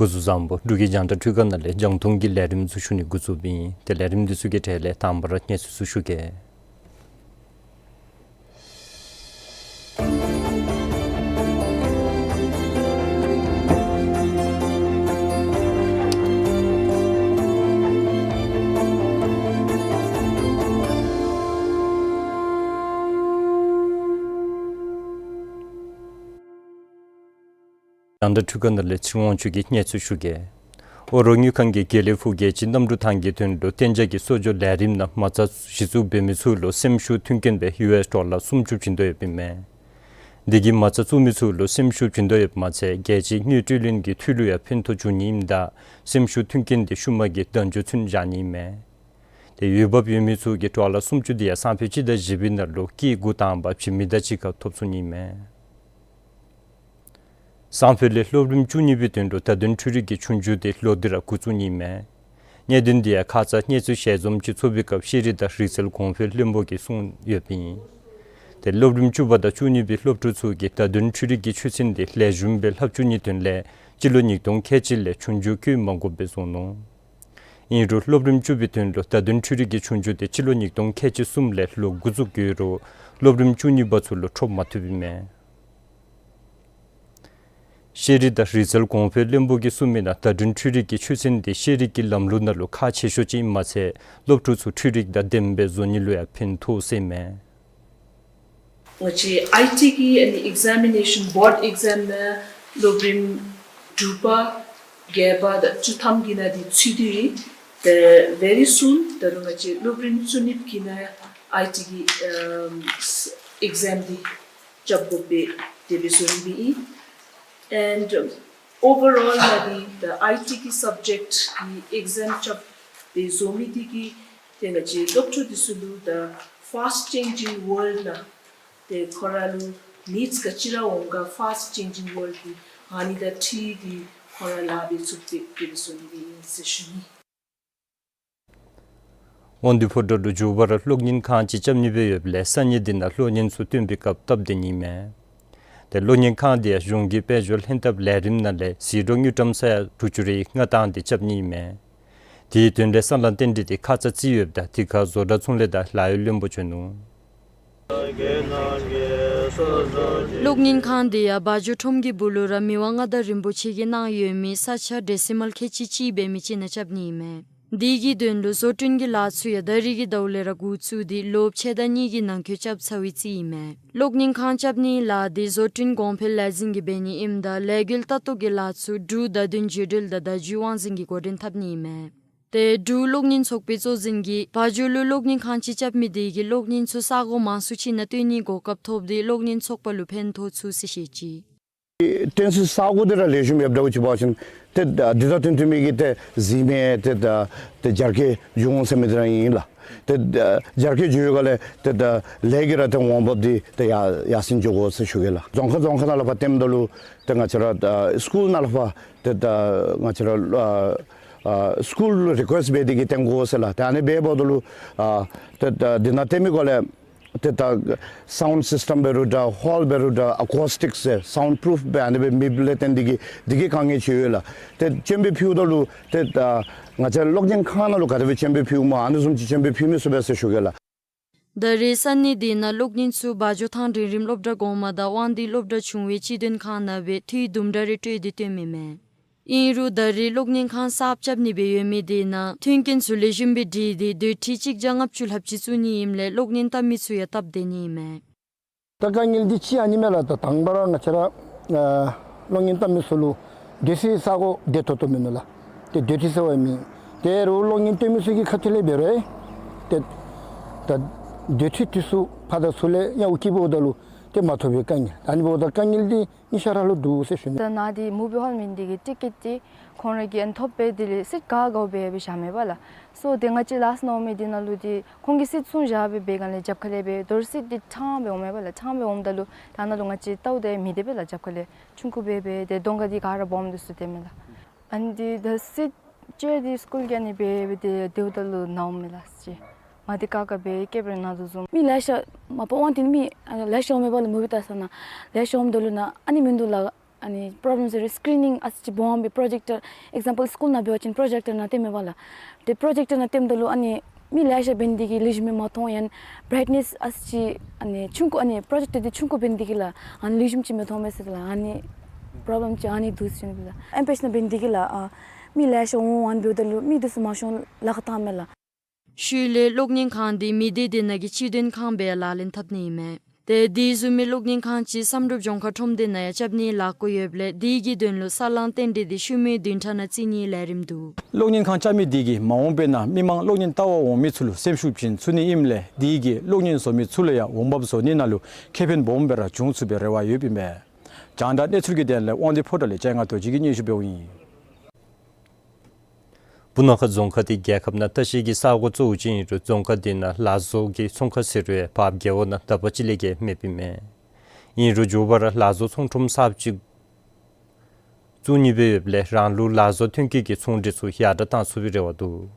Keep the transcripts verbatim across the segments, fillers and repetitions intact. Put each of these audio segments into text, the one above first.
སྐུ་གཟུགས་བཟང་པོ། འབྲུག་གི་རྒྱང་བསྒྲགས་འཕྲུལ་ཁང་ནང་ལས་རྒྱང་མཐོང་གི་ལས་རིམ་ཚུ་ཞུ་ནི་འགོ་བཙུགསཔ་ཨིན། ཏེ་ལས་རིམ་འདི་ཚུ་གི་གྲས་ལས་དང་པ་ར་གནས་ཚུལ་ཚུ་ཞུ་གེ། རྒྱང་བསྒྲགས་འཕྲུལ་ཁང་ནང་ལས་ཚེ་རིང་དབང་ཕྱུག་གིས་གནས་ཚུལ་ཞུ་གེ། ཨོ་རོག་དངུལ་ཁང་གིས་དགེ་ལེགས་ཕུག་རྒྱལ་སྤྱིའི་གནམ་གྲུ་ཐང་གི་དོན་ལུ་གཏན་འཇགས་ཀྱི་གསོ་སྦྱོང་ལས་རིམ་ནང་མ་རྩ་གཞི་བཙུགས་འབད་མི་ཚུ་ལུ་སེམས་ཤུགས་མཐུན་རྐྱེན་སྦེ་ཡུ་ཨེསི་ཌོ་ལར་སུམ་ཅུ་བྱིན་དོ་ཡོདཔ་ཨིན་མས། འདི་གིས་མ་རྩ་བཙུགས་མི་ཚུ་ལུ་སེམས་ཤུགས་བྱིན་དོ་ཡོདཔ་མ་ཚད་རྒྱལ་སྤྱིའི་དངུལ་སྤྲོད་ལེན་གྱི་འཐུས་ལུ་ཡང་ཕན་ཐོགས་འབྱུང་ནི་ཨིནམ་ད་སེམས་ཤུགས་མཐུན་རྐྱེན་འདི་ཤུལ་མ་གི་དལ་འབྱོར་ཚུན་བཞག་ནི་ཨིན་མས། ཏེ་འོས་འབབ་ཡོད་མི་ཚུ་གིས་ཌོ་ལར་སུམ་ཅུ་འདི་ཡང་སང་ཕོད་སྤྱི་ཟླ་བཞི་པའི་ནང་ལུ་སྐྱེད་སྒོ་དང་པ་བྱིན་མི་དང་གཅིག་ཁར་ཐོབ་ཚུགས་ནི་ཨིན་མས། སང་ཕོད་ལས་སློབ་རིམ་བཅུ་གཉིས་པའི་དོན་ལུ་བརྡ་དོན་འཕྲུལ་རིག་གི་ཆོས་རྒྱུགས་འདི་ལོག་སྟེ་ར་འགོ་བཙུགས་ནི་ཨིན་མས། གནད་དོན་འདི་ཡང་ཁ་ཙ་གནས་ཚུལ་ཞལ་འཛོམས་ཅིག་ཚོགས་པའི་སྐབས་ཤེས་རིག་དང་རིག་རྩལ་གོང་འཕེལ་བློན་པོ་གིས་གསུངས་ཡོདཔ་ཨིན། ཏེ་སློབ་རིམ་བཅུ་པ་དང་བཅུ་གཉིས་པའི་སློབ་ཕྲུག་ཚུ་གིས་བརྡ་དོན་འཕྲུལ་རིག་གི་ཆོས་ཚན་འདི་ལེགས་ཤོམ་སྦེ་ལྷབ་བཅུག་ནིའི་དོན་ལས་སྤྱི་ལོ་ཉིས་སྟོང་ཁལ་གཅིག་ལས་ཆོས་རྒྱུགས་བཀོལ་མ་དགོཔ་སྦེ་བཟོ་ནུག། ཨིན་རུང་སློབ་རིམ་བཅུ་པའི་དོན་ལུ་བརྡ་དོན་འཕྲུལ་རིག་གི་ཆོས་རྒྱུགས་འདི་སྤྱི་ལོ་ཉིས་སྟོང་ཁལ་གཅིག་གསུམ་ལས་ལོག་འགོ་བཙུགས་ཡོད་རུང་སློབ་རིམ་བཅུ་གཉིས་པ་ཚུ་ལུ་འཕྲོ་མ་ཐུབ་ཨིན་མས། ཤེས་རིག་དང་རིག་རྩལ་གོང་འཕེལ་བློན་པོ་གིས་གསུངས་མི་ནང་བརྡ་དོན་འཕྲུལ་རིག་གི་ཆོས་ཚན་འདི་ཤེས་རིག་གི་ལམ་ལུགས་ནང་ལུ་ཁག་ཆེ་ཤོས་ཅིག་ཨིནམ་མ་ཚད་སློབ་ཕྲུག་ཚུ་འཕྲུལ་རིག་དང་ལྡནམ་སྦེ་བཟོ་ནི་ལུ་ཡང་ཕན་ཐོགས་ཟེར་མས། ང་བཅས་ཨའི་ཊི་གི་ཨ་ནི་ཨིག་ཛེ་མི་ནེ་ཤཱན་བོརཌ་ཨིག་ཛེམ་ནང་སློབ་རིམ་དྲུག་པ་བརྒྱད་པ་དང་བཅུ་ཐམ་གྱི་ནང་འདི་ཚུད་དེ་ཡོད། ཏེ་very soon ད་རུང་ང་བཅས་སློབ་རིམ་བཅུ་གཉིས་པའི་ནང་ཨའི་ཊི་གི་ཨམ་ཨིག་ཛེམ་འདི་རྐྱབ་དགོ་པས། དེ་སྦེ་བཟོ་ནི་སྦེ་ཨིན། And um, overall ནང་འདི་ད་ཨའི་ཊི་གི་སབ་ཇེཀཊ་གི་ཨིག་ཛེམ་རྐྱབ་སྦེ་བཟོ་མི་འདི་གིས་ཏེ་ང་བཅས་སློབ་ཕྲུག་འདི་ཚུ་ལུ་ད་ཕཱསཊ་ཅེནཇིང་ཝཱལཌ་ནང་ཏེ་ཁོང་ར་ལུ་ནིཌསི་ག་ཅི་ར་འོང་ག་ཕཱསཊ་ཅེནཇིང་ཝཱལཌ་གི་ཨ་ནི་དང་འཁྲིལ་ཏེ་ཁོང་ར་ལཱ་འབད་ཚུགསཔ་སྦེ་དེ་སྦེ་བཟོ་ནི་སྦེ་ཨིན་ཟེར་ཞུ་ནི། དབང་འདུས་ཕོ་བྲང་ལུ་མགྱོགས་པ་ར་གློག་བརྙན་ཁང་ཅིག་རྐྱབ་ནི་སྦེ་ཡོདཔ་ལས་ས་གནས་འདི་ནང་གློག་བརྙན་ཚུ་སྟོན་པའི་སྐབས་སྟབས་བདེ་ནི་མས། ཏེ་གློག་བརྙན་ཁང་འདི་ཡང་གཞུང་གི་དཔལ་འབྱོར་ལྷན་ཐབས་ལས་རིམ་ནང་ལས་ཟད་འགྲོ་དངུལ་ཀྲམ་ས་ཡ་དྲུག་ཅུ་རེ་ལྔ་བཏང་སྟེ་རྐྱབ་ནི་མས། དེའི་དོན་ལས་སྲང་ལམ་རྟེན་འབྲེལ་འདི་ཁ་ཙ་བརྩིས་ཡོདཔ་ད་དེ་ཁར་བཟོ་གྲྭ་ཚོང་ལས་དང་ལཱ་གཡོག་བློན་པོ་བྱོན་ནུག། གློག་བརྙན་ཁང་འདི་ཡང་བ་འཇོ་ཁྲོམ་གྱི་སྦུག་ལུ་ར་མི་དབང་མངའ་བདག་རིན་པོ་ཆེ་གིས་གནང་ཡོད་མི་ས་ཆ་ཌེ་སི་མཱལ་ཁལ་གཅིག་གཅིག་འབད་མི་ཅིག་ནང་རྐྱབ་ནི་ཨིན་མས། དེ་གི་དོན་ལུ་བཟོ་སྐྲུན་གྱི་ལཱ་ཚུ་ཡང་ད་རེས་ཀྱི་ཟླཝ་ལས་ར་འགོ་བཙུགས་ཏེ་ལོ་ཕྱེད་དང་གཉིས་ཀྱི་ནང་འཁོད་རྐྱབ་ཚར་བའི་རྩིས་ཨིན་མས། གློག་བརྙན་ཁང་རྐྱབ་ནིའི་ལཱ་འདི་བཟོ་སྐྲུན་གོང་འཕེལ་ལས་འཛིན་གྱིས་འབད་ནི་ཨིནམ་ད་ལས་འགུལ་ལྟ་རྟོག་གི་ལཱ་ཚུ་འབྲུག་བརྡ་དོན་བརྒྱུད་འབྲེལ་དང་བརྡ་བརྒྱུད་དབང་འཛིན་གྱིས་འགོ་འདྲེན་འཐབ་ནི་ཨིན་མས། ཏེ་འབྲུག་གློག་བརྙན་ཚོགས་པའི་གཙོ་འཛིན་གྱིས་བ་འཇོ་ལུ་གློག་བརྙན་ཁང་ཅིག་རྐྱབ་མི་དེ་གིས་གློག་བརྙན་ཚུ་ས་གོ་མང་སུ་ཅིག་ནང་སྟོན་ནིའི་གོ་སྐབས་ཐོབ་སྟེ་གློག་བརྙན་ཚོགས་པ་ལུ་ཕན་ཐོགས་ཚུགས་ཟེར་བཤད་ཅི། སྟོན་སའི་ས་གོ་འདི་ར་ལེགས་ཤོམ་ཡོདཔ་འདྲཝ་ཅིག་འབད་བ་ཅིན་ཏེ་འདི་དང་བསྟུན་ཏེ་མི་གི་ཏེ་གཟིགས་མི་ཏེ་ད་ཏེ་རྒྱ་སྐྱེད་འབྱུང་འོང་ཟེར་མི་འདི་ར་ཨིན་ལགས། ཏེ་རྒྱ་སྐྱེད་འབྱུང་ཡོད་ག་ལས་ཏེ་ད་ལས་ཀྱི་ར་ཏེ་འོང་འབབ་འདི་ཏེ་ཡར་ཡར་སེང་འགྱོ་དགོ་ཟེར་ཞུ་གེ་ལགས། རྫོང་ཁག་རྫོང་ཁག་ནང་ལུ་ཕར་སྟོནམ་ད་ལུ་ཏེ་ང་བཅས་ར་ཨ་སི་ཀུལ་ནང་ལུ་ཕར་ཏེ་ད་ང་བཅས་ར་ཨ་ཨ་སི་ཀུལ་ལུ་རི་ཀུ་ཨེསཊ་འབད་དེ་གིས་སྟོན་དགོ་ཟེར་ལགས། ཏེ་ཨ་ནི་འབདཝ་ད་ལུ་ཨ་ཏེ་ད་འདི་ནང་སྟོན་མི་གུ་ལས་ཏེ་ད་སའུནཌ་སིསི་ཊམ་འབད་རུང་འདྲ་ཧོལ་འབད་རུང་འདྲ་ཨ་ཀུ་སི་ཊིཀ་ཟེར་སའུནཌ་པུ་རུཕ་འབད་ཨ་ནི་སྦེ་མེདཔ་ལས་བརྟེན་ཏེ་གིས་འདི་གི་དཀའ་ངལ་ཅིག་ཡོད་ལགས། ཏེ་སྤྱན་འབུལ་ཕུལཝ་ད་ལུ་ཏེ་ད་ང་བཅས་གློག་བརྙན་ཁང་ནང་ལུ་ག་དེ་སྦེ་སྤྱན་འབུལ་ཕུལཝ་སྨོ་ཨ་ནི་བཟུམ་ཅིག་སྤྱན་འབུལ་ཕུལ་མི་ཚུགས་པས་ཟེར་ཞུ་གེ་ལགས། ད་རེས་ས་གནས་དེ་ནང་གློག་བརྙན་ཚུ་བ་འཇོ་ཐང་འབྲིང་རིམ་སློབ་གྲྭ་གོང་མ་དང་དབང་འདུས་སློབ་གྲྭ་ཆུང་བའི་སྤྱི་དོན་ཁང་ནང་སྦེ་འཐུས་དུམ་གྲ་རེ་སྤྲོད་དེ་བཏོན་མི་མས། ཨིན་རུང་ད་རེས་གློག་བརྙན་ཁང་གསརཔ་རྐྱབ་ནི་སྦེ་ཡོད་མི་དེ་ནང་མཐུན་རྐྱེན་ཚུ་ལེགས་ཤོམ་སྦེ་སྒྲིག་སྟེ་སྡོད་ཁྲི་གཅིག་བརྒྱ་ལྔ་བཅུ་ལྷགཔ་ཅིག་བཙུགས་ནི་ཨིནམ་ལས་གློག་བརྙན་བལྟ་མི་ཚུ་ཡང་སྟབས་བདེ་ནི་ཨིན་མས། ད་དཀའ་ངལ་འདི་ཅིག་ཨ་ནི་མས་ལགས། ད་དང་པ་ར་ང་བཅས་ར་ཨ་གློག་བརྙན་བལྟ་མི་ཚུ་ལུ་སྡོད་སའི་ས་གོ་བདེ་ཏོག་ཏོ་མིན་ནུག་ལགས། ཏེ་སྡོད་ཁྲི་ཟེར་བ་མེད། ཏེ་རུང་གློག་བརྙན་སྟོན་མི་ཚུ་གི་ཁ་ཐུག་ལས་འབད་རུང་ཏེ་ད་སྡོད་ཁྲི་དེ་ཚུ་ཕར་དང་ཚུར་ལས་ཡང་འུ་སྐྱིད་འབདཝ་ད་ལུ་ཏེ་མ་ཐོབ་པའི་དཀའ་ངལ། ཨ་ནི་འབདཝ་ད་དཀའ་ངལ་འདི་ཉིས་ཆ་ར་ལུ་འདུག་ཟེར་ཞུ་ནི། ད་ནཱ་འདི་མུ་བི་ཧོལ་མེན་འདི་གི་ཊི་ཀེཊ་འདི་ཁོང་ར་གིས་ཨ་ནི་ཐོབ་སྦེ་དེ་ལས་སིཊ་ག་ག་སྦེ་སྦེ་བཞག་མེད་པ་ལགས། སོ་ཏེ་ང་བཅས་ལཱསཊ་ནང་འོང་མི་འདི་ནང་ལུ་འདི་ཁོང་གིས་སིཊ་བཟུང་བཞག་སྦེ་འབད་སྒང་ལས་རྒྱབ་ཁ་ལས་སྦེ་དོར་སིཊ་འདི་ཕྲང་སྦེ་འོང་མེད་པ་ལགས། ཕྲང་སྦེ་འོངམ་ད་ལུ་ད་ནཱ་ལུ་ང་བཅས་བལྟཝ་ད་མི་སྡོད་པས་ལགས། རྒྱབ་ཁ་ལས་ཆུང་ཀུ་སྦེ་སྦེ་ཏེ་གདོང་ཁ་འདི་ག་ར་སྦོམ་འདི་ཚུ་སྡོད་མས་ལགས། ཨ་ནི་འདི་ད་སིཊ་ཅེར་འདི་སྐུལ་རྐྱབ་ནི་སྦེ་སྦེ་ཏེ་སྡོདཔ་ད་ལུ་ནཝ་མས་ལགས་ཅིག། མ་འདི་ཀ་ཀ་སྦེ་ཀེབ་རེ་ནང་དུ་བཟུང་། མི་ལེ་ཤ་མ་པ་དབང་འདུས་མི་ལེ་ཤ་འོང་མས་པ་ལགས། མུ་བི་བལྟ་ས་ནང་ལེ་ཤ་འོངམ་ད་ལུ་ནཱ་ཨ་ནི་མིན་འདུག་ལགས། ཨ་ནི་པོརོབ་ལེམ་ཟེར་རུང་སི་ཀི་རི་ནིང་ཨ་ཙི་ཅིག་སྦོམ་སྦེ་པོརོ་ཇེཀ་ཊར་ཨེག་ཛམ་པཱལ་སི་ཀུལ་ནང་འབད་བ་ཅིན་པོརོ་ཇེཀ་ཊར་ནང་སྟོནམ་མས་པ་ལགས། ཏེ་པོརོ་ཇེཀ་ཊར་ནང་སྟོནམ་ད་ལུ་ཨ་ནི་མི་ལེ་ཤ་འབད་ནི་འདི་གིས་ལེགས་ཤོམ་སྦེ་མ་མཐོང་ཡང་བི་རའིཊ་ནེསི་ཨ་ཙི་ཅིག་ཨ་ནི་ཆུང་ཀུ་ཨ་ནི་པོརོ་ཇེཀ་ཊར་འདི་ཆུང་ཀུ་འབད་ནི་འདི་གིས་ལགས་ཨ་ནི་ལེགས་ཤོམ་ཅིག་མི་མཐོང་མས་ཟེར་ལགས། ཨ་ནི་པོརོབ་ལེམ་ཅིག་ཨ་ནི་འདུག་ཟེར་ཞུ་ནི་ལགས། ཨེམ་པེ་ཤི་ནང་འབད་ནི་འདི་གིས་ལགས་ཨ་མི་ལེ་ཤ་འོང་། ཨ་ནི་འབདཝ་ད་ལུ་མི་འདི་ཚུ་མ་ཤོང་ལཱ་ཁག་བཏངམ་མས་ལགས། ཤུལ་ལས་གློག་བརྙན་ཁང་འདི་མི་སྡེ་དེ་ནང་གི་སྤྱི་དོན་ཁང་སྦེ་ལག་ལེན་འཐབ་ནི་ཨིན་མས། ཏེ་དེ་བཟུམ་མའི་གློག་བརྙན་ཁང་ཅིག་བསམ་གྲུབ་ལྗོངས་མཁར་ཁྲོམ་སྡེ་ནང་ཡང་རྐྱབ་ནིའི་ལས་འགུལ་ཡོདཔ་ལས་དེ་གི་དོན་ལུ་ས་བསླང་རྟེན་འབྲེལ་འདི་ཤུལ་མའི་བདུན་ཕྲག་ནང་བརྩི་ནིའི་ལས་རིམ་འདུག། གློག་བརྙན་ཁང་རྐྱབ་མི་དེ་གིས་མ་འོངས་པའི་ནང་མི་མང་གློག་བརྙན་བལྟ་བར་འོང་མི་ཚུ་ལུ་སེམས་ཤུགས་བྱིན་ཚུགས་ནི་ཨིནམ་ལས་དེ་གིས་གློག་བརྙན་བཟོ་མི་ཚུ་ལུ་ཡང་འོང་འབབ་བཟོ་ནི་ནང་ལུ་ཁེ་ཕན་སྦོམ་སྦེ་ར་འབྱུང་ཚུགས་པའི་རེ་བ་ཡོདཔ་ཨིན་མས། རྒྱང་བསྒྲགས་གནས་ཚུལ་གྱི་དོན་ལས་དབང་འདུས་ཕོ་བྲང་ལས་སྤྱན་སྔ་རྡོ་རྗེ་གིས་སྙན་ཞུ་འབདཝ་ཨིན། སྤུ་ན་ཁ་རྫོང་ཁག་འདི་རྒྱལ་ཁབ་ནང་ལྟ་བཤལ་གྱི་ས་གོ་གཙོ་བོ་ཅིག་ཨིན་རུང་རྫོང་ཁག་འདི་ནང་ལག་བཟོ་གི་ཚོང་ཁང་ཟེར་རུང་འབབ་རྒྱས་པ་ནང་ཟླཝ་གཅིག་ལས་བརྒལ་མེདཔ་ཨིན་མས། ཨིན་རུང་མགྱོགས་པ་ར་ལག་བཟོ་ཚོང་ཁྲོམ་གསརཔ་ཅིག་བཙུགས་ནི་སྦེ་ཡོདཔ་ལས་རང་ལུགས་ལག་བཟོ་ཐོན་སྐྱེད་ཀྱི་ཚོང་འབྲེལ་ཚུ་ཡར་དྲག་བཏང་ཚུགས་པའི་རེ་བ་འདུག།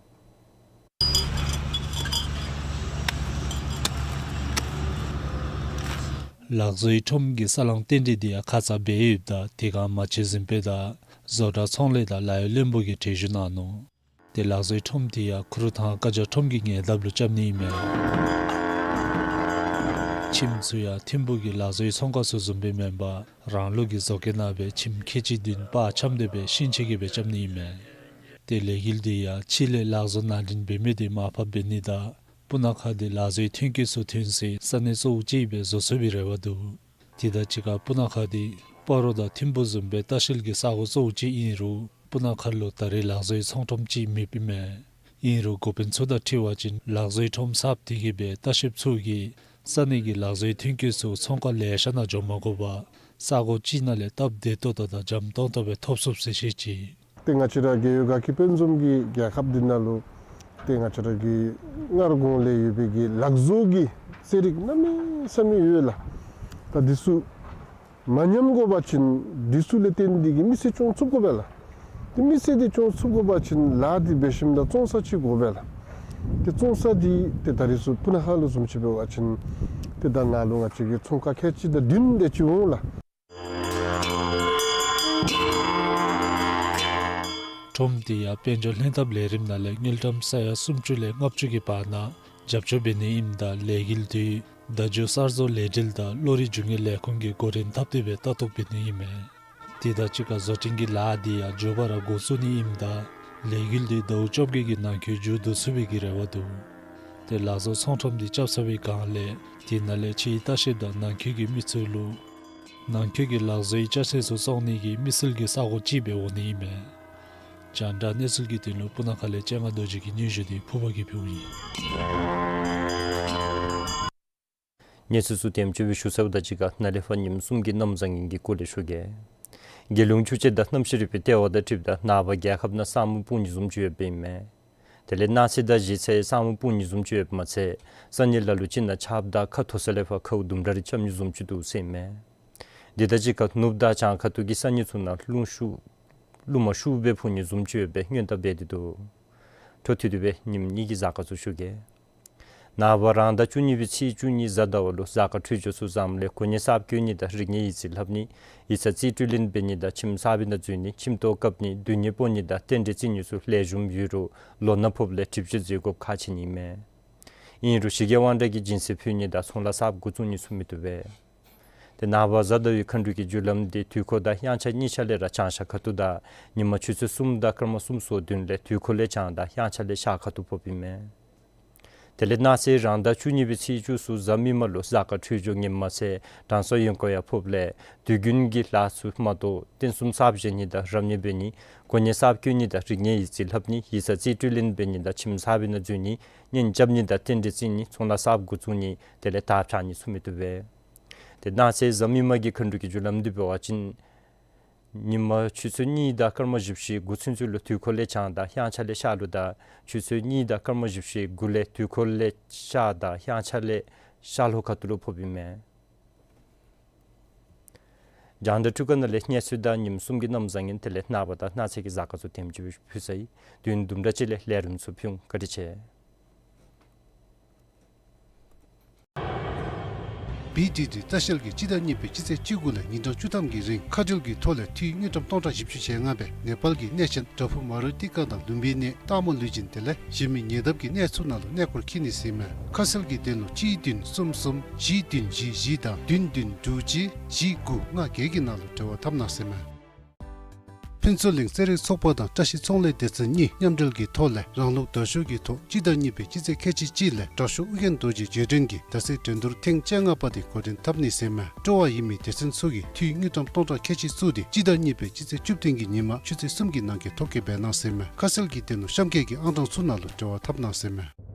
ལག་བཟོའི་ཁྲོམ་གྱི་ས་བསླང་རྟེན་འབྲེལ་འདི་ཡང་ཁ་ཙ་འབད་ཡོདཔ་ད་དེ་སྒང་མ་བྱོན་ཟིན་པས་ད་བཟོ་གྲྭ་ཚོང་ལས་དང་ལཱ་གཡོག་བློན་པོ་གིས་གྲོས་ཞུ་གནང་ནུག། ཏེ་ལག་བཟོའི་ཁྲོམ་འདི་ཡང་ཁུ་རུ་ཐང་ཀ་ཇ་ཁྲོམ་གྱི་ཉེ་འདབས་ལུ་རྐྱབ་ནི་ཨིན་མས། ཁྱིམ་ཚུ་ཡང་ཐིམ་ཕུག་གི་ལག་བཟོའི་ཚོང་ཁང་ཚུ་བཟུམ་སྦེ་མེན་པར་རང་ལུགས་ཀྱི་བཟོ་བཀོད་གནང་སྦེ་ཁྱིམ་ཁལ་གཅིག་བདུན་སྤར་འཆམ་སྟེ་སྦེ་ཤིང་ཆས་ཀྱིས་སྦེ་རྐྱབ་ནི་ཨིན་མས། ཏེ་ལས་འགུལ་འདི་ཡང་ཕྱི་ལས་ལག་བཟོ་ནང་འདྲེན་འབད་མི་འདི་མར་ཕབ་འབད་ནི་དང་སྤུ་ན་ཁ་འདི་ལག་བཟོའི་ཐོན་སྐྱེད་ཚུ་ཐོན་སའི་ས་གནས་གཙོ་བོ་ཅིག་སྦེ་བཟོ་ཚུགས་པའི་རེ་བ་འདུག། དེ་དང་གཅིག་ཁར་སྤུ་ན་ཁ་འདི་སྤ་རོ་དང་ཐིམ་ཕུག་བཟུམ་སྦེ་ལྟ་བཤལ་གྱི་ས་གོ་གཙོ་བོ་ཅིག་ཨིན་རུང་སྤུ་ན་ཁ་ལུ་ད་རེས་ལག་བཟོའི་ཚོང་ཁྲོམ་ཅིག་མེདཔ་ཨིན་མས། ཨིན་རུང་འགོ་དཔོན་ཚུ་དང་འཁྲིལ་བ་ཅིན་ལག་བཟོའི་ཁྲོམ་གསརཔ་དེ་གིས་སྦེ་ལྟ་བཤལཔ་ཚུ་གིས་ས་གནས་ཀྱི་ལག་བཟོའི་ཐོན་སྐྱེད་ཚུ་ཚོང་ཁང་ལེ་ཤ་ནང་འགྱོ་མ་དགོ་པར་ས་གོ་གཅིག་ནང་ལས་སྟབས་བདེ་ཏོག་ཏོ་དང་འཇམ་ཏོང་ཏོ་སྦེ་ཐོབ་ཚུགས་ཟེར་བཤད་ཅི། ཏེ་ང་བཅས་ར་རྒས་ཡོལ་དགའ་སྐྱིད་དཔལ་འཛོམས་ཀྱི་རྒྱལ་ཁབ་འདི་ནང་ལུ་ཏེ་ང་བཅས་ར་གི་སྔར་གོང་ལས་ཡོད་པའི་གི་ལག་བཟོ་གི་རྩེད་རིགས་གནམ་མེད་ས་མེད་ཡོད་ལགས། ད་འདི་ཚུ་མ་ཉམས་དགོ་པ་ཅིན་འདི་ཚུ་ལས་བརྟེན་ཏེ་གི་མི་ཚེ་སྐྱོང་ཚུགས་དགོ་པས་ལགས། ཏེ་མི་ཚེ་འདི་སྐྱོང་ཚུགས་དགོ་པ་ཅིན་ལཱ་འདི་འབད་ཞིནམ་ད་བཙོང་ས་ཅིག་དགོ་པས་ལགས། ཏེ་བཙོང་ས་འདི་ཏེ་ད་རེས་ཚུ་སྤུ་ན་ཁ་ལུ་བཟུམ་ཅིག་འབད་བ་ཅིན་ཏེ་ད་ནཱ་ལུ་ང་བཅས་ཀྱི་ཚོང་ཁང་ཁལ་གཅིག་དང་བདུན་དེ་ཅིག་འོང་ལགས། ཁྲོམ་འདི་ཡང་དཔལ་འབྱོར་ལྷན་ཐབས་ལས་རིམ་ནང་ལས་དངུལ་ཀྲམ་ས་ཡ་སུམ་ཅུ་ལས་ལྔ་བཅུ་གི་བར་ན་རྒྱབ་སྐྱོར་འབད་ནི་ཨིནམ་ད་ལས་འགུལ་འདི་བརྡ་བརྒྱུད་གསར་བཟོ་ལས་འབྲེལ་དང་བློ་རིག་རྒྱུ་དངོས་ལས་ཁུངས་ཀྱི་འགོ་འདྲེན་འཐབ་སྟེ་སྦེ་ལྟ་རྟོག་འབད་ནི་ཨིན་མས། དེ་དང་གཅིག་ཁར་བཟོ་སྐྲུན་གྱི་ལཱ་འདི་ཡང་མགྱོགས་པ་ར་འགོ་བཙུགས་ནི་ཨིནམ་ད་ལས་འགུལ་འདི་ཟླཝ་བཅོ་བརྒྱད་ཀྱི་ནང་འཁོད་མཇུག་བསྡུ་ཚུགས་པའི་གི་རེ་བ་འདུག། ཏེ་ལག་བཟོ་ཚོང་ཁྲོམ་འདི་རྐྱབ་ཚར་བའི་སྒང་ལས་དེ་ནང་ལས་ཕྱིའི་ལྟ་བཤལཔ་དང་ནང་འཁོད་ཀྱི་མི་ཚུ་ལུ་ནང་འཁོད་ཀྱི་ལག་བཟོའི་ཅ་ཆས་ཚུ་བཙོང་ནི་གི་མི་སེལ་གྱི་ས་གོ་ཅིག་སྦེ་འོང་ནི་ཨིན་མས། རྒྱང་བསྒྲགས་གནས་ཚུལ་གྱི་དོན་ལུ་སྤུ་ན་ཁ་ལས་སྤྱན་སྔ་རྡོ་རྗེ་གི་སྙན་ཞུ་འདི་ཕུར་པ་གིས་ཕུལཝ་ཨིན། གནས་ཚུལ་ཚུ་དེམ་ཅིག་སྦེ་ཞུ་ཚརཝ་དང་གཅིག་ཁར་ནཱ་ལས་ཕར་ཉིནམ་གསུམ་གྱི་གནམ་བཟང་ངན་གྱི་སྐོར་ལས་ཞུ་གེ། རྒྱལ་ཡོངས་ཆུ་དཔྱད་དང་གནམ་གཤིས་རིག་པའི་ལྟེ་བ་དང་འཁྲིལཝ་ད་ནངས་པ་རྒྱལ་ཁབ་ནང་ས་སྨུག་སྤུངས་ནི་བཟུམ་ཅིག་ཡོདཔ་ཨིན་མས། དེ་ལས་གནངས་ཚེ་དང་གཞེས་ཚེ་ས་སྨུག་སྤུངས་ནི་བཟུམ་ཅིག་ཡོདཔ་མ་ཚད་ས་གནས་ལ་ལུ་ཅིག་ནང་ཆརཔ་དང་ཁ་མཐོ་ས་ལས་ཕར་ཁཝ་དུམ་གྲ་རེ་རྐྱབ་ནི་བཟུམ་ཅིག་འདུག་ཟེར་ཨིན་མས། དེ་དང་གཅིག་ཁར་ནུབ་དང་བྱང་ཁ་ཐུག་གི་ས་གནས་ཚུ་ནང་རླུང་ཤུགས་རླུང་མ་ཤུགས་སྦེ་འཕུ་ནི་བཟུམ་ཅིག་ཡོད་པའི་སྔོན་བརྡ་འབད་དེ་འདུག། འཕྲོ་མཐུད་དེ་སྦེ་ཉིནམ་གཉིས་ཀྱི་གཟའ་སྐར་ཚུ་ཞུ་གེ། ནངས་པ་རང་ཟླ་བཅུ་གཉིས་པའི་ཚེས་བཅུ་གཉིས་གཟའ་ཟླ་བ་ལུ་གཟའ་སྐར་འཕྲོད་སྦྱོར་ཚུ་བཟངམ་ལས་གོ་གནས་གསརཔ་བསྐོ་ནི་དང་རིག་གནས་ཡིག་རྩིས་ལྷབ་ནི་ཡིག་ཚང་རྩིས་སྤྲོད་ལེན་འབད་ནི་དང་ཁྱིམ་གསར་པའི་ནང་འཛུལ་ནི་ཁྱིམ་ཐོག་བཀབ་ནི་དུས་ངན་སྤོ་ནི་དང་རྟེན་འབྲེལ་བརྩི་ནི་ཚུ་ལེགས་ཤོམ་ཡོད་རུང་ལོ་ན་ཕོགཔ་ལས་སྒྲིབ་སྦྱོར་མཛད་དགོཔ་ཁག་ཆེ་ནི་ཨིན་མས། ཨིན་རུང་ཞི་རྒྱས་དབང་གྲགས་ཀྱིས་སྦྱིན་སྲེག་ཕུལ་ནི་དང་ཚོང་ལཱ་གསརཔ་འགོ་བཙུགས་ནི་ཚུ་མི་བཏུབ་པས། ཏེ་ནངས་པ་གཟའ་ཟླ་བའི་མཁའ་འགྲུལ་གྱི་བརྒྱུད་ལམ་འདི་དུས་འཁོར་དང་དབྱངས་འཆར་གཉིས་ཆ་ལས་ར་བྱང་ཤར་ཁ་ཐུག་དང་ཉིན་མ་ཆུ་ཚོད་གསུམ་དང་སྐར་མ་གསུམ་སོ་བདུན་ལས་དུས་འཁོར་ལས་བྱང་དང་དབྱངས་འཆར་ལས་ཤར་ཁ་ཐུག་ཕོགཔ་ཨིན་མས། དེ་ལས་གནངས་ཚེ་རང་ཟླ་བཅུ་གཉིས་པའི་ཚེས་བཅུ་ཚུ་གཟའ་མིག་དམར་ལུ་གཟའ་སྐར་འཕྲོད་སྦྱོར་ངན་མ་ཚད་དྲང་སྲོང་ཡོན་ཁོག་ཡང་ཕོགཔ་ལས་དུས་རྒྱུན་གྱི་ལཱ་ཚུ་མ་གཏོགས་རྟེན་གསུམ་གསརཔ་བཞེངས་ནི་དང་རབ་གནས་འབད་ནི་གོ་གནས་གསརཔ་བསྐོ་ནི་དང་རིག་གནས་ཡིག་རྩིས་ལྷབ་ནི་ཡིག་ཚང་རྩིས་སྤྲོད་ལེན་འབད་ནི་དང་ཁྱིམ་གསར་པའི་ནང་འཛུལ་ནི་གཉེན་རྐྱབ་ནི་དང་རྟེན་འབྲེལ་བརྩི་ནི་ཚོང་ལཱ་གསརཔ་འགོ་བཙུགས་ནི་དེ་ལས་དར་འཕྱར་ནི་ཚུ་མི་བཏུབ་པས། ཏེ་གནངས་ཚེ་གཟའ་མིག་དམར་གྱི་མཁའ་འགྲུལ་གྱི་བརྒྱུད་ལམ་འདི་འབད་བ་ཅིན་ཉིན་མ་ཆུ་ཚོད་གཉིས་དང་སྐར་མ་བཞི་བཅུ་ཞེ་དགུ་ཚུན་ཚོད་ལུ་དུས་འཁོར་ལས་བྱང་དང་དབྱངས་འཆར་ལས་ཤར་ལུ་དང་ཆུ་ཚོད་གཉིས་དང་སྐར་མ་བཞི་བཅུ་ཞེ་དགུ་ལས་དུས་འཁོར་ལས་ཤར་དང་དབྱངས་འཆར་ལས་ཤར་ལྷོ་ཁ་ཐུག་ལུ་ཕོགཔ་ཨིན་མས། རྒྱང་བསྒྲགས་འཕྲུལ་ཁང་ནང་ལས་གནས་ཚུལ་དང་ཉིནམ་གསུམ་གྱི་གནམ་བཟང་ངན་དེ་ལས་ནངས་པ་དང་གནངས་ཚེ་གི་གཟའ་སྐར་ཚུ་དེམ་ཅིག་ཕུལ་ཚར་ཡི། དུས་ཡུན་དུམ་གྲ་ཅིག་ལས་ལས་རིམ་ཚུ་ཕུལ་འོང་། བཀའ་དྲིན་ཆེ། བི་ཌི་ཌི་ལྟ་བཤལ་གྱིས་སྤྱི་ཟླ་གཉིས་པའི་སྤྱི་ཚེས་བཅུ་དགུ་ལས་ཉིན་གྲངས་བཅུ་ཐམ་གྱི་རིང་མཁའ་འགྲུལ་གྱི་ཐོག་ལས་འཐུས་དངུལ་ཀྲམ་སྟོང་ཕྲག་བཞི་བཅུ་ཞེ་ལྔ་སྦེ་ནེ་པཱལ་གྱི་གནས་ཆེན་བྲག་ཕུག་མ་རུ་ཏི་ཀ་དང་ལུམ་བི་ནི་སྟག་མོ་ལུས་སྦྱིན་དེ་ལས་གཞན་མི་ཉེ་འདབས་ཀྱི་གནས་ཚུ་ནང་ལུ་གནས་སྐོར་འཁྱིད་ནི་ཟེར་མས། ཁ་གསལ་གྱི་དོན་ལུ་གཅིག་བདུན་གསུམ་གསུམ་བཞི་བདུན་བཞི་བཞི་དང་བདུན་བདུན་དྲུག་གཅིག་བཞི་དགུ་ལྔ་བརྒྱད་ཀྱི་ནང་ལུ་འབྲེལ་བ་འཐབ་གནང་ཟེར་མས། ཕུན་ཚོགས་གླིང་རྩེད་རིགས་ཚོགས་པ་དང་བཀྲ་ཤིས་ཚོང་ལས་སྡེ་ཚན་གཉིས་མཉམ་འབྲེལ་གྱི་ཐོག་ལས་རང་ལུགས་དར་ཤུལ་གྱི་ཐོག་སྤྱི་ཟླ་གཉིས་པའི་སྤྱི་ཚེས་ཁལ་གཅིག་གཅིག་ལས་དྲག་ཤོས་ཨོ་རྒྱན་རྡོ་རྗེ་རྗེས་དྲན་གྱི་ཟླ་གསེར་འགྲན་བསྡུར་ཐེངས་བཅོ་ལྔ་པ་དེ་འགོ་འདྲེན་འཐབ་ནི་ཟེར་མས། སྤྲོ་བ་ཡོད་མི་སྡེ་ཚན་ཚུ་གིས་འཐུས་དངུལ་ཀྲམ་སྟོང་ཕྲག་ཁལ་གཅིག་བཙུགས་ཏེ་སྤྱི་ཟླ་གཉིས་པའི་སྤྱི་ཚེས་བཅུ་བདུན་གྱི་ཉིན་མ་ཆུ་ཚོད་གསུམ་གྱི་ནང་འཁོད་ཐོ་བཀོད་འབད་གནང་ཟེར་མས། ཁ་གསལ་གྱི་དོན་ལུ་གཤམ་འཁོད་ཀྱི་ཨང་གྲངས་ཚུ་ནང་ལུ་འབྲེལ་བ་འཐབ་གནང་ཟེར་མས།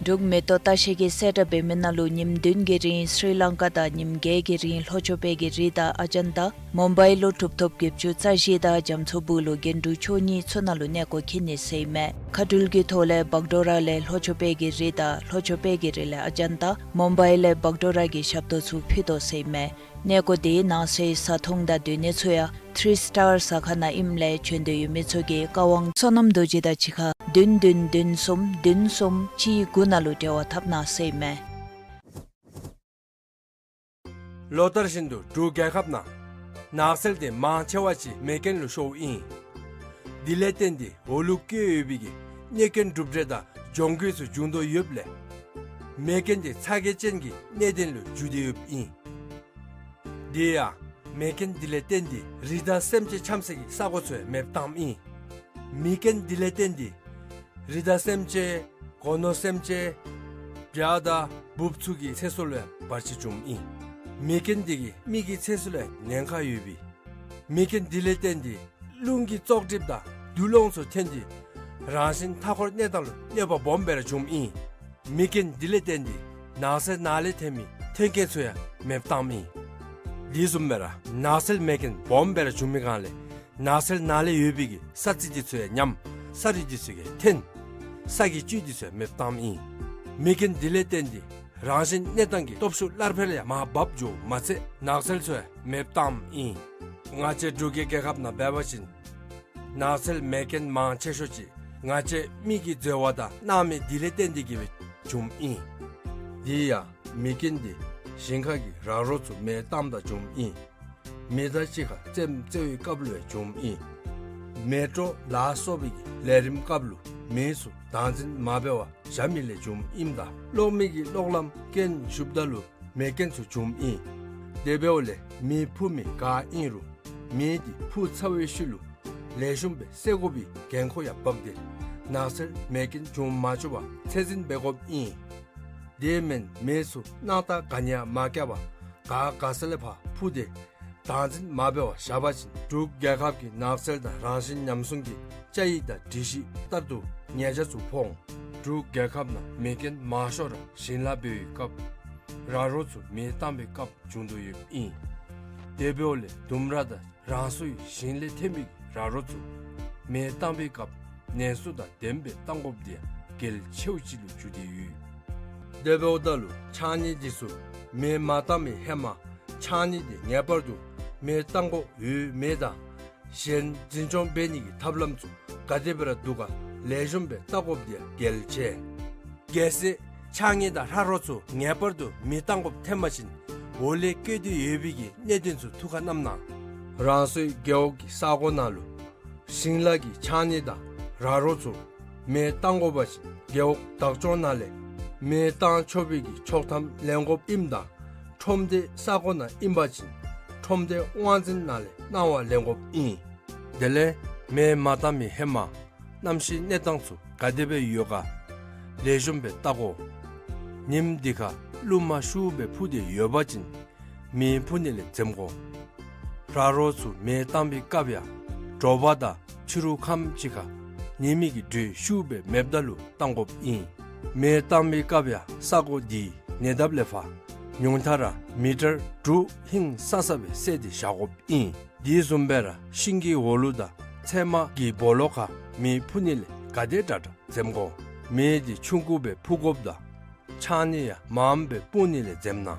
འབྲུག་མེ་ཏོག་ལྟ་བཤལ་གྱིས་གསལ་བསྒྲགས་འབད་མི་ནང་ལུ་ཉིནམ་བདུན་གྱི་རིང་སྲི་ལང་ཀ་དང་ཉིནམ་བརྒྱད་ཀྱི་རིང་ལྷོ་ཕྱོགས་པའི་གི་རི་དང་ཨ་ཇན་ཏ་མུམ་བའི་ལུ་གྲུབ་ཐོབ་བརྒྱད་ཅུ་རྩ་བཞི་དང་རྒྱ་མཚོ་སྦུག་ལུ་གྱེན་དྲུག་བཅུ་གཉིས་ཚུ་ནང་ལུ་གནས་སྐོར་འཁྱིད་ནི་ཟེར་མས། མཁའ་འགྲུལ་གྱི་ཐོག་ལས་བག་ཌོ་ར་ལས་ལྷོ་ཕྱོགས་པའི་གི་རི་དང་ལྷོ་ཕྱོགས་པའི་གི་རི་ལས་ཨ་ཇན་ཏ་མུམ་བའི་ལས་བག་ཌོ་ར་གི་ཞབས་ཏོག་ཚུ་ཕུལ་དོ་ཟེར་མས། གནས་སྐོར་དེའི་ནང་གསེས་བཟའ་འཐུང་དང་སྡོད་གནས་ཚུ་ཡང་ཐི་རི་སི་ཊར་ཟ་ཁང་ནང་ཨིནམ་ལས་བྱོན་འདོད་ཡོད་མི་ཚུ་གིས་བཀའ་དབང་བསོད་ནམས་རྡོ་རྗེ་དང་གཅིག་ཁར་བདུན་བདུན་བདུན་གསུམ་བདུན་གསུམ་གཅིག་དགུ་ནང་ལུ་འབྲེལ་བ་འཐབ་གནང་ཟེར་མས། ལོ་ལྟར་བཞིན་དུ་འབྲུག་རྒྱལ་ཁབ་ནང་ནགས་ཚལ་དེ་མང་ཆེ་བ་ཅིག་མེ་རྐྱེན་ལུ་ཤོརཝ་ཨིན། དེ་ལས་བརྟེན་ཏེ་འོག་ལུ་བཀོད་ཡོད་པའི་གི་གནོད་སྐྱོན་གྲུབ་འབྲས་དང་གྱོང་གུད་ཚུ་བྱུང་དོ་ཡོདཔ་ལས་མེ་རྐྱེན་དེ་ཚ་གྱང་ཅན་གྱི་གནད་དོན་ལུ་འགྱུར་ཏེ་ཡོདཔ་ཨིན། དེ་ཡང་མེ་རྐྱེན་དེ་ལས་བརྟེན་ཏེ་རི་དྭགས་སེམས་ཅན་འཁྱམ་སའི་གི་ས་གོ་ཚུ་ཡང་མེདཔ་བཏངམ་ཨིན། མེ་རྐྱེན་དེ་ལས་བརྟེན་ཏེ་རི་དྭགས་སེམས་ཅན་སྒོ་ནོར་སེམས་ཅན་བྱ་དང་འབུཔ་ཚུ་གི་ཚེ་སྲོག་ལུ་ཡང་བར་ཆད་བྱུངམ་ཨིན། མེ་རྐྱེན་དེ་གིས་མི་གི་ཚེ་སྲོག་ལུ་ཡང་ཉེན་ཁ་ཡོདཔ་ཨིན། མེ་རྐྱེན་དེ་ལས་བརྟེན་ཏེ་རླུང་གི་བཙོག་གྲིབ་དང་རྡུལ་སློང་ཚུ་ཐོན་ཏེ་རང་བཞིན་མཐའ་འཁོར་གནས་སྟངས་ལུ་གནོད་པ་སྦོམ་སྦེ་ར་བྱུངམ་ཨིན། མེ་རྐྱེན་དེ་ལས་བརྟེན་ཏེ་ནགས་ཚལ་ནང་ལས་ཐོན་མི་ཐོན་སྐྱེད་ཚུ་ཡང་མེདཔ་བཏངམ་ཨིན། དེ་བཟུམ་སྦེ་ར་ནགས་ཚལ་མེ་རྐྱེན་སྦོམ་སྦེ་ར་བྱུང་མི་སྒང་ལས་ནགས་ཚལ་ནང་ལས་ཡོད་པའི་གི་ས་རྩི་དེ་ཚུ་ཡང་ཉམས། ས་རུད་དེ་ཚུ་ཡང་འཐོན། ས་གི་བཅུད་དེ་ཚུ་ཡང་མེདཔ་བཏངམ་ཨིན། མེ་རྐྱེན་དེ་ལས་བརྟེན་ཏེ་རང་བཞིན་གནས་སྟངས་ཀྱི་སྟོབས་ཤུགས་སླར་འཕེལ་ཡང་མར་བབས་འགྱོཝ་མ་ཚད་ནགས་ཚལ་ཚུ་ཡང་མེདཔ་བཏངམ་ཨིན། ང་བཅས་འབྲུག་གི་རྒྱལ་ཁབ་ནང་འབད་བ་ཅིན་ནགས་ཚལ་མེ་རྐྱེན་མང་ཆེ་ཤོས་ཅིག་ང་བཅས་མི་གི་འཛོལ་བ་དང་སྣང་མེད་དེ་ལས་བརྟེན་ཏེ་གིས་སྦེ་བྱུངམ་ཨིན། དེ་ཡང་མེ་རྐྱེན་དེ་ཞིང་ཁ་གི་ར་རོ་ཚུ་མེ་བཏངམ་ད་བྱུངམ་ཨིན། མེ་མདའ་གཅིག་ཁར་རྩེདམོ་རྩེ་བའི་སྐབས་ལུ་ཡང་བྱུངམ་ཨིན། མེ་དྲོད་ལ་སོགས་པའི་གི་ལས་རིམ་སྐབས་ལུ་མེ་ཚུ་བདག་འཛིན་མ་འབད་བར་བཞག་མི་ལས་བྱུངམ་ཨིནམ་ད་གློག་མེ་གི་གློག་ལམ་རྐྱེན་ཞུགསཔ་ད་ལུ་མེ་རྐྱེན་ཚུ་བྱུངམ་ཨིན། དེ་འབདཝ་ལས་མེ་འཕུ་མི་ག་ཨིན་རུང་མེ་དེ་འཕུ་ཚར་བའི་ཤུལ་ལུ་ལེགས་ཤོམ་སྦེ་བསལ་དགོ་པའི་འགན་ཁུར་ཡང་འབག་སྟེ་ནགས་ཚལ་མེ་རྐྱེན་བྱུང་མ་བཅུག་པར་ཚད་འཛིན་འབད་དགོཔ་ཨིན། དེ་མེན་མེ་ཚུ་སྣང་ཐག་ག་ནི་ཡང་མ་བཀལ་བར་ག་ག་ས་ལས་ཕར་འཕུ་སྟེ་བདག་འཛིན་མ་འབད་བར་བཞག་པ་ཅིན་འབྲུག་རྒྱལ་ཁབ་ཀྱི་ནགས་ཚལ་དང་རང་བཞིན་ཉམས་སྲུང་གི་བཅའ་ཡིག་དང་སྒྲིག་གཞི་ལྟར་དུ་ཉེས་ཆད་ཚུ་ཕོག་འོང་། འབྲུག་རྒྱལ་ཁབ་ནང་མེ་རྐྱེན་མང་ཤོས་ར་ཞིང་ལཱ་འབད་བའི་སྐབས་ར་རོ་ཚུ་མེ་བཏང་བའི་སྐབས་བྱུང་དོ་ཡོདཔ་ཨིན། དེ་འབདཝ་ལས་ལྡུམ་ར་དང་རང་སོའི་ཞིང་ལས་ཐོན་པའི་ར་རོ་ཚུ་མེ་བཏང་བའི་སྐབས་ནན་སོ་དང་ལྡནམ་སྦེ་བཏང་དགོཔ་དེ་ཡང་གལ་ཆེཝ་ཅིག་ལུ་གྱུར་ཏེ་ཡོད། དེ་འབདཝ་ད་ལུ་ཕྱགས་སྙིགས་དེ་ཚུ་མེ་མ་བཏང་བའི་ཧེ་མ་ཕྱགས་སྙིགས་དེ་ངེས་པར་དུ་མེ་བཏང་དགོཔ་ཡོད་མེད་དང་གཞན་འཛིན་སྐྱོང་འབད་ནི་གི་ཐབས་ལམ་ཚུ་ག་དེ་སྦེ་ར་འདུག་ག་ལེགས་ཤོམ་སྦེ་བལྟ་དགོཔ་དེ་ཡང་གལ་ཆེ། གལ་སྲིད་ཕྱགས་སྙིགས་དང་ར་རོ་ཚུ་ངེས་པར་དུ་མེ་བཏང་དགོཔ་ཐོན་པ་ཅིན་འོག་ལས་བཀོད་དེ་ཡོད་པའི་གི་གནད་དོན་ཚུ་ཐུགས་ཁར་བསྣམ་གནང་། རང་སོའི་རྒེད་འོག་གི་ས་གོ་ནང་ལུ་ཞིང་ལཱ་གི་ཕྱགས་སྙིགས་དང་ར་རོ་ཚུ་མེ་བཏང་དགོ་པ་ཅིན་རྒེད་འོག་བདག་སྐྱོང་ནང་ལས་ མེ་བཏང་ཆོག་པའི་གི་ཆོག་ཐམ་ལེན་དགོཔ་ཨིནམ་ད་ཁྲོམ་སྡེ་ས་གོ་ནང་ཨིན་པ་ཅིན་ཁྲོམ་སྡེ་དབང་འཛིན་ནང་ལས་གནང་བ་ལེན་དགོཔ་ཨིན། དེ་ལས་མེ་མ་བཏང་མི་ཧེ་མ་གནམ་གཤིས་གནས་སྟངས་ཚུ་ག་དེ་སྦེ་ཡོད་ག་ལེགས་ཤོམ་སྦེ་བལྟ་དགོ། ཉིམ་འདི་ཁར་རླུང་མ་ཤུགས་སྦེ་འཕུ་སྟེ་ཡོད་པ་ཅིན་མེ་འཕུ་ནི་ལས་འཛེམ་དགོ། ར་རོ་ཚུ་མེ་བཏང་པའི་སྐབས་ཡང་དྲོ་པ་དང་ཕྱི་རུ་ཁམས་ཅིག་ཁར་ཉི་མའི་གི་དྲོད་ཤུགས་སྦེ་མེདཔ་ད་ལུ་བཏང་དགོཔ་ཨིན། མེ་བཏང་པའི་སྐབས་ཡང་ས་གོ་འདི་ཉེ་འདབས་ལས་ཕར་ཉུང་མཐའ་ར་མི་ཊར་དྲུག་ཧིང་སང་ས་སྦེ་བསལ་ཏེ་བཞག་དགོཔ་ཨིན། དེ་བཟུམ་སྦེ་ར་ཤིང་གི་འོག་ལུ་དང་ཚལ་མ་གི་སྦོ་ལོགས་ཁར་མེ་འཕུ་ནི་ལས་ག་དེ་དྲག་དྲག་འཛེམ་དགོ། མེ་འདི་ཆུང་ཀུ་སྦེ་འཕུ་དགོཔ་དང་ཆང་ནི་ཡང་མངམ་སྦེ་སྤུང་ནི་ལས་འཛེམ་གནང་།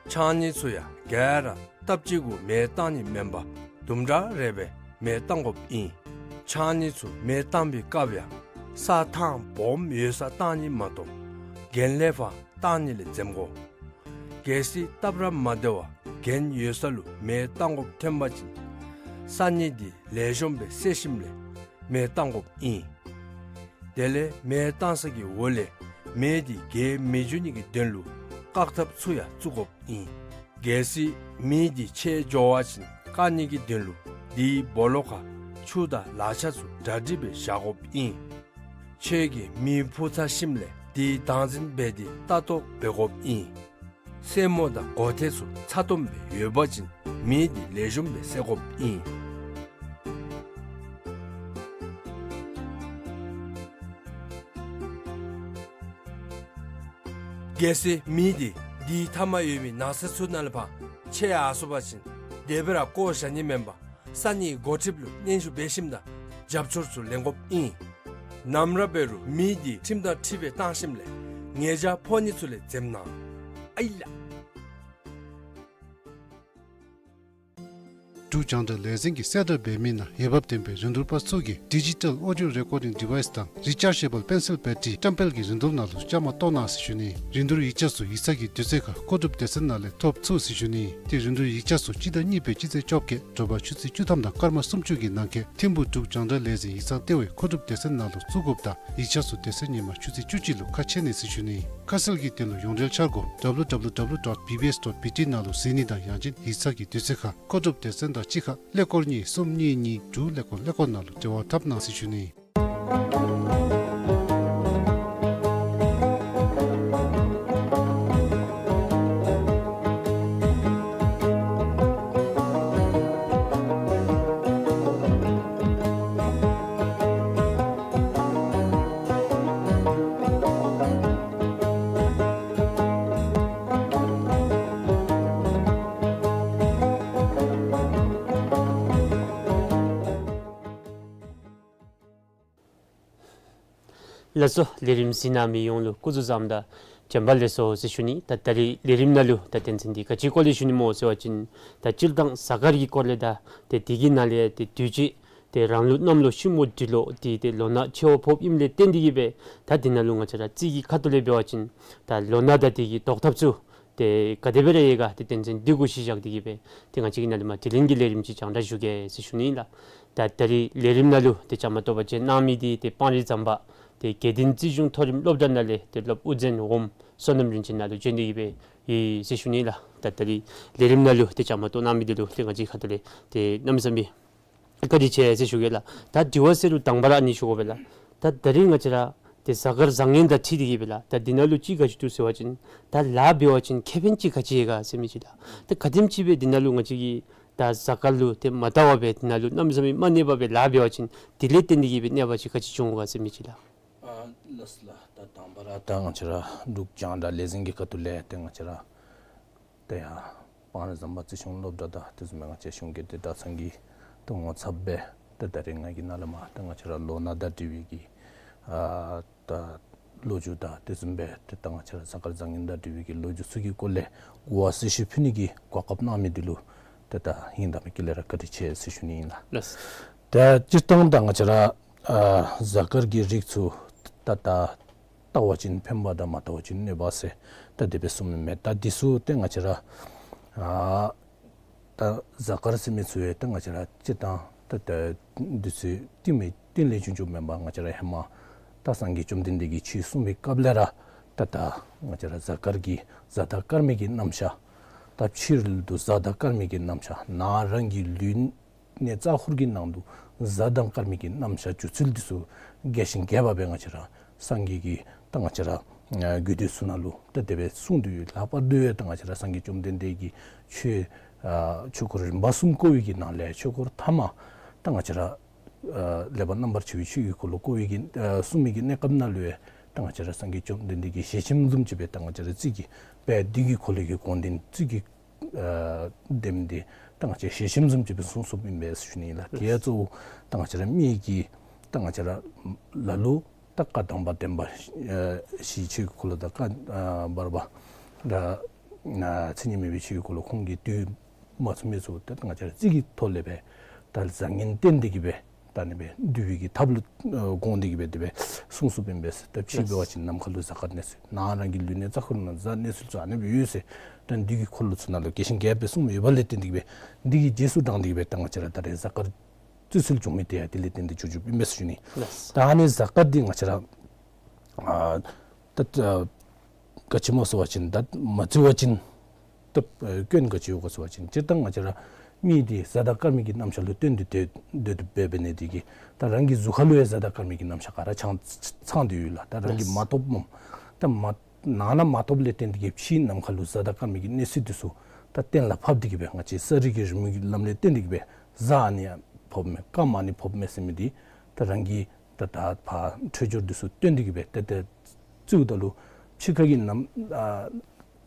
ཆང་ནི་ཚུ་ཡང་ག་ར་སྟབས་གཅིག་གུ་མེ་བཏང་ནི་མེན་པར་དུམ་གྲ་རེ་སྦེ་མེ་བཏང་དགོཔ་ཨིན། ཆང་ནི་ཚུ་མེ་བཏང་པའི་སྐབས་ཡང་ས་ཐང་སྦོམ་ཡོད་སར་བཏང་ནི་མ་གཏོགས་གྱེན་ལས་ཕར་བཏང་ནི་ལས་འཛེམ་དགོ། གལ་སྲིད་སྟབས་ར་མ་བདེ་བར་གྱེན་ཡོད་ས་ལུ་མེ་བཏང་དགོཔ་ཐོན་པ་ཅིན་ས་ནི་འདི་ལེགས་ཤོམ་སྦེ་བསལ་ཞིནམ་ལས་མེ་བཏང་དགོཔ་ཨིན། དེ་ལས་མེ་བཏང་ས་གི་འོག་ལས་མེ་འདི་རྒྱས་མི་འགྱོ་ནི་གི་དོན་ལུ་བཀག་ཐབས་ཚུ་ཡང་བཙུགས་དགོཔ་ཨིན། གལ་སྲིད་མེ་འདི་ཆད་འགྱོ་བ་ཅིན་བཀག་ནི་གི་དོན་ལུ་དེའི་སྦོ་ལོགས་ཁར་ཆུ་དང་ལག་ཆ་ཚུ་གྲ་སྒྲིག་སྦེ་བཞག་དགོཔ་ཨིན། ཁྱོད་ཀྱིས་མེ་འཕུ་ཚར་ཞིནམ་ལས་དེའི་བདག་འཛིན་འབད་དེ་ལྟ་རྟོག་འབད་དགོཔ་ཨིན། སེན་མོ་དང་གོ་ཐེར་ཚུ་ཚ་ཏོམ་སྦེ་ཡོད་པ་ཅིན་མེ་འདི་ལེགས་ཤོམ་སྦེ་བསད་དགོཔ་ཨིན། གལ་སྲིད་མེ་འདི་དེའི་མཐའ་མར་ཡོད་མི་ནགས་ཚལ་ཚུ་ནང་ལས་ཕར་ཆད་ཡར་སོང་པ་ཅིན་དེ་སྦེ་ར་བཀོ་བཞག་ནི་མེན་པར་ས་གནས་འགོ་ཁྲིདཔ་ལུ་སྙན་ཞུ་འབད་ཞིནམ་ད་རྒྱབ་སྐྱོར་ཚུ་ལེན་དགོཔ་ཨིན། ནམ་ར་འབད་རུང་མེ་འདི་ཁྲིམས་དང་འཁྲིལ་སྦེ་བཏང་ཞིནམ་ལས་ཉེས་བྱ་ཕོག་ནི་ཚུ་ལས་འཛེམ་གནང་། ཨའི་ལགས། འབྲུག་རྒྱང་བསྒྲགས་ལས་འཛིན་གྱིས་གསལ་བསྒྲགས་འབད་མི་ནང་འོས་འབབ་ལྡན་པའི་རིན་བསྡུར་པ་ཚུ་གིས་ཌི་ཇི་ཊལ་ཨོ་ཌིའོ་རེ་ཀོར་ཌིང་ཌི་ཝའི་སི་དང་རི་ཅཱར་ཇེ་བཱལ་པེན་སིལ་བེ་ཊི་བཀྲམ་སྤེལ་གྱི་རིན་བསྡུར་ནང་ལུ་བཅའ་མར་གཏོགས་གནང་ཟེར་ཞུ་ནི། རིན་བསྡུར་ཡིག་ཆ་ཚུ་ཡིག་ཚང་གི་དུས་ཚོད་ཁར་མཁོ་སྒྲུབ་སྡེ་ཚན་ནང་ལས་ཐོབ་ཚུགས་ཟེར་ཞུ་ནི། ཏེ་རིན་བསྡུར་ཡིག་ཆ་ཚུ་སྤྱི་ཟླ་གཉིས་པའི་སྤྱི་ཚེས་བཅོ་བརྒྱད་དྲོ་པ་ཆུ་ཚོད་བཅུ་ཐམ་དང་སྐར་མ་སུམ་ཅུ་གི་ནང་འཁོད་ཐིམ་ཕུག་འབྲུག་རྒྱང་བསྒྲགས་ལས་འཛིན་ཡིག་ཚང་ལྟེ་བའི་མཁོ་སྒྲུབ་སྡེ་ཚན་ནང་ལུ་བཙུགས་དགོཔ་དང་ཡིག་ཆ་ཚུ་དེ་ཚེ་ཉིན་མ་ཆུ་ཚོད་བཅུ་གཅིག་ལུ་ཁ་ཕྱེ་ནི་ཟེར་ཞུ་ནི། ཁ་གསལ་གྱི་དོན་ལུ་ཡོངས་འབྲེལ་འཆར་སྒོ་W W W dot B B S dot B T ནང་ལུ་གཟིགས་ནི་དང་ཡང་ཅིན་ཡིག་ཚང་གི་དུས་ཚོད་ཁར་མཁོ་སྒྲུབ་སྡེ་ཚན་དང་གཅིག་ཁར་ཀླད་ཀོར་གཉིས་གསུམ་གཉིས་གཉིས་དྲུག་ཀླད་ཀོར་ཀླད་ཀོར་ནང་ལུ་འབྲེལ་བ་འཐབ་གནང་ཟེར་ཞུ་ནི། ལགས་སོ། ལས་རིམ་གཟིགས་གནང་མི་ཡོངས་ལུ་སྐུ་གཟུགས་བཟང་དང་བྱོན་པ་ལེགས་སོ་ཟེར་ཞུ་ནི། ད་ད་རིས་ལས་རིམ་ནང་ལུ་ད་དོན་ཚན་འདི་ག་ཅི་སྐོར་ལས་ཞུ་ནི་སྨོ་ཟེར་བ་ཅིན་ད་སྤྱིར་བཏང་གཟའ་སྐར་གྱི་སྐོར་ལས་དང་ཏེ་དེ་གི་ནང་ལས་ཏེ་དུས་ཅི་ཏེ་རང་ལུག་གནམ་ལོ་ཤིང་མོ་སྦྲུལ་ལོ་འདི་ཏེ་ལོ་ན་ཆེ་བ་ཕོགཔ་ཨིནམ་ལས་བརྟེན་ཏེ་གིས་སྦེ་ད་འདི་ནང་ལུ་ང་བཅས་ར་རྩིས་ཀྱི་ཁ་ཐུག་ལས་འབད་བ་ཅིན་ད་ལོ་ན་དང་དེ་གི་བཟློག་ཐབས་ཚུ་ཏེ་ག་དེ་སྦེ་ར་ཡོད་ག་ཏེ་དོན་ཚན་འདི་གུ་གཞི་བཞག་སྟེ་གིས་སྦེ་ཏེ་ང་བཅས་ཀྱིས་ནཱ་ལས་མར་དྲི་ལན་གྱི་ལས་རིམ་ཅིག་རྒྱང་བསྒྲགས་ཞུ་གེ་ཟེར་ཞུ་ནི་ཨིན་ལགས། ད་ད་རིས་ལས་རིམ་ནང་ལུ་ཏེ་བཅའ་མར་གཏོགས་པར་བྱོན་གནང་མི་འདི་ཏེ་སྤང་རི་ཟམ་པ་ཏེ་དགེ་ལྡན་རྩིས་གཞུང་མཐོ་རིམ་སློབ་གྲྭ་ནང་ལས་ཏེ་སློབ་དབུ་འཛིན་འོགམ་བསོད་ནམས་རིན་ཆེན་ནཱ་ལུ་བྱོན་ཏེ་གིས་སྦེ་ཡོད་ཟེར་ཞུ་ནི་ཨིན་ལགས། ད་ད་རིས་ལས་རིམ་ནང་ལུ་ཏེ་བཅའ་མར་གཏོགས་གནང་མི་འདི་ལུ་ཏེ་ང་བཅས་ཁ་ཐུག་ལས་ཏེ་གནམ་མེད་ས་མེད་བཀའ་དྲིན་ཆེ་ཟེར་ཞུ་གེ་ལགས། ད་དྲི་བ་ཟེར་རུང་དང་པ་ར་ཨ་ནི་ཞུ་དགོ་པས་ལགས། ད་ད་རིས་ང་བཅས་ར་ཏེ་གཟའ་སྐར་བཟང་ངན་དང་འཁྲིལ་ཏེ་གིས་སྦེ་ལགས། ད་འདི་ནང་ལུ་ཅིག་ག་ཅི་འདུག་ཟེར་བ་ཅིན་ད་ལཱ་འབད་བ་ཅིན་ཁེ་ཕན་ཅིག་ག་ཅི་ཡོད་ག་ཟེར་མི་ཅིག་ལགས། ད་ག་དེམ་ཅིག་སྦེ་འདི་ནང་ལུ་ང་བཅས་ཀྱིས་ད་གཟའ་སྐར་ལུ་ཏེ་མ་བལྟ་བར་སྦེ་འདི་ནང་ལུ་གནམ་མེད་ས་མེད་མ་གནས་པར་སྦེ་ལཱ་འབད་བ་ཅིན་དེ་ལས་བརྟེན་ཏེ་གིས་སྦེ་གནོད་པ་ཅིག་ག་ཅི་འབྱུང་ག་ཟེར་མི་ཅིག་ལགས། ཨ་ལགས་ལགས། ད་དང་པ་ར་ད་ང་བཅས་ར་འབྲུག་རྒྱང་བསྒྲགས་ལས་འཛིན་གྱི་ཁ་ཐུག་ལས་ཏེ་ང་བཅས་ར་ཏེ་ཡར་སྤང་རི་ཟམ་པ་རྩིས་གཞུང་སློབ་གྲྭ་དང་དེ་བཟུམ་སྦེ་ང་བཅས་གཞུང་གི་དེ་གྲྭ་ཚང་གི་ཏེ་ངོ་ཚབ་སྦེ་ཏེ་ད་རིས་ང་གིས་ནཱ་ལས་མར་ཏེ་ང་བཅས་ར་ལོ་ན་དང་འབྲེལ་བའི་གི་ཨ་ད་ལོ་རྒྱུས་དང་དེ་བཟུམ་སྦེ་ཏེ་ད་ང་བཅས་ར་གཟའ་སྐར་བཟང་ངན་དང་འབྲེལ་བའི་གི་ལོ་རྒྱུས་ཚུ་གི་སྐོར་ལས་གོ་བ་གསལ་ཞུ་ཕུལ་ནི་གི་གོ་སྐབས་གནང་མི་འདི་ལུ་ཏེ་ད་སྙིང་གཏམ་དཀྱིལ་ལས་ར་བཀའ་དྲིན་ཆེ་ཟེར་ཞུ་ནི་ཨིན་ལགས། ལགས། ཏེ་སྤྱིར་བཏང་ད་ང་བཅས་ར་ཨ་གཟའ་སྐར་གྱི་རིགས་ཚུ་ད་ད་བལྟ་བ་ཅིན་ཕན་པ་དང་མ་བལྟ་བ་ཅིན་གནོད་པ་ཟེར་ད་དེ་སྦེ་གསུངམ་མས། ད་འདི་ཚུ་ཏེ་ང་བཅས་ར་ཨ་ད་གཟའ་སྐར་ཟེར་མི་ཚུ་ཡང་ད་ང་བཅས་ར་སྤྱིར་བཏང་ད་ད་འདི་ཚུ་གཏིང་མི་གཏིང་ལས་བྱུང་བྱུངམ་མེན་པར་ང་བཅས་ར་ཧེ་མ་ད་སངས་རྒྱས་བཅོམ་ལྡན་འདས་ཀྱིས་ཆོས་གསུངས་པའི་སྐབས་ལས་ར་ ད་ད་ང་བཅས་ར་གཟའ་སྐར་གྱི་གཟའ་དང་སྐར་མའི་གི་རྣམ་གཞག། ད་ཕྱི་རོལ་དུ་གཟའ་དང་སྐར་མའི་གི་རྣམ་གཞག། ནང་རང་གི་ལུས་གནས་རྩ་འཁོར་གྱི་ནང་དུ་གཟའ་དང་སྐར་མའི་གི་རྣམ་གཞག་འཇུག་ཚུལ་འདི་ཚུ་རྒྱས་ཤིང་རྒྱས་པ་སྦེ་ང་བཅས་ར་སངས་རྒྱས་ཀྱིས་ད་ང་བཅས་ར་ཨ་རྒྱུད་སྡེ་ཚུ་ནང་ལུ་ད་དེ་སྦེ་གསུངས་ཏེ་ཡོད། ལྷག་པར་དུ་ཡང་ད་ང་བཅས་ར་སངས་རྒྱས་བཅོམ་ལྡན་འདས་ཀྱིས་ཆོས་ཨ་ཆོས་འཁོར་རིམ་པ་གསུམ་བསྐོར་བའི་གི་ནང་ལས་ཆོས་འཁོར་ཐ་མ་ད་ང་བཅས་ར་ཨ་ལེགས་པར་རྣམ་པར་ཕྱེ་བའི་ཆོས་ཀྱི་འཁོར་ལོ་བསྐོར་བའི་གི་ཨ་གསུངས་མི་གི་གནས་སྐབས་ནང་ལུ་ཡང་ད་ང་བཅས་ར་སངས་རྒྱས་བཅོམ་ལྡན་འདས་ཀྱིས་ཞལ་ཆེམས་བཟུམ་ཅིག་སྦེ་ད་ང་བཅས་ར་རྩིས་ཀྱི་དཔལ་བདུད་ཀྱི་འཁོར་ལོའི་གི་དགོངས་དོན་རྩིས་ཀྱི་ཨ་དེམ་འདི་ད་ང་བཅས་ཞལ་ཆེམས་བཟུམ་ཅིག་སྦེ་གསུངས་གསུངསམ་ཨིན་པས་ཟེར་ཞུ་ནི་ཨིན་ལགས། དེ་ཡང་གཙོ་བོ་ད་ང་བཅས་ར་མི་གི་ད་ང་བཅས་ར་ལ་ལུ་ད་བཀའ་དམ་པ་བདེན་པ་ཨ་བཞིའི་ཆོས་ཀྱི་འཁོར་ལོ་དང་བཀའ་ཨ་བར་པ་ད་ཨ་མཚན་ཉིད་མེད་པའི་ཆོས་ཀྱི་འཁོར་ལོ་ཁོང་གིས་བསྡུ་མ་ཚུགས་མི་ཚུ་ད་ང་བཅས་ར་རྩིས་ཀྱི་ཐོག་ལས་སྦེ་ད་བཟང་ངན་བསྟེན་ཏེ་གི་སྦེ་ད་ཨ་ནི་སྦེ་བསྡུ་བའི་གི་ཐབས་ལུ་ཨ་དགོངས་ཏེ་གི་སྦེ་དེ་སྦེ་གསུངས་གསུངསམ་ཨིན་པས་ཟེར། ད་ཕྱི་འབད་བ་ཅིན་ནམ་མཁའ་ལུ་གཟའ་སྐར་གནས་ཚུལ། ནང་རང་གི་ལུས་གནས་རྩ་འཁོར་ནང་གཟའ་གནས་ཚུལ་ཚུ་ཨ་ནི་སྦེ་ཡོད་ཟེར། ད་བདུད་ཀྱི་འཁོར་ལོ་ཚུ་ནང་ལུ་རྒྱས་ཤིང་རྒྱས་པ་སྦེ་གསུངས་ཡོད་པ་ལས་བརྟེན་ཏེ་གི་སྦེ་འདི་གི་རྗེས་སུ་འབྲངས་ཏེ་གི་སྦེ་ད་ང་བཅས་ར་ད་རེས་གཟའ་སྐར་རྩི་ཚུལ་བྱུང་མི་དེ་ཡང་དེ་ལས་བརྟེན་ཏེ་བྱུང་བྱུངམ་ཨིན་པས་ཟེར་ཞུ་ནི། ལགས། ད་ཨ་ནི་གཟའ་སྐར་འདི་ང་བཅས་ར་ཨ་ད་ཨ་ག་ཅི་སྨོ་ཟེར་བ་ཅིན་ད་མ་བརྩི་བ་ཅིན་ད་ཨ་སྐྱོན་ག་ཅི་ཡོད་ག་ཟེར་བ་ཅིན་སྤྱིར་བཏང་ང་བཅས་ར་མི་འདི་གཟའ་དང་སྐར་མའི་གི་རྣམ་གཞག་ལུ་བརྟེན་ཏེ་སྡོད་སྡོད་དོ་འབད་འབད་ནི་འདི་གིས་ད་རང་གི་གཟུགས་ཁ་ལུ་ཡང་གཟའ་དང་སྐར་མའི་གི་རྣམ་གཞག་ག་ར་ཚང་ཚང་སྟེ་ཡོད་ལགས། ད་རང་གིས་མ་རྟོགས་མོ་ད་མ་ནང་ན་མ་རྟོགསཔ་ལས་བརྟེན་ཏེ་གི་ཕྱི་ནམ་མཁའ་ལུ་གཟའ་དང་སྐར་མའི་གི་གནས་ཚུལ་འདི་ཚུ་ད་གཏན་ལ་ཕབ་སྟེ་གི་སྦེ་ང་བཅས་གསར་རིག་གི་རི་མོའི་གི་ལམ་ལས་བརྟེན་ཏེ་གི་སྦེ་གཟའ་ཨ་ནི་ཡང་ཕོགཔ་མས་སྐར་མ་ཨ་ནི་ཕོགཔ་མས་ཟེར་མི་འདི་ད་རང་གི་ད་ད་ཕར་འཕྲོད་སྦྱོར་འདི་ཚུ་བཏོན་ཏེ་གི་སྦེ་ཏེ་ཏེ་བརྩིཝ་ད་ལུ་ཕྱི་ཁ་གི་ནམ་ཨ་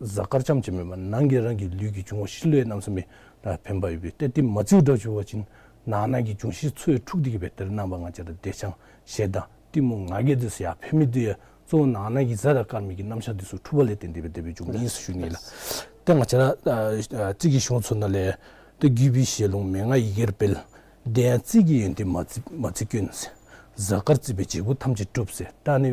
གཟའ་སྐར་རྐྱངམ་ཅིག་མེན་པར་ནང་གི་རང་གི་ལུས་ཀྱི་འབྱུང་བ་བཞི་ལུ་ཡང་གནམ་མེད་ས་མེད་ད་ཕན་པ་ཡོད་པས། ཏེ་དེ་མ་བརྩིཝ་ད་ཅིག་འབད་བ་ཅིན་ནང་ན་གི་འབྱུང་བཞི་ཚུ་ཡང་འཁྲུགས་ཏེ་གི་སྦེ་ཏེ་རྣམ་པ་ང་བཅས་ར་བདེ་ཆགས་ཞེ་སྡང་གཏི་མུག་ང་རྒྱལ་འདི་ཚུ་ཡར་འཕེལ་མི་འདི་ཡང་གཙོ་བོ་ནང་ན་གི་གཟའ་དང་སྐར་མའི་གི་རྣམ་གཞག་འདི་ཚུ་འཁྲུགས་པ་ལས་བརྟེན་ཏེ་སྦེ་དེ་སྦེ་འབྱུངམ་ཨིན་ཟེར་ཞུ་ནི་ལགས། ཏེ་ང་བཅས་ར་ཨ་ཨ་རྩིས་ཀྱི་གཞུང་ཚུ་ནང་ལས་ཏེ་རྒྱུད་པའི་ཞལ་ལུང་མན་ངག་ཡི་གེར་སྤེལ། དེ་ཡང་རྩིས་ཀྱི་ཡོན་ཏན་མ་བརྩི་མ་བརྩི་སྐྱོན་ཟེར། གཟའ་སྐར་བརྩིས་པས་བྱེད་པོ་ཐམས་ཅད་འགྲུབ་ཟེར། ད་ཨ་ནི་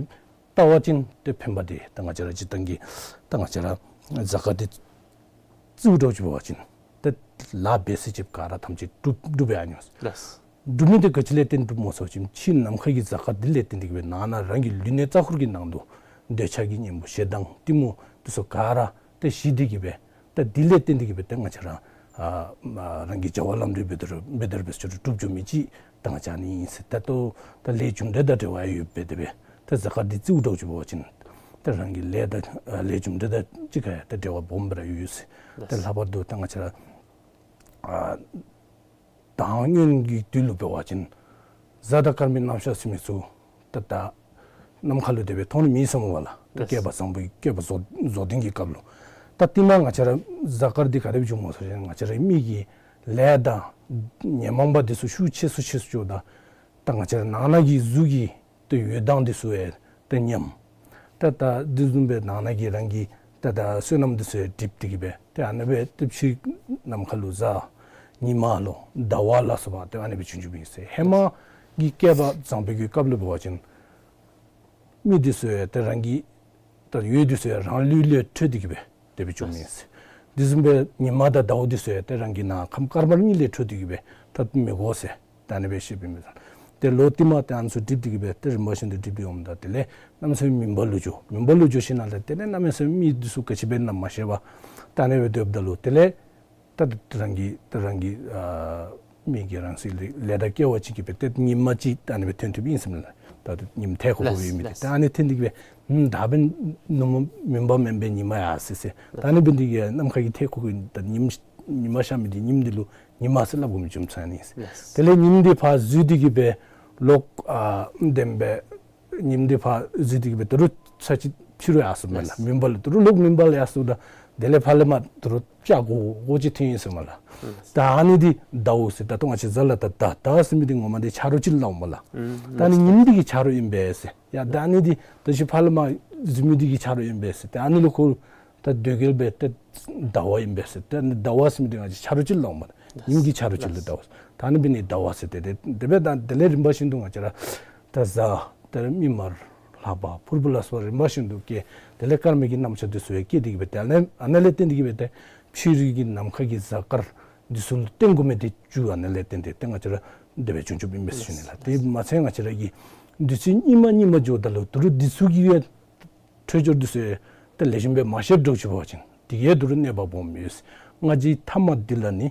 བལྟ་བ་ཅིན་ཏེ་ཕན་པ་འདི་ད་ང་བཅས་ར་སྤྱིར་བཏང་གི་ད་ང་བཅས་ར་གཟའ་སྐར་འདི་བརྩིཝ་ད་ཅིག་འབད་བ་ཅིན་ཏེ་ལཱ་འབད་ས་ཅིག་ག་ར་ཐམས་ཅད་འགྲུབ་འགྲུབ་པའི་ཨ་ནི་ལགས། འགྲུབ་མི་འདི་ག་ཅི་ལས་བརྟེན་འགྲུབ་སྨོ་ཟེར་བ་ཅིན་ཕྱི་ནམ་མཁའ་གི་གཟའ་སྐར་འདི་ལས་བརྟེན་ཏེ་གི་སྦེ་ནང་ན་རང་གི་ལུས་གནས་རྩ་འཁོར་གྱི་ནང་དུ་འདོད་ཆགས་ཀྱི་གཉེན་པོ་ཞེ་སྡང་གཏི་མུག་འདི་ཚུ་ག་ར་ཏེ་ཞི་སྟེ་གི་སྦེ་ད་འདི་ལས་བརྟེན་ཏེ་གི་སྦེ་ད་ང་བཅས་ར་ཨ་ཨ་རང་གི་བྱ་བ་ལམ་འགྲོ་འབད་དེ་ར་འབད་དེ་ར་འབད་ས་ཅིག་འགྲུབ་འགྱོ་མི་ཅིག་ད་ང་བཅས་ཨ་ནི་ཨིན་ཟེར། ད་ལྟོ་ད་ལས་རྒྱུ་འབྲས་དང་འབྲེལ་བ་ཡོདཔ་སྦེ་དེ་སྦེ་ད་གཟའ་སྐར་འདི་བརྩིཝ་ད་ཅིག་འབད་བ་ཅིན་ད་རང་གི་ལས་དང་ཨ་ལས་རྒྱུ་འབྲས་དང་གཅིག་ཁར་ཡང་ད་འབྲེལ་བ་སྦོམ་སྦེ་ར་ཡོད་ཟེར། ད་ལྷག་པར་དུ་ད་ང་བཅས་ར་ཨ་དང་སྔོན་གྱི་དུས་ལུ་འབད་བ་ཅིན་གཟའ་དང་སྐར་མའི་རྣམ་གཞག་ཟེར་མི་ཚུ་ད་ད་ནམ་མཁའ་ལུ་དེ་སྦེ་མཐོང་ནི་མེད་ཟེར་སྨོ་ལགས། ད་ལགས། བསྐལ་པ་བཟང་པོའི་བསྐལ་པ་རྫོགས་རྫོགས་ལྡན་གྱི་སྐབས་ལུ། ད་རྟིང་མ་ང་བཅས་ར་གཟའ་སྐར་འདི་ག་དེ་སྦེ་བྱུངམ་སྨོ་ཟེར་བ་ཅིན་ང་བཅས་རའི་མི་གི་ལས་དང་ཉོན་མོངས་པ་འདི་ཚུ་ཤུགས་ཆེ་སུ་ཆེ་སུ་འགྱོཝ་ད་ད་ང་བཅས་ར་ནང་ན་གི་གཟུགས་ཀྱི་ཏེ་འོད་མདངས་འདི་ཚུ་ཡང་ཏེ་ཉམས། ཏེ་ད་འདི་བཟུམ་སྦེ་ནང་ན་གི་རང་གི་ཏེ་ད་བསོད་ནམས་འདི་ཚུ་ཡང་འགྲིབ་སྟེ་གི་སྦེ་ཏེ་ཨ་ནི་སྦེ་ཏེ་ཕྱི་ནམ་མཁའ་ལུ་གཟའ་ཉི་མ་ལོ་ཟླ་བ་ལ་སོགས་པ་ཏེ་ཨ་ནི་སྦེ་བྱུང་བྱུངམ་ཨིན་ཟེར། ཧེ་མ་གི་བསྐལ་པ་བཟང་པོའི་གི་སྐབས་ལུ་འབད་བ་ཅིན་མི་འདི་ཚུ་ཡང་ཏེ་རང་གི་ད་འོད་འདི་ཚུ་ཡང་རང་ལུས་ལས་འཕྲོས་ཏེ་གི་སྦེ་དེ་སྦེ་བྱུངམ་ཨིན་ཟེར། འདི་བཟུམ་སྦེ་ཉི་མ་དང་ཟླཝ་འདི་ཚུ་ཡང་ཏེ་རང་གི་ནང་ཁམས་དཀར་དམར་གཉིས་ལས་འཕྲོས་ཏེ་གི་སྦེ་ད་མི་གོ་ཟེར། ད་ཨ་ནི་སྦེ་བཤདཔ་ཨིན་པས། ཏེ་ལོ་རྟིང་མ་ཏེ་ཨ་ནི་ཚུ་འགྲིབ་སྟེ་གི་སྦེ་ཏེ་རིམ་པ་བཞིན་དུ་འགྲིབ་སྟེ་འོངམ་ད་དེ་ལས་གནམ་མེད་ས་མེད་མུན་པ་ལུ་འགྱོ། མུན་པ་ལུ་འགྱོ་ཞིནམ་ལས་དེ་ལས་གནམ་མེད་ས་མེད་མི་འདི་ཚུ་ག་ཅི་འབད་ན་མ་ཤེས་པར་ད་ཨ་ནི་སྦེ་སྡོདཔ་ད་ལུ་དེ་ལས་ད་རང་གི་ད་རང་གི་ཨ་མི་གི་རང་སྲིད་ལས་ལས་དང་སྐལ་བ་ཅིག་གིས་སྦེ་ཏེ་ཉིམ་ཅིག་ད་ཨ་ནི་སྦེ་ཐོན་ཐོནམ་ཨིན་ཟེར་མས་ལགས། ད་ཉིམ་ཐལ་ཁོག་ཁོག་ཡོད་མི་འདི་ད་ཨ་ནི་ཐོན་ཏེ་གི་སྦེ་ད་འབདན་ནུབ་མོ་མུན་པ་མེན་པའི་ཉི་མ་ཡར་སོ་ཟེར། ད་ཨ་ནི་འབད་ནི་འདི་གིས་ནམ་མཁའ་གི་ཐལ་ཁོག་ཁོག་ད་ཉིམ་ཉི་མ་ཤར་མི་འདི་ཉིམ་འདི་ལུ་ཉི་མ་ཟེར་སླབ་དགོ་མི་བྱུང་ཚར་ནི་ཨིན་ཟེར། དེ་ལས་ཉིམ་འདི་ཕར་འཛུལ་ཏེ་གི་སྦེ་ལོག་ཨ་དེ་སྦེ་ཉིམ་འདི་ཕར་འཛུལ་ཏེ་གི་སྦེ་ད་རུང་ཚར་གཅིག་ཕྱི་རུ་ཡར་སོ་མས་ལགས། མུན་པ་ལུ་ད་རུང་ལོག་མུན་པ་ལུ་ཡར་སོཝ་ད་དེ་ལས་ཕར་ལས་མར་ད་རུང་ཆ་གོ་གོ་ཅིག་ཐོན་ཡི་ཟེར་མས་ལགས། ད་ཨ་ནི་འདི་ཟླཝ་ཟེར། ད་ལྟོ་ང་བཅས་གཟའ་ལུ་ད་ཟླ་ཟླ་ཟེར་མི་འདི་ངོ་མ་འདི་ཆ་རོགས་ཅིག་ལུ་སླབ་འོང་མས་ལགས། ད་ཨ་ནི་ཉིམ་འདི་གི་ཆ་རོགས་ཨིན་པས་ཟེར། ཡ་ད་ཨ་ནི་འདི་ད་ཅི་ཕར་ལས་མར་འཛུལ་མི་འདི་གི་ཆ་རོགས་ཨིན་པས་ཟེར། ད་ཨ་ནི་ལུ་ཁོ་ད་དོལ་རྒྱལ་སྦེ་ད་ཟླ་བ་ཨིན་པས་ཟེར། ད་ཨ་ནི་ཟླ་བ་ཟེར་མི་འདི་ང་བཅས་ཆ་རོགས་ཅིག་ལུ་སླབ་འོང་མས། ཉིམ་གྱི་ཆ་རོགས་ཅིག་ལུ་ཟླཝ་ཟེར། ད་ཨ་ནི་འབད་ནི་ཟླ་བ་ཟེར། ཏེ་དེ་དེ་སྦེ་ད་དེ་ལས་རིམ་པ་བཞིན་དུ་ང་བཅས་ར་ད་གཟའ་དེ་ལས་མིག་དམར་ལྷག་པ་ཕུར་བུ་ལ་སོགས་པ་རིམ་པ་བཞིན་དུ་སྐྱེ། དེ་ལས་སྐར་མའི་གི་རྣམ་གཞག་འདི་ཚུ་ཡང་སྐྱེ་སྟེ་གི་སྦེ་དེ་ལས་ཨ་ནི་ལས་བརྟེན་ཏེ་གི་སྦེ་ཏེ་ཕྱི་རོལ་གྱི་ནམ་མཁའ་གི་གཟའ་སྐར་འདི་ཚུ་ལུ་བརྟེན་དགོ་མི་འདི་ཚུ་ཨ་ནི་ལས་བརྟེན་ཏེ་ཏེ་ང་བཅས་ར་དེ་སྦེ་བྱུང་བྱུངམ་ཨིན་པས་ཟེར་ཞུ་ནི་ལགས། དེ་མ་ཚད་ང་བཅས་ར་གི་དུས་ཚོད་སྙིགས་མ་སྙིགས་མ་འགྱོཝ་ད་ལུ་ད་རུང་འདི་ཚུ་གི་ཡང་ འཕྲོད་སྦྱོར་འདི་ཚུ་ཡང་ད་ལེགས་ཤོམ་སྦེ་མ་ཤེསཔ་འདྲཝ་ཅིག་འབད་བ་ཅིན་དེ་གིས་ཡང་ད་རུང་གནོད་པ་སྦོམ་ཡོད་ཟེར། ལྔ་བརྒྱའི་ཐ་མ་འདི་ལ་ནི་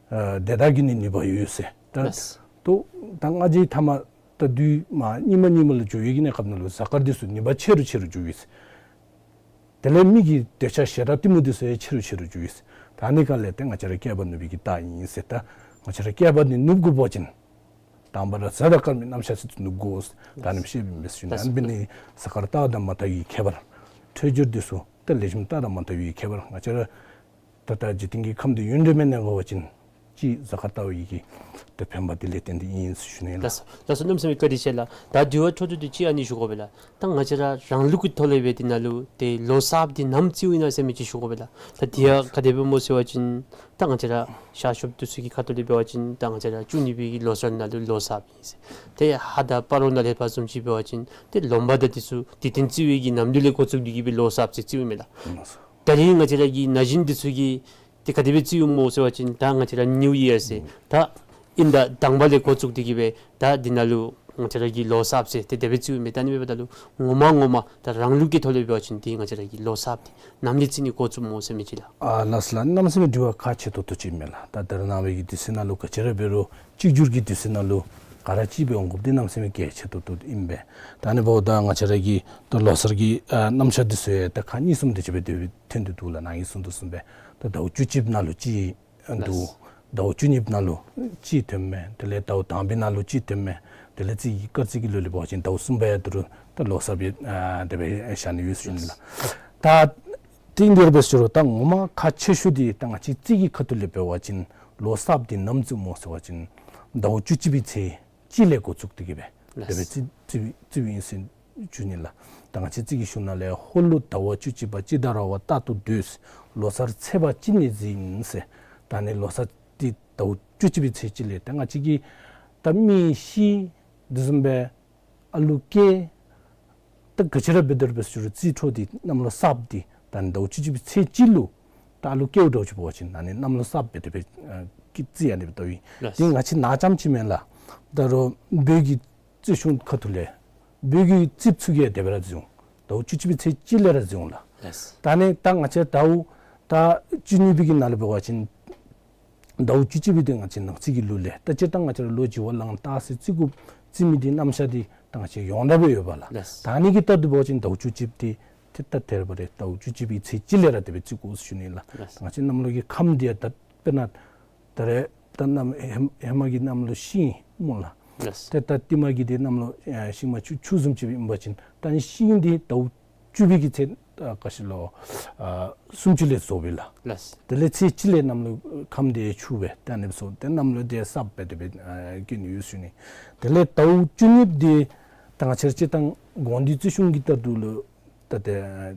ཨ་དེ་དག་གི་ནི་ནུས་པ་ཡོད་ཟེར། ད་ལགས། ད་ད་ལྔ་བརྒྱའི་ཐ་མ་ད་དུས་མ་སྙིགས་མ་སྙིགས་མ་ལུ་འགྱོ་བའི་གི་གནས་སྐབས་ནང་ལུ་གཟའ་སྐར་འདི་ཚུ་ནུས་པ་ཆེ་རུ་ཆེ་རུ་འགྱོཝ་ཨིན་ཟེར། དེ་ལས་མི་གི་འདོད་ཆགས་ཞེ་སྡང་གཏི་མུག་འདི་ཚུ་ཡང་ཆེ་རུ་ཆེ་རུ་འགྱོཝ་ཨིན་ཟེར། ད་ཨ་ནི་ག་ལས་ཏེ་ང་བཅས་ར་བསྐལ་པ་ནུབ་པའི་གི་རྟགས་ཨིན་ཟེར། ད་ང་བཅས་ར་བསྐལ་པ་འདི་ནུབ་དགོ་པ་ཅིན་དང་པ་ར་གཟའ་དང་སྐར་མའི་རྣམ་གཞག་ཚུ་ནུབ་དགོ་ཟེར། ད་ཨ་ནི་བཤདཔ་ཨིན་པས་ཟེར་ཞུ་ནི། ཨ་ནི་འབད་ནི་གཟའ་སྐར་རྟགས་དང་མ་བརྟགས་པའི་ཁྱད་པར། འཕྲོད་སྦྱོར་འདི་ཚུ་ད་ལེགས་ཤོམ་བལྟ་དང་མ་བལྟ་བའི་ཁྱད་པར། ང་བཅས་ར་ད་ལྟ་འཇིག་རྟེན་གྱི་ཁམས་འདི་ཡུན་རིངམོ་གནས་དགོ་པ་ཅིན་གཅིག་གཟའ་སྐར་བལྟ་བའི་གི་ཏེ་ཕན་པ་འདི་ལས་བརྟེན་ཏེ་ཨིན་ཟེར་ཞུ་ནི་ལགས། ལགས་སོ། ལགས་སོ། གནམ་མེད་ས་མེད་བཀའ་དྲིན་ཆེ་ལགས། ད་དྲི་བ་འཕྲོ་མཐུད་དེ་གཅིག་ཨ་ནི་ཞུ་དགོ་པས་ལགས། ད་ང་བཅས་ར་རང་ལུགས་ཀྱི་ཐོག་ལས་འབད་དེ་ནང་ལུ་ཏེ་ལོ་གསརཔ་འདི་ནམ་བརྩིཝ་ཨིན་ན་ཟེར་མི་ཅིག་ཞུ་དགོ་པས་ལགས། ད་དེ་ཡང་ག་དེ་སྦེ་སྨོ་ཟེར་བ་ཅིན་ད་ང་བཅས་ར་ཤར་ཕྱོགསཔ་འདི་ཚུ་གི་ཁ་ཐུག་ལས་འབད་བ་ཅིན་ད་ང་བཅས་ར་བཅུ་གཉིས་པའི་གི་ལོ་གསར་ནང་ལུ་ལོ་གསརཔ་ཨིན་ཟེར། ཏེ་ཧཱ་དང་སྤ་རོ་ནང་ལས་ཕར་བཟུམ་ཅིག་འབད་བ་ཅིན་ཏེ་ལོ་འབའ་དང་འདི་ཚུ་དུས་སྟོན་བརྩི་བའི་གི་ནམ་དུས་ལས་འགོ་བཙུགས་ཏེ་གི་སྦེ་ལོ་གསརཔ་ཟེར་བརྩིཝ་མས་ལགས། ད་རིས་ང་བཅས་ར་གི་ན་གཞོན་འདི་ཚུ་གིས་ཏེ་ག་དེ་སྦེ་བརྩིཝ་སྨོ་ཟེར་བ་ཅིན་ད་ང་བཅས་ར་ནིའུ་ཡིར་ཟེར་ད་དབྱིན་ཟླ་དང་པ་ལས་འགོ་བཙུགས་ཏེ་གི་སྦེ་ད་འདི་ནང་ལུ་ང་བཅས་ར་གི་ལོ་གསརཔ་ཟེར་ཏེ་དེ་སྦེ་བརྩིཝ་མས། ད་ཨ་ནི་འབདཝ་ད་ལུ་ངོ་མ་ངོ་མ་ད་རང་ལུགས་ཀྱི་ཐོག་ལས་འབད་བ་ཅིན་ཏེ་ང་བཅས་ར་གི་ལོ་གསརཔ་འདི་ནམ་ལས་བརྩི་ནི་འགོ་བཙུགསཔ་སྨོ་ཟེར་མི་ཅིག་ལགས། ཨ་ལགས་སོ་ལགས། གནམ་མེད་ས་མེད་དྲི་བ་ཁག་ཆེ་ཏོག་ཏོ་ཅིག་མས་ལགས། ད་ད་རེས་ནངས་པའི་གི་དུས་ཚོད་ནང་ལུ་ག་ཅི་ར་འབད་རུང་གཅིག་གྱུར་གྱི་དུས་ཚོད་ནང་ལུ་ག་ར་གཅིག་སྦེ་འོང་དགོཔ་འདི་གནམ་མེད་ས་མེད་གལ་ཆེ་ཏོག་ཏོ་ཨིན་པས། ད་ཨ་ནི་འབདཝ་ད་ང་བཅས་ར་གི་ད་ལོ་གསར་གྱི་ཨ་རྣམ་གཞག་འདི་ཚུ་ཡང་ད་ཁག་གཉིས་གསུམ་དེ་ཅིག་སྦེ་དེ་སྦེ་ཐོན་ཏེ་འདུག་ལགས། ནཱ་གིས་གསུངས་དོ་བཟུམ་སྦེ་ད་ཟླཝ་བཅུ་གཅིག་ནང་ལུ་གཅིག་འདུག། ཟླཝ་བཅུ་གཉིས་ནང་ལུ་གཅིག་ཐོནམ་མས། དེ་ལས་ཟླཝ་དང་པའི་ནང་ལུ་གཅིག་ཐོནམ་མས། དེ་ལས་རྩིས་ཀྱི་སྐར་རྩིས་ཀྱི་ལུགས་ལས་འབད་བ་ཅིན་ཟླཝ་གསུམ་པ་ཡང་ད་རུང་ད་ལོ་གསར་སྦེ་ཨ་དེ་སྦེ་བཞག་ནི་ཡོད་ཟེར་ཞུ་ནི་ལགས། ད་དེ་འདི་ར་འབད་ཟེར་རུང་ད་ངོ་མ་ཁག་ཆེ་ཤོས་འདི་ད་ང་བཅས་རྩིས་ཀྱི་ཁ་ཐུག་ལས་འབད་བ་ཅིན་ལོ་གསརཔ་འདི་ནམ་བརྩིཝ་སྨོ་ཟེར་བ་ཅིན་ཟླཝ་བཅུ་གཅིག་པའི་ཚེས་གཅིག་ལས་འགོ་བཙུགས་ཏེ་གི་སྦེ་དེ་སྦེ་ལགས། རྩིས་རྩིས་རྩིསཝ་ཨིན་ཟེར་ཞུ་ནི་ལགས། ད་ང་བཅས་རྩིས་ཀྱི་གཞུང་ནང་ལས་ཧོར་ལུ་ཟླཝ་བཅུ་གཅིག་པ་སྤྱི་ཟླ་ར་བ་རྟག་ཏུ་སྡོད། ལོ་གསར་ཚེས་པ་གཅིག་ནས་ཟིན་ཟེར། ད་ཨ་ནི་ལོ་གསར་འདི་ཟླཝ་བཅུ་གཅིག་པའི་ཚེས་གཅིག་ལས། ད་ང་བཅས་ཀྱི་ད་མི་ཤི་དེ་བཟུམ་སྦེ་ཨ་ལུ་སྐྱེ་ད་ག་ཅི་ར་འབད་དེ་ར་འབད་ཟེར་རུང་རྩིས་འཕྲོ་འདི་གནམ་ལོ་གསརཔ་འདི་ད་ཨ་ནི་ཟླཝ་བཅུ་གཅིག་པའི་ཚེས་གཅིག་ལུ་ད་ཨ་ལུ་སྐྱེཝ་འདྲཝ་ཅིག་འབད་བ་ཅིན་ཨ་ནི་གནམ་ལོ་གསརཔ་སྦེ་དེ་སྦེ་ཨ་ཀྱི་རྩིས་ཨ་ནི་སྦེ་བལྟཝ་ཨིན། ལགས། འདི་ང་བཅས་ནཱ་རྐྱངམ་ཅིག་མེན་ལགས། ད་རུང་བོད་ཀྱི་རྩིས་གཞུང་ཁ་ཐུག་ལས་བོད་ཀྱི་རྩིསཔ་ཚུ་གིས་དེ་སྦེ་ར་རྩིསཝ་འོང་། ཟླཝ་བཅུ་གཅིག་པའི་ཚེས་གཅིག་ལས་ར་རྩིསཝ་འོང་ལགས། ལགས། ད་ཨ་ནི་ད་ང་བཅས་ཟླཝ་ད་བཅུ་གཉིས་པའི་གི་ནང་ལས་འབད་བ་ཅིན་ཟླཝ་བཅུ་གཅིག་པའི་འདི་ང་བཅས་ནང་རྩིས་ཀྱི་ལུགས་ལས་ད་སྤྱིར་བཏང་ང་བཅས་ར་ལོ་བྱི་བ་ལང་སྟག་ཟེར་རྩི་དགོཔ་རྩི་མི་འདི་རྣམ་གཞག་འདི་ད་ང་བཅས་ཡོངས་གྲགས་སྦེ་ཡོད་པས་ལགས། ལགས། ད་ཨ་ནི་གི་ལྟར་དུ་འབད་བ་ཅིན་ཟླཝ་བཅུ་གཅིག་འདི་ཏེ་ད་དེ་ར་འབད་རུང་ཟླཝ་བཅུ་གཅིག་པའི་ཚེས་གཅིག་ལས་ར་དེ་སྦེ་རྩི་དགོ་ཟེར་ཞུ་ནི་ལགས། ལགས། ད་ང་བཅས་གནམ་ལོ་གི་ཁམས་འདི་ཡང་ད་དཔེར་ན་ད་རེས་ད་གནམ་ཧེ་ཧེ་མ་གི་གནམ་ལོ་ཤིང་སྨོ་ལགས། ལགས། ཏེ་ད་ལྟདམོ་གི་འདི་གནམ་ལོ་ཨ་ཤིང་མ་ཆུ་ཆུ་བཟུམ་ཅིག་ཨིན་པ་ཅིན་ད་ཨ་ནི་ཤིང་འདི་ཟླཝ་བཅུ་པའི་གི་ཚེས་ཨ་ག་ཅི་ལོ་ཨ་སུམ་ཅུ་ལས་རྫོགསཔ་ཨིན་ལགས། ལགས། དེ་ལས་ཚེས་གཅིག་ལས་གནམ་ལོ་ཁམས་འདི་ཆུ་སྦེ་ད་ཨ་ནི་སྦེ་སོང་སྟེ་གནམ་ལོ་འདི་གསརཔ་སྦེ་དེ་སྦེ་ཨ་སྐྱེ་ནི་ཡོད་ཟེར་ཞུ་ནི། དེ་ལས་ཟླཝ་བཅུ་གཉིས་འདི་ད་ང་བཅས་ར་སྤྱིར་བཏང་དགོན་སྡེའི་རྩིས་གཞུང་གི་ལྟར་དུ་ལུ་ད་དེ་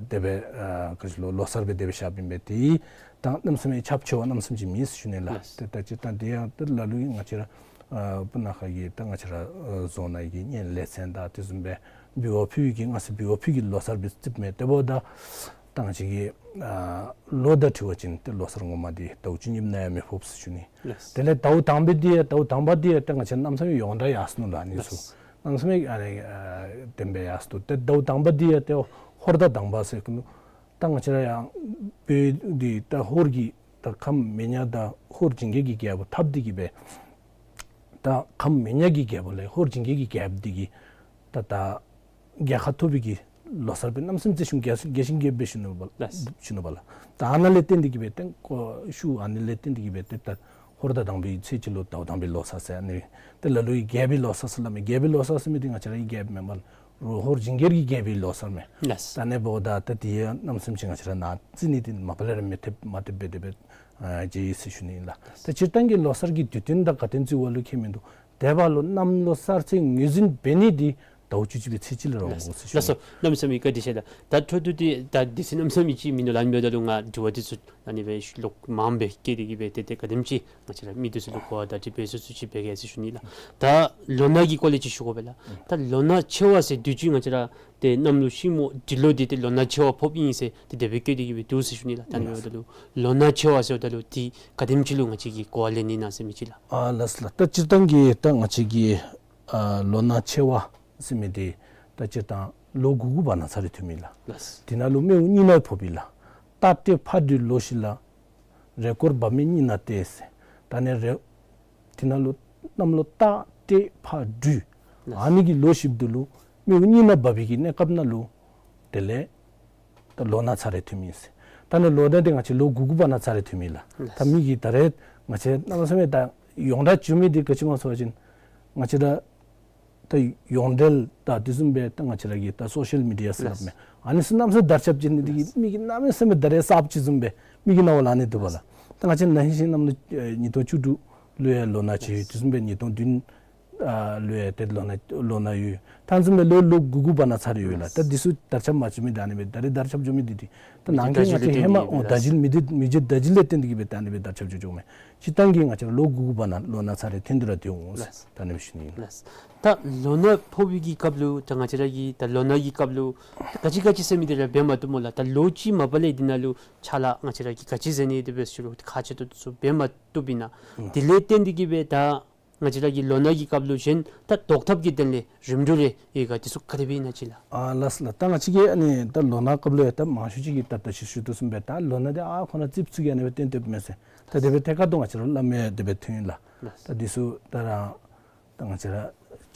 དེ་སྦེ་ཨ་ག་ཅི་ལོ་ལོ་གསར་སྦེ་དེ་སྦེ་བཞགཔ་ཨིན་པས། དེ་ད་གནམ་མེད་ས་མེད་ཁྱབ་ཆེ་བ་གནམ་མེད་ས་མེད་ཅིག་མེད་ཟེར་ཞུ་ནི་ལགས། ལགས། ཏེ་ད་སྤྱིར་བཏང་དེ་ཡང་ཏེ་ལ་ལུ་གིས་ང་བཅས་ར་ཨ་སྤུ་ན་ཁ་གི་ད་ང་བཅས་ར་ཨ་རྫོང་ནང་གི་གཉེན་ལས་ཚན་དང་དེ་བཟུམ་སྦེ་འབུལ་བ་ཕུལ་བའི་གི་སྔ་ས་འབུལ་བ་ཕུལ་གྱི་ལོ་གསར་སྦེ་རྩིསཝ་མས། དེ་འབདཝ་ད་ད་ང་བཅས་ཀྱི་ཨ་ལོ་དང་འཁྲིལ་བ་ཅིན་ཏེ་ལོ་གསར་ངོ་མ་འདི་ཟླཝ་བཅུ་གཉིས་ནང་ཡང་མི་ཕོགཔ་ཟེར་ཞུ་ནི། ལགས། དེ་ལས་ཟླཝ་དང་པའི་འདི་ཡང་ཟླཝ་དང་པ་འདི་ཡང་ཏེ་ང་བཅས་གནམ་མེད་ས་མེད་ཡོངས་གྲགས་ཡར་སོ་ནུག་ལགས་ཨ་ནི་ཚུ། ལགས། གནམ་མེད་ས་མེད་ཨ་ནི་ཨ་བདེན་པའི་ཡར་སོ་ནུག། ཏེ་ཟླཝ་དང་པ་འདི་ཡང་ཏེ་ཧོར་ཟླ་དང་པ་ཟེར་གི་ནུག། ད་ང་བཅས་ར་ཡང་བོད་འདི་ད་ཧོར་གྱི་ད་ཁམས་མི་ཉག་དང་ཧོར་ཇིང་གེ་གི་རྒྱལ་པོ་འཐབ་སྟེ་གི་སྦེ་ད་ཁམས་མི་ཉག་གི་རྒྱལ་པོ་ལས་ཧོར་ཇིང་གེ་གི་རྒྱལཔོ་འདི་གིས་ད་ད་རྒྱལ་ཁ་ཐོབ་པའི་གི་ལོ་གསར་སྦེ་གནམ་མེད་ས་མེད་རྩིས་གཞུང་རྒྱས་རྒྱས་ཤིང་རྒྱས་པ་སྦེ་ཞུ་ནུག་པ་ལགས། ཞུ་ནུག་པ་ལགས། ད་ཨ་ནཱ་ལས་བརྟེན་ཏེ་གི་སྦེ་ཏེ་ཁོ་ཤུལ་ཨ་ནི་ལས་བརྟེན་ཏེ་གི་སྦེ་ཏེ་ད་ཧོར་ཟླ་དང་པའི་ཚེས་གཅིག་ལུ་ཟླཝ་དང་པའི་ལོ་གསར་ཟེར་ཨ་ནི་ཏེ་ལ་ལུ་གིས་རྒྱལ་པོའི་ལོ་གསར་ཟེར་སླབ་མས། རྒྱལ་པོའི་ལོ་གསར་ཟེར་མི་འདི་ང་བཅས་ར་གི་རྒྱལཔོ་མེན་པར་རོགས་ཧོར་ཇིང་གེ་གི་རྒྱལ་པོའི་ལོ་གསར་མས། ལགས། ད་ཨ་ནི་འབདཝ་ད་ད་དེ་ཡང་གནམ་མེད་ས་མེད་ཅིག་ང་བཅས་ར་ནཱ་རྩིས་ནི་འདི་མ་པ་ལས་ར་མི་འཐདཔ་མ་འཐདཔ་སྦེ་དེ་སྦེ་ཨ་མཇལ་ཡི་ཟེར་ཞུ་ནི་ཨིན་ལགས། ད་སྤྱིར་བཏང་གི་ལོ་གསར་གྱི་དུས་སྟོན་དང་ག་དེམ་ཅིག་འབད་རུང་ཁྱད་མིན་འདུག། དེ་འབདཝ་ལུ་གནམ་ལོ་གསར་ཚེས་ངོས་འཛིན་འབད་ནི་འདི་ཟླཝ་བཅུ་གཅིག་པའི་ཚེས་གཅིག་ལས་ར་འོང་དགོ་ཟེར་ཞུ་ནི། ལགས་སོ། གནམ་མེད་ས་མེད་བཀའ་དྲིན་ཆེ་ལགས། ད་འཕྲོ་མཐུད་དེ་ད་དུས་ཚོད་གནམ་མེད་ས་མེད་ཅིག་མིན་འདུག་ལགས། ཨ་ནི་འབདཝ་ད་ལུ་ང་དྲི་བ་འདི་ཚུ་ཨ་ནི་སྦེ་ལོག་མངམ་སྦེ་བཀོད་དེ་གི་སྦེ་ཏེ་ཏེ་ག་དེམ་ཅིག་ང་བཅས་ར་མི་འདི་ཚུ་ལུ་གོ་བ་དང་འདྲིས་པའི་ཚུལ་ཚུ་ཅིག་འབད་གེ་ཟེར་ཞུ་ནི་ལགས། ད་ལོ་ན་གི་སྐོར་ལས་ཅིག་ཞུ་དགོ་པས་ལགས། ད་ལོ་ན་ཆེ་བ་ཟེར་དུས་ཅི་ང་བཅས་ར་ཏེ་གནམ་ལོ་ཤིང་མོ་འབྲི་ལོ་འདི་ཏེ་ལོ་ན་ཆེ་བ་ཕོགཔ་ཨིན་ཟེར་ཏེ་དེ་སྦེ་བཀོད་དེ་གི་སྦེ་འདུག་ཟེར་ཞུ་ནི་ལགས། ད་ཨ་ནི་འབདཝ་ད་ལུ་ལོ་ན་ཆེ་བ་ཟེརཝ་ད་ལུ་འདི་ག་དེམ་ཅིག་ལུ་ང་བཅས་ཀྱིས་གོ་བ་ལེན་ནི་ཨིན་ན་ཟེར་མི་ཅིག་ལགས། ཨ་ལགས་སོ་ལགས། ད་སྤྱིར་བཏང་གི་ད་ང་བཅས་ཀྱི་ཨ་ལོ་ན་ཆེ་བ་ཟེར་མི་འདི་ད་སྤྱིར་བཏང་ ལོ་དགུ་དགུ་བར་ན་ཚར་རེ་ཐོན་མི་ལགས། ལགས། དེ་ནང་ལུ་མི་གཉིས་ནང་ཕོགཔ་ཨིན་ལགས། རྟ་སྟེ་ཕག་སྦྲུལ་ལོ་བཞི་ལ། རེས་སྐོར་བབས་མི་གཉིས་ནང་སྟེ་ཟེར། ད་ཨ་ནི་རེ་དེ་ནང་ལུ་གནམ་ལོ་རྟ་སྟེ་ཕག་སྦྲུལ། ལགས། ཨ་ནི་གི་ལོ་བཞི་པོ་འདི་ལུ་མི་གཉིས་ནང་བབས་པའི་གི་གནས་སྐབས་ནང་ལུ་དེ་ལས་ད་ལོ་ན་ཚར་རེ་ཐོན་མི་ཨིན་ཟེར། ད་ཨ་ནི་ལོ་ན་འདི་ང་བཅས་ལོ་དགུ་དགུ་བར་ན་ཚར་རེ་ཐོན་མི་ལགས། ལགས། ད་མི་གིས་ད་རེས་ང་བཅས་གནམ་མེད་ས་མེད་ད་ཡོངས་གྲགས་བྱུང་མི་འདི་ག་ཅི་སྨོ་ཟེར་བ་ཅིན་ང་བཅས་ར་ད་ཡོངས་འབྲེལ་ད་དེ་བཟུམ་སྦེ་ད་ང་བཅས་ར་གི་ད་སོ་ཤལ་མི་ཌི་ཡ་ཟེར་སླབ་མས། ཨ་ནི་ཚུ་གནམ་མེད་ས་མེད་དར་ཁྱབ་ཅིག་ནི་འདི་གིས་མི་གིས་གནམ་མེད་ས་མེད་ད་རེས་གསརཔ་ཅིག་བཟུམ་སྦེ་མི་གི་རྣ་བ་ལུ་ཨ་ནི་འདུག་པ་ལགས། ད་ང་བཅས་ནང་བཞིན་གནམ་ལོ་ཨེ་ཉིས་སྟོང་བཅུ་དྲུག་ལུ་ཡང་ལོ་ན་ཅིག་དེ་བཟུམ་སྦེ་ཉིས་སྟོང་བདུན་ཨ་ལུ་ཡང་ཏེ་ལོ་ན་ལོ་ན་ཡོད། ད་བཟུམ་སྦེ་ལོ་ལོ་དགུ་དགུ་བར་ན་ཚར་ཡོད་ལགས། ད་འདི་ཚུ་དར་ཁྱབ་མ་བྱུང་མི་ད་ཨ་ནི་སྦེ་ད་རེས་དར་ཁྱབ་བྱུང་མི་འདི་འདི་ད་མི་ནང་འདི་གི་ང་བཅས་ཧེ་མ་ཨོ་ད་ཅི་མི་འདི་མི་རྗེ་ད་ཅི་ལས་བརྟེན་འདི་གིས་སྦེ་ད་ཨ་ནི་སྦེ་དར་ཁྱབ་བྱུང་བྱུངམ་མས། སྤྱིར་བཏང་གི་ང་བཅས་ར་ལོ་དགུ་དགུ་བར་ན་ལོ་ན་ཚར་རེ་ཐོན་ཏེ་ར་སྡོད་འོང་ཟེར་ལགས། ད་ཨ་ནི་སྦེ་ཞུ་ནི་ཨིན། ལགས། ད་ལོ་ན་ཕོག་པའི་གི་སྐབས་ལུ་ད་ང་བཅས་ར་གི་ད་ལོ་ན་གི་སྐབས་ལུ་ག་ཅི་ག་ཅི་ཟེར་མི་འདི་ར་འབད་མ་བཏུབ་སྨོ་ལགས། ད་ལོ་གཅིག་མ་པ་ལས་འདི་ནང་ལུ་ཕྱག་ལཱ་ང་བཅས་ར་གིས་ག་ཅི་མཛད་ནི་དེ་སྦེ་ཞུ་རུང་ཁག་ཆེ་ཏོག་ཏོ་ཚུ་འབད་མ་བཏུབ་ཨིན་ན། ཨུམ། དེ་ལས་བརྟེན་འདི་གིས་སྦེ་ད་ང་བཅས་ར་གི་ལོ་ན་གི་སྐབས་ལུ་གཞན་ད་བཟློག་ཐབས་ཀྱི་དོན་ལས་རིམ་གྲོ་རེ་ཡོད་ག་དེ་ཚུ་ག་དེ་སྦེ་ཨིན་ན་ཅིག་ལགས། ཨ་ལགས་ལགས། ད་ང་བཅས་ཀྱི་ཨ་ནི་ད་ལོ་ན་སྐབས་ལུ་ཡང་ད་མང་ཤོས་ཅིག་གིས་ད་ད་ཅི་ཞུ་དོ་བཟུམ་སྦེ་ད་ལོ་ན་འདི་ཨ་ཁོ་ན་རྩིགཔ་ཚུ་གིས་ཨ་ནི་སྦེ་བཏོན་བཏོནམ་མས་ཟེར། ད་དེ་སྦེ་ཐད་ཀར་དུ་ང་བཅས་ར་སླབ་མི་དེ་སྦེ་ཐོན་ཡི་ལགས། ལགས། ད་འདི་ཚུ་ད་ར་ད་ང་བཅས་ར་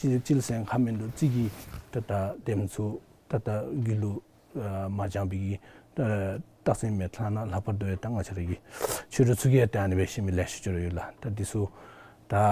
སྤྱིར་སྤྱིར་ཟེར་ཁ་མིན་འདུག་རྩིས་ཀྱི་ད་ད་དེམ་ཚུ་ད་ད་རྒྱུད་ལུ་ཨ་མ་སྦྱངས་པའི་གི་ཨ་རྟགས་མཚན་མེད་ལགས་ན། ལྷག་པར་དུ་ཡང་ད་ང་བཅས་ར་གི་ཆོས་གྲོགས་ཚུ་གིས་ད་ཨ་ནི་སྦེ་ཤེས་མི་ལེ་ཤ་ཅིག་ར་ཡོད་ལགས། ད་འདི་ཚུ་ད་ཨ་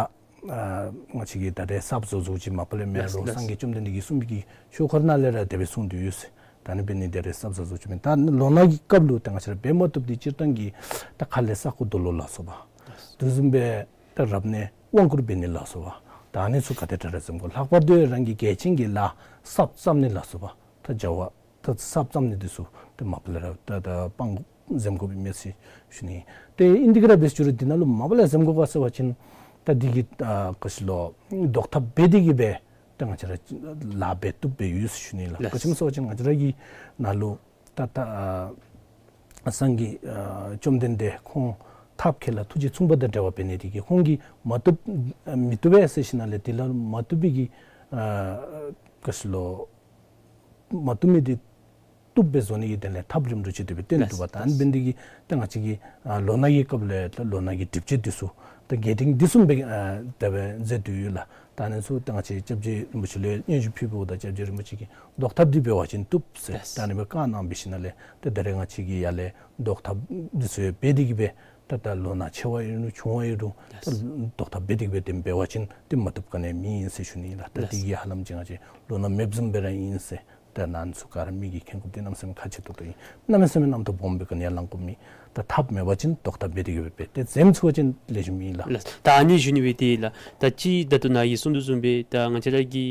ང་བཅས་ཀྱིས་ད་རེས་གསརཔ་བཟོ་བཟོཝ་ཅིག་མ་པ་ལས་མེན་རུང་། ལགས། སངས་རྒྱས་བཅོམ་ལྡན་འདས་ཀྱིས་གསུངས་པའི་གི་ཆོས་འཁོར་ནང་ལས་ར་དེ་སྦེ་གསུངས་ཏེ་ཡོད་ཟེར། ད་ཨ་ནི་འབད་ནི་ད་རེས་གསརཔ་བཟོ་བཟོཝ་ཅིག་མེན། ད་ལོ་ན་གི་སྐབས་ལུ་ད་ང་བཅས་ར་འབད་མ་བཏུབ་འདི་སྤྱིར་བཏང་གི་ད་ཁ་ལས་ས་རྐོ་རྡོ་སློག་ལ་སོགས་པ། ལགས། དེ་བཟུམ་སྦེ་ད་རབ་གནས་དབང་བསྐུར་འབད་ནི་ལ་སོགས་པ། ད་ཨ་ནི་ཚུ་ག་དེ་དྲག་ར་འཛེམ་དགོ། ལྷག་པར་དུ་རང་གི་གལ་ཆེན་གྱི་ལཱ་གསརཔ་བརྩམ་ནི་ལ་སོགས་པ། ད་བྱ་བ་ད་གསརཔ་བརྩམ་ནི་འདི་ཚུ་ད་མ་པ་ལས་ར་ད་ད་སྤང་འཛེམ་དགོཔ་ཨིན་མས་ཟེར་ཞུ་ནི། ཏེ་ཨིན་དེ་གིས་ར་འབད་ཞུ་རུང་འདི་ནང་ལུ་མ་པ་ལས་འཛེམ་དགོ་ག་ཟེར་བ་ཅིན་ད་འདི་གི་ཨ་ག་ཅི་ལོ་བཟློག་ཐབས་འབད་དེ་གིས་སྦེ་ད་ང་བཅས་ར་ལཱ་འབད་བཏུབ་སྦེ་ཡོད་ཟེར་ཞུ་ནི་ལགས། ལགས། ག་ཅི་སྨོ་ཟེར་བ་ཅིན་ང་བཅས་ར་གི་ནང་ལུ་ད་ད་ཨ་སངས་རྒྱས་ཨ་བཅོམ་ལྡན་འདས་ཁོང་ཐབས་མཁས་ལ་ཐུགས་རྗེ་མཚུངས་པ་དང་འབྲེལ་བ་འབད་ནི་དེ་གིས་ཁོང་གིས་མ་བཏུབ་ཨ་མི་བཏུབ་པས་ཟེར་ཞིནམ་ལས་དེ་ལུ་མ་བཏུབ་པའི་གི་ཨ་ག་ཅི་ལོ་མ་བཏུབ་མི་འདི་བཏུབ་སྦེ་བཟོ་ནི་གི་དོན་ལས་ཐབས་རིམ་གྲོ་ཅིག་དེ་སྦེ་སྟོན་ཏེ་འདུག་པ། ལགས། ད་ཨ་ནི་འབད་ནི་དེ་གིས་ད་ང་བཅས་ཀྱིས་ཨ་ལོ་ན་གི་སྐབས་ལུ་ད་ལོ་ན་གི་སྒྲིབ་བྱེད་འདི་ཚུ་ད་གལ་ཏེ་འདི་བཟུམ་སྦེ་ཨ་དེ་སྦེ་མཛད་དེ་ཡོད་ལགས། ད་ཨ་ནི་ཚུ་ད་ང་བཅས་སྐྱབས་རྗེ་རིན་པོ་ཆེ་ལུ་སྙན་ཞུ་ཕུལཝ་ད་སྐྱབས་རྗེ་རིན་པོ་ཆེ་གིས་བཟློག་ཐབས་འདི་འབད་བ་ཅིན་བཏུབ་ཟེར། ལགས། ད་ཨ་ནི་སྦེ་བཀའ་གནང་འབད་ཞིནམ་ལས་ཏེ་ད་རེས་ང་བཅས་ཀྱིས་ཡར་ལས་བཟློག་ཐབས་འདི་ཚུ་འབད་དེ་གིས་སྦེ་ད་ད་ལོ་ན་ཆེ་བ་ཨིན་རུང་ཆུང་བ་ཨིན་རུང་ད་ལགས། བཟློག་ཐབས་འབད་དེ་གིས་སྦེ་དེ་འབད་བ་ཅིན་ཏེ་མ་བཏུབ་ག་ནི་ཡང་མེད་ཟེར་ཞུ་ནི་ལགས། ད་དེ་གིས་ཧ་ལམ་ཅིག་ང་བཅས་ལོ་ན་མེདཔ་བཟུམ་སྦེ་ར་ཨིན་ཟེར། ད་ཨ་ནི་ཚུ་ག་ར་མི་གིས་མཁྱེན་དགོཔ་འདི་གནམ་མེད་ས་མེད་ཁག་ཆེ་ཏོག་ཏོ་ཨིན། གནམ་མེད་ས་མེད་རྣམ་རྟོག་སྦོམ་སྦེ་ག་ནི་ཡང་ལང་དགོཔ་མེད། ད་ཐབས་མེད་པ་ཅིན་བཟློག་ཐབས་འབད་དེ་གིས་སྦེ་འབད་དེ་འཛེམ་ཚུགས་པ་ཅིན་ལེགས་ཤོམ་ཨིན་ལགས། ལགས། ད་ཨ་ནི་ཞུ་ནི་སྦེ་ཏེ་ལགས། ད་ཅི་ད་ལྟོ་ནཱ་གིས་གསུངས་དོ་བཟུམ་སྦེ་ད་ང་བཅས་ར་གི་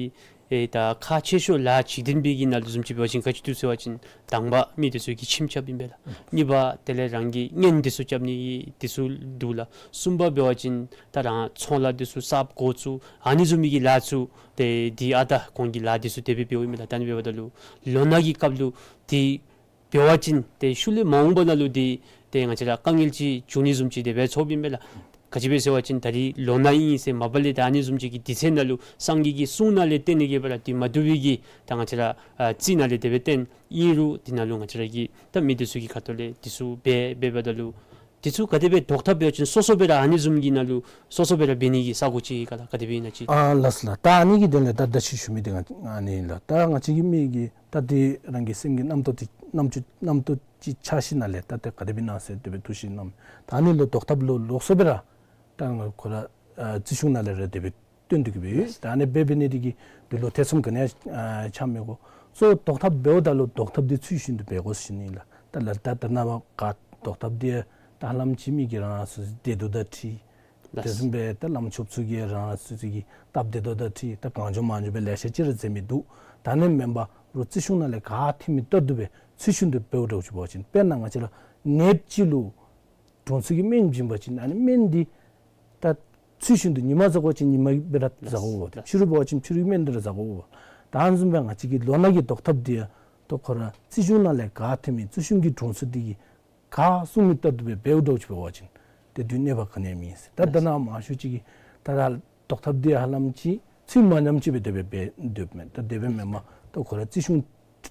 ཨེ་ད་ཁག་ཆེ་ཤོས་ལཱ་གཅིག་བདུན་པའི་གི་ནང་ལུ་བཟུམ་ཅིག་འབད་བ་ཅིན་ག་ཅི་འདུག་ཟེར་བ་ཅིན་དང་པ་མི་འདི་ཚུ་གིས་ཁྱིམ་རྐྱབ་ཨིན་པས་ལགས། གཉིས་པ་དེ་ལས་རང་གི་གཉེན་འདི་ཚུ་རྐྱབ་ནི་འདི་ཚུ་འདུག་ལགས། གསུམ་པ་འབད་བ་ཅིན་ད་རང་ཚོང་ལཱ་འདི་ཚུ་གསརཔ་འགོ་བཙུགས་ཨ་ནི་བཟུམ་མའི་གི་ལཱ་ཚུ་ཏེ་འདི་ཨ་ད་ཁོང་གི་ལཱ་འདི་ཚུ་དེ་སྦེ་འབདཝ་ཨིན་པས་ལགས། ད་ཨ་ནི་འབདཝ་ད་ལུ་ལོ་ན་གི་སྐབས་ལུ་འདི་འབད་བ་ཅིན་ཏེ་ཤུལ་ལས་མ་འོངས་པ་ནང་ལུ་འདི་ཏེ་ང་བཅས་ར་དཀའ་ངལ་ཅིག་འབྱུང་ནི་བཟུམ་ཅིག་དེ་སྦེ་ཚོརཝ་ཨིན་པས་ལགས། ག་ཅི་སྦེ་ཟེར་བ་ཅིན་ད་རིས་ལོ་ན་ཨིན་ཟེར་མ་པ་ལས་ད་ཨ་ནི་བཟུམ་ཅིག་གི་དུས་ཚོད་ནང་ལུ་སངས་རྒྱས་ཀྱི་གསུང་ནང་ལས་བརྟེན་ནི་གི་སྦེ་ར་འདི་མ་བཏུབ་པའི་གི་ད་ང་བཅས་ར་ཨ་རྩིས་ནང་ལས་དེ་སྦེ་བརྟེན་ཨིན་རུང་འདི་ནང་ལུ་ང་བཅས་ར་གི་ད་མི་འདི་ཚུ་གི་ཁ་ཐུག་ལས་འདི་ཚུ་འབད་འབདཝ་ད་ལུ་འདི་ཚུ་ག་དེ་སྦེ་བཟློག་ཐབས་འབད་བ་ཅིན་སོ་སོ་སྦེ་ར་ཨ་ནི་བཟུམ་གྱི་ནང་ལུ་སོ་སོ་སྦེ་ར་འབད་ནི་གི་ས་གོ་ཅིག་ག་ལགས། ག་དེ་སྦེ་ཨིན་ན་ཅིག། ཨ་ལགས་ལགས། ད་ཨ་ནི་གི་དོན་ལས་ད་ད་ཅི་ཞུ་མི་འདི་ང་ཨ་ནི་ལགས། ད་ང་བཅས་ཀྱི་མི་གིས་ད་འདི་རང་གི་སེམས་ཀྱི་རྣམ་རྟོག་འདི་རྣམ་ཅོ་རྣམ་རྟོག་ཅིག་ཆགས་ཞིནམ་ལས་ད་ཏེ་ག་དེ་སྦེ་ཨིན་ན་ཟེར་དེ་སྦེ་འདུ་ཤེས་བསྣམས། ད་ཨ་ནི་ལུ་བཟློག་ཐབས་ལུ་ལོགས་སུ་སྦེ་ར་ད་ང་ཁོ་ར་ཨ་རྩིས་གཞུང་ནང་ལས་ར་དེ་སྦེ་སྟོན་ཏེ་གིས་སྦེ་ཡོད། ད་ཨ་ནི་སྦེ་འབད་ནི་འདི་གིས་འདི་ལུ་ཐེ་ཚོམ་ག་ནི་ཡང་ཨ་ཆགས་མི་དགོ། གཙོ་བོ་བཟློག་ཐབས་འབདཝ་ད་ལུ་བཟློག་ཐབས་འདི་ཚུལ་བཞིན་དུ་འབད་དགོ་ཟེར་ཞུ་ནི་ལགས། ད་ལ་ད་ད་ནཱ་བ་ག་བཟློག་ཐབས་འདི་ད་ཧ་ལམ་ཅིག་མི་གིས་རང་རང་སོ་སོའི་བདེ་སྡུག་དང་འཁྲིལ། ལགས། དེ་བཟུམ་སྦེ་ད་བླམ་ཆོསཔ་ཚུ་གིས་རང་རང་སོ་སོ་གི་སྟབས་བདེ་ཏོག་ཏོ་དང་འཁྲིལ་ད་གང་བྱུང་མང་བྱུང་སྦེ་ལེ་ཤ་ཅིག་ར་མཛད་མི་འདུག། ད་ཨ་ནི་མེན་པར་རྩིས་གཞུང་ནང་ལས་ག་ཐོན་མི་ལྟར་དུ་སྦེ་ཚུལ་བཞིན་དུ་འབདཝ་འདྲཝ་ཅིག་འབད་བ་ཅིན་དཔེར་ན་ང་བཅས་ར་ནདཔ་ཅིག་ལུ་དྲུང་འཚོ་གིས་སྨན་བྱིན་པ་ཅིན་ཨ་ནི་སྨན་འདི་ད་ཚུལ་བཞིན་དུ་ཉི་མ་བཟའ་དགོ་པ་ཅིན་ཉི་མ་སྦེ་ར་བཟའ་དགོ། ལགས། ཕྱི་རུ་འབད་བ་ཅིན་ཕྱི་རུའི་སྨན་འདི་ར་བཟའ་དགོ། ད་ཨ་ནི་བཟུམ་སྦེ་ང་བཅས་ཀྱི་ལོ་ན་གི་བཟློག་ཐབས་འདི་ཡང་ད་ཁོ་ར་རྩིས་གཞུང་ནང་ལས་ག་ཐོན་མི་རྩིས་གཞུང་གི་དྲུང་འཚོ་འདི་གིས་ག་གསུང་མི་ལྟར་དུ་སྦེ་འབདཝ་འདྲཝ་ཅིག་འབད་བ་ཅིན་ཏེ་དུས་གནོད་པ་ག་ནི་ཡང་མེད་ཟེར། ད་ད་ནཱ་མང་ཤོས་ཅིག་གིས་ད་ད་བཟློག་ཐབས་འདི་ཧ་ལམ་ཅིག་ཚུལ་མ་ཉམས་ཅིག་སྦེ་དེ་སྦེ་འབད་སྡོདཔ་མས། ད་དེ་སྦེ་མེན་པར་ད་ཁོ་ར་རྩིས་གཞུང་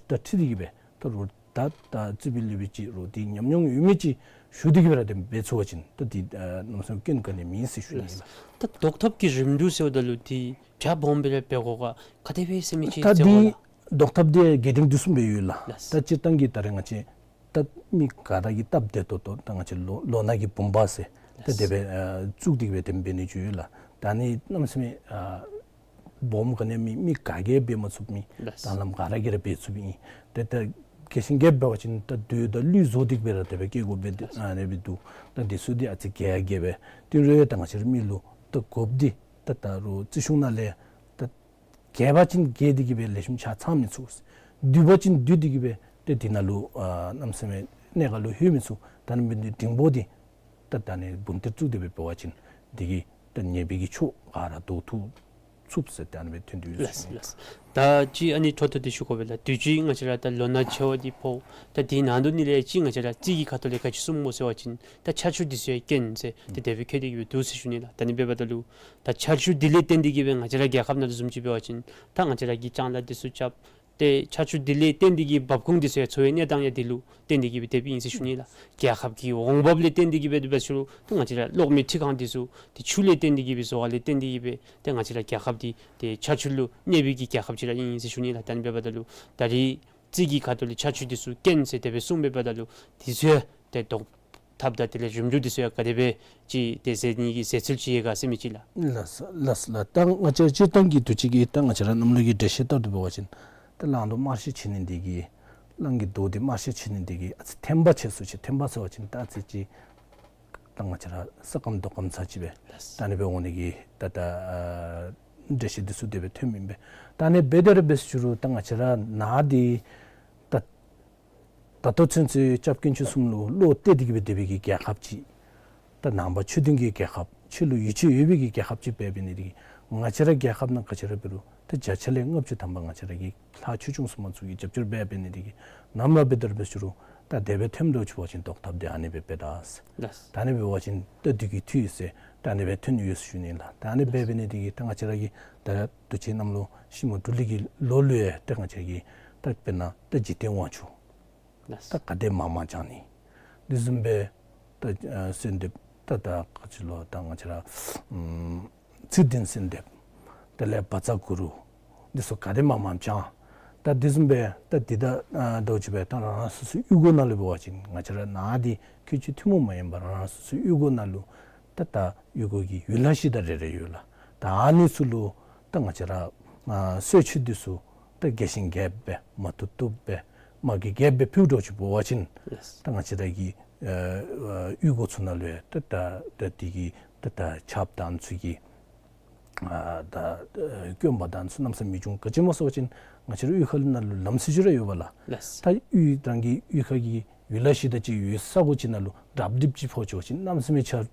ད་ཁྲིད་དེ་གི་སྦེ་ད་རུང་ད་ད་རྩིས་སྤྲོད་ལེགས་སྦེ་ཅིག་རུང་དེ་ཉམས་མྱོང་ཡོད་མི་ཅིག་ཞུ་སྟེ་གི་སྦེ་ར་དེ་འབད་ཚུགས་པ་ཅིན་ད་དེ་ཨ་གནམ་མེད་ས་མེད་སྐྱོན་ག་ནི་མེད་ཟེར་ཞུ་ནི་ཨིན་ལགས། ད་བཟློག་ཐབས་ཀྱི་རིམ་གྲོ་ཟེརཝ་ད་ལུ་དེ་གྲ་སྦོམ་སྦེ་ར་འབད་དགོ་ག་ག་དེ་སྦེ་ཟེར་མི་ཅིག་ད་ཟེར་དགོ་དེ་ལགས། བཟློག་ཐབས་དེ་རྒྱས་འབྲིང་བསྡུས་གསུམ་སྦེ་ཡོད་ལགས། ལགས། ད་སྤྱིར་བཏང་གི་ད་རེས་ང་བཅས་ད་མི་ག་ར་གིས་སྟབས་བདེ་ཏོག་ཏོ་ད་ང་བཅས་ལོ་ལོ་ན་གི་བུམ་པ་ཟེར་ད་ལགས། དེ་སྦེ་ཨ་བཙུགས་ཏེ་གི་སྦེ་དེ་འབད་ནི་ཅིག་ཡོད་ལགས། ད་ནི་གནམ་མེད་ས་མེད་ཨ་སྦོམ་ག་ནི་མེད། མི་ག་གིས་འབད་མ་ཚུགས་མི། ལགས། ད་ལམ་ག་ར་གིས་ར་འབད་ཚུགས་མི་ཨིན། ཏེ་ད་རྒྱས་ཤིང་རྒྱསཔ་འབད་བ་ཅིན་ད་དུས་དང་གླུད་བཟོ་སྟེ་གི་སྦེ་ར་དེ་སྦེ་བཀལ་དགོ་པས། ལགས། ཨ་ནི་སྦེ་འདུག། ད་དེ་ཚུ་འདི་ཨ་ཙི་རྒྱས་རྒྱས་སྦེ་དེ་རུང་ཡང་ད་ང་བཅས་ར་མི་ལུ་ད་དགོཔ་འདི་ད་ད་རུང་རྩིས་གཞུང་ནང་ལས་ད་རྒྱས་པ་ཅིན་རྒྱས་ཏེ་གི་སྦེ་ལེགས་ཤོམ་ཆ་ཚང་མི་ཚུགས། བསྡུས་པ་ཅིན་བསྡུས་ཏེ་གི་སྦེ་ཏེ་དེ་ནང་ལུ་ཨ་གནམ་མེད་ས་མེད་གནད་འགག་ལུ་ལྷོད་མི་ཚུགས། ད་ནི་འབད་ནི་འདི་འབྲིང་པོ་འདི་ད་ད་ནི་བུམ་གཏེར་བཙུགས་ཏེ་སྦེ་འབད་བ་ཅིན་དེ་གིས་ད་ཉེས་པའི་གི་ཕྱོགས་ག་ར་བཟློག་ཐུབ་ཚུགས་ཟེར་ད་ནི་སྦེ་ཐོན་ཏེ་ཡོད་ཟེར་ཞུ་ནི། ལགས། ད་ཅི་ཨ་ནི་འཕྲོ་མཐུད་དེ་ཞུ་དགོ་པས་ལགས། དུས་ཅི་ང་བཅས་ར་ད་ལོ་ན་ཆེ་བ་འདི་ཕོག། ད་དེའི་ནང་དུ་ནི་ལས་ཅི་ང་བཅས་ར་རྩིས་ཀྱི་ཁ་ཐུག་ལས་ག་ཅི་གསུངམ་སྨོ་ཟེར་བ་ཅིན་ད་ཆར་ཆུ་འདི་ཚུ་ཡང་རྐྱེན་ཟེར་ཏེ་དེ་སྦེ་བཀོད་དེ་གི་སྦེ་འདུག་ཟེར་ཞུ་ནི་ལགས། ད་ནི་འབདཝ་ད་ལུ་ད་ཆར་ཆུ་འདི་ལས་བརྟེན་ཏེ་གི་སྦེ་ང་བཅས་ར་རྒྱལ་ཁབ་ནང་ལུ་བཟུམ་ཅིག་འབད་བ་ཅིན་ད་ང་བཅས་ར་གིས་ལྕང་ལཱ་འདི་ཚུ་རྐྱབ། ཏེ་ཆར་ཆུ་འདི་ལས་བརྟེན་ཏེ་གི་འབབ་ཁུངས་འདི་ཚུ་ཡང་འཚོ་བའི་གནས་སྟངས་ཡང་འདི་ལུ་བརྟེན་ཏེ་གི་སྦེ་དེ་སྦེ་ཨིན་ཟེར་ཞུ་ནི་ལགས། རྒྱལ་ཁབ་ཀྱི་འོང་འབབ་ལས་བརྟེན་ཏེ་གི་སྦེ་འདི་འབད་ཞུ་རུང་ད་ང་བཅས་ར་གློག་མེ་འཕྲུལ་ཁང་འདི་ཚུ་ཏེ་ཆུ་ལས་བརྟེན་ཏེ་གི་སྦེ་བཟོ་བ་ལས་བརྟེན་ཏེ་གི་སྦེ་ཏེ་ང་བཅས་ར་རྒྱལ་ཁབ་འདི་ཏེ་ཆར་ཆུ་ལུ་གནས་པའི་གི་རྒྱལ་ཁབ་ཅིག་ར་ཨིན་ཟེར་ཞུ་ནི་ལགས། ད་ནི་འབདཝ་ད་ལུ་ད་རིས་རྩིས་ཀྱི་ཁ་ཐུག་ལས་ཆར་ཆུ་འདི་ཚུ་རྐྱེན་ཟེར་དེ་སྦེ་གསུངམ་འབདཝ་ད་ལུ་འདི་ཚུ་ཡང་ཏེ་བཟློག་ཐབས་དང་དེ་ལས་རིམ་གྲོ་འདི་ཚུ་ཡང་ག་དེ་སྦེ་ཅིག་ཏེ་ཟེར་ནི་གི་ཟེར་ཚུལ་ཅིག་ཡོད་ག་ཟེར་མི་ཅིག་ལགས། ལགས་ལགས་ལགས། ད་ང་བཅས་སྤྱིར་བཏང་གི་དུས་ཅི་གི་ད་ང་བཅས་ར་གནམ་ལོ་གི་འགྲེལ་བཤད་ལྟར་དུ་འབད་བ་ཅིན་ད་གླང་རྡོ་དམར་ཤོས་ཆེ་ནི་འདི་གིས་གླང་གི་རྡོ་འདི་དམར་ཤོས་ཆེ་ནི་འདི་གིས་ཨ་ཙི་ཐན་པ་ཆེ་སུ་ཅིག། ཐན་པ་ཟེར་བ་ཅིན་ད་ཨ་ཙི་ཅིག་ད་ང་བཅས་ར་ས་སྐམ་རྡོ་སྐམ་ཚར་ཅིག་སྦེ་ལགས། ད་ནི་སྦེ་འོང་ནི་གི་ད་ད་ཨ་འགྲེལ་བཤད་འདི་ཚུ་དེ་སྦེ་ཐོན་མི་ཨིན་པས། ད་ནི་འབད་དེ་ར་འབད་ཞུ་རུང་ད་ང་བཅས་ར་ནཱ་འདི་ད་ད་ལྟོ་ཚུན་ཚོད་སྐྱབས་དཀོན་མཆོག་གསུམ་ལུ་བློ་གཏད་དེ་གི་སྦེ་སྡོད་པའི་གི་རྒྱལ་ཁབ་ཅིག། ད་ནང་པ་ཆོས་ལྡན་གྱི་རྒྱལ་ཁབ་ཆོས་ལུ་ཡིད་ཆེས་ཡོད་པའི་གི་རྒྱལ་ཁབ་ཅིག་འབད་འབད་ནི་འདི་གིས་ང་བཅས་ར་རྒྱལ་ཁབ་ནང་ག་ཅི་ར་འབད་རུང་ད་བརྒྱ་ཆ་ལས་ལྔ་བཅུ་ཐམ་པ་ང་བཅས་ར་གི་ལྷ་ཆོས་སྐྱོང་སྲུང་མ་ཚུ་གིས་རྒྱབ་སྐྱོར་འབད་འབད་ནི་འདི་གིས་ནམ་ར་འབད་དེ་ར་འབད་ཞུ་རུང་ད་དེ་སྦེ་ཐོནམ་འདྲཝ་ཅིག་འབད་བ་ཅིན་བཟློག་ཐབས་འདི་ཨ་ནི་སྦེ་འབད་ད་ཟེར། ལགས། ད་ཨ་ནི་འབད་བ་ཅིན་ད་དུས་ཀྱི་འཐུས་ཟེར་ད་ཨ་ནི་སྦེ་ཐོན་ཡོད་ཟེར་ཞུ་ནི་ལགས། ད་ཨ་ནི་སྦེ་འབད་ནི་འདི་གིས་ད་ང་བཅས་ར་གི་ད་དུས་ཅི་གནམ་ལོ་ཤིང་མོ་འབྲུ་ལེགས་ཀྱི་ལོ་ལུ་ཡང་ད་ང་བཅས་ཀྱི་ད་དཔེར་ན་ད་འཇིག་རྟེན་དབང་ཕྱུག་ལགས། ད་ག་དེ་མང་མང་བྱང་ནི། དེ་བཟུམ་སྦེ་ད་ཨ་གསོལ་འདེབས་ད་ད་ག་ཅི་ལོ་ད་ང་བཅས་ར་ཨམ་ཚེ་བརྟན་གསོལ་འདེབས་དེ་ལས་བཛྲ་གུ་རུ་འདི་ཚུ་ག་དེ་མང་མང་བྱང་། ད་དེ་བཟུམ་སྦེ་ད་འདི་ད་ཨ་ད་ཅི་སྦེ་ད་རང་རང་སོ་སོའི་གཡུས་སྒོ་ནང་ལུ་འབད་བ་ཅིན་ང་བཅས་ར་ནཱ་འདི་ཁྱོད་ཅིག་ཐུན་མོང་མ་ཡིན་པར་རང་རང་སོ་སོའི་གཡུས་སྒོ་ནང་ལུ་ད་ད་གཡུས་སྒོ་གི་ཡུལ་ལྷ་གཞི་བདག་རེ་རེ་ཡོད་ལགས། ད་ཨ་ནི་ཚུ་ལུ་ད་ང་བཅས་ར་ཨ་གསོལ་མཆོད་འདི་ཚུ་ད་རྒྱས་ཤིང་རྒྱསཔ་སྦེ་མ་བཏུབ་བཏུབ་སྦེ་མ་རྒྱས་རྒྱསཔ་སྦེ་ཕུལཝ་འདྲཝ་ཅིག་འབད་བ་ཅིན་ལགས། ད་ང་བཅས་ར་གི་ཨ་ཨ་གཡུས་སྒོ་ཚུ་ནང་ལུ་ཡང་ད་ད་ད་འདི་གི་ད་ད་ཆརཔ་དང་ཚུ་གི་ཨ་ད་ཨ་སྐྱོན་པ་དང་ཚུ་གནམ་མེད་ས་མེད་མི་འབྱུང་། ག་ཅི་སྨོ་ཟེར་བ་ཅིན་ང་བཅས་ར་གཡུས་ཁ་ལུ་ནང་ལུ་ལམ་སྲོལ་ཅིག་ར་ཡོད་པས་ལགས། ལགས། ད་གཡུས་རང་གི་གཡུས་ཁ་གི་ཡུལ་ལྷ་གཞི་བདག་ཅིག་ཡོད་ས་གོ་ཅིག་ནང་ལུ་རབ་རིབ་ཅིག་ཕོག་ཅི་བ་ཅིན་གནམ་མེད་ས་མེད་ཆར་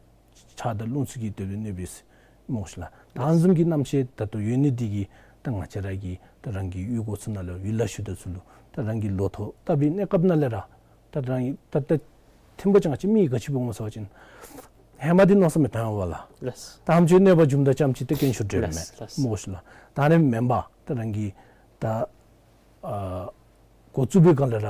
ཆར་དང་རླུང་ཚུ་གིས་དེ་སྦེ་གནོད་པས་ཟེར་སྨོ་ཤི་ལགས། ད་ཨ་ནི་བཟུམ་གྱི་རྣམ་ཤེས་ད་ལྟོ་ཡོད་ནི་འདི་གིས་ད་ང་བཅས་ར་གིས་ད་རང་གི་གཡུས་སྒོ་ཚུ་ནང་ལུ་ཡུལ་ལྷ་གཞི་བདག་ཚུ་ལུ་ད་རང་གི་ལོ་ཐོག་བཏབ་པའི་གནས་སྐབས་ནང་ལས་ར་ད་རང་གི་ད་ད་ཐེངས་པ་ཅང་ཅིག་མི་ག་ཅི་འབད་འོང་ཟེར་བ་ཅིན་ཧེ་མ་འདི་མནོ་བསམ་མི་བཏང་བས་ལགས། ལགས། ད་ཨ་ནེམ་ཅིག་གནོད་པ་འབྱུངམ་ད་ཙམ་ཅིག་ཏེ་དཀོན་མཆོག་འདྲེན་མས། ལགས། ལགས། སྨོ་ཤི་ལགས། ད་ཨ་ནི་མེན་པར་ད་རང་གིས་ད་ཨ་འགོ་བཙུགས་པའི་སྒང་ལས་ར་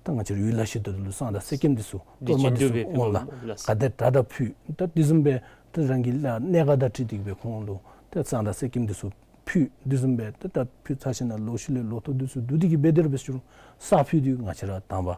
ད་ང་བཅས་ར་ཡུལ་ལྷ་གཞི་བདག་ལུ་བསང་དང་གསེར་སྐྱེམས་འདི་ཚུ་འདི་གཏོར་མ་འདི་ཚུ་བྱིན་བཏུབ་སྦེ་ཕུལ། ལགས། ག་དེ་དྲག་དྲག་ཕུལ། ད་དེ་བཟུམ་སྦེ་ད་རང་གི་ལཱ་གནད་འགག་དང་འཁྲིལ་ཏེ་གི་སྦེ་ཁོང་ལུ་ད་བསང་དང་གསེར་སྐྱེམས་འདི་ཚུ་ཕུལ། དེ་བཟུམ་སྦེ་ད་ད་ཕུལ་ཚར་ཞིནམ་ལས་ལོག་ཤུལ་ལས་ལོ་ཐོག་འདི་ཚུ་བསྡུ་སྟེ་གི་སྦེ་དེ་ར་འབད་ཞུ་རུང་ས་ཕུད་འདི་ང་བཅས་ར་དང་པ་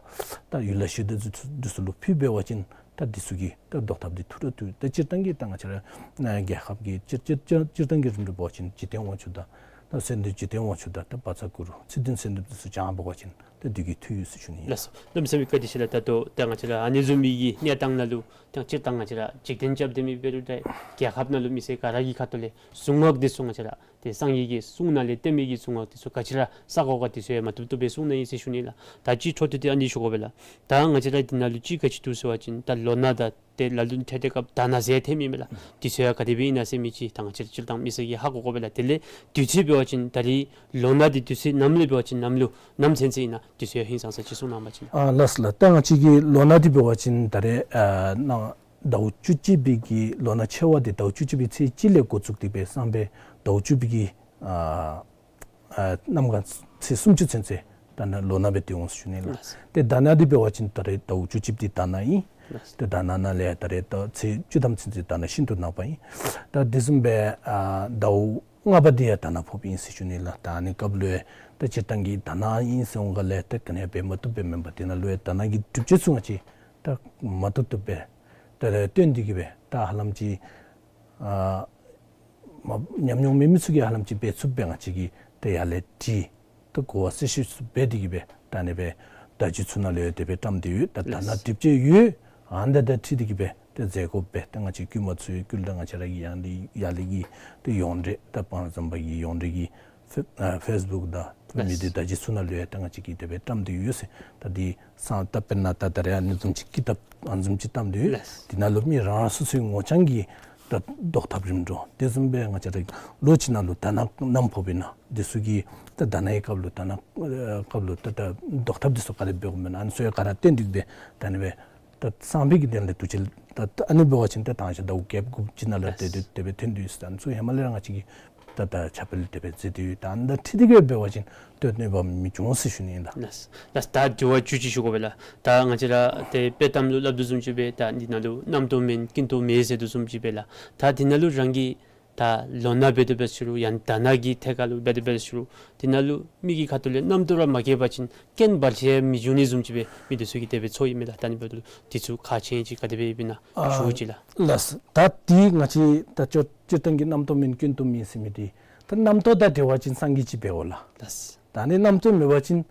ད་ཡུལ་ལྷ་གཞི་བདག་འདི་ཚུ་ལུ་ཕུལ་འབད་བ་ཅིན་ད་འདི་ཚུ་གི་ད་བཟློག་ཐབས་འདི་ཐུགས་ར་ཐུག། ད་སྤྱིར་བཏང་གི་ད་ང་བཅས་ར་ཨ་རྒྱལ་ཁབ་ཀྱི་སྤྱིར་སྤྱིར་སྤྱིར་སྤྱིར་བཏང་གི་རིམ་གྲོ་འབད་བ་ཅིན་འཇིག་རྟེན་དབང་ཕྱུག་དང་ད་གསོལ་འདེབས་འཇིག་རྟེན་དབང་ཕྱུག་དང་ད་བཛྲ་གུ་རུ་ཚེ་བརྟན་གསོལ་འདེབས་འདི་ཚུ་བྱང་འབད་བ་ཅིན་ད་འདི་གིས་ཐུགས་ཡོད་ཟེར་ཞུ་ནི་ཨིན། ལགས་སོ། གནམ་མེད་ས་མེད་བཀའ་དྲིན་ཆེ་ལགས། ད་ལྟོ་ད་ང་བཅས་ར་ཨ་ནི་བཟུམ་མའི་གི་གནས་སྟངས་ནང་ལུ་ད་སྤྱིར་བཏང་ང་བཅས་ར་འཇིག་རྟེན་རྐྱབ་སྡོད་མི་འབད་རུང་ད་རྒྱལ་ཁབ་ནང་ལུ་མི་སེར་ག་ར་གི་ཁ་ཐུག་ལས་གཟུངས་སྔགས་འདི་ཚུ་ང་བཅས་ར་ཏེ་སངས་རྒྱས་ཀྱི་གསུང་ནང་ལས་བསྟན་མི་གི་གཟུངས་སྔགས་འདི་ཚུ་ག་ཅི་ར་བསག་དགོ་ག་འདི་ཚུ་ཡང་མ་བཏུབ་བཏུབ་སྦེ་གསུང་གནང་ཡི་ཟེར་ཞུ་ནི་ལགས། ད་ཅི་འཕྲོ་མཐུད་དེ་ཨ་ནི་ཞུ་དགོ་པས་ལགས། ད་ང་བཅས་ར་འདི་ནང་ལུ་ཅིག་ག་ཅི་འདུག་ཟེར་བ་ཅིན་ད་ལོ་ན་དང་ཏེ་ལ་ལུ་ནི་འཕྲལ་འཕྲལ་སྐབས་ད་ན་ཟེར་ཐོན་མི་མས་ལགས། འདི་ཚུ་ཡང་ག་དེ་སྦེ་ཨིན་ན་ཟེར་མི་ཅིག་ད་ང་བཅས་ར་སྤྱིར་བཏང་མི་སེར་གྱིས་ཧ་གོ་དགོ་པས་ལགས། དེ་ལས་དུས་ཚོད་འབད་བ་ཅིན་ད་རིས་ལོ་ན་འདི་དུས་ཚོད་ནམ་ལས་འབད་བ་ཅིན་ནམ་ལུ་ནམ་ཚུན་ཚོད་ཨིན་ན་འདི་ཚུ་ཡང་ཧིང་སངས་ས་ཅིག་གསུང་གནང་བ་ཅིན། ཨ་ལགས་སོ་ལགས། ད་ང་བཅས་ཀྱི་ལོ་ན་འདི་འབད་བ་ཅིན་ད་རེས་ཨ་ནང་ཟླཝ་བཅུ་གཅིག་པའི་གི་ལོ་ན་ཆེ་བ་འདི་ཟླཝ་བཅུ་གཅིག་པའི་ཚེས་གཅིག་ལས་འགོ་བཙུགས་ཏེ་སྦེ་སང་ཕོད་ཟླཝ་བཅུ་པའི་གི་ཨ་ཨ་གནམ་གང་ཚེས་སུམ་ཅུ་ཚུན་ཚོད་ ད་ནཱ་ལོ་ན་སྦེ་སྡོད་འོང་ཟེར་ཞུ་ནི་ལགས། ལགས། ཏེ་ཟླ་ནག་འདི་འབད་བ་ཅིན་ད་རེས་ཟླཝ་བཅུ་གཅིག་འདི་ཟླ་ནག་ཨིན། ལགས། ཏེ་ཟླ་ནག་ནང་ལས་ད་རེས་ད་ཚེས་བཅུ་ཐམ་ཚུན་ཚོད་ཟླ་ནག་ཤིན་ཏུ་ནག་པ་ཨིན། ད་དེ་བཟུམ་སྦེ་ཨ་ཟླཝ་ལྔ་པ་འདི་ཡང་ཟླ་ནག་ཕོགཔ་ཨིན་ཟེར་ཞུ་ནི་ལགས། ད་ཨ་ནི་སྐབས་ལུ་ཡང་ད་སྤྱིར་བཏང་གི་ཟླ་ནག་ཨིན་ཟེར་འོང་ག་ལས་ད་ག་ནི་འབད་མ་བཏུབ་པས་མེན་པར་དེ་ནང་ལུ་ཡང་ཟླ་ནག་གི་སྒྲུབ་བྱེད་ཚུ་ང་བཅས་ད་མ་བཏུབ་བཏུབ་སྦེ་ད་རེས་སྟོན་ཏེ་གི་སྦེ་ད་ཧ་ལམ་ཅིག་ཨ་མ་ཉམས་མྱོང་མེད་མི་ཚུ་གིས་ཧ་ལམ་ཅིག་འབད་ཚུགསཔ་སྦེ་ང་བཅས་ཀྱིས་ད་ཡར་ལས་བྲིས། ད་གོ་བ་གསལ་ཤོས་སུ་འབད་དེ་གི་སྦེ་ད་ཨ་ནི་སྦེ་བརྡ་བརྒྱུད་ཚུ་ནང་ལུ་ཡང་དེ་སྦེ་བཀྲམ་སྟེ་ཡོད། ད་ད་ནཱ་ལགས། སྒྲུབ་བྱེད་ཡོད། ཨ་ནི་དང་འཁྲིལ་ཏེ་གི་སྦེ་ད་མཛད་དགོ་པས། ད་ང་བཅས་བསྐུལ་མ་ཚུ་ཡང་བསྐུལ། ད་ང་བཅས་ར་གི་ཡར་ལས་ཡར་ལས་ཀྱི་ད་ཡོངས་འབྲེལ་ད་སྤང་བླང་ཟམ་པ་གི་ཡོངས་འབྲེལ་གྱི་ཕེ་ཨ་ཕེསི་བུཀ་དང་ལགས། མི་སྡེ་བརྡ་བརྒྱུད་ཚུ་ནང་ལུ་ཡང་ད་ང་བཅས་ཀྱིས་དེ་སྦེ་བཀྲམ་སྟེ་ཡོད་ཟེར། ད་འདི་སང་ད་དཔེར་ན་ད་ད་རེས་ཨ་ནི་བཟུམ་ཅིག་ཀི་དེབ་ཨ་ནི་བཟུམ་ཅིག་བཀྲམ་སྟེ་ཡོད། ལགས། དེ་ནང་ལུ་མི་རང་རང་སོ་སོའི་ངོ་རྐྱང་གི་ད་བཟློག་ཐབས་རིམ་གྲོ། དེ་བཟུམ་སྦེ་ང་བཅས་ར་ལོ་གཅིག་ནང་ལུ་ཟླ་ནག་ནམ་ཕོགཔ་ཨིན་ན་དེ་ཚུ་གི་ད་ཟླ་ནག་གི་སྐབས་ལུ་ཟླ་ནག་ཨ་སྐབས་ལུ་ད་ད་བཟློག་ཐབས་དེ་ཚུ་ག་དེ་འབད་དགོཔ་ཨིན་ན་ཨ་ནི་ཚུ་ཡང་ག་ར་བསྟན་ཏེ་གི་སྦེ་ད་ཨ་ནི་སྦེ་ད་སང་ཕོད་ཀྱི་དོན་ལས་དུས་ཅི་ད་ཨ་ནི་འབད་བ་ཅིན་ད་དང་ཞག་ཟླཝ་བརྒྱད་དགུ་ཅིག་ནང་ལུ་ཏེ་ཏེ་དེ་སྦེ་ཐོན་ཏེ་ཡོད་ཟེར། ཨ་ནི་ཚུ་ཧེ་མ་ལས་ར་ང་བཅས་ཀྱིས་ད་ད་ཁྱབ་སྤེལ་དེ་སྦེ་མཛད་དེ་ཡོད། ད་ཨ་ནི་དང་འཁྲིལ་ཏེ་གི་འབད་བ་ཅིན་ད་གནོད་པ་མི་འབྱུང་ཟེར་ཞུ་ནི་ཨིན་ལགས། ལགས། ལགས། ད་དྲི་བ་བཅུ་གཅིག་ཞུ་དགོ་པས་ལགས། ད་ང་བཅས་ར་ཏེ་དཔྱེ་གཏམ་ལུ་སླབ་དོ་བཟུམ་ཅིག་སྦེ་ད་འདི་ནང་ལུ་རྣམ་རྟོག་མེད་ཀུན་རྟོག་མེད་ཟེར་དོ་བཟུམ་ཅིག་སྦེ་ལགས། ད་འདི་ནང་ལུ་རང་གིས་ད་ལོ་ན་འབད་དེ་འབད་ཞུ་རུང་ཡང་ཟླ་ནག་གི་ཐད་ཁར་ལུ་འབད་དེ་འབད་ཞུ་རུང་འདི་ནང་ལུ་མི་གི་ཁ་ཐུག་ལས་རྣམ་རྟོག་ར་མ་སྐྱེས་པ་ཅིན་རྐྱེན་བར་ཆད་མི་འབྱུང་ནི་བཟུམ་ཅིག་སྦེ་མི་སྡེ་ཚུ་གིས་དེ་སྦེ་ཚོར་ཡི་མས་ལགས། ད་ཨ་ནི་འབདཝ་ད་ལུ་འདི་ཚུ་ཁག་ཆེ་ཅིག་ག་དེ་སྦེ་ཡོདཔ་ཨིན་ན་ཞུ་ཅི་ལགས། ལགས། ད་འདི་ང་བཅས་ད་སྤྱིར་བཏང་གི་རྣམ་རྟོག་མེད་ཀུན་རྟོག་མེད་ཟེར་མི་འདི་ད་རྣམ་རྟོག་དང་འབྲེལ་བ་ཅིན་སངས་རྒྱས་ཅིག་འབད་དགོ་ལགས། ལགས། ད་ཨ་ནི་རྣམ་རྟོག་མེད་པ་ཅིན་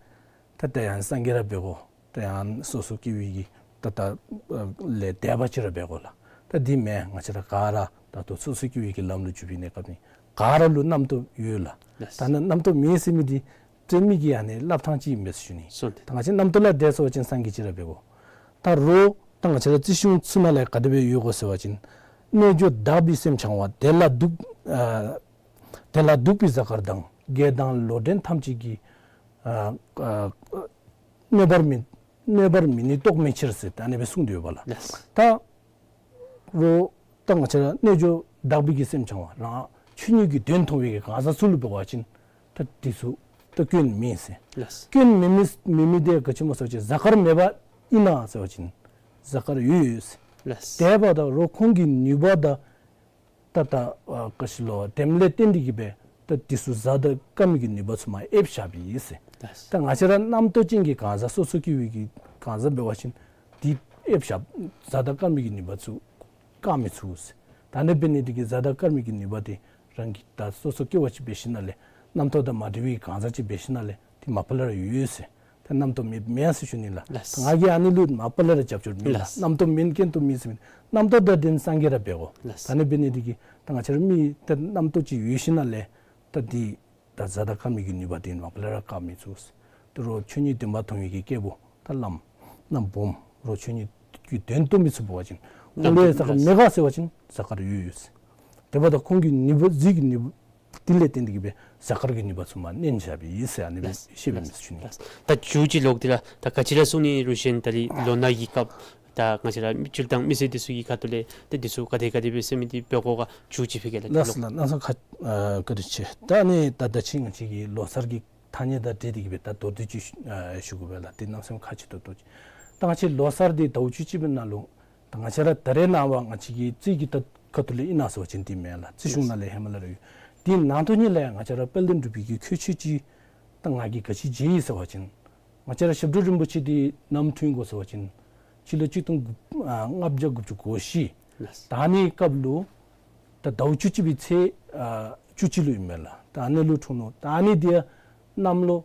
ད་ད་ཡང་སངས་རྒྱས་ར་འབད་དགོ། ད་ཡང་སོ་སོ་སྐྱེ་བོའི་གི་ད་ད་ཨ་ལས་འདས་པ་ཅིག་ར་འབད་དགོ་ལགས། ད་འདི་མེན། ང་བཅས་ར་ག་ར་ད་ལྟོ་སོ་སོ་སྐྱེ་བོའི་གི་ལམ་ལུ་འཇུག་པའི་གནས་སྐབས་ནི་ག་ར་ལུ་རྣམ་རྟོག་ཡོད་ལགས། ལགས། ད་ནཱ་རྣམ་རྟོག་མེད་ཟེར་མི་འདི་ཏེ་མི་གི་ཨ་ནི་སླབ་ཐངས་ཅིག་ཨིན་པས་ཟེར་ཞུ་ནི། སོང་སྟེ། ད་ང་བཅས་རྣམ་རྟོག་ལས་འདས་སོང་པ་ཅིན་སངས་རྒྱས་ཅིག་ར་འབད་དགོ། ད་རོགས་ད་ང་བཅས་ར་རྩིས་གཞུང་ཚུ་ནང་ལས་ག་དེ་སྦེ་ཡོད་གོ་ཟེར་བ་ཅིན་རྣལ་འབྱོར་དག་པའི་སེམས་འཆང་བ། དེ་ལ་འདུག་ཨ་དེ་ལ་འདུག་པའི་གཟའ་སྐར་དང་། བགེགས་དང་ལོག་འདྲེན་ཐམས་ཅད་ཀྱིས། ཨ་ཨ་གནོད་པར་མི་གནོད་པར་མི་ནུས་རྟོག་མེད་ཕྱིར་ཟེར་ད་ཨ་ནི་སྦེ་གསུངས་ཏེ་ཡོད་པ་ལགས། ལགས། ད་རོགས་ད་ང་བཅས་ར་རྣལ་འབྱོར་དག་པའི་གི་སེམས་འཆང་བ་རང་ཆོས་ཉིད་ཀྱི་དོན་མཐོང་བའི་གི་གང་ཟག་ཚུ་ལུ་འབད་བ་ཅིན་ད་འདི་ཚུ་ད་སྐྱོན་མེད་ཟེར། ལགས། སྐྱོན་མེད་མི་མེད་མི་འདི་ག་ཅི་སྨོ་ཟེར་བ་ཅིན་གཟའ་སྐར་མེད་པ་ཨིན་ན་ཟེར་བ་ཅིན་གཟའ་སྐར་ཡོད་ཡོད་ཟེར། ལགས། དེ་འབདཝ་ད་རོགས་ཁོང་གི་ནུས་པ་དང་ད་ད་ཨ་ག་ཅི་ལོ་དེམ་ལས་བརྟེན་ཏེ་གི་སྦེ་ད་འདི་ཚུ་གཟའ་དང་སྐར་མའི་གི་ནུས་པ་ཚུ་མར་ཨེབ་བཞགཔ་ཨིན་ཟེར། ལགས། ད་ང་བཅས་ར་རྣམ་རྟོག་ཅན་གྱི་གང་ཟག་སོ་སོ་སྐྱེ་བོའི་གི་གང་ཟག་འབད་བ་ཅིན་འདི་ཨེབ་བཞག་གཟའ་དང་སྐར་མའི་གི་ནུས་པ་ཚུ་བཀག་མི་ཚུགས་ཟེར། ད་ཨ་ནི་འབད་ནི་འདི་གིས་གཟའ་དང་སྐར་མའི་གི་ནུས་པ་འདི་རང་གི་ད་སོ་སོ་སྐྱེ་བ་ཅིག་འབད་ཞིནམ་ལས་རྣམ་རྟོག་དང་མ་བྲལ་བའི་གང་ཟག་ཅིག་འབད་ཞིནམ་ལས་འདི་མ་པ་ལས་ར་ཡོད་ཟེར། ད་རྣམ་རྟོག་མེད་མེན་ཟེར་ཞུ་ནི་ལགས། ལགས། ད་ང་གིས་ཨ་ནི་ལུ་མ་པ་ལས་ར་རྒྱབ་སྐྱོར་མེད་ལགས། ལགས། རྣམ་རྟོག་མེད་ཀུན་རྟོག་མེད་ཟེར་མི་རྣམ་རྟོག་དང་ལྡན་སངས་རྒྱས་ར་འབད་དགོ། ལགས། ད་ཨ་ནི་འབད་ནི་འདི་གིས་ད་ང་བཅས་ར་མི་ད་རྣམ་རྟོག་ཅིག་ཡོད་ཞིནམ་ལས་ད་འདི་ད་གཟའ་དང་སྐར་མའི་གི་ནུས་པ་འདི་མ་པ་ལས་ར་བཀག་མི་ཚུགས། ད་རོགས་ཆོས་ཉིད་བདེན་པ་མཐོང་བའི་གི་སྐྱེས་བུ་ད་བླམ་བླམ་སྦོམ་རོགས་ཆོས་ཉིད་ཀྱི་དོན་རྟོགས་མི་ཚུགས་པ་ཅིན་ཁོང་ལུ་གཟའ་སྐར་མེད་ག་ཟེར་བ་ཅིན་གཟའ་སྐར་ཡོད་ཡོད་ཟེར། དེ་འབདཝ་ད་ཁོང་གི་ནུས་པ་གཟིགས་ཀྱི་ནུས་པ་འདི་ལས་བརྟེན་ཏེ་གི་སྦེ་གཟའ་སྐར་གྱི་ནུས་པ་ཚུ་མར་མནན་བཞགཔ་ཨིན་ཟེར་ཨ་ནི་སྦེ་ལགས། ཤེས་པའི་མི་ལགས། ཚུ་ནི། ལགས། ད་མཇུག་ཅིག་ལོག་སྟེ་ར་ད་ག་ཅི་ར་གསུང་ནི་རུང་གཞན་ད་རིས་ལོ་ན་གི་སྐབས་ད་ང་བཅས་ར་སྤྱིར་བཏང་མི་སེར་འདི་ཚུ་གི་ཁ་ཐུག་ལས་ད་འདི་ཚུ་ག་དེ་ག་དེ་སྦེ་ཟེར་མི་འདི་འབད་དགོ་ག་མཇུག་ཅིག་ཕུལ་གེ་ལགས། ལགས་ལགས། ལགས་སོ། ཁ་ཨ་བཀའ་དྲིན་ཆེ། ད་ཨ་ནི་ད་ད་ཅི་ང་བཅས་ཀྱི་ལོ་གསར་གྱི་ཐ་སྙད་དང་འབྲེལ་ཏེ་གི་སྦེ་ད་མདོར་བསྡུས་ཅིག་ཨ་ཞུ་དགོ་པས་ལགས། ཏེ་གནམ་མེད་ས་མེད་ཁག་ཆེ་ཏོག་ཏོ་ཅིག། ད་ང་བཅས་ལོ་གསར་འདི་ཟླཝ་བཅུ་གཅིག་པའི་ནང་ལུ་ད་ང་བཅས་ར་ད་རེས་ནངས་པ་ང་བཅས་ཀྱི་རྩིས་ཀྱི་ད་ཁ་ཐུག་ལས་ཨིན་ན་ཟེར་བ་ཅིན་འདི་མེན་ལགས། རྩིས་གཞུང་ནང་ལས་ཧེ་མ་ལས་ར་ཡོད། འདི་ནང་དོན་ཉིད་ལས་ང་བཅས་ར་དཔལ་ལྡན་འབྲུག་པའི་གི་ཁྱད་ཆོས་ཅིག་ད་ང་གིས་ག་ཅི་མཇལ་ཡི་ཟེར་བ་ཅིན་ང་བཅས་ར་ཞབས་དྲུང་རིན་པོ་ཆེ་འདི་ནམ་འཁྲུངས་ཡི་གོ་ཟེར་བ་ཅིན་སྤྱི་ལོ་གཅིག་སྟོང་དགུ་ཨ་ལྔ་བརྒྱ་དགུ་བཅུ་གོ་བཞི། ལགས། ད་ཨ་ནི་སྐབས་ལུ་ད་ཟླཝ་བཅུ་གཅིག་པའི་ཚེས་ཨ་བཅུ་གཅིག་ལུ་ཨིན་མས་ལགས། ད་ཨ་ནི་ལུ་འཁྲུངས་ནུག། ད་ཨ་ནི་འདི་ཡང་གནམ་ལོ་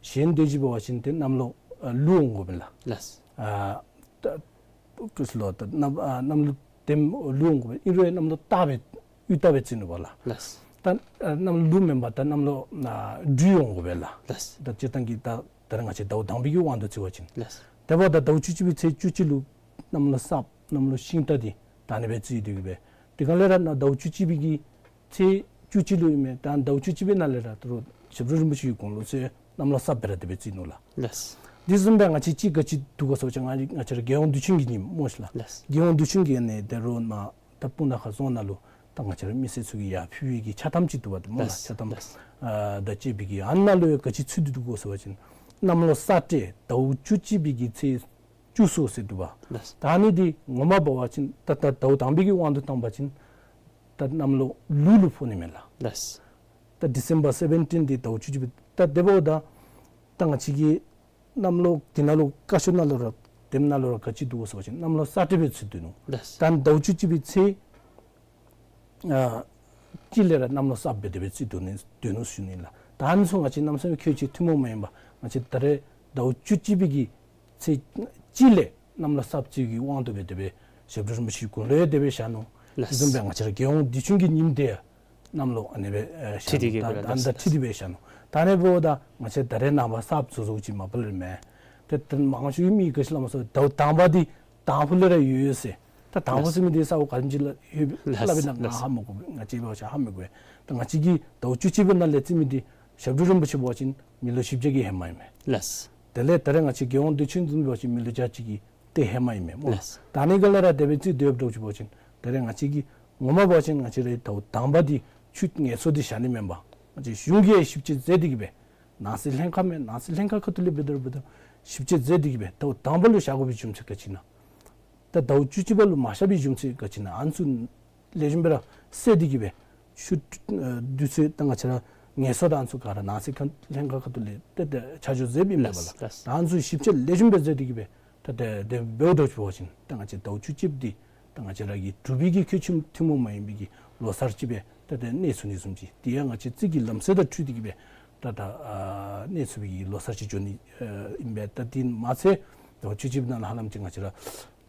གཞན་དོན་ཅིག་འབད་བ་ཅིན་ཏེ་གནམ་ལོ་ཨ་ལུག་འོང་དགོ་པས་ལགས། ལགས། ཨ་ད་ཀུས་ལོ་ད་གནམ་ཨ་གནམ་ལོ་དེམ་ལུག་འོང་དགོ་པས། ཨིན་རུང་གནམ་ལོ་སྟག་སྦེ་དབྱུག་སྟག་སྦེ་བརྩི་ནུག་པ་ལགས། ལགས། ད་ཨ་གནམ་ལོ་ལུག་མེན་པར་ད་གནམ་ལོ་ཨ་སྦྲུལ་འོང་དགོ་པས་ལགས། ལགས། ད་སྤྱིར་བཏང་གི་ད་ད་རེས་ང་བཅས་ཟླཝ་དང་པའི་གི་དབང་དུ་བརྩི་བ་ཅིན། ལགས། དེ་འབདཝ་ད་ཟླཝ་བཅུ་གཅིག་པའི་ཚེས་བཅུ་གཅིག་ལུ་གནམ་ལོ་སྲབ་གནམ་ལོ་ཤིང་སྟག་འདི་ད་ཨ་ནི་སྦེ་བརྩི་དེ་གི་སྦེ། དེ་ག་ལས་ར་ནཱ་ཟླཝ་བཅུ་གཅིག་པའི་གི་ཚེས་བཅུ་གཅིག་ལུ་ཨིན་མས། ད་ཟླཝ་བཅུ་གཅིག་པའི་ནང་ལས་ར་ད་རུང་ཞབས་དྲུང་རིན་པོ་ཆེ་གི་དགུང་ལོ་ཚུ་གནམ་ལོ་སྲབ་སྦེ་ར་དེ་སྦེ་བརྩི་ནུག་ལགས། ལགས། དེ་བཟུམ་སྦེ་ང་བཅས་ཅིག་ག་ཅི་འདུག་གོ་ཟེར་བ་ཅིན་ང་ང་བཅས་ར་རྒྱལ་ཡོངས་དུས་ཆེན་གྱི་ཉིནམ་སྨོ་ཤིག་ལགས། ལགས། རྒྱལ་ཡོངས་དུས་ཆེན་གྱི་ཨ་ནི་ད་རུང་ནཱ་ད་སྤུངས་ཐང་ཁ་རྫོང་ནང་ལུ་ད་ང་བཅས་ར་མི་སེར་ཚུ་གིས་ཡར་ཕུལ་བའི་གི་ཕྱག་ཐམ་ཅིག་འདུག་པ་ཏེ་སྨོ་ལགས། ལགས། ཕྱག་ཐམ། ལགས། ཨ་ད་བཅས་པའི་གི་ཨ་ནཱ་ལུ་ཡང་ག་ཅི་ཚུད་དེ་འདུག་གོ་ཟེར་བ་ཅིན་ གནམ་ལོ་ས་སྤྲེལ་ཟླཝ་བཅུ་གཅིག་པའི་གི་ཚེས་བཅུ་གསུམ་ཟེར་འདུག་པ། ལགས། ད་ཨ་ནི་འདི་ངོ་མ་འབད་བ་ཅིན་ད་ད་ཟླཝ་དང་པའི་གི་དབང་དུ་བཏང་བ་ཅིན་ད་གནམ་ལོ་ལུག་ལུ་ཕོག་ནི་མས་ལགས། ལགས། ད་ཌི་སེམ་བར་སེ་བེན་ཊིན་འདི་ཟླཝ་བཅུ་གཅིག་པའི་ད་དེ་འབདཝ་ད་ད་ང་བཅས་ཀྱི་གནམ་ལོ་འདི་ནང་ལུ་བཀའ་ཤོག་ནང་ལུ་ར་དེབ་ནང་ལུ་ར་ག་ཅི་འདུག་ཟེར་བ་ཅིན་གནམ་ལོ་ས་སྤྲེལ་སྦེ་བརྩི་སྡོད་ནུག། ལགས། ད་ཟླཝ་བཅུ་གཅིག་པའི་ཚེས་ཨ་གཅིག་ལས་ར་གནམ་ལོ་གསརཔ་སྦེ་དེ་སྦེ་བརྩི་སྡོད་ནི་སྡོད་ནུག་ཞུ་ནི་ལགས། ད་ཨ་ནི་ཚུ་ང་བཅས་གནམ་མེད་ས་མེད་ཁྱད་ཆོས་ཐུན་མོང་མ་ཡིན་པ། ང་བཅས་ད་རེས་ཟླཝ་བཅུ་གཅིག་པའི་གི་ཚེས་གཅིག་ལས་གནམ་ལོ་གསརཔ་བརྩི་བའི་དབང་དུ་སྦེ་དེ་སྦེ་ཞབས་དྲུང་རིན་པོ་ཆེ་དགུང་ལོ་ཡང་དེ་སྦེ་བཞག་ནུག། ལགས། དེ་བཟུམ་སྦེ་ང་བཅས་ར་རྒྱལ་ཡོངས་དུས་ཆེན་གྱི་ཉིནམ་འདི་ཡང་གནམ་ལོ་ཨ་ནི་སྦེ་ཨེ་བཞག་ནུག། འཁྲིལ་ཏེ་གི་ད་ཨ་ནི་ད་འཁྲིལ་ཏེ་སྦེ་བཞག་ནུག། ད་ཨ་ནི་འབདཝ་ད་ང་བཅས་ད་རེས་ནངས་པ་གསརཔ་བཟོ་བཟོཝ་ཅིག་མ་པ་ལས་མེན། ཏེ་ད་མང་ཤོས་མི་ག་ཅི་སླབ་མས་ཟེར་བ་ཅིན་ཟླཝ་དང་པ་འདི་དང་ཕུ་ལས་ར་ཡོད་ཡོད་ཟེར། ད་དང་ཕུ་ཟེར་མི་འདི་ས་གོ་ག་དེམ་ཅིག་ལུ་ཡོད་ལགས། སླབ་ཨིན་ན་ང་ལགས། ཧ་མི་གོ། ང་བཅས་འབད་བ་ཅིན་ཧ་མི་གོ། ད་ང་བཅས་ཀྱིས་ཟླཝ་བཅུ་གཅིག་པའི་ནང་ལས་བརྩི་མི་འདི་ཞབས་དྲུང་རིན་པོ་ཆེ་འབད་བ་ཅིན་མི་ལོ་བཞི་བརྒྱ་གི་ཧེ་མ་ཨིན་མས། ལགས། དེ་ལས་ད་རེས་ང་བཅས་རྒྱལ་ཡོངས་དུས་ཆེན་བཟུམ་འབད་བ་ཅིན་མི་ལོ་བརྒྱ་གཅིག་གི་ཏེ་ཧེ་མ་ཨིན་མས་སྨོ། ལགས། ད་ཨ་ནི་ག་ལས་ར་དེ་སྦེ་བརྩི་སྡོདཔ་འདྲཝ་ཅིག་འབད་བ་ཅིན་ད་རེས་ང་བཅས་ཀྱིས་ངོ་མ་འབད་བ་ཅིན་ང་བཅས་རའི་ཟླཝ་དང་པ་འདི་ཆུ་ངལ་གསོ་འདི་བཞག་ནི་མེན་པར་ང་བཅས་གཞུང་གིས་ཞིབ་དཔྱད་མཛད་དེ་གི་སྦེ་ནང་སྲིད་ལྷན་ཁག་མས། ནང་སྲིད་ལྷན་ཁག་ཁ་ཐུག་ལས་འབད་དེ་ར་འབད་དེ་ར་ཞིབ་དཔྱད་མཛད་དེ་གི་སྦེ་ཟླཝ་དང་པ་ལུ་བཞག་དགོ་པའི་རྒྱུ་མཚན་ག་ཅི་ཨིན་ན། ད་ཟླཝ་བཅུ་གཅིག་པ་ལུ་མ་བཞག་པའི་རྒྱུ་མཚན་ག་ཅི་ཨིན་ན། ཨ་ནི་ཚུ་ལེགས་ཤོམ་སྦེ་ར་སེལ་ཏེ་གི་སྦེ་ཆུ་ཨ་དུས་ཚོད་ད་ང་བཅས་ར་ངལ་གསོ་དང་ཨ་ནི་ཚུ་ག་ར་ནང་སྲིད་ཁ་ལྷན་ཁག་ཁ་ཐུག་ལས་ཏེ་ཏེ་ཆ་འཇོག་མཛད་པའི་མེན་པ་ལགས། ལགས། ད་ཨ་ནི་ཚུ་ཞིབ་དཔྱད་ལེགས་ཤོམ་སྦེ་མཛད་དེ་གི་སྦེ་ད་ཏེ་དེ་འབདཝ་འདྲཝ་ཅིག་འབད་བ་ཅིན་ད་ང་བཅས་ཟླཝ་བཅུ་གཅིག་པ་འདི་ད་ང་བཅས་ར་གི་འབྲུག་པའི་གི་ཁྱད་ཆོས་ཐུན་མོང་མ་ཡིན་པའི་གི་ལོ་གསར་ཅིག་སྦེ་ད་ཏེ་གནས་ཚུགས་ནི་བཟུམ་ཅིག། དེ་ཡང་ང་བཅས་རྩིས་ཀྱི་ལམ་སྲོལ་དང་འཁྲིལ་ཏེ་གི་སྦེ་ད་ད་ཨ་གནས་ཚུགས་པའི་གི་ལོ་གསར་ཅིག་འགྱོ་ནི་ཨ་ཨིན་པས། ད་དེ་མ་ཚད་ཟླཝ་བཅུ་གཅིག་པའི་ནང་ལུ་ཧ་ལམ་ཅིག་ང་བཅས་ར་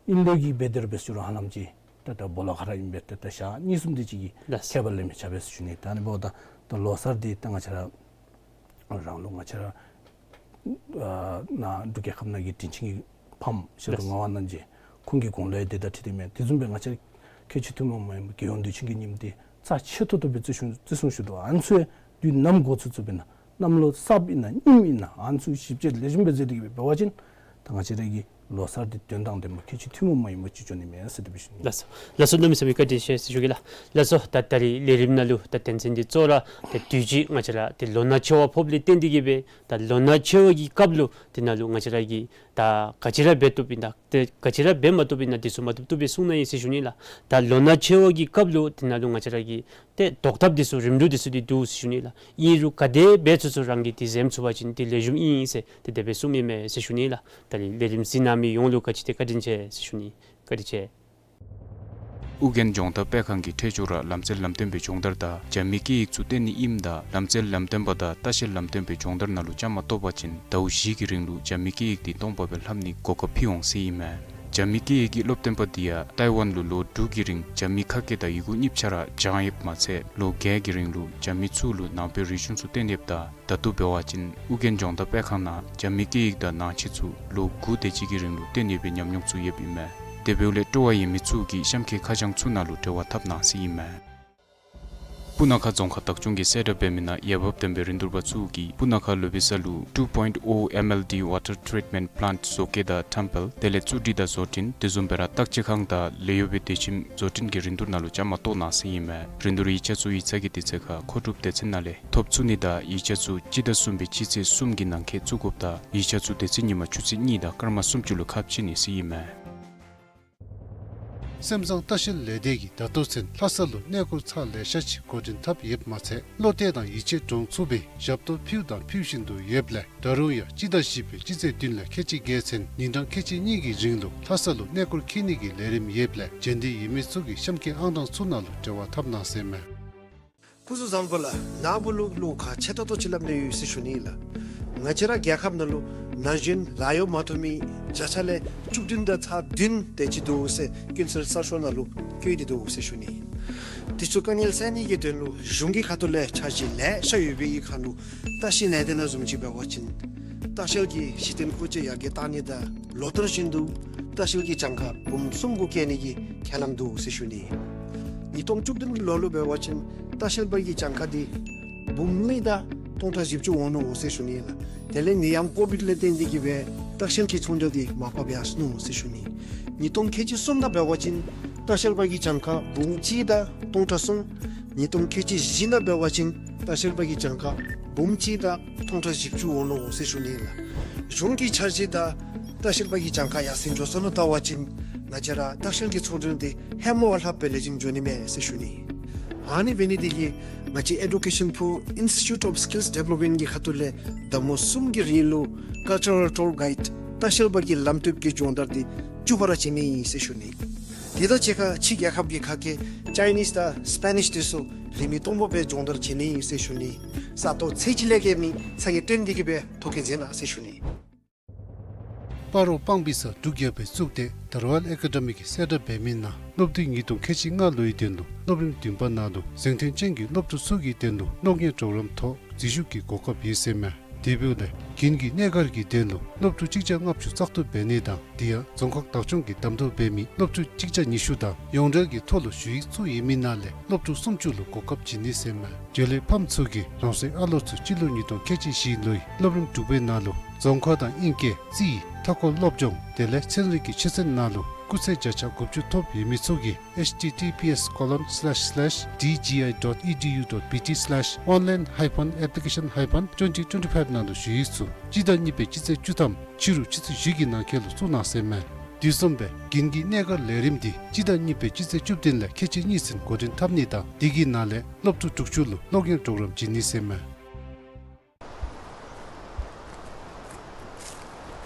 ཨིན་ལུགས་ཀྱི་སྦེ་དེ་ར་འབད་ཞུ་རུང་ཧ་ལམ་ཅིག་ད་ད་སྦོ་ལོགས་ཁར་ཨིན་པས། ད་ད་ཞག་གཉིས་གསུམ་དེ་ཅིག་གི་ལགས། ཁྱད་པར་ལས་མི་ཆགས་པས་ཟེར་ཞུ་ནི། ད་ཨ་ནི་འབདཝ་ད་ད་ལོ་གསར་འདི་ད་ང་བཅས་ར་རང་ལུགས་ང་བཅས་ར་ཨ་ནཱ་འབྲུག་རྒྱལ་ཁབ་ནང་གི་དྲིན་ཅན་གྱི་ཕམ་ཞབས་དྲུང་ལགས། ངག་དབང་རྣམ་རྒྱལ་ཁོང་གི་དགུང་ལོ་ཡང་དེ་དང་འཁྲིལ་ཏེ་མས། དེ་བཟུམ་སྦེ་ང་བཅས་ཁྱད་ཆོས་ཐུན་མོང་མ་ཡིན་པའི་རྒྱལ་ཡོངས་དུས་ཆེན་གྱི་ཉིནམ་འདི་རྩ་ཆེ་ཏོག་ཏོ་སྦེ་བརྩི་སྲུང་བརྩི་སྲུང་ཞུ་དོ། ཨ་ནི་ཚུ་དུས་ནམ་འགོ་ཚུགས་ཚུགསཔ་ཨིན་ན། གནམ་ལོ་གསརཔ་ཨིན་ན་རྙིངམ་ཨིན་ན་ཨ་ནི་ཚུ་ཞིབ་དཔྱད་ལེགས་ཤོམ་སྦེ་མཛད་དེ་གི་སྦེ་འབད་བ་ཅིན་ད་ང་བཅས་ར་གི་ལོ་གསར་འདི་དོན་དང་ལྡནམ་ཁྱད་ཆོས་ཐུན་མོང་མ་ཡིན་པ་ཅིག་འགྱོ་ནི་མས་ཟེར་དེ་སྦེ་ཞུ་ནི། ལགས་སོ། ལགས་སོ། གནམ་མེད་ས་མེད་བཀའ་དྲིན་ཆེ་ཟེར་ཞུ་གེ་ལགས། ལགས་སོ། ད་ད་རིས་ལས་རིམ་ནང་ལུ་ད་དོན་ཚན་འདི་གཙོ་བོ་ར་ད་དུས་ཅི་ང་བཅས་ར་ཏེ་ལོ་ན་ཆེ་བ་ཕོགཔ་ལས་བརྟེན་ཏེ་གི་སྦེ་ད་ལོ་ན་ཆེ་བ་གི་སྐབས་ལུ་དེ་ནང་ལུ་ང་བཅས་ར་གིས་ད་ག་ཅི་ར་འབད་བཏུབ་ཨིན་ན་ཏེ་ག་ཅི་ར་འབད་མ་བཏུབ་ཨིན་ན་དེ་ཚུ་མ་བཏུབ་བཏུབ་སྦེ་གསུང་གནང་ཡི་ཟེར་ཞུ་ནི་ལགས། ད་ལོ་ན་ཆེ་བ་གི་སྐབས་ལུ་དེ་ནང་ལུ་ང་བཅས་ར་གིས་ཏེ་བཟློག་ཐབས་དེ་ཚུ་རིམ་གྲོ་དེ་ཚུ་འདི་འདུག་ཟེར་ཞུ་ནི་ལགས། ཨིན་རུང་ག་དེ་འབད་ཚུགས་ཚུགས་རང་གིས་དེ་འཛེམ་ཚུགས་པ་ཅིན་དེ་ལེགས་ཤོམ་ཨིན་ཟེར་ཏེ་དེ་སྦེ་གསུངམ་ཨིན་མས་ཟེར་ཞུ་ནི་ལགས། ད་རིས་ལས་རིམ་གཟིགས་གནང་མི་ཡོངས་ལུ་ག་ཅི་ཏེ་བཀའ་དྲིན་ཆེ་ཟེར་ཞུ་ནི། བཀའ་དྲིན་ཆེ། ཨོ་རྒྱན་ལྗོངས་བདག་སྤེལ་ཁང་གི་ཁྲལ་ཆུ་ར་ལམ་རྩལ་ལམ་སྟོན་པའི་སྦྱོང་བརྡར་དང་རྒྱ་མི་སྐད་ཡིག་ཚུ་བསྟན་ནི་ཨིནམ་ད་ལམ་རྩལ་ལམ་སྟོན་པ་དང་ལྟ་བཤལ་ལམ་སྟོན་པའི་སྦྱོང་བརྡར་ནང་ལུ་བཅའ་མར་གཏོགས་པ་ཅིན་ཟླཝ་བཞི་གི་རིང་ལུ་རྒྱ་མི་སྐད་ཡིག་འདི་སྟོང་པ་སྦེ་ལྷབ་ནིའི་གོ་སྐབས་ཕུལ་འོང་ཟེར་ཨིན་མས། རྒྱ་མི་སྐད་ཡིག་གི་སློབ་སྟོན་པ་འདི་ཡང་ཏའི་ཝན་ལུ་ལོ་དྲུག་གི་རིང་རྒྱ་མི་ཁ་སྐད་དང་ཡི་གུ་གཉིས་ཆ་ར་སྦྱང་ཡོདཔ་མ་ཚད་ལོ་བརྒྱད་ཀྱི་རིང་ལུ་རྒྱ་མི་ཚུ་ལུ་ནང་པའི་རིག་གཞུང་ཚུ་བསྟན་ཡོདཔ་ད་ད་ལྟོ་འབད་བ་ཅིན་ཨོ་རྒྱན་ལྗོངས་བདག་སྤེལ་ཁང་ནང་རྒྱ་མི་སྐད་ཡིག་དང་ནང་ཆོས་ཚུ་ལོ་དགུ་དེ་ཅིག་གི་རིང་ལུ་བསྟན་ཡོད་པའི་ཉམས་མྱོང་ཚུ་ཡོདཔ་ཨིན་མས། དེ་འབདཝ་ལས་སྤྲོ་བ་ཡོད་མི་ཚུ་གིས་གཤམ་གྱི་ཁ་བྱང་ཚུ་ནང་ལུ་འབྲེལ་བ་འཐབ་གནང་ཟེར་ཨིན་མས། སྤུ་ན་ཁ་རྫོང་ཁག་བདག་སྐྱོང་གིས་གསལ་བསྒྲགས་འབད་མི་ནང་འོས་འབབ་ལྡན་པའི་རིན་བསྡུར་པ་ཚུ་གིས་སྤུ་ན་ཁ་ལོ་བི་ས་ལུ་two point oh M L D water treatment plant བཟོ་བཀོད་དང་ཁྲམ་སྤེལ་དེ་ལས་བཙུགས་སྒྲིག་དང་བཟོ་སྐྲུན་དེ་བཟུམ་སྦེ་ར་བརྟག་དཔྱད་ཁང་དང་ལས་གཡོག་པའི་སྡེ་ཁྱིམ་བཟོ་སྐྲུན་གྱི་རིན་བསྡུར་ནང་ལུ་བཅའ་མར་གཏོགས་གནང་ཟེར་ཨིན་མས། རིན་བསྡུར་ཡིག་ཆ་ཚུ་ཡིག་ཚང་གི་དུས་ཚོད་ཁར་མཁོ་སྒྲུབ་སྡེ་ཚན་ནང་ལས་ཐོབ་ཚུགས་ནི་དང་ཡིག་ཆ་ཚུ་སྤྱི་ཟླ་གསུམ་པའི་སྤྱི་ཚེས་གསུམ་གྱི་ནང་འཁོད་བཙུགས་དགོཔ་དང་ཡིག་ཆ་ཚུ་དེ་ཚེ་ཉིན་མ་ཆུ་ཚོད་གཉིས་དང་སྐར་མ་སུམ་ཅུ་ལུ་ཁ་ཕྱེ་ནི་ཟེར་ཨིན་མས། སེམས་བཟང་ལྟ་བཤལ་ལས་སྡེ་གིས་ད་ལྟོ་ཚུན་ལྷ་ས་ལུ་གནས་སྐོར་ཚར་ལེ་ཤ་ཅིག་འགོ་འདྲེན་འཐབ་ཡོདཔ་མ་ཚད་བློ་གཏད་དང་ཡིད་ཆེས་འདྲོངས་ཚུགས་པའི་ཞབས་ཏོག་ཕུལ་དང་ཕུལ་བཞིན་དུ་ཡོདཔ་ལས་ད་རུང་ཡང་སྤྱི་ཟླ་བཞི་པའི་སྤྱི་ཚེས་བདུན་ལས་ཁལ་གཅིག་བརྒལ་ཚུན་ཉིན་གྲངས་ཁལ་གཅིག་གཉིས་ཀྱི་རིང་ལུ་ལྷ་ས་ལུ་གནས་སྐོར་འཁྱིད་ནི་གི་ལས་རིམ་ཡོདཔ་ལས་རྗེས་འདེད་ཡོད་མི་ཚུ་གིས་གཤམ་གྱི་ཨང་གྲངས་ཚུ་ནང་ལུ་འབྲེལ་བ་འཐབ་གནང་ཟེར་ཨིན་མས། སྐུ་གཟུགས་བཟང་པོ་ལགས། ནཱ་བུ་ལུ་བློ་ཁག་ཆེ་ཏོག་ཏོ་ཅིག་སླབ་ནི་ཡོད་ཟེར་ཞུ་ནི་ལགས། ང་བཅས་ར་རྒྱལ་ཁབ་ནང་ལུ་ན་གཞོན་ལཱ་གཡོག་མ་ཐོབ་མི་བརྒྱ་ཆ་ལས་བཅུ་བདུན་དང་ཚག་བདུན་དེ་ཅིག་འདུག་ཟེར་ཀུན་གསལ་གསར་ཤོག་ནང་ལུ་བཀོད་དེ་འདུག་ཟེར་ཞུ་ནི། དེ་ཚུ་དཀའ་ངལ་སེལ་ནི་གི་དོན་ལུ་གཞུང་གི་ཁ་ཐུག་ལས་འཆར་གཞི་ལེ་ཤ་ཡོད་པའི་ཁར་ལུ་ལྟ་བཤལ་ལས་སྡེ་ནང་བཟུམ་ཅིག་འབད་བ་ཅིན་ལྟ་བཤལ་གྱི་གཞི་རྟེན་མཁོ་ཆས་ཡར་རྒྱས་གཏང་ནི་དང་ལོ་ལྟར་བཞིན་དུ་ལྟ་བཤལ་གྱི་གྱངས་ཁ་འབུམ་གསུམ་གུ་བཀལ་ནི་གི་ཁས་ལེན་འདུག་ཟེར་ཞུ་ནི། ཉིས་སྟོང་བཅུ་བདུན་ལོ་ལུ་འབད་བ་ཅིན་ལྟ་བཤལ་པ་གི་གྱངས་ཁ་འདི་འབུམ་གཉིས་དང་སྟོང་ཕྲག་བཞི་བཅུ་འོང་ནུག་ཟེར་ཞུ་ནི་ལགས། དེ་ལས་ནད་ཡམས་ཀོ་བིཌ་ལས་བརྟེན་ཏེ་གི་སྦེ་ལྟ་བཤལ་གྱི་ཚོང་རྒྱག་འདི་མར་ཕབ་ཡར་སོ་ནུག་ཟེར་ཞུ་ནི། ཉིས་སྟོང་ཁལ་གཅིག་གསུམ་ནང་འབད་བ་ཅིན་ལྟ་བཤལ་པ་གི་གྱངས་ཁ་འབུམ་གཅིག་དང་སྟོང་ཕྲག་གསུམ། ཉིས་སྟོང་ཁལ་གཅིག་བཞི་ནང་འབད་བ་ཅིན་ ལྟ་བཤལ་པ་གི་གྱངས་ཁ་འབུམ་གཅིག་དང་སྟོང་ཕྲག་བཞི་བཅུ་འོང་ནུག་ཟེར་ཞུ་ནི་ལགས། གཞུང་གི་འཆར་གཞི་དང་ལྟ་བཤལ་པ་གི་གྱངས་ཁ་ཡར་སེང་འགྱོ་སོང་ནུག་ལྟ་བ་ཅིན་ང་བཅས་ར་ལྟ་བཤལ་གྱི་ཚོང་འབྲེལ་འདི་ཧེ་མ་བ་ལྷག་སྦེ་ལེགས་ཤོམ་འགྱོ་ནི་མས་ཟེར་ཞུ་ནི། ཨ་ནི་འབད་ནི་དེ་གིས་ང་བཅས་ཨེ་ཌུ་ཀེ་ཤཱན་པུར་ཨིན་སི་ཊི་ཊུཊ་ཨོཕ་སི་ཀིལསི་ཌི་བེ་ལོབ་མེནཊ་གི་ཁ་ཐུག་ལས་ཟླ་མོ་གསུམ་གྱི་རིང་ལུ་ཀལ་ཅར་རལ་ཊུར་གའིཌ་ལྟ་བཤལ་པ་གི་ལམ་སྟོན་གྱི་སྦྱོང་བརྡར་འདི་བཅུ་པ་ར་བྱིན་ནི་ཨིན་ཟེར་ཞུ་ནི། དེ་དང་གཅིག་ཁར་ཕྱི་རྒྱལ་ཁབ་ཀྱི་ཁ་སྐད་ཅའི་ནིསི་དང་སི་པེ་ནིསི་དེ་ཚུ་རིན་མེད་སྟོང་པ་སྦེ་སྦྱོང་བརྡར་བྱིན་ནི་ཨིན་ཟེར་ཞུ་ནི། ས་སྟོང་ཚད་ཅིག་ལས་བརྒལ་མི་ཚ་གྱང་སྟོན་ཏེ་གི་སྦེ་ཐོ་བཀོད་མཛད་གནང་ཟེར་ཞུ་ནི། སྤ་རོ་སྤང་སྦིས་ས་འབྲུག་རྒྱལ་པོའི་གཙུག་སྡེ་དར་ཝལ་ཨེ་ཀ་ཌེ་མི་གིས་གསལ་བསྒྲགས་འབད་མི་ནང་སློབ་དུས་ཉིས་སྟོང་ཁལ་གཅིག་ལྔ་ལོའི་དོན་ལུ་སློབ་རིམ་བདུན་པ་ནང་ལུ་གཟེངས་ཐོན་ཅན་གྱི་སློབ་ཕྲུག་ཚུ་གི་དོན་ལུ་གློག་བརྙན་གྲོགས་རམ་ཐོག་འཛུལ་ཞུགས་ཀྱི་གོ་སྐབས་ཡོད་ཟེར་མས། དེ་འབདཝ་ལས་དགུན་གྱི་གནས་སྒར་གྱི་དོན་ལུ་སློབ་ཕྲུག་གཅིག་བརྒྱ་ལྔ་བཅུ་བཙག་འཐུ་འབད་ནི་དང་དེ་ཡང་རྫོང་ཁག་བདག་སྐྱོང་གིས་གདམ་འཐུ་འབད་མི་སློབ་ཕྲུག་གཅིག་བརྒྱ་ཉི་ཤུ་དང་ཡོངས་འབྲེལ་གྱི་ཐོག་ལུ་ཞུ་ཡིག་བཙུགས་ཡོད་མི་ནང་ལས་སློབ་ཕྲུག་སུམ་ཅུ་ལུ་གོ་སྐབས་བྱིན་ནི་ཟེར་མས། འབྱོན་ལེགས་ཕམ་ཚུ་གིས་རང་སོའི་ཨ་ལོ་ཚུ་སྤྱི་ལོ་ཉིས་སྟོང་ཁལ་གཅིག་བཞི་ལོའི་སློབ་རིམ་དྲུག་པའི་ནང་ལུ་རྫོང་ཁ་དང་ཨིང་སྐད་རྩིས་མཐའ་འཁོར་སློབ་སྦྱོང་དེ་ལས་ཚན་རིག་གི་ཆོས་ཚན་ནང་ལུ་སྐུགས་ཚད་བརྒྱ་ཆ་དགུ་བཅུ་ཐོབ་ཡོད་མི་ཚུ་གིས་ཨེཆ་ཊི་ཊི་པི་ཨེསི་ཀོ་ལོན་སི་ལེཤ་སི་ལེཤ་ཌི་ཇི་ཨའི་ཌོཊ་ཨི་ཌི་ཡུ་ཌོཊ་པི་ཊི་སི་ལེཤ་ཨོན་ལའིན་ཧའི་ཕན་ཨེཔ་ལི་ཀེ་ཤཱན་ཧའི་ཕན་ཊུ་ཝེན་ཊི་ཊུ་ཝེན་ཊི་ཕའིབ་ནང་དུ་ཞུ་ཡིག་ཚུ་སྤྱི་ཟླ་གཉིས་པའི་སྤྱི་ཚེས་བཅུ་ཐམ་ཕྱི་རུ་ཆུ་ཚོད་བཞི་གི་ནང་འཁོད་ལུ་བཙུགས་གནང་ཟེར་མས། དེ་བཟུམ་སྦེ་དགུན་གྱི་གནས་སྒར་ལས་རིམ་འདི་སྤྱི་ཟླ་གཉིས་པའི་སྤྱི་ཚེས་བཅུ་བདུན་ལས་ཁལ་གཅིག་གཉིས་ཚུན་འགོ་འདྲེན་འཐབ་ནི་དང་དེ་གི་ནང་ལས་སློབ་ཕྲུག་དྲུག་ཅུ་ལུ་གློག་བརྙན་གྲོགས་རམ་བྱིན་ནི་ཟེར་མས།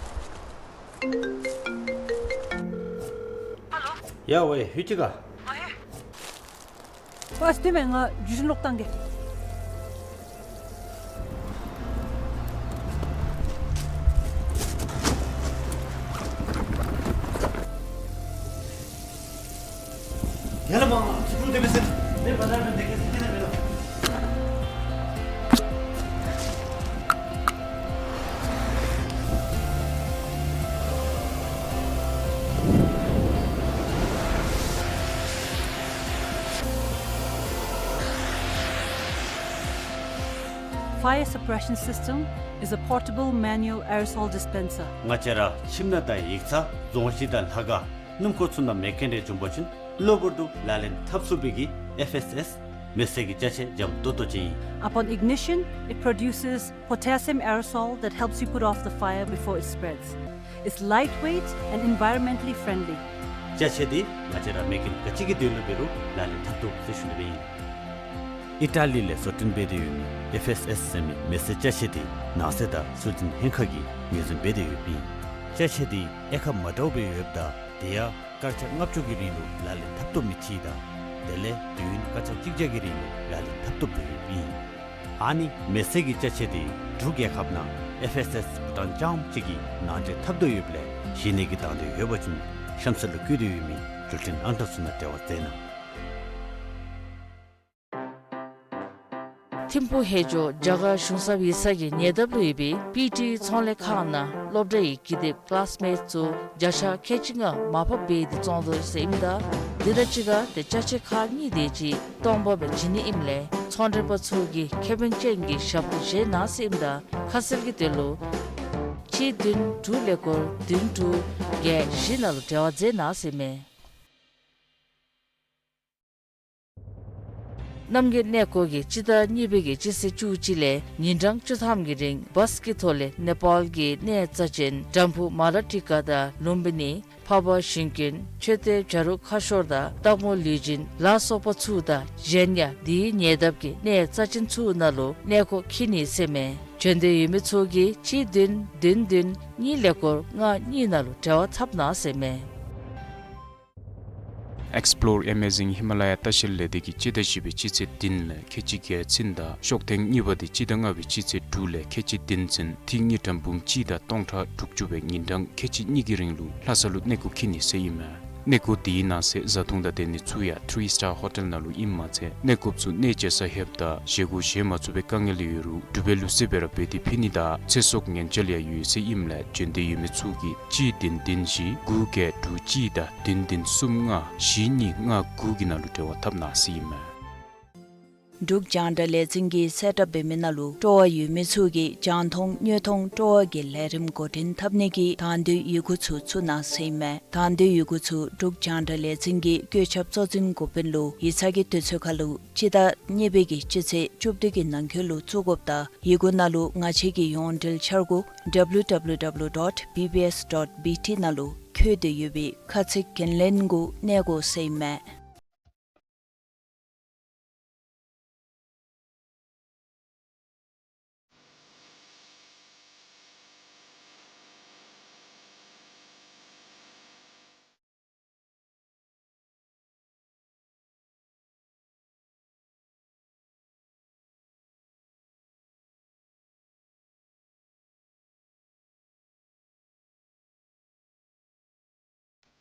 ཡ་ཝེ་ཧུ་ཅི་ག། ཨ་ལྟོས་མས། ང་བརྒྱུད་འཕྲིན་ལོག་བཏང་གེ། ཡ་ལ་མ་ང་ཚུར་འགྲོ་དེ་མི་ཟེར། དེ་བ་ད་ར་མི་འདི་གེ་སི་ཏི་ན་མེད་ལོ། Fire suppression system is a portable manual aerosol dispenser. ང་བཅས་ར་ཁྱིམ་ནང་དང་ཡིག་ཚང་རྫོང་གཞི་དང་ལྷ་ཁང་སྣུམ་འཁོར་ཚུ་ནང་མེ་སྐྱོན་རེ་བྱུང་པ་ཅིན་གློ་བུར་དུ་ལག་ལེན་འཐབ་ཚུགས་པའི་གི་ཨེཕ་ཨེསི་ཨེསི་མེ་བསད་ཀྱི་ཅ་ཆས་འཇམ་ཏོང་ཏོ་ཅིག་ཨིན། Upon ignition, it produces potassium aerosol that helps you put off the fire before it spreads. It's lightweight and environmentally friendly. ཅ་ཆས་འདི་ང་བཅས་ར་མེ་སྐྱོན་ག་ཅི་གི་དོན་ལུ་འབད་རུང་ལག་ལེན་འཐབ་ཚུགས་ཟེར་ཞུ་ནི་སྦེ་ཨིན། ཨི་ཊ་ལི་ལས་བཟོ་སྐྲུན་འབད་དེ་ཡོད་མི་ཨེཕ་ཨེསི་ཨེསི་ཟེར་མི་མེ་བསད་ཅ་ཆས་འདི་ནང་སྲིད་དང་སྲོལ་འཛིན་ལྷན་ཁག་གིས་ངོས་འཛིན་འབད་དེ་ཡོདཔ་ཨིན། ཅ་ཆས་འདི་དབྱེ་ཁག་མ་འདྲཝ་སྦེ་ཡོདཔ་ད་དེ་ཡང་སྐར་ཆ་ལྔ་བཅུ་གི་རིང་ལུ་ལག་ལེན་འཐབ་ཐོབ་མི་ཅིག་དང་དེ་ལས་དུས་ཡུན་སྐར་ཆ་གཅིག་བརྒྱ་གི་རིང་ལུ་ལག་ལེན་འཐབ་ཐོབ་སྟེ་ཡོདཔ་ཨིན། ཨ་ནི་མེ་བསད་ཀྱི་ཅ་ཆས་འདི་འབྲུག་རྒྱལ་ཁབ་ནང་ཨེཕ་ཨེསི་ཨེསི་བུ་ཊཱན་རྐྱངམ་གཅིག་གིས་ནང་འདྲེན་འཐབ་དོ་ཡོདཔ་ལས་གཞན་ནི་གིས་དང་འདོད་ཡོད་པ་ཅིན་གཤམ་གསལ་ལུ་བཀོད་དེ་ཡོད་མི་འགྲུལ་འཕྲིན་ཨང་གྲངས་ཚུ་ནང་འབྲེལ་བ་མཛད་གནང་། ཐིམ་ཕུག་ཧེ་ཇོ་རྒྱ་གར་གཞུང་ཚབ་ཡིག་ཚང་གི་ཉེ་འདབས་ལུ་ཡོད་པའི་པི་ཊི་ཚོང་ལས་ཁང་ནང་སློབ་གྲྭའི་ཀི་དེབ་ཀི་ལཱསི་མེཊསི་ཚུ་བརྒྱ་ཆ་ཁལ་གཅིག་ལྔ་མར་ཕབ་འབད་དེ་བཙོང་དོ་ཟེར་ཨིནམ་ད་དེ་དང་གཅིག་ཁར་དེ་ཅ་ཆས་ཁག་གཉིས་དེ་ཅིག་སྟོང་པ་སྦེ་བྱིན་ནི་ཨིནམ་ལས་ཚོང་མགྲོན་པ་ཚུ་གིས་ཁེ་ཕན་ཅན་གྱི་ཞབས་ཏོག་བཞེས་གནང་ཟེར་ཨིནམ་ད་ཁ་གསལ་གྱི་དོན་ལུ་གཅིག་བདུན་དྲུག་ཀླད་ཀོར་བདུན་དྲུག་བརྒྱད་བཞི་ནང་ལུ་འབྲེལ་བ་མཛད་གནང་ཟེར་མས། རྣམ་རྒྱལ་གནས་སྐོར་གྱིས་སྤྱི་ཟླ་གཉིས་པའི་གི་སྤྱི་ཚེས་བཅུ་གཅིག་ལས་ཉིན་གྲངས་བཅུ་ཐམ་གྱི་རིང་བཱས་ཀྱི་ཐོག་ལས་ནེ་པཱལ་གྱི་གནས་རྩ་ཅན་ཌམ་བུ་མ་ལ་ཊི་ཀ་དང་ལུམ་བི་ནི་ཕ་བ་ཤིང་ཀུན་ཆོས་སྡེ་བྱ་རུང་ཁ་ཤོར་དང་སྟག་མོ་ལུས་སྦྱིན་ལ་སོགས་པ་ཚུ་དང་གཞན་ཡང་དེའི་ཉེ་འདབས་ཀྱི་གནས་རྩ་ཅན་ཚུ་ནང་ལུ་གནས་སྐོར་འཁྱིད་ནི་ཟེར་མས། བྱོན་འདོད་ཡོད་མི་ཚུ་གིས་གཅིག་བདུན་བདུན་བདུན་གཉིས་ཀླད་ཀོར་ལྔ་གཉིས་ནང་ལུ་འབྲེལ་བ་འཐབ་གནང་ཟེར་མས། Explore Amazing Himalaya ལྟ་བཤལ་ལས་སྡེ་གིས་སྤྱི་ཟླ་བཞི་པའི་སྤྱི་ཚེས་བདུན་ལས་ཁལ་གཅིག་བརྒྱད་ཚུན་དང་ཤོག་ཐེངས་གཉིས་པ་འདི་སྤྱི་ཟླ་ལྔ་པའི་སྤྱི་ཚེས་དྲུག་ལས་ཁལ་གཅིག་བདུན་ཚུན་ཐིག་དངུལ་ཀྲམ་འབུམ་གཅིག་དང་སྟོང་ཕྲག་དྲུག་ཅུ་སྦེ་ཉིན་གྲངས་ཁལ་གཅིག་གཉིས་ཀྱི་རིང་ལུ་ལྷ་ས་ལུ་གནས་སྐོར་འཁྱིད་ནི་ཟེར་ཨིན་མས། གནས་སྐོར་འདིའི་ནང་གསེས་བཟའ་འཐུང་དང་སྡོད་ནི་ཚུ་ཡང་ཐི་རི་སི་ཊར་ཧོ་ཊེལ་ནང་ལུ་ཨིནམ་མ་ཚད་གནས་སྐོརཔ་ཚུ་གནས་མཇལ་ས་ལྷོདཔ་ད་བཞེས་སྒོ་བཞེས་མ་ཚུགས་པའི་དཀའ་ངལ་ཡོད་རུང་འབྲུག་པའི་ལུགས་སྲོལ་སྦེ་ར་འབད་དེ་ཕུལ་ནི་དང་ཚེ་སྲོག་ཉེན་བཅོལ་ཡང་ཡོད་ཟེར་ཨིནམ་ལས་བྱོན་འདོད་ཡོད་མི་ཚུ་གིས་གཅིག་བདུན་བདུན་བཞི་དགུ་བརྒྱད་དྲུག་གཅིག་དང་བདུན་བདུན་གསུམ་ལྔ་བཞི་གཉིས་ལྔ་དགུ་གི་ནང་ལུ་འབྲེལ་བ་འཐབ་གནང་ཟེར་ཨིན་མས། འབྲུག་རྒྱང་བསྒྲགས་ལས་འཛིན་གྱིས་གསལ་བསྒྲགས་འབད་མི་ནང་ལུ་སྤྲོ་བ་ཡོད་མི་ཚུ་གིས་རྒྱང་མཐོང་དངོས་མཐོང་སྤྲོ་བ་གི་ལས་རིམ་འགོ་འདྲེན་འཐབ་ནི་གི་དང་འདོད་ཡི་གུ་ཚུ་བཙུགས་གནང་ཟེར་ཨིན་མས། དང་འདོད་ཡི་གུ་ཚུ་འབྲུག་རྒྱང་བསྒྲགས་ལས་འཛིན་གྱི་བཀོད་ཁྱབ་གཙོ་འཛིན་འགོ་དཔོན་ལུ་ཡིག་ཚང་གི་དུས་ཚོད་ཁར་ལུ་སྤྱི་ཟླ་གཉིས་པའི་གི་སྤྱི་ཚེས་བཅུ་བདུན་གྱི་ནང་འཁོད་ལུ་བཙུགས་དགོཔ་དང་ཡི་གུ་ནང་ལུ་ང་བཅས་ཀྱི་ཡོངས་འབྲེལ་འཆར་སྒོ་W W W dot B B S dot B T ནང་ལུ་བཀོད་དེ་ཡོད་པའི་ཁ་ཚིག་འགན་ལེན་གུ་གནས་དགོ་ཟེར་ཨིན་མས།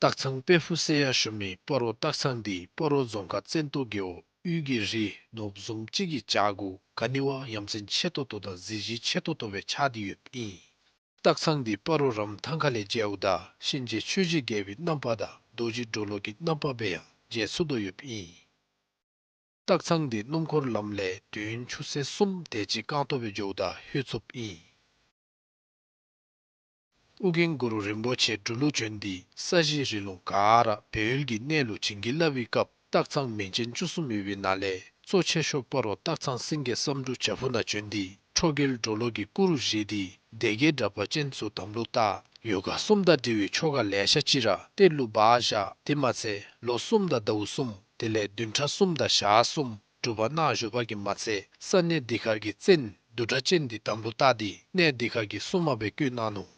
སྟག་ཚང་དཔལ་ཕུག་ཟེར་ཡང་ཞུ་མི་སྤ་རོ་སྟག་ཚང་འདི་སྤ་རོ་རྫོང་ཁག་བཙན་ཏོ་རྒེད་འོག་དབུས་ཀྱི་རི་ནོར་བུ་བཟུམ་ཅིག་གི་བྱག་གུ་ག་ནི་བ་ཡ་མཚན་ཆེ་ཏོག་ཏོ་དང་གཟི་བརྗིད་ཆེ་ཏོག་ཏོ་སྦེ་ཆགས་ཏེ་ཡོདཔ་ཨིན། སྟག་ཚང་འདི་སྤ་རོ་རམ་ཐང་ཁ་ལས་མཇལཝ་ད་གཤིན་རྗེ་ཆོས་རྗེ་རྒྱལ་པོའི་རྣམ་པ་དང་རྡོ་རྗེ་གྲོ་ལོད་ཀྱི་རྣམ་པ་སྦེ་ཡང་མཇལ་ཚུགས་དོ་ཡོདཔ་ཨིན། སྟག་ཚང་འདི་སྣུམ་འཁོར་ལམ་ལས་དུས་ཡུན་ཆུ་ཚོད་གསུམ་དེ་ཅིག་རྐང་ཐང་སྦེ་འགྱོཝ་ད་ལྷོད་ཚུགསཔ་ཨིན། ཨོ་རྒྱན་གུ་རུ་རིན་པོ་ཆེ་འབྲུག་ལུ་བྱོན་ཏེ་ས་གཞི་རི་ལུང་ག་ར་སྦས་ཡུལ་གྱི་གནས་ལུ་བྱིན་གྱིས་བརླབས་པའི་སྐབས་སྟག་ཚང་མིང་ཅན་བཅུ་གསུམ་ཡོད་པའི་ནང་ལས་གཙོ་ཆེ་ཤོས་སྤ་རོ་སྟག་ཚང་སེང་གེ་བསམ་འགྲུབ་བྱག་ཕུག་ནང་བྱོན་ཏེ་ཁྲོ་རྒྱལ་གྲོ་ལོད་ཀྱི་སྐུ་རུ་བཞེངས་ཏེ་སྡེ་བརྒྱད་དྲེགས་པ་ཅན་ཚུ་དམ་ལུ་བཏགས། ཡོ་ག་གསུམ་དང་འབྲེལ་བའི་ཆོ་ག་ལེ་ཤ་ཅིག་ར་གཏེར་ལུ་སྦ་བཞག། དེ་མ་ཚད་ལོ་གསུམ་དང་ཟླཝ་གསུམ་དེ་ལས་བདུན་ཕྲག་གསུམ་དང་ཞག་གསུམ་སྒྲུབ་པ་གནང་བཞུགས་པ་གིས་མ་ཚད་ས་གནས་འདི་ཁར་གྱི་བཙན་བདུད་དྲེགས་ཅན་འདི་དམ་ལུ་བཏགས་ཏེ་གནས་འདི་ཁར་གྱི་སྲུང་མ་སྦེ་བསྐོས་གནང་ནུག།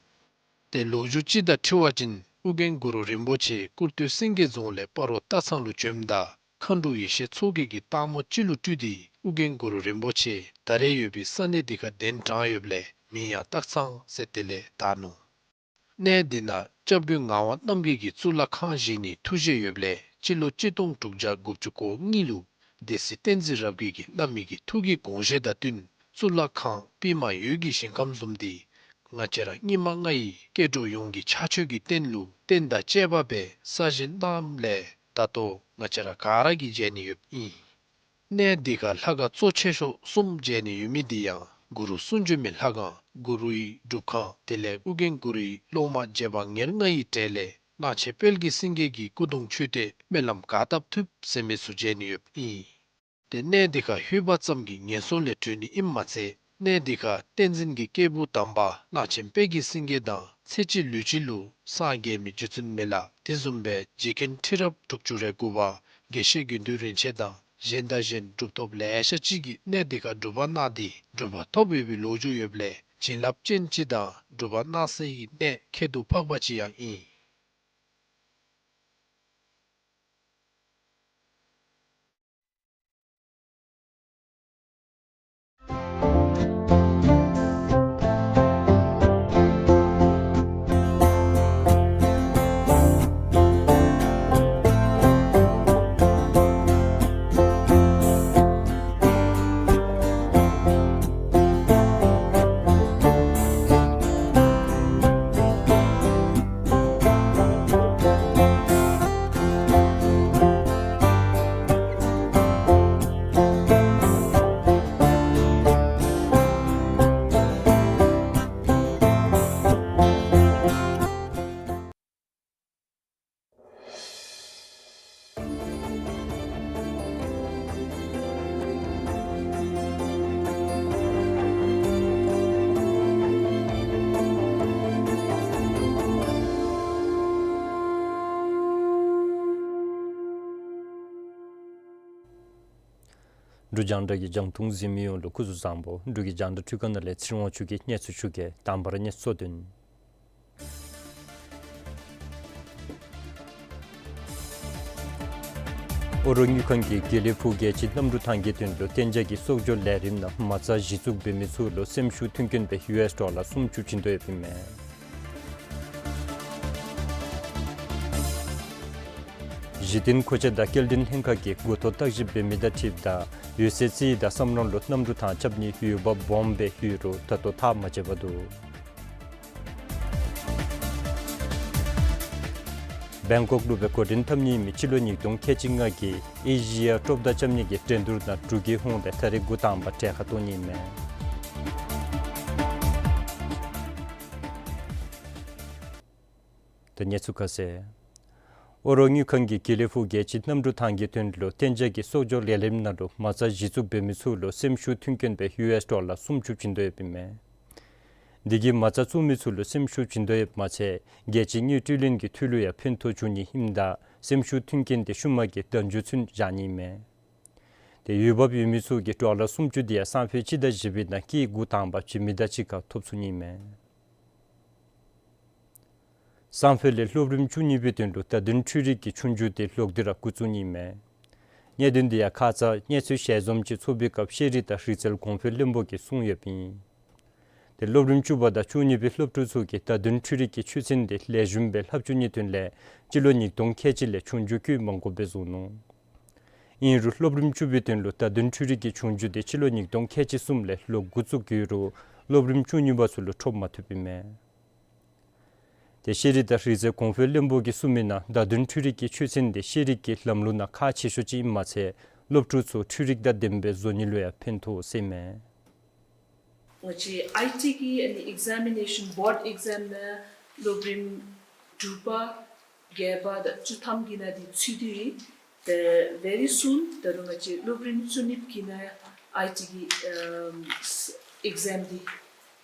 ཏེ་ལོ་རྒྱུས་ཅིག་དང་འཁྲིལ་བ་ཅིན་ཨོ་རྒྱན་གུ་རུ་རིན་པོ་ཆེ་ཀུར་སྟོད་སེང་གེ་རྫོང་ལས་སྤ་རོ་སྟག་ཚང་ལུ་བྱོནམ་ད་མཁའ་འགྲོ་ཡེ་ཤེས་མཚོ་རྒྱལ་གྱིས་སྟག་མོ་ཅིག་ལུ་སྤྲུལ་ཏེ་ཨོ་རྒྱན་གུ་རུ་རིན་པོ་ཆེ་ད་རེས་ཡོད་པའི་ས་གནས་འདི་ཁར་གདན་དྲངས་ཡོདཔ་ལས་མིང་ཡང་སྟག་ཚང་ཟེར་དེ་ལས་བཏགས་ནུག། གནས་འདི་ནང་སྐྱབས་མགོན་ངག་དབང་རྣམ་རྒྱལ་གྱིས་གཙུག་ལག་ཁང་བཞེངས་ནིའི་ཐུགས་བཞེད་ཡོདཔ་ལས་སྤྱི་ལོ་གཅིག་སྟོང་དྲུག་བརྒྱ་དགུ་བཅུ་གོ་གཉིས་ལུ་སྡེ་སྲིད་བསྟན་འཛིན་རབ་རྒྱས་ཀྱིས་བླ་མའི་གི་ཐུགས་ཀྱི་དགོངས་བཞེད་དང་བསྟུན་གཙུག་ལག་ཁང་པདྨ་འོད་ཀྱི་ཞིང་ཁམས་བཟུམ་འདི་ང་བཅས་ར་སྙིགས་མ་ལྔ་ཡི་སྐྱེ་འགྲོ་ཡོངས་ཀྱི་ཕྱག་མཆོད་ཀྱི་རྟེན་ལུ་རྟེན་དང་བཅས་པ་སྦེ་གསར་བཞེངས་གནངམ་ལས་ད་ལྟོ་ང་བཅས་ར་ག་ར་གིས་མཇལ་ནི་ཡོདཔ་ཨིན། གནས་འདི་ཁར་ལྷ་ཁང་གཙོ་ཆེ་ཤོས་གསུམ་མཇལ་ནི་ཡོད་མི་འདི་ཡང་གུ་རུ་གསུང་བྱོན་མའི་ལྷ་ཁང་གུ་རུའི་སྒྲུབ་ཁང་དེ་ལས་ཨོ་རྒྱན་གུ་རུའི་སློབ་མ་རྗེ་འབངས་ཉེར་ལྔ་ཡི་གྲས་ལས་གླང་ཆེན་དཔལ་གྱི་སེང་གེ་གི་སྐུ་གདུང་མཆོད་རྟེན་སྨོན་ལམ་ག་བཏབ་ཐུབ་ཟེར་མི་ཚུ་མཇལ་ནི་ཡོདཔ་ཨིན། ཏེ་གནས་འདི་ཁར་ལྷོད་པ་ཙམ་གྱིས་ངན་སོང་ལས་གྲོལ་ནི་ཨིནམ་མ་ཚད་གནས་འདི་ཁར་བསྟན་འཛིན་གྱི་སྐྱེས་བུ་དམ་པ་གླང་ཆེན་དཔལ་གྱི་སེང་གེ་དང་ཚེ་གཅིག་ལུས་གཅིག་ལུ་སངས་རྒྱས་མི་རྗེ་བཙུན་མི་ལ་དེ་བཟུམ་སྦེ་རྗེ་མཁན་ཁྲི་རབས་དྲུག་ཅུ་རེ་དགུ་པ་དགེ་བཤེས་དགེ་འདུན་རིན་ཆེན་དང་གཞན་དང་གཞན་གྲུབ་ཐོབ་ལེ་ཤ་ཅིག་གིས་གནས་འདི་ཁར་སྒྲུབ་པ་གནང་སྟེ་གྲུབ་པ་ཐོབ་ཡོད་པའི་ལོ་རྒྱུས་ཡོདཔ་ལས་བྱིན་རླབས་ཅན་ཅིག་དང་སྒྲུབ་པ་གནང་སའི་གནས་ཁྱད་དུ་འཕགས་པ་ཅིག་ཡང་ཨིན། འབྲུག་རྒྱང་བསྒྲགས་ཀྱི་རྒྱང་མཐོང་གཟིགས་མི་ཡོངས་ལུ་སྐུ་གཟུགས་བཟང་པོ། འབྲུག་གི་རྒྱང་བསྒྲགས་འཕྲུལ་ཁང་ནང་ལས་ཚེ་རིང་དབང་ཕྱུག་གིས་གནས་ཚུལ་ཞུ་གེ། དང་པ་ར་གནས་ཚུལ་དོན། ཨོ་རོག་དངུལ་ཁང་གིས་དགེ་ལེགས་ཕུག་རྒྱལ་སྤྱིའི་གནམ་གྲུ་ཐང་གི་དོན་ལུ་གཏན་འཇགས་ཀྱི་གསོག་འཇོག་ལས་རིམ་ནང་མ་རྩ་གཞི་བཙུགས་འབད་མི་ཚུ་ལུ་སེམས་ཤུགས་མཐུན་རྐྱེན་སྦེ་ཡུ་ཨེསི་ཌོ་ལར་སུམ་ཅུ་བྱིན་དོ་ཡོདཔ་ཨིན་མས། གཞི་རྟེན་མཁོ་ཆས་དང་སྐྱེལ་འདྲེན་ལྷན་ཁག་གིས་མགུ་ཐོག་བརྟག་ཞིབ་འབད་མི་དང་འཁྲིལཝ་ད་འོད་གསལ་རྩེ་ཡི་དང་བསམ་གྲོང་ལུ་གནམ་གྲུ་ཐང་རྐྱབ་ནིའི་འོས་འབབ་སྦོམ་སྦེ་ཡོད་རུང་ད་ལྟོ་ཐག་མ་བཅད་པར་འདུག། བེང་ཀོག་ལུ་སྦེ་འགོ་འདྲེན་འཐབ་ནི་མི་སྤྱི་ལོ་ཉིས་སྟོང་ཁལ་གཅིག་ལྔ་གི་ཨེ་ཤི་ཡ་ཀྲོབ་མདའ་རྐྱབ་ནི་གི་འགྲན་བསྡུར་ནང་འབྲུག་གི་ཧོངས་ཏེ་ད་རིས་འགོ་དང་པ་གྲལ་ཁར་གཏོགས་ནི་མས། ད་གནས་ཚུལ་ཁ་གསལ། ཨོ་རོག་དངུལ་ཁང་གིས་དགེ་ལེགས་ཕུག་རྒྱལ་སྤྱིའི་གནམ་གྲུ་ཐང་གི་དོན་ལུ་གཏན་འཇགས་ཀྱི་གསོག་འཇོག་ལས་རིམ་ནང་ལུ་མ་རྩ་གཞི་བཙུགས་འབད་མི་ཚུ་ལུ་སེམས་ཤུགས་མཐུན་རྐྱེན་སྦེ་ཡུ་ཨེསི་ཌོ་ལར་སུམ་ཅུ་བྱིན་དོ་ཡོདཔ་ཨིན་མས། འདི་གིས་མ་རྩ་བཙུགས་མི་ཚུ་ལུ་སེམས་ཤུགས་བྱིན་དོ་ཡོདཔ་མ་ཚད་རྒྱལ་སྤྱིའི་དངུལ་སྤྲོད་ལེན་གྱི་འཐུས་ལུ་ཡང་ཕན་ཐོགས་འབྱུང་ནི་ཨིནམ་ད་སེམས་ཤུགས་མཐུན་རྐྱེན་དེ་ཤུལ་མ་གི་ཟླཝ་མཇུག་ཚུན་བཞག་ནི་ཨིན་མས། ཏེ་འོས་འབབ་ཡོད་མི་ཚུ་གིས་ཌོ་ལར་སུམ་ཅུ་དེ་ཡང་སང་ཕོད་སྤྱི་ཟླ་བཞི་པའི་ནང་སྐྱེད་འགོ་དང་པ་བྱིན་མི་དང་གཅིག་ཁར་ཐོབ་ཚུགས་ནི་ཨིན་མས། སང་ཕོད་ལས་སློབ་རིམ་བཅུ་གཉིས་པའི་དོན་ལུ་བརྡ་དོན་འཕྲུལ་རིག་གི་ཆོས་རྒྱུགས་དེ་ལོག་སྟེ་ར་འགོ་བཙུགས་ནི་ཨིན་མས། གནད་དོན་དེ་ཡང་ཁ་ཙ་གནས་ཚུལ་ཞལ་འཛོམས་ཅིག་ཚོགས་པའི་སྐབས་ཤེས་རིག་དང་རིག་རྩལ་གོང་འཕེལ་བློན་པོ་གིས་གསུངས་ཡོདཔ་ཨིན། ཏེ་སློབ་རིམ་བཅུ་པ་དང་བཅུ་གཉིས་པའི་སློབ་ཕྲུག་ཚུ་གིས་བརྡ་དོན་འཕྲུལ་རིག་གི་ཆོས་ཚན་དེ་ལེགས་ཤོམ་སྦེ་ལྷབ་བཅུག་ནིའི་དོན་ལས་སྤྱི་ལོ་ཉིས་སྟོང་ཁལ་གཅིག་ལས་ཆོས་རྒྱུགས་བཀོད་མ་དགོཔ་སྦེ་བཟོ་ནུག། ཨིན་རུང་སློབ་རིམ་བཅུ་པའི་དོན་ལུ་བརྡ་དོན་འཕྲུལ་རིག་གི་ཆོས་རྒྱུགས་དེ་སྤྱི་ལོ་ཉིས་སྟོང་ཁལ་གཅིག་གསུམ་ལས་ལོག་འགོ་བཙུགས་ཡོད་རུང་སློབ་རིམ་བཅུ་གཉིས་པ་ཚུ་ལུ་འཕྲོབ་མ་ཐུབ་ཨིན་མས། ཏེ་ཤེས་རིག་དང་རིག་རྩལ་གོང་འཕེལ་བློན་པོ་གིས་གསུངས་མི་ནང་བརྡ་དོན་འཕྲུལ་རིག་གི་ཆོས་ཚན་དེ་ཤེས་རིག་གི་ལམ་ལུགས་ནང་ཁག་ཆེ་ཤོས་ཅིག་ཨིནམ་མ་ཚད་སློབ་ཕྲུག་ཚུ་འཕྲུལ་རིག་དང་ལྡནམ་སྦེ་བཟོ་ནི་ལུ་ཡང་ཕན་ཐོགས་ཟེར་ཨིན་མས། ང་བཅས་ཨའི་ཊི་གི་ཨ་ནི་ཨེག་ཛམ་མི་ནེ་ཤཱན་བོརཌ་ཨེག་ཛམ་ནང་སློབ་རིམ་དྲུག་པ་བརྒྱད་པ་དང་བཅུ་ཐམ་གྱི་ནང་འདི་ཚུད་དེ་ཡོད། ཏེ་very soon ད་རུང་ང་བཅས་སློབ་རིམ་བཅུ་གཉིས་པའི་ནང་ཨའི་ཊི་གི་ཨམ་ཨེག་ཛམ་འདི་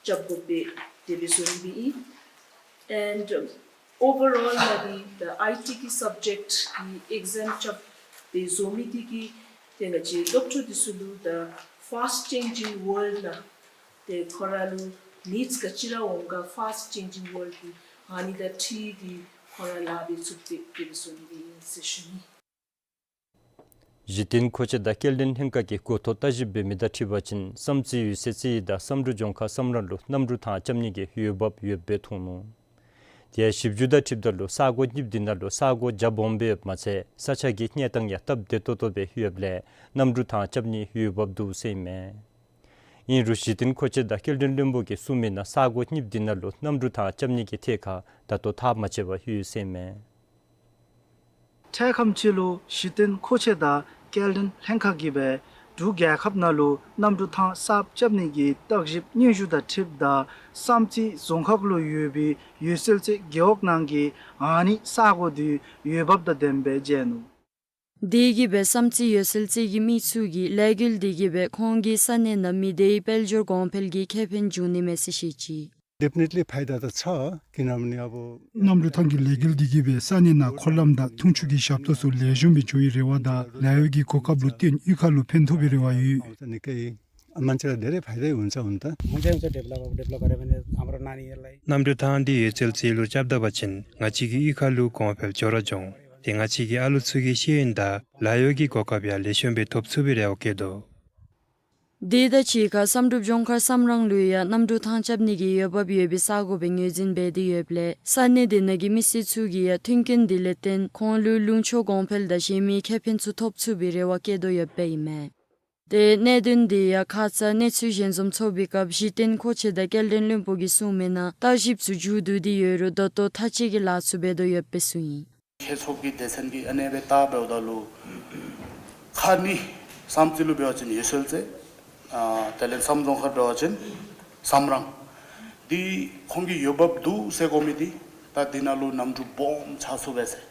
རྐྱབ་དགོ་པས་དེ་སྦེ་བཟོ་ནི་སྦེ་ཨིན། And um, overall ནང་འདི་ད་ཨའི་ཊི་གི་སབ་ཇེཀཊ་གི་ཨེག་ཛམ་རྐྱབ་སྦེ་བཟོ་མི་འདི་གིས་ཏེ་ང་བཅས་སློབ་ཕྲུག་འདི་ཚུ་ལུ་ད་ཕཱསཊ་ཅེནཇིང་ཝཱལཌ་ནང་ཏེ་ཁོང་ར་ལུ་ནིཌསི་ག་ཅི་ར་འོང་ག་ཕཱསཊ་ཅེནཇིང་ཝཱལཌ་འདི་ཨ་ནི་དང་འཁྲིལ་ཏེ་ཁོང་ར་ལཱ་འབད་ཚུགསཔ་སྦེ་དེ་སྦེ་བཟོ་ནི་སྦེ་ཨིན་ཟེར་ཞུ་ནི། གཞི་རྟེན་མཁོ་ཆས་དང་སྐྱེལ་འདྲེན་ལྷན་ཁག་གིས་འགོ་ཐོག་བརྟག་ཞིབ་འབད་མི་དང་འཁྲིལ་བ་ཅིན་བསམ་རྩེ་འོད་གསལ་རྩེ་ཡི་དང་བསམ་གྲུབ་ལྗོངས་མཁར་བསམ་རང་ལུ་གནམ་གྲུ་ཐང་རྐྱབ་ནི་གི་འོས་འབབ་ཡོདཔ་སྦེ་མཐོང་ནུག། དེ་ཡང་ཞིབ་འཇུག་དང་འཁྲིལཝ་ད་ལུ་ས་གོ་གཉིསཔ་དེ་ནང་ལུ་ས་གོ་རྒྱ་སྦོམ་སྦེ་ཡོདཔ་མ་ཚད་ས་ཆ་གི་གནས་སྟངས་ཡང་སྟབས་བདེ་ཏོག་ཏོ་སྦེ་ཡོདཔ་ལས་གནམ་གྲུ་ཐང་རྐྱབ་ནིའི་འོས་འབབ་འདུག་ཟེར་ཨིན་མས། ཨིན་རུང་གཞི་རྟེན་མཁོ་ཆས་དང་སྐྱེལ་འདྲེན་བློན་པོ་གིས་གསུངས་མི་ནང་ས་གོ་གཉིསཔ་དེ་ནང་ལུ་གནམ་གྲུ་ཐང་རྐྱབ་ནི་གི་ཐད་ཁར་ད་ལྟོ་ཐག་མ་བཅད་པར་ཡོད་ཟེར་ཨིན་མས། འཕྲལ་ཁམས་ཅིག་ལུ་གཞི་རྟེན་མཁོ་ཆས་དང་སྐྱེལ་འདྲེན་ལྷན་ཁག་གིས་སྦེ་འབྲུག་རྒྱལ་ཁབ་ནང་ལུ་གནམ་གྲུ་ཐང་གསརཔ་རྐྱབ་ནི་གི་བརྟག་ཞིབ་སྙན་ཞུ་དང་འཁྲིལཝ་ད་བསམ་རྩེ་རྫོང་ཁག་ལུ་ཡོད་པའི་འོད་གསལ་རྩེ་རྒེད་འོག་ནང་གི་ཨ་ནི་ས་གོ་འདི་འོས་འབབ་དང་ལྡནམ་སྦེ་མཇལ་ནུག། དེ་གིས་སྦེ་བསམ་རྩེ་འོད་གསལ་རྩེ་གི་མི་ཚུ་གིས་ལས་འགུལ་དེ་གིས་སྦེ་ཁོང་གི་ས་གནས་ནང་མི་སྡེའི་དཔལ་འབྱོར་གོང་འཕེལ་གྱི་ཁེ་ཕན་འབྱུང་ནི་མས་ཟེར་བཤད་ཅི། Definitely फाइदा त छ, किनभने अब གནམ་གྲུ་ཐང་གི་ལས་འགུལ་དེ་གིས་སྦེ་ས་གནས་ནང་འཁོར་ལམ་དང་འཐུང་ཆུ་གི་ཞབས་ཏོག་ཚུ་ལེགས་ཤོམ་སྦེ་འགྱོ་བའི་རེ་བ་དང་ལཱ་གཡོག་གི་གོ་སྐབས་ལུ་བརྟེན་གཡུས་ཁ་ལུ་ཕན་ཐོགས་པའི་རེ་བ་ཡོད། आउँछ नि, केही मान्छेलाई धेरै फाइदै हुन्छ हुन त। हुन्छ, हुन्छ, डेभलप, अब डेभलप गऱ्यो भने हाम्रो नानीहरूलाई གནམ་གྲུ་ཐང་འདི་འོད་གསལ་རྩེ་ལུ་རྐྱབ་ད་པ་ཅིན་ང་བཅས་ཀྱི་གཡུས་ཁ་ལུ་གོང་འཕེལ་ཅོག་ར་འབྱུང་། ཏེ་ང་བཅས་ཀྱི་ཨ་ལུ་ཚུ་གི་ཤེས་ཡོན་དང་ལཱ་གཡོག་གི་གོ་སྐབས་ཡང་ལེགས་ཤོམ་སྦེ་ཐོབ་ཚུགས་པའི་རེ་བ་བསྐྱེད་དོ། དེ་དང་གཅིག་ཁར་བསམ་གྲུབ་ལྗོངས་མཁར་བསམ་རང་ལུ་ཡང་གནམ་གྲུ་ཐང་རྐྱབ་ནི་གི་འོས་འབབ་ཡོད་པའི་ས་གོ་སྦེ་ངོས་འཛིན་འབད་དེ་ཡོདཔ་ལས་ས་གནས་དེ་ནང་གི་མི་སེར་ཚུ་གིས་ཡང་མཐུན་རྐྱེན་དེ་ལས་བརྟེན་ཁོང་ལུ་ལུང་ཕྱོགས་གོང་འཕེལ་དང་གཞན་མི་ཁེ་ཕན་ཚུ་ཐོབ་ཚུགས་པའི་རེ་བ་བསྐྱེད་དོ་ཡོདཔ་ཨིན་མས། ཏེ་གནད་དོན་དེ་ཡང་ཁ་ཙ་གནས་ཚུལ་ཞལ་འཛོམས་ཚོགས་པའི་སྐབས་གཞི་རྟེན་མཁོ་ཆས་དང་སྐྱེལ་འདྲེན་བློན་པོ་གིས་གསུངས་མི་ནང་བརྟག་ཞིབ་ཚུ་མཇུག་བསྡུ་སྟེ་ཡོད་རུང་ད་ལྟོ་མཐའ་དཔྱད་ཀྱི་ལཱ་ཚུ་འབད་དོ་ཡོདཔ་སྦེ་གསུངས་ཡི། ཁྱེད་ཚོགས་ཀྱི་སྡེ་ཚན་གྱིས་ཨ་ནེ་སྦེ་བལྟ་འབདཝ་ད་ལུ་ཁ་ནི་བསམ་རྩེ་ལུ་འབད་བ་ཅིན་འོད་གསལ་རྩེ། ཨ་དེ་ལས་བསམ་རྫོང་ཁར་འབད་བ་ཅིན་བསམ་རང་། འདི་ཁོང་གི་འོས་འབབ་འདུག་ཟེར་གོ་མི་འདི་ད་འདི་ནང་ལུ་གནམ་གྲུ་སྦོམ་ཆགས་ཚུགས་པས་ཟེར།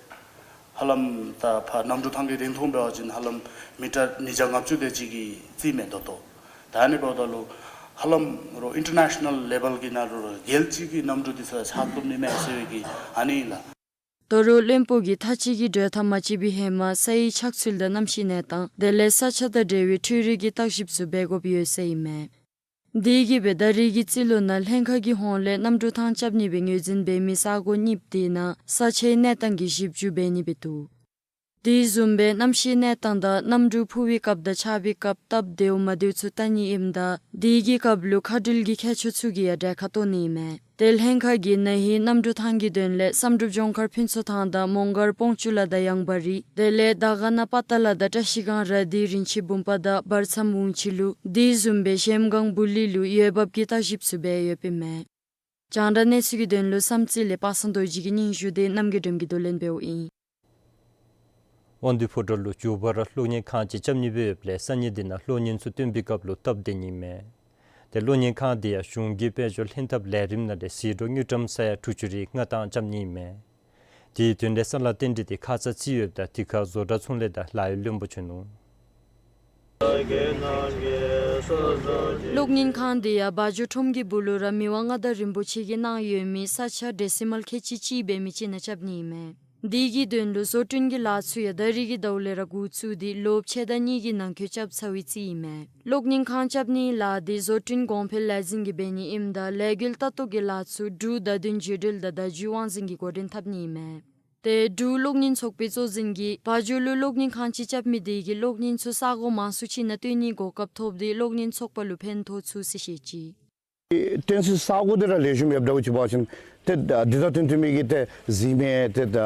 ཧ་ལམ་ད་ཕར་གནམ་གྲུ་ཐང་གི་རིང་ཐུང་འབད་བ་ཅིན་ཧ་ལམ་མི་ཊར་ཉིས་བརྒྱ་ལྔ་བཅུ་དེ་ཅིག་གི་རྩིས་མས་ད་ལྟོ། ད་ཨ་ནི་འབདཝ་ད་ལུ་ཧ་ལམ་རོགས་ཨིན་ཊར་ནེ་ཤ་ནཱལ་ལེ་བཱལ་གྱི་ནང་ལུ་རྒྱལ་སྤྱི་གི་གནམ་གྲུ་འདི་ཚུ་ཆགས་ཐུབ་ནི་མས་ཟེར་བའི་གི་ཨ་ནི་ཨིན་ལགས། ད་རུང་བློན་པོ་གིས་མཐའ་དཔྱད་ཀྱི་གྲོས་ཐག་མ་བཅད་པའི་ཧེ་མ་ས་ཡི་ཆགས་ཚུལ་དང་གནམ་གཤིས་གནས་སྟངས་དེ་ལས་ས་ཆ་དང་འབྲེལ་བའི་འཕྲུལ་རིག་གི་བརྟག་ཞིབ་ཚུ་འབད་དགོཔ་ཡོད་ཟེར་ཨིན་མས། དེ་གིས་སྦེ་ད་རེས་ཀྱི་རྩིས་ལོ་ནང་ལྷན་ཁག་གི་ཧོངས་ལས་གནམ་གྲུ་ཐང་རྐྱབ་ནི་སྦེ་ངོས་འཛིན་འབད་མི་ས་གོ་གཉིས་པོ་དེ་ནང་ས་ཆའི་གནས་སྟངས་ཀྱི་ཞིབ་འཇུག་འབད་ནི་སྦེ་འདུག། དེ་བཟུམ་སྦེ་གནམ་གཤིས་གནས་སྟངས་དང་གནམ་གྲུ་འཕུར་བའི་སྐབས་དང་ཆགས་པའི་སྐབས་སྟབས་བདེཝ་མ་བདེཝ་ཚུ་བལྟ་ནི་ཨིནམ་ད་དེ་གི་སྐབས་ལུ་མཁའ་འགྲུལ་གྱི་མཁས་མཆོག་ཚུ་གིས་ཡང་གྲལ་ཁར་གཏོགས་ནི་ཨིན་མས། ཏེ་ལྷན་ཁག་གིས་ན་ཧིང་གནམ་གྲུ་ཐང་གི་དོན་ལས་བསམ་གྲུབ་ལྗོངས་མཁར་ཕུན་ཚོགས་ཐང་དང་མོང་སྒར་སྤོང་ཆུ་ལ་དང་ཡང་བ་རི་དེ་ལས་དར་དཀར་ན་པ་ཏ་ལ་དང་བཀྲ་ཤིས་སྒང་ར་དྷི་རིན་ཆེན་བུམ་པ་དང་བར་མཚམས་ཝུང་ཆི་ལུ་དེ་བཟུམ་སྦེ་གཞལམ་སྒང་སྦུག་ལི་ལུ་འོས་འབབ་ཀྱི་བརྟག་ཞིབ་ཚུ་འབད་ཡོདཔ་ཨིན་མས། རྒྱང་བསྒྲགས་གནས་ཚུལ་གྱི་དོན་ལུ་བསམ་རྩེ་ལས་པ་སངས་རྡོ་རྗེ་གི་སྙན་ཞུ་དེ་རྣམ་རྒྱལ་སྒྲོལམ་གྱིས་བསྡུ་ལེན་འབདཝ་ཨིན། དབང་འདུས་ཕོ་བྲང་ལུ་མགྱོགས་པ་ར་གློག་བརྙན་ཁང་ཅིག་རྐྱབ་ནི་སྦེ་ཡོདཔ་ལས་ས་གནས་འདི་ནང་གློག་བརྙན་ཚུ་སྟོན་པའི་སྐབས་ལུ་སྟབས་བདེ་ནི་མས། ཏེ་གློག་བརྙན་ཁང་འདི་ཡང་གཞུང་གི་དཔལ་འབྱོར་ལྷན་ཐབས་ལས་རིམ་ནང་ལས་ཟད་འགྲོ་དངུལ་ཀྲམ་ས་ཡ་དྲུག་ཅུ་རེ་ལྔ་བཏང་རྐྱབ་ནི་མས། དེའི་དོན་ལས་ས་ལང་རྟེན་འབྲེལ་འདི་ཁ་ཙ་རྩིས་ཡོདཔ་ད་དེ་ཁར་བཟོ་གྲྭ་ཚོང་ལས་དང་ལཱ་གཡོག་བློན་པོ་བྱོན་ནུག། གློག་བརྙན་ཁང་འདི་ཡང་བ་འཇོ་ཁྲོམ་གྱི་སྦུག་ལུ་ར་མི་དབང་མངའ་བདག་རིན་པོ་ཆེ་གིས་གནང་ཡོད་མི་ས་ཆ་ཌེ་སི་མཱལ་ཁལ་གཅིག་གཅིག་འབད་མི་ཅིག་ནང་རྐྱབ་ནི་ཨིན་མས། དེ་གི་དོན་ལུ་བཟོ་སྐྲུན་གྱི་ལཱ་ཚུ་ཡང་ད་རེས་ཀྱི་ཟླཝ་ལས་ར་འགོ་བཙུགས་ཏེ་ལོ་ཕྱེད་དང་གཉིས་ཀྱི་ནང་འཁོད་རྐྱབ་ཚར་བའི་རྩིས་ཨིན་མས། གློག་བརྙན་ཁང་རྐྱབ་ནིའི་ལཱ་འདི་བཟོ་སྐྲུན་གོང་འཕེལ་ལས་འཛིན་གྱིས་འབད་ནི་ཨིནམ་ད་ལས་འགུལ་ལྟ་རྟོག་གི་ལཱ་ཚུ་འབྲུག་བརྡ་དོན་བརྒྱུད་འབྲེལ་དང་བརྡ་བརྒྱུད་དབང་འཛིན་གྱིས་འགོ་འདྲེན་འཐབ་ནི་ཨིན་མས། ཏེ་འབྲུག་གློག་བརྙན་ཚོགས་པའི་གཙོ་འཛིན་གྱིས་བ་འཇོ་ལུ་གློག་བརྙན་ཁང་ཅིག་རྐྱབ་མི་དེ་གིས་གློག་བརྙན་ཚུ་ས་གོ་མང་སུ་ཅིག་ནང་སྟོན་ནིའི་གོ་སྐབས་ཐོབ་སྟེ་གློག་བརྙན་ཚོགས་པ་ལུ་ཕན་ཐོགས་ཚུགས་ཟེར་བཤད་ཅི། སྟོན་སའི་ས་གོ་དེ་ར་ལེགས་ཤོམ་ཡོདཔ་འདྲཝ་ཅིག་འབད་བ་ཅིན་ཏེ་ད་འདི་ད་སྟོན་ཐུབ་མི་གི་ཏེ་གཟིགས་མི་ཏེ་ད་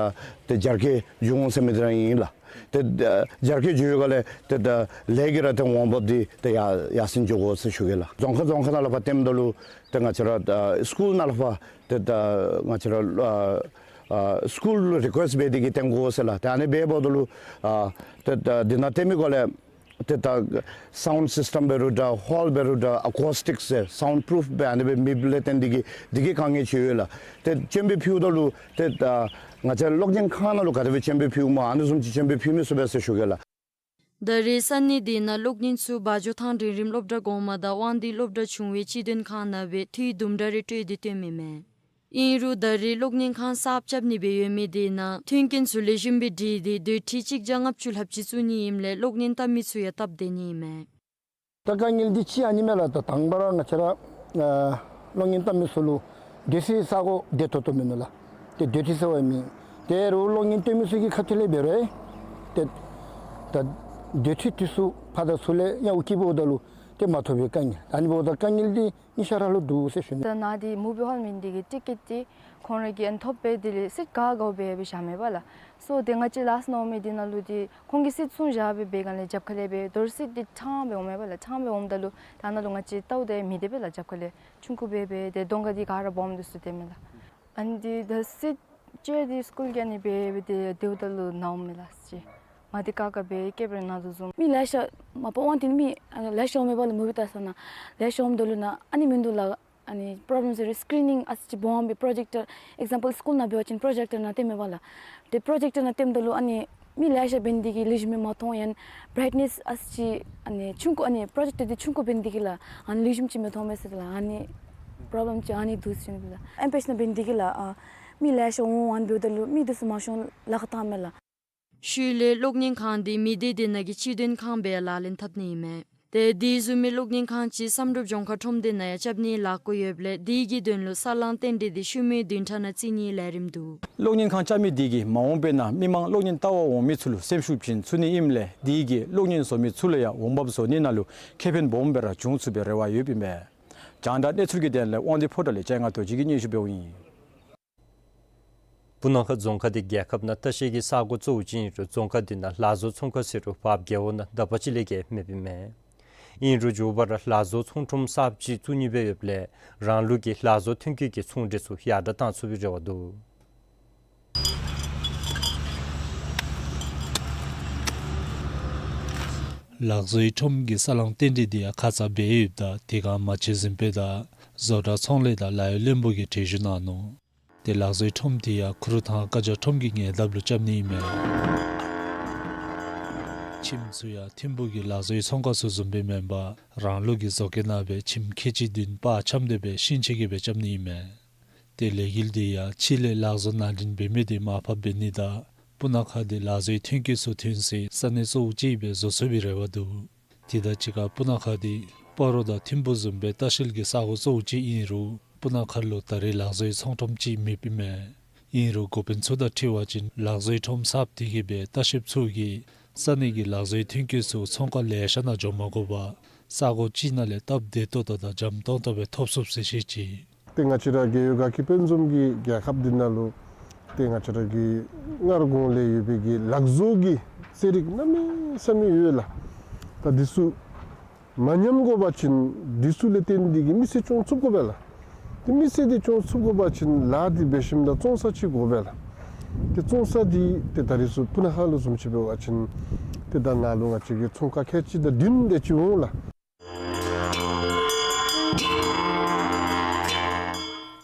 ཏེ་རྒྱ་སྐྱེད་འབྱུང་འོང་ཟེར་མི་དེ་ར་ཨིན་ལགས། ཏེ་ད་རྒྱ་སྐྱེད་འབྱུང་ཡོད་ག་ལས་ཏེ་ད་ལས་ཀྱི་ར་ཏེ་འོང་འབབ་འདི་ཏེ་ཡར་ཡར་སེང་འགྱོ་དགོ་ཟེར་ཞུ་གེ་ལགས། རྫོང་ཁག་རྫོང་ཁག་ནང་ལས་ཕར་བཏོནམ་ད་ལུ་ཏེ་ང་བཅས་ར་ཨ་སི་ཀུལ་ནང་ལས་ཕར་ཏེ་ད་ང་བཅས་ར་ཨ་ཨ་སི་ཀུལ་ལུ་རི་ཀུ་ཨེསཊ་འབད་དེ་གིས་བཏོན་དགོ་ཟེར་ལགས། ཏེ་ཨ་ནི་འབདཝ་ད་ལུ་ཨ་ཏེ་ད་འདི་ནང་བཏོན་མི་སྐོར་ལས་ཏེ་ད་སའུནཌ་སིསི་ཊམ་འབད་རུང་འདྲ་ཧོལ་འབད་རུང་འདྲ་ཨ་ཀོ་སི་ཊིཀ་ཟེར་སའུནཌ་པུ་རུཕ་འབད་ཨ་ནི་འབད་མེདཔ་ལས་བརྟེན་དེ་གིས་དེ་གིས་དཀའ་ངལ་ཅིག་ཡོད་ལགས། ཏེ་སྤྱན་འབུལ་ཕུལཝ་ད་ལུ་ཏེ་ད་ང་བཅས་གློག་བརྙན་ཁང་ནང་ལུ་ག་དེ་སྦེ་སྤྱན་འབུལ་ཕུལཝ་སྨོ་ཨ་ནི་བཟུམ་ཅིག་སྤྱན་འབུལ་ཕུལ་མི་ཚུགས་པས་ཟེར་ཞུ་གེ་ལགས། ད་རེས་ས་གནས་འདི་ནང་གློག་བརྙན་ཚུ་བ་འཇོ་ཐང་འབྲིང་རིམ་སློབ་གྲྭ་གོང་མ་དང་དབང་འདུས་སློབ་གྲྭ་ཆུང་བའི་སྤྱི་དོན་ཁང་ནང་སྦེ་འཐུས་དུམ་གྲ་རེ་སྤྲོད་དེ་བཏོན་མི་མས། ཨིན་རུང་ད་རེས་གློག་བརྙན་ཁང་གསརཔ་རྐྱབ་ནི་སྦེ་ཡོད་མི་དེ་ནང་མཐུན་རྐྱེན་ཚུ་ལེགས་ཤོམ་སྦེ་སྒྲིག་སྟེ་སྡོད་ཁྲི་གཅིག་བརྒྱ་ལྔ་བཅུ་ལྷགཔ་ཅིག་བཙུགས་ནི་ཨིནམ་ལས་གློག་བརྙན་བལྟ་མི་ཚུ་ཡང་སྟབས་བདེ་ནི་ཨིན་མས། ད་དཀའ་ངལ་འདི་ཅིག་ཨ་ནི་མས་ལགས། ད་དང་པ་ར་ང་བཅས་ར་ཨ་གློག་བརྙན་བལྟ་མི་ཚུ་ལུ་སྡོད་སའི་ས་གོ་བདེ་ཏོག་ཏོ་མིན་ནུག་ལགས། ཏེ་སྡོད་ཁྲི་ཟེར་བ་མེད། དེ་རུང་གློག་བརྙན་བལྟ་མི་ཚུ་གི་ཁ་ཐུག་ལས་འབད་རུང་ཏེ་ད་སྡོད་ཁྲི་འདི་ཚུ་ཕར་དང་ཚུར་ལས་ཡང་འུ་སྐྱིད་འབདཝ་ད་ལུ་ཏེ་མ་ཐོབ་པའི་དཀའ་ངལ་ཨ་ནི་འབདཝ་ད་དཀའ་ངལ་འདི་གཉིས་ཆ་ར་ལུ་འདུག་ཟེར་ཞུ་ནི། ད་ནཱ་འདི་མུ་བི་ཧོལ་མེན་འདི་གི་ཊི་ཀེཊ་འདི་ཁོང་ར་གིས་ཨ་ནི་ཐོབ་སྦེ་དེ་ལས་སིཊ་ག་དགའཝ་སྦེ་སྦེ་བཞག་མས་པ་ལགས། སོ་ཏེ་ང་བཅས་ལཱསཊ་ནང་འོང་མི་འདི་ནང་ལུ་འདི་ཁོང་གིས་སིཊ་བཟུང་བཞག་སྦེ་འབད་སྒང་ལས་རྒྱབ་ཁ་ལས་སྦེ་དོར་སིཊ་འདི་ཕྲང་སྦེ་འོང་མས་པ་ལགས། ཕྲང་སྦེ་འོངམ་ད་ལུ་ད་ནཱ་ལུ་ང་བཅས་བལྟཝ་ད་མི་བདེ་བས་ལགས། རྒྱབ་ཁ་ལས་ཆུང་ཀུ་སྦེ་སྦེ་ཏེ་གདོང་ཁ་འདི་ག་ར་སྦོམ་འདི་ཚུ་སྡོད་མས་ལགས། ཨ་ནི་འདི་ད་སིཊ་ཅེར་འདི་སི་ཀུལ་གྱི་ཨ་ནི་སྦེ་སྦེ་ཏེ་སྡོདཔ་ད་ལུ་ནཝ་མས་ལགས་ཅིག། མ་འདི་ཀ་ཀ་སྦེ་ཀེབ་རེ་ནང་དུ་བཟུང་། མི་ལེ་ཤ་མ་པ་དབང་འདུས་མི་ཨ་ལེ་ཤ་འོང་མས་པ་ལགས། མུ་བི་བལྟ་ས་ནང་ལེ་ཤ་འོངམ་ད་ལུ་ནཱ་ཨ་ནི་མིན་འདུག་ལགས། ཨ་ནི་པོ་རོབ་ལེམ་ཟེར་རུང་སི་ཀི་རི་ནིང་ཨ་ཙི་ཅིག་སྦོམ་སྦེ་པོ་རོ་ཇེཀ་ཊར་ཨེག་ཛམ་པཱལ་སི་ཀུལ་ནང་འབད་བ་ཅིན་པོ་རོ་ཇེཀ་ཊར་ནང་སྟོནམ་མས་པ་ལགས། ཏེ་པོ་རོ་ཇེཀ་ཊར་ནང་སྟོནམ་ད་ལུ་ཨ་ནི་མི་ལེ་ཤ་འབད་ནི་དེ་གིས་ལེགས་ཤོམ་སྦེ་མ་མཐོང་ཡང་བི་རའིཊ་ནེསི་ཨ་ཙི་ཅིག་ཨ་ནི་ཆུང་ཀུ་ཨ་ནི་པོ་རོ་ཇེཀ་ཊར་འདི་ཆུང་ཀུ་འབད་ནི་དེ་གིས་ལགས་ཨ་ནི་ལེགས་ཤོམ་ཅིག་མི་མཐོང་པས་ཟེར་ལགས། ཨ་ནི་པོ་རོབ་ལེམ་ཅིག་ཨ་ནི་འདུག་ཟེར་ཞུ་ནི་ལགས། ཨེམ་པེ་ཤི་ནང་འབད་ནི་དེ་གིས་ལགས་ཨ་མི་ལེ་ཤ་འོང་ཨ་ནི་འབདཝ་ད་ལུ་མི་འདི་ཚུ་མ་ཤོང་ལཱ་ཁག་བཏངམ་མས་ལགས། ཤུལ་ལས་གློག་བརྙན་ཁང་འདི་མི་སྡེ་འདི་ནང་གི་སྤྱི་དོན་ཁང་སྦེ་ལག་ལེན་འཐབ་ནི་ཨིན་མས། ཏེ་དེ་བཟུམ་མའི་གློག་བརྙན་ཁང་ཅིག་བསམ་གྲུབ་ལྗོངས་མཁར་ཁྲོམ་སྡེ་ནང་ཡང་རྐྱབ་ནིའི་ལས་འགུལ་ཡོདཔ་ལས་དེ་གི་དོན་ལུ་ས་ལང་རྟེན་འབྲེལ་འདི་ཤུལ་མའི་བདུན་ཕྲག་ནང་བརྩིག་ནིའི་ལས་རིམ་འདུག། གློག་བརྙན་ཁང་རྐྱབ་མི་དེ་གིས་མ་འོངས་པའི་ནང་མི་མང་གློག་བརྙན་བལྟ་བར་འོང་མི་ཚུ་ལུ་སེམས་ཤུགས་བྱིན་ཚུགས་ནི་ཨིནམ་ལས་དེ་གིས་གློག་བརྙན་བཟོ་མི་ཚུ་ལུ་ཡང་འོང་འབབ་བཟོ་ནི་ནང་ལུ་ཁེ་ཕན་སྦོམ་སྦེ་ར་འབྱུང་ཚུགས་པའི་རེ་བ་ཡོདཔ་ཨིན་མས། རྒྱང་བསྒྲགས་གནས་ཚུལ་གྱི་དོན་ལས་དབང་འདུས་ཕོ་བྲང་ལས་ལྕང་ང་རྡོ་རྗེ་གིས་སྙན་ཞུ་འབདཝ་ཨིན། སྤུ་ན་ཁ་རྫོང་ཁག་འདི་རྒྱལ་ཁབ་ནང་ལྟ་བཤལ་གྱི་ས་གོ་གཙོ་བོ་ཅིག་ཨིན་རུང་རྫོང་ཁག་འདི་ནང་ལག་བཟོ་ཚོང་ཁང་ཟེར་རུང་འབབ་རྒྱས་པ་ནང་དག་པ་ཅིག་ལས་བརྒལ་མེདཔ་ཨིན་མས། ཨིན་རུང་མགྱོགས་པ་ར་ལག་བཟོ་ཚོང་ཁྲོམ་གསརཔ་ཅིག་བཙུགས་ནི་སྦེ་ཡོདཔ་ལས་རང་ལུགས་ཀྱི་ལག་བཟོ་ཐོན་སྐྱེད་ཀྱི་ཚོང་འབྲེལ་ཚུ་ཡར་དྲག་བཏང་ཚུགས་པའི་རེ་བ་འདུག། ལག་བཟོའི་ཁྲོམ་གྱི་ས་ལང་རྟེན་འབྲེལ་འདི་ཡང་ཁ་ཙ་འབད་ཡོདཔ་ད་དེ་ཁར་མ་ཕྱད་ཟིན་པས། ད་བཟོ་གྲྭ་ཚོང་ལས་དང་ལཱ་གཡོག་བློན་པོ་གིས་གྲོས་ཞུ་གནང་ནུག། ཏེ་ལག་བཟོའི་ཁྲོམ་དེ་ཡང་ཁུ་རུ་ཐང་ཀ་ཇ་ཁྲོམ་གྱི་ཉེ་འདབས་ལུ་རྐྱབ་ནི་ཨིན་མས། ཁྱིམ་ཚུ་ཡང་ཐིམ་ཕུག་གི་ལག་བཟོའི་ཚོང་ཁང་ཚུ་བཟུམ་སྦེ་མེན་པར་རང་ལུགས་ཀྱི་བཟོ་བཀོད་གནང་སྦེ་ཁྱིམ་ཁལ་གཅིག་བདུན་སྤར་འཆམ་སྟེ་སྦེ་ཤིང་ཆས་ཀྱིས་སྦེ་རྐྱབ་ནི་ཨིན་མས། ཏེ་ལས་འགུལ་དེ་ཡང་ཕྱི་ལས་ལག་བཟོ་ནང་འདྲེན་འབད་མི་དེ་མར་ཕབ་འབད་ནི་དང་སྤུ་ན་ཁ་དེ་ལག་བཟོའི་ཐོན་སྐྱེད་ཚུ་ཐོན་སའི་ས་གནས་གཙོ་བོ་ཅིག་སྦེ་བཟོ་ཚུགས་པའི་རེ་བ་འདུག། དེ་དང་གཅིག་ཁར་སྤུ་ན་ཁ་དེ་སྤ་རོ་དང་ཐིམ་ཕུག་བཟུམ་སྦེ་ལྟ་བཤལ་གྱི་ས་གོ་གཙོ་བོ་ཅིག་ཨིན་རུང་སྤུ་ན་ཁ་ལུ་ད་རེས་ལག་བཟོའི་ཚོང་ཁྲོམ་ཅིག་མེདཔ་ཨིན་མས། ཨིན་རུང་འགོ་དཔོན་ཚུ་དང་འཁྲིལ་བ་ཅིན་ལག་བཟོའི་ཁྲོམ་གསརཔ་དེ་གིས་སྦེ་ལྟ་བཤལཔ་ཚུ་གིས་ས་གནས་ཀྱི་ལག་བཟོའི་ཐོན་སྐྱེད་ཚུ་ཚོང་ཁང་ལེ་ཤ་ནང་འགྱོ་མ་དགོ་པར་ས་གོ་གཅིག་ནང་ལས་སྟབས་བདེ་ཏོག་ཏོ་དང་འཇམ་ཏོང་ཏོ་སྦེ་ཐོབ་ཚུགས་ཟེར་བཤད་ཅི། ཏེ་ང་བཅས་ར་རྒས་ཡོལ་དགའ་སྐྱིད་དཔལ་འཛོམས་ཀྱི་རྒྱལ་ཁབ་འདི་ནང་ལུ་ཏེ་ང་བཅས་ར་གི་སྔར་གོང་ལས་ཡོད་པའི་གི་ལག་བཟོ་གི་རྩེད་རིགས་གནམ་མེད་ས་མེད་ཡོད་ལགས། ད་འདི་ཚུ་མ་ཉམས་དགོ་པ་ཅིན་འདི་ཚུ་ལས་བརྟེན་ཏེ་གིས་མི་ཚེ་སྐྱོང་ཚུགས་དགོ་པས་ལགས། མི་སེར་འདི་སྐྱོང་ཚུགས་དགོ་པ་ཅིན་ལཱ་འདི་འབད་ཞིནམ་ད་བཙོང་ས་ཅིག་དགོ་པས་ལགས། ཏེ་བཙོང་ས་འདི་ཏེ་ད་རིས་སུ་སྤུ་ན་ཁ་ལུ་བཟུམ་ཅིག་འབད་བ་ཅིན་ཏེ་ད་ནཱ་ལུ་ང་བཅས་ཀྱི་ཚོང་ཁང་ཁལ་གཅིག་དང་བདུན་དེ་ཅིག་འོང་ལགས།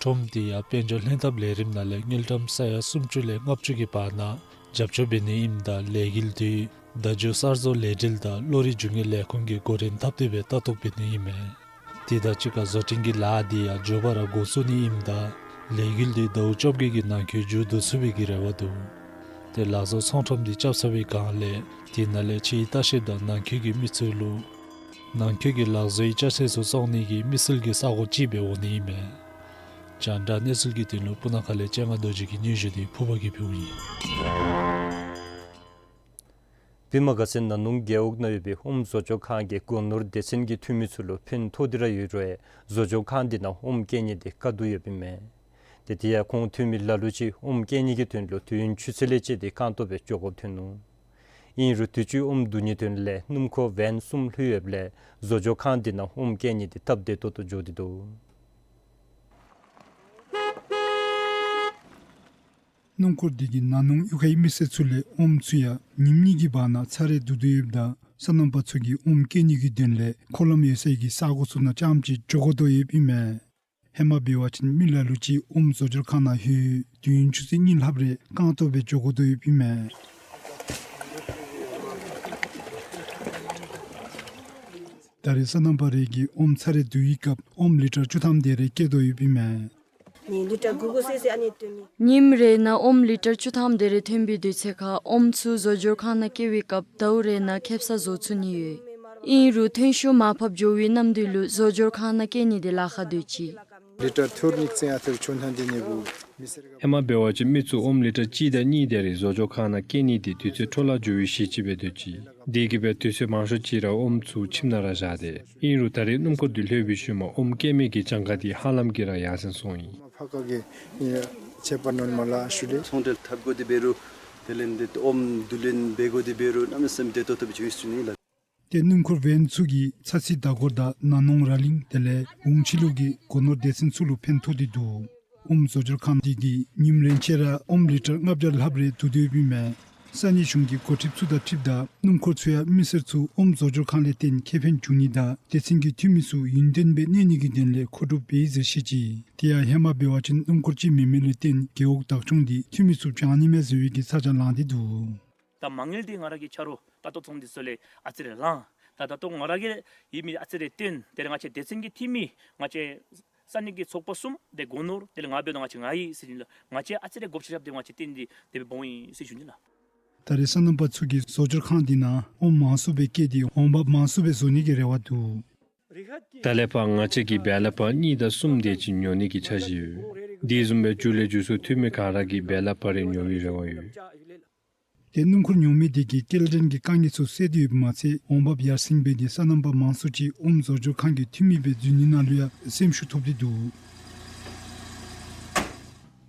ཁྲོམ་འདི་ཡང་དཔལ་འབྱོར་ལྷན་ཐབས་ལས་རིམ་ནང་ལས་དངུལ་ཀྲམ་ས་ཡ་སུམ་ཅུ་ལས་ལྔ་བཅུ་གི་བར་ན་རྒྱབ་སྐྱོར་འབད་ནི་ཨིནམ་ད་ལས་འགུལ་འདི་བརྡ་བརྒྱུད་གསར་བཟོ་ལས་འབྲེལ་དང་གློག་རིག་རྒྱུ་དངོས་ལས་ཁུངས་ཀྱི་འགོ་འདྲེན་འཐབ་སྟེ་སྦེ་ལྟ་རྟོག་འབད་ནི་ཨིན་མས། དེ་དང་གཅིག་ཁར་བཟོ་སྐྲུན་གྱི་ལཱ་འདི་ཡང་མགྱོགས་པ་ར་འགོ་བཙུགས་ནི་ཨིནམ་ད་ལས་འགུལ་འདི་ཟླཝ་བཅོ་བརྒྱད་ཀྱི་ནང་འཁོད་མཇུག་བསྡུ་ཚུགས་པའི་གི་རེ་བ་འདུག། ཏེ་ལག་བཟོ་ཚོང་ཁྲོམ་འདི་རྐྱབ་ཚར་བའི་སྒང་ལས་དེ་ནང་ལས་ཕྱིའི་ལྟ་བཤལཔ་དང་ནང་འཁོད་ཀྱི་མི་ཚུ་ལུ་ནང་འཁོད་ཀྱི་ལག་བཟོའི་ཅ་ཆས་ཚུ་བཙོང་ནི་གི་དམིགས་བསལ་གྱི་ས་གོ་ཅིག་སྦེ་འོང་ནི་ཨིན་མས། རྒྱང་བསྒྲགས་གནས་ཚུལ་གྱི་དོན་ལུ་སྤུ་ན་ཁ་ལས་སྤྱན་སྔ་རྡོ་རྗེ་གི་སྙན་ཞུ་འདི་ཕུར་པ་གིས་ཕུལཝ་ཨིན། པདྨ་དགའ་ཚལ་ན་ནུང་རྒེད་འོག་ནང་ཡོད་པའི་ཨོམ་བཟོ་སྐྱོར་ཁང་གིས་སྒོ་ནོར་སྡེ་ཚན་གྱི་འཐུས་མི་ཚུ་ལུ་ཕན་ཐོགས་ཏེ་ར་ཡོད་རུང་བཟོ་སྐྱོར་ཁང་འདི་ནང་ཨོམ་བཀལ་ནི་འདི་དཀའ་སྡུག་ཡོདཔ་ཨིན་མས། ཏེ་དེ་ཡང་ཁོང་འཐུས་མི་ལ་ལུ་ཅིག་ཨོམ་བཀལ་ནི་གི་དོན་ལུ་དུས་ཡུན་ཆུ་ཚོད་ལས་བཅད་དེ་རྐང་སྟོང་སྦེ་འགྱོ་དགོཔ་ཐོན་ནུག། ཨིན་རུང་དུས་ཅི་ཨོམ་བསྡུ་ནིའི་དོན་ལས་སྣུམ་འཁོར་བེན་གསུམ་ལྷོད་ཡོདཔ་ལས་བཟོ་སྐྱོར་ཁང་འདི་ནང་ཨོམ་བཀལ་ནི་འདི་སྟབས་བདེ་ཏོག་ཏོ་འགྱོ་སྟེ་འདུག། སྣུམ་འཁོར་འདི་གིས་ན་ནུང་གཡུས་ཁའི་མི་སེར་ཚུ་ལས་ཨོམ་ཚུ་ཡང་ཉིནམ་གཉིས་ཀྱི་བར་ན་ཚར་རེ་བསྡུ་དོ་ཡོདཔ་ད་སོ་ནམ་པ་ཚུ་གིས་ཨོམ་བཀལ་ནི་གི་དོན་ལས་འཁོར་ལམ་ཡོད་སའི་གི་ས་གོ་ཚུ་ནང་རྐྱངམ་ཅིག་འགྱོ་དགོ་དོ་ཡོདཔ་ཨིན་མས། ཧེ་མ་འབད་བ་ཅིན་མི་ལ་ལུ་ཅིག་ཨོམ་བཟོ་སྐྱོར་ཁང་ནང་ལྷོད་དུས་ཡུན་ཆུ་ཚོད་གཉིས་ལྷགཔ་རེ་རྐང་སྟོང་སྦེ་འགྱོ་དགོ་དོ་ཡོདཔ་ཨིན་མས། ད་རེས་སོ་ནམ་པ་རེ་གིས་ཨོམ་ཚར་རེ་བསྡུ་བའི་སྐབས་ཨོམ་ལི་ཊར་བཅུ་ཐམ་དེ་རེ་བཀལ་དོ་ཡོདཔ་ཨིན་མས། ཉིནམ་རེ་ནང་ཨོམ་ལི་ཊར་བཅུ་ཐམ་དེ་རེ་ཐོན་པའི་དུས་ཚོད་ཁར་ཨོམ་ཚུ་བཟོ་སྐྱོར་ཁང་ནང་བསྐྱལ་བའི་སྐབས་ཟླཝ་རེ་ནང་ཁེབ་ས་བཟོ་ཚུགས་ནི་ཡོད། ཨིན་རུང་ཐོན་ཤུགས་མར་ཕབ་འགྱོ་བའི་གནམ་དུས་ལུ་བཟོ་སྐྱོར་ཁང་ནང་བསྐྱལ་ནི་འདི་ལཱ་ཁག་སྡོད་ཅི། ལི་ཊར་ཐུར་ཉིག་ཙིང་ཨ་ཐུར་ཆོ་ནང་འདི་ནི་བུ་མི་སེར་ཧེ་མ་འབད་བ་ཅིན་མི་ཚུ་ཨོམ་ལི་ཊར་གཅིག་དང་གཉིས་དེ་རེ་བཟོ་སྐྱོར་ཁང་ནང་བསྐྱལ་ནི་འདི་དུས་ཚོད་འཕྲོ་བརླག་འགྱོ་བའི་གཞི་ཅིག་སྦེ་སྡོད་ཅི། དེ་གིས་སྦེ་དུས་ཚོད་མང་ཤོས་ཅིག་ར་ཨོམ་ཚུ་ཁྱིམ་ནང་ར་བཞག་སྟེ། ཨིན་རུང་ད་རེས་སྣུམ་འཁོར་འདི་ལྷོད་པའི་ཤུལ་མ་ཨོམ་བཀལ་མི་གི་གྱངས་ཁ་འདི་ཧ་ལམ་གྱིས་ར་ཡར་སེང་སོང་ཡི། ཕ་ཁ་གི་ཁྱད་པར་ནོར་མ་ལ་ཞུ་ལེ། ཚོང་འབྲེལ་འཐབ་དགོ་དེ་འབད་རུང་དེ་ལས་འདི་ཨོམ་བསྡུ་ལེན་འབད་དགོ་དེ་འབད་རུང་གནམ་མེད་ས་མེད་བདེ་ཏོག་ཏོ་སྦེ་འགྱོ་ཡི་ཟེར་ཞུ་ནི་ལགས། ཏེ་སྣུམ་འཁོར་བེན་ཚུ་གིས་ཚ་སི་མདའ་སྒོར་དང་ན་ནུང་ར་ལིང་དེ་ལས་ཝུང་ཆི་ལུ་གི་སྒོ་ནོར་སྡེ་ཚན་ཚུ་ལུ་ཕན་ཐོགས་ཏེ་འདུག། ཨོམ་བཟོ་སྐྱོར་ཁང་འདི་གིས་ཉིནམ་རེ་ཆད་ར་ཨོམ་ལི་ཊར་ལྔ་བརྒྱ་ལྷགཔ་རེ་བསྡུ་དོ་ཡོདཔ་ཨིན་མས། ས་གནས་གཞུང་གི་འགོ་ཁྲིདཔ་ཚུ་དང་འཁྲིལཝ་ད་སྣུམ་འཁོར་ཚུ་ཡང་མི་སེར་ཚུ་ཨོམ་བཟོ་སྐྱོར་ཁང་ལས་བརྟེན་ཁེ་ཕན་འབྱུང་ནི་དང་སྡེ་ཚན་གྱི་འཐུས་མི་ཚུ་ཡུན་བརྟན་སྦེ་གནས་ནི་གི་དོན་ལས་མཁོ་སྒྲུབ་འབད་ཡི་ཟེར་བཤད་ཅི། དེ་ཡང་ཧེ་མ་འབད་བ་ཅིན་སྣུམ་འཁོར་ཅིག་མེད་མི་ལུ་བརྟེན་རྒེད་འོག་བདག་སྐྱོང་འདི་འཐུས་མི་ཚུ་བྱང་ནི་མས་ཟེར་བའི་གི་ཚ་གྱང་ལངས་ཏེ་འདུག། ད་མ་དངུལ་འདི་ང་ར་གི་ཆ་རོགས་ལྟ་རྟོག་ཚོང་འདི་ཚུ་ལས་ཨ་ཙི་རེ་ལངས། ད་ད་ལྟོ་ང་ར་གི་ཡོད་མི་ཨ་ཙི་རེ་བཏོན། དེ་ལས་ང་བཅས་སྡེ་ཚན་གྱི་འཐུས་མི་ང་བཅས་ས་གནས་ཀྱི་ཚོགས་པ་གསུམ་དེ་སྒོ་ནོར་དེ་ལས་ང་འབདཝ་ད་ང་བཅས་ང་ཡོད་ཟེར་ཞུ་ནི་ལགས། ང་བཅས་ཨ་ཙི་རེ་བགོ་བཤའ་རྐྱབ་སྟེ་ང་བཅས་བཏོན་ཏེ་དེ་སྦེ་འབད་འོང་ཡི་ཟེར་ཞུ་ནི་ལགས། ད་རེས་སོ་ནམ་པ་ཚུ་གིས་བཟོ་སྐྱོར་ཁང་འདི་ནང་ཨོམ་མང་སུ་སྦེ་བཀལ་ཏེ་འོང་འབབ་མང་སུ་སྦེ་བཟོ་ནི་གི་རེ་བ་འདུག། ད་ལས་ཕར་ང་བཅས་ཀྱིས་བེ་ལ་པར་གཉིས་དང་གསུམ་དེ་ཅིག་ཉོ་ནི་གི་འཆར་གཞི་ཡོད། དེ་བཟུམ་སྦེ་མཇུག་ལས་མཇུག་སུ་འཐུས་མི་ག་ར་གིས་བེ་ལ་པར་རེ་ཉོ་བའི་རེ་བ་ཡོད། ཏེ་སྣུམ་འཁོར་ཉོ་མི་དེ་གིས་སྐྱེལ་འདྲེན་གྱི་དཀའ་ངལ་ཚུ་སེལ་ཏེ་ཡོདཔ་མ་ཚད་འོང་འབབ་ཡར་སེང་འབད་དེ་སོ་ནམ་པ་མང་སུ་ཅིག་ཨོམ་བཟོ་སྐྱོར་ཁང་གི་འཐུས་མི་སྦེ་འཛུལ་ནི་ནང་ལུ་ཡང་སེམས་ཤུགས་ཐོབ་སྟེ་འདུག།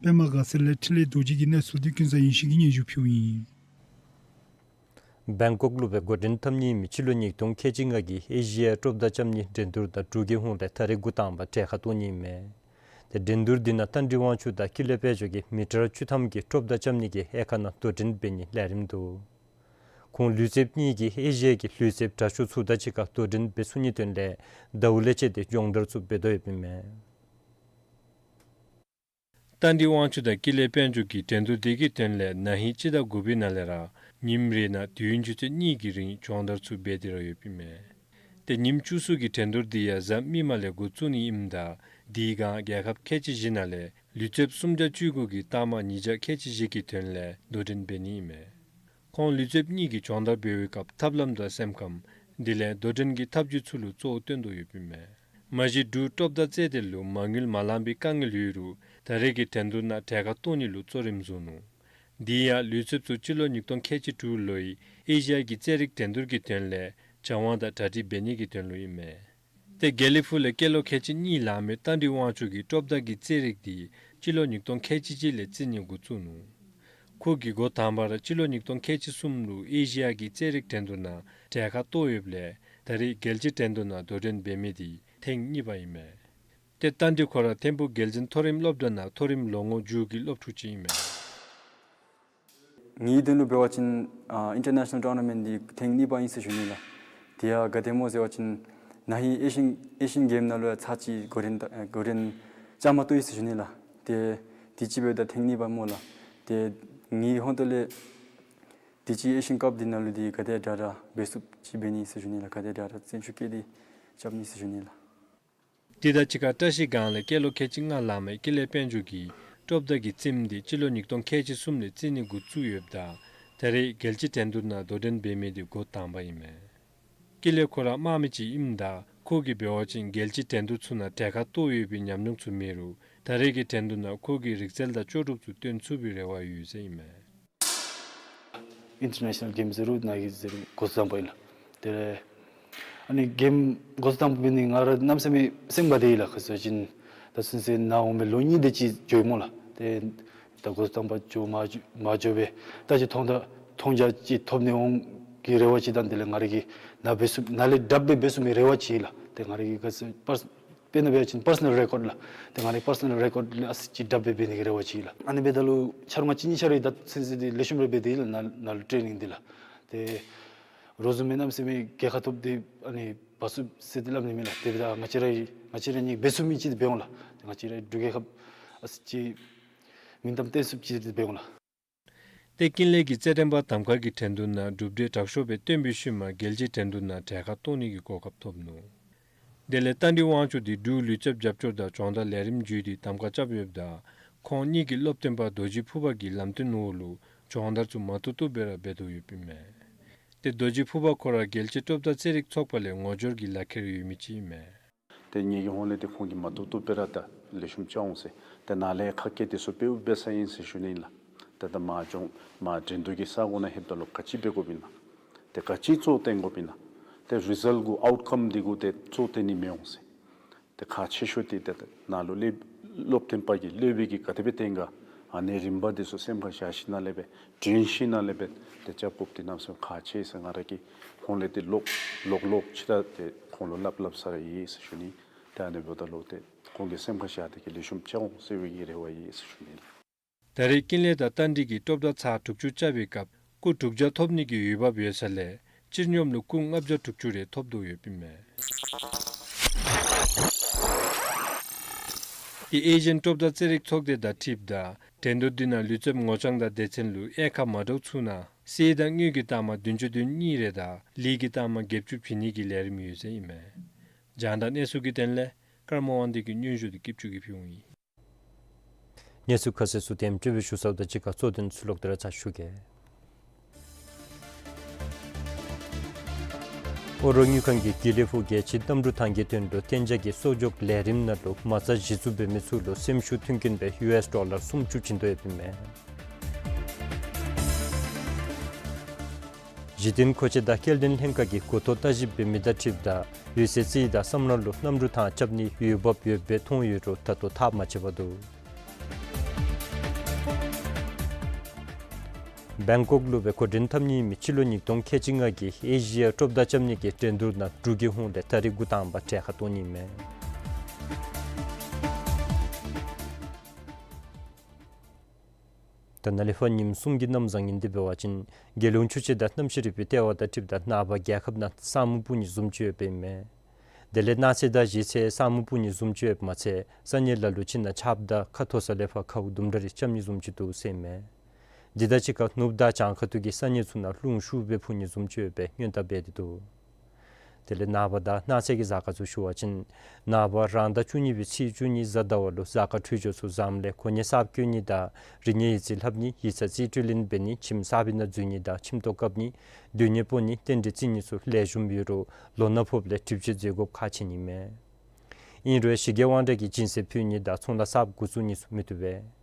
པདྨ་དགའ་ཚལ་ལས་འཕྲིན་ལས་རྡོ་རྗེ་གི་གནས་ཚུལ་འདི་ཀུན་བཟང་ཡེ་ཤེས་ཀྱིས་སྙན་ཞུ་ཕུལཝ་ཨིན། བེང་ཀོག་ལུ་སྦེ་འགོ་འདྲེན་འཐབ་ནི་ཨིན་མི་སྤྱི་ལོ་ཉིས་སྟོང་ཁལ་གཅིག་ལྔ་གི་ཨེ་ཤི་ཡ་སྤྲོ་བརྡ་རྐྱབ་ནི་འགྲན་བསྡུར་ད་འབྲུག་རྒྱལ་ཧོངས་ལས་ད་རིས་འགོ་དང་པ་གྲལ་ཁར་གཏོགས་ནི་ཨིན་མས། ཏེ་འགྲན་བསྡུར་འདི་ནང་རྟ་མགྲིན་དབང་ཕྱུག་དང་ཀུན་ལེགས་དཔལ་འབྱོར་གྱིས་མི་ཊར་བཅུ་ཐམ་གྱི་སྤྲོ་བརྡ་རྐྱབ་ནི་གི་དབྱེ་ཁག་ནང་དོ་འགྲན་འབད་ནིའི་ལས་རིམ་འདུག། ཁོང་ལུས་རྩལཔ་གཉིས་ཀྱིས་ཨེ་ཤི་ཡ་གི་ལུས་རྩལཔ་དྲག་ཤོས་ཚུ་དང་གཅིག་ཁར་དོ་འགྲན་འབད་ཚུགས་ནིའི་དོན་ལས་ཟླཝ་ལས་བཅད་དེ་སྦྱོང་བརྡར་ཚུ་འབད་དོ་ཡོདཔ་ཨིན་མས། རྟ་མགྲིན་དབང་ཕྱུག་དང་ཀུན་ལེགས་དཔལ་འབྱོར་གྱིས་འགྲན་བསྡུར་དེ་གི་དོན་ལས་ན་ཧིང་སྤྱི་ཟླ་དགུ་པའི་ནང་ལས་ར་ཉིནམ་རེ་ནང་དུས་ཡུན་ཆུ་ཚོད་གཉིས་ཀྱི་རིང་སྦྱོང་བརྡར་ཚུ་འབད་དེ་ར་ཡོདཔ་ཨིན་མས། ཏེ་ཉིནམ་བཅུ་གསུམ་གྱི་འགྲན་བསྡུར་འདི་ཡང་གཟའ་མིག་དམར་ལས་འགོ་བཙུགས་ནི་ཨིནམ་ད་དེའི་སྒང་རྒྱལ་ཁབ་ཁལ་གཅིག་བཞི་ནང་ལས་ལུས་རྩལཔ་སུམ་བརྒྱ་བཅུ་དགུ་གིས་རྟགས་མ་ཉིས་བརྒྱ་ཁལ་གཅིག་བཞི་གི་དོན་ལས་དོ་འགྲན་འབད་ནི་ཨིན་མས། ཁོང་ལུས་རྩལཔ་གཉིས་ཀྱིས་སྦྱོང་བརྡར་འབད་བའི་སྐབས་ཐབས་ལམ་དང་སེམས་ཁམས་དེ་ལས་དོ་འགྲན་གྱི་ཐབས་བྱུས་ཚུ་ལུ་གཙོ་བོ་བཏོན་དོ་ཡོདཔ་ཨིན་མས། མ་གཞི་འབྲུག་སྤྲོ་བརྡ་རྩེད་འགྲན་ལུ་མ་དངུལ་མ་ལང་པའི་དཀའ་ངལ་ཡོད་རུང་ད་རེས་ཀྱི་འགྲན་བསྡུར་ནང་གྲལ་ཁར་གཏོགས་ནི་ལུ་གཙོ་རིམ་བཟུང་ནུག། དེ་ཡང་ལུས་རྩལཔ་ཚུ་སྤྱི་ལོ་ཉིས་སྟོང་ཁལ་གཅིག་དྲུག་ལོའི་ཨེ་ཤི་ཡ་གི་རྩེད་རིགས་འགྲན་བསྡུར་གྱི་དོན་ལས་བྱང་དབང་དང་གྲ་སྒྲིག་འབད་ནི་གི་དོན་ལུ་ཨིན་མས། ཏེ་དགེ་ལེགས་ཕུག་ལས་སྐྱེས་ལོ་ཁལ་གཅིག་གཉིས་ལང་མི་རྟ་མགྲིན་དབང་ཕྱུག་གིས་སྤྲོ་བརྡ་གི་རྩེད་རིགས་འདི་སྤྱི་ལོ་ཉིས་སྟོང་ཁལ་གཅིག་གཅིག་ལས་རྩེད་ནི་འགོ་བཙུགས་ནུག། ཁོ་གིས་འགོ་དང་པ་ར་སྤྱི་ལོ་ཉིས་སྟོང་ཁལ་གཅིག་གསུམ་ལུ་ཨེ་ཤི་ཡ་གི་རྩེད་རིགས་འགྲན་བསྡུར་ནང་གྲལ་ཁར་གཏོགས་ཡོདཔ་ལས་ད་རེས་རྒྱལ་སྤྱིའི་འགྲན་བསྡུར་ནང་དོ་འགྲན་འབད་མི་འདི་ཐེངས་གཉིས་པ་ཨིན་མས། ཏེ་རྟ་མགྲིན་ཁོ་ར་ཐིམ་ཕུག་རྒྱལ་འཛིན་མཐོ་རིམ་སློབ་གྲྭ་ནང་མཐོ་རིམ་ལོ་ངོ་མཇུག་གི་སློབ་ཕྲུག་ཅིག་ཨིན་མས། ངེའི་དོན་ལུ་འབད་བ་ཅིན་ཨ་ཨིན་ཊར་ནེ་ཤ་ནཱལ་ཊོར་ན་མེནཊ་འདི་ཐེངས་གཉིས་པ་ཨིན་ཟེར་ཞུ་ནི་ལགས། དེ་ཡང་ག་དེ་སྨོ་ཟེར་བ་ཅིན་ན་ཧིང་ཨེ་ཤི་ཡན་ཨེ་ཤི་ཡན་གེམ་ནང་ལུ་ཡང་ཚར་གཅིག་གོ་རིམ་ད་གོ་རིམ་བཅའ་མར་གཏོགས་ཡི་ཟེར་ཞུ་ནི་ལགས། ཏེ་དུས་ཅི་འབདཝ་ད་ཐེངས་གཉིས་པ་སྨོ་ལགས། ཏེ་ངེའི་ཧོང་ཏོ་ལས་དུས་ཅི་ཨེ་ཤི་ཡན་ཀཔ་འདི་ནང་ལུ་འདི་ག་དེ་དྲག་དྲག་འབད་ཚུགསཔ་ཅིག་འབད་ནི་ཟེར་ཞུ་ནི་ལགས། ག་དེ་དྲག་དྲག་བརྩོན་ཤུགས་བསྐྱེད་དེ་རྐྱབ་ནི་ཟེར་ཞུ་ནི་ལགས། དེ་དང་གཅིག་ཁར་བཀྲ་ཤིས་སྒང་ལས་སྐྱེས་ལོ་ཁལ་གཅིག་ལྔ་ལང་མི་ཀུན་ལེགས་དཔལ་འབྱོར་གྱིས་གྲུབ་མཐའ་གི་རྩེདམོ་འདི་སྤྱི་ལོ་ཉིས་སྟོང་ཁལ་གཅིག་གསུམ་ལས་རྩེད་ནི་འགོ་བཙུགས་ཡོདཔ་ད་ད་རེས་རྒྱལ་སྤྱི་འགྲན་བསྡུར་ནང་དོ་འགྲན་འབད་མི་འདི་འགོ་དང་པ་ཨིན་མས། ཀུན་ལེགས་ཁོ་ར་དམག་མི་ཅིག་ཨིནམ་ད་ཁོ་གིས་འབད་བ་ཅིན་རྒྱལ་སྤྱིའི་འགྲན་བསྡུར་ཚུ་ནང་གྲལ་ཁར་གཏོགས་ཡོད་པའི་ཉམས་མྱོང་ཚུ་མེད་རུང་ད་རེས་ཀྱི་འགྲན་བསྡུར་ནང་ཁོ་གིས་རིག་རྩལ་དང་ལྕོགས་གྲུབ་ཚུ་སྟོན་ཚུགས་པའི་རེ་བ་ཡོད་ཟེར་ཨིན་མས། ཨིན་ཊར་ནེ་ཤ་ནཱལ་གེམ་ཟེར་རུང་ནཱ་གི་ཟེར་རུང་འགོ་བཟུང་བཏང་པ་ཨིན་ལགས། དེ་ལས་ཨ་ནི་གེམ་འགོ་བཟུང་བཏང་པའི་ནི་ང་ར་གནམ་མེད་ས་མེད་སེམས་དགའ་སྟེ་ཨིན་ལགས། ག་ཅི་ཟེར་བ་ཅིན་ད་ཚུན་ཚོད་ནཱ་འོང་མི་ལོ་གཉིས་དེ་ཅིག་འགྱོ་ཡི་སྨོ་ལགས། ཏེ་ད་འགོ་བཟུང་བཏང་པ་འགྱོ་མ་འགྱོ་མ་འགྱོ་སྦེ་ད་ཅི་མཐོང་ད་མཐོང་རྒྱ་ཅིག་ཐོབ་ནི་འོང་གི་རེ་བ་ཅིག་དང་དེ་ལས་ང་ར་གིས་ནཱ་འབད་ཚུགས་ནཱ་ལས་དྲགཔ་སྦེ་འབད་ཚུགས་མི་རེ་བ་ཅིག་ཨིན་ལགས། ཏེ་ང་ར་གི་ག་ཅི་པར་དཔེར་ན་འབད་བ་ཅིན་པར་སོ་ནཱལ་རེ་ཀོཌ་ལགས། ཏེ་ང་རའི་པར་སོ་ནཱལ་རེ་ཀོཌ་ལས་ཨ་ཙི་ཅིག་དྲགཔ་སྦེ་འབད་ནི་གི་རེ་བ་ཅིག་ལགས། ཨ་ནི་འབདཝ་ད་ལུ་ཆ་རོགས་ང་གཅིག་གཉིས་ཆ་རོགས་ད་ཚུན་ཚོད་འདི་ལེགས་ཤོམ་རེ་འབད་དེ་ཨིན་ལགས། ནཱ་ནཱ་ལུ་ཊེ་ནིང་འདི་ལགས། ཏེ་རོགས་བཟུམ་མའི་གནམ་མེད་ས་མེད་རྒྱལ་ཁ་ཐོབ་སྟེ་ཨ་ནི་འབད་ཚུགས་ཟེར་ཏེ་སླབ་ནི་མེད་ལགས། དེ་འབདཝ་ད་ང་བཅས་ར་ང་བཅས་ར་གཉིས་འབད་ཚུགས་མི་ཅིག་འབད་འོང་ལགས། ཏེ་ང་བཅས་རའི་འབྲུག་རྒྱལ་ཁབ་ཨ་ཙི་ཅིག་མིང་གཏམ་བཏོན་ཚུགསཔ་ཅིག་འབད་འོང་ལགས། ཏེ་ཀུན་ལེགས་ཀྱིས་རྩེད་འགྲན་པ་གདམ་ཁ་གི་འགྲན་བསྡུར་ནང་གྲུབ་འབྲས་དྲག་ཤོས་སྦེ་སྟོན་པའི་ཤུལ་མ་རྒྱལ་སྤྱིའི་འགྲན་བསྡུར་ནང་གྲལ་ཁར་གཏོགས་ནི་གི་གོ་སྐབས་ཐོབ་ནུག། དེ་ལས་རྟ་མགྲིན་དབང་ཕྱུག་འདི་འབྲུག་ལུས་རྩལཔ་རྒྱབ་སྐྱོར་དང་སྦྱོང་བརྡར་ལས་རིམ་བརྒྱུད་དེ་གདམ་ཁ་རྐྱབ་ཡོདཔ་ད་ཁོང་གཉིས་ཀྱི་སློབ་སྟོན་པ་རྡོ་རྗེ་ཕུར་པ་གི་ལམ་སྟོན་འོག་ལུ་སྦྱོང་བརྡར་ཚུ་མ་བཏུབ་བཏུབ་སྦེ་ར་འབད་དོ་ཡོདཔ་ཨིན་མས། ཏེ་རྡོ་རྗེ་ཕུར་པ་ཁོ་ར་རྒྱལ་སྤྱིའི་གྲུབ་མཐའ་རྩེད་རིགས་ཚོགས་པ་ལས་ངོ་སྦྱོར་གྱི་ལག་ཁྱེར་ཡོད་མི་ཅིག་ཨིན་མས། ཏེ་ངེ་གི་ཧོང་ལས་ཏེ་ཁོང་གིས་མ་བཏུབ་བཏུབ་སྦེ་ར་ད་ལེགས་ཤོམ་རྐྱབ་འོང་ཟེར། ཏེ་ནཱ་ལས་ཁ་སྐད་དེ་ཚུ་དཔེ་འབད་ས་ཨིན་ཟེར་ཞུ་ནི་ཨིན་ལགས། ཏེ་ད་མ་སྦྱོང་མ་འགྲན་བསྡུར་གྱི་ས་གོ་ནང་ལྷོདཔ་ད་ལུ་ག་ཅི་འབད་དགོཔ་ཨིན་ན། ཏེ་ག་ཅི་གཙོ་བོ་བཏོན་དགོཔ་ཨིན་ན། ཏེ་རི་ཛལཊ་གུ་ཨའུཊ་ཀམ་འདི་གུ་ཏེ་གཙོ་བོ་བཏོན་ནི་མི་འོང་ཟེར། ཏེ་ཁག་ཆེ་ཤོས་འདི་ཏེ་ནཱ་ལུ་སློབ་སློབ་སྟོན་པ་གིས་སློབ་དཔོན་གྱིས་ག་དེ་སྦེ་སྟོན་ག། ཨ་ནི་རིམ་པ་འདི་ཚུ་སེམས་ཁར་བཞག་ཞིནམ་ལས་སྦེ་དྲན་ཞིནམ་ལས་སྦེ་ཏེ་རྐྱབ་དགོཔ་འདི་གནམ་མེད་ས་མེད་ཁག་ཆེ་ཟེར་ང་ར་གིས་ཧོང་ལས་ཏེ་ལོག་ལོག་ལོག་ཅི་ད་ཏེ་ཁོང་ལུ་སླབ་སླབ་ས་ར་ཡོད་ཟེར་ཞུ་ནི། ཏེ་ཨ་ནི་འབདཝ་ད་ལུ་ཏེ་ཁོང་གིས་སེམས་ཁར་བཞག་སྟེ་གིས་ལེགས་ཤོམ་རྐྱབ་འོང་ཟེར་བའི་གི་རེ་བ་ཡོད་ཟེར་ཞུ་ནི་ལགས། ད་རེས་ཀུན་ལེགས་དང་རྟ་མགྲིན་གྱིས་གྲུབ་མཐའ་ཚར་དྲུག་ཅུ་རྐྱབ་པའི་སྐབས་སྐུ་དྲུག་བརྒྱ་ཐོབ་ནི་གི་འོས་འབབ་ཡོད་ས་ལས་སྤྱིར་སྙོམས་ལུ་སྐུ་ལྔ་བརྒྱ་དྲུག་ཅུ་རེ་ཐོབ་དོ་ཡོདཔ་ཨིན་མས། ཏེ་ཨེ་ཤི་ཡན་གྲུབ་མཐའ་རྩེད་རིགས་ཚོགས་སྡེ་དང་འཁྲིལཝ་ད་འགྲན་བསྡུར་འདི་ནང་ལུས་རྩལཔ་ངོ་རྐྱང་དང་སྡེ་ཚན་ལུ་དབྱེ་ཁག་མ་འདྲཝ་ཚུ་ནང་གསེར་དང་དངུལ་གྱི་རྟགས་མ་བདུན་ཅུ་དོན་གཉིས་རེ་དང་ལི་གི་རྟགས་མ་བརྒྱད་ཅུ་བྱིན་ནི་གི་ལས་རིམ་ཡོད་ཟེར་ཨིན་མས། རྒྱང་བསྒྲགས་གནས་ཚུལ་གྱི་དོན་ལས་ཀརྨ་དབང་འདུས་ཀྱིས་སྙན་ཞུ་འདི་སྐྱིད་ཆུ་གིས་ཕུལཝ་ཨིན། གནས་ཚུལ་ཁ་གསལ་ཚུ་དེམ་ཅིག་སྦེ་ཞུ་ཚརཝ་དང་གཅིག་ཁར་གཙོ་དོན་ཚུ་ལོག་སྟེ་ར་ཚར་ཞུ་གེ། ཨོ་རོག་དངུལ་ཁང་གིས་དགེ་ལེགས་ཕུག་རྒྱལ་སྤྱིའི་གནམ་གྲུ་ཐང་གི་དོན་ལུ་གཏན་འཇགས་ཀྱི་གསོག་འཇོག་ལས་རིམ་ནང་ལུ་མ་རྩ་གཞི་བཙུགས་འབད་མི་ཚུ་ལུ་སེམས་ཤུགས་མཐུན་རྐྱེན་སྦེ་ཡུ་ཨེསི་ཌོ་ལར་སུམ་ཅུ་བྱིན་དོ་ཡོདཔ་ཨིན་མས། གཞི་རྟེན་མཁོ་ཆས་དང་སྐྱེལ་འདྲེན་ལྷན་ཁག་གིས་འགོ་ཐོག་བརྟག་ཞིབ་འབད་མི་དང་འཁྲིལཝ་ད་འོད་གསལ་རྩིས་དང་སམ་ར་ལུ་གནམ་གྲུ་ཐང་རྐྱབ་ནིའི་འོས་འབབ་ཡོདཔ་སྦེ་མཐོང་ཡོད་རུང་ད་ལྟོ་ཐག་མ་བཅད་པར་འདུག། བེང་ཀོག་ལུ་སྦེ་འགོ་འདྲེན་འཐབ་ནི་ཨིན་མི་སྤྱི་ལོ་ཉིས་སྟོང་ཁལ་གཅིག་ལྔ་གི་ཨེ་ཤི་ཡ་གྲུབ་མཐའ་རྐྱབ་ནི་གི་འགྲན་བསྡུར་ནང་འབྲུག་གི་ཧོངས་ལས་ད་རིས་འགོ་དང་པ་གྲལ་ཁར་གཏོགས་ནི་ཨིན་མས། ད་ནཱ་ལས་ཕར་ཉིནམ་གསུམ་གྱི་གནམ་བཟང་ངན་འདི་འབད་བ་ཅིན་རྒྱལ་ཡོངས་ཆུ་དཔྱད་དང་གནམ་གཤིས་རིག་པའི་ལྟེ་བ་དང་འཁྲིལཝ་ད་ནངས་པ་རྒྱལ་ཁབ་ནང་ས་སྨུག་སྤུབ་ནི་བཟུམ་ཅིག་ཡོདཔ་ཨིན་མས། དེ་ལས་གནངས་ཚེ་དང་གཞེས་ཚེ་ས་སྨུག་སྤུབ་ནི་བཟུམ་ཅིག་ཡོདཔ་མ་ཚད་ས་གནས་ལ་ལུ་ཅིག་ནང་ཆརཔ་དང་ཁ་མཐོ་ས་ལས་ཕར་ཁཝ་དུམ་གྲ་རེ་རྐྱབ་ནི་བཟུམ་ཅིག་འདུག་ཟེར་ཨིན་མས། འདི་དང་གཅིག་ཁར་ནུབ་དང་བྱང་ཁ་ཐུག་གི་ས་གནས་ཚུ་ནང་རླུང་ཤུགས་སྦེ་འཕུ་ནི་བཟུམ་ཅིག་ཡོད་པའི་སྔོན་བརྡ་འབད་དེ་འདུག། དེ་ལས་ནངས་པ་དང་གནངས་ཚེ་གི་གཟའ་སྐར་ཚུ་ཞུ་བ་ཅིན་ནངས་པ་རང་ཟླ་བཅུ་གཉིས་པའི་ཚེས་བཅུ་གཉིས་གཟའ་ཟླ་བ་ལུ་གཟའ་སྐར་འཕྲོད་སྦྱོར་ཚུ་བཟངམ་ལས་གོ་གནས་གསརཔ་བསྐོ་ནི་དང་རིག་གནས་ཡིག་རྩིས་ལྷབ་ནི་ཡིག་ཚང་རྩིས་སྤྲོད་ལེན་འབད་ནི་ཁྱིམ་གསརཔའི་ནང་འཛུལ་ནི་དང་ཁྱིམ་ཐོག་བཀབ་ནི་སྡོད་གནས་སྤོ་ནི་རྟེན་འབྲེལ་བརྩི་ནི་ཚུ་ལེགས་ཤོམ་ཡོད་རུང་ལོ་ན་ཕོགཔ་ལས་གྲུབ་ཆ་འཛོལ་དགོཔ་ཁག་ཆེ་ནི་མས། ཨིན་རུང་ཞི་རྒྱས་དབང་དྲག་གི་སྦྱིན་སྲེག་ཕུལ་ནི་དང་ཚོང་ལཱ་གསརཔ་འགོ་བཙུགས་ནི་ཚུ་མི་བཏུབ་པས།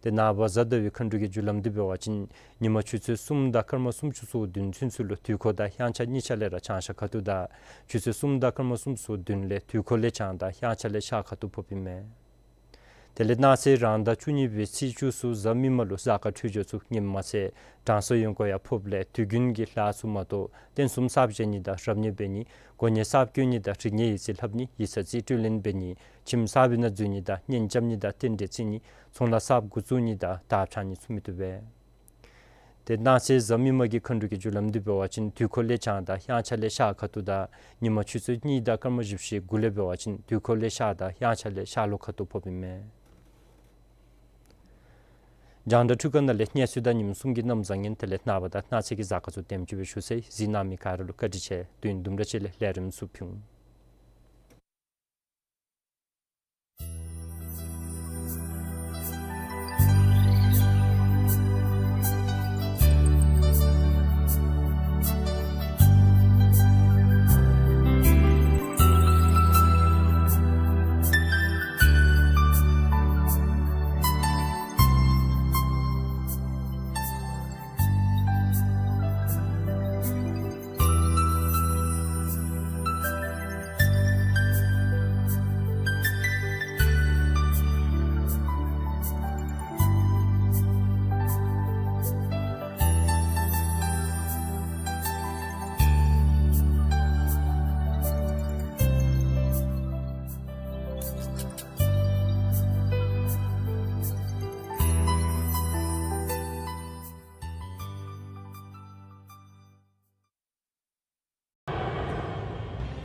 ཏེ་ནངས་པ་གཟའ་ཟླ་བའི་མཁའ་འགྲོ་གི་རྒྱུ་ལམ་འདི་འབད་བ་ཅིན་ཉིན་མ་ཆུ་ཚོད་གསུམ་དང་སྐར་མ་སུམ་ཅུ་སོ་བདུན་ཚུན་ཚོད་ལུ་དུས་འཁོར་དང་དབྱངས་འཆར་གཉིས་ཆ་ལས་ར་བྱང་ཤར་ཁ་ཐུག་དང་ཆུ་ཚོད་གསུམ་དང་སྐར་མ་སུམ་ཅུ་སོ་བདུན་ལས་དུས་འཁོར་ལས་བྱང་དང་དབྱངས་འཆར་ལས་ཤར་ཁ་ཐུག་ཕོགཔ་ཨིན་མས། དེ་ལས་གནངས་ཚེ་རང་ཟླ་བཅུ་གཉིས་པའི་ཚེས་བཅུ་གསུམ་གཟའ་མིག་དམར་ལུ་གཟའ་སྐར་འཕྲོད་སྦྱོར་ཚུ་ངནམ་མ་ཚད་གྲང་ཟ་ཡོན་ཀོ་ཡང་ཕོགཔ་ལས་དུས་རྒྱུན་གྱི་ལཱ་ཚུ་མ་གཏོགས་རྟེན་གསུམ་གསར་བཞེངས་ནི་དང་རབ་གནས་འབད་ནི་གོ་གནས་གསར་བསྐོ་ནི་དང་རིག་གནས་ཡིག་རྩིས་ལྷབ་ནི་ཡིག་ཚང་རྩིས་སྤྲོད་ལེན་འབད་ནི་ཁྱིམ་གསར་པའི་ནང་འཛུལ་ནི་དང་གཉེན་རྐྱབ་ནི་དང་རྟེན་འབྲེལ་བརྩི་ནི་ཚོང་ལཱ་གསརཔ་འགོ་བཙུགས་ནི་དང་དར་འཕྱར་ནི་ཚུ་མི་བཏུབ་པས། དེ་གནངས་ཚེ་གཟའ་མིག་དམར་གྱི་མཁའ་འགྲོ་གི་རྒྱུ་ལམ་འདི་འབད་བ་ཅིན་དུས་འཁོར་ལས་བྱང་དང་དབྱངས་འཆར་ལས་ཤར་ཁ་ཐུག་དང་ཉིན་མ་ཆུ་ཚོད་གཉིས་དང་སྐར་མ་བཞི་བཅུ་ཞེ་དགུ་ལས་འབད་བ་ཅིན་དུས་འཁོར་ལས་ཤར་དང་དབྱངས་འཆར་ལས་ཤར་ལྷོ་ཁ་ཐུག་ཕོགཔ་ཨིན་མས། རྒྱང་བསྒྲགས་འཕྲུལ་ཁང་ནང་ལས་གནས་ཚུལ་དང་ཉིནམ་གསུམ་གྱི་གནམ་བཟང་ངན་དེ་ལས་ནངས་པ་དང་གནངས་ཚེ་གི་གཟའ་སྐར་ཚུ་དེམ་ཅིག་སྦེ་ཞུ་ཚར་ཡི། གཟིགས་གནང་མི་ག་ར་ལུ་བཀའ་དྲིན་ཆེ། དུས་ཡུན་དུམ་གྲ་ཅིག་ལས་ལས་རིམ་ཚུ་ཕུལ་འོང་།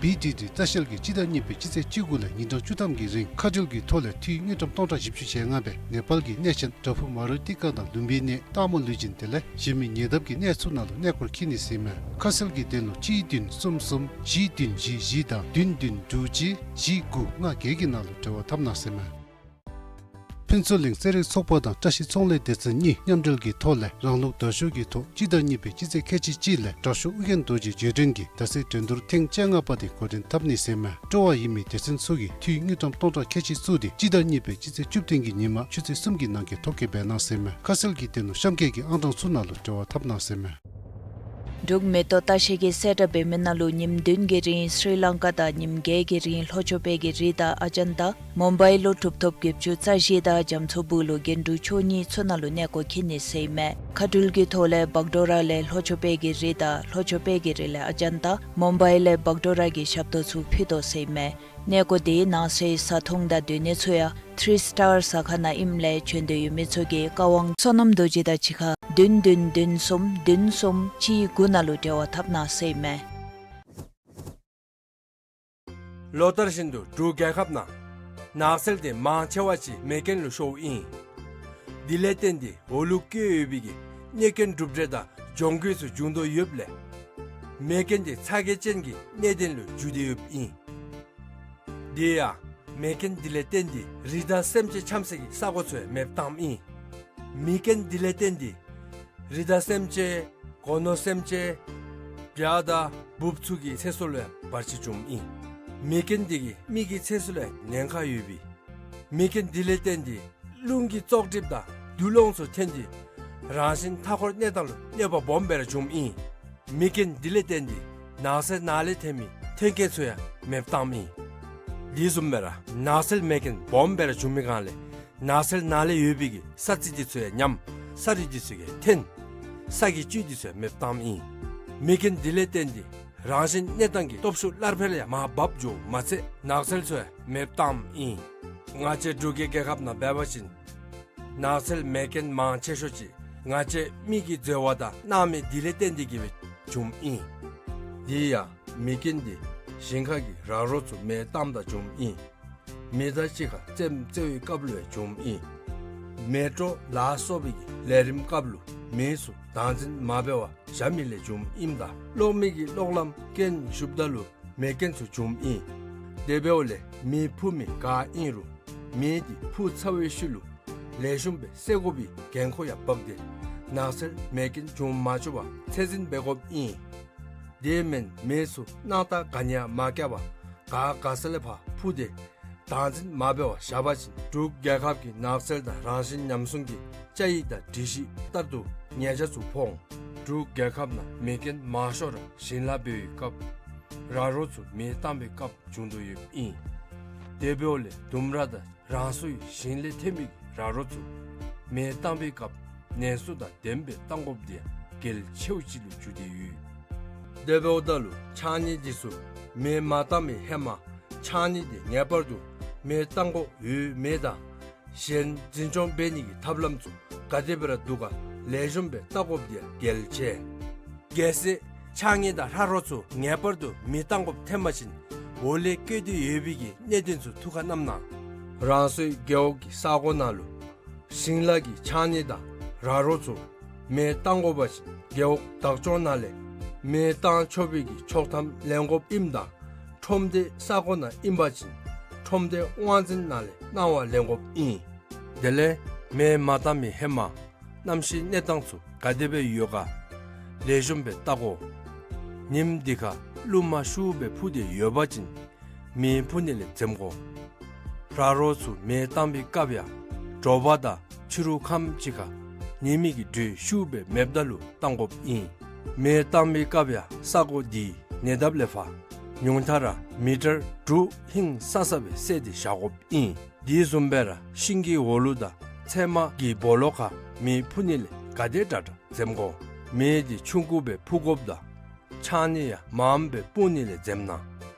བི་ཌི་ཌི་ལྟ་བཤལ་གྱིས་སྤྱི་ཟླ་གཉིས་པའི་སྤྱི་ཚེས་བཅུ་དགུ་ལས་ཉིན་གྲངས་བཅུ་ཐམ་གྱི་རིང་མཁའ་འགྲུལ་གྱི་ཐོག་ལས་འཐུས་དངུལ་ཀྲམ་སྟོང་ཕྲག་བཞི་བཅུ་ཞེ་ལྔ་སྦེ་ནེ་པཱལ་གྱི་གནས་ཆེན་བྲག་ཕུག་མ་རུ་ཏི་ཀ་དང་ལུམ་བི་ནི་སྟག་མོ་ལུས་སྦྱིན་དེ་ལས་གཞན་མི་ཉེ་འདབས་ཀྱི་གནས་ཚུ་ནང་ལུ་གནས་སྐོར་འཁྱིད་ནི་ཟེར་མས། ཁ་གསལ་གྱི་དོན་ལུ་གཅིག་བདུན་གསུམ་གསུམ་བཞི་བདུན་བཞི་བཞི་དང་བདུན་བདུན་དྲུག་གཅིག་བཞི་དགུ་ལྔ་བརྒྱད་ཀྱི་ནང་ལུ་འབྲེལ་བ་འཐབ་གནང་ཟེར་མས། ཕུན་ཚོགས་གླིང་རྩེད་རིགས་ཚོགས་པ་དང་བཀྲ་ཤིས་ཚོང་ལས་སྡེ་ཚན་གཉིས་མཉམ་འབྲེལ་གྱི་ཐོག་ལས་རང་ལུགས་དར་ཤུགས་ཀྱི་ཐོག་སྤྱི་ཟླ་གཉིས་པའི་སྤྱི་ཚེས་ཁལ་གཅིག་གཅིག་ལས་དྲག་ཤོས་ཨོ་རྒྱན་རྡོ་རྗེ་རྗེས་དྲན་གྱི་ཟླ་ཚེས་འགྲན་བསྡུར་ཐེངས་བཅོ་ལྔ་པ་དེ་འགོ་འདྲེན་འཐབ་ནི་ཟེར་མས། སྤྲོ་བ་ཡོད་མི་སྡེ་ཚན་ཚུ་གིས་འཐུས་དངུལ་ཀྲམ་སྟོང་ཕྲག་ཁལ་གཅིག་བཙུགས་ཏེ་སྤྱི་ཟླ་གཉིས་པའི་སྤྱི་ཚེས་བཅུ་བདུན་གྱི་ཉིན་མ་ཆུ་ཚོད་གསུམ་གྱི་ནང་འཁོད་ཐོ་བཀོད་འབད་གནང་ཟེར་མས། ཁ་གསལ་གྱི་དོན་ལུ་གཤམ་འཁོད་ཀྱི་ཨང་གྲངས་ཚུ་ནང་ལུ་འབྲེལ་བ་འཐབ་གནང་ཟེར་མས། འབྲུག་མེ་ཏོག་ལྟ་བཤལ་གྱིས་གསལ་བསྒྲགས་འབད་མི་ནང་ལུ་ཉིནམ་བདུན་གྱི་རིང་སྲི་ལང་ཀ་དང་ཉིནམ་བརྒྱད་ཀྱི་རིང་ལྷོ་ཕྱོགས་པའི་གི་རི་དང་ཨ་ཇན་ཏ། མུམ་བའི་ལུ་གྲུབ་ཐོབ་བརྒྱད་ཅུ་རྩ་བཞི་དང་རྒྱ་མཚོ་སྦུག་ལུ་རྒྱན་དྲུག་མཆོག་གཉིས་ཚུ་ནང་ལུ་གནས་སྐོར་འཁྱིད་ནི་ཟེར་ཨིན་མས། མཁའ་འགྲུལ་གྱི་ཐོག་ལས་བག་ཌོ་ར་ལས་ལྷོ་ཕྱོགས་པའི་གི་རི་དང་ལྷོ་ཕྱོགས་པའི་གི་རི་ལས་ཨ་ཇན་ཏ། མུམ་བའི་ལས་བག་ཌོ་ར་གི་ཞབས་ཏོག་ཚུ་ཕུལ་དོ་ཟེར་ཨིན་མས། གནས་སྐོར་དེའི་ནང་གསེས་བཟའ་འཐུང་དང་སྡོད་གནས་ཚུ་ཡང་ཐི་རི་སི་ཊར་ཟ་ཁང་ནང་ཨིནམ་ལས་བྱོན་འདོད་ཡོད་མི་ཚུ་གིས་བཀའ་དབང་བསོད་ནམས་རྡོ་རྗེ་དང་གཅིག་ཁར་བདུན་བདུན་བདུན་གསུམ་བདུན་གསུམ་གཅིག་དགུ་ནང་ལུ་འབྲེལ་བ་འཐབ་གནང་ཟེར་ཨིན་མས། ལོ་ལྟར་བཞིན་དུ་འབྲུག་རྒྱལ་ཁབ་ནང་ནགས་ཚལ་དེ་མང་ཆེ་བ་ཅིག་མེ་རྐྱེན་ལུ་ཤོརཝ་ཨིན། དེ་ལས་བརྟེན་ཏེ་འོག་ལུ་བཀོད་ཡོད་པའི་གི་གནོད་སྐྱོན་གྲུབ་འབྲས་དང་གྱོང་གུད་ཚུ་འབྱུང་དོ་ཡོདཔ་ལས་མེ་རྐྱེན་དེ་ཚ་གྱང་ཅན་གྱི་གནད་དོན་ལུ་འགྱུར་ཏེ་ཡོདཔ་ཨིན། དེ་ཡང་མེ་རྐྱེན་དེ་ལས་བརྟེན་ཏེ་རི་དྭགས་སེམས་ཅན་འཁྱམ་ས་གི་ས་གོ་ཚུ་ཡང་མེདཔ་བཏངམ་ཨིན། མེ་རྐྱེན་དེ་ལས་བརྟེན་ཏེ་རི་དྭགས་སེམས་ཅན་སྒོ་ནོར་སེམས་ཅན་བྱ་དང་འབུཔ་ཚུ་གི་ཚེ་སྲོག་ལུ་ཡང་བར་ཆད་བྱུངམ་ཨིན། མེ་རྐྱེན་དེ་གིས་མི་གི་ཚེ་སྲོག་ལུ་ཡང་ཉེན་ཁ་ཡོད་པས། མེ་རྐྱེན་དེ་ལས་བརྟེན་ཏེ་རླུང་གི་བཙོག་གྲིབ་དང་རྡུལ་སློང་ཚུ་ཐོན་ཏེ་རང་བཞིན་མཐའ་འཁོར་གནས་སྟངས་ལུ་གནོད་པ་སྦོམ་སྦེ་ར་བྱུངམ་ཨིན། མེ་རྐྱེན་དེ་ལས་བརྟེན་ཏེ་ནགས་ཚལ་ནང་ལས་ཐོན་མི་ཐོན་སྐྱེད་ཚུ་ཡང་མེདཔ་བཏངམ་ཨིན། དེ་བཟུམ་སྦེ་ར་ནགས་ཚལ་མེ་རྐྱེན་སྦོམ་སྦེ་ར་བྱུང་མི་སྒང་ལས་ནགས་ཚལ་ནང་ལས་ཡོད་པའི་གི་ས་རྩི་དེ་ཚུ་ཡང་ཉམས། ས་རུད་དེ་ཚུ་ཡང་འཐོན། ས་གི་བཅུད་དེ་ཚུ་ཡང་མེདཔ་བཏངམ་ཨིན། མེ་རྐྱེན་དེ་ལས་བརྟེན་ཏེ་རང་བཞིན་གནས་སྟངས་ཀྱི་སྟོབས་ཤུགས་སླར་འཕེལ་ཡང་མར་བབས་འགྱོཝ་མ་ཚད་ནགས་ཚལ་ཚུ་ཡང་མེདཔ་བཏངམ་ཨིན། ང་བཅས་འབྲུག་གི་རྒྱལ་ཁབ་ནང་འབད་བ་ཅིན་ནགས་ཚལ་མེ་རྐྱེན་མང་ཆེ་ཤོས་ཅིག་ང་བཅས་མི་གིས་འཛོལ་བ་དང་སྣང་མེད་དེ་ལས་བརྟེན་ཏེ་གིས་སྦེ་བྱུངམ་ཨིན། དེ་ཡང་མེ་རྐྱེན་དེ་ཞིང་ཁ་གི་ར་རོ་ཚུ་མེ་བཏངམ་ད་བྱུངམ་ཨིན། མི་དང་གཅིག་ཁར་རྩེདམོ་རྩེ་བའི་སྐབས་ལུ་ཡང་བྱུངམ་ཨིན། མེ་དྲོ་ལ་སོགས་པའི་གི་ལས་རིམ་སྐབས་ལུ་མི་ཚུ་བདག་འཛིན་མ་འབད་བར་བཞག་མི་ལས་བྱུངམ་ཨིནམ་ད་གློག་མེ་གི་གློག་ལམ་རྐྱེན་ཞུགསཔ་ད་ལུ་མེ་རྐྱེན་ཚུ་བྱུངམ་ཨིན། དེ་འབདཝ་ལས་མེ་ཕུ་མི་ག་ཨིན་རུང་མེ་དེ་ཕུ་ཚར་བའི་ཤུལ་ལུ་ལེགས་ཤོམ་སྦེ་སེལ་དགོ་པའི་འགན་ཁུར་ཡང་བབས་ཏེ་ནགས་ཚལ་མེ་རྐྱེན་བྱུང་མ་བཅུག་པར་ཚད་འཛིན་འབད་དགོཔ་ཨིན། དེ་མེན་མི་ཚུ་སྣང་དག་ག་ནི་ཡང་མ་བཀལ་བར་ག་ག་ས་ལས་ཕར་ཕུ་སྟེ་བདག་འཛིན་མ་འབད་བར་བཞག་པ་ཅིན་འབྲུག་རྒྱལ་ཁབ་ཀྱི་ནགས་ཚལ་དང་རང་བཞིན་ཉམས་སྲུང་གི་བཅའ་ཡིག་དང་སྒྲིག་གཞི་ལྟར་དུ་ཉེས་ཆད་ཚུ་ཕོག་འོང་། འབྲུག་རྒྱལ་ཁབ་ནང་མེ་རྐྱེན་མང་ཤོས་ར་ཞིང་ལཱ་འབད་བའི་སྐབས་ར་རོ་ཚུ་མེ་བཏང་བའི་སྐབས་བྱུང་དོ་ཡོདཔ་ཨིན། དེ་འབདཝ་ལས་ལྡུམ་ར་དང་ རང་སོའི་ཞིང་ལས་ཐོན་མི་གི་ར་རོ་ཚུ་མེ་བཏང་པའི་སྐབས་ནད་གསོ་དང་ལྡན་པའི་བཏང་དགོཔ་དེ་ཡང་གལ་ཆེཝ་ཅིག་ལུ་གྱུར་ཏེ་ཡོད། དེ་འབདཝ་ད་ལུ་ཕྱགས་སྙིགས་འདི་ཚུ་མེ་མ་བཏང་མི་ཧེ་མ་ཕྱགས་སྙིགས་དེ་ངེས་པར་དུ་མེ་བཏང་དགོཔ་ཡོད་མེད་དང་གཞན་འཛིན་སྐྱོང་འབད་ནི་གི་ཐབས་ལམ་ཚུ་ག་དེ་སྦེ་ར་འདུག་ག་ལེགས་ཤོམ་སྦེ་བལྟ་དགོཔ་དེ་ཡང་གལ་ཆེ། གལ་སྲིད་ཕྱགས་སྙིགས་དང་ར་རོ་ཚུ་ངེས་པར་དུ་མེ་བཏང་དགོཔ་ཐོན་པ་ཅིན་འོག་ལས་བཀོད་དེ་ཡོད་པའི་གི་གནད་དོན་ཚུ་ཐུགས་ཁར་བསྣམས་གནང་། རང་སོའི་རྒེད་འོག་གི་ས་གོ་ནང་ལུ་ཞིང་ལཱ་གི་ཕྱགས་སྙིགས་དང་ར་རོ་ཚུ་མེ་བཏང་དགོ་པ་ཅིན་རྒེད་འོག་བདག་སྐྱོང་ནང་ལས་མེ་བཏང་ཆོག་པའི་གི་ཆོག་ཐམ་ལེན་དགོཔ་ཨིནམ་དང་ཁྲོམ་སྡེ་ས་གོ་ནང་ཨིན་པ་ཅིན་ཁྲོམ་སྡེ་དབང་འཛིན་ནང་ལས་གནང་བ་ལེན་དགོཔ་ཨིན། དེ་ལས་མེ་མ་བཏང་མི་ཧེ་མ་གནམ་གཤིས་གནས་སྟངས་ཚུ་ག་དེ་སྦེ་ཡོད་ག་ལེགས་ཤོམ་སྦེ་བལྟ་དགོ། ཉིནམ་འདི་ཁར་རླུང་མ་ཤུགས་སྦེ་འཕུ་སྟེ་ཡོད་པ་ཅིན་མེ་འཕུ་ནི་ལས་འཛེམ་དགོ། ར་རོ་ཚུ་མེ་བཏང་པའི་སྐབས་ཡང་དྲོ་པ་དང་ཕྱི་རུ་ཁམས་ཅིག་ཁར་ཉི་མའི་གི་དྲོད་ཤུགས་སྦེ་མེདཔ་ད་ལུ་བཏང་དགོཔ་ཨིན། མེ་བཏང་པའི་སྐབས་ཡང་ས་གོ་འདི་ཉེ་འདབས་ལས་ཕར་ཉུང་མཐའ་ར་མི་ཊར་དྲུག་ཧིང་སང་ས་སྦེ་བསལ་ཏེ་བཞག་དགོཔ་ཨིན། དེ་བཟུམ་སྦེ་ར་ཤིང་གི་འོག་ལུ་དང་ཚལ་མ་གི་སྦོ་ལོགས་ཁར་མེ་འཕུ་ནི་ལས་ག་དེ་དྲག་དྲག་འཛེམ་དགོ། མེ་འདི་ཆུང་ཀུ་སྦེ་འཕུ་དགོཔ་དང་ཕྱགས་སྙིགས་ཡང་མངམ་སྦེ་སྤུངས་ནི་ལས་འཛེམ་གནང་།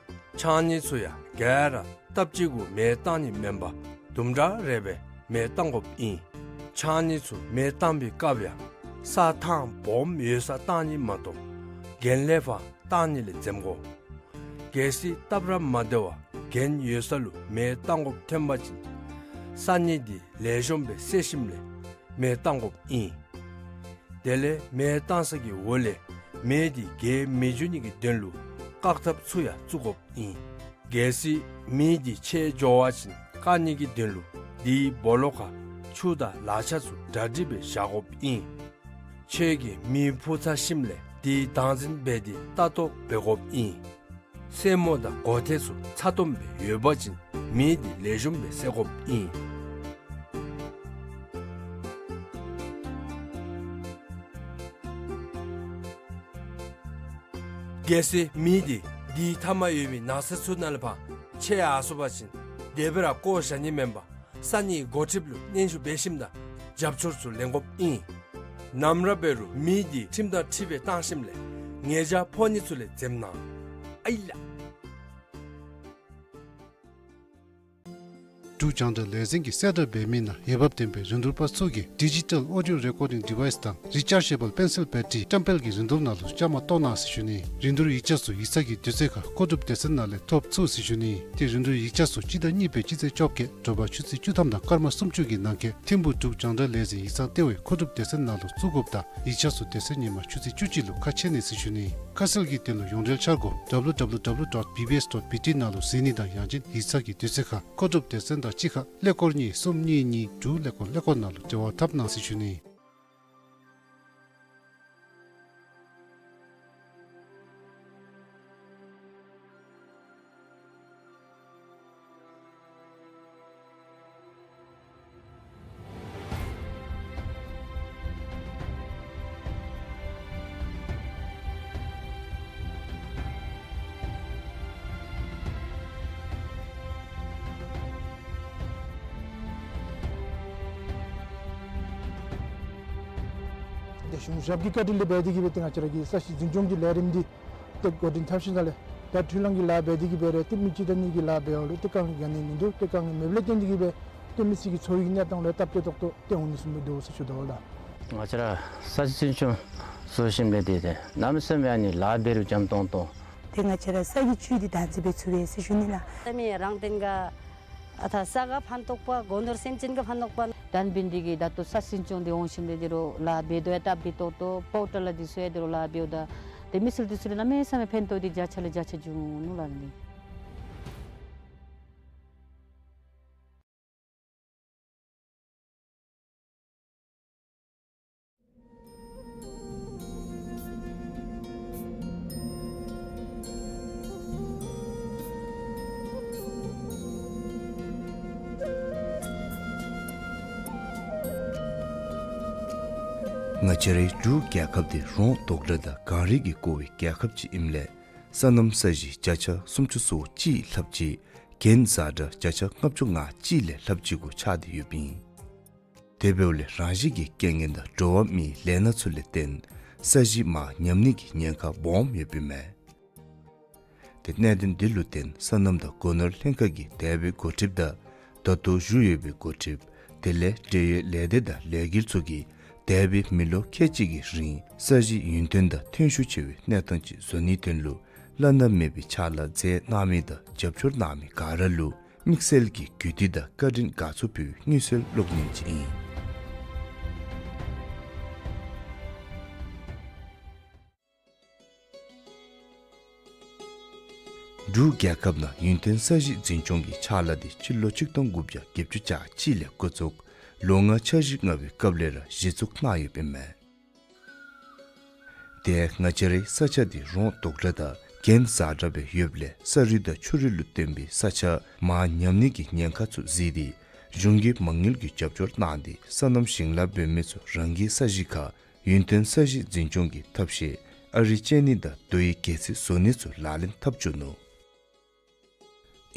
ཕྱགས་སྙིགས་ཚུ་ཡང་ག་ར་སྟབས་གཅིག་གུ་མེ་བཏང་ནི་མེན་པར་དུམ་གྲ་རེ་སྦེ་མེ་བཏང་དགོཔ་ཨིན། ཕྱགས་སྙིགས་ཚུ་མེ་བཏང་པའི་སྐབས་ཡང་ས་ཐང་སྦོམ་ཡོད་སར་བཏང་ནི་མ་གཏོགས་གྱེན་ལས་ཕར་བཏང་ནི་ལས་འཛེམ་དགོ། གལ་སྲིད་སྟབས་ར་མ་བདེ་བར་གྱེན་ཡོད་ས་ལུ་མེ་བཏང་དགོཔ་ཐོན་པ་ཅིན་ས་སྙིགས་འདི་ལེགས་ཤོམ་སྦེ་བསལ་ཞིནམ་ལས་མེ་བཏང་དགོཔ་ཨིན། དེ་ལས་མེ་བཏང་ས་གི་འོག་ལས་མེ་འདི་རྒྱས་མི་འགྱོ་ནི་གི་དོན་ལུ་བཀག་ཐབས་ཚུ་ཡང་བཙུགས་དགོཔ་ཨིན། གལ་སྲིད་མེ་འདི་ཆད་འགྱོ་བ་ཅིན་བཀག་ནི་གི་དོན་ལུ་དེའི་སྦོ་ལོགས་ཁར་ཆུ་དང་ལག་ཆ་ཚུ་གྲ་སྒྲིག་སྦེ་བཞག་དགོཔ་ཨིན། ཁྱོད་ཀྱིས་མེ་འཕུ་ཚར་ཞིནམ་ལས་དེ་བདག་འཛིན་འབད་དེ་ལྟ་རྟོག་འབད་དགོཔ་ཨིན། སེན་མོ་དང་གོ་ཐེར་ཚུ་ཚ་ཏོམ་སྦེ་ཡོད་པ་ཅིན་མེ་འདི་ལེགས་ཤོམ་སྦེ་བསད་དགོཔ་ཨིན། གལ་སྲིད་མེ་འདི་དེའི་མཐའ་མར་ཡོད་པའི་ནགས་ཚལ་ཚུ་ནང་ལས་ཕར་ཆད་ཡར་སོང་པ་ཅིན་དེ་སྦེ་ར་བཀོ་བཞག་ནི་མེན་པར་ས་གནས་འགོ་ཁྲིདཔ་ལུ་སྙན་ཞུ་འབད་ཞིནམ་དང་རྒྱབ་སྐྱོར་ཚུ་ལེན་དགོཔ་ཨིན། ནམ་ར་འབད་རུང་མེ་འདི་ཁྲིམས་དང་འཁྲིལ་བའི་བཏང་ཞིནམ་ལས་ཉེས་བྱ་ཕོག་ནི་ཚུ་ལས་འཛེམ་གནང་། ཨའི་ལགས། འབྲུག་རྒྱང་བསྒྲགས་ལས་འཛིན་གྱིས་གསལ་བསྒྲགས་འབད་མི་ནང་འོས་འབབ་ལྡན་པའི་རིན་བསྡུར་པ་ཚུ་གིས་ཌི་ཇི་ཊལ་ཨོ་ཌི་ཡོ་རེ་ཀོར་ཌིང་ཌི་ཝའིས་དང་རི་ཅཱར་ཇེ་བཱལ་པེན་སིལ་བེ་ཊི་རི་བཀྲམ་སྤེལ་གྱི་རིན་བསྡུར་ནང་ལུ་བཅའ་མར་གཏོགས་གནང་ཟེར་ཞུ་ནི། རིན་བསྡུར་ཡིག་ཆ་ཚུ་ཡིག་ཚང་གི་དུས་ཚོད་ཁར་མཁོ་སྒྲུབ་སྡེ་ཚན་ནང་ལས་ཐོབ་ཚུགས་ཟེར་ཞུ་ནི། ཏེ་རིན་བསྡུར་ཡིག་ཆ་ཚུ་སྤྱི་ཟླ་གཉིས་པའི་སྤྱི་ཚེས་བཅོ་བརྒྱད་དྲོ་པ་ཆུ་ཚོད་བཅུ་ཐམ་དང་སྐར་མ་སུམ་ཅུ་གི་ནང་འཁོད་ཐིམ་ཕུག་འབྲུག་རྒྱང་བསྒྲགས་ལས་འཛིན་ཡིག་ཚང་ལྟེ་བའི་མཁོ་སྒྲུབ་སྡེ་ཚན་ནང་ལུ་བཙུགས་དགོཔ་དང་ཡིག་ཆ་ཚུ་དེ་ཚེ་ཉིན་མ་ཆུ་ཚོད་བཅུ་གཅིག་ལུ་ཁ་ཕྱེ་ནི་ཟེར་ཞུ་ནི། ཁ་གསལ་གྱི་དོན་ལུ་ཡོངས་འབྲེལ་འཆར་སྒོ་ཌབ་ལུ་ཌབ་ལུ་ཌབ་ལུ་ཌོཊ་བི་བི་ཨེསི་ཌོཊ་བི་ཊི་ནང་ལུ་གཟིགས་ནི་དང་ཡང་ཅིན་ཡིག་ཚང་གི་དུས་ཚོད་ཁར་མཁོ་སྒྲུབ་སྡེ་ཚན་དང་གཅིག་ཁར་ཀླད་ཀོར་གཉིས་གསུམ་གཉིས་གཉིས་དྲུག་ཀླད་ཀོར་ཀླད་ཀོར་ནང་ལུ་འབྲེལ་བ་འཐབ་གནང་ཟེར་ཞུ་ནི། ཏེ་གཞུང་ཞབས་ཀྱི་བཀའ་དྲིན་ལས་འབད་དེ་གིས་སྦེ་ཏེ་ང་བཅས་ར་གི་ས་གཞི་འཛིན་སྐྱོང་གི་ལས་རིམ་འདི་ཏེ་འགོ་འདྲེན་འཐབ་ཞིནམ་ལས་ད་འཕྲུལ་གླང་གི་ལཱ་འབད་དེ་གིས་སྦེ་ར་ཏེ་མི་གཅིག་དང་གཉིས་ཀྱི་ལཱ་འབདཝ་ལས་ཏེ་དཀའ་ངལ་ག་ནི་མིན་འདུག། ཏེ་དཀའ་ངལ་མེདཔ་ལས་བརྟེན་ཏེ་གིས་སྦེ་ཏེ་མི་སེར་གྱི་འཚོ་བའི་གནས་སྟངས་ལུ་སྟབས་བདེ་ཏོག་ཏོ་ཏེ་འོང་ནི་བཟུམ་སྦེ་འདུག་ཟེར་ཞུ་དོ་ལགས། ང་བཅས་ར་ས་གཞི་འཛིན་སྐྱོང་བཟོ་ཞིནམ་ལས་ཏེ་ཏེ་གནམ་མེད་ས་མེད་ཨ་ནི་ལཱ་འབད་རུང་འཇམ་ཏོང་ཏོ། ཏེ་ང་བཅས་ར་ས་གཞི་བཅུད་འདི་བདག་འཛིན་འབད་ཚུགས་པས་ཟེར་ཞུ་ནི་ལགས། ས་མེད་རང་བརྟེན་ག་ཨ་ཐ་ས་ག་ཕན་ཐོགས་པ་སྒོ་ནོར་སེམས་ཅན་ག་ཕན་ཐོགས་པ། དང་འབད་ནི་དེ་གིས་ད་ལྟོ་ས་གཞི་འཛིན་སྐྱོང་འདི་འོང་ཞིནམ་ལས་ཏེ་རོགས་ལཱ་འབད་དོ་ཡང་སྟབས་བདེ་ཏོག་ཏོ། པའོ་ཊར་ལ་འདི་ཚུ་ཡང་ཏེ་རོགས་ལཱ་འབདཝ་ད་ཏེ་མི་སེར་འདི་ཚུ་ལུ་གནམ་མེད་ས་མེད་ཕན་ཐོགས་འདི་བརྒྱ་ཆ་ལས་བརྒྱ་ཆ་འབྱུང་ནུག་ལགས་ནི། ང་བཅས་རའི་འབྲུག་རྒྱལ་ཁབ་འདི་རོང་དོག་ར་དང་གངས་རི་གིས་བསྐོར་བའི་རྒྱལ་ཁབ་ཅིག་ཨིནམ་ལས་སོ་ནམ་ས་གཞི་བརྒྱ་ཆ་སུམ་ཅུ་སོ་གཅིག་ལྷགཔ་ཅིག་ གྱེན་འཛའ་དྲག་བརྒྱ་ཆ་ལྔ་བཅུ་ང་གཅིག་ལས་ལྷགཔ་ཅིག་གུ་ཆགས་ཏེ་ཡོདཔ་ཨིན། དེ་འབདཝ་ལས་རང་བཞིན་གྱི་རྐྱེན་ངན་དང་འགྲོ་བ་མིའི་ལས་སྣ་ཚུ་ལས་བརྟེན་ས་གཞི་མར་ཉམས་ནི་གི་ཉེན་ཁ་སྦོམ་ཡོདཔ་ཨིན་མས། ཏེ་གནད་དོན་འདི་ལུ་བརྟེན་སོ་ནམ་དང་སྒོ་ནོར་ལྷན་ཁག་གི་འདས་པའི་འགོ་ཁྲིདཔ་དང་ད་ལྟོ་བཞུགས་ཡོད་པའི་འགོ་ཁྲིདཔ་དེ་ལས་འབྲེལ་ཡོད་ལས་སྡེ་དང་ལས་འགུལ་ཚུ་གིས་འདས་པའི་མི་ལོ་ཁལ་གཅིག་གི་རིང་ས་གཞི་ཡུན་བརྟན་དང་ཐོན་ཤུགས་ཆེ་བའི་གནས་སྟངས་ཅིག་བཟོ་ནིའི་དོན་ལུ་བླ་ན་མེད་པའི་ཕྱག་ལཱ་མཛད་གནང་མི་དང་རྒྱབ་སྐྱོར་གནང་མི་ག་ར་ལུ་དམིགས་བསལ་གྱི་གུས་བཏུད་དང་བཀའ་དྲིན་དགའ་ཚོར་ཕུལ་བའི་མངོན་གསལ་གློག་བརྙན་ཅིག་ཨིན། འབྲུག་རྒྱལ་ཁབ་ནང་ཡུན་བརྟན་ས་གཞི་འཛིན་སྐྱོང་གི་ཕྱག་ལཱ་འདི་སྤྱི་ལོ་ཆིག་སྟོང་དགུ་བརྒྱ་བརྒྱད་ཅུ་གྱ་གཅིག་ལས་འགོ་བཙུགས་ལོ་ལྔ་འཆར་གཞི་ལྔ་པའི་སྐབས་ལས་ར་གཞི་བཙུགས་གནང་ཡོདཔ་ཨིན་མས། དེ་ཡང་ང་བཅས་རའི་ས་ཆ་འདི་རོང་དོག་དྲགས་དང་གྱེན་འཛའ་དྲགས་སྦེ་ཡོདཔ་ལས་ས་རུད་དང་ཆུ་རུད་ལུ་བརྟེན་པའི་ས་ཆ་མར་ཉམས་ནི་གི་ཉེན་ཁ་ཚུ་གཟིགས་ཏེ་གཞུང་གིས་མ་དངུལ་གྱི་རྒྱབ་སྐྱོར་གནང་སྟེ་སོ་ནམ་ཞིང་ལཱ་འབད་མི་ཚུ་རང་གི་ས་གཞི་ཁར་ཡུན་བརྟན་ས་གཞི་འཛིན་སྐྱོང་གི་ཐབས་ཤེས་ཨ་རི་བཙན་ནི་དང་རྡོ་ཡི་སྒལ་ཚིགས་བཟོ་ནི་ཚུ་ལག་ལེན་འཐབ་བཅུག་ནུག།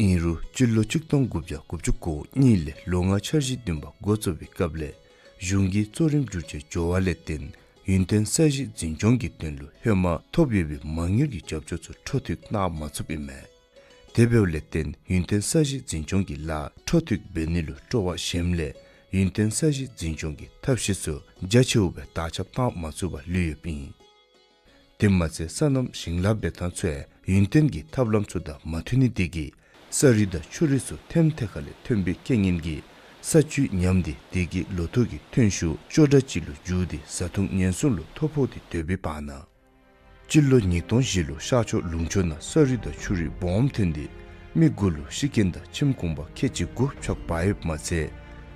ཨིན་རུང་སྤྱི་ལོ་ཆིག་སྟོང་དགུ་བརྒྱ་དགུ་བཅུ་གོ་གཉིས་ལས་ལོ་ལྔ་འཆར་གཞི་བདུན་པ་འགོ་བཙུགས་པའི་སྐབས་ལས་གཞུང་གིས་གཙོ་རིམ་བསྒྱུར་བཅོས་འགྱོ་བ་ལས་བརྟེན་ཡུན་བརྟན་ས་གཞི་འཛིན་སྐྱོང་གི་དོན་ལུ་ཧེ་མ་ཐོབ་ཡོད་པའི་མ་དངུལ་གྱི་རྒྱབ་སྐྱོར་ཚུ་འཕྲོ་མཐུད་གནང་མ་ཚུགསཔ་ཨིན་མས། དེ་འབདཝ་ལས་བརྟེན་ཡུན་བརྟན་ས་གཞི་འཛིན་སྐྱོང་གི་ལཱ་འཕྲོ་མཐུད་འབད་ནི་ལུ་སྤྲོ་བ་ཞནམ་ལས་ཡུན་བརྟན་ས་གཞི་འཛིན་སྐྱོང་གི་ཐབས་ཤེས་ཚུ་རྒྱ་ཆེཝ་སྦེ་དར་ཁྱབ་བཏང་མ་ཚུགས་པར་ལུས་ཡོདཔ་ཨིན། དེ་མ་ཚད་སོ་ནམ་ཞིང་ལཱ་འབད་ཐངས་ཚུ་ཡང་ཡུན་བརྟན་གྱི་ཐབས་ལམ་ཚུ་དང་མ་མཐུན་ནི་དེ་གིས་ས་རུད་དང་ཆུ་རུད་ཚུ་ཐེམ་ཐེ་ཁ་ལས་ཐོན་པའི་རྐྱེན་ངན་གྱིས་ས་བཅུད་ཉམས་ཏེ་དེ་གི་ལོ་ཐོག་གི་ཐོན་ཤུགས་སྐྱོ་དྲགས་ཅིག་ལུ་འགྱུར་ཏེ་བཟའ་འཐུང་ཉེན་སྲུང་ལུ་ཐོ་ཕོག་སྟེ་སྡོད་པའི་བར་ན་སྤྱི་ལོ་ཉིས་སྟོང་བཞི་ལུ་ཤར་ཕྱོགས་ལུང་ཕྱོགས་ནང་ས་རུད་དང་ཆུ་རུད་སྦོམ་ཐོན་ཏེ་མི་དགུ་ལུ་ཤི་རྐྱེན་དང་ཁྱིམ་གུང་པ་ཁལ་གཅིག་དགུ་འཕྱག་འབག་ཡོདཔ་མ་ཚད་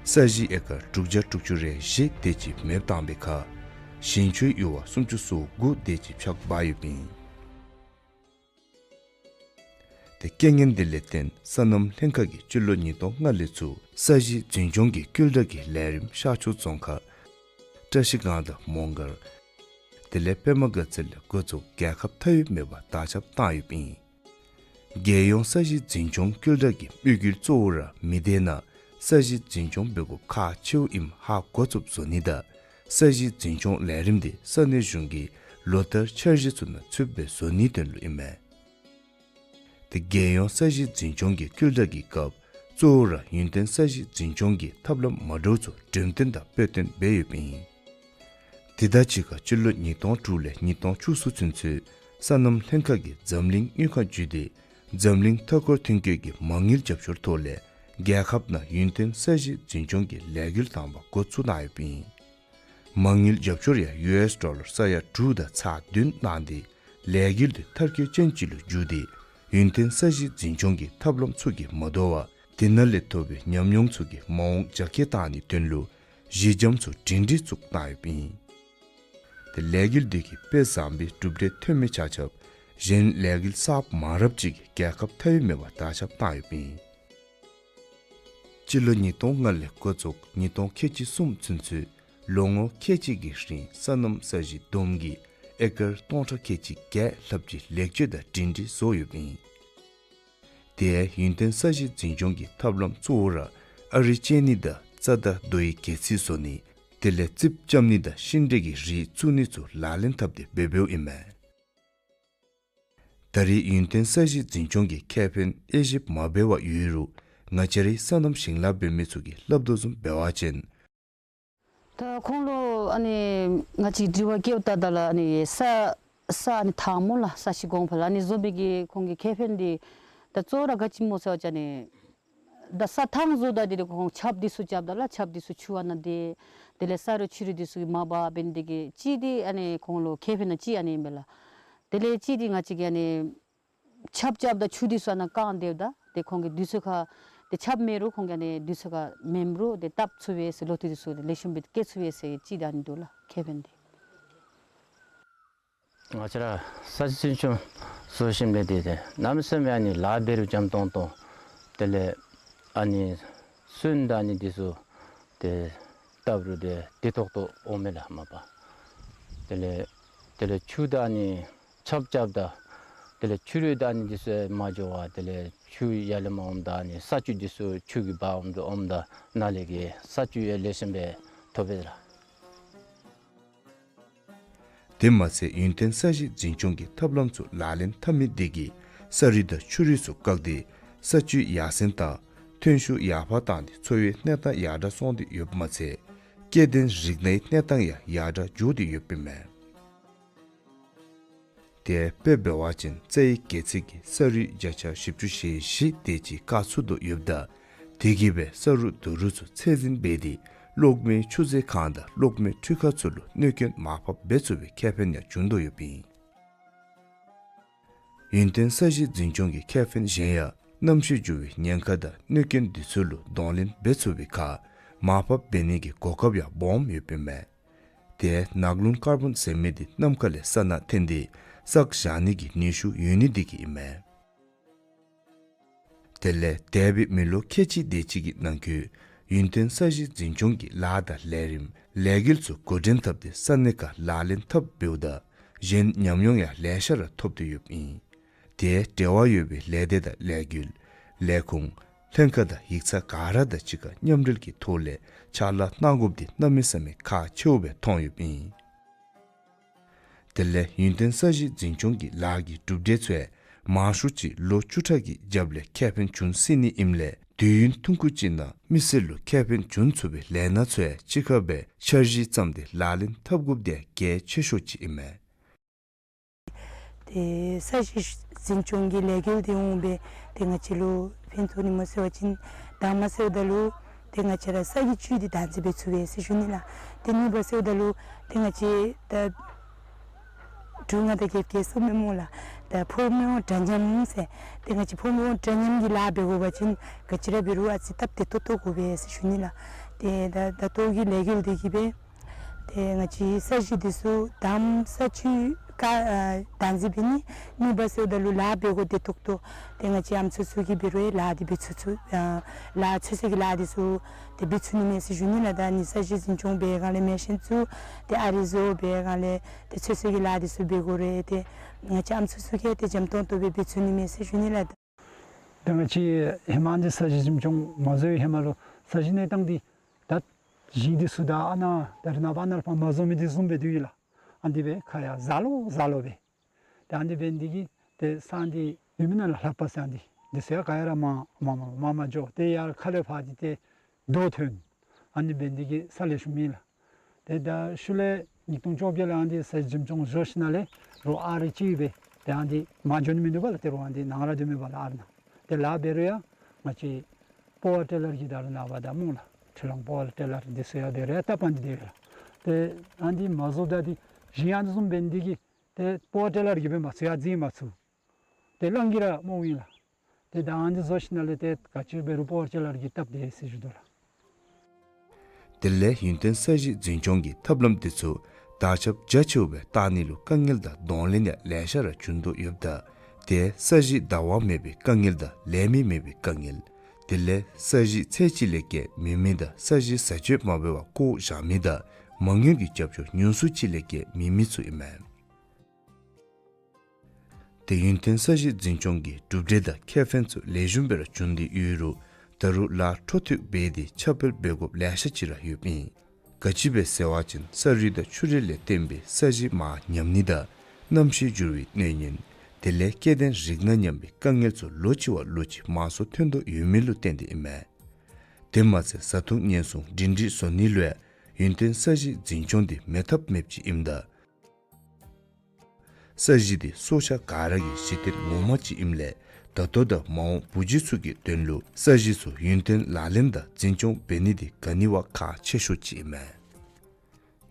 ས་གཞི་ཨེ་ཀར་དྲུག་བརྒྱ་དྲུག་ཅུ་རེ་བཞི་དེ་ཅིག་མེདཔ་བཏང་པའི་ཁར་ཞིང་ཆུའི་ཡུར་བ་སུམ་ཅུ་སོ་དགུ་དེ་ཅིག་འཕྱག་འབག་ཡོདཔ་ཨིན། ཏེ་རྐྱེན་ངན་དེ་ལས་བརྟེན་སོ་ནམ་ལྷན་ཁག་གིས་སྤྱི་ལོ་ཉིས་སྟོང་ལྔ་ལས་ཚུར་ས་གཞི་འཛིན་སྐྱོང་གི་བསྐུལ་བསྒྲགས་ཀྱི་ལས་རིམ་ཤར་ཕྱོགས་རྫོང་ཁག་བཀྲ་ཤིས་སྒང་དང་མོང་སྒར་དེ་ལས་པདྨ་དགའ་ཚལ་ལས་འགོ་བཙུགས་རྒྱལ་ཁབ་མཐའ་དབུས་མེད་པར་དར་ཁྱབ་བཏང་ཡོདཔ་ཨིན། རྒྱལ་ཡོངས་ས་གཞི་འཛིན་སྐྱོང་བསྐུལ་བསྒྲགས་ཀྱི་དམིགས་ཡུལ་གཙོ་བོ་ར་མི་སྡེ་ནང་ས་གཞི་འཛིན་སྐྱོང་འབད་དགོཔ་ཁག་ཆེཝ་ཨིནམ་ཧ་གོ་ཚུགསཔ་བཟོ་ནི་དང་ས་གཞི་འཛིན་སྐྱོང་ལས་རིམ་དེ་ས་གནས་གཞུང་གི་ལོ་ལྟར་འཆར་གཞི་ཚུ་ནང་ཚུདཔ་སྦེ་བཟོ་ནིའི་དོན་ལུ་ཨིན་མས། ཏེ་རྒྱལ་ཡོངས་ས་གཞི་འཛིན་སྐྱོང་གི་བསྐུལ་བསྒྲགས་ཀྱི་སྐབས་གཙོ་བོ་ར་ཡུན་བརྟན་ས་གཞི་འཛིན་སྐྱོང་གི་ཐབས་ལམ་མ་འདྲཝ་ཚུ་འགྲེམས་སྟོན་དང་དཔེ་སྟོན་འབད་ཡོདཔ་ཨིན། དེ་དང་གཅིག་ཁར་སྤྱི་ལོ་ཉིས་སྟོང་དྲུག་ལས་ཉིས་སྟོང་བཅུ་གསུམ་ཚུན་ཚོད་སོ་ནམ་ལྷན་ཁག་གིས་འཛམ་གླིང་དངུལ་ཁང་བརྒྱུད་དེ་འཛམ་གླིང་མཐའ་འཁོར་ཐོན་སྐྱེད་ཀྱི་མ་དངུལ་རྒྱབ་སྐྱོར་ཐོག་ལས་རྒྱལ་ཁབ་ནང་ཡུན་བརྟན་ས་གཞི་འཛིན་སྐྱོང་གི་ལས་འགུལ་དང་པ་འགོ་བཙུགས་གནང་ཡོདཔ་ཨིན། མ་དངུལ་རྒྱབ་སྐྱོར་ཡང་ཡུ་ཨེསི་ཌོ་ལར་ས་ཡ་དྲུག་དང་ཚག་བདུན་གནང་སྟེ་ལས་འགུལ་དེ་མཐར་འཁྱོལ་ཅན་ཅིག་ལུ་འགྱུར་ཏེ་ཡུན་བརྟན་ས་གཞི་འཛིན་སྐྱོང་གི་ཐབས་ལམ་ཚུ་གིས་མ་དོ་བར་དེ་ནང་ལས་ཐོབ་པའི་ཉམས་མྱོང་ཚུ་གིས་མ་འོངས་རྒྱ་སྐྱེད་གཏང་ནིའི་དོན་ལུ་གཞི་འགྱམ་ཚུ་སྒྲིང་སྒྲིང་བཙུགས་གནང་ཡོདཔ་ཨིན། ཏེ་ལས་འགུལ་འདི་གིས་དཔེ་བཟང་པོའི་གྲུབ་འབྲས་ཐོན་མི་ཆ་ཁྱབ་གཞན་ལས་འགུལ་གསརཔ་མང་རབས་ཅིག་གིས་རྒྱལ་ཁབ་མཐའ་དབུས་མེད་པར་དར་ཁྱབ་གཏང་ཡོདཔ་ཨིན། སྤྱི་ལོ་ཉིས་སྟོང་ལྔ་ལས་འགོ་བཙུགས་ཉིས་སྟོང་ཁལ་གཅིག་གསུམ་ཚུན་ཚོད་ལོ་ངོ་ཁལ་གཅིག་གི་རིང་སོ་ནམ་ས་གཞི་བསྡོམས་ཀྱིས་ཨེ་ཀར་སྟོང་ཕྲག་ཁལ་གཅིག་བརྒྱད་ལྷགཔ་ཅིག་ལེགས་བཅོས་དང་སྒྲིང་སྒྲིང་བཟོ་ཡོདཔ་ཨིན། དེ་ཡང་ཡུན་བརྟན་ས་གཞི་འཛིན་སྐྱོང་གི་ཐབས་ལམ་གཙོ་བོ་ར་ཨ་རི་གཅན་ནི་དང་རྩྭ་དང་རྡོ་ཡི་སྒལ་ཚིགས་བཟོ་ནི་དེ་ལས་རྩིགཔ་རྐྱབ་ནི་དང་ཤིང་འབྲས་ཀྱི་རིགས་བཙུགས་ནི་ཚུ་ལག་ལེན་འཐབ་སྟེ་འབད་འབདཝ་ཨིན་མས། ད་རེས་ཡུན་བརྟན་ས་གཞི་འཛིན་སྐྱོང་གི་ཁེ་ཕན་དབྱེ་ཞིབ་མ་འབད་བར་ཡོད་རུང་ང་བཅས་རའི་སོ་ནམ་ཞིང་ལཱ་འབད་མི་ཚུ་གིས་སླབ་དོ་བཟུམ་འབད་བ་ཅིན། ད་ཁོང་ལུ་ཨ་ནི་ང་བཅས་དྲི་བ་བཀོདཔ་ད་ད་ལུ་ཨ་ནི་ས་ས་ཨ་ནི་ཐང་སྨོ་ལགས། ས་གཞི་གོང་འཕེལ་ཨ་ནི་བཟོ་མི་གི་ཁོང་གི་ཁེ་ཕན་འདི་ད་གཙོ་བོ་ར་ག་ཅི་སྨོ་ཟེར་བ་ཅིན་ཨ་ནི་ད་ས་ཐང་བཟོཝ་ད་འདི་ཁོང་ཆརཔ་འདི་ཚུ་རྐྱབ་ད་ལགས། ཆརཔ་འདི་ཚུ་ཆུ་ཨ་ནཱ་དེ་དེ་ལས་ས་རུད་ཆུ་རུད་འདི་ཚུ་གིས་མ་འབག་འབད་ནི་དེ་གིས་གཅིག་འདི་ཨ་ནི་ཁོང་ལུ་ཁེ་ཕན་ནང་གཅིག་ཨ་ནི་ཨིན་པས་ལགས། དེ་ལས་གཅིག་འདི་ང་བཅས་ཀྱིས་ཨ་ནི་ཆརཔ་རྐྱབ་ད་ཆུ་འདི་ཚུ་ཨ་ནཱ་བཀང་སྡོདཔ་ད་ཏེ་ཁོང་གི་དུས་ཚོད་ཁར་ཏེ་ཆརཔ་མེད་རུང་ཁོང་གིས་ཨ་ནི་དུས་ཚོད་ཁར་མེནམ་རུང་ཏེ་བཏབ་ཚུགས་པས་ཟེར། ལོ་ཐོག་འདི་ཚུ་ཏེ་ལེགས་ཤོམ་སྦེ་སྐྱེ་ཚུགས་པས་ཟེར་གཅིག་ད་ཨ་ནི་འདུག་ལགས། ཁེ་ཕན་འདི། ང་བཅས་ར་ས་གཞི་འཛིན་སྐྱོང་བཟོ་ཞིནམ་ལས་ཏེ་ཏེ་གནམ་མེད་ས་མེད་ཨ་ནི་ལཱ་འབད་རུང་འཇམ་ཏོང་ཏོ། དེ་ལས་ཨ་ནི་སོན་དང་ཨ་ནི་འདི་ཚུ་ཏེ་བཏབ་རུང་ཏེ་བདེ་ཏོག་ཏོ་འོང་མས་ལགས་མ་པ། དེ་ལས་དེ་ལས་ཆུ་དང་ཨ་ནི་ཆརཔ་རྐྱབ་ད་དེ་ལས་ཆུ་རུད་དང་ཨ་ནི་འདི་ཚུ་མ་འགྱོ་བར་དེ་ལས་ ཆུ་ཡར་ལས་མར་འོངམ་ད་ནི་ས་ཆུ་འདི་ཚུ་ཆུ་གིས་འབག་འོངམ་ད་འོངམ་ད་ནཱ་ལས་ཀྱི་ས་ཆུ་ཡང་ལེགས་ཤོམ་སྦེ་ཐོབ་པས་ལགས། དེ་མ་ཚད་ཡུན་བརྟན་ས་གཞི་འཛིན་སྐྱོང་གི་ཐབས་ལམ་ཚུ་ལག་ལེན་འཐབ་མི་དེ་གིས་ས་རུད་དང་ཆུ་རུད་ཚུ་བཀག་སྟེ་ས་ཆུ་ཡར་སེང་དང་ཐོན་ཤུགས་ཡར་འཕར་བཏང་སྟེ་འཚོ་བའི་གནས་སྟངས་ཡར་དྲག་སོང་སྟེ་ཡོདཔ་མ་ཚད་སྐྱེ་ལྡན་རིགས་སྣའི་གནས་སྟངས་ཡང་ཡར་དྲག་འགྱོ་སྟེ་ཡོདཔ་ཨིན་མས། དེ་སྦེ་འབད་བ་ཅིན་རྩྭའི་སྒལ་ཚིགས་ཀྱི་ས་རུད་བརྒྱ་ཆ་བཞི་བཅུ་ཞེ་བཞི་དེ་ཅིག་བཀག་ཚུགས་དོ་ཡོདཔ་ད་དེ་གིས་སྦེ་ས་རུད་རྡོ་རུད་ཚུ་ཚད་འཛིན་འབད་དེ་གློག་མེའི་ཆུ་མཛོད་ཁང་དང་གློག་མེའི་འཕྲུལ་ཁང་ཚུ་ལུ་གནོད་སྐྱོན་མར་ཕབ་འབད་ཚུགས་པའི་ཁེ་ཕན་ཡང་བྱུང་དོ་ཡོདཔ་ཨིན། ཡུན་བརྟན་ས་གཞི་འཛིན་སྐྱོང་གི་ཁེ་ཕན་གཞན་ཡང་གནམ་གཤིས་འགྱུར་བའི་ཉེན་ཁ་དང་གནོད་སྐྱོན་འདི་ཚུ་ལུ་གདོང་ལེན་འབད་ཚུགས་པའི་ཁར་མར་ཕབ་འབད་ནི་གི་གོ་སྐབས་ཡང་སྦོམ་ཡོདཔ་ཨིན་མས། དེ་ནགས་རླུང་ཀར་བོན་ཟེར་མི་འདི་ནམ་མཁའ་ལས་ས་ནང་འཐེན་ཏེ་བསགས་བཞག་ནི་གི་ནུས་ཤུགས་ཡོད་ནི་འདི་གིས་ཨིན་མས། དེ་ལས་འདས་པའི་མི་ལོ་ཁལ་གཅིག་དེ་ཅིག་གི་ནང་འཁོད་ཡུན་བརྟན་ས་གཞི་འཛིན་སྐྱོང་གི་ལཱ་དང་ལས་རིམ་ལས་འགུལ་ཚུ་འགོ་འདྲེན་འཐབ་སྟེ་ས་གནས་ཁར་ལག་ལེན་འཐབ་འབདཝ་ད་གཞན་ཉམས་མྱོང་ཡང་ལེ་ཤ་ར་ཐོབ་སྟེ་ཡོདཔ་ཨིན། དེ་འབྲེལ་བ་ཡོད་པའི་ལས་སྡེ་དང་ལས་འགུལ་ལས་ཁུངས་ལྷན་ཁག་དང་ཡིག་ཚང་ག་ར་དང་གཅིག་ཁར་མཉམ་འབྲེལ་གྱི་ཐོག་ལས་ཕྱག་ལཱ་གནང་དགོཔ་འདི་གནམ་མེད་ས་མེད་ཁག་ཆེཝ་སྦེ་མཐོང་ཡོདཔ་ཨིན། དེ་ལས་ཡུན་བརྟན་ས་གཞི་འཛིན་སྐྱོང་གི་ལཱ་གི་གྲུབ་འབྲས་ཚུ་ཡང་མང་ཤོས་ཅིག་ལོ་བཅུ་ཕྲག་གི་རྒྱབ་ལས་ཁེ་ཕན་འབྱུང་སྲིད་ནི་ཨིནམ་ལས་དུས་ཡུན་ཐུང་ཀུ་ཅིག་ནང་མི་སེར་ལུ་ཁེ་ཕན་འབྱུང་ཚུགས་པའི་ལས་སྣ་ཚུ་ཡང་གཅིག་ཁར་སྦེ་འཆར་གཞི་བརྩམས་ཏེ་ལག་ལེན་འཐབ་དགོཔ་འདི་ཡང་གལ་ཆེ་ཤོས་ཅིག་ཨིན་མས། ཏེ་ས་གཞི་འཛིན་སྐྱོང་གི་ལས་འགུལ་འདི་འོང་སྦེ་ཏེ་ང་བཅས་ལུ་ཕན་ཐོགས་ནི་སྨོ་ཟེར་བ་ཅིན་དང་པ་ཟེརཝ་ད་ལུ་ཏེ་ང་བཅས་ར་ས་གི་བཅུད་འདི་བདག་འཛིན་འབད་ཚུགས་པས་ཟེར་ཞུ་ནི་ལགས། ཏེ་གཉིས་པ་ཟེརཝ་ད་ལུ་ཏེ་ང་བཅས་ད་འབྲུག་ནང་ད་རྒྱལཔོ་གིས་གསུངམ་མས་སྨོ་ལགས། ད་ཕོ་མོ་འདྲ་མཉམ་ཟེར། ཏེ་ང་བཅས་ཕོ་མོ་འདྲ་མཉམ་གྱི་ལཱ་འབད་དགོ་པ་ཅིན་ག་ཅི་ར་འབད་རུང་ཨ་ཙི་སྟབས་བདེ་ཏོག་ཏོ་དགོ་པས་ཟེར་ཞུ་ནི་ལགས། ཏེ་ད་ད་ལྟོ་གི་ལས་འགུལ་འདི་གིས་སྦེ་ཏེ་ང་བཅས་ས་གཞི་འདི་ཚུ་དང་པ་ས་ཆུ་ཀ་ཨ་བདག་འཛིན་འབད་ནི། གཉིས་པ་ཟེརཝ་ད་ལུ་ལཱ་འབད་དགོཔ་བདེ་ཏོག་ཏོ། ཏེ་ང་བཅས་ཨམ་སྲུ་ཚུ་གིས་འབད་རུང་ལཱ་འདི་འབད་ཚུགས་ཚུགས་ཨ་ལཱ་ཚོད་བསྲེ་གི་ལཱ་འདི་ཚུ་ཏེ་འབད་ཚུགས་ནི་མས་ཟེར་ཞུ་ནི་ལགས། ད་ནི་ས་གཞི་འཛིན་སྐྱོང་འབད་སྒང་ལས་མེ་ཤིན་ཚུ་ཏེ་ཨ་རི་བཟོ་འབད་སྒང་ལས་ཏེ་ཚོད་བསྲེ་གི་ལཱ་འདི་ཚུ་འབད་དགོ་རུང་ཏེ་ང་བཅས་ཨམ་སྲུ་ཚུ་གིས་ཏེ་འཇམ་ཏོང་ཏོ་སྦེ་འབད་ཚུགས་ནི་མས་ཟེར་ཞུ་ནི་ལགས། ད་ང་བཅས་ཧེ་མ་འདི་ས་གཞི་འཛིན་སྐྱོང་མ་བཟོ་བའི་ཧེ་མ་ལུ་ས་གཞི་གནས་སྟངས་འདི་ད་ཞིང་འདི་ཚུ་ད་ཨ་ནཱ་ད་རེས་ནངས་པ་ཨ་ནཱ་ལས་ཕར་མ་བཟོ་མི་འདི་བཟུམ་སྦེ་འདུག་ཡོད་ལགས། ཨ་ནི་སྦེ་ཁ་ཡར་གཟར་ལོ་གཟར་ལོ་སྦེ། ཏེ་ཨ་ནི་སྦེ་འདི་གིས་ཏེ་ས་འདི་ཡུལ་མི་ནང་ལུ་ལྷག་པ་ས་འདི་འདི་ཚུ་ཡང་ག་ཡ་ར་མར་མར་མར་མར་མར་འགྱོ། ཏེ་ཡར་ཁ་ལས་ཕར་འདི་ཏེ་རྡོ་ཐོན། ཨ་ནི་སྦེ་འདི་གིས་ས་ལེགས་ཤོམ་མེད་ལགས། ཏེ་ད་ཤུལ་ལས་ཉིས་སྟོང་བཅོ་བརྒྱད་ལུ་ཨ་ནི་ས་གཞི་འཛིན་སྐྱོང་བཟོ་ཞིནམ་ལས་རོགས་ཨ་རི་ཅིག་སྦེ་ཏེ་ཨ་ནི་མར་འགྱོ་ནི་མིན་འདུག་པ་ལགས། ཏེ་རོགས་ཨ་ནི་ནང་ར་སྡོད་མི་པ་ལགས་ཨ་རི་ནང་། ཏེ་ལཱ་འབད་རུང་ཡང་ང་བཅས་པ་ཝར་ཊི་ལར་གྱི་ད་རེས་ནངས་པ་ད་སྨོ་ལགས། འཕྲུལ་གླང་པ་ཝར་ཊི་ལར་འདི་ཚུ་ཡང་འབད་རུང་ཡང་སྟབས་ཨ་ནི་སྦེ་འདུག་ལགས། ཏེ་ཨ་ནི་མ་བཟོཝ་ད་འདི་ཞིང་ཨ་ནི་བཟུམ་འབད་ནི་འདི་གིས་ཏེ་པ་ཝར་ཊི་ལར་གྱིས་འབད་མ་ཚུགས་ཡར་འཛིང་མ་ཚུགས། ཏེ་གླང་གིས་ར་རྨོ་ཡི་ལགས། ཏེ་ད་ཨ་ནི་བཟོ་ཞིནམ་ལས་ཏེ་ག་ཅི་འབད་རུང་པ་ཝར་ཊི་ལར་གྱིས་སྟབས་བདེ་ཟེར་ཞུ་དོ་ལགས། དེ་ལས་ཡུན་བརྟན་ས་གཞི་འཛིན་སྐྱོང་གི་ཐབས་ལམ་འདི་ཚུ་དར་ཁྱབ་རྒྱ་ཆེཝ་སྦེ་བཏང་ནི་ལུ་དཀའ་ངལ་དང་གདོང་ལེན་ཡང་ལེ་ཤ་ར་བྱུང་དོ་ཡོདཔ་ད་ཏེ་ས་གཞི་བདའ་བ་མེད་པའི་དཀའ་ངལ་དང་ལས་མི་མེད་པའི་དཀའ་ངལ། དེ་ལས་ས་གཞི་ཚད་ཅིག་ལས་བརྒལ་མེད་མི་དང་ས་གཞི་བཟའ་སྤྱོད་མ་འབད་བར་བཀོ་བཞག་མི་དང་མ་དངུལ་གྱི་རྒྱབ་སྐྱོར་ཉུང་སུ་ཅིག་ལས་བརྒལ་མེད་མི་ཚུ་ཨིན་མས། ཏེ་ཡུན་བརྟན་ས་གཞི་འཛིན་སྐྱོང་གི་གྲུབ་འབྲས་དང་ཁེ་ཕན་ཚུ་ལེགས་ཤོམ་སྦེ་ར་བྱུང་སྟེ་ཡོད་རུང་ད་རུང་ལཱ་འཕྲོ་མཐུད་འབད་དེ་ཁྱབ་སྤེལ་འབད་དགོཔ་ལེ་ཤ་ཅིག་ར་ཡོདཔ་ཨིན། ག་ཅི་སྦེ་ཟེར་བ་ཅིན་ས་རུད་དང་ཆུ་རུད་ལས་བརྟེན་པའི་ས་གཞི་མར་ཉམས་ནི་དང་གནམ་གཤིས་འགྱུར་བའི་གནོད་ཉེན་དེ་ལས་སྐྱེ་ལྡན་རིགས་སྣ་ཉམས་པའི་དཀའ་ངལ་ཚུ་ལོ་གཅིག་བ་ལོ་གཅིག་མང་སུ་ཐོན་དོ་ཡོད་མི་ལུ་བརྟེན་ཏེ་ཨིན་མས། དེ་མ་ཚད་བཟའ་འཐུང་ཉེན་སྲུང་སྒྲིང་སྒྲིང་བཟོ་ནི་ལུ་ཡང་ཡུན་བརྟན་ས་གཞི་འཛིན་སྐྱོང་འདི་མེད་ཐབས་མེདཔ་ཅིག་ཨིནམ་ད་ས་གཞི་འདི་སྲོག་ཆགས་ག་ར་གི་གཞི་རྟེན་ངོ་མ་ཅིག་ཨིནམ་ལས་ད་ལྟོ་དང་མ་འོངས་བུ་རྒྱུད་ཚུ་གི་དོན་ལུ་ས་གཞི་ཚུ་ཡུན་བརྟན་ལག་ལེན་དང་འཛིན་སྐྱོང་འབད་ནི་འདི་ག་ནི་བ་ཁག་ཆེ་ཤོས་ཅིག་ཨིན་མས།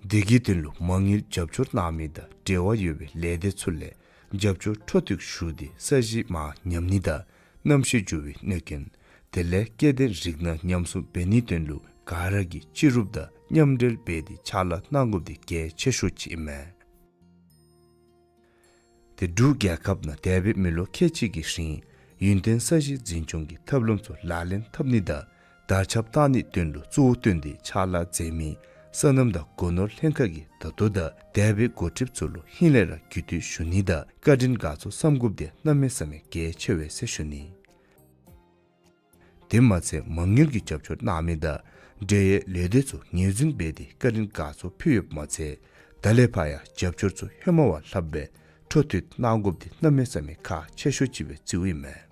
འདི་གི་དོན་ལུ་མ་དངུལ་རྒྱབ་སྐྱོར་གནང་མི་དང་འབྲེལ་བ་ཡོད་པའི་ལས་སྡེ་ཚུ་ལས་རྒྱབ་སྐྱོར་འཕྲོ་མཐུད་ཞུ་སྟེ་ས་གཞི་མར་ཉམས་ནི་དང་གནམ་གཤིས་འགྱུར་བའི་གནོད་སྐྱོན་དེ་ལས་སྐྱེ་ལྡན་རིགས་སྣ་ཉམས་སྲུང་འབད་ནིའི་དོན་ལུ་ག་ར་གིས་སྤྱི་རུབ་དང་མཉམ་འབྲེལ་འབད་དེ་ཕྱག་ལཱ་གནང་དགོཔ་འདི་གལ་ཆེ་ཤོས་ཅིག་ཨིན་མས། ཏེ་འབྲུག་རྒྱལ་ཁབ་ནང་འདས་པའི་མི་ལོ་ཁལ་གཅིག་གི་རིང་ཡུན་བརྟན་ས་གཞི་འཛིན་སྐྱོང་གི་ཐབས་ལམ་ཚུ་ལག་ལེན་འཐབ་ནི་དང་དར་ཁྱབ་བཏང་ནིའི་དོན་ལུ་གཙོ་བོ་བཏོན་ཏེ་ཕྱག་ལཱ་མཛད་མི་སོ་ནམ་དང་སྒོ་ནོར་ལྷན་ཁག་གིས་ད་ལྟོ་དང་འདས་པའི་འགོ་ཁྲིདཔ་ཚུ་ལུ་ཧིང་ལས་ར་རྒུད་འཐུས་ཞུ་ནི་དང་བཀའ་དྲིན་དགའ་ཚོར་བསམ་དགོཔ་འདི་གནམ་མེད་ས་མེད་གལ་ཆེ་བས་ཟེར་ཞུ་ནི། དེ་མ་ཚད་མ་དངུལ་གྱི་རྒྱབ་སྐྱོར་གནང་མི་དང་འབྲེལ་ཡོད་ལས་སྡེ་ཚུ་ངོས་འཛིན་འབད་དེ་བཀའ་དྲིན་དགའ་ཚོར་ཕུལ་ཡོདཔ་མ་ཚད་ད་ལས་ཕར་ཡང་རྒྱབ་སྐྱོར་ཚུ་ཧེ་མ་བ་ལྷགཔ་སྦེ་འཕྲོ་མཐུད་གནང་དགོཔ་འདི་གནམ་མེད་ས་མེད་ཁག་ཆེ་ཤོས་ཅིག་སྦེ་བརྩིཝ་ཨིན་མས།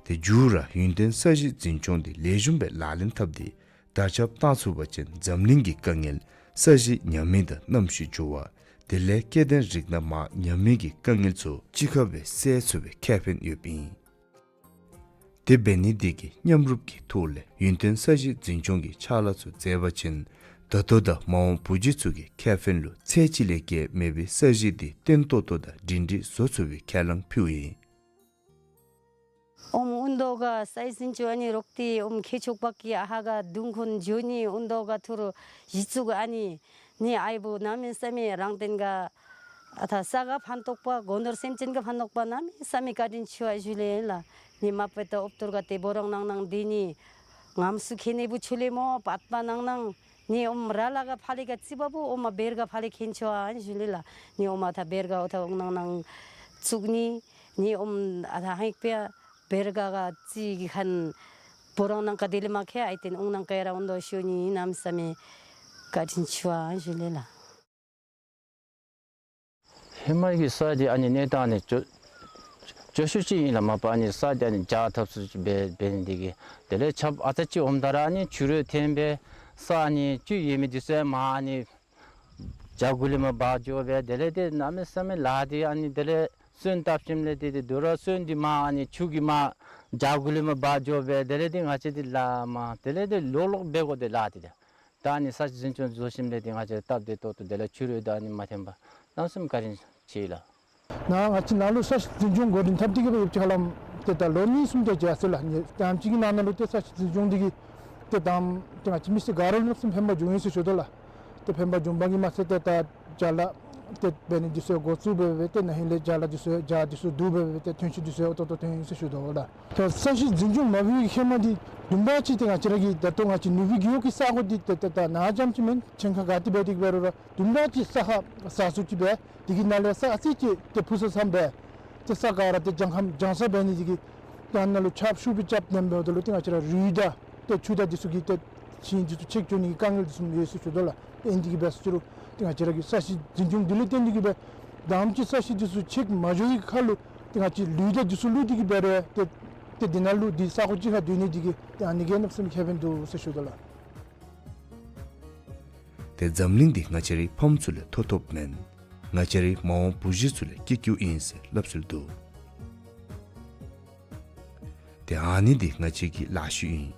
དེ་མཇུག་ར་ཡུན་བརྟན་ས་གཞི་འཛིན་སྐྱོང་འདི་ལེགས་ཤོམ་སྦེ་ལག་ལེན་འཐབ་སྟེ་དར་ཁྱབ་བཏང་ཚུགས་པ་ཅིན་འཛམ་གླིང་གི་དཀའ་ངལ་ས་གཞི་ཉམས་མི་དང་གནམ་གཤིས་འགྱུར་བ་དེ་ལས་སྐྱེ་ལྡན་རིགས་སྣ་མར་ཉམས་མི་གི་དཀའ་ངལ་ཚུ་གཅིག་ཁར་སྦེ་སེལ་ཚུགས་པའི་ཁེ་ཕན་ཡོདཔ་ཨིན། དེ་འབད་ནི་འདི་གིས་མཉམ་རུབ་ཀྱི་ཐོག་ལས་ཡུན་བརྟན་ས་གཞི་འཛིན་སྐྱོང་གི་ཕྱག་ལཱ་ཚུ་མཛད་པ་ཅིན་ད་ལྟོ་དང་མ་འོངས་བུ་རྒྱུད་ཚུ་གི་ཁེ་ཕན་ལུ་ཚད་གཅིག་ལས་བརྒལ་མེད་པའི་ས་གཞི་འདི་བརྟན་ཏོག་ཏོ་དང་སྒྲིང་སྒྲིང་བཟོ་ཚུགས་པའི་ཁས་བླངས་ཕུལཝ་ཨིན། ཨོམ་ཨུན་དོ་ག་སའི་སིན་ཅུ་ཨ་ནི་རོག་ཏེ་ཨོམ་ཁེ་ཆོག་པ་ཀི་ཨ་ཧ་ག་དུང་ཁོན་འགྱོ་ནི་ཨུན་དོ་ག་ཐུར་གཞི་བཙུགས་ཨ་ནི་ནི་ཨའི་བུ་གནམ་མེད་ས་མེད་རང་བརྟེན་ག་ཨ་ཐ་ས་ག་ཕན་ཐོགས་པ་སྒོ་ནོར་སེམས་ཅན་ག་ཕན་ཐོགས་པ་གནམ་མེད་ས་མེད་བཀའ་དྲིན་ཆེ་བ་ཞུ་ལེ་ལགས། ནི་མ་པ་ཏ་ཨོབ་ཏུར་ག་ཏེ་བོ་རོང་ནང་ནང་འདི་ནི་ངམ་སུ་ཁེ་ནི་བུ་ཆུ་ལེ་མོ་པད་པ་ནང་ནང་ནི་ཨོམ་ར་ལ་ག་ཕ་ལེ་ག་ཙི་བ་བུ་ཨོམ་མ་བེར་ག་ཕ་ལེ་ཁེན་ཆོ་ཨན་ཞུ་ལེ་ལགས། ནི་ཨོམ་མ་ཐ་བེར་ག་ཨོ་ཐ་ཨོང་ནང་ནང་བཙུགས་ནི་ནི་ཨོམ་ཨ་ཐ་ཧང་ཡིག་པེ་བེར་ག་ག་ཙི་གི་ཁན་བོ་རོང་ནང་ག་དེ་ལེ་མ་ཁེ་ཨའི་ཏེན་ཨོང་ནང་ག་ཡ་ར་ཨོང་དོ་ཤོ་ནི་གནམ་མེད་ས་མེད་བཀའ་དྲིན་ཆེ་བ་ཨན་ཞུ་ལེ་ལགས། ཧེ་མ་གི་ས་འདི་ཨ་ནི་གནས་སྟངས་ནི་སྐྱོ་སྐྱོ་ཤོས་ཅིག་ཨིན་ལགས། མ་པ་ཨ་ནི་ས་འདི་ཨ་ནི་རྒྱ་ཐབས་ཚུ་ཅིག་འབད་འབད་ནི་འདི་གིས་དེ་ལས་ཆརཔ་ཨ་ཙི་ཅིག་འོངམ་ད་ར་ཨ་ནི་ཆུ་རུད་འཐོན་སྦེ་ས་ཨ་ནི་ཅིག་ཡོད་མི་འདི་ཚུ་མར་ཨ་ནི་རྒྱ་གུ་ལས་མར་འབག་འགྱོ་སྦེ་དེ་ལས་ཏེ་གནམ་མེད་ས་མེད་ལཱ་འདི་ཨ་ནི་དེ་ལས་སོན་བཏབ་ཞིནམ་ལས་ཏེ་ཏེ་དོ་རུང་སོན་འདི་མར་ཨ་ནི་ཆུ་གིས་མར་རྒྱ་གུ་ལས་མར་འབག་འགྱོ་སྦེ་དེ་ལས་ཏེ་ང་བཅས་འདི་ལཱ་མར་དེ་ལས་ཏེ་ལོག་ལོག་འབད་དགོ་དེ་ལཱ་འདི་ཏེ། ད་ཨ་ནི་ས་གཞི་འཛིན་སྐྱོང་བཟོ་ཞིནམ་ལས་ཏེ་ང་བཅས་སྟབས་བདེ་ཏོག་ཏོ་དེ་ལས་ཆུ་རུད་དང་ཨ་ནི་མ་འཐོན་པར་གནམ་མེད་ས་མེད་བཀའ་དྲིན་ཆེ་ལགས། ནཱ་ང་བཅས་ནཱ་ལུ་ས་གཞི་འཛིན་སྐྱོང་འགོ་འདྲེན་འཐབ་སྟེ་གི་སྦེ་ཡོདཔ་ཅིག་ཁ་ལས་ཏེ་ད་ལོ་གཉིས་གསུམ་དེ་ཅིག་ཡར་སོ་ཡི་ལགས། ནི་དེམ་ཅིག་གི་ནང་ན་ལུ་ཏེ་ས་གཞི་འཛིན་སྐྱོང་འདི་གིས་ཏེ་དང་ཏེ་ང་བཅས་མི་སེར་ག་ར་ལུ་གནམ་མེད་ས་མེད་ཕན་པ་བྱུང་ཡི་ཟེར་ཞུ་དོ་ལགས། ཏེ་ཕན་པ་བྱུང་པ་གིས་མ་ཚད་ཏེ་ད་ཅ་ལ་ཏེ་འབད་ནི་འདི་ཚུ་འགོ་བཙུགས་འབད་འབད་ཏེ་ན་ཧིང་ལས་ཅ་ལ་འདི་ཚུ་ཇ་འདི་ཚུ་བསྡུ་འབད་འབད་ཏེ་ཐོན་སྐྱེད་འདི་ཚུ་ཏོག་ཏོ་ཐོན་ཡི་ཟེར་ཞུ་དོ་ལགས། ད་ས་གཞི་འཛིན་སྐྱོང་མ་འབད་བའི་ཧེ་མ་འདི་བདུན་ཕྲག་གཅིག་ཏེ་ང་བཅས་ར་གི་ད་ལྟོ་ང་བཅས་ནུབ་སྦིས་རྒེད་འོག་གི་ས་གོ་འདི་ཏེ་ཏེ་ད་ནཱ་རྐྱངམ་ཅིག་མེན། ཆེན་ཁག་ག་ཏེ་འབད་དེ་འབད་རུང་ར་བདུན་ཕྲག་གཅིག་ས་ཁ་ཟ་ཚུགས་ཅིག་འབད་དེ་གི་ནང་ལས་ས་ཨ་ཙི་ཅིག་ཏེ་ཕུ་ས་སམ་འབད་ཏེ་ས་ག་ར་ཏེ་ལྗང་ཁམས་ལྗང་ས་འབད་ནི་འདི་གིས་ཏེ་ཨ་ནཱ་ལུ་ཆརཔ་ཤུགས་སྦེ་རྐྱབ་ནེམ་འབདཝ་ད་ལུ་ཏེ་ང་བཅས་ར་རུད་དང་ཏེ་ཆུ་དང་འདི་ཚུ་གིས་ཏེ་ཤིང་འདི་ཚུ་ཆད་འགྱོ་ནི་གི་དཀའ་ངལ་འདི་ཚུ་ཡོད་ཟེར་ཞུ་དོ་ལགས། ཨིན་འདི་གིས་འབད་ཟེར་རུང་ཏེ་ང་བཅས་ར་གི་ས་གཞི་འཛིན་སྐྱོང་འདི་ལས་བརྟེན་ཏེ་གི་སྦེ་དང་པ་ཅིག་ས་གཞི་འདི་ཚུ་ཆད་མ་འགྱོ་བའི་ཁར་ལུ་ཏེ་ང་བཅས་ལུད་དང་འདི་ཚུ་བླུགས་ཏེ་གི་འབད་རུང་ཏེ་ཏེ་འདི་ནང་ལུ་འདི་ས་གོ་གཅིག་ཁར་སྡོད་ནི་འདི་གིས་ཏེ་ཨ་ནི་གིས་གནམ་མེད་ས་མེད་ཁེ་ཕན་འདུག་ཟེར་ཞུ་དོ་ལགས། ཏེ་འཛམ་གླིང་འདི་ང་བཅས་རའི་ཕམ་ཚུ་ལས་ཐོབ་ཐོབ་མེན། ང་བཅས་རའི་མ་འོངས་བུ་གཞི་ཚུ་ལས་སྐྱིད་སྐྱིདཔ་ཨིན་ཟེར་སླབ་སྲོལ་འདུག། ཏེ་ཨ་ནི་འདི་ང་བཅས་ཀྱི་ལཱ་ཤུལ་ཨིན།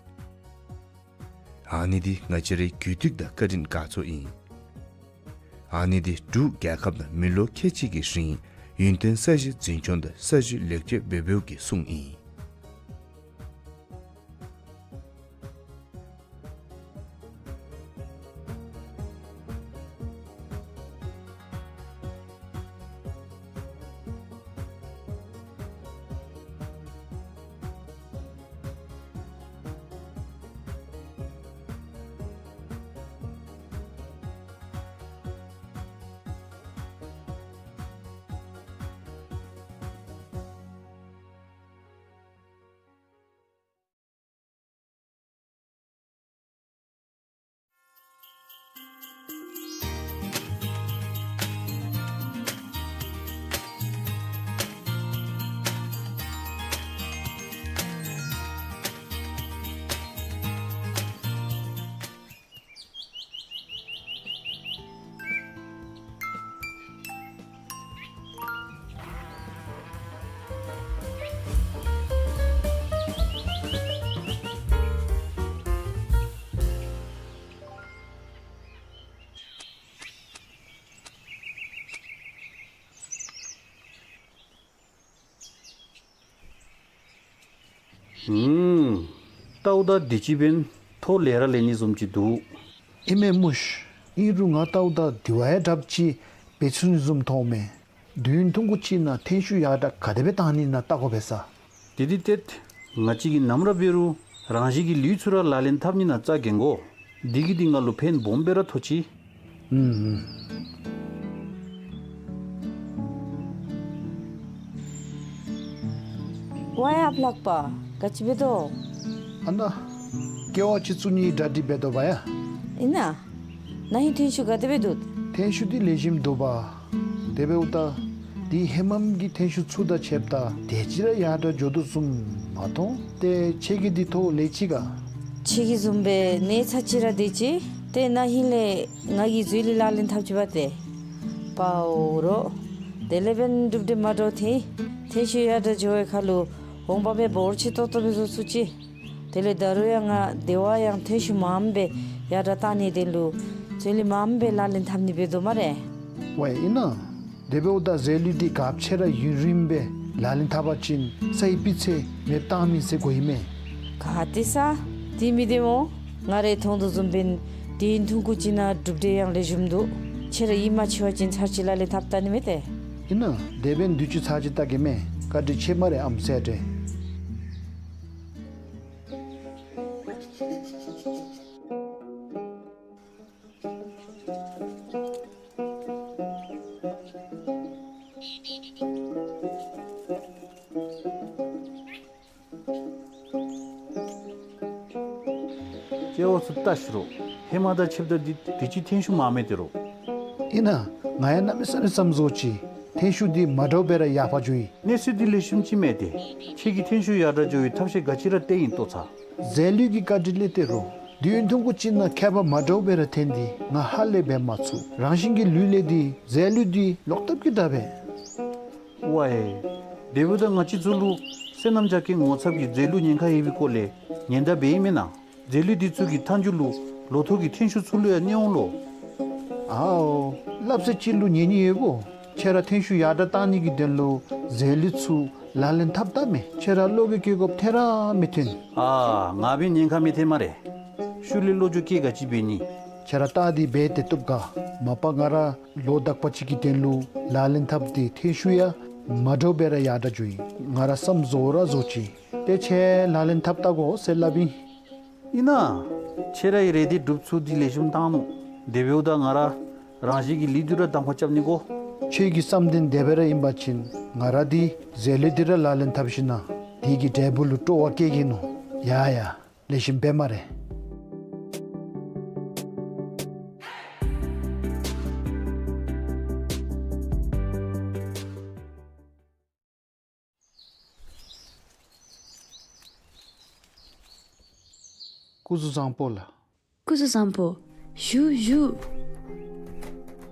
ཨ་ནི་འདི་ང་བཅས་རའི་རྒྱུད་ཐིག་དང་བཀའ་དྲིན་དགའ་ཚོར་ཨིན། ཨ་ནི་འདི་འབྲུག་རྒྱལ་ཁབ་ནང་མི་ལོ་ཁལ་གཅིག་གི་རིང་ཡུན་བརྟན་ས་གཞི་འཛིན་སྐྱོང་དང་ས་གཞི་ལེགས་བཅོས་འབད་འབདཝ་གི་སྲུང་ཨིན། ཨུམ། ལྟཝ་ད་འདི་ཅིག་འབདན་ཐོ་ལེ་ར་ལེ་ནི་བཟུམ་ཅིག་འདུག། ཨིན་མས་མོ་ཤིག། ཨིན་རུང་ང་ལྟཝ་ད་དེ་བ་ཡང་དྲགཔ་ཅིག་འབད་ཚུགས་ནི་བཟུམ་མཐོངམ་མས། དུས་ཡུན་ཐུང་ཀུ་ཅིག་ནང་ཐོན་ཤུགས་ཡར་དྲག་ག་དེ་སྦེ་བཏང་ནི་ཨིན་ན་བལྟ་དགོ་པས་ས། དེ་འདི་ཏེ་ང་བཅས་ཀྱིས་ནམ་ར་འབད་རུང་རང་བཞིན་གྱི་ལུད་ཚུ་ར་ལག་ལེན་འཐབ་ནི་ནང་རྩ་འགེངས་དགོ། འདི་གིས་འདི་ང་ལུ་ཕན་སྦོམ་སྦེ་ར་ཐོགས་ཅི། ཨུམ་ཨུམ། ཝའི་ཨཔ་ལགས་པ་ག་ཅི་འབད་དོ། ཨ་ན། ཀེ་ཝ་ཅིག་བཙུགས་ནིའི་གྲ་སྒྲིག་འབད་དོ་བ་ཡ། ཨིན་ན། ན་ཧིང་ཐོན་ཤུགས་ག་དེ་སྦེ་འདུག། ཐོན་ཤུགས་འདི་ལེགས་ཤོམ་འདུག་པ། དེ་འབདཝ་ད་འདི་ཧེ་མམ་གྱི་ཐོན་ཤུགས་ཚུ་དང་ཕྱདཔ་ད་དེ་ཅིག་ར་ཡར་དྲག་འགྱོ་དོ་བཟུམ་མ་མཐོང་། ཏེ་ཁྱེད་ཀྱི་འདི་ཐོག་ལས་ཅི་ག། ཁྱེད་ཀྱི་བཟུམ་སྦེ་གནས་ཚད་ཅིག་ར་དེ་ཅིག། ཏེ་ན་ཧིང་ལས་ང་གིས་མཛོད་གླིང་ལག་ལེན་འཐབ་ཅི་པ་ཏེ། པའོ་རོ། དེ་ལས་འབདན་གྲུབ་འབྲས་མ་འདྲཝ་ཐོན། ཐོན་ཤུགས་ཡར་དྲག་འགྱོ་བའི་ཁར་ལུ་འོང་འབབ་སྦེ་འབོར་ཆེ་ཏོག་ཏོ་སྦེ་བཟོ་ཚུགས་ཅི། དེ་ལས་ད་རུང་ཡང་ང་དེ་བ་ཡང་ཐོན་ཤུགས་མངམ་སྦེ་ཡར་དྲག་བཏང་ནིའི་དོན་ལུ་མཛོད་གླིང་མངམ་སྦེ་ལག་ལེན་འཐབ་ནི་འབད་དོ་སྨ་རེ། ཝའེ་ཨིན་ན། དེ་འབདཝ་ད་མཛོད་གླིང་འདི་ག་ཅི་ར་ཡུན་རིངམོ་སྦེ་ལག་ལེན་འཐབ་པ་ཅིན་སའི་སྤུས་ཚད་མེདཔ་བཏང་མི་ཟེར་གོ་ཡི་མས། ག་ཏེ་ས། དེ་མི་བདེན་མོ། ང་རའི་མཐོང་དོ་བཟུམ་འབདན་དུས་ཡུན་ཐུང་ཀུ་ཅིག་ནང་གྲུབ་འབྲས་ཡང་ལེགས་ཤོམ་འདུག། ཁྱེད་ར་ཡིད་མ་ཆེས་པ་ཅིན་ཚར་གཅིག་ལག་ལེན་འཐབ་བལྟ་ནི་མས་ཏེ། ཨིན་ན། དེ་འབདན་དུས་ཅི་ཚར་གཅིག་བལྟ་གེ་མས། བཀའ་དྲིན་ཆེ་སྨ་རེ་ཨམ་སྲས་ཏེ། ཀེ་ཝ་ཚུ་བལྟ་ཤིག་རོ། ཧེ་མ་དང་ཕྱདཔ་ད་འདི་དུས་ཅི་ཐོན་ཤུགས་མངམ་མས་ཏེ་རོ། ཨིན་ན། ང་ཡང་གནམ་མེད་ས་མེད་བསམ་བཟོ་ཅི། ཐོན་ཤུགས་འདི་མ་འདྲཝ་སྦེ་ར་ཡར་འཕར་འགྱོ་ཡི། གནས་ཚུལ་འདི་ལེགས་ཤོམ་ཅིག་མས་ཏེ། ཁྱེད་ཀྱིས་ཐོན་ཤུགས་ཡར་དྲག་འགྱོ་བའི་ཐབས་ཤེས་ག་ཅི་ར་བཏོན་ཡི་ལྟོ་ཚ། མཛོད་གླིང་གི་བཀའ་དྲིན་ལས་ཏེ་རོ། དུས་ཡུན་ཐུང་ཀུ་ཅིག་ནང་ཁྱད་པར་མ་འདྲཝ་སྦེ་ར་ཐོན་ཏེ་ང་ཧ་ལས་འབད་མ་ཚུགས། རང་བཞིན་གྱི་ལུས་ལས་འདི་མཛོད་གླིང་འདི་ལོག་ལྟབ་ཀྱིས་དྲག་པས། ཝའེ། དེ་འབདཝ་ད་ང་བཅས་ཚུ་ལུ་བསོད་ནམས་རྒྱ་སྐྱེད་ངོ་ཚབ་ཀྱིས་མཛོད་གླིང་ཉེན་ཁ་ཡོད་པའི་སྐོར་ལས་ཉེན་བརྡ་འབད་ཡི་མེན་ན། མཛོད་གླིང་འདི་ཚུ་གི་མཐའ་མཇུག་ལུ་ལོ་ཐོག་གི་ཐོན་ཤུགས་ཚུ་ལུ་ཡང་གནོད་འོང་ལོ། ཨའོ། སླབ་ས་ཅིག་ལུ་ཉན་ནི་ཡོད་གོ། ཁྱེད་ར་ཐོན་ཤུགས་ཡར་དྲག་བཏང་ནི་གི་དོན་ལུ་མཛོད་གླིང་ཚུ་ལག་ལེན་འཐབ་བལྟ་མས། ཁྱེད་ར་བློ་གི་སྐྱེ་དགོཔ་ཐད་ར་མི་ཐོན། ཨ་ང་འབད་ཉེན་ཁ་མི་ཐོན་སྨ་རེ། ཤུལ་ལས་བློ་འགྱོད་སྐྱེ་ག་ཅི་འབད་ནི། ཁྱེད་ར་བལྟ་སྟེ་འབད་དེ་བཏུབ་ག། མ་པ་ང་ར་ལོ་དག་པ་ཅིག་གི་དོན་ལུ་ལག་ལེན་འཐབ་སྟེ་ཐོན་ཤུགས་ཡང་མ་འདྲཝ་སྦེ་ར་ཡར་དྲག་འགྱོ་ཡི། ང་ར་བསམ་བཟོ་ར་བཟོ་ཅི། ཏེ་ཁྱེད་ལག་ལེན་འཐབ་བལྟ་དགོ་ཟེར་སླབ་ཨིན། ཨིན་ན། ཁྱེད་རའི་རེ་འདོད་སྒྲུབ་ཚུགས་འདི་ལེགས་ཤོམ་བཏང་ནུག། དེ་འབདཝ་ད་ང་ར་རང་བཞིན་གྱི་ལུས་འདི་ར་གདམ་ཁ་རྐྱབ་ནི་གོ། ཁྱེད་ཀྱི་བསམ་དོན་དེ་སྦེ་ར་ཨིན་པ་ཅིན་ང་ར་འདི་མཛོད་གླིང་འདི་ར་ལག་ལེན་འཐབ་ཞིནམ་ན་འདི་གི་འབྲས་བུ་ལུ་སྤྲོ་བ་བསྐྱེད་གེ་ནོ། ཡ་ཡ། ལེགས་ཤོམ་འབད་སྨ་རེ། སྐུ་གཟུགས་བཟང་པོ་ལགས། སྐུ་གཟུགས་བཟང་པོ། བཞུགས་བཞུགས།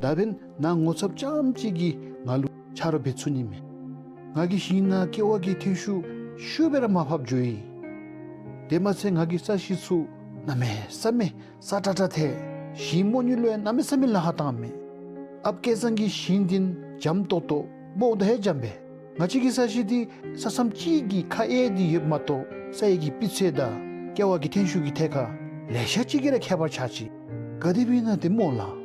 ད་འབདན་ནཱ་ངོ་ཚབ་རྐྱངམ་གཅིག་གིས་ང་ལུ་ཆ་རོགས་འབད་ཚུགས་ནི་མས། ང་གི་ཞིང་ནང་ཀེ་ཝ་གི་ཐོན་ཤུགས་ཤུགས་སྦེ་ར་མར་ཕབ་འགྱོ་ཡི། དེ་མ་ཚད་ང་གི་ས་གཞི་ཚུ་གནམ་མེད་ས་མེད་སྲ་ཀྲག་ཀྲ་ཐལ། ཞིང་རྨོ་ནི་ལུ་ཡང་གནམ་མེད་ས་མེད་ལཱ་ཁག་བཏངམ་མས། ཨཔ་སྐལ་བཟང་གི་ཞིང་འདི་འཇམ་ཏོག་ཏོ་སྨོ་ད་ཧེ་འཇམ་པས། ང་བཅས་ཀྱི་ས་གཞི་འདི་ས་མཚམས་གཅིག་གི་ཁ་གཡས་འདི་ཡོདཔ་མ་གཏོགས་སའི་གི་སྤུས་ཚད་དང་ཀེ་ཝ་གི་ཐོན་ཤུགས་ཀྱི་ཐད་ཁར་ལེ་ཤ་ཅིག་གིས་ར་ཁྱད་པར་ཆགས་ཅི། ག་དེ་སྦེ་ཨིན་ན་ཏེ་སྨོ་ལགས།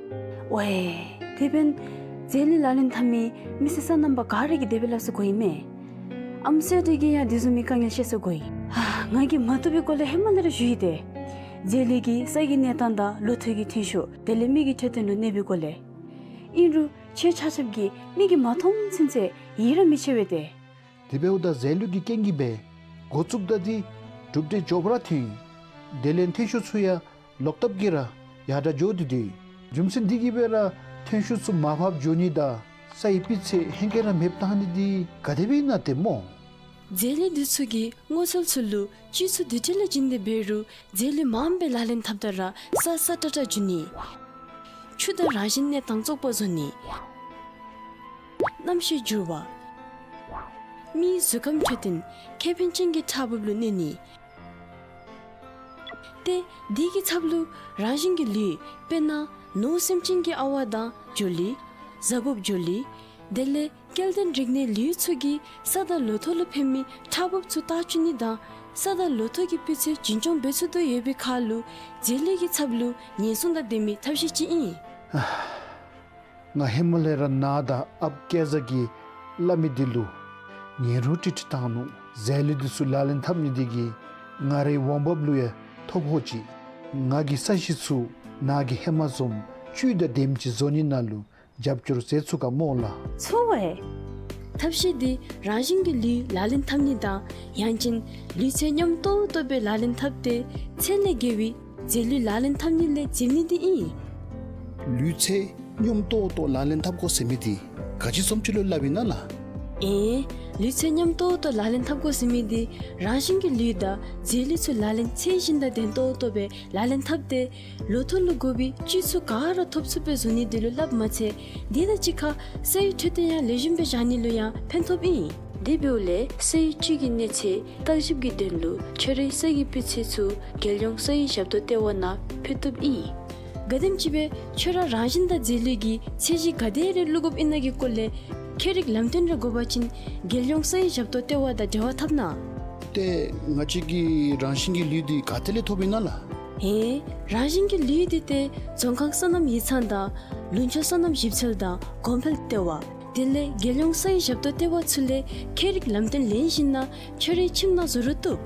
ཝའེ། དེ་འབདན་མཛོད་གླིང་ལག་ལེན་འཐབ་མི་མི་སེར་སོ་ནམ་པ་ག་ར་གིས་དེ་སྦེ་སླབ་ས་གོ་ཡི་མས། ཨམ་སྲས་འདི་གིས་ཡང་དེ་བཟུམ་མའི་དཀའ་ངལ་བཤད་ས་གོ་ཡི། ཧ། ང་གིས་མ་བཏུབ་པའི་སྐོར་ལས་ཧེ་མ་ལས་ར་ཞུ་ཡི་ཏེ། མཛོད་གླིང་གི་ས་གི་གནས་སྟངས་དང་ལོ་ཐོག་གི་ཐོན་ཤུགས་དེ་ལས་མི་གི་འཕྲོད་བསྟེན་ལུ་གནོད་པའི་སྐོར་ལས། ཨིན་རུང་ཁྱེད་ཆ་ཁྱབ་ཀྱིས་མིག་གིས་མ་མཐོང་ཚུན་ཚོད་ཡིད་ར་མི་ཆེས་པས་ཏེ། དེ་འབདཝ་ད་མཛོད་གླིང་གི་རྐྱེན་གྱིས་སྦེ་འགོ་བཙུགསཔ་ད་འདི་གྲུབ་འབྲས་མགྱོགས་པ་ར་ཐོན་ཡི། དེ་ལས་ཐོན་ཤུགས་ཚུ་ཡང་ལོག་ལྟབ་ཀྱིས་ར་ཡར་དྲག་འགྱོ་སྟེ་འདུག། རྒྱུ་མཚན་འདི་གིས་སྦེ་ར་ཐོན་ཤུགས་ཚུ་མར་ཕབ་འགྱོ་ནི་དང་སའི་སྤུས་ཚད་ཧེང་སྐལ་ར་མེདཔ་བཏང་ནི་འདི་ག་དེ་སྦེ་ཨིན་ན་ཏེ་སྨོ། མཛོད་གླིང་འདི་ཚུ་གི་སྔོ་ཚལ་ཚུ་ལུ་སྤྱི་ཚོགས་འདུ་འགྲིལ་ལ་བྱིན་ཏེ་འབད་རུང་མཛོད་གླིང་མངམ་སྦེ་ལག་ལེན་འཐབ་ད་ར་ས་སྲ་ཀྲག་ཀྲ་འགྱོ་ནི། ཆུ་དང་རང་བཞིན་གནས་སྟངས་བཙོག་པ་བཟོ་ནི། གནམ་གཤིས་འགྱུར་བ། མིའི་གཟུགས་ཁམས་འཕྲོད་བསྟེན་ཁེ་ཕན་ཅན་གྱི་ཁྲག་འབབ་ལུ་གནོད་ནི། ཏེ་འདི་གི་ཚབ་ལུ་རང་བཞིན་གྱི་ལུས་དཔེར་ན་ནོར་སེམས་ཅན་གྱི་ཨ་ཝ་དང་འགྱོ་ལི། གཟའ་སྤོབས་འགྱོ་ལི། དེ་ལས་སྐྱེ་ལྡན་རིགས་སྣའི་ལུས་ཚུ་གིས་ས་དང་ལོ་ཐོག་ལུ་ཕན་མི་ཁྲག་འབབ་ཚུ་བཏགས་བཅུག་ནི་དང་ས་དང་ལོ་ཐོག་གི་སྤུས་ཚད་འཛིན་སྐྱོང་འབད་ཚུགས་དོ་ཡོད་པའི་ཁར་ལུ་མཛོད་གླིང་གི་ཚབ་ལུ་ཉེན་སྲུང་དང་ལྡན་མི་ཐབས་ཤེས་ཅིག་ཨིན། ང་ཧེ་མ་ལས་ར་ནཱ་དང་ཨཔ་སྐལ་བཟང་གིས་སླབ་མི་འདི་ལུ་ཉན་རུང་ཀྲིག་ཀྲི་བཏང་ནུག། མཛོད་གླིང་འདི་ཚུ་ལག་ལེན་འཐབ་ནི་འདི་གིས་ང་རའི་འོང་འབབ་ལུ་ཡང་ཐོ་ཕོག་ཅི། ང་གི་ས་གཞི་ཚུ་ནཱ་གི་ཧེ་མ་བཟུམ་བཅུད་དང་ལྡནམ་ཅིག་བཟོ་ནི་ནང་ལུ་རྒྱབ་སྐྱོར་མཛད་ཚུགས་ག་སྨོ་ལགས། ཚུགས་པས། ཐབས་ཤེས་འདི་རང་བཞིན་གྱི་ལུས་ལག་ལེན་འཐབ་ནི་དང་ཡང་ཅིན་ལུས་ཚད་སྙོམས་ཏོག་ཏོ་སྦེ་ལག་ལེན་འཐབ་སྟེ་ཚད་ལས་བརྒལ་བའི་རྫས་ལུད་ལག་ལེན་འཐབ་ནི་ལས་འཛེམ་ནི་འདི་ཨིན། ལུས་ཚད་སྙོམས་ཏོག་ཏོ་ལག་ལེན་འཐབ་དགོ་ཟེར་མི་འདི་ག་ཅི་བཟུམ་ཅིག་ལུ་སླབ་ཨིན་ན་ལགས། ཨེ། ལུས་ཚད་སྙོམས་ཏོག་ཏོ་ལག་ལེན་འཐབ་དགོ་ཟེར་མི་འདི་རང་བཞིན་གྱི་ལུས་དང་རྫས་ལུད་ཚུ་ལག་ལེན་ཚད་བཞིན་དང་ལྡན་ཏོག་ཏོ་སྦེ་ལག་ལེན་འཐབ་སྟེ་ལོ་ཐོག་ལུ་དགོ་པའི་བཅུད་ཚུ་ག་ར་ཐོབ་ཚུགསཔ་སྦེ་བཟོ་ནི་འདི་ལུ་སླབ་མ་ཚད་དེ་དང་གཅིག་ཁར་སའི་འཕྲོད་བསྟེན་ཡང་ལེགས་ཤོམ་སྦེ་བཞག་ནི་ལུ་ཡང་ཕན་ཐོགས་ཨིན། དེ་འབདཝ་ལས་སའི་བཅུད་ཀྱི་གནས་ཚད་བརྟག་ཞིབ་ཀྱི་དོན་ལུ་ཁྱོད་རའི་སའི་སྤུས་ཚད་ཚུ་རྒྱལ་ཡོངས་སའི་ཞབས་ཏོག་ལྟེ་བ་ནང་ཕུལ་བཏུབ་ཨིན། ག་དེམ་ཅིག་སྦེ་ཁྱོད་ར་རང་བཞིན་དང་རྫས་ལུད་ཀྱི་ཚད་གཞི་ག་དེ་རེ་བླུག་དགོཔ་ཨིན་ན་གི་སྐོར་ལས་ཁྱད་རིག་ལམ་སྟོན་རེ་དགོ་པ་ཅིན་རྒྱལ་ཡོངས་སའི་ཞབས་ཏོག་ལྟེ་བ་དང་འབྲེལ་བ་འཐབ་གནང་། ཏེ་ང་བཅས་ཀྱི་རང་བཞིན་གྱི་ལུད་འདི་ག་ཏེ་ལས་ཐོབ་ཨིན་ན་ལགས། ཨེ། རང་བཞིན་གྱི་ལུད་འདི་ཏེ་རྫོང་ཁག་སོ་ནམ་ཡིག་ཚང་དང་ལུང་ཕྱོགས་སོ་ནམ་ཞིབ་འཚོལ་དང་གོང་འཕེལ་ལྟེ་བ་དེ་ལས་རྒྱལ་ཡོངས་སའི་ཞབས་ཏོག་ལྟེ་བ་ཚུ་ལས་ཁྱད་རིག་ལམ་སྟོན་ལེན་ཞིནམ་ན་ཁྱོད་རའི་ཁྱིམ་ནང་བཟོ་རུང་བཏུབ།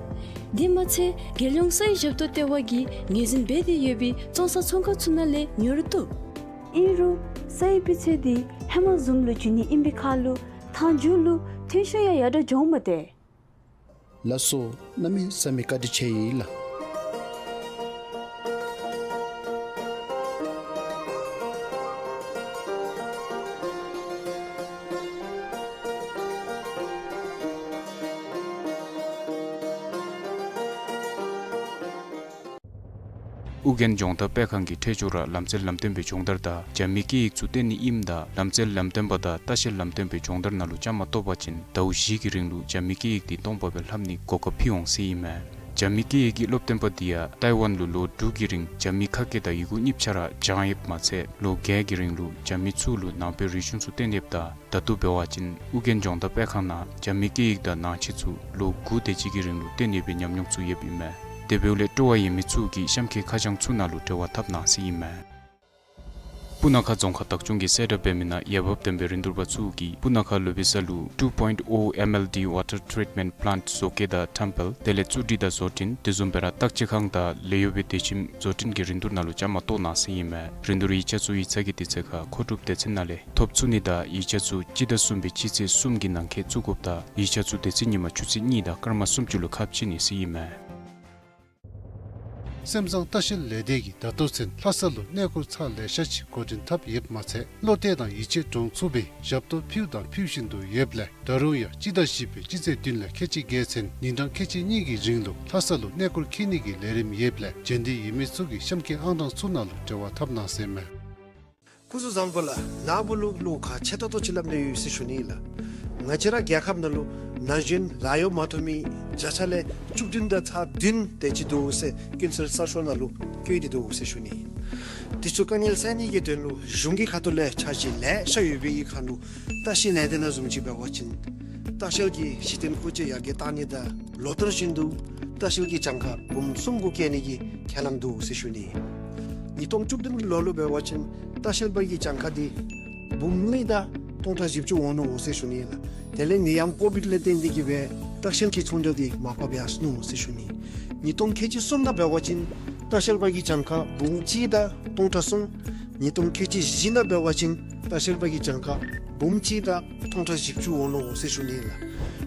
དེ་མ་ཚད་རྒྱལ་ཡོངས་སའི་ཞབས་ཏོག་ལྟེ་བ་གིས་ངོས་འཛིན་འབད་དེ་ཡོད་པའི་བཙོང་ས་ཚོང་ཁང་ཚུ་ནང་ལས་ཉོ་རུང་བཏུབ། ཨིན་རུང་སའི་སྤུས་ཚད་འདི་ཧེ་མ་བཟུམ་ལུ་འགྱོ་ནི་ཨིན་པའི་ཁར་ལུ་མཐའ་མཇུག་ལུ་ཐོན་ཤུགས་ཡང་ཡར་དྲག་འགྱོཝ་མས་ཏེ། ལགས་སོ། གནམ་མེད་ས་མེད་བཀའ་དྲིན་ཆེ་ཡི་ལགས། ཨོ་རྒྱན་སྦྱོང་བརྡར་སྤེལ་ཁང་གི་འཕྲེད་སྦྱོར་ར་ལམ་རྩལ་ལམ་སྟོན་པའི་སྦྱོང་བརྡར་དང་རྒྱ་མིའི་སྐད་ཡིག་ཚུ་བསྟན་ནི་ཨིནམ་ད་ལམ་རྩལ་ལམ་སྟོན་པ་དང་ལྟ་བཤལ་ལམ་སྟོན་པའི་སྦྱོང་བརྡར་ནང་ལུ་བཅའ་མར་གཏོགས་པ་ཅིན་ཟླཝ་བཞི་གི་རིང་ལུ་རྒྱ་མིའི་སྐད་ཡིག་འདི་སྟོང་པ་སྦེ་ལྷབ་ནིའི་གོ་སྐབས་ཕུལ་འོང་ཟེར་ཨིན་མས། རྒྱ་མིའི་སྐད་ཡིག་གི་སློབ་སྟོན་པ་འདི་ཡང་ཏའི་ཝན་ལུ་ལོ་དྲུག་གི་རིང་རྒྱ་མིའི་ཁ་སྐད་དང་ཡི་གུ་གཉིས་ཆ་ར་སྦྱང་ཡོདཔ་མ་ཚད་ལོ་བརྒྱད་ཀྱི་རིང་ལུ་རྒྱ་མི་ཚུ་ལུ་ནང་པའི་རིག་གཞུང་ཚུ་སྟོན་ཡོདཔ་ད་ད་ལྟོ་འབད་བ་ཅིན་ཨོ་རྒྱན་སྦྱོང་བརྡར་སྤེལ་ཁང་ནང་རྒྱ་མི་སྐད་ཡིག་དང་ནང་ཆོས་ཚུ་ལོ་དགུ་དེ་ཅིག་གི་རིང་ལུ་བསྟན་ནི་སྦེ་ཉམས་མྱོང་ཚུ་ཡོདཔ་ཨིན་མས། དེ་འབདཝ་ལས་སྤྲོ་བ་ཡོད་མི་ཚུ་གིས་གཤམ་གྱི་ཁ་བྱང་ཚུ་ནང་ལུ་འབྲེལ་བ་འཐབ་གནང་ཟེར་ཨིན་མས། སྤུ་ན་ཁ་རྫོང་ཁག་བདག་སྐྱོང་གིས་གསལ་བསྒྲགས་འབད་མི་ནང་འོས་འབབ་ལྡན་པའི་རིན་བསྡུར་པ་ཚུ་གིས་སྤུ་ན་ཁ་ལོ་པི་ས་ལུ་two point oh M L D water treatment plant བཟོ་བཀོད་དང་ཁྲམ་སྤེལ་དེ་ལས་བཙུགས་སྒྲིག་དང་བཟོ་སྐྲུན་དེ་བཟུམ་སྦེ་ར་བརྟག་དཔྱད་ཁང་དང་ལས་གཡོག་པའི་སྡེ་ཁྱིམ་བཟོ་སྐྲུན་གྱི་རིན་བསྡུར་ནང་ལུ་བཅའ་མར་གཏོགས་གནང་ཟེར་ཨིན་མས། རིན་བསྡུར་ཡིག་ཆ་ཚུ་ཡིག་ཚང་གི་དུས་ཚོད་ཁར་མཁོ་སྒྲུབ་སྡེ་ཚན་ནང་ལས་ཐོབ་ཚུགས་ནི་དང་ཡིག་ཆ་ཚུ་སྤྱི་ཟླ་གསུམ་པའི་སྤྱི་ཚེས་གསུམ་གྱི་ནང་འཁོད་བཙུགས་དགོཔ་དང་ཡིག་ཆ་ཚུ་དེ་ཚེ་ཉིན་མ་ཆུ་ཚོད་གཉིས་དང་སྐར་མ་སུམ་ཅུ་ལུ་ཁ་ཕྱེ་ནི་ཟེར་ཨིན་མས། སེམས་བཟང་ལྟ་བཤལ་ལས་སྡེ་གིས་ད་ལྟོ་ཚུན་ལྷ་ས་ལུ་གནས་སྐོར་ཚར་ལེ་ཤ་ཅིག་འགོ་འདྲེན་འཐབ་ཡོདཔ་མ་ཚད་བློ་གཏད་དང་ཡིད་ཆེས་འདྲོངས་ཚུགས་པའི་ཞབས་ཏོག་ཕུལ་དང་ཕུལ་བཞིན་དུ་ཡོདཔ་ལས་ད་རུང་ཡང་སྤྱི་ཟླ་བཞི་པའི་སྤྱི་ཚེས་བདུན་ལས་ཁལ་གཅིག་བརྒལ་ཚུན་ཉིན་གྲངས་ཁལ་གཅིག་གཉིས་ཀྱི་རིང་ལུ་ལྷ་ས་ལུ་གནས་སྐོར་འཁྱིད་ནི་གི་ལས་རིམ་ཡོདཔ་ལས་བྱོན་འདོད་ཡོད་མི་ཚུ་གིས་གཤམ་གྱི་ཨང་གྲངས་ཚུ་ནང་ལུ་འབྲེལ་བ་འཐབ་གནང་ཟེར་མས། སྐུ་གཟུགས་བཟང་པོ་ལགས། ནཱ་བུ་ལུ་བློ་ཁག་ཆེ་ཏོག་ཏོ་ཅིག་སླབ་ནི་ཡོད་ཟེར་ཞུ་ནི་ལགས། ང་བཅས་ར་རྒྱལ་ཁབ་ནང་ལུ་ན་གཞོན་ལཱ་གཡོག་མ་ཐོབ་མི་བརྒྱ་ཆ་ལས་བཅུ་བདུན་དང་ཚག་བདུན་དེ་ཅིག་འདུག་ཟེར་ཀུན་གསལ་གསར་ཤོག་ནང་ལུ་བཀོད་དེ་འདུག་ཟེར་ཞུ་ནི། དེ་ཚུ་དཀའ་ངལ་སེལ་ནི་གི་དོན་ལུ་གཞུང་གི་ཁ་ཐུག་ལས་འཆར་གཞི་ལེ་ཤ་ཡོད་པའི་ཁར་ལུ་ལྟ་བཤལ་ལས་སྡེ་ནང་བཟུམ་ཅིག་འབད་བ་ཅིན་ལྟ་བཤལ་གྱི་གཞི་རྟེན་ཁོ་ཆོད་ཡར་རྒྱས་གཏང་ནི་དང་ལོ་ལྟར་བཞིན་དུ་ལྟ་བཤལ་གྱི་གྱངས་ཁ་འབུམ་གསུམ་གུ་བཀལ་ནི་གི་ཁས་ལེན་འདུག་ཟེར་ཞུ་ནི། ཉིས་སྟོང་བཅུ་བདུན་ལོ་ལུ་འབད་བ་ཅིན་ལྟ་བཤལ་པ་གི་གྱངས་ཁ་འདི་འབུམ་གཉིས་དང་སྟོང་ཕྲག་བཞི་བཅུ་འོང་ནུག་ཟེར་ཞུ་ནི་ལགས། དེ་ལས་ནད་ཡམས་ཀོ་བིཌ་ལས་བརྟེན་ཏེ་གིས་སྦེ་ལྟ་བཤལ་གྱི་ཚོང་འབྲེལ་འདི་མར་ཕབ་ཡར་སོ་ནུག་ཟེར་ཞུ་ནི། ཉིས་སྟོང་ཁལ་གཅིག་གསུམ་ནང་འབད་བ་ཅིན་ལྟ་བཤལ་པ་གི་གྱངས་ཁ་འབུམ་གཅིག་དང་སྟོང་ཕྲག་གསུམ། ཉིས་སྟོང་ཁལ་གཅིག་བཞི་ནང་འབད་བ་ཅིན་ལྟ་བཤལ་པ་གི་གྱངས་ཁ་འབུམ་གཅིག་དང་སྟོང་ཕྲག་བཞི་བཅུ་འོང་ནུག་ཟེར་ཞུ་ནི་ལགས།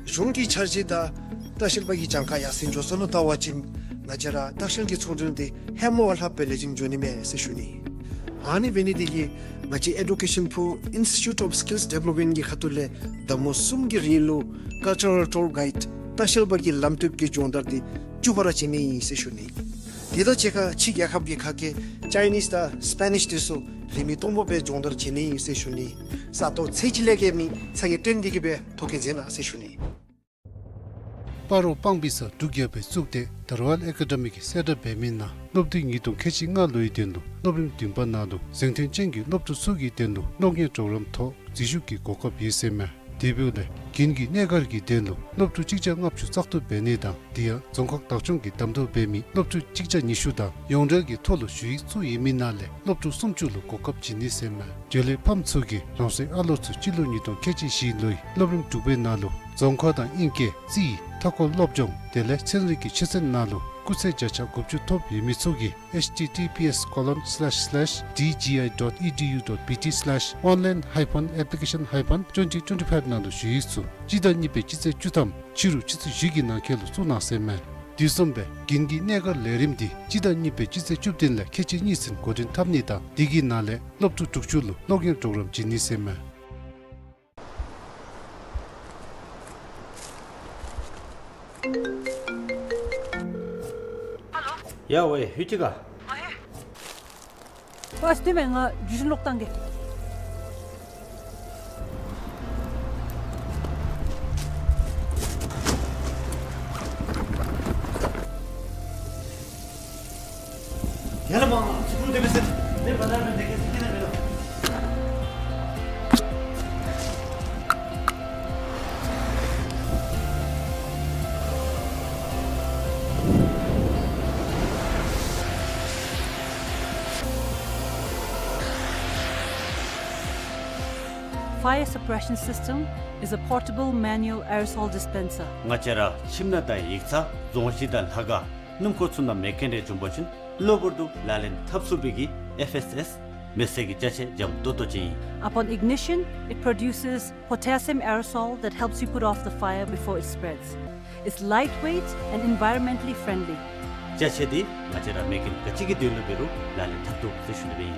གཞུང་གི་འཆར་གཞི་དང་ལྟ་བཤལ་པ་གི་གྱངས་ཁ་ཡར་སེང་འགྱོ་སོང་ལུ་བལྟ་བ་ཅིན་ང་བཅས་ར་ལྟ་བཤལ་གྱི་ཚོང་འབྲེལ་འདི་ཧེ་མ་བ་ལྷགཔ་སྦེ་ལེགས་ཤོམ་འགྱོ་ནི་མས་ཟེར་ཞུ་ནི། ཨ་ནི་འབད་ནི་དེ་གིས་ང་བཅས་ཨེ་ཌུ་ཀེ་ཤཱན་པུར་ཨིན་སི་ཊི་ཊུཊ་ཨོཕ་སི་ཀིལསི་ཌི་བེ་ལོབ་མེནཊ་གི་ཁ་ཐུག་ལས་ཟླ་མོ་གསུམ་གྱི་རིང་ལུ་ཀལ་ཅར་རལ་ཊུར་གའིཌ་ལྟ་བཤལ་པ་གི་ལམ་སྟོན་གྱི་སྦྱོང་བརྡར་འདི་བཅུ་པ་ར་བྱིན་ནི་ཨིན་ཟེར་ཞུ་ནི། དེ་དང་གཅིག་ཁར་ཕྱི་རྒྱལ་ཁབ་ཀྱི་ཁ་སྐད་ཅའི་ནིསི་དང་སི་པེ་ནིསི་དེ་ཚུ་རིན་མེད་སྟོང་པ་སྦེ་སྦྱོང་བརྡར་བྱིན་ནི་ཨིན་ཟེར་ཞུ་ནི། ས་སྟོང་ཚད་ཅིག་ལས་བརྒལ་མི་ཚ་གྱང་སྟོན་ཏེ་གིས་སྦེ་ཐོ་བཀོད་མཛད་གནང་ཟེར་ཞུ་ནི། སྤ་རོ་སྤང་སྦིས་ས་འབྲུག་རྒྱལ་པོའི་གཙུག་སྡེ་ཌལ་ཝལ་ཨེ་ཀ་ཌེ་མི་གིས་གསལ་བསྒྲགས་འབད་མི་ནང་སློབ་དུས་ཉིས་སྟོང་ཁལ་གཅིག་ལྔ་ལོའི་དོན་ལུ་སློབ་རིམ་བདུན་པ་ནང་ལུ་གཟེངས་ཐོན་ཅན་གྱི་སློབ་ཕྲུག་ཚུ་གི་དོན་ལུ་གློག་བརྙན་གྲོགས་རམ་ཐོག་འཛུལ་ཞུགས་ཀྱི་གོ་སྐབས་ཡོད་ཟེར་མས། དེ་འབདཝ་ལས་དགུན་གྱི་གནས་སྒར་གྱི་དོན་ལུ་སློབ་ཕྲུག་གཅིག་བརྒྱ་ལྔ་བཅུ་བཙག་འཐུ་འབད་ནི་དང་དེ་ཡང་རྫོང་ཁག་བདག་སྐྱོང་གིས་གདམ་འཐུ་འབད་མི་སློབ་ཕྲུག་གཅིག་བརྒྱ་ཉི་ཤུ་དང་ཡོངས་འབྲེལ་གྱི་ཐོག་ལུ་ཞུ་ཡིག་བཙུགས་ཡོད་མི་ནང་ལས་སློབ་ཕྲུག་སུམ་ཅུ་ལུ་གོ་སྐབས་བྱིན་ནི་ཟེར་མས། དེ་ལས་ཕམ་ཚུ་གིས་རང་སོའི་ཨ་ལོ་ཚུ་སྤྱི་ལོ་ཉིས་སྟོང་ཁལ་གཅིག་བཞི་ལོའི་སློབ་རིམ་དྲུག་པའི་ནང་ལུ་རྫོང་ཁ་དང་ཨིང་སྐད་རྩིས་མཐའ་འཁོར་སློབ་སྦྱོང་དེ་ལས་ཚན་རིག་གི་ཆོས་ཚན་ནང་ལུ་ སྐུགས་ཚད་བརྒྱ་ཆ་དགུ་བཅུ་ཐོབ་ཡོད་མི་ཚུ་གིས་H T T P S colon slash slash D G I dot E D U dot B T slash online hyphen application hyphen twenty twenty-five ནང་དུ་ཞུ་ཡིག་ཚུ་སྤྱི་ཟླ་གཉིས་པའི་སྤྱི་ཚེས་བཅུ་ཐམ་ཕྱི་རུ་ཆུ་ཚོད་བཞི་གི་ནང་འཁོད་ལུ་བཙུགས་གནང་ཟེར་མས། དེ་བཟུམ་སྦེ་རྒན་གྱི་གནས་སྒར་ལས་རིམ་འདི་སྤྱི་ཟླ་གཉིས་པའི་སྤྱི་ཚེས་བཅུ་བདུན་ལས་ཁལ་གཅིག་གཉིས་ཚུན་འགོ་འདྲེན་འཐབ་ནི་དང་དེ་གི་ནང་ལས་སློབ་ཕྲུག་དྲུག་ཅུ་ལུ་སློབ་གཉེར་གྲོགས་རམ་བྱིན་ནི་ཟེར་མས། ཡ་ཝེ་ཧུ་ཅི་ག། ཨ་ཧེ། ཨ་སྟེ་མེན་ང་རྒྱུ་ཞིན་ལོག་བཏང་གེ། ཡ་ལ་མ་ང་ཚུ་ཀུན་དེ་མི་ཟེར། དེ་བ་ད་མི་དེ་གེ་སི་ཁེ་ན་མི་ལོ། Fire suppression system is a portable manual aerosol dispenser. ང་བཅས་ར་ཁྱིམ་ནང་དང་ཡིག་ཚང་རྫོང་གཞི་དང་ལྷ་ཁང་སྣུམ་འཁོར་ཚུ་ནང་མེ་རྐྱེན་རེ་བྱུང་པ་ཅིན་གློ་བུར་དུ་ལག་ལེན་འཐབ་ཚུགས་པའི་གི་F S S མེ་བསད་ཀྱི་ཅ་ཆས་འཇམ་ཏོང་ཏོ་ཅིག་ཨིན། Upon ignition, it produces potassium aerosol that helps you put off the fire before it spreads. It's lightweight and environmentally friendly. ཅ་ཆས་འདི་ང་བཅས་ར་མེ་རྐྱེན་ག་ཅི་གི་དོན་ལུ་འབད་རུང་ལག་ལེན་འཐབ་ཚུགས་ཟེར་ཞུ་ནི་ཨིན།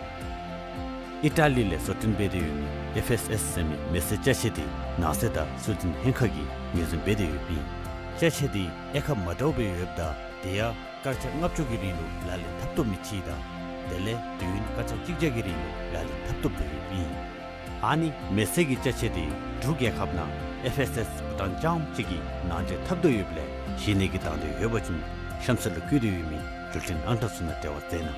ཨི་ཊ་ལི་ལས་བཟོ་སྐྲུན་འབད་དེ་ཡོད་མི་F S S ཟེར་མི་མེ་བསད་ཅ་ཆས་འདི་ནང་གསེས་དང་སྲོལ་འཛིན་ལྷན་ཁག་གིས་ངོས་འཛིན་འབད་དེ་ཡོདཔ་ཨིན། ཅ་ཆས་འདི་དབྱེ་ཁག་མ་འདྲཝ་སྦེ་ཡོདཔ་ད་དེ་ཡང་སྐར་ཆ་ལྔ་བཅུ་གི་རིང་ལུ་ལག་ལེན་འཐབ་བཏུབ་མི་ཅིག་དང་དེ་ལས་དུས་ཡུན་སྐར་ཆ་གཅིག་བརྒྱ་གི་རིང་ལུ་ལག་ལེན་འཐབ་བཏུབ་སྟེ་ཡོདཔ་ཨིན། ཨ་ནི་མེ་བསད་ཀྱི་ཅ་ཆས་འདི་འབྲུག་རྒྱལ་ཁབ་ནང་F S S བྷུ་ཊཱན་རྐྱངམ་གཅིག་གིས་ནང་འདྲེན་འཐབ་དོ་ཡོདཔ་ལས་གཞན་ནི་གིས་དང་འདོད་ཡོད་པ་ཅིན་གཤམ་གསལ་ལུ་བཀོད་དེ་ཡོད་མི་འགྲུལ་འཕྲིན་ཨང་གྲངས་ཚུ་ནང་འབྲེལ་བ་མཛད་གནང་།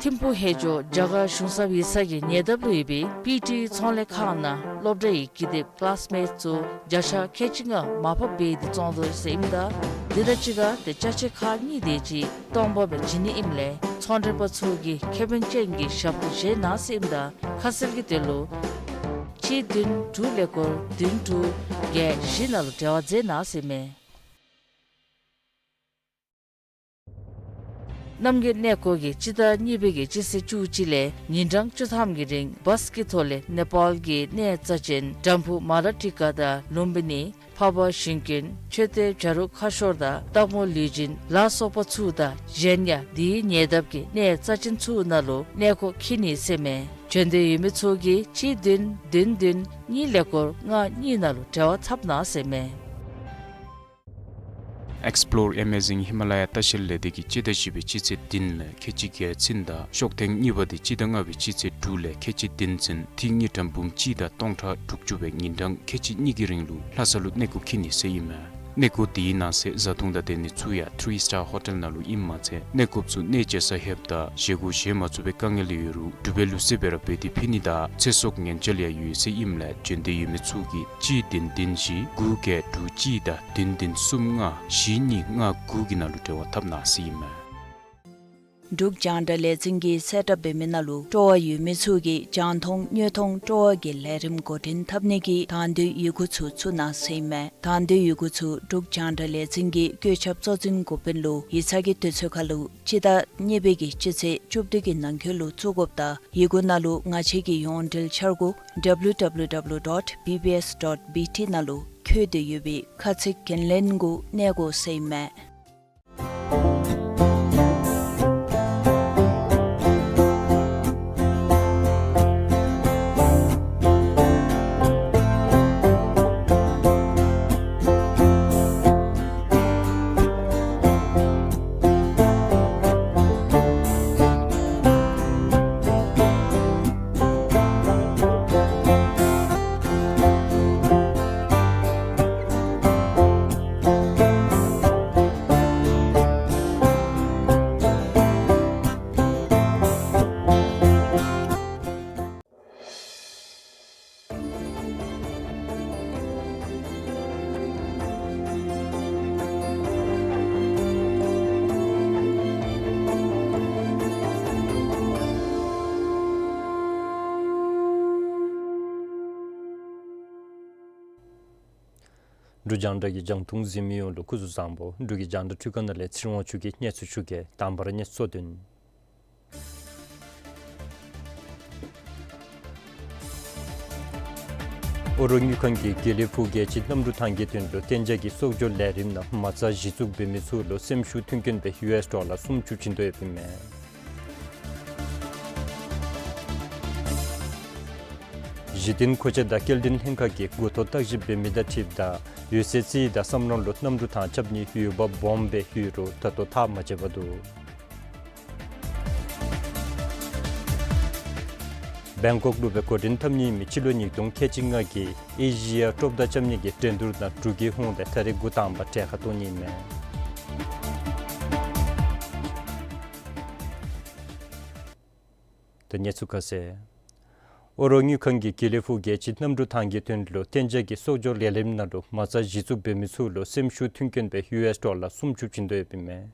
ཐིམ་ཕུག་ཧེ་ཇོ་རྒྱ་གར་གཞུང་ཚབ་ཡིག་ཚང་གི་ཉེ་འདབས་ལུ་ཡོད་པའི་པི་ཊི་ཚོང་ལས་ཁང་ནང་སློབ་གྲྭ་ཡི་ཀི་དེབ་ཀི་ལཱསི་མེཊ་ཚུ་བརྒྱ་ཆ་ཁལ་གཅིག་ལྔ་མར་ཕབ་འབད་དེ་བཙོང་དོ་ཟེར་ཨིནམ་ད་དེ་དང་གཅིག་ཁར་ཏེ་ཅ་ཆས་ཁག་གཉིས་དེ་ཅིག་སྟོང་པ་སྦེ་བྱིན་ནི་ཨིནམ་ལས་ཚོང་འབྲེལ་པ་ཚུ་གིས་ཁེ་ཕན་ཅན་གྱི་ཞབས་ཏོག་བཞེས་གནང་ཟེར་ཨིནམ་ད་ཁ་གསལ་གྱི་དོན་ལུ་གཅིག་བདུན་དྲུག་ཀླད་ཀོར་བདུན་དྲུག་བརྒྱད་བཞི་ནང་ལུ་འབྲེལ་བ་མཛད་གནང་ཟེར་མས། རྣམ་རྒྱལ་གནས་སྐོར་གྱིས་སྤྱི་ཟླ་གཉིས་པའི་གི་སྤྱི་ཚེས་བཅུ་གཅིག་ལས་ཉིན་གྲངས་བཅུ་ཐམ་གྱི་རིང་བཱསི་གི་ཐོག་ལས་ནེ་པཱལ་གྱི་གནས་རྩ་ཅན་བྲམ་ཕུག་མ་ལ་ཊི་ཀ་དང་ལུམ་བི་ནི་འཕགས་པ་ཞིང་ཀུན་མཆོད་རྟེན་བྱ་རུང་ཁ་ཤོར་དང་སྟག་མོ་ལུས་སྦྱིན་ལ་སོགས་པ་ཚུ་དང་གཞན་ཡང་དེའི་ཉེ་འདབས་ཀྱི་གནས་རྩ་ཅན་ཚུ་ནང་ལུ་གནས་སྐོར་འཁྱིད་ནི་ཟེར་མས། བྱོན་འདོད་ཡོད་མི་ཚུ་གིས་གཅིག་བདུན་བདུན་བདུན་གཉིས་ཀླད་ཀོར་ལྔ་གཉིས་ནང་ལུ་འབྲེལ་བ་འཐབ་གནང་ཟེར་མས། Explore Amazing Himalaya ལྟ་བཤལ་ལས་སྡེ་གིས་སྤྱི་ཟླ་བཞི་པའི་སྤྱི་ཚེས་བདུན་ལས་ཁལ་གཅིག་བརྒྱད་ཚུན་དང་ཤོག་ཐེངས་གཉིས་པ་འདི་སྤྱི་ཟླ་ལྔ་པའི་སྤྱི་ཚེས་དྲུག་ལས་ཁལ་གཅིག་བདུན་ཚུན་ཐིག་དངུལ་ཀྲམ་འབུམ་གཅིག་དང་སྟོང་ཕྲག་དྲུག་ཅུ་སྦེ་ཉིན་གྲངས་ཁལ་གཅིག་གཉིས་ཀྱི་རིང་ལུ་ལྷ་ས་ལུ་གནས་སྐོར་འཁྱིད་ནི་ཟེར་ཨིན་མས། གནས་སྐོར་དེའི་ནང་གསེས་བཟའ་འཐུང་དང་སྡོད་ནི་ཚུ་ཡང་ཐི་རི་སི་ཊར་ཧོ་ཊེལ་ནང་ལུ་ཨིནམ་མ་ཚད་གནས་སྐོརཔ་ཚུ་གནས་མཇལ་ས་ལྷོདཔ་ད་བཞེས་སྒོ་བཞེས་མ་ཚུགས་པའི་དཀའ་ངལ་ཡོད་རུང་གྲུབ་པའི་ལུགས་སྲོལ་སྦེ་ར་འབད་དེ་ཕུལ་ནི་དང་ཚེ་སྲོག་ཉེན་བཅོལ་ཡང་ཡོད་ཟེར་ཨིནམ་ལས་བྱོན་འདོད་ཡོད་མི་ཚུ་གིས་གཅིག་བདུན་བདུན་བཞི་དགུ་བརྒྱད་དྲུག་གཅིག་དང་བདུན་བདུན་གསུམ་ལྔ་བཞི་གཉིས་ལྔ་དགུ་གི་ནང་ལུ་འབྲེལ་བ་འཐབ་གནང་ཟེར་ཨིན་མས། འབྲུག་རྒྱང་བསྒྲགས་ལས་འཛིན་གྱིས་གསལ་བསྒྲགས་འབད་མི་ནང་ལུ་སྤྲོ་བ་ཡོད་མི་ཚུ་གིས་རྒྱང་མཐོང་དངོས་མཐོང་སྤྲོ་བ་གི་ལས་རིམ་འགོ་འདྲེན་འཐབ་ནི་གི་དང་འདོད་ཡི་གུ་ཚུ་བཙུགས་གནང་ཟེར་ཨིན་མས། དང་འདོད་ཡི་གུ་ཚུ་འབྲུག་རྒྱང་བསྒྲགས་ལས་འཛིན་གྱི་བཀོད་ཁྱབ་གཙོ་འཛིན་འགོ་དཔོན་ལུ་ཡིག་ཚང་གི་དུས་ཚོད་ཁར་ལུ་སྤྱི་ཟླ་གཉིས་པའི་གི་སྤྱི་ཚེས་བཅུ་བདུན་གྱི་ནང་འཁོད་ལུ་བཙུགས་དགོཔ་དང་ཡི་གུ་ནང་ལུ་ང་བཅས་ཀྱི་ཡོངས་འབྲེལ་འཆར་སྒོ་W W W dot B B S dot B T ནང་ལུ་འཁོད་དེ་ཡོད་པའི་ཁ་ཚིག་འགན་ལེན་གུ་གནས་དགོ་ཟེར་ཨིན་མས། འབྲུག་རྒྱང་བསྒྲགས་ཀྱི་རྒྱང་མཐོང་གཟིགས་མི་ཡོངས་ལུ་སྐུ་གཟུགས་བཟང་པོ། འབྲུག་གི་རྒྱང་བསྒྲགས་འཕྲུལ་ཁང་ནང་ལས་ཚེ་རིང་དབང་ཕྱུག་གིས་གནས་ཚུལ་ཞུ་གེ། དང་པ་ར་གནས་ཚུལ་གཙོ་དོན། ཨོ་རོག་དངུལ་ཁང་གིས་དགེ་ལེགས་ཕུག་རྒྱལ་སྤྱིའི་གནམ་གྲུ་ཐང་གི་དོན་ལུ་གཏན་འཇགས་ཀྱི་གསོག་འཇོག་ལས་རིམ་ནང་མ་རྩ་གཞི་བཙུགས་འབད་མི་ཚུ་ལུ་སེམས་ཤུགས་མཐུན་རྐྱེན་སྦེ་ཡུ་ཨེསི་ཌོ་ལར་སུམ་ཅུ་བྱིན་དོ་ཡོདཔ་ཨིན་མས། གཞི་རྟེན་མཁོ་ཆས་དང་སྐྱེལ་འདྲེན་ལྷན་ཁག་གིས་འགོ་ཐོག་བརྟག་ཞིབ་འབད་མི་དང་འཁྲིལཝ་ད་ཡོད་ཚད་རྩིས་ཡིག་དང་སམ་རང་ལུ་གནམ་གྲུ་ཐང་རྐྱབ་ནིའི་འོས་འབབ་སྦོམ་སྦེ་ཡོད་རུང་ད་ལྟོ་ཐག་མ་བཅད་པར་འདུག། བེང་ཀོག་ལུ་སྦེ་འགོ་འདྲེན་འཐབ་ནི་ཨིན་མི་སྤྱི་ལོ་ཉིས་སྟོང་ཁལ་གཅིག་ལྔ་གི་ཨེ་ཤི་ཡ་ཀྲོབ་མདའ་རྐྱབ་ནི་གི་འགྲན་བསྡུར་ནང་འབྲུག་གི་ཧོངས་ལས་ད་རེས་འགོ་དང་པ་གྲལ་ཁར་གཏོགས་ནི་ཨིན་མས། ད་གནས་ཚུལ་ཁ་གསལ། ཨོ་རོག་དངུལ་ཁང་གིས་དགེ་ལེགས་ཕུག་རྒྱལ་སྤྱིའི་གནམ་གྲུ་ཐང་གི་དོན་ལུ་གཏན་འཇགས་ཀྱི་གསོག་འཇོག་ལས་རིམ་ནང་ལུ་མ་རྩ་གཞི་བཙུགས་འབད་མི་ཚུ་ལུ་སེམས་ཤུགས་མཐུན་རྐྱེན་སྦེ་ཡུ་ཨེསི་ཌོ་ལར་སུམ་ཅུ་བྱིན་དོ་ཡོདཔ་ཨིན་མས།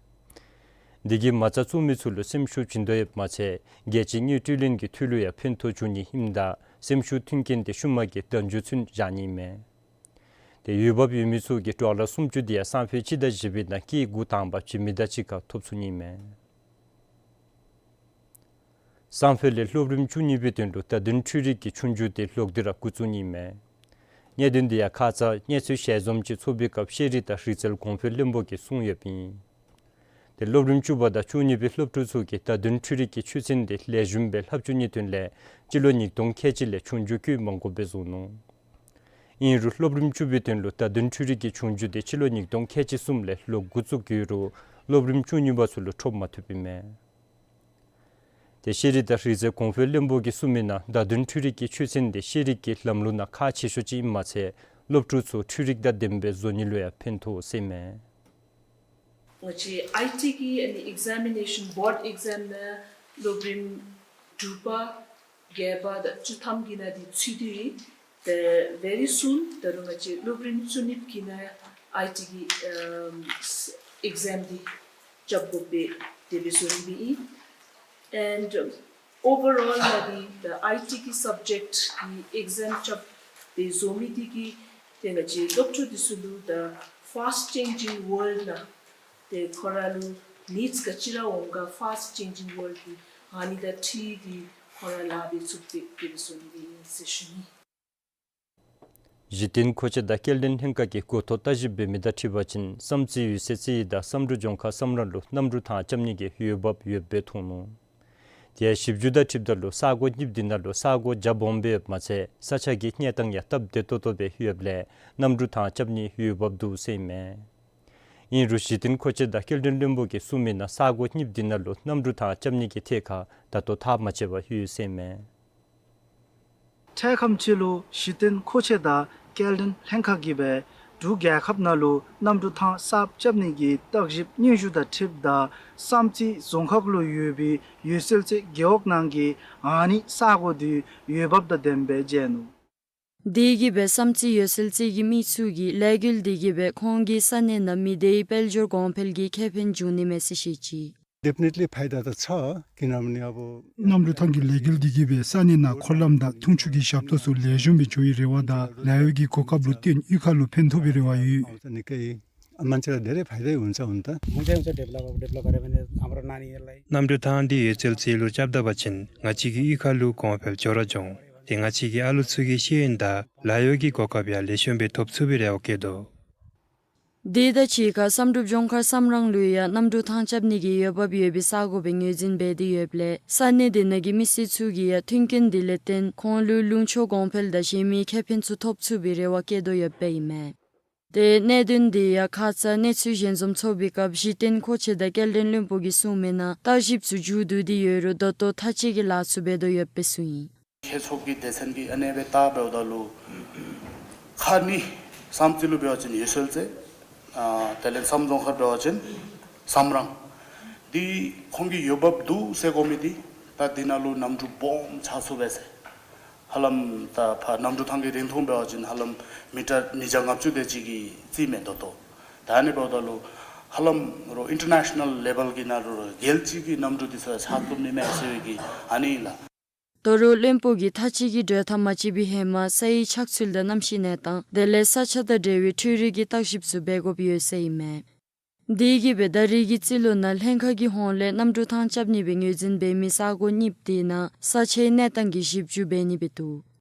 འདི་གིས་མ་རྩ་བཙུགས་མི་ཚུ་ལུ་སེམས་ཤུགས་བྱིན་དོ་ཡོདཔ་མ་ཚད་རྒྱལ་སྤྱིའི་དངུལ་སྤྲོད་ལེན་གྱི་འཐུས་ལུ་ཡང་ཕན་ཐོགས་འབྱུང་ནི་ཨིནམ་ད་སེམས་ཤུགས་མཐུན་རྐྱེན་དེ་ཤུལ་མ་གི་བརྡ་འཇུ་ཚུན་བཞག་ནི་ཨིན་མས། ཏེ་འོས་འབབ་ཡོད་མི་ཚུ་གིས་ཌོ་ལར་སུམ་ཅུ་དེ་ཡང་སང་ཕོད་སྤྱི་ཟླ་བཞི་པའི་ནང་སྐྱེད་འགོ་དང་པ་བྱིན་མི་དང་གཅིག་ཁར་ཐོབ་ཚུགས་ནི་ཨིན་མས། སང་ཕོད་ལས་སློབ་རིམ་བཅུ་གཉིས་པའི་དོན་ལུ་བརྡ་དོན་འཕྲུལ་རིག་གི་ཆོས་རྒྱུགས་དེ་ལོག་སྟེ་ར་འགོ་བཙུགས་ནི་ཨིན་མས། གནད་དོན་དེ་ཡང་ཁ་ཙ་གནས་ཚུལ་ཞལ་འཛོམས་ཅིག་ཚོགས་པའི་སྐབས་ཤེས་རིག་དང་རིག་རྩལ་གོང་འཕེལ་བློན་པོ་གིས་གསུངས་ཡོདཔ་ཨིན། ཏེ་སློབ་རིམ་བཅུ་པ་དང་བཅུ་གཉིས་པའི་སློབ་ཕྲུག་ཚུ་གིས་བརྡ་དོན་འཕྲུལ་རིག་གི་ཆོས་ཚན་དེ་ལེགས་ཤོམ་སྦེ་ལྷབ་བཅུག་ནིའི་དོན་ལས་སྤྱི་ལོ་ཉིས་སྟོང་ཁལ་གཅིག་ལས་ཆོས་རྒྱུགས་བཀོད་མ་དགོཔ་སྦེ་བཟོ་ནུག། ཨིན་རུང་སློབ་རིམ་བཅུ་པའི་དོན་ལུ་བརྡ་དོན་འཕྲུལ་རིག་གི་ཆོས་རྒྱུགས་དེ་སྤྱི་ལོ་ཉིས་སྟོང་ཁལ་གཅིག་གསུམ་ལས་ལོག་འགོ་བཙུགས་ཡོད་རུང་སློབ་རིམ་བཅུ་གཉིས་པ་ཚུ་ལུ་འཕྲོབ་མ་ཐུབཔ་ཨིན་མས། ཏེ་ཤེས་རིག་དང་རིག་རྩལ་གོང་འཕེལ་བློན་པོ་གིས་གསུངས་མི་ནང་བརྡ་དོན་འཕྲུལ་རིག་གི་ཆོས་ཚན་དེ་ཤེས་རིག་གི་ལམ་ལུགས་ནང་ཁག་ཆེ་ཤོས་ཅིག་ཨིནམ་མ་ཚད་སློབ་ཕྲུག་ཚུ་འཕྲུལ་རིག་དང་ལྡནམ་སྦེ་བཟོ་ནི་ལུ་ཡང་ཕན་ཐོགས་ཟེར་ཨིན་མས། ང་བཅས་ཨའི་ཊི་གི་ཨ་ནི་ཨིག་ཛེ་མི་ནེ་ཤཱན་བོརཌ་ཨིག་ཛེམ་ནང་སློབ་རིམ་དྲུག་པ་བརྒྱད་པ་དང་བཅུ་ཐམ་གྱི་ནང་འདི་ཚུད་དེ་ཡོད། ཏེ་very soon ད་རུང་ང་བཅས་སློབ་རིམ་བཅུ་གཉིས་པ་གི་ནང་ཨའི་ཊི་གི་ཨམ་ཨིག་ཛེམ་འདི་རྐྱབ་དགོ་པས། དེ་སྦེ་བཟོ་ནི་སྦེ་ཨིན། And overall ནང་འདི་ཨའི་ཊི་གི་སབ་ཇེཀཊ་གི་ཨིག་ཛེམ་རྐྱབ་སྦེ་བཟོ་མི་འདི་གིས་ཏེ་ང་བཅས་སློབ་ཕྲུག་འདི་ཚུ་ལུ་ད་ཕཱསཊ་ཅེནཇིང་ཝཱརལཌ་ནང་ཏེ་ཁོང་ར་ལུ་ནིཌསི་ག་ཅི་ར་འོང་ག་ཕཱསཊ་ཅེནཇིང་ཝཱརལཌ་འདི་ཨ་ནི་དང་འཁྲིལ་ཏེ་ཁོང་ར་ལཱ་འབད་ཚུགསཔ་སྦེ་དེ་སྦེ་བཟོ་ནི་སྦེ་ཨིན་ཟེར་ཞུ་ནི། གཞི་རྟེན་མཁོ་ཆས་དང་སྐྱེལ་འདྲེན་ལྷན་ཁག་གིས་འགོ་ཐོག་བརྟག་ཞིབ་འབད་མི་དང་འཁྲིལ་བ་ཅིན་བསམ་རྩེ་ཡོད་ཚད་རྩིས་ཡིག་དང་བསམ་གྲུབ་ལྗོངས་མཁར་བསམ་རང་ལུ་གནམ་གྲུ་ཐང་རྐྱབ་ནི་གི་འོས་འབབ་ཡོདཔ་སྦེ་མཐོང་ནུག། དེ་ཡང་ཞིབ་འཇུག་དང་འཁྲིལཝ་ད་ལུ་ས་གོ་གཉིསཔ་འདི་ནང་ལུ་ས་གོ་རྒྱ་སྦོམ་སྦེ་ཡོདཔ་མ་ཚད་ས་ཆ་གི་གནས་སྟངས་ཡང་སྟབས་བདེ་ཏོག་ཏོ་སྦེ་ཡོདཔ་ལས་གནམ་གྲུ་ཐང་རྐྱབ་ནིའི་འོས་འབབ་འདུག་ཟེར་ཨིན་མས། ཨིན་རུང་གཞི་རྟེན་མཁོ་ཆས་དང་སྐྱེལ་འདྲེན་བློན་པོ་གིས་གསུངས་མི་ནང་ས་གོ་གཉིསཔ་འདི་ནང་ལུ་གནམ་གྲུ་ཐང་རྐྱབ་ནི་གི་ཐད་ཁར་ད་ལྟོ་ཐག་མ་བཅད་པར་ཡོད་ཟེར་ཨིན་མས། འཕྲལ་ཁམས་ཅིག་ལུ་གཞི་རྟེན་མཁོ་ཆས་དང་སྐྱེལ་འདྲེན་ལྷན་ཁག་གིས་སྦེ་འབྲུག་རྒྱལ་ཁབ་ནང་ལུ་གནམ་གྲུ་ཐང་གསརཔ་རྐྱབ་ནི་གི་བརྟག་ཞིབ་སྙན་ཞུ་དང་འཁྲིལཝ་ད་བསམ་རྩེ་རྫོང་ཁག་ལུ་ཡོད་པའི་ཡོད་ཚད་རྩིས་རྒེད་འོག་ནང་གི་ཨ་ནི་ས་གོ་འདི་འོས་འབབ་དང་ལྡནམ་སྦེ་མཇལ་ནུག། དེ་གིས་སྦེ་བསམ་རྩེ་ཡོད་ཚད་རྩིས་ཀྱི་མི་ཚུ་གིས་ལས་འགུལ་འདི་གིས་སྦེ་ཁོང་གི་ས་གནས་ནང་མི་སྡེའི་དཔལ་འབྱོར་གོང་འཕེལ་གྱི་ཁེ་ཕན་འབྱུང་ནི་མས་ཟེར་བཤད་ཅི། Definitely ཕའི་དཱ་ད་ཆ་ཀི་ནམ་ནི་ཨ་བོ་གནམ་གྲུ་ཐང་གི་ལས་འགུལ་འདི་གིས་སྦེ་ས་གནས་ནང་འཁོར་ལམ་དང་འཐུང་ཆུ་གི་ཞབས་ཏོག་ཚུ་ལེགས་ཤོམ་སྦེ་འགྱོ་བའི་རེ་བ་དང་ལཱ་གཡོག་གི་གོ་སྐབས་ལུ་བརྟེན་གཡུས་ཁ་ལུ་ཕན་ཐོགས་པའི་རེ་བ་ཡོད། ཨ་མན་ཆ་ར་དེ་རེ་ཕའི་དཱ་ཡོད་ས་འོང་ད། ཧུང་ཅང་ས་ཌེབ་ལོབ་ཌེབ་ལོབ་ཀ་རེ་བ་ནི་ཨམ་ར་ན་ནི་ཡེ་ལའི། གནམ་གྲུ་ཐང་འདི་ཡོད་ཚད་རྩིས་ལུ་རྐྱབ་ད་པ་ཅིན་ང་བཅས་ཀྱི་གཡུས་ཁ་ལུ་གོང་འཕེལ་ཅོག་ར་འབྱུང་། ཏེ་ང་བཅས་ཀྱི་ཨ་ལུ་ཚུ་གི་ཤེས་ཡོན་དང་ལཱ་གཡོག་གི་གོ་སྐབས་ཡང་ལེགས་ཤོམ་སྦེ་ཐོབ་ཚུགས་པའི་རེ་བ་བསྐྱེད་དོ། དེ་དང་གཅིག་ཁར་བསམ་གྲུབ་ལྗོངས་མཁར་བསམ་རང་ལུ་ཡང་གནམ་གྲུ་ཐང་རྐྱབ་ནི་གི་འོས་འབབ་ཡོད་པའི་ས་གོ་སྦེ་ངོས་འཛིན་འབད་དེ་ཡོདཔ་ལས་ས་གནས་དེ་ནང་གི་མི་སེར་ཚུ་གིས་ཡང་མཐུན་རྐྱེན་དེ་ལས་བརྟེན་ཁོང་ལུ་ལུང་ཕྱོགས་གོང་འཕེལ་དང་གཞན་མི་ཁེ་ཕན་ཚུ་ཐོབ་ཚུགས་པའི་རེ་བ་བསྐྱེད་དོ་ཡོདཔ་ཨིན་མས། ཏེ་གནད་དོན་དེ་ཡང་ཁ་ཙ་གནས་ཚུལ་ཞལ་འཛོམས་ཚོགས་པའི་སྐབས་གཞི་རྟེན་མཁོ་ཆས་དང་སྐྱེལ་འདྲེན་བློན་པོ་གིས་གསུངས་མི་ནང་བརྟག་ཞིབ་ཚུ་མཇུག་བསྡུ་སྟེ་ཡོད་རུང་ད་ལྟོ་ཐག་བཅད་ཀྱི་ལཱ་ཚུ་འབད་དོ་ཡོདཔ་སྦེ་གསུངས་ཡི། ཁྱེད་ཚོགས་ཀྱི་སྡེ་ཚན་གྱིས་ཨ་ནེ་སྦེ་བལྟ་འབདཝ་ད་ལུ་ཁ་ནི་བསམ་རྩེ་ལུ་འབད་བ་ཅིན་ཡོད་ཚད་རྩིས། ཨ་དེ་ལས་བསམ་རྫོང་ཁར་འབད་བ་ཅིན་བསམ་རང་། འདི་ཁོང་གི་འོས་འབབ་འདུག་ཟེར་གོ་མི་འདི་ད་འདི་ནང་ལུ་གནམ་གྲུ་སྦོམ་ཆགས་ཚུགས་པས་ཟེར། ཧ་ལམ་ད་ཕར་གནམ་གྲུ་ཐང་གི་རིང་ཐུང་འབད་བ་ཅིན་ཧ་ལམ་མི་ཊར་ཉིས་བརྒྱ་ལྔ་བཅུ་དེ་ཅིག་གི་རྩིས་མས་ད་ལྟོ། ད་ཨ་ནི་འབདཝ་ད་ལུ་ཧ་ལམ་རོགས་ཨིན་ཊར་ནེ་ཤ་ནཱལ་ལེ་བཱལ་གྱི་ནང་རོགས་རྒྱལ་སྤྱི་གི་གནམ་གྲུ་འདི་ཚུ་ཆགས་བཏུབ་ནི་མས་ཟེར་བའི་གི་ཨ་ནི་ཨིན་ལགས། དོ་རུང་བློན་པོ་གིས་ཐག་གཅད་ཀྱི་གྲོས་ཐག་མ་བཅད་པའི་ཧེ་མ་ས་ཡི་ཆགས་ཚུལ་དང་གནམ་གཤིས་གནས་སྟངས་དེ་ལས་ས་ཆ་དང་འབྲེལ་བའི་འཕྲུལ་རིག་གི་བརྟག་ཞིབ་ཚུ་འབད་དགོཔ་ཡོད་ཟེར་ཨིན་མས། དེ་གིས་སྦེ་ད་རིས་ཀྱི་རྩིས་ལོ་ནང་ལྷན་ཁག་གི་ཧོངས་ལས་གནམ་གྲུ་ཐང་རྐྱབ་ནི་སྦེ་ངོས་འཛིན་འབད་མི་ས་གོ་གཉིས་དེ་ནང་ས་ཆའི་གནས་སྟངས་ཀྱི་ཞིབ་འཇུག་འབད་ནི་སྦེ་འདུག།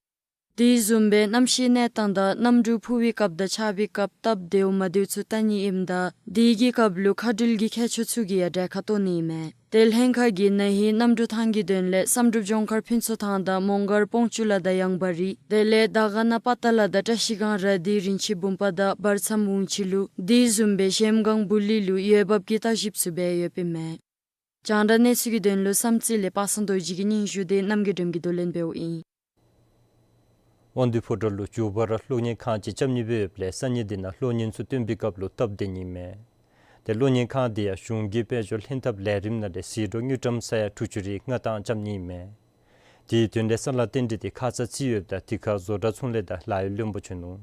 དེ་བཟུམ་སྦེ་གནམ་གཤིས་གནས་སྟངས་དང་གནམ་གྲུ་འཕུར་བའི་སྐབས་དང་ཆགས་པའི་སྐབས་སྟབས་བདེཝ་མ་བདེཝ་ཚུ་བལྟ་ནི་ཨིནམ་ད་དེ་གི་སྐབས་ལུ་མཁའ་འགྲུལ་གྱི་མཁས་མཆོག་ཚུ་གིས་ཡང་གྲལ་ཁར་གཏོགས་ནི་ཨིན་མས། ཏེ་ལྷན་ཁག་གིས་ན་ཧིང་གནམ་གྲུ་ཐང་གི་དོན་ལས་བསམ་གྲུབ་ལྗོངས་མཁར་ཕུན་ཚོགས་ཐང་དང་མོང་སྒར་སྤོང་ཆུ་ལ་དང་ཡང་བ་རི་དེ་ལས་དར་དཀར་ན་པ་ཏ་ལ་དང་བཀྲ་ཤིས་སྒང་ར་དྷི་རིན་ཆེན་བུམ་པ་དང་བར་མཚམས་ཝུང་ཆི་ལུ་དེ་བཟུམ་སྦེ་གཞལམ་སྒང་སྦུག་ལི་ལུ་འོས་འབབ་ཀྱི་བརྟག་ཞིབ་ཚུ་འབད་ཡོདཔ་ཨིན་མས། རྒྱང་བསྒྲགས་གནས་ཚུལ་གྱི་དོན་ལུ་བསམ་རྩེ་ལས་པ་སངས་རྡོ་རྗེ་གི་སྙན་ཞུ་དེ་རྣམ་རྒྱལ་སྒྲོལ་མ་གིས་བསྡུ་ལེན་འབདཝ་ཨིན། དབང་འདུས་ཕོ་བྲང་ལུ་མགྱོགས་པ་ར་གློག་བརྙན་ཁང་ཅིག་རྐྱབ་ནི་སྦེ་ཡོདཔ་ལས་ས་གནས་དེ་ནང་གློག་བརྙན་ཚུ་སྟོན་པའི་སྐབས་ལུ་སྟབས་བདེ་ནི་ཨིན་མས། ཏེ་གློག་བརྙན་ཁང་དེ་ཡང་གཞུང་གི་དཔལ་འབྱོར་ལྷན་ཐབས་ལས་རིམ་ནང་ལས་ཟད་འགྲོ་དངུལ་ཀྲམ་ས་ཡ་དྲུག་ཅུ་རེ་ལྔ་བཏང་རྐྱབ་ནི་ཨིན་མས། དེའི་དོན་ལས་ས་ལང་རྟེན་འབྲེལ་དེ་ཁ་ཙ་རྩིས་ཡོདཔ་ད་དེ་ཁར་བཟོ་གྲྭ་ཚོང་ལས་དང་ལཱ་གཡོག་བློན་པོ་བྱོན་ནུག།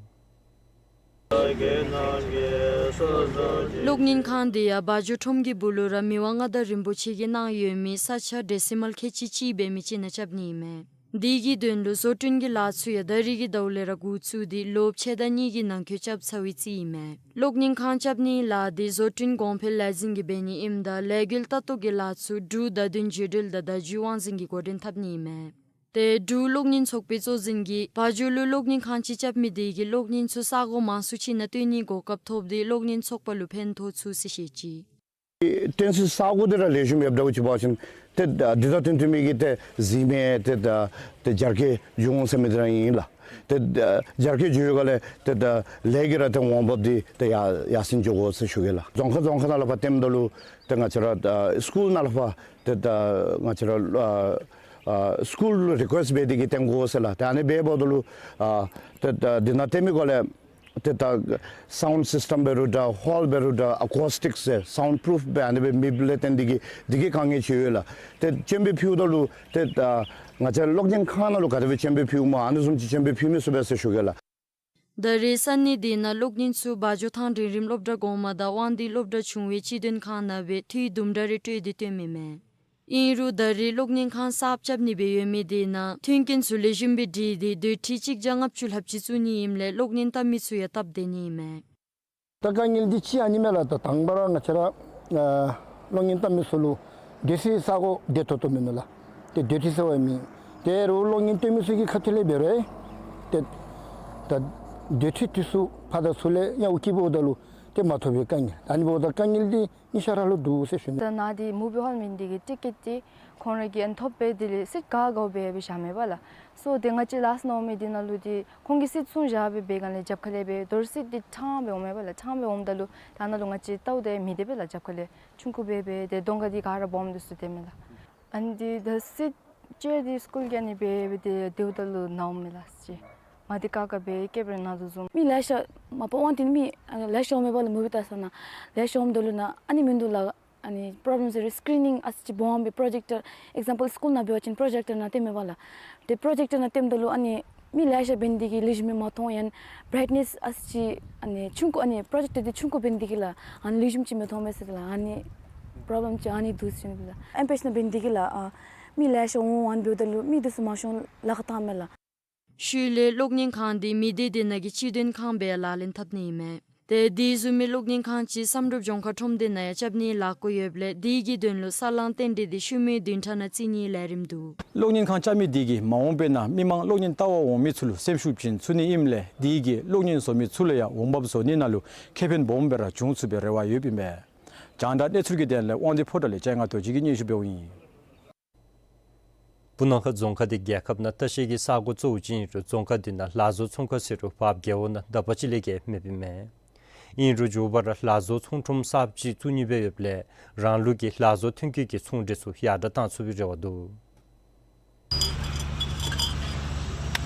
གློག་བརྙན་ཁང་དེ་ཡང་བ་འཇོ་ཁྲོམ་གྱི་སྦུག་ལུ་ར་མི་དབང་མངའ་བདག་རིན་པོ་ཆེ་གིས་གནང་ཡོད་མི་ས་ཆ་ཌེ་སི་མཱལ་ཁལ་གཅིག་གཅིག་འབད་མི་ཅིག་ནང་རྐྱབ་ནི་ཨིན་མས། དེ་གི་དོན་ལུ་བཟོ་སྐྲུན་གྱི་ལཱ་ཚུ་ཡང་ད་རིས་ཀྱི་ཟླཝ་ལས་ར་འགོ་བཙུགས་ཏེ་ལོ་ཕྱེད་དང་གཉིས་ཀྱི་ནང་འཁོད་རྐྱབ་ཚར་བའི་རྩིས་ཨིན་མས། གློག་བརྙན་ཁང་རྐྱབ་ནིའི་ལཱ་དེ་བཟོ་སྐྲུན་གོང་འཕེལ་ལས་འཛིན་གྱིས་འབད་ནི་ཨིནམ་ད་ལས་འགུལ་ལྟ་རྟོག་གི་ལཱ་ཚུ་འབྲུག་བརྡ་དོན་བརྒྱུད་འབྲེལ་དང་བརྡ་བརྒྱུད་དབང་འཛིན་གྱི་འགོ་འདྲེན་འཐབ་ནི་ཨིན་མས། ཏེ་འབྲུག་གློག་བརྙན་ཚོགས་པའི་གཙོ་འཛིན་གྱིས་བ་འཇོ་ལུ་གློག་བརྙན་ཁང་ཅིག་རྐྱབ་མི་དེ་གིས་གློག་བརྙན་ཚུ་ས་གོ་མང་སུ་ཅིག་ནང་སྟོན་ནིའི་གོ་སྐབས་ཐོབ་སྟེ་གློག་བརྙན་ཚོགས་པ་ལུ་ཕན་ཐོགས་ཚུགས་ཟེར་བཤད་ཅི། སྟོན་སའི་ས་གོ་དེ་ར་ལེགས་ཤོམ་ཡོདཔ་འདྲཝ་ཅིག་འབད་བ་ཅིན་ཏེ་ད་འདི་ད་སྟོན་སྟོན་མི་གི་ཏེ་གཟིགས་མི་ཏེ་ད་ཏེ་རྒྱ་སྐྱེད་འབྱུང་འོང་ཟེར་མི་དེ་ར་ཨིན་ལགས། ཏེ་ད་རྒྱ་སྐྱེད་འབྱུང་ཡོད་ག་ལས་ཏེ་ད་ལས་ཀྱི་ར་ཏེ་འོང་འབབ་དེ་ཏེ་ཡར་ཡར་སེང་འགྱོ་དགོ་ཟེར་ཞུ་གེ་ལགས། རྫོང་ཁག་རྫོང་ཁག་ནང་ལུ་ཕར་སྟོནམ་ད་ལུ་ཏེ་ང་བཅས་ར་ཨ་སི་ཀུལ་ནང་ལུ་ཕར་ཏེ་ད་ང་བཅས་ར་ཨ་ཨ་སི་ཀུལ་ལུ་རི་ཀུ་ཨེསཊ་འབད་དེ་གིས་སྟོན་དགོ་ཟེར་ལགས། ཏེ་ཨ་ནི་འབདཝ་ད་ལུ་ཨ་ཏེ་ད་འདི་ནང་སྟོན་མི་གུ་ལས་ཏེ་ད་སའུནཌ་སིསི་ཊམ་འབད་རུང་འདྲ་ཧོལ་འབད་རུང་འདྲ་ཨ་ཀུ་ཨེསི་ཊིཀ་ཟེར་སའུནཌ་པུ་རུཕ་འབད་ཨ་ནི་སྦེ་མེདཔ་ལས་བརྟེན་དེ་གིས་དེ་གིས་དཀའ་ངལ་ཅིག་ཡོད་ལགས། ཏེ་སྤྱན་འབུལ་ཕུལཝ་ད་ལུ་ཏེ་ད་ང་བཅས་གློག་བརྙན་ཁང་ནང་ལུ་ག་དེ་སྦེ་སྤྱན་འབུལ་ཕུལཝ་སྨོ་ཨ་ནི་བཟུམ་ཅིག་སྤྱན་འབུལ་ཕུལ་མི་ཚུགས་པས་ཟེར་ཞུ་གེ་ལགས། ད་རེས་ས་གནས་དེ་ནང་གློག་བརྙན་ཚུ་བ་འཇོ་ཐང་འབྲིང་རིམ་སློབ་གྲྭ་གོང་མ་དང་དབང་འདུས་སློབ་གྲྭ་ཆུང་བའི་སྤྱི་དོན་ཁང་ནང་སྦེ་འཐུས་དུམ་གྲ་རེ་སྤྲོད་དེ་སྟོནམ་ཨིན་མས། ཨིན་རུང་ད་རེས་གློག་བརྙན་ཁང་གསརཔ་རྐྱབ་ནི་སྦེ་ཡོད་མི་དེ་ནང་མཐུན་རྐྱེན་ཚུ་ལེགས་ཤོམ་སྦེ་སྒྲིག་སྟེ་སྡོད་ཁྲི་གཅིག་བརྒྱ་ལྔ་བཅུ་ལྷགཔ་ཅིག་བཙུགས་ནི་ཨིནམ་ལས་གློག་བརྙན་བལྟ་མི་ཚུ་ཡང་སྟབས་བདེ་ནི་ཨིན་མས། ད་དཀའ་ངལ་འདི་ཅིག་ཨ་ནི་མས་ལགས། ད་དང་པ་ར་ང་བཅས་ར་ཨ་གློག་བརྙན་བལྟ་མི་ཚུ་ལུ་སྡོད་སའི་ས་གོ་བདེ་ཏོག་ཏོ་མིན་ནུག་ལགས། ཏེ་སྡོད་ཁྲི་ཟེར་བ་མེད། ཏེ་རུང་གློག་བརྙན་སྟོན་མི་ཚུ་གི་ཁ་ཐུག་ལས་འབད་རུང་ཏེ་ད་སྡོད་ཁྲི་དེ་ཚུ་ཕར་དང་ཚུར་ལས་ཡང་འུ་སྐྱིད་འབདཝ་ད་ལུ་ཏེ་མ་ཐོབ་པའི་དཀའ་ངལ། ཨ་ནི་འབདཝ་ད་དཀའ་ངལ་འདི་ཉིས་ཆ་ར་ལུ་འདུག་ཟེར་ཞུ་ནི། ད་ནཱ་འདི་མུ་བི་ཧོལ་མེན་འདི་གི་ཊི་ཀེཊ་འདི་ཁོང་ར་གིས་ཨ་ནི་ཐོབ་སྦེ་དེ་ལས་སིཊ་ག་ག་སྦེ་སྦེ་བཞག་མས་པ་ལགས། སོ་དེ་ང་བཅས་ལཱསཊ་ནང་འོང་མི་འདི་ནང་ལུ་འདི་ཁོང་གིས་སིཊ་བཙུགས་བཞག་སྦེ་འབད་སྒང་ལས་རྒྱབ་ཁ་ལས་སྦེ་དོ་རུང་སིཊ་འདི་ཕྲང་སྦེ་འོང་མས་པ་ལགས། ཕྲང་སྦེ་འོངམ་ད་ལུ་ད་ནཱ་ལུ་ང་བཅས་བལྟཝ་ད་མི་བདེ་པས་ལགས། རྒྱབ་ཁ་ལས་ཆུང་ཀུ་སྦེ་སྦེ་ཏེ་གདོང་ཁ་འདི་ག་ར་སྦོམ་འདི་ཚུ་སྟོནམ་མས་ལགས། ཨ་ནི་འདི་ད་སིཊ་ཅེར་འདི་སི་ཀུལ་གྱི་ཨ་ནི་སྦེ་སྦེ་ཏེ་དེའུ་ད་ལུ་ནཝ་མས་ལགས་ཅིག། མ་འདི་ཀ་ཀ་སྦེ་སྐྱེལ་སྦེ་ནང་དུ་བཟུང་། མི་ལེ་ཤ་མ་པ་དབང་འདུས་མི་ལེ་ཤ་འོང་མས་པ་ལགས། མུ་བི་བལྟ་ས་ནང་ལེ་ཤ་འོངམ་ད་ལུ་ནཱ་ཨ་ནི་མིན་འདུག་ལགས། ཨ་ནི་པོརོབ་ལེམ་ཟེར་རུང་སི་ཀི་རི་ནིང་ཨ་ཙི་ཅིག་སྦོམ་སྦེ་པོརོ་ཇེཀ་ཊར་ཨེག་ཛམ་པཱལ་སི་ཀུལ་ནང་འབད་བ་ཅིན་པོརོ་ཇེཀ་ཊར་ནང་སྟོནམ་མས་པ་ལགས། ཏེ་པོརོ་ཇེཀ་ཊར་ནང་སྟོནམ་ད་ལུ་ཨ་ནི་མི་ལེ་ཤ་འབད་ནི་དེ་གིས་ལེགས་ཤོམ་སྦེ་མ་མཐོང་ཡང་བྲའིཊ་ནེསི་ཨ་ཙི་ཅིག་ཨ་ནི་ཆུང་ཀུ་ཨ་ནི་པོརོ་ཇེཀ་ཊར་འདི་ཆུང་ཀུ་འབད་ནི་དེ་གིས་ལགས་ཨ་ནི་ལེགས་ཤོམ་ཅིག་མི་མཐོང་མས་ཟེར་ལགས། ཨ་ནི་པོརོབ་ལེམ་ཅིག་ཨ་ནི་འདུག་ཟེར་ཞུ་ནི་ལགས། ཨེམ་པེ་ཤི་ནང་འབད་ནི་དེ་གིས་ལགས་ཨ་མི་ལེ་ཤ་འོང་ཨ་ནི་འབདཝ་ད་ལུ་མི་འདི་ཚུ་མང་ཤོས་ལཱ་ཁག་བཏངམ་མས་ལགས། ཤུལ་ལས་གློག་བརྙན་ཁང་འདི་མི་སྡེ་དེ་ནང་གི་སྤྱི་དོན་ཁང་སྦེ་ལག་ལེན་འཐབ་ནི་ཨིན་མས། ཏེ་དེ་བཟུམ་མའི་གློག་བརྙན་ཁང་ཅིག་བསམ་གྲུབ་ལྗོངས་མཁར་ཁྲོམ་སྡེ་ནང་ཡང་རྐྱབ་ནིའི་ལས་བགོ་ཡོདཔ་ལས་དེ་གི་དོན་ལུ་ས་ལང་རྟེན་འབྲེལ་འདི་ཤུལ་མའི་བདུན་ཕྲག་ནང་བརྩི་ནིའི་ལས་རིམ་འདུག། གློག་བརྙན་ཁང་རྐྱབ་མི་དེ་གིས་མ་འོངས་པའི་ནང་མི་མང་གློག་བརྙན་བལྟ་བར་འོང་མི་ཚུ་ལུ་སེམས་ཤུགས་བྱིན་ཚུགས་ནི་ཨིནམ་ལས་དེ་གིས་གློག་བརྙན་བཟོ་མི་ཚུ་ལུ་ཡང་འོང་འབབ་བཟོ་ནི་ནང་ལུ་ཁེ་ཕན་སྦོམ་སྦེ་ར་འབྱུང་ཚུགས་པའི་རེ་བ་ཡོདཔ་ཨིན་པས། རྒྱང་བསྒྲགས་གནས་ཚུལ་གྱི་དོན་ལས་དབང་འདུས་ཕོ་བྲང་ལས་ལྕང་སྒང་རྡོ་རྗེ་གིས་སྙན་ཞུ་འབདཝ་ཨིན། སྤུ་ན་ཁ་རྫོང་ཁག་འདི་རྒྱལ་ཁབ་ནང་ལྟ་བཤལ་གྱི་ས་གོ་གཙོ་བོ་ཅིག་ཨིན་རུང་རྫོང་ཁག་འདི་ནང་ལག་བཟོ་ཚོང་ཁང་ཟེར་རུང་འབབ་རྒྱལ་པོ་ནང་དག་པ་ཅིག་ལས་བརྒལ་མེདཔ་ཨིན་མས། ཨིན་རུང་མགྱོགས་པ་ར་ལག་བཟོ་ཚོང་ཁྲོམ་གསརཔ་ཅིག་བཙུགས་ནི་སྦེ་ཡོདཔ་ལས་རང་ལུགས་ཀྱི་ལག་བཟོ་ཐོན་སྐྱེད་ཀྱི་ཚོང་འབྲེལ་ཚུ་ཡར་དྲག་བཏང་ཚུགས་པའི་རེ་བ་འདུག།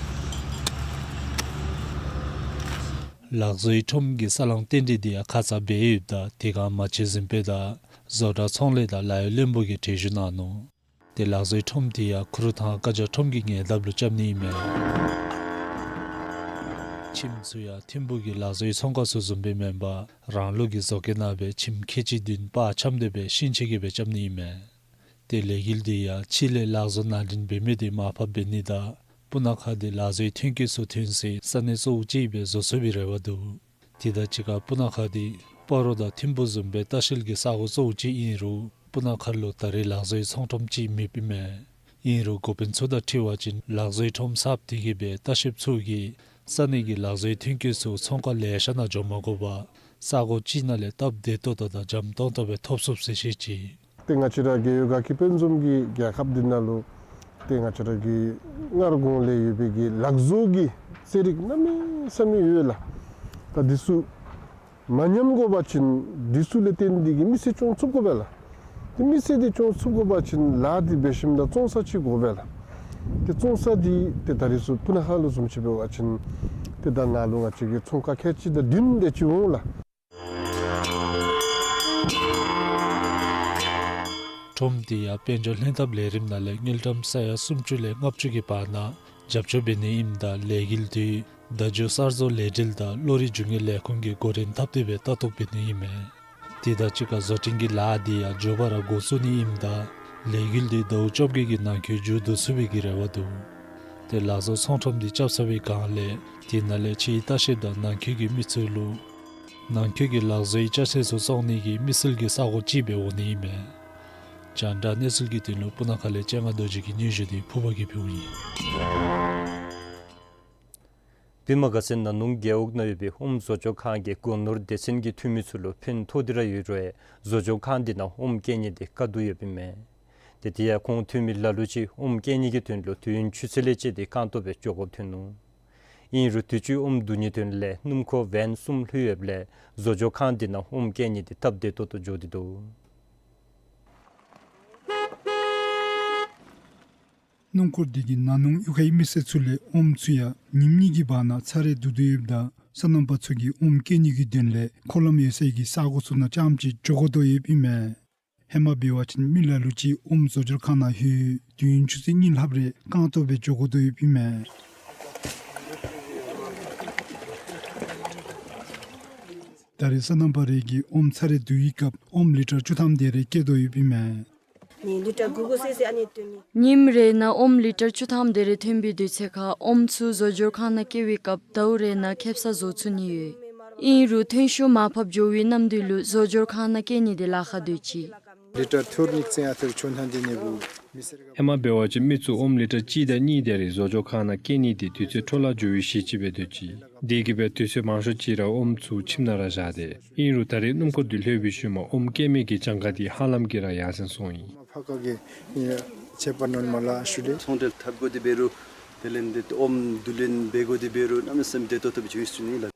ལག་བཟོའི་ཁྲོམ་གྱི་ས་ལང་རྟེན་འབྲེལ་འདི་ཡང་ཁ་ཙ་འབད་ཡོདཔ་ད་དེ་སྒང་མ་ཆད་ཟིན་པས། ད་བཟོ་གྲྭ་ཚོང་ལས་དང་ལཱ་གཡོག་བློན་པོ་གིས་གྲོས་ཞུ་གནང་ནུག། ཏེ་ལག་བཟོའི་ཁྲོམ་དེ་ཡང་ཁུ་རུ་ཐང་ཀ་ཇ་ཁྲོམ་གྱི་ཉེ་འདབས་ལུ་རྐྱབ་ནི་ཨིན་མས། ཁྱིམ་ཚུ་ཡང་ཐིམ་ཕུག་གི་ལག་བཟོའི་ཚོང་ཁང་ཚུ་བཟུམ་སྦེ་མེན་པར་རང་ལུགས་ཀྱི་བཟོ་བཀོད་གནང་སྦེ་ཁྱིམ་ཁལ་གཅིག་བདུན་དཔའ་འཆམ་སྟེ་སྦེ་ཤིང་ཆས་ཀྱིས་སྦེ་རྐྱབ་ནི་ཨིན་མས། ཏེ་ལས་འགུལ་འདི་ཡང་ཕྱི་ལས་ལག་བཟོ་ནང་འདྲེན་འབད་མི་འདི་མར་ཕབ་འབད་ནི་དང་སྤུ་ན་ཁ་འདི་ལག་བཟོའི་ཐོན་སྐྱེད་ཚུ་ཐོན་སའི་ས་གནས་གཙོ་བོ་ཅིག་སྦེ་བཟོ་ཚུགས་པའི་རེ་བ་འདུག། དེ་དང་གཅིག་ཁར་སྤུ་ན་ཁ་འདི་སྤ་རོ་དང་ཐིམ་ཕུ་བཟུམ་སྦེ་ལྟ་བཤལ་གྱི་ས་གོ་གཙོ་བོ་ཅིག་ཨིན་རུང་སྤུ་ན་ཁ་ལུ་ད་རེས་ལག་བཟོའི་ཚོང་ཁྲོམ་ཅིག་མེདཔ་ཨིན་མས། ཨིན་རུང་འགོ་དཔོན་ཚུ་དང་འཁྲིལ་བ་ཅིན་ལག་བཟོའི་ཁྲོམ་གསརཔ་དེ་གིས་སྦེ་ལྟ་བཤལཔ་ཚུ་གིས་ས་གནས་ཀྱི་ལག་བཟོའི་ཐོན་སྐྱེད་ཚུ་ཚོང་ཁང་ལེ་ཤ་ནང་འགྱོ་མ་དགོ་པར་ས་གོ་གཅིག་ནང་ལས་སྟབས་བདེ་ཏོག་ཏོ་དང་འཇམ་ཏོང་ཏོ་སྦེ་ཐོབ་ཚུགས་ཟེར་བཤད་ཅི། ཏེ་ང་བཅས་ར་རྒེད་འོག་དགའ་སྐྱིད་དཔལ་འཛོམས་ཀྱི་རྒྱལ་ཁབ་འདི་ནང་ལུ་ཏེ་ང་བཅས་ར་གི་སྔར་གོང་ལས་ཡོད་པའི་གི་ལག་བཟོ་གི་རྩེད་རིགས་གནམ་མེད་ས་མེད་ཡོད་ལགས། ད་འདི་ཚུ་མ་ཉམས་དགོ་པ་ཅིན་འདི་ཚུ་ལས་བརྟེན་ཏེ་གི་མི་སེར་སྐྱོང་ཚུགས་དགོ་པས་ལགས། ཏེ་མི་སེར་འདི་སྐྱོང་ཚུགས་དགོ་པ་ཅིན་ལཱ་འདི་འབད་ཞིནམ་ད་བཙོང་ས་ཅིག་དགོ་པས་ལགས། ཏེ་བཙོང་ས་འདི་ཏེ་ད་རེས་ཚུ་སྤུ་ན་ཁ་ལུ་བཟུམ་ཅིག་འབད་བ་ཅིན་ཏེ་ད་ནཱ་ལུ་ང་བཅས་ཀྱི་ཚོང་ཁང་ཁལ་གཅིག་དང་བདུན་དེ་ཅིག་འོང་ལགས། ཁྲོམ་འདི་ཡང་དཔལ་འབྱོར་ལྷན་ཐབས་ལས་རིམ་ནང་ལས་དངུལ་ཀྲམ་ས་ཡ་སུམ་ཅུ་ལས་ལྔ་བཅུ་གི་བར་ན་རྒྱབ་སྐྱོར་འབད་ནི་ཨིནམ་ད་ལས་འགུལ་འདི་བརྡ་བརྒྱུད་གསར་བཟོ་ལས་འབྲེལ་དང་བློ་རིག་རྒྱུ་དངོས་ལས་ཁུངས་ཀྱིས་འགོ་འདྲེན་འཐབ་སྟེ་སྦེ་ལྟ་རྟོག་འབད་ནི་ཨིན་མས། དེ་དང་གཅིག་ཁར་བཟོ་སྐྲུན་གྱི་ལཱ་འདི་ཡང་མགྱོགས་པ་ར་འགོ་བཙུགས་ནི་ཨིནམ་ད་ལས་འགུལ་འདི་ཟླཝ་བཅོ་བརྒྱད་ཀྱི་ནང་འཁོད་མཇུག་བསྡུ་ཚུགས་པའི་གི་རེ་བ་འདུག། ཏེ་ལག་བཟོ་ཚོང་ཁྲོམ་འདི་རྐྱབ་ཚར་བའི་སྒང་ལས་དེ་ནང་ལས་ཕྱིའི་ལྟ་བཤལཔ་དང་ནང་འཁོད་ཀྱི་མི་ཚུ་ལུ་ནང་འཁོད་ཀྱི་ལག་བཟོའི་ཅ་ཆས་ཚུ་བཙོང་ནི་གི་དམིགས་བསལ་གྱི་ས་གོ་ཅིག་སྦེ་འོང་ནི་ཨིན་མས། རྒྱང་བསྒྲགས་གནས་ཚུལ་གྱི་དོན་ལུ་སྤུ་ན་ཁ་ལས་སྤྱན་སྔ་རྡོ་རྗེ་གི་སྙན་ཞུ་འདི་ཕུར་པ་གིས་ཕུལཝ་ཨིན། པདྨ་དགའ་ཚལ་ན་ནུང་རྒེད་འོག་ནང་ཡོད་པའི་ཨོམ་བཟོ་སྐྱོར་ཁང་གི་སྒོ་ནོར་སྡེ་ཚན་གྱི་འཐུས་མི་ཚུ་ལུ་ཕན་ཐོགས་ཏེ་ར་ཡོད་རུང་བཟོ་སྐྱོར་ཁང་འདི་ནང་ཨོམ་བཀལ་ནི་འདི་དཀའ་སྡུག་ཡོདཔ་ཨིན་མས། ཏེ་དེ་ཡང་ཁོང་འཐུས་མི་ལ་ལུ་ཅིག་ཨོམ་བཀལ་ནི་གི་དོན་ལུ་དུས་ཡུན་ཆུ་ཚོད་ལས་བཅད་དེ་རྐང་སྟོང་སྦེ་འགྱོ་དགོཔ་ཐོན་ནུག། ཨིན་རུང་དུས་ཅི་ཨོམ་བསྡུ་ནིའི་དོན་ལས་སྣུམ་འཁོར་བེན་གསུམ་ལྷོད་ཡོདཔ་ལས་བཟོ་སྐྱོར་ཁང་འདི་ནང་ཨོམ་བཀལ་ནི་འདི་སྟབས་བདེ་ཏོག་ཏོ་འགྱོ་སྟེ་འདུག། སྣུམ་འཁོར་འདི་གིས་ན་ནུང་གཡུས་ཁའི་མི་སེར་ཚུ་ལས་ཨོམ་ཚུ་ཡང་ཉིནམ་གཉིས་ཀྱི་བར་ན་ཚར་རེ་བསྡུ་སྡོད་ཡོདཔ་ད་སོ་ནམ་པ་ཚུ་གིས་ཨོམ་བཀལ་ནི་གི་དོན་ལས་འཁོར་ལམ་ཡོད་སའི་གི་ས་གོ་ཚུ་ནང་རྐྱངམ་ཅིག་འགྱོ་དགོ་དོ་ཡོདཔ་ཨིན་མས། ཧེ་མ་འབད་བ་ཅིན་མི་ལ་ལུ་ཅིག་ཨོམ་བཟོ་སྐྱོར་ཁང་ནང་ལྷོད་དུས་ཡུན་ཆུ་ཚོད་གཉིས་ལྷགཔ་རེ་རྐང་སྟོང་སྦེ་འགྱོ་དགོ་དོ་ཡོདཔ་ཨིན་མས། ད་རེས་སོ་ནམ་པ་རེ་གིས་ཨོམ་ཚར་རེ་བསྡུ་བའི་སྐབས་ཨོམ་ལི་ཊར་བཅུ་ཐམ་དེ་རེ་བཀལ་དོ་ཡོདཔ་ཨིན་མས། ཉིནམ་རེ་ནང་ཨོམ་ལི་ཊར་བཅུ་ཐམ་དེ་རེ་ཐོན་པའི་དུས་ཚོད་ཁར་ཨོམ་ཚུ་བཟོ་སྐྱོར་ཁང་ནང་བསྐྱལ་བའི་སྐབས་ཟླཝ་རེ་ནང་ཁེབ་ས་བཟོ་ཚུགས་ནི་ཡོད། ཨིན་རུང་ཐོན་ཤུགས་མར་ཕབ་འགྱོ་བའི་གནམ་དུས་ལུ་བཟོ་སྐྱོར་ཁང་ནང་བསྐྱལ་ནི་འདི་ལཱ་ཁག་སྡོད་ཅི། ལི་ཊར་ཐོར་ཉིག་ཙམ་ཨ་ཐུར་ཆོ་ནང་འདི་ནི་བུ་མི་སེར་ཧེ་མ་འབད་བ་ཅིན་མི་ཚུ་ཨོམ་ལི་ཊར་གཅིག་དང་གཉིས་དེ་རེ་བཟོ་སྐྱོར་ཁང་ནང་བསྐྱལ་ནི་འདི་དུས་ཚོད་འཕྲོ་བརླག་འགྱོ་བའི་གཞི་ཅིག་སྦེ་སྡོད་ཅི། དེ་གིས་སྦེ་དུས་ཚོད་མང་ཤོས་ཅིག་ར་ཨོམ་ཚུ་ཁྱིམ་ནང་ར་བཞག་སྟེ། ཨིན་རུང་ད་རེས་སྣུམ་འཁོར་འདི་ལྷོད་པའི་ཤུལ་མ་ཨོམ་བཀལ་མི་གི་གྱངས་ཁ་འདི་ཧ་ལམ་གྱིས་ར་ཡར་སེང་སོང་ཡི། ཕ་ཁ་གི་ཁྱད་པར་ནོར་མ་ལ་ཞུ་ལེ། ཚོང་འབྲེལ་འཐབ་དགོ་དེ་འབད་རུང་དེ་ལས་འདི་ཨོམ་བསྡུ་ལེན་འབད་དགོ་དེ་འབད་རུང་གནམ་མེད་ས་མེད་བདེ་ཏོག་ཏོ་སྦེ་འགྱོ་ཚུགས་ནི་ལགས།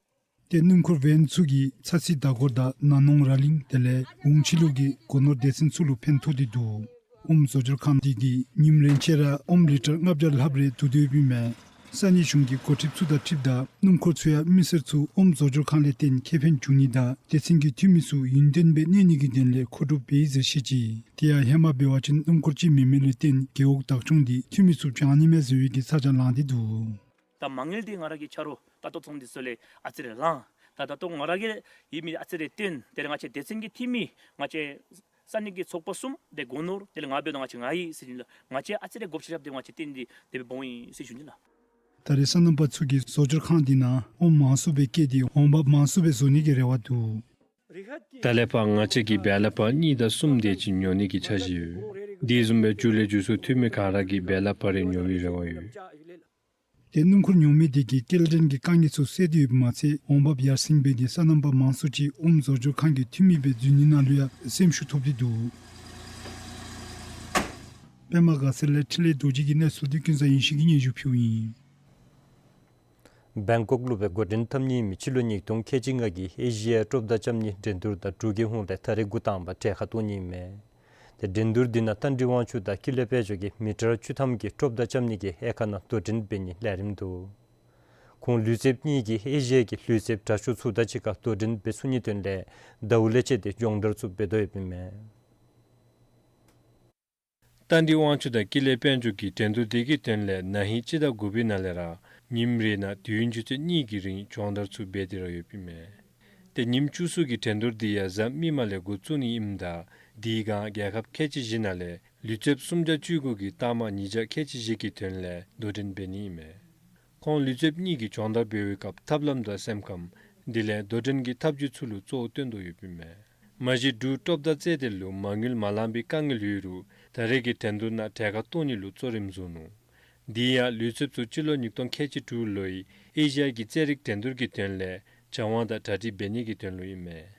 ཏེ་སྣུམ་འཁོར་བེན་ཚུ་གིས་ཚ་སི་མདའ་འཁོར་དང་ན་ནུང་ར་ལིང་དེ་ལས་གུང་ཕྱི་ལུ་གི་སྒོ་ནོར་སྡེ་ཚན་ཚུ་ལུ་ཕན་ཐོགས་ཏེ་འདུག། ཨོམ་བཟོ་སྐྱོར་ཁང་འདི་གིས་ཉིནམ་རེ་ཆད་ར་ཨོམ་ལི་ཊར་ལྔ་བརྒྱ་ལྷགཔ་རེ་བསྡུ་སྡོདཔ་ཨིན་མས། ས་གནས་གཞུང་གི་འགོ་ཁྲིདཔ་ཚུ་དང་འཁྲིལཝ་ད་སྣུམ་འཁོར་ཚུ་ཡང་མི་སེར་ཚུ་ཨོམ་བཟོ་སྐྱོར་ཁང་ལས་བརྟེན་ཁེ་ཕན་འབྱུང་ནི་དང་སྡེ་ཚན་གྱི་འཐུས་མི་ཚུ་ཡུན་བརྟན་སྦེ་གནས་ནི་གི་དོན་ལས་མཁོ་སྒྲུབ་འབད་ཡི་ཟེར་བཤད་ཅི། དེ་ཡང་ཧེ་མ་འབད་བ་ཅིན་སྣུམ་འཁོར་ཅིག་མེད་མི་ལུ་བརྟེན་རྒེད་འོག་བདག་སྐྱོང་འདི་འཐུས་མི་ཚུ་བྱང་ནི་མས་ཟེར་བའི་གི་ཚ་གྱང་ལང་སྟེ་འདུག། ད་མ་དངུལ་འདི་ང་ར་གི་ཆ་རོགས་ད་ལྟོ་ཚོང་འདི་ཚུ་ལས་ཨ་ཙི་རེ་ལང་། ད་ད་ལྟོ་ང་ར་གི་ཡོད་མི་ཨ་ཙི་རེ་བཏོན། དེ་ལས་ང་བཅས་སྡེ་ཚན་གྱི་འཐུས་མི་ང་བཅས་ས་གནས་ཀྱི་ཚོགས་པ་གསུམ་དེ་སྒོ་ནོར་དེ་ལས་ང་འབདཝ་ད་ང་བཅས་ང་ཨིན་ཟེར་ཞུ་ནི་ལགས། ང་བཅས་ཨ་ཙི་རེ་བགོ་བཤའ་རྐྱབ་སྟེ་ང་བཅས་བཏོན་ཏེ་དེ་སྦེ་འབདཝ་ཨིན་ཟེར་ཞུ་ནི་ལགས། ད་རེས་སོ་ནམ་པ་ཚུ་གིས་བཟོ་སྐྱོར་ཁང་འདི་ནང་ཨོམ་མང་སུ་སྦེ་བཀལ་ཏེ་འོང་འབབ་མང་སུ་སྦེ་བཟོ་ནི་གི་རེ་བ་འདུག། ད་ལས་ཕར་ང་བཅས་ཀྱི་འབད་ལཱ་པ་གཉིས་དང་གསུམ་དེ་ཅིག་ཉོ་ནི་གི་འཆར་གཞི་ཡོད། དེ་བཟུམ་སྦེ་མཇུག་ལས་མཇུག་སུ་འཐུས་མི་ག་ར་གིས་འབད་ལཱ་པ་རེ་ཉོ་བའི་རེ་བ་ཡོད། ཏེ་སྣུམ་འཁོར་ཉོ་མི་དེ་གིས་སྐྱེལ་འདྲེན་གྱི་དཀའ་ངལ་ཚུ་བསལ་ཏེ་ཡོདཔ་མ་ཚད་འོང་འབབ་ཡར་སེང་འབད་དེ་སོ་ནམ་པ་མང་སུ་ཅིག་ཨོམ་བཟོ་སྐྱོར་ཁང་གི་འཐུས་མི་སྦེ་འཛུལ་ནི་ནང་ལུ་ཡང་སེམས་ཤུགས་ཐོབ་སྟེ་འདུག། པདྨ་དགའ་ཚལ་ལས་འཕྲིན་ལས་རྡོ་རྗེ་གི་གནས་ཚུལ་འདི་ཀུན་བཟང་ཡེ་ཤེས་ཀྱིས་སྙན་ཞུ་ཕུལཝ་ཨིན། བེང་ཀོག་ལུ་སྦེ་འགོ་འདྲེན་འཐབ་ནི་མི་ཕྱི་ལོ་ཉིས་སྟོང་ཁལ་གཅིག་ལྔ་གི་ཨེ་ཤི་ཡ་སྤྲོ་བརྡ་རྐྱབ་ནི་འགྲན་བསྡུར་ད་འབྲུག་རྒྱལ་ཧོངས་ལས་ད་རེས་འགོ་དང་པ་གྲལ་ཁར་གཏོགས་ནི་མས། ཏེ་འགྲན་བསྡུར་འདི་ནང་རྟ་མགྲིན་དབང་ཕྱུག་དང་ཀུན་ལེགས་དཔལ་འབྱོར་གྱིས་མི་ཊར་བཅུ་ཐམ་གྱི་སྤྲོ་བརྡ་རྐྱབ་ནི་གི་དབྱེ་ཁག་ནང་དོ་འགྲན་འབད་ནིའི་ལས་རིམ་འདུག། ཁོང་ལུས་རྩལཔ་གཉིས་ཀྱིས་ཨེ་ཤི་ཡ་གི་ལུས་རྩལཔ་དྲག་ཤོས་ཚུ་དང་གཅིག་ཁར་དོ་འགྲན་འབད་ཚུགས་ནིའི་དོན་ལས་ཟླཝ་ལས་བཅད་དེ་སྦྱོང་བརྡར་ཚུ་འབད་དོ་ཡོདཔ་ཨིན་མས། རྟ་མགྲིན་དབང་ཕྱུག་དང་ཀུན་ལེགས་དཔལ་འབྱོར་གྱིས་འགྲན་བསྡུར་འདི་གི་དོན་ལས་ན་ཧིང་སྤྱི་ཟླ་དགུ་པའི་ནང་ལས་ར་ཉིནམ་རེ་ནང་དུས་ཡུན་ཆུ་ཚོད་གཉིས་ཀྱི་རིང་སྦྱོང་བརྡར་ཚུ་འབད་དེ་ར་ཡོདཔ་ཨིན་མས། ཏེ་ཉིནམ་བཅུ་གསུམ་གྱི་འགྲན་བསྡུར་འདི་ཡང་གཟའ་མིག་དམར་ལས་འགོ་བཙུགས་ནི་ཨིནམ་ད་ དེའི་སྒང་རྒྱལ་ཁབ་ཁལ་གཅིག་བཞི་ནང་ལས་ལུས་རྩལཔ་སུམ་བརྒྱ་བཅུ་དགུ་གིས་རྟགས་མ་ཉིས་བརྒྱ་ཁལ་གཅིག་བཞི་གི་དོན་ལས་དོ་འགྲན་འབད་ནི་ཨིན་མས། ཁོང་ལུས་རྩལཔ་གཉིས་ཀྱིས་སྦྱོང་བརྡར་འབད་བའི་སྐབས་ཐབས་ལམ་དང་སེམས་ཁམས་དེ་ལས་དོ་འགྲན་གྱི་ཐབས་བྱུས་ཚུ་ལུ་གཙོ་བོ་བཏོན་དོ་ཡོདཔ་ཨིན་མས། མ་གཞི་འབྲུག་སྟོབས་དང་རྩལ་དེ་ལུ་མ་དངུལ་མ་ལང་པའི་དཀའ་ངལ་ཡོད་རུང་ད་རེས་ཀྱི་འགྲན་བསྡུར་ནང་གྲལ་ཁར་གཏོགས་ནི་ལུ་གཙོ་རིམ་བཟུང་ནུག། དེ་ཡང་ལུས་རྩལཔ་ཚུ་སྤྱི་ལོ་ཉིས་སྟོང་ཁལ་གཅིག་དྲུག་ལོའི་ཨེ་ཤི་ཡ་གི་རྩེད་རིགས་འགྲན་བསྡུར་གྱི་དོན་ལས་སྦྱང་བ་དང་གྲ་སྒྲིག་འབད་ནི་གི་དོན་ལུ་ཨིན་མས།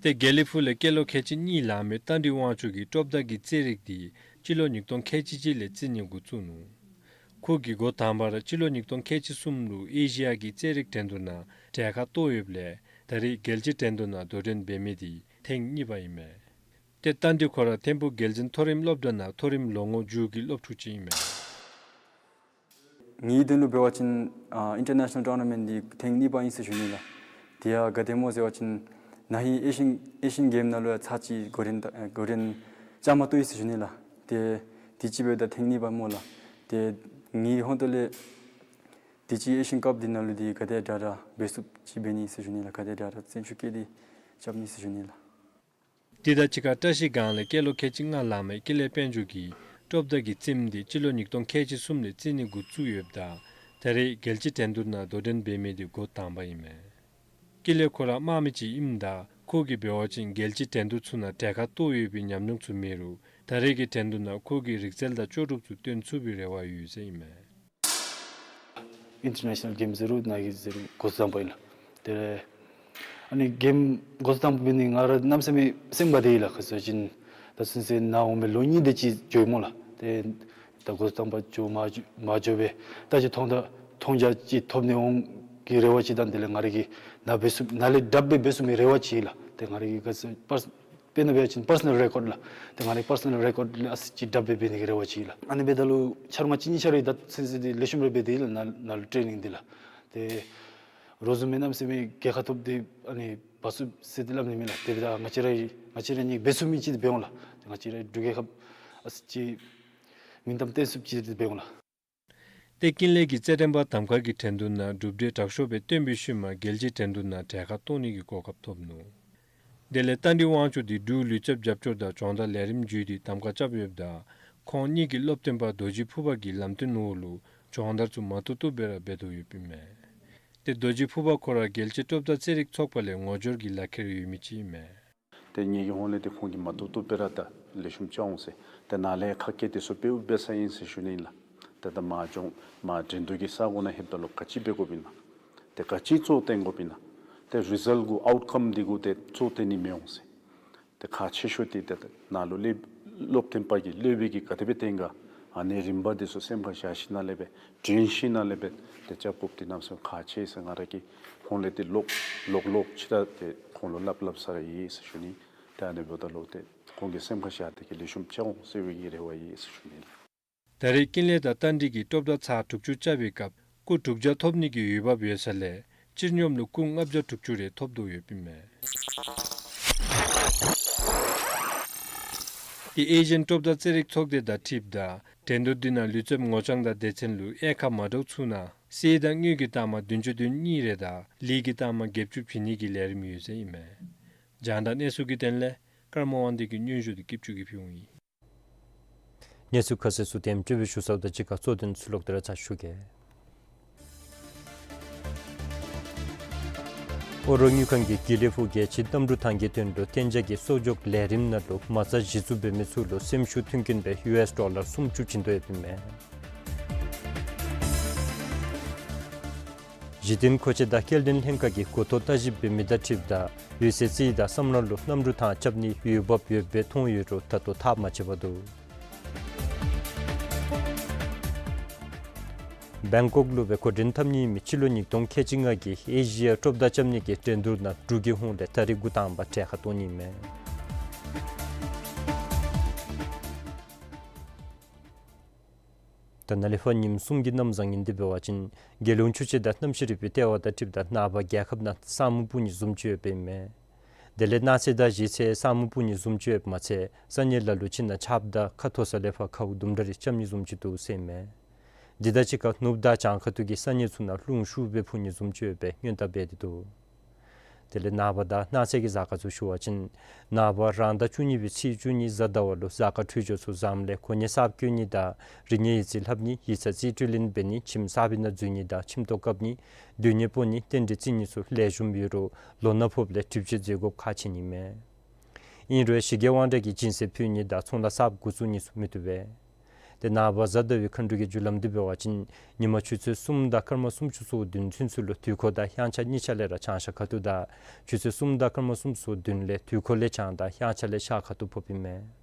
ཏེ་དགེ་ལེགས་ཕུག་ལས་སྐྱེས་ལོ་ཁལ་གཅིག་གཉིས་ལང་མི་རྟ་མགྲིན་དབང་ཕྱུག་གིས་སྟོབས་དར་གྱི་རྩེད་རིགས་དེ་སྤྱི་ལོ་ཉིས་སྟོང་ཁལ་གཅིག་གཅིག་ལས་རྩེད་ནི་འགོ་བཙུགས་ནུག། ཁོ་གིས་འགོ་དང་པ་ར་སྤྱི་ལོ་ཉིས་སྟོང་ཁལ་གཅིག་གསུམ་ལུ་ཨེ་ཤི་ཡ་གི་རྩེད་རིགས་འགྲན་བསྡུར་ནང་གྲལ་ཁར་གཏོགས་ཡོདཔ་ལས་ད་རེས་རྒྱལ་སྤྱི་འགྲན་བསྡུར་ནང་དོ་འགྲན་འབད་མི་དེ་ཐེངས་གཉིས་པ་ཨིན་མས། ཏེ་རྟ་མགྲིན་ཁོ་ར་ཐིམ་ཕུག་རྒྱལ་འཛིན་མཐོ་རིམ་སློབ་གྲྭ་ནང་མཐོ་རིམ་ལོ་ངོ་མཇུག་གི་སློབ་ཕྲུག་ཅིག་ཨིན་མས། ངེའི་དོན་ལུ་འབད་བ་ཅིན་ཨ་ཨིན་ཊར་ནེ་ཤ་ནཱལ་ཊུར་ན་མེནཊ་འདི་ཐེངས་གཉིས་པ་ཨིན་ཟེར་ཞུ་ནི་ལགས། དེ་ཡང་ག་དེ་སྨོ་ཟེར་བ་ཅིན་ན་ཧིང་ཨེ་ཤི་ཡན་ཨེ་ཤི་ཡན་གེམ་ནང་ལུ་ཡང་ཚར་གཅིག་འགོ་འདྲེན་ད་འགོ་འདྲེན་བཅའ་མར་གཏོགས་ཡི་ཟེར་ཞུ་ནི་ལགས། ཏེ་དུས་ཅི་འབདཝ་ད་ཐེངས་གཉིས་པ་སྨོ་ལགས། ཏེ་ངེའི་ཧོངས་ཏོ་ལས་དུས་ཅི་ཨེ་ཤི་ཡན་ཀཔ་འདི་ནང་ལུ་འདི་ག་དེ་དྲག་དྲག་འབད་ཚུགསཔ་ཅིག་འབད་ནི་ཟེར་ཞུ་ནི་ལགས། ག་དེ་དྲག་དྲག་བརྩོན་ཤུགས་བསྐྱེད་དེ་རྐྱབ་ནི་ཟེར་ཞུ་ནི་ལགས། དེ་དང་གཅིག་ཁར་བཀྲ་ཤིས་སྒང་ལས་སྐྱེས་ལོ་ཁལ་གཅིག་ལྔ་ལང་མི་ཀུན་ལེགས་དཔལ་འབྱོར་གྱིས་སྟོབས་དར་གྱི་རྩེདམོ་དེ་སྤྱི་ལོ་ཉིས་སྟོང་ཁལ་གཅིག་གསུམ་ལས་རྩེད་ནི་འགོ་བཙུགས་ཡོདཔ་ད་ད་རེས་རྒྱལ་སྤྱི་འགྲན་བསྡུར་ནང་དོ་འགྲན་འབད་མི་དེ་འགོ་དང་པ་ཨིན་མས། ཀུན་ལེགས་ཁོ་ར་དམག་མི་ཅིག་ཨིནམ་ད་ཁོ་གིས་འབད་བ་ཅིན་རྒྱལ་སྤྱི་འགྲན་བསྡུར་ཚུ་ནང་གྲལ་ཁར་གཏོགས་ཡོད་པའི་ཉམས་མྱོང་ཚུ་མེད་རུང་ད་རེས་ཀྱི་འགྲན་བསྡུར་ནང་ཁོ་གིས་རིག་རྩལ་དང་ལྕོགས་གྲུབ་ཚུ་སྟོན་ཚུགས་པའི་རེ་བ་ཡོད་ཟེར་ཨིན་མས། ཨིན་ཊར་ནེ་ཤ་ནཱལ་གེམ་ཟེར་རུང་ནཱ་གི་ཟེར་རུང་འགོ་དང་པ་ཨིན་ལགས། ཏེ་ཨ་ནི་གེམ་འགོ་དང་པ་འབད་ནི་ང་ར་གནམ་མེད་ས་མེད་སེམས་ཁར་དེ་ཨིན་ལགས། ག་ཅི་ཟེར་བ་ཅིན་ད་ཚུན་ཚོད་ནཱ་འོང་མི་ལོ་གཉིས་དེ་ཅིག་འགྱོ་ཡི་སྨོ་ལགས། ཏེ་ད་འགོ་དང་པ་འགྱོ་མ་འགྱོ་མ་འགྱོ་སྦེ་ད་ཅི་མཐོང་ད་མཐོང་རྒྱ་ཅིག་ཐོབ་ནི་འོང་གི་རེ་བ་ཅིག་དང་དེ་ལས་ང་ར་གིས་ནཱ་འབད་ཚུགས་ནཱ་ལས་དྲགཔ་སྦེ་འབད་ཚུགས་མི་རེ་བ་ཅིག་ཨིན་ལགས། ཏེ་ང་ར་གིས་ག་ཅི་པར་དཔེར་ན་འབད་བ་ཅིན་པར་སོ་ནཱལ་རེ་ཀོཌ་ལགས། ཏེ་ང་རའི་པར་སོ་ནཱལ་རེ་ཀོཌ་ལས་ཨ་ཙི་ཅིག་དྲགཔ་སྦེ་འབད་ནི་གི་རེ་བ་ཅིག་ལགས། ཨ་ནི་འབདཝ་ད་ལུ་ཆ་རོགས་ང་བཅས་གཉིས་ཆ་ར་ད་ཚུན་ཚོད་འདི་ལེགས་ཤོམ་ར་འབད་དེ་ལགས། ནཱ་ནཱ་ལུ་ཊེ་ནིང་འདི་ལགས། ཏེ་རོགས་ཚུ་མེན་གནམ་མེད་ས་མེད་རྒྱལ་ཁ་ཐོབ་སྟེ་ཨ་ནི་འབག་ཚུགས་ཟེར་ཏེ་སླབ་ནི་མེད་ལགས། དེ་འབདཝ་ད་ང་བཅས་ར་ང་བཅས་ར་གཉིས་འབད་ཚུགས་མི་ཅིག་འདི་འབད་འོང་ལགས། ཏེ་ང་བཅས་ར་འབྲུག་རྒྱལ་ཁབ་ཨ་ཙི་ཅིག་མིང་གཏམ་བཏོན་ཚུགསཔ་ཅིག་འདི་འབད་འོང་ལགས། ཏེ་ཀུན་ལེགས་ཀྱིས་རྩེད་འགྲན་པ་གདམ་ཁ་གི་འགྲན་བསྡུར་ནང་གྲུབ་འབྲས་དྲག་ཤོས་སྦེ་སྟོན་པའི་ཤུལ་མ་རྒྱལ་སྤྱིའི་འགྲན་བསྡུར་ནང་གྲལ་ཁར་གཏོགས་ནི་གི་གོ་སྐབས་ཐོབ་ནུག། དེ་ལས་རྟ་མགྲིན་དབང་ཕྱུག་འདི་འབྲུག་ལུས་རྩལཔ་རྒྱབ་སྐྱོར་དང་སྦྱོང་བརྡར་ལས་རིམ་བརྒྱུད་དེ་གདམ་ཁ་རྐྱབ་ཡོདཔ་ད་ཁོང་གཉིས་ཀྱི་སློབ་སྟོན་པ་རྡོ་རྗེ་ཕུར་པ་གིས་ལམ་སྟོན་འོག་ལུ་སྦྱོང་བརྡར་ཚུ་མ་བཏུབ་བཏུབ་སྦེ་ར་འབད་དོ་ཡོདཔ་ཨིན་མས། ཏེ་རྡོ་རྗེ་ཕུར་པ་ཁོ་ར་རྒྱལ་སྤྱིའི་སྟོབས་དར་རྩེད་རིགས་ཚོགས་པ་ལས་ངོ་སྦྱོར་གྱི་ལག་ཁྱེར་ཡོད་མི་ཅིག་ཨིན་མས། ཏེ་ངེ་གི་ཧོངས་ལས་ཏེ་ཁོང་གིས་མ་བཏུབ་བཏུབ་སྦེ་ར་ད་ལེགས་ཤོམ་རྐྱབ་འོང་ཟེར། ཏེ་ནཱ་ལས་ཁ་སྐད་དེ་ཚུ་དཔེ་འབད་ས་ཨིན་ཟེར་ཞུ་ནི་ཨིན་ལགས། ཏེ་ད་མ་འགྱོ་མ་འགྲན་བསྡུར་གྱི་ས་གོ་ནང་ལྷོདཔ་ད་ལུ་ག་ཅི་འབད་དགོཔ་ཨིན་ན། ཏེ་ག་ཅི་གཙོ་བོ་བཏོན་དགོཔ་ཨིན་ན། ཏེ་རི་ཛལཊ་གུ་ཨའུཊ་ཀམ་འདི་གུ་ཏེ་གཙོ་བོ་བཏོན་ནི་མི་འོང་ཟེར། ཏེ་ཁག་ཆེ་ཤོས་འདི་ཏེ་ནཱ་ལུ་སློབ་སློབ་སྟོན་པ་གིས་སློབ་དཔོན་གྱིས་ག་དེ་སྦེ་བསྟན་ག་ཨ་ནི་རིམ་པ་འདི་ཚུ་སེམས་ཁར་བཞག་ཞིནམ་ལས་སྦེ་དྲན་ཞིནམ་ལས་སྦེ་ཏེ་རྐྱབ་དགོཔ་འདི་གནམ་མེད་ས་མེད་ཁག་ཆེ་ཟེར། ང་ར་གི་ཧོངས་ལས་ཏེ་ལོག་ལོག་ལོག་ཅིག་ར་ཏེ་ཁོང་ལུ་སླབ་སླབ་ས་ར་ཡོད་ཟེར་ཞུ་ནི། ཏེ་ཨ་ནི་འབདཝ་ད་ལུ་ཏེ་ཁོང་གིས་སེམས་ཁར་བཞག་སྟེ་གིས་ལེགས་ཤོམ་རྐྱབ་འོང་ཟེར་བའི་གི་རེ་བ་ཡོད་ཟེར་ཞུ་ནི་ལགས། ད་རེས་ཀུན་ལེགས་དང་རྟ་མགྲིན་གྱིས་སྟོབས་དར་ཚར་དྲུག་ཅུ་རྐྱབ་པའི་སྐབས་སྐུ་དྲུག་བརྒྱ་ཐོབ་ནི་གི་འོས་འབབ་ཡོད་ས་ལས་སྤྱིར་སྙོམས་ལུ་སྐུ་ལྔ་བརྒྱ་དྲུག་ཅུ་རེ་ཐོབ་དོ་ཡོདཔ་ཨིན་མས། ཏེ་ཨེ་ཤི་ཡན་སྟོབས་དར་རྩེད་རིགས་ཚོགས་སྡེ་དང་འཁྲིལཝ་ད་འགྲན་བསྡུར་འདི་ནང་ལུས་རྩལཔ་ངོ་རྐྱང་དང་སྡེ་ཚན་ལུ་དབྱེ་ཁག་མ་འདྲཝ་ཚུ་ནང་གསེར་དང་དངུལ་གྱི་རྟགས་མ་བདུན་ཅུ་དོན་གཉིས་རེ་དང་ལི་གི་རྟགས་མ་བརྒྱད་ཅུ་བྱིན་ནི་གི་ལས་རིམ་ཡོད་ཟེར་ཨིན་མས། རྒྱང་བསྒྲགས་གནས་ཚུལ་གྱི་དོན་ལས་ཀརྨ་དབང་འདུས་ཀྱི་སྙན་ཞུ་འདི་སྐྱིད་ཆུ་གིས་ཕུལཝ་ཨིན། གནས་ཚུལ་ཁ་གསལ་ཚུ་དེམ་ཅིག་སྦེ་ཞུ་ཚརཝ་དང་གཅིག་ཁར་གཙོ་དོན་ཚུ་ལོག་སྟེ་ར་ཚར་ཞུ་གེ། ཨོ་རོག་དངུལ་ཁང་གིས་དགེ་ལེགས་ཕུག་རྒྱལ་སྤྱིའི་གནམ་གྲུ་ཐང་གི་དོན་ལུ་གཏན་འཇགས་ཀྱི་གསོག་འཇོག་ལས་རིམ་ནང་ལུ་མ་རྩ་གཞི་བཙུགས་འབད་མི་ཚུ་ལུ་སེམས་ཤུགས་མཐུན་རྐྱེན་སྦེ་ཡུ་ཨེསི་ཌོ་ལར་སུམ་ཅུ་བྱིན་དོ་ཡོདཔ་ཨིན་མས། གཞི་རྟེན་མཁོ་ཆས་དང་སྐྱེལ་འདྲེན་ལྷན་ཁག་གིས་འགོ་ཐོག་བརྟག་ཞིབ་འབད་མི་དང་འཁྲིལཝ་ད་འོད་ཟེར་རྩེ་ཡི་དང་སམ་ར་ལུ་གནམ་གྲུ་ཐང་རྐྱབ་ནིའི་འོས་འབབ་ཡོདཔ་སྦེ་མཐོང་ཡོད་རུང་ད་ལྟོ་ཐག་མ་བཅད་པར་འདུག། བེང་ཀོག་ལུ་སྦེ་འགོ་འདྲེན་འཐབ་ནི་ཨིན་མི་སྤྱི་ལོ་ཉིས་སྟོང་ཁལ་གཅིག་ལྔ་གི་ཨེ་ཤི་ཡ་སྟོབས་དར་རྐྱབ་ནི་གི་འགྲན་བསྡུར་ནང་འབྲུག་གི་ཧོངས་ལས་ད་རིས་འགོ་དང་པ་གྲལ་ཁར་གཏོགས་ནི་ཨིན་མས། ད་ནཱ་ལས་ཕར་ཉིནམ་གསུམ་གྱི་གནམ་བཟང་ངན་འདི་འབད་བ་ཅིན་རྒྱལ་ཡོངས་ཆུ་ཆེན་དང་གནམ་གཤིས་རིག་པའི་ལྟེ་བ་དང་འཁྲིལཝ་ད་ནངས་པ་རྒྱལ་ཁབ་ནང་ས་སྨུག་སྤུབ་ནི་བཟུམ་ཅིག་ཡོདཔ་ཨིན་མས། དེ་ལས་གནངས་ཚེ་དང་གཞེས་ཚེ་ས་སྨུག་སྤུབ་ནི་བཟུམ་ཅིག་ཡོདཔ་མ་ཚད་ས་གནས་ལ་ལུ་ཅིག་ནང་ཆརཔ་དང་ཁ་མཐོ་ས་ལས་ཕར་ཁཝ་དུམ་གྲ་རེ་རྐྱབ་ནི་བཟུམ་ཅིག་འདུག་ཟེར་ཨིན་མས། འདི་དང་གཅིག་ཁར་ནུབ་དང་བྱང་ཁ་ཐུག་གི་ས་གནས་ཚུ་ནང་རླུང་ཤུགས་སྦེ་འཕུ་ནི་བཟུམ་ཅིག་ཡོད་པའི་སྔོན་བརྡ་འབད་དེ་འདུག། དེ་ལས་ནངས་པ་དང་གནངས་ཚེ་གི་གཟའ་སྐར་ཚུ་ཞུ་བ་ཅིན་ནངས་པ་རང་ཟླ་བཅུ་གཉིས་པའི་ཚེས་བཅུ་གཉིས་གཟའ་ཟླ་བ་ལུ་གཟའ་སྐར་འཕྲོད་སྦྱོར་ཚུ་བཟངམ་ལས་གོ་གནས་གསརཔ་བསྐོ་ནི་དང་རིག་གནས་ཡིག་རྩིས་ལྷབ་ནི་ཡིག་ཚང་རྩིས་སྤྲོད་ལེན་འབད་ནི་ཁྱིམ་གསར་པའི་ནང་འཛུལ་ནི་དང་ཁྱིམ་ཐོག་བཀབ་ནི་སྡོད་གནས་སྤོ་ནི་རྟེན་འབྲེལ་བརྩི་ནི་ཚུ་ལེགས་ཤོམ་ཡོད་རུང་ལོ་ན་ཕོགཔ་ལས་སྒྲིབ་སྦྱང་མཛད་དགོཔ་ཁག་ཆེ་ནི་མས། ཨིན་རུང་ཞི་རྒྱས་དབང་དྲག་གི་སྦྱིན་སྲེག་ཕུལ་ནི་དང་ཚོང་ལཱ་གསརཔ་འགོ་བཙུགས་ནི་ཚུ་མི་བཏུབ་པས། དེ་ནངས་པ་གཟའ་ཟླ་བའི་མཁའ་འགྲོ་གི་རྒྱུ་ལམ་འདི་འབད་བ་ཅིན་ཉིན་མ་ཆུ་ཚོད་གསུམ་དང་སྐར་མ་སུམ་ཅུ་སོ་བདུན་ཚུན་ཚོད་ལུ་དུས་འཁོར་དང་དབྱངས་འཆར་གཉིས་ཆ་ལས་ར་བྱང་ཤར་ཁ་ཐུག་དང་ཆུ་ཚོད་གསུམ་དང་སྐར་མ་སུམ་ཅུ་སོ་བདུན་ལས་དུས་འཁོར་ལས་བྱང་དང་དབྱངས་འཆར་ལས་ཤར་ཁ་ཐུག་ཕོགཔ་ཨིན་མས།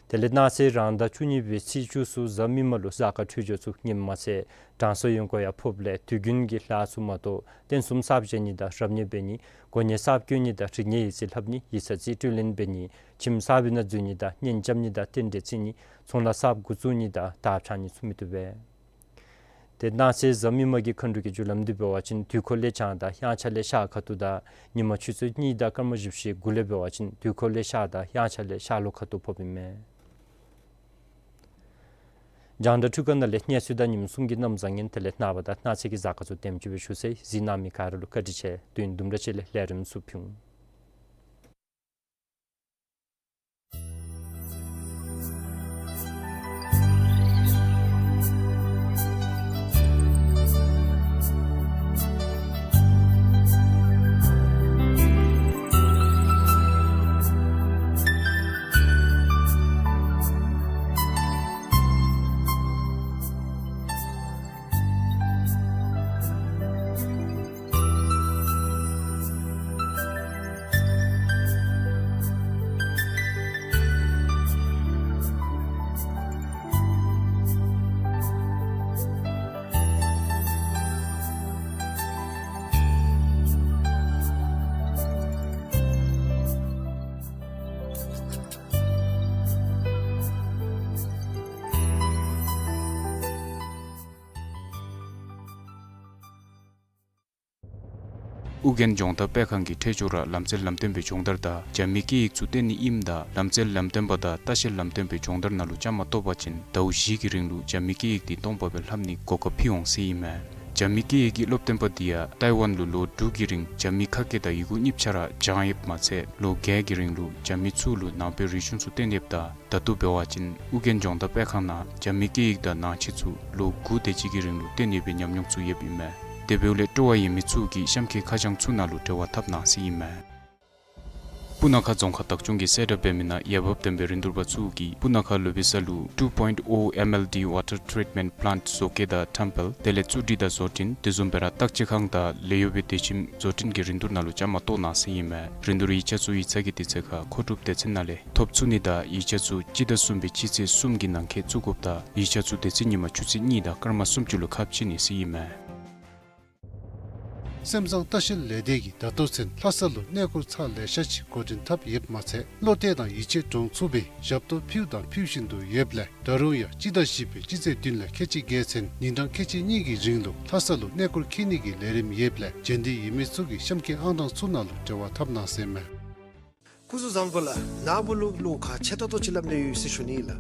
དེ་ལས་གནངས་ཚེ་རང་ཟླ་བཅུ་གཉིས་པའི་ཚེས་བཅུ་གསུམ་གཟའ་མིག་དམར་ལུ་གཟའ་སྐར་འཕྲོད་སྦྱོར་ཚུ་ངནམ་མ་ཚད་གྲང་ས་ཡོང་སྒོ་ཡང་ཕོགཔ་ལས་དུས་རྒྱུན་གྱི་ལཱ་ཚུ་མ་གཏོགས་རྟེན་གསུམ་གསརཔ་བཞེངས་ནི་དང་རབ་གནས་འབད་ནི་གོ་གནས་གསརཔ་བསྐོ་ནི་དང་རིག་གནས་ཡིག་རྩིས་ལྷབ་ནི་ཡིག་ཚང་རྩིས་སྤྲོད་ལེན་འབད་ནི་ཁྱིམ་གསར་པའི་ནང་འཛུལ་ནི་དང་གཉེན་རྐྱབ་ནི་དང་རྟེན་འབྲེལ་བརྩི་ནི་ཚོང་ལཱ་གསརཔ་འགོ་བཙུགས་ནི་དང་དར་འཕྱར་ནི་ཚུ་མི་བཏུབ་པས། དེ་གནངས་ཚེ་གཟའ་མིག་དམར་གྱི་མཁའ་འགྲོ་གི་རྒྱུ་ལམ་འདི་འབད་བ་ཅིན་དུས་འཁོར་ལས་བྱང་དང་དབྱངས་འཆར་ལས་ཤར་ཁ་ཐུག་དང་ཉིན་མ་ཆུ་ཚོད་གཉིས་དང་སྐར་མ་བཞི་བཅུ་ཞེ་དགུ་ལས་འབད་བ་ཅིན་དུས་འཁོར་ལས་ཤར་དང་དབྱངས་འཆར་ལས་ཤར་ལྷོ་ཁ་ཐུག་ཕོགཔ་ཨིན་མས། རྒྱང་བསྒྲགས་འཕྲུལ་ཁང་ནང་ལས་གནས་ཚུལ་དང་ཉིནམ་གསུམ་གྱི་གནམ་བཟང་ངན་དེ་ལས་ནངས་པ་དང་གནངས་ཚེ་གི་གཟའ་སྐར་ཚུ་དེམ་ཅིག་སྦེ་ཞུ་ཚར་ཡི། གཟིགས་གནང་མི་ག་ར་ལུ་བཀའ་དྲིན་ཆེ། དུས་ཡུན་དུམ་གྲ་ཅིག་ལས་ལས་རིམ་ཚུ་ཕུལ་འོང་། ཨོ་རྒྱན་སྦྱོང་བརྡར་སྤེལ་ཁང་གི་ཁྲལ་ཆོག་ར་ལམ་རྩལ་ལམ་སྟོན་པའི་སྦྱོང་བརྡར་དང་རྒྱ་མིའི་སྐད་ཡིག་ཚུ་བསྟན་ནི་ཨིནམ་ད་ལམ་རྩལ་ལམ་སྟོན་པ་དང་ལྟ་བཤལ་ལམ་སྟོན་པའི་སྦྱོང་བརྡར་ནང་ལུ་བཅའ་མར་གཏོགས་པ་ཅིན་ཟླཝ་བཞི་གི་རིང་ལུ་རྒྱ་མིའི་སྐད་ཡིག་འདི་སྟོང་པ་སྦེ་ལྷབ་ནིའི་གོ་སྐབས་ཕུལ་འོང་ཟེར་ཨིན་མས། རྒྱ་མིའི་སྐད་ཡིག་གི་སློབ་སྟོན་པ་འདི་ཡང་ཏའི་ཝན་ལུ་ལོ་དྲུག་གི་རིང་རྒྱ་མིའི་ཁ་སྐད་དང་ཡི་གུ་གཉིས་ཆ་ར་སྦྱངས་ཡོདཔ་མ་ཚད་ལོ་བརྒྱད་ཀྱི་རིང་ལུ་རྒྱ་མི་ཚུ་ལུ་ནང་པའི་རིག་གཞུང་ཚུ་བསྟན་ཡོདཔ་ད་ད་ལྟོ་འབད་བ་ཅིན་ཨོ་རྒྱན་སྦྱོང་བརྡར་སྤེལ་ཁང་ནང་རྒྱ་མིའི་སྐད་ཡིག་དང་ནང་ཆས་ཚུ་ལོ་དགུ་དེ་ཅིག་གི་རིང་ལུ་བསྟན་ཡོད་པའི་ཉམས་མྱོང་ཚུ་ཡོདཔ་ཨིན་མས། དེ་འབདཝ་ལས་སྤྲོ་བ་ཡོད་མི་ཚུ་གིས་གཤམ་འཁོད་ཁ་བྱང་ཚུ་ནང་ལུ་འབྲེལ་བ་འཐབ་གནང་ཟེར་ཨིན་མས། སྤུ་ན་ཁ་རྫོང་ཁག་བདག་སྐྱོང་གིས་གསལ་བསྒྲགས་འབད་མི་ནང་འོས་འབབ་ལྡན་པའི་རིན་བསྡུར་པ་ཚུ་གིས་སྤུ་ན་ཁ་ལུ་བི་ས་ལུ་two point O M L D water treatment plant བཟོ་བཀོད་དང་ཁྲམ་སྤེལ་དེ་ལས་བཙུགས་སྒྲིག་དང་བཟོ་སྐྲུན་དེ་བཟུམ་སྦེ་ར་བརྟག་དཔྱད་ཁང་དང་ལས་གཡོག་པའི་སྡེ་ཁྱིམ་བཟོ་སྐྲུན་གྱི་རིན་བསྡུར་ནང་ལུ་བཅའ་མར་གཏོགས་གནང་ཟེར་ཨིན་མས། རིན་བསྡུར་ཡིག་ཆ་ཚུ་ཡིག་ཚང་གི་དུས་ཚོད་ཁར་མཁོ་སྒྲུབ་སྡེ་ཚན་ནང་ལས་ཐོབ་ཚུགས་ནི་དང་ཡིག་ཆ་ཚུ་སྤྱི་ཟླ་གསུམ་པའི་སྤྱི་ཚེས་གསུམ་གྱི་ནང་འཁོད་བཙུགས་དགོཔ་དང་ཡིག་ཆ་ཚུ་དེ་ཚེ་ཉིན་མ་ཆུ་ཚོད་གཉིས་དང་སྐར་མ་སུམ་ཅུ་ལུ་ཁ་ཕྱེ་ནི་ཟེར་ཨིན་མས། སེམས་བཟང་ལྟ་བཤལ་ལས་སྡེ་གིས་ད་ལྟོ་ཚུན་ལྷ་ས་ལུ་གནས་སྐོར་ཚར་ལེ་ཤ་ཅིག་འགོ་འདྲེན་འཐབ་ཡོདཔ་མ་ཚད་བློ་གཏད་དང་ཡིད་ཆེས་འདྲོངས་ཚུགས་པའི་ཞབས་ཏོག་ཕུལ་དང་ཕུལ་བཞིན་དུ་ཡོདཔ་ལས་ད་རུང་ཡང་སྤྱི་ཟླ་བཞི་པའི་སྤྱི་ཚེས་བདུན་ལས་ཁལ་གཅིག་བརྒལ་ཚུན་ཉིན་གྲངས་ཁལ་གཅིག་གཉིས་ཀྱི་རིང་ལུ་ལྷ་ས་ལུ་གནས་སྐོར་འཁྱིད་ནི་གི་ལས་རིམ་ཡོདཔ་ལས་འབྱོན་འདོད་ཡོད་མི་ཚུ་གིས་གཤམ་འཁོད་ཨང་གྲངས་ཚུ་ནང་ལུ་འབྲེལ་བ་འཐབ་གནང་ཟེར་ཨིན་མས། སྐུ་གཟུགས་བཟང་པོ་ལགས། ནཱ་བུ་ལུ་བློ་ཁག་ཆེ་ཏོག་ཏོ་ཅིག་སླབ་ནི་ཡོད་ཟེར་ཞུ་ནི་ལགས།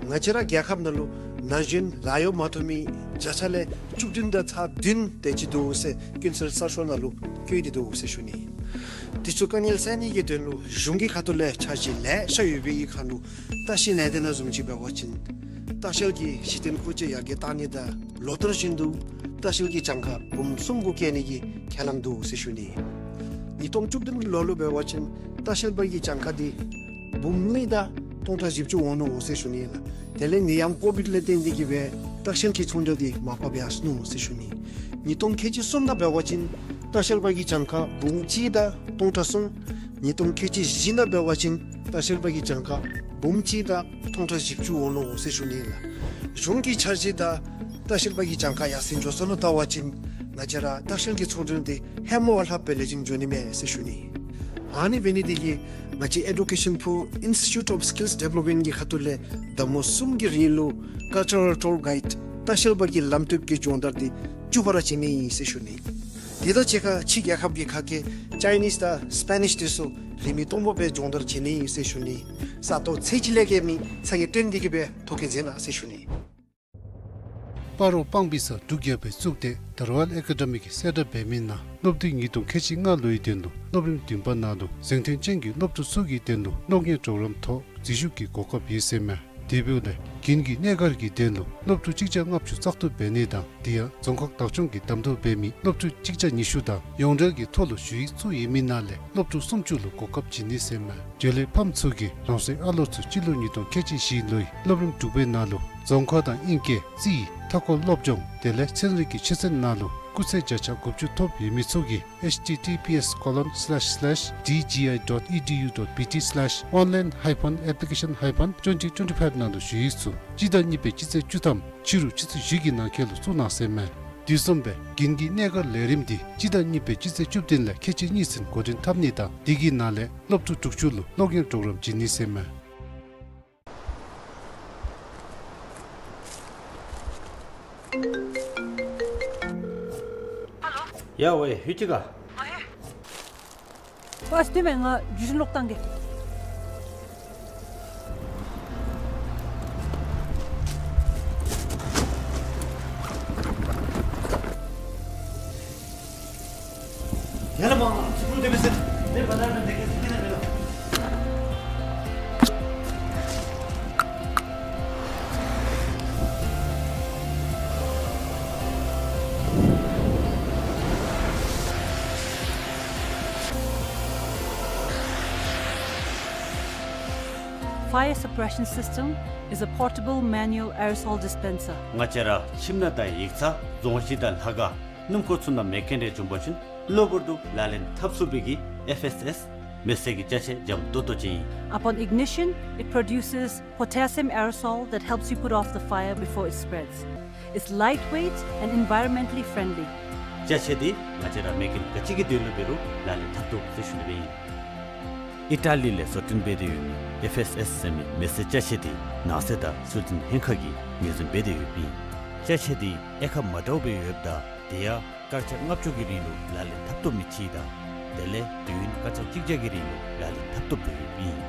ང་བཅས་ར་རྒྱལ་ཁབ་ནང་ལུ་ན་གཞོན་ལཱ་གཡོག་མ་ཐོབ་མི་བརྒྱ་ཆ་ལས་བཅུ་བདུན་དང་ཚག་བདུན་དེ་ཅིག་འདུག་ཟེར་ཀུན་གསལ་གསར་ཤོག་ནང་ལུ་བཀོད་དེ་འདུག་ཟེར་ཞུ་ནི། དེ་ཚུ་དཀའ་ངལ་སེལ་ནི་གི་དོན་ལུ་གཞུང་གི་ཁ་ཐུག་ལས་འཆར་གཞི་ལེ་ཤ་ཡོད་པའི་གི་ཁར་ལུ་ལྟ་བཤལ་ལས་སྡེ་ནང་བཟུམ་ཅིག་འབད་བ་ཅིན་ལྟ་བཤལ་གྱི་གཞི་རྟེན་མཁོ་ཆས་ཡར་རྒྱས་གཏང་ནི་དང་ལོ་ལྟར་བཞིན་དུ་ལྟ་བཤལ་གྱི་གྱངས་ཁ་འབུམ་གསུམ་གུ་བཀལ་ནི་གི་ཁས་བླངས་འདུག་ཟེར་ཞུ་ནི། ཉིས་སྟོང་བཅུ་བདུན་གྱི་ལོ་ལུ་འབད་བ་ཅིན་ལྟ་བཤལ་པ་གི་གྱངས་ཁ་འདི་འབུམ་གཉིས་དང་སྟོང་ཕྲག་བཞི་བཅུ་འོང་ནུག་ཟེར་ཞུ་ནི་ལགས། དེ་ལས་ནད་ཡམས་ཀོ་བིཌ་ལས་བརྟེན་ཏེ་གིས་སྦེ་ལྟ་བཤལ་གྱི་ཚོང་རྒྱག་འདི་མར་ཕབ་ཡར་སོ་ནུག་ཟེར་ཞུ་ནི། ཉིས་སྟོང་ཁལ་གཅིག་གསུམ་ནང་འབད་བ་ཅིན་ལྟ་བཤལ་པ་གི་གྱངས་ཁ་འབུམ་གཅིག་དང་སྟོང་ཕྲག་གསུམ། ཉིས་སྟོང་ཁལ་གཅིག་བཞི་ནང་འབད་བ་ཅིན་ལྟ་བཤལ་པ་གི་གྱངས་ཁ་འབུམ་གཅིག་དང་སྟོང་ཕྲག་བཞི་བཅུ་འོང་ནུག་ཟེར་ཞུ་ནི་ལགས། གཞུང་གི་འཆར་གཞི་དང་ལྟ་བཤལ་པ་གི་གྱངས་ཁ་ཡར་སེང་འགྱོ་ས་ལུ་བལྟ་བ་ཅིན་ང་བཅས་ར་ལྟ་བཤལ་གྱི་ཚོང་འབྲེལ་འདི་ཧེ་མ་བ་ལྷག་སྦེ་ལེགས་ཤོམ་འགྱོ་ནི་མས་ཟེར་ཞུ་ནི། ཨ་ནི་འབད་ནི་དེ་གིས་ང་བཅས་ཨེ་ཌུ་ཀེ་ཤཱན་པུར་ཨིན་སི་ཊི་ཊུཊ་ཨོཕ་སི་ཀིལསི་ཌི་བེ་ལོབ་མེནཊ་གི་ཁ་ཐུག་ལས་ཟླ་མོ་གསུམ་གྱི་རིང་ལུ་ཀཱལ་ཅར་རཱལ་ཊུར་གའིཌ་ལྟ་བཤལ་པ་གི་ལམ་སྟོན་གྱི་སྦྱོང་བརྡར་འདི་བཅུ་པ་ར་བྱིན་ནི་ཨིན་ཟེར་ཞུ་ནི། དེ་དང་གཅིག་ཁར་ཕྱི་རྒྱལ་ཁབ་ཀྱི་ཁ་སྐད་ཅའི་ནིསི་དང་སི་པེ་ནིསི་དེ་ཚུ་རིན་མེད་སྟོང་པ་སྦེ་སྦྱོང་བརྡར་བྱིན་ནི་ཨིན་ཟེར་ཞུ་ནི། ས་སྟོང་ཚད་གཅིག་ལས་བརྒལ་མི་ཚ་གྱང་བཏོན་ཏེ་གིས་སྦེ་ཐོ་བཀོད་མཛད་གནང་ཟེར་ཞུ་ནི། སྤ་རོ་སྤང་སྦིས་ས་འབྲུག་རྒྱལ་པོའི་གཙུག་སྡེ་དར་ཝལ་ཨེ་ཀ་ཌ་མི་གིས་གསལ་བསྒྲགས་འབད་མི་ནང་སློབ་དུས་ཉིས་སྟོང་ཁལ་གཅིག་ལྔ་ལོའི་དོན་ལུ་སློབ་རིམ་བདུན་པ་ནང་ལུ་གཟེངས་ཐོན་ཅན་གྱི་སློབ་ཕྲུག་ཚུ་གི་དོན་ལུ་གློག་བརྙན་གྲོགས་རམ་ཐོག་འཛུལ་ཞུགས་ཀྱི་གོ་སྐབས་ཡོད་ཟེར་མས། དེ་འབདཝ་ལས་དགུན་གྱི་གནས་སྒར་གྱི་དོན་ལུ་སློབ་ཕྲུག་གཅིག་བརྒྱ་ལྔ་བཅུ་བཙག་འཐུ་འབད་ནི་དང་དེ་ཡང་རྫོང་ཁག་བདག་སྐྱོང་གིས་གདམ་འཐུ་འབད་མི་སློབ་ཕྲུག་གཅིག་བརྒྱ་ཉི་ཤུ་དང་ཡོངས་འབྲེལ་གྱི་ཐོག་ལུ་ཞུ་ཡིག་ཚུ་ཡོད་མི་ནང་ལས་སློབ་ཕྲུག་སུམ་ཅུ་ལུ་གོ་སྐབས་བྱིན་ནི་ཟེར་མས། འབྲེལ་ཡོད་ཕམ་ཚུ་གིས་རང་སོའི་ཨ་ལོ་ཚུ་སྤྱི་ལོ་ཉིས་སྟོང་ཁལ་གཅིག་བཞི་ལོའི་སློབ་རིམ་དྲུག་པའི་ནང་ལུ་རྫོང་ཁ་དང་ཨིང་སྐད་རྩིས་མཐའ་འཁོར་སློབ་སྦྱོང་དེ་ལས་ཚན་རིག་གི་ཆོས་ཚན་ནང་ལུ་སྐུགས་ཚད་བརྒྱ་ཆ་དགུ་བཅུ་ཐོབ་ཡོད་མི་ཚུ་གིས་H T T P S colon slash slash D G I dot E D U dot B T slash online hyphen application hyphen twenty twenty-five ནང་ལུ་ཞུ་ཡིག་ཚུ་སྤྱི་ཟླ་གཉིས་པའི་སྤྱི་ཚེས་བཅུ་ཐམ་ཕྱི་རུ་ཆུ་ཚོད་བཞི་གི་ནང་འཁོད་ལུ་བཙུགས་གནང་ཟེར་མས། དུས་གསུམ་པའི་དགུན་གྱི་གནས་སྒར་ལས་རིམ་འདི་སྤྱི་ཟླ་གཉིས་པའི་སྤྱི་ཚེས་བཅུ་བདུན་ལས་ཁལ་གཅིག་གཉིས་ཚུན་འགོ་འདྲེན་འཐབ་ནི་དང་དེ་གི་ནང་ལས་སློབ་ཕྲུག་དྲུག་ཅུ་ལུ་གློག་བརྙན་གྲོགས་རམ་བྱིན་ནི་ཟེར་མས། ཡ་ཝེ་ཧུ་ཅི་ག། ཨ་ལས་སྟོན་མེན། ང་བརྒྱུད་འཕྲིན་ལོག་བཏང་གེ། Fire suppression system is a portable manual aerosol dispenser. ང་བཅས་ར་ཁྱིམ་ནང་དང་ཡིག་ཚང་རྫོང་གཞི་དང་ལྷ་ཁང་སྣུམ་འཁོར་ཚུ་ནང་མེ་རྐྱེན་རེ་བྱུང་པ་ཅིན་གློ་བུར་དུ་ལག་ལེན་འཐབ་ཚུགས་པའི་གི་F S S མེ་བསད་ཀྱི་ཅ་ཆས་འཇམ་ཏོང་ཏོ་ཅིག་ཨིན། Upon ignition, it produces potassium aerosol that helps you put off the fire before it spreads. It's lightweight and environmentally friendly. ཅ་ཆས་འདི་ང་བཅས་ར་མེ་རྐྱེན་ག་ཅི་གི་དོན་ལུ་འབད་རུང་ལག་ལེན་འཐབ་ཚུགས་ཟེར་ཞུ་ནི་སྦེ་ཨིན། ཨི་ཊ་ལི་ལས་བཟོ་སྐྲུན་འབད་དེ་ཡོད་མི་F S S ཟེར་མི་མེ་བསད་ཅ་ཆས་འདི་ནང་སྲིད་དང་སྲོལ་འཛིན་ལྷན་ཁག་གིས་ངོས་འཛིན་འབད་དེ་ཡོདཔ་ཨིན། ཅ་ཆས་འདི་དབྱེ་ཁག་མ་འདྲཝ་སྦེ་ཡོདཔ་ད་དེ་ཡང་སྐར་ཆ་ལྔ་བཅུ་གི་རིང་ལུ་ལག་ལེན་འཐབ་བཏུབ་མི་ཅིག་དང་དེ་ལས་དུས་ཡུན་སྐར་ཆ་གཅིག་བརྒྱ་གི་རིང་ལུ་ལག་ལེན་འཐབ་བཏུབ་སྟེ་ཡོདཔ་ཨིན།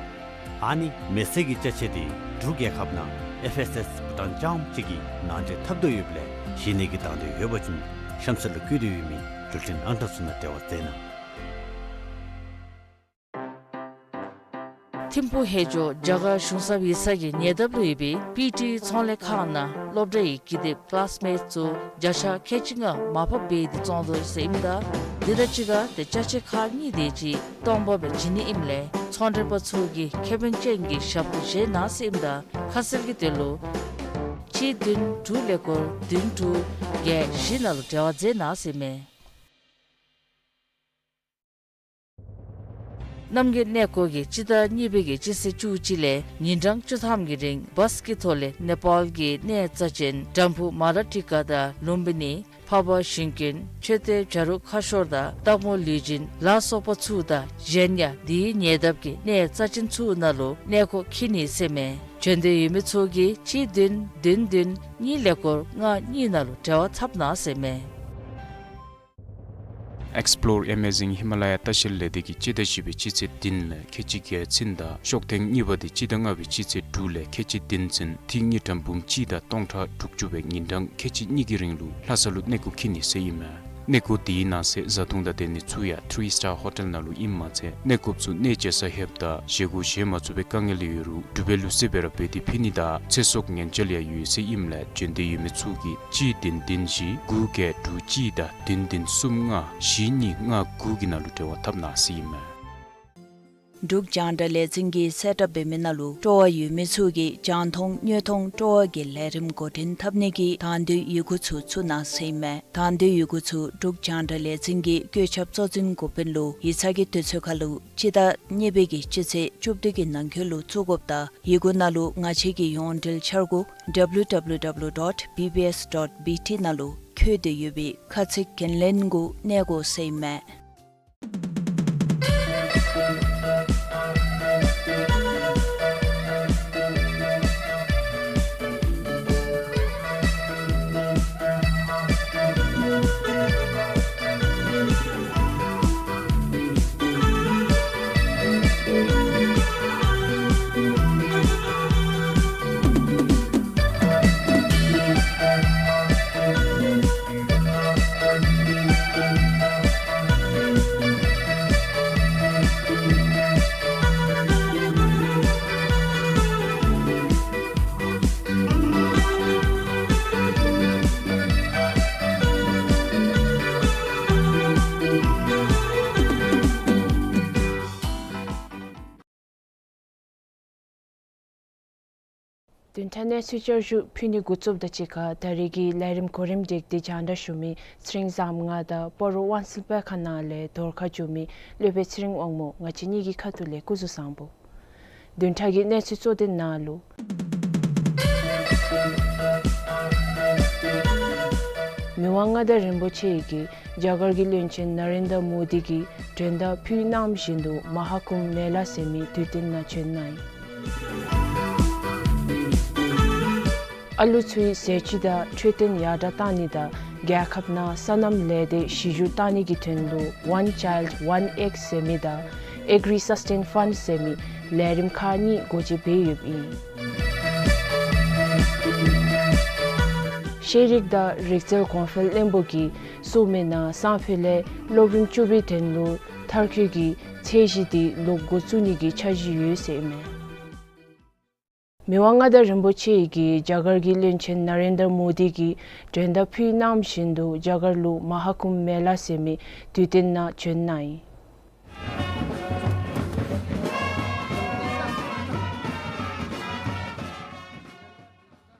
ཨ་ནི་མེ་བསད་ཀྱི་ཅ་ཆས་འདི་འབྲུག་རྒྱལ་ཁབ་ནང་F S S བྷུ་ཊཱན་རྐྱངམ་གཅིག་གིས་ནང་འདྲེན་འཐབ་དོ་ཡོདཔ་ལས་གཞན་ནི་གིས་དང་འདོད་ཡོད་པ་ཅིན་གཤམ་གསལ་ལུ་བཀོད་དེ་ཡོད་མི་འགྲུལ་འཕྲིན་ཨང་གྲངས་ཚུ་ནང་འབྲེལ་བ་མཛད་གནང་། ཐིམ་ཕུག་ཧེ་ཇོ་རྒྱ་གར་གཞུང་ཚབ་ཡིག་ཚང་གི་ཉེ་འདབས་ལུ་ཡོད་པའི་པི་ཊི་ཚོང་ལས་ཁང་ནང་སློབ་གྲྭའི་ཀི་དེབ་ཀི་ལཱསི་མེཊསི་ཚུ་བརྒྱ་ཆ་ཁལ་གཅིག་ལྔ་མར་ཕབ་འབད་དེ་བཙོང་དོ་ཟེར་ཨིནམ་ད་དེ་དང་གཅིག་ཁར་ཏེ་ཅ་ཆས་ཁག་གཉིས་དེ་ཅིག་སྟོང་པ་སྦེ་བྱིན་ནི་ཨིནམ་ལས་ཚོང་མགྲོན་པ་ཚུ་གིས་ཁེ་ཕན་ཅན་གྱི་ཞབས་ཏོག་བཞེས་གནང་ཟེར་ཨིནམ་ད་ཁ་གསལ་གྱི་དོན་ལུ་གཅིག་བདུན་དྲུག་ཀླད་ཀོར་བདུན་དྲུག་བརྒྱད་བཞི་ནང་ལུ་འབྲེལ་བ་མཛད་གནང་ཟེར་མས། རྣམ་རྒྱལ་གནས་སྐོར་གྱིས་སྤྱི་ཟླ་གཉིས་པའི་གི་སྤྱི་ཚེས་བཅུ་གཅིག་ལས་ཉིན་གྲངས་བཅུ་ཐམ་གྱི་རིང་བཱསི་གི་ཐོག་ལས་ནེ་པཱལ་གྱི་གནས་རྩ་ཅན་འགྲམ་ཕུག་མ་ར་ཊི་ཀ་དང་ལུམ་བི་ནི་འཕགས་པ་ཞིང་ཀུན་མཆོད་རྟེན་བྱ་རུང་ཁ་ཤོར་དང་སྟག་མོ་ལུས་སྦྱིན་ལ་སོགས་པ་ཚུ་དང་གཞན་ཡང་དེའི་ཉེ་འདབས་ཀྱི་གནས་རྩ་ཅན་ཚུ་ནང་ལུ་གནས་སྐོར་འཁྱིད་ནི་ཟེར་མས། བྱོན་འདོད་ཡོད་མི་ཚུ་གིས་གཅིག་བདུན་བདུན་བདུན་གཉིས་ཀླད་ཀོར་ལྔ་གཉིས་ནང་ལུ་འབྲེལ་བ་འཐབ་གནང་ཟེར་མས། Explore Amazing Himalaya ལྟ་བཤལ་ལས་སྡེ་གིས་སྤྱི་ཟླ་བཞི་པའི་སྤྱི་ཚེས་བདུན་ལས་ཁལ་གཅིག་བརྒྱད་ཚུན་དང་ཤོག་ཐེངས་གཉིས་པ་འདི་སྤྱི་ཟླ་ལྔ་པའི་སྤྱི་ཚེས་དྲུག་ལས་ཁལ་གཅིག་བདུན་ཚུན་ཐིག་དངུལ་ཀྲམ་འབུམ་གཅིག་དང་སྟོང་ཕྲག་དྲུག་ཅུ་སྦེ་ཉིན་གྲངས་ཁལ་གཅིག་གཉིས་ཀྱི་རིང་ལུ་ལྷ་ས་ལུ་གནས་སྐོར་འཁྱིད་ནི་ཟེར་ཨིན་མས། གནས་སྐོར་འདི་ནང་གསེས་བཟའ་འཐུང་དང་སྡོད་ནི་ཚུ་ཡང་ཐི་རི་སི་ཊར་ཧོ་ཊེལ་ནང་ལུ་ཨིནམ་མ་ཚད་གནས་སྐོརཔ་ཚུ་གནས་མཇལ་ས་ལྷོདཔ་ད་བཞེས་སྒོ་བཞེས་མ་ཚུགས་པའི་དཀའ་ངལ་ཡོད་རུང་འབྲུག་པའི་ལུགས་སྲོལ་སྦེ་ར་འབད་དེ་ཕུལ་ནི་དང་ཚེ་སྲོག་ཉེན་བཅོལ་ཡང་ཡོད་ཟེར་ཨིནམ་ལས་བྱོན་འདོད་ཡོད་མི་ཚུ་གིས་གཅིག་བདུན་བདུན་བཞི་དགུ་བརྒྱད་དྲུག་གཅིག་དང་བདུན་བདུན་གསུམ་ལྔ་བཞི་གཉིས་ལྔ་དགུ་གི་ནང་ལུ་འབྲེལ་བ་འཐབ་གནང་ཟེར་ཨིན་མས། འབྲུག་རྒྱང་བསྒྲགས་ལས་འཛིན་གྱིས་གསལ་བསྒྲགས་འབད་མི་ནང་ལུ་སྤྲོ་བ་ཡོད་མི་ཚུ་གིས་རྒྱང་མཐོང་དངོས་མཐོང་སྤྲོ་བ་གི་ལས་རིམ་འགོ་འདྲེན་འཐབ་ནི་གི་དང་འདོད་ཡི་གུ་ཚུ་བཙུགས་གནང་ཟེར་ཨིན་མས། དང་འདོད་ཡི་གུ་ཚུ་འབྲུག་རྒྱང་བསྒྲགས་ལས་འཛིན་གྱི་བཀོད་ཁྱབ་གཙོ་འཛིན་འགོ་དཔོན་ལུ་ཡིག་ཚང་གི་དུས་ཚོད་ཁར་ལུ་སྤྱི་ཟླ་གཉིས་པའི་གི་སྤྱི་ཚེས་བཅུ་བདུན་གྱི་ནང་འཁོད་ལུ་བཙུགས་དགོཔ་དང་ཡི་གུ་ནང་ལུ་ང་བཅས་ཀྱི་ཡོངས་འབྲེལ་འཆར་སྒོ་W W W dot B B S dot B T ནང་ལུ་བཀོད་དེ་ཡོད་པའི་ཁ་ཚིག་འགན་ལེན་གུ་གནས་དགོ་ཟེར་ཨིན་མས། བདུན་ཕྲག་གནས་ཚུལ་བསྐྱར་ཞུ་ཕུལ་ནི་འགོ་བཙུགསཔ་དང་གཅིག་ཁར་ད་རེས་ཀྱི་ལས་རིམ་གོ་རིམ་སྒྲིག་སྟེ་རྒྱང་བསྒྲགས་ཞུ་མི་ཚེ་རིང་བཟངམོ་ང་དང་སྤ་རོ་དབང་བསིལ་དཔེ་ཁང་ནང་ལས་དོ་རུང་ཁ་བསྒྱུར་མི་སློབ་དཔོན་ཚེ་རིང་དབང་མོ། ང་བཅས་གཉིས་ཀྱི་ཁ་ཐུག་ལས་སྐུ་གཟུགས་བཟང་པོ། བདུན་ཕྲག་གི་གནས་ཚུལ་གཙོ་དོན་ནང་ལུ། མི་དབང་མངའ་བདག་རིན་པོ་ཆེ་གིས་རྒྱ་གར་གྱི་བློན་ཆེན་ནཱ་རེནྡྲ་མོ་དི་གིས་མགྲོན་བརྡ་ཕུལ་གནངམ་བཞིན་དུ་མ་ཧཱ་ཀུམྦྷ་མེ་ལ་ཟེར་མི་དུས་སྟོན་ནང་བྱོན་གནང་ཡི། ཨ་ལུ་ཚུའི་ཟས་བཅུད་དང་འཕྲོད་བསྟེན་ཡར་དྲག་གཏང་ནི་དང་རྒྱལ་ཁབ་ནང་སོ་ནམ་ལས་སྡེ་གཞི་བསྒྱུར་གཏང་ནི་གི་དོན་ལུ་One Child One Egg ཟེར་མི་དང་Agri Sustain Fund ཟེར་མི་ལས་རིམ་ཁག་གཉིས་སྒོ་འབྱེད་འབད་ཡོདཔ་ཨིན། ཤེས་རིག་དང་རིག་རྩལ་གོང་འཕེལ་བློན་པོ་གིས་གསུངས་མི་ནང་སང་ཕོད་ལས་སློབ་རིམ་བཅུ་པའི་དོན་ལུ་མཐར་འཁྱོལ་གྱི་ཚད་གཞི་འདི་ལོག་འགོ་བཙུགས་ནི་གི་འཆར་གཞི་ཡོད་ཟེར་ཨིན་མས། མི་དབང་མངའ་བདག་རིན་པོ་ཆེ་གིས་རྒྱ་གར་གྱི་བློན་ཆེན་ནཱ་རེནྡྲ་མོ་དི་གིས་མགྲོན་བརྡ་ཕུལ་གནངམ་བཞིན་དུ་རྒྱ་གར་ལུ་མ་ཧཱ་ཀུམྦྷ་མེ་ལ་ཟེར་མི་དུས་སྟོན་ནང་བྱོན་གནང་ཡི།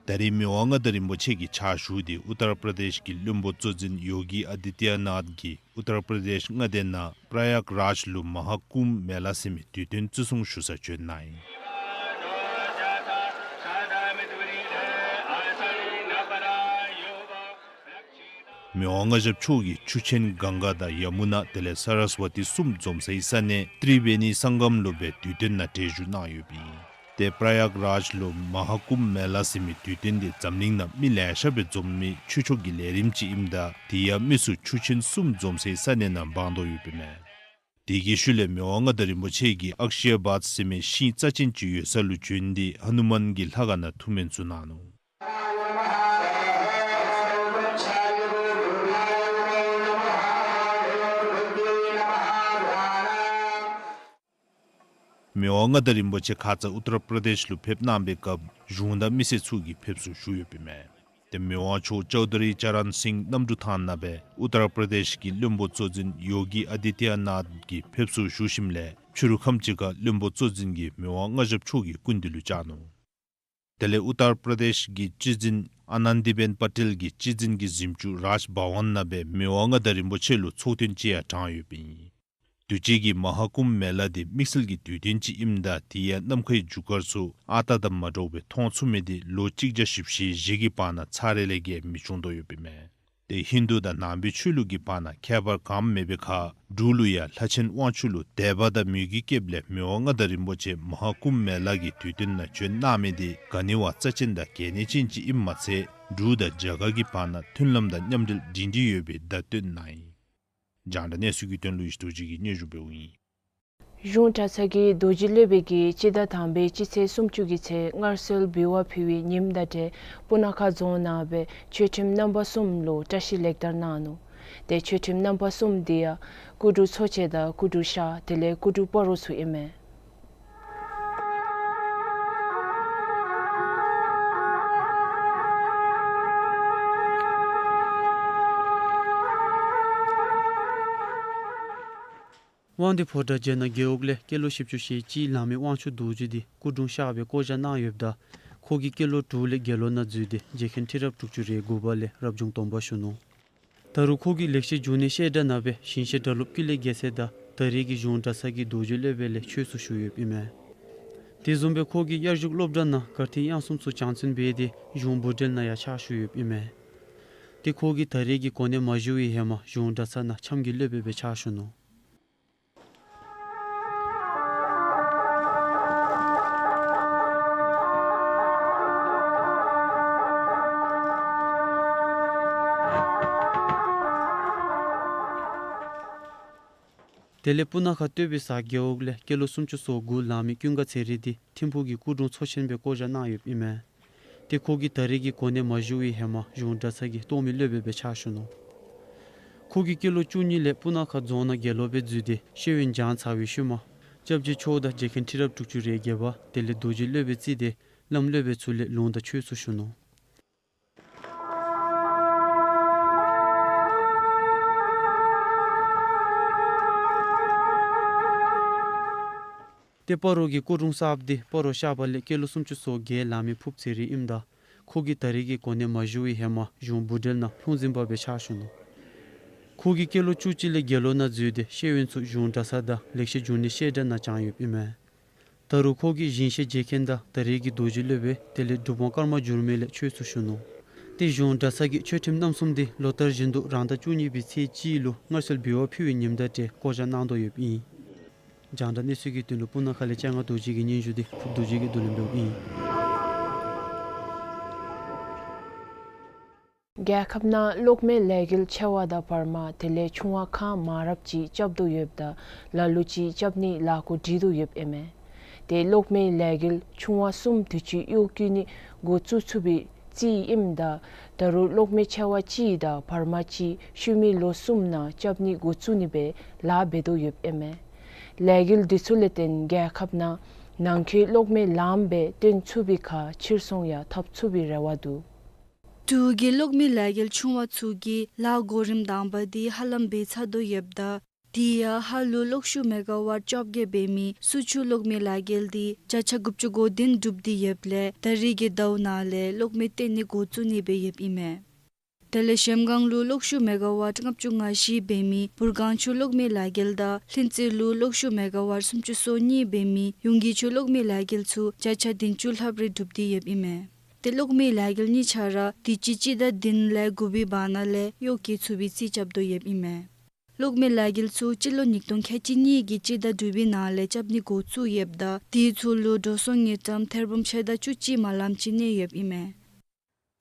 ད་རེས་མི་དབང་མངའ་བདག་རིན་པོ་ཆེ་གི་ཕྱག་ཞུ་འདི་ཨུ་ཏར་པྲ་དེཤ་གི་བློན་པོ་གཙོ་འཛིན་ཡོ་གི་ཨ་དི་ཏྱ་ནཱཐ་གིས་ཨུ་ཏར་པྲ་དེཤ་མངའ་སྡེ་ནང་པྲ་ཡཱག་རཱཇ་ལུ་མ་ཧཱ་ཀུམྦྷ་མེ་ལ་ཟེར་མི་དུས་སྟོན་བརྩི་སྲུང་ཞུ་སར་བྱོན་གནང་ཡི། མི་དབང་མངའ་ཞབས་མཆོག་གིས་ཆུ་ཆེན་གངྒཱ་དང་ཡ་མུ་ན་དེ་ལས་ས་ར་སི་ཝ་ཏི་གསུམ་འཛོམས་སའི་ས་གནས་ཏྲི་བེ་ནི་སང་གམ་ལུ་སྦེ་དུས་སྟོན་ནང་གྲལ་བཞུགས་གནང་ཡོདཔ་ཨིན། ཏེ་པྲ་ཡཱག་རཱཇ་ལུ་མ་ཧཱ་ཀུམྦྷ་མེ་ལ་ཟེར་མི་དུས་སྟོན་འདི་འཛམ་གླིང་ནང་མི་ལེ་ཤ་སྦེ་འཛོམས་མི་ཆོས་ཕྱོགས་ཀྱི་ལས་རིམ་ཅིག་ཨིནམ་ད་དེ་ཡང་མི་སུ་ཆུ་ཆེན་གསུམ་འཛོམས་སའི་ས་གནས་ནང་འབག་དོ་ཡོདཔ་ཨིན་མས། དེ་གི་ཤུལ་ལས་མི་དབང་མངའ་བདག་རིན་པོ་ཆེ་གིས་ཨཀ་ཤི་ཡ་བཱཐ་ཟེར་མི་ཤིང་རྩ་ཅན་ཅིག་ཡོད་ས་ལུ་བྱོན་ཏེ་ཧ་ནུ་མཱན་གྱི་ལྷ་ཁང་ནང་ཐུགས་སྨོན་ཞུ་གནང་ནུག། མི་དབང་མངའ་བདག་རིན་པོ་ཆེ་ཁ་ཙ་ཨུ་ཏར་པྲ་དེཤ་ལུ་ཕེབས་གནང་པའི་སྐབས་གཞུང་དང་མི་སེར་ཚུ་གིས་ཕེབས་བསུ་ཞུ་ཡོདཔ་ཨིན་མས། ཏེ་མི་དབང་མཆོག་ཅོའུ་དྷ་རི་ཅ་རན་སིང་གནམ་གྲུ་ཐང་ནང་སྦེ་ཨུ་ཏར་པྲ་དེཤ་གི་བློན་པོ་གཙོ་འཛིན་ཡོ་གི་ཨ་དི་ཏྱ་ནཱཐ་གིས་ཕེབས་བསུ་ཞུ་ཞིནམ་ལས་ཕྱི་རུ་ཁམས་ཅིག་ཁར་བློན་པོ་གཙོ་འཛིན་གྱིས་མི་དབང་མངའ་ཞབས་མཆོག་གི་སྐུ་མདུན་ལུ་བཅར་ནུག། དེ་ལས་ཨུ་ཏར་པྲ་དེཤ་གི་སྤྱི་འཛིན་ཨ་ནན་དི་བེན་པ་ཏེལ་གྱི་སྤྱི་འཛིན་གྱི་གཟིམ་ཅུང་རཱཇ་བྷ་ཝན་ནང་སྦེ་མི་དབང་མངའ་བདག་རིན་པོ་ཆེ་ལུ་ཚོགས་ཐུན་ཅིག་ཡང་དྲངས་ཡོདཔ་ཨིན། དུས་ཅི་གི་མ་ཧཱ་ཀུམྦྷ་མེ་ལ་འདི་དམིགས་བསལ་གྱི་དུས་སྟོན་ཅིག་ཨིནམ་ད་དེ་ཡང་ནམ་མཁའི་རྒྱུ་སྐར་ཚུ་ཨ་རྟག་དང་མ་འདྲཝ་སྦེ་མཐོང་ཚུགས་མི་འདི་ལོ་གཅིག་བརྒྱ་བཞི་བཅུ་ཞེ་བཞི་གི་བར་ན་ཚར་རེ་ལས་བརྒལ་མི་བྱུང་དོ་ཡོདཔ་ཨིན་མས། ཏེ་ཧིན་དུ་དང་ནང་པའི་ཆོས་ལུགས་ཀྱི་བར་ན་ཁྱད་པར་གང་མེད་པའི་ཁར་འབྲུག་ལུ་ཡང་ལྷ་ཆེན་དབང་ཕྱུག་ལུ་དད་པ་དང་མོས་གུས་བསྐྱེདཔ་ལས་མི་དབང་མངའ་བདག་རིན་པོ་ཆེ་མ་ཧཱ་ཀུམྦྷ་མེ་ལ་གི་དུས་སྟོན་ནང་བྱོན་གནང་མི་འདི་ག་ནི་བ་རྩ་ཅན་དང་གལ་གནད་ཅན་ཅིག་ཨིནམ་མ་ཚད་འབྲུག་དང་རྒྱ་གར་གྱི་བར་ན་མཐུན་ལམ་དང་མཉམ་འབྲེལ་སྒྲིང་སྒྲིང་ཡོད་པའི་བརྡ་སྟོན་གནང་ཡི། རྒྱང་བསྒྲགས་གནས་ཚུལ་གྱི་དོན་ལུ་ཡེ་ཤེས་རྡོ་རྗེ་གིས་སྙན་ཞུ་འབདཝ་ཨིན། གཞུང་གྲྭ་ཚང་གི་རྡོ་རྗེ་སློབ་དཔོན་གྱིས་སྤྱི་ཟླ་དང་པའི་སྤྱི་ཚེས་སུམ་ཅུ་གི་ཚེ་སྔར་སྲོལ་འབུལ་བ་ཕུལ་བའི་ཉིནམ་དང་འབྲེལ་སྤུ་ན་ཁ་རྫོང་ནང་སྦེ་ཆོས་ཁྲིམས་རྣམ་པ་གསུམ་ལུ་བཀྲ་ཤིས་ལེགས་དར་གནང་ནུག། ཏེ་ཆོས་ཁྲིམས་རྣམ་པ་གསུམ་འདི་ཡང་སྐུ་དྲུང་ཚོ་ཆེན་དང་སྐུ་དྲུང་ཤར་དེ་ལས་སྐུ་དྲུང་སྤ་རོ་ཚུ་ཨིན་མས། དབང་འདུས་ཕོ་བྲང་རྒྱ་ནག་རྒེད་འོག་ལས་སྐྱེས་ལོ་བཞི་བཅུ་ཞེ་གཅིག་ལང་མི་དབང་ཕྱུག་རྡོ་རྗེ་འདི་སྐུ་དྲུང་ཤར་སྦེ་བསྐོ་བཞག་གནང་ཡོདཔ་ད་ཁོ་གིས་སྐྱེས་ལོ་དྲུག་ལས་དགེ་སློང་ནང་འཛུལ་ཏེ་རྗེ་མཁན་ཁྲི་རབས་དྲུག་ཅུ་རེ་དགུ་པ་ལས་རབ་བྱུང་སྡོམ་པ་ཞུ་ནུག། ད་རུང་ཁོ་གིས་ལེགས་བཤད་འབྱུང་གནས་བཤད་གྲྭ་ནང་སྦེ་ཞིང་གཤེགས་གྲྭ་སློབ་ཀུན་ལེགས་རྒྱལ་མཚན་དང་ད་རེས་ཀྱི་གཞུང་གྲྭ་ཚང་གི་རྡོ་རྗེ་སློབ་དཔོན་ལས་ཆོས་ཚུ་ཞུ་ཡོདཔ་ཨིན་མས། དེ་བཟུམ་སྦེ་ཁོ་གིས་དབྱར་བཞུགས་སློབ་གྲྭ་ནང་གར་ཐིག་དབྱངས་གསུམ་ཚུ་སྦྱང་ཚུན་འབད་དེ་གཞུང་བུ་འབྲེལ་ནང་ཡང་ཕྱག་ཞུ་ཡོདཔ་ཨིན་མས། ཏེ་ཁོ་གིས་ད་རེས་ཀྱི་གོ་གནས་མ་ཞུ་བའི་ཧེ་མ་གཞུང་གྲྭ་ཚང་ནང་འཆམ་གྱི་སློབ་དཔོན་སྦེ་ཕྱག་ཞུ་ནུག། དེ་ལས་སྤུ་ན་ཁ་སྟོད་པའི་གཟར་རྒེད་འོག་ལས་སྐྱེས་ལོ་སུམ་ཅུ་སོ་དགུ་ལང་མི་ཀུན་དགའ་ཚེ་རིང་འདི་ཐིམ་ཕུག་གི་སྐུ་དྲུང་ཚོ་ཆེན་སྦེ་བསྐོ་བཞག་གནང་ཡོདཔ་ཨིན་མས། ཏེ་ཁོ་གིས་ད་རེས་ཀྱི་གོ་གནས་མ་ཞུ་བའི་ཧེ་མ་གཞུང་གྲྭ་ཚང་གི་གཏོགས་མི་སློབ་དཔོན་སྦེ་ཕྱག་ཞུ་ནུག། ཁོ་གིས་སྐྱེས་ལོ་བཅུ་གཉིས་ལས་སྤུ་ན་ཁ་རྫོང་ནང་དགེ་སློང་སྦེ་འཛུལ་ཏེ་ཤེས་ཡོན་སྦྱང་ཚར་བའི་ཤུལ་མ་སྐྱབས་རྗེ་མཆོག་དང་རྗེ་མཁན་ཁྲི་རབས་དྲུག་ཅུ་རེ་བརྒྱད་པ་དེ་ལས་རྡོ་རྗེ་སློབ་དཔོན་བརྩིས་ཏེ་བླམ་སློབ་དཔོན་ཚུ་ལས་ལུང་དང་ཆོས་ཚུ་ཞུ་ནུག། ཏེ་སྤ་རོ་གི་སྐུ་འཁྲུངས་གསརཔ་འདི་སྤ་རོ་ཤར་པ་ལས་སྐྱེས་ལོ་སུམ་ཅུ་སོ་བརྒྱད་ལང་མི་ཕུརཔ་ཚེ་རིང་ཨིནམ་ད་ཁོ་གིས་ད་རེས་ཀྱི་གོ་གནས་མ་ཞུ་བའི་ཧེ་མ་གཞུང་འབུ་འབྲེལ་ནང་ལྷུང་འཛིན་པ་སྦེ་ཕྱག་ཞུ་ནུག། ཁོ་གིས་སྐྱེས་ལོ་བཅུ་གཅིག་ལས་དགེ་སློང་ནང་འཛུལ་ཏེ་ཤེས་ཡོན་ཚུ་གཞུང་གྲྭ་ཚང་དང་ལེགས་བཤད་འབྱུང་གནས་བཤད་གྲྭ་ནང་སྦྱངས་ཡོདཔ་ཨིན་མས། ད་རུང་ཁོ་གིས་ཞིང་གཤེགས་རྗེ་མཁན་དང་ད་རེས་ཀྱི་རྡོ་རྗེ་སློབ་དཔོན་དེ་ལས་སྒྲུབ་དབང་ཀརྨ་འགྱུར་མེད་ལས་ཆོས་ཚུ་ཞུ་ནུག། ཏེ་གཞུང་གྲྭ་ཚང་གི་ཆོས་ཁྲིམས་རྣམ་གསུམ་འདི་ལོ་ལྟར་བཞིན་དུ་རང་ཟླ་བཅུ་གཉིས་པའི་ཚེས་གཅིག་ལུ་སྔར་སྲོལ་འབུལ་བ་ཕུལ་བའི་ཉིནམ་དང་འབྲེལ་བསྐོ་བཞག་གནང་དོ་ཡོདཔ་ཨིན། རྒྱང་བསྒྲགས་གནས་ཚུལ་གྱི་དོན་ལུ་སྤུ་ན་ཁ་ལས་སྤྱན་སྔ་རྡོ་རྗེ་གི་སྙན་ཞུ་འདི་ཕུརཔ་རྡོ་རྗེ་གིས་བསྡུ་ལེན་འབདཝ་ཨིན། རྒྱལ་ཁབ་ནང་གློག་མེའི་ལས་འགུལ་ཆེ་བ་དང་བར་མ་དེ་ལས་ཆུང་བ་ཁག་མང་རབས་ཅིག་རྐྱབ་དོ་ཡོདཔ་ད་ལ་ལུ་ཅིག་རྐྱབ་ནི་ལཱ་འགོ་འདྲེན་དོ་ཡོདཔ་ཨིན་མས། ཏེ་གློག་མེའི་ལས་འགུལ་ཆུང་བ་གསུམ་དུས་ཅི་གཡོག་བཀོལ་ནི་འགོ་བཙུགས་ཚུགས་པའི་རྩིས་ཨིནམ་ད་ད་རུང་གློག་མེ་ཆེ་བ་གཅིག་དང་བར་མ་གཅིག་ཤུལ་མའི་ལོ་གསུམ་ནང་རྐྱབ་ནི་འགོ་བཙུགས་ནི་སྦེ་ལཱ་འབད་དོ་ཡོདཔ་ཨིན་མས། ལས་འགུལ་འདི་ཚུ་ལས་བརྟེན་རྒྱལ་ཁབ་ནང་ནང་འཁོད་གློག་མེ་ལངམ་སྦེ་བཏོན་ཚུགས་པའི་ཁར་ཕྱིར་ཚོང་ཡང་འཐབ་ཚུགས་པའི་རེ་བ་འདུག། འབྲུག་གི་གློག་མེ་ལས་འགུལ་ཆུང་བ་ཚུ་གི་ལཱ་གོ་རིམ་དང་པ་འདི་ཧ་ལམ་འབད་ཚར་དོ་ཡོདཔ་ད་དེ་ཡང་ཧཱ་ལུ་གློག་ཤུགས་མེ་ག་ཝཊ་བཅོ་བརྒྱད་འབད་མི་སུ་ཆུ་གློག་མེ་ལས་འགུལ་འདི་བརྒྱ་ཆ་དགུ་བཅུ་གོ་བདུན་གྲུབ་སྟེ་ཡོདཔ་ལས་ད་རེས་ཀྱི་ཟླཝ་ནང་ལས་གློག་མེ་བཏོན་ནི་འགོ་བཙུགས་ནི་སྦེ་ཡོདཔ་ཨིན་མས། དེ་ལས་གཞལམ་སྒང་ལུ་གློག་ཤུགས་མེ་ག་ཝཊ་ལྔ་བཅུ་ང་བཞི་འབད་མི་སྦུར་སྒང་ཆུ་གློག་མེ་ལས་འགུལ་དང་ལྷུན་རྩེ་ལུ་གློག་ཤུགས་མེ་ག་ཝཊ་སུམ་ཅུ་སོ་གཉིས་འབད་མི་ཡུང་གི་ཆུ་གློག་མེ་ལས་འགུལ་ཚུ་བརྒྱ་ཆ་བདུན་ཅུ་ལྷགཔ་རེ་གྲུབ་སྟེ་ཡོདཔ་ཨིན་མས། ཏེ་གློག་མེ་ལས་འགུལ་གཉིས་ཆ་ར་དུས་ཅི་སྤྱི་ཟླ་བདུན་ལས་དགུ་པའི་བར་ན་ལས་གཡོག་བཀོལ་ཚུགས་པའི་རྩིས་རྐྱབ་དོ་ཡོདཔ་ཨིན་མས། གློག་མེ་ལས་འགུལ་ཚུ་སྤྱི་ལོ་ཉིས་སྟོང་ཁལ་གཅིག་གཉིས་ཀྱི་སྤྱི་ཟླ་དྲུག་པའི་ནང་ལས་རྐྱབ་ནི་འགོ་བཙུགས་ཡོདཔ་ད་དེ་ཚུ་ལུ་འགྲོ་སོང་དངུལ་ཀྲམ་ཐེར་འབུམ་ཕྱེད་དང་བཅུ་གཅིག་མ་ལངམ་ཅིག་གནས་ཡོདཔ་ཨིན་མས།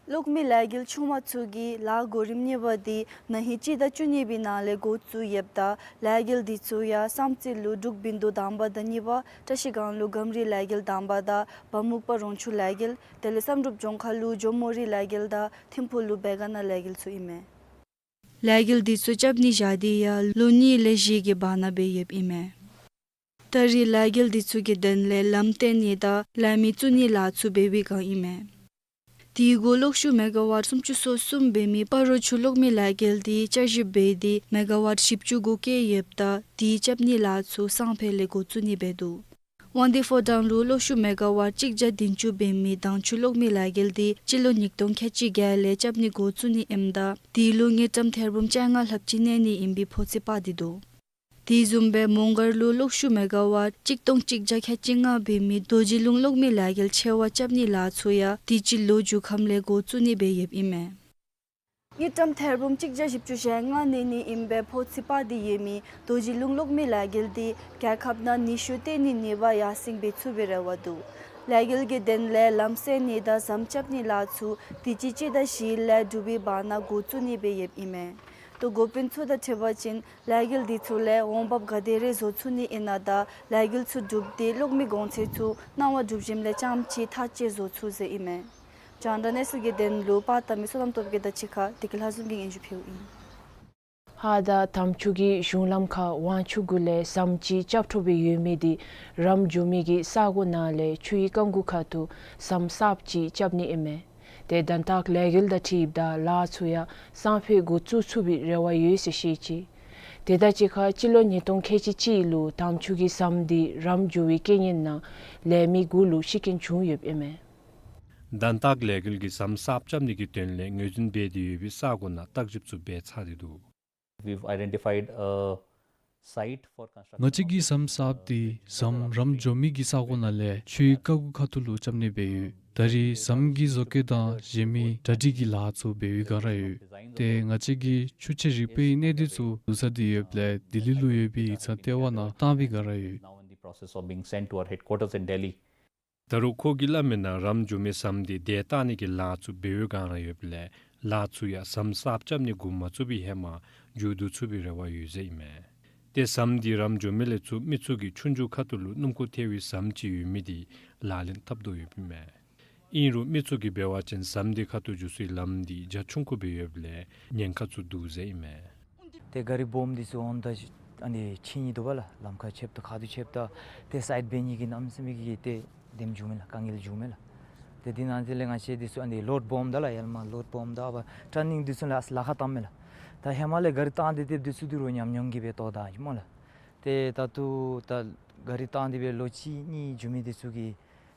གློག་མེ་ལས་འགུལ་ཆུང་བ་ཚུ་གི་ལཱ་གོ་རིམ་གཉིས་པ་འདི་ན་ཧིང་སྤྱི་ཟླ་བཅུ་གཉིས་པའི་ནང་ལས་འགོ་བཙུགས་ཡོདཔ་ད་ལས་འགུལ་འདི་ཚུ་ཡང་བསམ་རྩེ་ལུ་འབྲུག་བིན་དུ་དང་པ་དང་གཉིས་པ་བཀྲ་ཤིས་སྒང་ལུ་སྒམ་རི་ལས་འགུལ་དང་པ་དང་བ་མུག་པ་རོང་ཆུ་ལས་འགུལ་དེ་ལས་བསམ་གྲུབ་ལྗོངས་མཁར་ལུ་ཇོ་མོ་རི་ལས་འགུལ་དང་ཐིམ་ཕུག་ལུ་བེ་ག་ན་ལས་འགུལ་ཚུ་ཨིན་མས། ལས་འགུལ་འདི་ཚུ་རྐྱབ་ནི་བཞག་སྟེ་ཡང་ལོ་གཉིས་ལས་བཞི་གི་བར་ན་འབད་ཡོདཔ་ཨིན་མས། ད་རེས་ལས་འགུལ་འདི་ཚུ་གི་དོན་ལས་ལམ་བཏོན་ནི་དང་ལས་མི་བཙུགས་ནི་ལཱ་ཚུ་འབད་བའི་བསྒང་ཨིན་མས། དེ་གུ་གློག་ཤུགས་མེ་ག་ཝཊ་སུམ་ཅུ་སོ་གསུམ་འབད་མི་སྤ་རོ་ཆུ་གློག་མེ་ལས་འགུལ་འདི་བསྐྱར་ཞིབ་འབད་དེ་མེ་ག་ཝཊ་བཞི་བཅུ་གུ་བསྐྱེད་ཡོདཔ་ད་དེ་རྐྱབ་ནི་ལཱ་ཚུ་སང་ཕོད་ལས་འགོ་བཙུགས་ནི་འབད་འདུག། དབང་འདུས་ཕོ་བྲང་ལུ་གློག་ཤུགས་མེ་ག་ཝཊ་གཅིག་བརྒྱ་བདུན་ཅུ་འབད་མི་དྭངས་ཆུ་གློག་མེ་ལས་འགུལ་འདི་སྤྱི་ལོ་ཉིས་སྟོང་ཁལ་གཅིག་བརྒྱད་ལས་རྐྱབ་ནི་འགོ་བཙུགས་ནི་ཨིནམ་ད་དེ་ལུ་དངུལ་ཀྲམ་ཐེར་འབུམ་བཅོ་ལྔ་ལྷགཔ་ཅིག་གནས་ནི་ཨིན་པའི་ཕོ་ཚོད་དཔག་སྟེ་འདུག། དེ་བཟུམ་སྦེ་མོང་སྒར་ལུ་གློག་ཤུགས་མེ་ག་ཝཊ་གཅིག་སྟོང་གཅིག་བརྒྱ་ཁལ་གཅིག་ལྔ་འབད་མི་རྡོ་རྗེ་ལུང་གློག་མེ་ལས་འགུལ་ཆེ་བ་རྐྱབ་ནི་ལཱ་ཚུ་ཡང་དུས་ཅི་ལོ་མཇུག་ཁམས་ལས་འགོ་བཙུགས་ནི་སྦེ་ཡོདཔ་ཨིན་མས། དངུལ་ཀྲམ་ཐེར་འབུམ་གཅིག་བརྒྱ་བཞི་བཅུ་ཞེ་ལྔ་གནས་ནི་ཨིན་པའི་ཕོ་ཚོད་དཔག་སྟེ་ཡོད་མི་རྡོ་རྗེ་ལུང་གློག་མེ་ལས་འགུལ་འདི་རྒྱལ་ཁབ་ནང་ནུས་ཤུགས་བཏོན་ནི་ནུས་པ་ཡར་སེང་འབད་ཚུགས་པའི་རེ་བ་འདུག། ལས་འགུལ་གྱི་དོན་ལས་ལམ་སེལ་ནི་དང་ཟམ་རྐྱབ་ནི་ལཱ་ཚུ་དུས་ཅི་སྤྱི་ཟླ་བཞི་ལས་དྲུག་པའི་བར་ན་འགོ་བཙུགས་ནི་སྦེ་ཡོདཔ་ཨིན་མས། ཏེ་འགོ་དཔོན་ཚུ་དང་འཕྲད་པ་ཅིན་ལས་འགུལ་འདི་ཚུ་ལས་འོང་འབབ་ག་དེ་རེ་བཟོ་ཚུགས་ནི་ཨིན་ན་དང་ལས་འགུལ་ཚུ་གྲུབ་སྟེ་གློག་མེ་གོང་ཚད་ཚུ་གནང་བ་གྲུབ་ཞིནམ་ལས་རྐྱངམ་ཅིག་ཐག་བཅད་བཟོ་ཚུགས་ཟེར་ཨིན་མས། རྒྱང་བསྒྲགས་གནས་ཚུལ་གྱི་དོན་ལུ་པར་བཏབ་མི་བསོད་ནམས་སྟོབས་རྒྱས་དང་གཅིག་ཁར་བདེ་སྐྱིད་ལྷ་འཛོམས་ཀྱིས་སྙན་ཞུ་ཕུལཝ་ཨིན། ཧཱ་དང་དམ་ཆོས་ཀྱི་གཞུང་ལམ་ཁར་ཝང་ཆུ་གུ་ལས་ཟམ་ཅིག་རྐྱབ་འཕྲོ་སྦེ་ཡོད་མི་འདི་རམ་འགྱོ་མི་གི་ས་གོ་ནང་ལས་ཆུའི་རྐང་གུ་ཁ་ཐུག་ཟམ་གསརཔ་ཅིག་རྐྱབ་ནི་ཨིན་མས། ཏེ་དོན་དག་ལས་འགུལ་དང་འཁྲིལཝ་ད་ལཱ་ཚུ་ཡང་སང་ཕོད་འགོ་བཙུགས་ཚུགས་པའི་རེ་བ་ཡོད་ཟེར་བཤད་ཅི། དེ་དང་གཅིག་ཁར་སྤྱི་ལོ་ཉིས་སྟོང་ཁལ་གཅིག་གཅིག་ལུ་དམ་ཆོས་ཀྱི་ཟམ་འདི་རམ་འགྱོ་བའི་རྐྱེན་ངན་ནང་ལས་མི་དགུ་ལུ་ཤི་རྐྱེན་བྱུང་ཡོདཔ་ཨིན་མས། དོན་དག་ལས་འགུལ་གྱི་ཟམ་གསརཔ་རྐྱབ་ནི་གི་དོན་ལས་ངོས་འཛིན་འབད་དེ་ཡོད་པའི་ས་གོ་ནང་བརྟག་ཞིབ་ཚུ་འབད་ཚར་ཏེ་འདུག། We've identified a site for construction. ང་བཅས་ཀྱིས་ཟམ་གསརཔ་འདི་ཟམ་རམ་འགྱོ་མི་གི་ས་གོ་ནང་ལས་ཆུའི་རྐང་གུ་ཁ་ཐུག་ལུ་རྐྱབ་ནི་སྦེ་ཡོད། ད་རེས་ཟམ་གྱི་བཟོ་བཀོད་དང་གཞན་མི་གྲ་སྒྲིག་གི་ལཱ་ཚུ་འབད་བའི་བསྒང་ར་ཡོད། ཏེ་ང་བཅས་ཀྱིས་ཆུ་ཆེ་རིག་པའི་གནས་སྡུད་ཚུ་བསྡུ་ཚར་ཏེ་ཡོདཔ་ལས་ལྡི་ལི་ལུ་ཡོད་པའི་ཡིག་ཚང་ལྟེ་བ་ནང་བཏང་བའི་བསྒང་ར་ཡོད། Now in the process of being sent to our headquarters in Delhi. ད་རུང་ཁོ་གིས་སླབ་མིའི་ནང་རམ་འགྱོ་མི་ཟམ་འདི་བརྡལ་བཏང་ནི་གི་ལཱ་ཚུ་འབད་བའི་བསྒང་ར་ཡོདཔ་ལས་ལཱ་ཚུ་ཡང་ཟམ་གསརཔ་རྐྱབ་ནི་འགོ་མ་བཙུགས་པའི་ཧེ་མ་མཇུག་བསྡུ་ཚུགས་པའི་རེ་བ་ཡོད་ཟེར་ཨིན་མས། ཏེ་ཟམ་འདི་རམ་འགྱོ་མི་ལས་ཚུར་མི་ཚུ་གི་ཆུང་ཆུང་ཁ་ཐུག་ལུ་སྣུམ་འཁོར་ཐལ་བའི་ཟམ་ཅིག་ཡོད་མི་འདི་ལག་ལེན་འཐབ་དོ་ཡོདཔ་ཨིན་མས། ཨིན་རུང་མི་ཚུ་གིས་འབད་བ་ཅིན་ཟམ་འདི་ཁ་ཐུག་འགྱོ་སའི་ལམ་འདི་རྒྱ་ཆུང་ཀུ་སྦེ་ཡོདཔ་ལས་ཉེན་ཁ་ཚུ་འདུག་ཟེར་ཨིན་མས། ཏེ་ག་རི་སྦོམ་འདི་ཚུ་འོངམ་ད་ཨ་ནི་ཕྱིན་ནི་འདུག་པ་ལགས། ལམ་ཁར་ཆིབས་ད་ཁ་ཐུག་ཆིབས་ད་ཏེ་སའིཌ་འབད་ནི་གི་གནམ་མེད་ས་མེད་ཀྱི་ཏེ་དེམ་བྱུང་མས་ལགས། དཀའ་ངལ་བྱུང་མས་ལགས། ཏེ་འདི་ནང་དེ་ལས་ང་བཅས་འདི་ཚུ་ཨ་ནི་ལོཌ་སྦོམ་ད་ལགས། ཡར་མར་ལོཌ་སྦོམ་ད་ཨ་བ་ཊར་ནིང་འདི་ཚུ་ལགས་ལཱ་ཁག་བཏངམ་མས་ལགས། ད་ཧེ་མ་ལས་ག་རི་བཏང་སྟེ་དེ་འདི་ཚུ་འདི་རུང་ཉམས་མྱོང་གིས་འབད་བཏོག་ད་ཨིན་སྨོ་ལགས། ཏེ་ད་ལྟོ་ད་ གཱ་རི་བཏང་སྟེ་སྦེ་ལོ་གཅིག་གཉིས་འགྱོ་མི་འདི་ཚུ་གིས་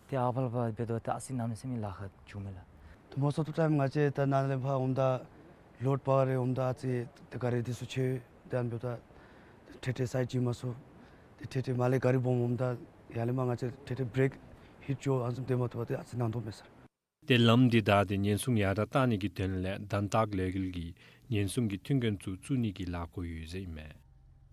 ཏེ་ཨ་ཕར་ལས་ཕར་འབད་དོ་ཏེ་ཨ་ཙི་གནམ་མེད་ས་མེད་ལཱ་ཁག་བྱུང་མས་ལགས། Most of the time ང་བཅས་ད་ནཱ་ལས་ཕར་འོངམ་ད་ལོཌ་པར་རེ་འོངམ་ད་ཨ་ཙི་ཏེ་གཱ་རི་འདི་ཚུ་ཆེ་ཏེ་ཨ་ནི་འབདཝ་ད་ཏེ་ཏེ་སའིཌ་བྱིན་མ་ཚུགས། ཏེ་ཏེ་མར་ལས་གཱ་རི་སྦོམ་འོངམ་ད་ཡར་ལས་མར་ང་བཅས་ཏེ་བྲེཀ་ཧིཊ་འགྱོ་ཨ་ནི་བཟུམ་འབད་མ་བཏུབ་པར་ཏེ་ཨ་ཙི་ནང་དོག་མས་སར། ཏེ་ལམ་འདི་བདའ་སྟེ་ཉེན་སྲུང་ཡར་དྲག་གཏང་ནི་གི་དོན་ལས་དོན་དག་ལས་འགུལ་གྱི་ཉེན་སྲུང་གི་མཐུན་རྐྱེན་ཚུ་བཙུགས་ནི་གི་ལཱ་འགོ་ཡོད་ཟེར་ཨིན་མས།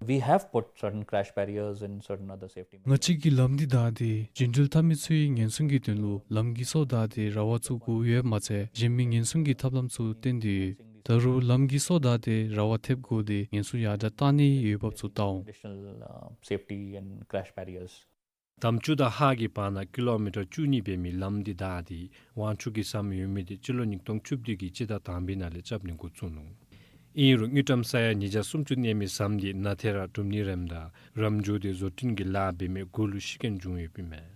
We have put certain crash barriers and certain other safety measures. ང་བཅས་ཀྱིས་ལམ་འདི་བདའ་སྟེ་རྒྱུན་འགྲུལ་འཐབ་མི་ཚུའི་ཉེན་སྲུང་གི་དོན་ལུ་ལམ་གྱི་སོ་བདའ་སྟེ་ར་བ་བཙུགས་དགོཔ་ཡོདཔ་མ་ཚད་གཞན་མི་ཉེན་སྲུང་གི་ཐབས་ལམ་ཚུ་བཏོན་ཏེ་ཡོད། ད་རུང་ལམ་གྱི་སོ་བདའ་སྟེ་ར་བ་ཐེབས་དགོ་སྟེ་ཉེན་སྲུང་ཡར་དྲག་གཏང་ནི་ཡོདཔ་ཚུ་བལྟ་འོང་། Additional, uh, safety and crash barriers. དམ་ཆོས་དང་ཧཱ་གི་བར་ན་ཀི་ལོ་མི་ཊར་བཅུ་གཉིས་འབད་མི་ལམ་འདི་བདའ་སྟེ་ཝང་ཆུ་གི་ཟམ་ཡོད་མི་འདི་སྤྱི་ལོ་ཉིས་སྟོང་བཅུ་བདུན་གྱི་སྤྱི་ཟླ་དང་པའི་ནང་ལས་རྐྱབ་ནི་འགོ་བཙུགས་ནུག། ཨིན་རུང་དངུལ་ཀྲམ་ས་ཡ་ཉིས་བརྒྱ་སུམ་ཅུ་གནས་མི་ཟམ་འདི་ནཱ་ཐེ་ར་གྲུབ་ནི་རནམ་ད་རམ་འགྱོ་སྟེ་བཟོ་སྐྲུན་གྱི་ལཱ་འབད་མི་གུ་ལུ་ཤི་རྐྱེན་བྱུང་ཡོདཔ་ཨིན་མས།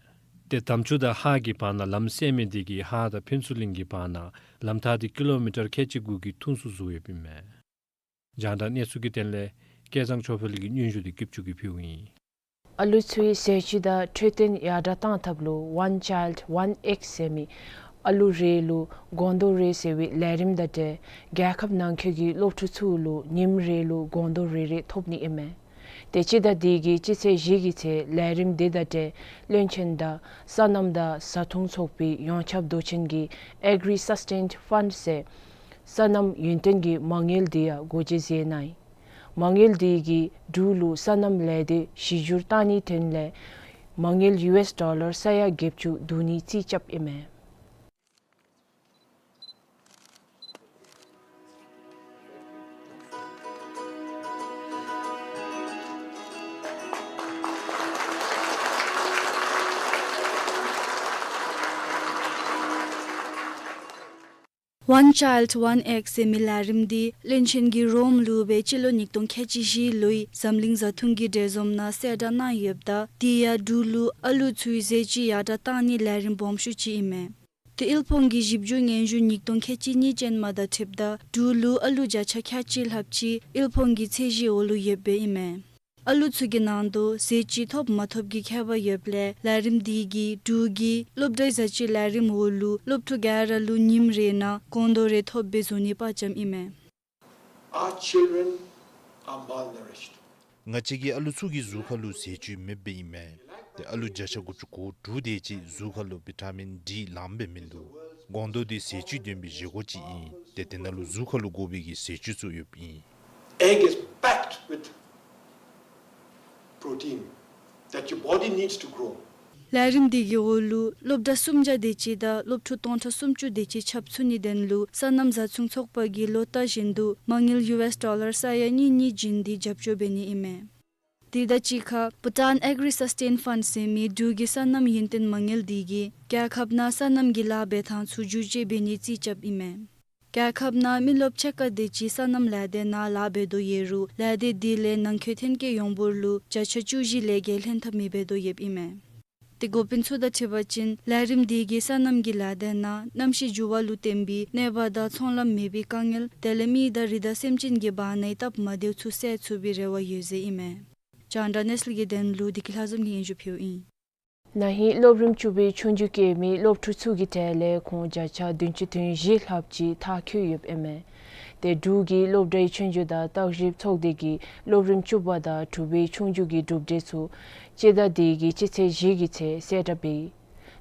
ཏེ་དམ་ཆོས་དང་ཧཱ་གི་བར་ན་ལམ་སེལ་མི་འདི་གིས་ཧཱ་དང་ཕུན་ཚོགས་གླིང་གི་བར་ན་ལམ་ཐག་འདི་ཀི་ལོ་མི་ཊར་ཁལ་གཅིག་དགུ་གི་ཐུང་སུ་བཟོ་ཡོདཔ་ཨིན་མས། རྒྱང་བསྒྲགས་གནས་ཚུལ་གྱི་དོན་ལས་སྐལ་བཟང་ཆོས་འཕེལ་གྱི་སྙན་ཞུ་འདི་ཀིབ་ཅུ་གིས་ཕུལཝ་ཨིན། ཨ་ལུ་ཚུའི་ཟས་བཅུད་དང་འཕྲོད་བསྟེན་ཡར་དྲག་གཏང་ཐབས་ལུ་One Child One Egg ཟེར་མི་ཨ་ལུ་རེ་ལུ་སྒོང་རྡོག་རེ་ཟེར་བའི་ལས་རིམ་དང་འབྲེལ་རྒྱལ་ཁབ་ནང་འཁོད་ཀྱི་སློབ་ཕྲུག་ཚུ་ལུ་ཉིནམ་རེ་ལུ་སྒོང་རྡོག་རེ་རེ་ཐོབ་ནི་ཨིན་མས། ཏེ་སྤྱི་ཟླ་འདི་གི་སྤྱི་ཚེས་བཞི་གི་ཚེ་ལས་རིམ་འདི་དང་འབྲེལ་བློན་ཆེན་དང་སོ་ནམ་དང་བཟའ་འཐུང་ཚོགས་པའི་ཡོངས་ཁྱབ་མདོ་ཆེན་གྱི་Agri Sustenance Fund ཟེར་སོ་ནམ་ཡུན་བརྟན་གྱི་མ་དངུལ་འདི་ཡང་སྒོ་འབྱེད་མཛད་གནང་ཡི། མ་དངུལ་འདི་གིས་འབྲུག་ལུ་སོ་ནམ་ལས་སྡེ་གཞི་བསྒྱུར་གཏང་ནིའི་དོན་ལས་མ་དངུལ་ཡུ་ཨེསི་ཌོ་ལར་ས་ཡ་བརྒྱད་ཅུ་བསྡུ་ནིའི་རྩིས་རྐྱབ་ཨིན་མས། One Child One Egg ཟེར་མི་ལས་རིམ་འདི་བློན་ཆེན་གྱིས་རོམ་ལུ་སྦེ་སྤྱི་ལོ་ཉིས་སྟོང་ཁལ་གཅིག་བཞི་ལོའི་འཛམ་གླིང་བཟའ་འཐུང་གི་འབྲེལ་འཛོམས་ནང་གསལ་བསྒྲགས་གནང་ཡོདཔ་ད་དེ་ཡང་འབྲུག་ལུ་ཨ་ལུ་ཚུའི་ཟས་བཅུད་ཡར་དྲག་གཏང་ནིའི་ལས་རིམ་སྦོམ་ཤོས་ཅིག་ཨིན་མས། ཏེ་དབུལ་ཕོངས་ཀྱི་ཞིབ་འཇུག་སྙན་ཞུ་ཉིས་སྟོང་ཁལ་གཅིག་གཉིས་ཅན་མ་དང་འཁྲིལཝ་ད་འབྲུག་ལུ་ཨ་ལུ་བརྒྱ་ཆ་ཁལ་གཅིག་ལྷགཔ་ཅིག་དབུལ་ཕོངས་ཀྱི་ཚད་གཞིའི་འོག་ལུ་ཡོདཔ་སྦེ་ཨིན་མས། ཨ་ལུ་ཚུ་གི་ནང་དུ་ཟས་བཅུད་ཐོབ་མ་ཐོབ་ཀྱི་ཁྱད་པར་ཡོདཔ་ལས་ལས་རིམ་འདི་གིས་འབྲུག་གི་སློབ་གྲྭའི་བཟའ་བཅུད་ལས་རིམ་འོག་ལུ་སློབ་ཕྲུག་ག་ར་ལུ་ཉིནམ་རེ་ནང་སྒོང་རྡོག་རེ་ཐོབ་སྦེ་བཟོ་ནི་དཔའ་བཅམ་ཨིན་མས། Our children are malnourished. ང་བཅས་ཀྱི་ཨ་ལུ་ཚུ་གི་གཟུགས་ཁ་ལུ་ཟས་བཅུད་མེདཔ་སྦེ་ཨིན་མས། ཏེ་ཨ་ལུ་བརྒྱ་ཆ་དགུ་བཅུ་གོ་དྲུག་དེ་ཅིག་གཟུགས་ཁ་ལུ་བི་ཊ་མིན་ཌི་ལངམ་སྦེ་མིན་འདུག། སྒོང་རྡོག་འདི་ཟས་བཅུད་ལྡན་པའི་བཞེས་སྒོ་ཅིག་ཨིན། ཏེ་དེ་ནང་ལུ་གཟུགས་ཁ་ལུ་དགོ་པའི་གི་ཟས་བཅུད་ཚུ་ཡོདཔ་ཨིན། Egg is packed with protein that your body needs to grow. ལས་རིམ་འདི་གི་འོག་ལུ་སློབ་གྲྭ་སུམ་བརྒྱ་དེ་ཅིག་དང་སློབ་ཕྲུག་སྟོང་ཕྲག་སུམ་ཅུ་དེ་ཅིག་ཁྱབ་ཚུགས་ནིའི་དོན་ལུ་སོ་ནམ་བཟའ་འཐུང་ཚོགས་པ་གིས་ལོ་ལྟར་བཞིན་དུ་མ་དངུལ་ཡུ་ཨེསི་ཌོ་ལར་ས་ཡ་གཉིས་གཉིས་བྱིན་ཏེ་རྒྱབ་སྐྱོར་འབད་ནི་ཨིན་མས། དེ་དང་གཅིག་ཁར་Bhutan Agri Sustain Fund ཟེར་མི་འབྲུག་གི་སོ་ནམ་ཡུན་བརྟན་མ་དངུལ་འདི་གིས་རྒྱལ་ཁབ་ནང་སོ་ནམ་གྱི་ལཱ་འབད་ཐངས་ཚུ་བསྒྱུར་བཅོས་འབད་ནིའི་རྩིས་རྐྱབ་ཨིན་མས། རྒྱལ་ཁབ་ནང་མི་རློབས་ཕྱེད་ཀ་དེ་ཅིག་སོ་ནམ་ལས་སྡེ་ནང་ལཱ་འབད་དོ་ཡོད་རུང་ལས་སྡེ་དེ་ལས་ནང་འཁོད་ཐོན་སྐྱེད་ཡོངས་འབོར་ལུ་བརྒྱ་ཆ་བཅུ་བཞི་ལས་བརྒལ་ལྷན་ཐབས་མི་འབད་དོ་ཡོདཔ་ཨིན་མས། ཏེ་འགོ་དཔོན་ཚུ་དང་འཁྲིལ་བ་ཅིན་ལས་རིམ་དེ་གིས་སོ་ནམ་གྱི་ལས་སྡེ་ནང་གནམ་གཤིས་འགྱུར་བ་ལུ་བརྟེན་པའི་གནོད་པ་དང་ཚོང་ལམ་མེད་པའི་དཀའ་ངལ་དེ་ལས་མི་དང་རི་དྭགས་སེམས་ཅན་གྱི་བར་ནའི་སྟབས་མ་བདེཝ་ཚུ་སེལ་ཚུགས་པའི་རེ་བ་ཡོད་ཟེར་ཨིན་མས། རྒྱང་བསྒྲགས་གནས་ཚུལ་གྱི་དོན་ལུ་བདེ་སྐྱིད་ལྷ་འཛོམས་ཀྱིས་སྙན་ཞུ་ཕུལཝ་ཨིན། ན་ཧིང་སློབ་རིམ་བཅུ་པའི་ཆོས་རྒྱུགས་རྐྱབ་མི་སློབ་ཕྲུག་ཚུ་གི་གྲས་ལས་ཁོང་བརྒྱ་ཆ་བདུན་ཅུ་དོན་བཞི་ལྷགཔ་ཅིག་མཐར་འཁྱོལ་ཡོདཔ་ཨིན་མས། ཏེ་འབྲུག་གི་སློབ་གྲྭའི་ཆོས་རྒྱུགས་དང་བརྟག་ཞིབ་ཚོགས་སྡེ་གིས་སློབ་རིམ་བཅུ་པ་དང་དྲུག་པའི་ཆོས་རྒྱུགས་ཀྱི་གྲུབ་འབྲས་ཚུ་སྤྱི་ཟླ་འདི་གི་སྤྱི་ཚེས་བཞི་གི་ཚེ་གསལ་བསྒྲགས་འབད་ཡི།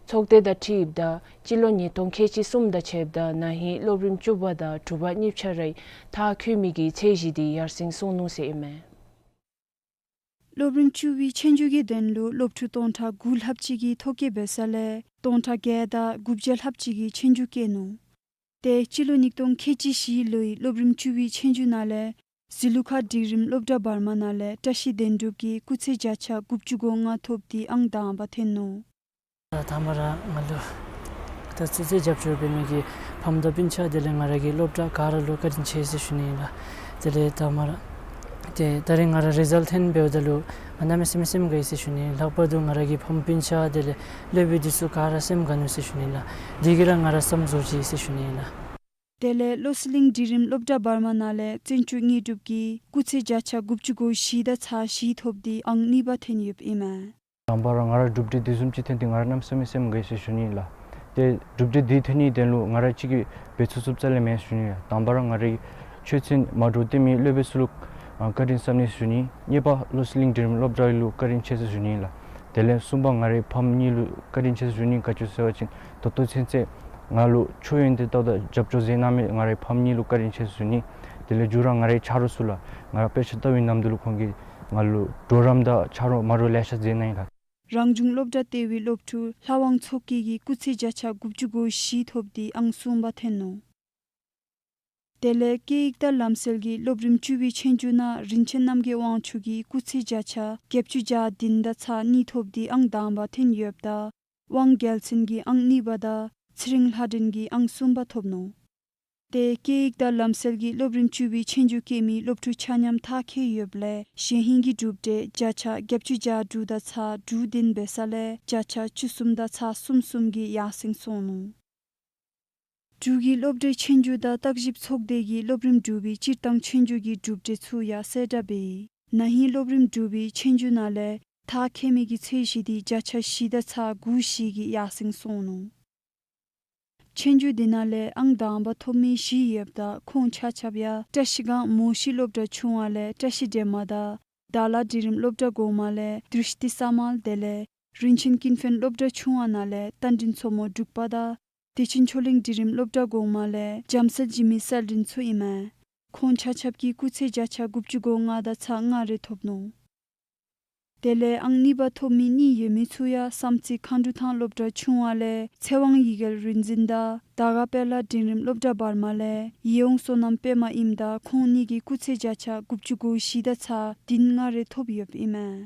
ཚོགས་སྡེ་དང་འཁྲིལཝ་ད་སྤྱི་ལོ་ཉིས་སྟོང་ཁལ་གཅིག་གསུམ་དང་ཕྱདཔ་ད་ན་ཧིང་སློབ་རིམ་བཅུ་པ་དང་དྲུག་པ་གཉིས་ཆ་རའི་མཐར་འཁྱོལ་མི་གི་ཚད་གཞི་འདི་ཡར་སེང་སོང་ནུག་ཟེར་ཨིན་མས། སློབ་རིམ་བཅུ་པའི་ཆོས་རྒྱུགས་ཀྱི་དོན་ལུ་སློབ་ཕྲུག་སྟོང་ཕྲག་དགུ་ལྷགཔ་ཅིག་གིས་ཐོ་བཀོད་འབད་ས་ལས་སྟོང་ཕྲག་བརྒྱད་དང་དགུ་བརྒྱ་ལྷགཔ་ཅིག་གིས་ཆོས་རྒྱུགས་བཀལ་ནུག། ཏེ་སྤྱི་ལོ་ཉིས་སྟོང་ཁལ་གཅིག་བཞི་ལོའི་སློབ་རིམ་བཅུ་པའི་ཆོས་རྒྱུགས་ནང་ལས་ཟི་ལུ་ཁ་སྒྲིག་རིམ་སློབ་གྲྭ་བར་མ་ནང་ལས་བཀྲ་ཤིས་དོན་གྲུབ་ཀྱིས་སྐུགས་ཚད་བརྒྱ་ཆ་དགུ་བཅུ་གོ་ལྔ་ཐོབ་སྟེ་ཨང་དང་པ་ཐོན་ནུག། ད་མ་ར་ང་ལུ་ད་ཚུན་ཚོད་རྒྱབ་སྐྱོར་འབད་མི་གི་ཕམ་དང་སྤུན་ཆ་དེ་ལས་ང་ར་གི་སློབ་གྲྭ་ག་ར་ལུ་བཀའ་དྲིན་ཆེ་ཟེར་ཞུ་ནི་ཨིན་ལགས། དེ་ལས་ད་མ་ར་ཏེ་ད་རིས་ང་ར་རི་ཛལཊ་ཐོན་འབདཝ་ད་ལུ་ང་གནམ་མེད་ས་མེད་སེམས་དགའ་ཡི་ཟེར་ཞུ་ནི་ཨིན། ལྷག་པར་དུ་ང་ར་གི་ཕམ་སྤུན་ཆ་དེ་ལས་སློབ་དཔོན་འདི་ཚུ་ག་ར་སེམས་དགའ་ནུག་ཟེར་ཞུ་ནི་ཨིན་ལགས། འདི་གིས་ར་ང་ར་བསམ་བཟོ་ཅི་ཟེར་ཞུ་ནི་ཨིན་ལགས། དེ་ལས་བློ་གསལ་གླིང་སྒྲིག་རིམ་སློབ་གྲྭ་བར་མ་ནང་ལས་བཙན་ཆུ་དངོས་གྲུབ་ཀྱིས་སྐུགས་ཚད་བརྒྱ་ཆ་དགུ་བཅུ་གོ་བཞི་དང་ཚག་བཞི་ཐོབ་སྟེ་ཨང་གཉིས་པ་ཐོན་ཡོདཔ་ཨིན་མས། དང་པ་ར་ང་ར་གྲུབ་འབྲས་འདི་བཟུམ་ཅིག་ཐོན་ཏེ་ང་ར་གནམ་མེད་ས་མེད་སེམས་དགའ་ཡི་ཟེར་ཞུ་ནི་ལགས། ཏེ་གྲུབ་འབྲས་འདི་ཐོན་ནིའི་དོན་ལུ་ང་ར་གཅིག་གིས་འབད་ཚུགས་ཚུགསཔ་རྩ་ལས་མེན་ཟེར་ཞུ་ནི་ལགས། དང་པ་ར་ང་རའི་ཆོས་ཚན་མ་འདྲཝ་སྟོན་མི་སློབ་དཔོན་ཚུ་ལུ་ཨ་བཀའ་དྲིན་བསམ་ནི་ཟེར་ཞུ་ནི། གཉིས་པ་བློ་གསལ་གླིང་འབྲིང་རིམ་སློབ་གྲྭ་ལུ་བཀའ་དྲིན་ཆེ་ཟེར་ཞུ་ནི་ལགས། དེ་ལས་གསུམ་པ་ང་རའི་ཕམ་གཉིས་ལུ་བཀའ་དྲིན་ཆེ་ཟེར་ཞུ་ནི། ག་ཅི་ཟེར་བ་ཅིན་ད་ལྟོ་ཚུན་ཚོད་ང་ལུ་ཆོས་ཡོན་ཏན་ལྟ་བུ་དང་རྒྱབ་སྐྱོར་མཛད་གནང་མི་ང་རའི་ཕམ་གཉིས་ལུ་བཀའ་དྲིན་ཆེ་ཟེར་ཞུ་ནི། དེ་ལས་མཇུག་ར་ང་རའི་ཆ་རོགས་ཚུ་ལགས། ང་ར་དཔེ་ཆ་ལྟ་བའི་ནམ་དུས་ལུ་ཁོང་གིས་ང་ལུ་གྲོགས་རམ་དང་ཆ་རོགས་མ་འདྲཝ་ལེ་ཤ་མཛད་གནང་ཡི་ལགས། རང་བྱུང་སློབ་གྲྭ་ལྟེ་བའི་སློབ་ཕྲུག་ལྷ་དབང་མཚོ་སྐྱིད་ཀྱིས་སྐུགས་ཚད་བརྒྱ་ཆ་དགུ་བཅུ་གོ་བཞི་ཐོབ་སྟེ་ཨང་གསུམ་པ་ཐོན་ནུག། དེ་ལས་སྐད་ཡིག་དང་ལམ་སྲོལ་གྱི་སློབ་རིམ་བཅུ་པའི་ཆོས་རྒྱུགས་ནང་རིན་ཆེན་རྣམ་རྒྱལ་དབང་ཕྱུག་གིས་སྐུགས་ཚད་བརྒྱ་ཆ་བརྒྱད་ཅུ་གྱ་བདུན་དང་ཚག་གཉིས་ཐོབ་སྟེ་ཨང་དང་པ་ཐོན་ཡོདཔ་ད་དབང་རྒྱལ་མཚན་གྱིས་ཨང་གཉིས་པ་དང་ཚེ་རིང་ལྷ་སྒྲོན་གྱིས་ཨང་གསུམ་པ་ཐོབ་ནུག། ཏེ་སྐད་ཡིག་དང་ལམ་སྲོལ་གྱི་སློབ་རིམ་བཅུ་པའི་ཆོས་རྒྱུགས་སྐྱེལ་མི་སློབ་ཕྲུག་ཆ་མཉམ་མཐར་འཁྱོལ་ཡོདཔ་ལས་གཞན་ཧིང་གི་གྲུབ་འབྲས་བརྒྱ་ཆ་བརྒྱད་ཅུ་གྱ་དྲུག་དང་ཚག་དྲུག་བདུན་འབད་ས་ལས་བརྒྱ་ཆ་བཅུ་གསུམ་དང་ཚག་གསུམ་གསུམ་གྱིས་ཡར་སེང་སོང་ནུག། འབྲུག་གི་སློབ་གྲྭའི་ཆོས་རྒྱུགས་དང་བརྟག་ཞིབ་ཚོགས་སྡེ་གིས་སློབ་རིམ་དྲུག་པའི་སྤྱིར་བཏང་ཆོས་རྒྱུགས་ཀྱི་གྲུབ་འབྲས་ཚུ་ཡང་གསལ་བསྒྲགས་འབད་ཡི། ན་ཧིང་སློབ་རིམ་དྲུག་པའི་ཆོས་རྒྱུགས་ནང་ལས་མཐར་འཁྱོལ་མི་གི་ཚད་གཞི་འདི་བརྒྱ་ཆ་བཞི་དང་ཚག་དགུ་བཞི་གིས་ཡར་སེང་སོང་ནུག། ཆོས་རྒྱུགས་འདི་ནང་ལས་ཨང་དང་པ་ཐོབ་མི་བཞི་ཡོདཔ་ད་ཁོང་ཆ་ཁྱབ་ཡང་བཀྲ་ཤིས་སྒང་མོ་ཤི་སློབ་གྲྭ་ཆུང་བ་ལས་བཀྲ་ཤིས་སྒྲོལ་མ་དང་དྭགས་ལྷ་འབྲིང་རིམ་སློབ་གྲྭ་གོང་མ་ལས་དྲིས་ཏི་ས་མལ། དེ་ལས་རིན་ཆེན་ཀུན་ཕན་སློབ་གྲྭ་ཆུང་བ་ནང་ལས་རྟ་མགྲིན་མཚོ་མོ་འབྲུག་པ་དང་བདེ་ཆེན་ཆོས་གླིང་འབྲིང་རིམ་སློབ་གྲྭ་གོང་མ་ལས་འཇམ་དཔལ་འཇིགས་མེད་གསལ་སྒྲོན་ཚུ་ཨིན་མས། ཁོང་ཆ་ཁྱབ་ཀྱིས་སྐུགས་ཚད་བརྒྱ་ཆ་དགུ་བཅུ་གོ་ལྔ་དང་ཚག་ལྔ་རེ་ཐོབ་ནུག། དེ་ལས་ཨང་གཉིས་པ་ཐོབ་མི་གཉིས་ཡོད་མི་ཚུ་ཡང་བསམ་རྩེ་མཁའ་འགྲོ་ཐང་སློབ་གྲྭ་ཆུང་བ་ལས་ཚེ་དབང་ཡིད་དགའ་རིག་འཛིན་དང་དར་དཀར་དཔལ་ལྷ་འབྲིང་རིམ་སློབ་གྲྭ་བར་མ་ལས་ཡིད་འོང་བསོད་ནམས་པདྨ་ཨིནམ་ད་ཁོང་གཉིས་ཀྱིས་སྐུགས་ཚད་བརྒྱ་ཆ་དགུ་བཅུ་གོ་བཞི་དང་ཚག་བདུན་ལྔ་རེ་ཐོབ་ཡོདཔ་ཨིན་མས།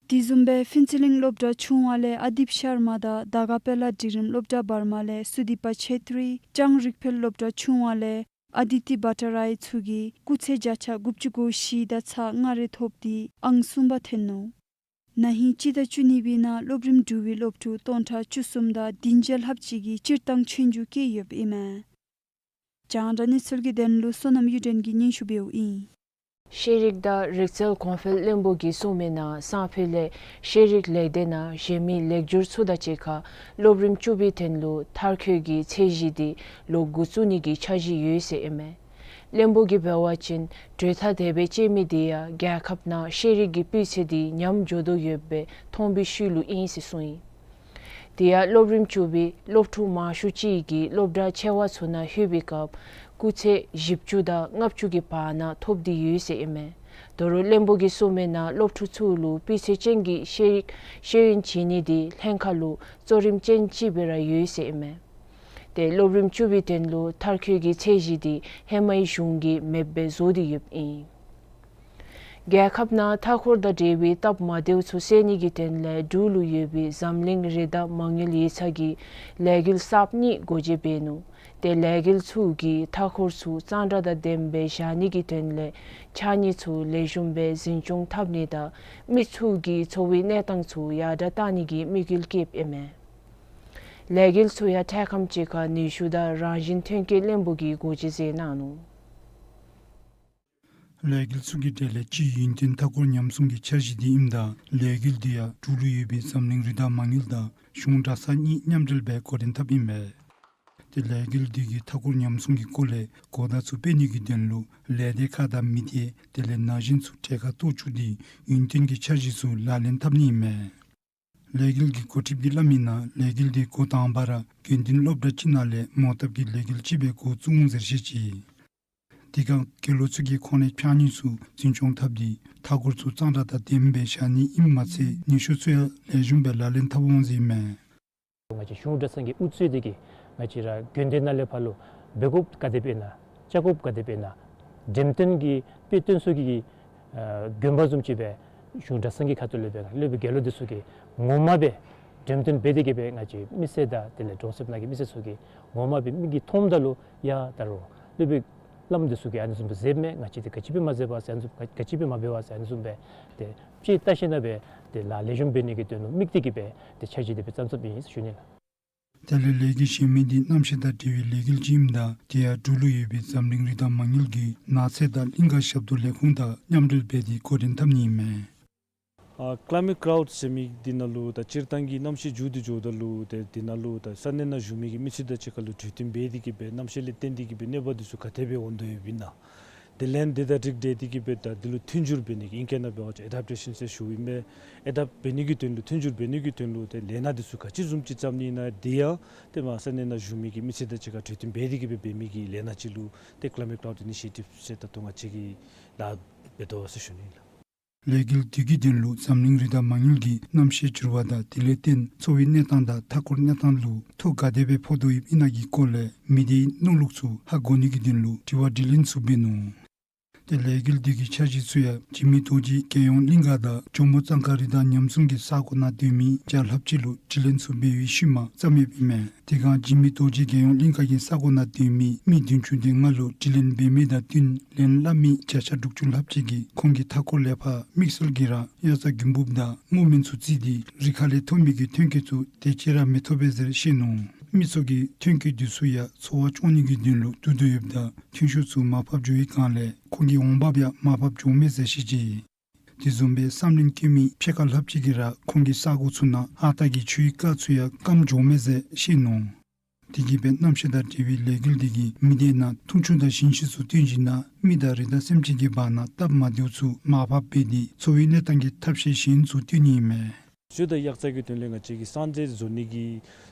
དེ་བཟུམ་སྦེ་ཕུན་ཚོགས་གླིང་སློབ་གྲྭ་ཆུང་བ་ལས་ཨ་དིབ་ཤར་མ་དང་དར་དཀར་དཔལ་ལྷ་འབྲིང་རིམ་སློབ་གྲྭ་བར་མ་ལས་སུ་དི་པ་ཆེ་ཏྲི། ལྕང་རིག་འཕེལ་སློབ་གྲྭ་ཆུང་བ་ལས་ཨ་དི་ཏི་བྷ་ཊ་རའི་ཚུ་གིས་སྐུགས་ཚད་བརྒྱ་ཆ་དགུ་བཅུ་གོ་བཞི་དང་ཚག་ལྔ་རེ་ཐོབ་སྟེ་ཨང་གསུམ་པ་ཐོན་ནུག། ན་ཧིང་སྤྱི་ཟླ་བཅུ་གཉིས་པའི་ནང་སློབ་རིམ་དྲུག་པའི་སློབ་ཕྲུག་སྟོང་ཕྲག་བཅུ་གསུམ་དང་བདུན་བརྒྱ་ལྷགཔ་ཅིག་གིས་སྤྱིར་བཏང་ཆོས་རྒྱུགས་སྐྱེལ་ཡོདཔ་ཨིན་མས། རྒྱང་བསྒྲགས་གནས་ཚུལ་གྱི་དོན་ལུ་བསོད་ནམས་གཡུ་སྒྲོན་གྱིས་སྙན་ཞུ་འབདཝ་ཨིན། ཤེས་རིག་དང་རིག་རྩལ་གོང་འཕེལ་བློན་པོ་གིས་གསུངས་མི་ནང་སང་ཕོད་ལས་ཤེས་རིག་ལས་སྡེ་ནང་གཞན་མི་ལེགས་སྒྱུར་ཚུ་དང་གཅིག་ཁར་སློབ་རིམ་བཅུ་པའི་དོན་ལུ་མཐར་འཁྱོལ་གྱི་ཚད་གཞི་འདི་ལོག་འགོ་བཙུགས་ནི་གི་འཆར་གཞི་ཡོད་ཟེར་ཨིན་མས། བློན་པོ་གིས་འབད་བ་ཅིན་གྲོས་ཐག་དེ་སྦེ་བཅད་མི་འདི་ཡང་རྒྱལ་ཁབ་ནང་ཤེས་རིག་གི་སྤུས་ཚད་འདི་ཉམས་འགྱོ་དོ་ཡོདཔ་སྦེ་མཐོང་བའི་ཤུལ་ལུ་ཨིན་ཟེར་གསུངས་ཡི། དེ་ཡང་སློབ་རིམ་བཅུ་པའི་སློབ་ཕྲུག་མང་ཤོས་ཅིག་གིས་སློབ་གྲྭ་ཆེ་བ་ཚུ་ནང་ལྷོད་པའི་སྐབས་སྐུགས་ཚད་བཞི་བཅུ་དང་ལྔ་བཅུ་གི་བར་ན་ཐོབ་སྟེ་ཡོད་ཟེར་ཨིན་མས། དོ་རུང་བློན་པོ་གིས་གསུངས་མི་ནང་སློབ་ཕྲུག་ཚུ་ལུ་སྤུས་ཚད་ཅན་གྱི་ཤེས་ཤེས་ཡོན་བྱིན་ནི་འདི་ལྷན་ཁག་ལུ་གཙོ་རིམ་ཅན་ཅིག་སྦེ་ར་ཡོད་ཟེར་ཨིན་མས། ཏེ་སློབ་རིམ་བཅུ་པའི་དོན་ལུ་མཐར་འཁྱོལ་གྱི་ཚད་གཞི་འདི་ཧེ་མའི་གཞུང་གིས་མེདཔ་སྦེ་བཟོ་སྟེ་ཡོདཔ་ཨིན། རྒྱལ་ཁབ་ནང་མཐའ་འཁོར་དང་འབྲེལ་བའི་སྟབས་མ་བདེཝ་ཚུ་སེལ་ནི་གི་དོན་ལས་འབྲུག་ལུ་ཡོད་པའི་འཛམ་གླིང་རི་དྭགས་མ་དངུལ་ཡིག་ཚང་གིས་ལས་འགུལ་གསརཔ་གཉིས་སྒོ་འབྱེད་འབད་ནུག། ཏེ་ལས་འགུལ་ཚུ་གིས་མཐའ་འཁོར་ཚུ་གཙང་སྦྲ་དང་ལྡནམ་སྦེ་བཞག་ནི་གི་དོན་ལས་ཕྱགས་སྙིགས་ཚུ་ལེགས་ཤོམ་སྦེ་འཛིན་སྐྱོང་འཐབ་ནི་དང་མི་ཚུ་གི་འཚོ་བའི་གནས་སྟངས་ཚུ་ཡར་དྲག་གཏང་ནི་གི་དམིགས་ཡུལ་བསྐྱེདཔ་ཨིན་མས། ལས་འགུལ་ཚུ་ཡང་འཕྲལ་ཁམས་ཅིག་ཁར་ནུས་ཤུགས་དང་རང་བཞིན་ཐོན་སྐྱེད་བློན་པོ་གིས་སྒོ་འབྱེད་མཛད་གནང་ནུག། ལས་འགུལ་ཚུ་གི་གྲས་ལས་གཅིག་ཡུན་བརྟན་མཐའ་འཁོར་ཉམས་སྲུང་གི་འཆར་གཞི་འདི་ཨིནམ་ད་ལས་འགུལ་འདི་ཡང་འབྲུག་ལུ་ཡོད་པའི་འཛམ་གླིང་རི་དྭགས་མ་དངུལ་དང་གཞུང་གྲྭ་ཚང་གཉིས་མཉམ་འབྲེལ་སྦེ་འགོ་འདྲེན་འཐབ་ཨིན་མས། ཏེ་ལས་འགུལ་འདི་གིས་མཐའ་འཁོར་ཉམས་སྲུང་གི་སྐོར་ལས་གོ་བརྡ་ཚུ་སྤེལ་ནི་གི་དོན་ལུ་ལས་སྡེ་ཁག་དང་མི་སྡེ་དེ་ལས་ན་གཞོན་ཚུ་གྲལ་ཁར་གཏོགས་བཅུག་སྟེ་ཡུན་བརྟན་གྱི་འཆར་གཞི་ཚུ་ལག་ལེན་འཐབ་ནི་ཨིན་མས། ལས་འགུལ་གྱི་འགོ་ཁྲིདཔ་གིས་སླབ་མི་ནང་ལས་འགུལ་འདི་འགོ་དང་པ་ར་དགེ་འདུན་སློབ་གྲྭ་གཅིག་ནང་ལས་མོ་བཏབ་ཀྱི་ལས་འགུལ་ཅིག་སྦེ་འགོ་བཙུགས་འོང་ཟེར་བཤད་ཅི། དེ་སྒང་དགེ་སློང་ཚུ་གིས་ཁོང་རའི་ཕྱགས་སྙིགས་ཚུ་འཛིན་སྐྱོང་འཐབ་སྟེ་མཐའ་འཁོར་ཚུ་གཙང་སྦྲ་དང་ལྡནམ་སྦེ་བཞག་ནི་ཨིནམ་མ་ཚད་ནུས་ཤུགས་ཚུ་ཡང་ལེགས་ཤོམ་སྦེ་ལག་ལེན་འཐབ་འོང་ཟེར་ཨིན་མས། ང་བཅས་གཞུང་གྲྭ་ཚང་གི་དབུ་གཙོས་དེ་གིས་ང་བཅས་ར་དགོན་སྡེ་ནང་ལས་ཕར་ལུ་འབད་དགོཔ་ག་དེ་སྦེ་ཨིན་ན་བཅའ་དགོཔ་ག་དེ་སྦེ་ཨིན་ན་འགྲེམས་སྟོན་གྱི་དཔེ་སྟོན་ས་གི་ཨ་དགོན་པ་བཟུམ་ཅིག་སྦེ་གཞུང་གྲྭ་ཚང་གི་ཁ་ཐུག་ལས་སྦེ་སློབ་དཔོན་དགེ་སློང་འདི་ཚུ་གིས་ངོ་མ་སྦེ་འགྲེམས་སྟོན་འབད་དེ་གིས་སྦེ་ང་བཅས་མི་སེར་དང་དེ་ལས་གྲོང་གསེབ་ནང་གི་མི་སེར་ཚུ་གིས་ངོ་མ་སྦེ་མིག་གིས་མཐོངམ་ད་ལུ་ཡ་ད་རུང་སློབ་དཔོན་བླམ་འདི་ཚུ་གིས་ཨ་ནི་བཟུམ་སྦེ་མཛདཔ་མས། ང་བཅས་འདི་ག་ཅི་སྦེ་མ་མཛད་པ་ཟེར་ཨ་ནི་བཟུམ་ག་ག་ཅི་སྦེ་མ་འབད་བ་ཟེར་ཨ་ནི་བཟུམ་སྦེ་ཏེ་དཔྱད་བལྟ་ཞིནམ་ལས་སྦེ་ཏེ་ལཱ་ལེགས་ཤོམ་འབད་ནི་གི་དོན་ལུ་དམིགས་ཏེ་གིས་སྦེ་ཏེ་འཆར་གཞི་འདི་སྦེ་བརྩམས་བརྩམསཔ་ཨིན་ཟེར་ཞུ་ནི་ལགས། དེ་ལས་ལས་འགུལ་གཞན་མི་འདི་གནམ་གཤིས་དང་འབྲེལ་བའི་ལས་འགུལ་ཅིག་ཨིནམ་ད་དེ་ཡང་འབྲུག་ལུ་ཡོད་པའི་འཛམ་གླིང་རི་དྭགས་མ་དངུལ་གྱི་ནགས་ཚལ་དང་གླིང་ག་ཞབས་ཏོག་ལས་ཁུངས་དང་མཉམ་འབྲེལ་འབད་དེ་འགོ་འདྲེན་འཐབ་ནི་ཨིན་མས། ཨ་ཀ་ལའི་མེཊ་ཀ་ལའུཌ་ཟེར་མི་འདི་ནང་ལུ་ད་སྤྱིར་བཏང་གི་གནམ་གཤིས་འགྱུར་ཏེ་འགྱོཝ་ད་ལུ་ཏེ་འདི་ནང་ལུ་ད་ས་གནས་ནང་བཞུགས་མི་གི་མི་སེར་དང་གཅིག་ཁར་ལུ་གྲོས་བསྟུན་འབད་དེ་གི་སྦེ་གནམ་གཤིས་ལས་བརྟེན་ཏེ་གི་སྦེ་གནོད་པ་འདི་ཚུ་ག་དེ་སྦེ་འོང་དོ་ཡོདཔ་ཨིན་ན། དེ་ལས་འདི་དང་འཁྲིལ་ཏེ་གི་སྦེ་ད་འདི་ལུ་མཐུན་འགྱུར་འབད་ནི་གི་ཨིང་སྐད་ནང་འབད་བ་ཅིན་ཨེ་ཌེཔ་ཊེ་ཤཱན་ཟེར་ཞུཝ་ཨིན་མས། ཨེ་ཌེཔ་འབད་ནི་གི་དོན་ལུ་མཐུན་འགྱུར་འབད་ནི་གི་དོན་ལུ་ཏེ་ལས་སྣ་འདི་ཚུ་ག་ཅི་བཟུམ་ཅིག་བརྩམ་ནི་ཨིན་ན་འདི་ཡང་ཏེ་མར་ས་གནས་ནང་བཞུགས་མི་གི་མི་སེར་དང་གཅིག་ཁར་གྲོས་བསྟུན་འབད་དེ་གི་སྦེ་འབད་མི་གི་ལས་སྣ་ཅིག་ལུ་ཏེ་ཀ་ལའི་མེཊ་ཀ་ལའུཌ་ཨི་ནི་ཤི་ཨེ་ཊིབ་ཟེར་ད་ལྟོ་ང་བཅས་ཀྱིས་ལཱ་འབད་དོ་ཟེར་ཞུ་ནི་ལགས། ལས་འགུལ་འདི་གི་དོན་ལུ་འཛམ་གླིང་རི་དྭགས་མ་དངུལ་གྱིས་གནམ་གཤིས་འགྱུར་བ་དང་དེ་ལས་བརྟེན་འཚོ་བའི་གནས་སྟངས་དང་མཐའ་འཁོར་གནས་སྟངས་ལུ་ཐོ་ག་དེ་སྦེ་ཕོག་དོ་ཡོདཔ་ཨིན་ན་གི་སྐོར་ལས་མི་སྡེའི་མནོ་ལུགས་ཚུ་ཧ་གོ་ནི་གི་དོན་ལུ་དྲི་བ་དྲིས་ལན་ཚུ་འབད་ནུག། ཏེ་ལས་འགུལ་འདི་གི་འཆར་གཞི་ཚུ་ཡང་འཇིགས་མེད་རྡོ་རྗེ་རྒྱལ་ཡོངས་གླིང་ག་དང་ཇོ་མོ་གཙང་ཁ་རི་དྭགས་ཉམས་སྲུང་གི་ས་གོ་ནང་སྡོད་མི་བརྒྱ་ལྷགཔ་ཅིག་ལུ་དྲིས་ལན་ཚུ་འབད་བའི་ཤུལ་མ་བརྩམ་ཡོདཔ་ཨིན་མས། དེ་སྒང་འཇིགས་མེད་རྡོ་རྗེ་རྒྱལ་ཡོངས་གླིང་ག་གི་ས་གོ་ནང་སྡོད་མི་མི་བདུན་ཅུ་དོན་ལྔ་ལུ་དྲིས་ལན་འབད་མི་དང་བསྟུན་ལན་སླབ་མི་བརྒྱ་ཆ་དྲུག་ཅུ་ལྷགཔ་ཅིག་གིས་ཁོང་གི་མཐའ་འཁོར་ལས་ཕར་དམིགས་བསལ་གྱིས་ར་དབྱར་རྩྭ་དགུན་འབུབ་དང་སྔོ་སྨན་ཚུ་བརྩིས་ཏེ་རི་ཁ་ལས་ཐོབ་མི་གི་ཐོན་སྐྱེད་ཚུ་དེ་ཅིག་ར་མི་ཐོབ་པས་ཟེར་བཤད་ནུག། མི་ཚུ་གིས་ཐོན་སྐྱེད་འདི་ཚུ་ཡང་འཚོ་བ་སྐྱོང་ནི་གི་དོན་ལུ་བསྡུ་དོ་ཡོདཔ་ད་ཐོན་ཤུགས་ཚུ་མར་ཕབ་འགྱོ་བའི་སྒང་ལས་ཁོང་གི་འོང་འབབ་ཡང་མར་ཕབ་འགྱོཝ་མས་ཟེར་བཤད་ཅི། དེ་བཟུམ་སྦེ་བསམ་ལན་བཀོད་མི་ཕྱེད་ཀ་ལྷགཔ་ཅིག་གིས་ར་ཁོང་གི་ས་གོ་ཚུ་ནང་ཨ་རྟག་གི་ཆུའི་རྐ་ཚུ་ཡང་སྐམ་འགྱོཝ་མས་ཟེར་བཤད་ནུག། དེ་གིས་སྦེ་གནམ་གཤིས་དང་འབྲེལ་བའི་ལས་འགུལ་འདི་གིས་མི་སྡེ་ནང་འཐུང་ཆུ་དང་ཞིང་ཆུ་ཚུ་བཏོན་བྱིན་ན་མི་དང་རི་དྭགས་སེམས་ཅན་གྱི་བར་ན་སྟབས་མ་བདེཝ་ཚུ་མར་ཕབ་འབད་དེ་འཚོ་བའི་གནས་སྟངས་ཀྱི་ཐབས་ཤེས་གཞན་ཚུ་བཏོན་ནི་ཨིན་མས། ཆུ་དང་དབྱར་རྩྭ་གི་དོན་ལས་ང་བཅས་ཀྱིས་སྲང་རྩེ་བཟོ་ནི་གི་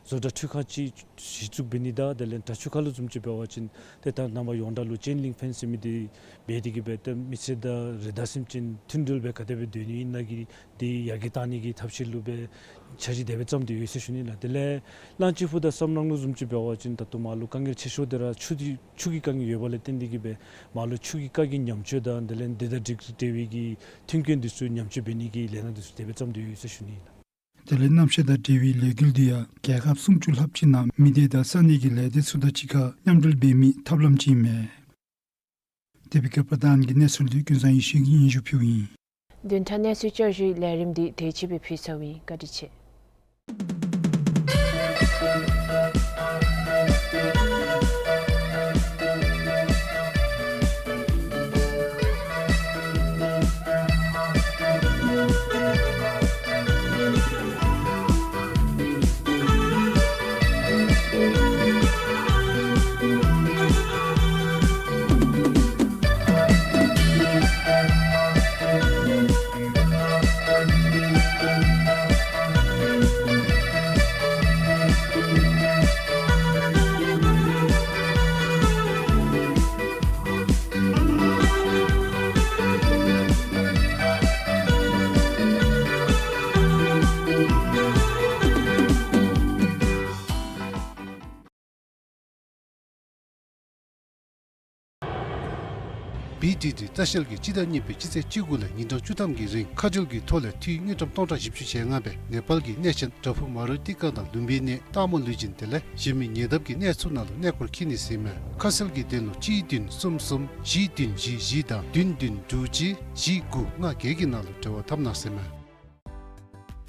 བཟོ་གྲྭ་ཁྲུས་ཁང་ཅིག་གཞི་བཙུགས་འབད་ནི་དང་དེ་ལས་དྲག་ཆུ་ཁ་ལུ་བཟུམ་ཅིག་འབད་བ་ཅིན་ཏེ་ད་ནངས་པ་ཡོངས་གྲགས་ལུ་ཅེན་ལིང་ཕེནསི་ཟེར་མི་འདི་འབད་དེ་གི་སྦེ་ཏེ་མི་སེར་དང་རི་དྭགས་སེམས་ཅན་མཐུན་སྒྲིལ་སྦེ་ག་དེ་སྦེ་སྡོད་ནི་ཨིན་ན་གི་འདི་ཡར་རྒྱས་བཏང་ནི་གི་ཐབས་ཤེས་ལུ་སྦེ་འཆར་གཞི་དེ་སྦེ་བརྩམས་ཏེ་ཡོད་ཟེར་ཞུ་ནི་ལགས། དེ་ལས་གླང་ཆེན་ཕུ་དང་སམ་རང་ལུ་བཟུམ་ཅིག་འབད་བ་ཅིན་ད་ལྟོ་མར་ལུ་དཀའ་ངལ་ཆེ་ཤོས་འདི་ར་ཆུ་འདི་ཆུ་གི་དཀའ་ངལ་ཡོད་པ་ལས་བརྟེན་ཏེ་གི་སྦེ་མར་ལུ་ཆུ་གི་རྐ་གི་ཉམས་བཅོས་དང་དེ་ལས་འདི་དང་འབྲེལ་ཏེ་སྦེ་གི་མཐུན་རྐྱེན་འདི་ཚུ་ཉམས་བཅོས་འབད་ནི་གི་ལས་སྣ་འདི་ཚུ་དེ་སྦེ་བརྩམས་ཏེ་ཡོད་ཟེར་ཞུ་ནི་ལགས། དེ་ལས་གནམ་གཤིས་དང་འབྲེལ་བའི་ལས་འགུལ་འདི་ཡང་རྒྱལ་ཁབ་སུམ་ཅུ་ལྷགཔ་ཅིག་ནང་མི་སྡེ་དང་ས་གནས་ཀྱི་ལས་སྡེ་ཚུ་དང་གཅིག་ཁར་མཉམ་འབྲེལ་འབད་མི་ཐབས་ལམ་ཅིག་ཨིན་མས། དེ་སྦེ་གི་པར་དང་གི་གནས་ཚུལ་འདི་ཀུན་བཟང་ཡེ་ཤེས་ཀྱིས་སྙན་ཞུ་ཕུལཝ་ཨིན། བདུན་ཕྲག་གནས་ཚུལ་བསྐྱར་ཞུའི་ལས་རིམ་འདི་དེ་ཅིག་སྦེ་ཕུལ་ཚརཝ་ཨིན། བཀའ་དྲིན་ཆེ། བི་ཌི་ཌི་ལྟ་བཤལ་གྱིས་སྤྱི་ཟླ་གཉིས་པའི་སྤྱི་ཚེས་བཅུ་དགུ་ལས་ཉིན་གྲངས་བཅུ་ཐམ་གྱི་རིང་མཁའ་འགྲུལ་གྱི་ཐོག་ལས་འཐུས་དངུལ་ཀྲམ་སྟོང་ཕྲག་བཞི་བཅུ་ཞེ་ལྔ་སྦེ་ནེ་པཱལ་གྱི་གནས་ཆེན་བྲག་ཕུག་མ་རུ་ཏི་ཀ་དང་ལུམ་བི་ནིའི་སྟག་མོ་ལུས་སྦྱིན་དེ་ལས་གཞན་མི་ཉེ་འདབས་ཀྱི་གནས་ཚུ་ནང་ལུ་གནས་སྐོར་འཁྱིད་ནི་ཟེར་ཨིན་མས། ཁ་གསལ་གྱི་དོན་ལུ་གཅིག་བདུན་གསུམ་གསུམ་བཞི་བདུན་བཞི་བཞི་དང་བདུན་བདུན་དྲུག་གཅིག་བཞི་དགུ་ལྔ་བརྒྱད་ཀྱི་ནང་ལུ་འབྲེལ་བ་འཐབ་གནང་ཟེར་ཨིན་མས།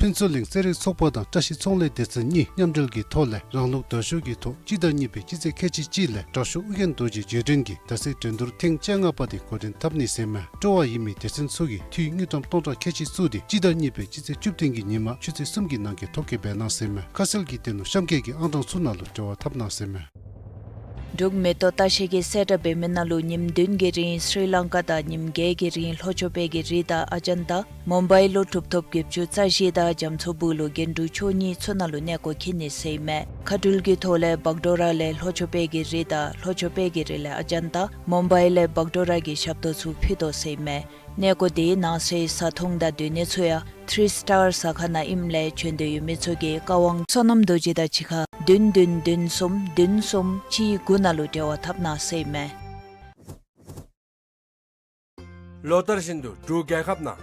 ཕུན་ཚོགས་གླིང་རྩེད་རིགས་ཚོགས་པ་དང་བཀྲ་ཤིས་ཚོང་ལས་སྡེ་ཚན་གཉིས་མཉམ་འབྲེལ་གྱི་ཐོག་ལས་རང་ལུགས་དར་ཤུགས་ཀྱི་ཐོག་སྤྱི་ཟླ་གཉིས་པའི་སྤྱི་ཚེས་ཁལ་གཅིག་གཅིག་ལས་དྲག་ཤོས་ཨོ་རྒྱན་རྡོ་རྗེ་རྗེས་དྲན་གྱི་ཟླ་ཟེར་འགྲན་བསྡུར་ཐེངས་བཅོ་ལྔ་པ་དེ་འགོ་འདྲེན་འཐབ་ནི་ཟེར་ཨིན་མས། སྤྲོ་བ་ཡོད་མི་སྡེ་ཚན་ཚུ་གིས་འཐུས་དངུལ་ཀྲམ་སྟོང་ཕྲག་ཁལ་གཅིག་བཙུགས་ཏེ་སྤྱི་ཟླ་གཉིས་པའི་སྤྱི་ཚེས་བཅུ་བདུན་གྱི་ཉིན་མ་ཆུ་ཚོད་གསུམ་གྱི་ནང་འཁོད་ཐོ་བཀོད་འབད་གནང་ཟེར་ཨིན་མས། ཁ་གསལ་གྱི་དོན་ལུ་གཤམ་འཁོད་ཀྱི་ཨང་གྲངས་ཚུ་ནང་ལུ་འབྲེལ་བ་འཐབ་གནང་ཟེར་ཨིན་མས། འབྲུག་མེ་ཏོག་ལྟ་བཤལ་གྱིས་གསལ་བསྒྲགས་འབད་མི་ནང་ལུ་ཉིནམ་བདུན་གྱི་རིང་སྲི་ལང་ཀ་དང་ཉིནམ་བརྒྱད་ཀྱི་རིང་ལྷོ་ཕྱོགས་པའི་གི་རི་དྭགས་ཨ་ཇན་ཏ་མུམ་བའི་ལུ་གྲུབ་ཐོབ་བརྒྱད་ཅུ་རྩ་བཞི་དང་རྒྱ་མཚོ་སྦུག་ལུ་རྒྱན་དྲུག་མཆོག་གཉིས་ཚུ་ནང་ལུ་གནས་སྐོར་འཁྱིད་ནི་ཟེར་ཨིན་མས། མཁའ་འགྲུལ་གྱི་ཐོག་ལས་བག་ཌོ་ར་ལས་ལྷོ་ཕྱོགས་པའི་གི་རི་དྭགས་ལྷོ་ཕྱོགས་པའི་གི་རི་ལས་ཨ་ཇན་ཏ་མུམ་བའི་ལས་བག་ཌོ་ར་གི་ཞབས་ཏོག་ཚུ་ཕུལ་དོ་ཟེར་ཨིན་མས། གནས་སྐོར་དེའི་ནང་གསེས་བཟའ་འཐུང་དང་སྡོད་གནས་ཚུ་ཡང་ཐི་རི་སི་ཊར་ཟ་ཁང་ནང་ཨིནམ་ལས་བྱོན་འདོད་ཡོད་མི་ཚུ་གིས་བཀའ་དབང་བསོད་ནམས་རྡོ་རྗེ་དང་གཅིག་ཁར་བདུན་བདུན་བདུན་གསུམ་བདུན་གསུམ་གཅིག་དགུ་ནང་ལུ་འབྲེལ་བ་འཐབ་གནང་ཟེར་ཨིན་མས། ལོ་ལྟར་བཞིན་དུ་འབྲུག་རྒྱལ་ཁབ་ནང་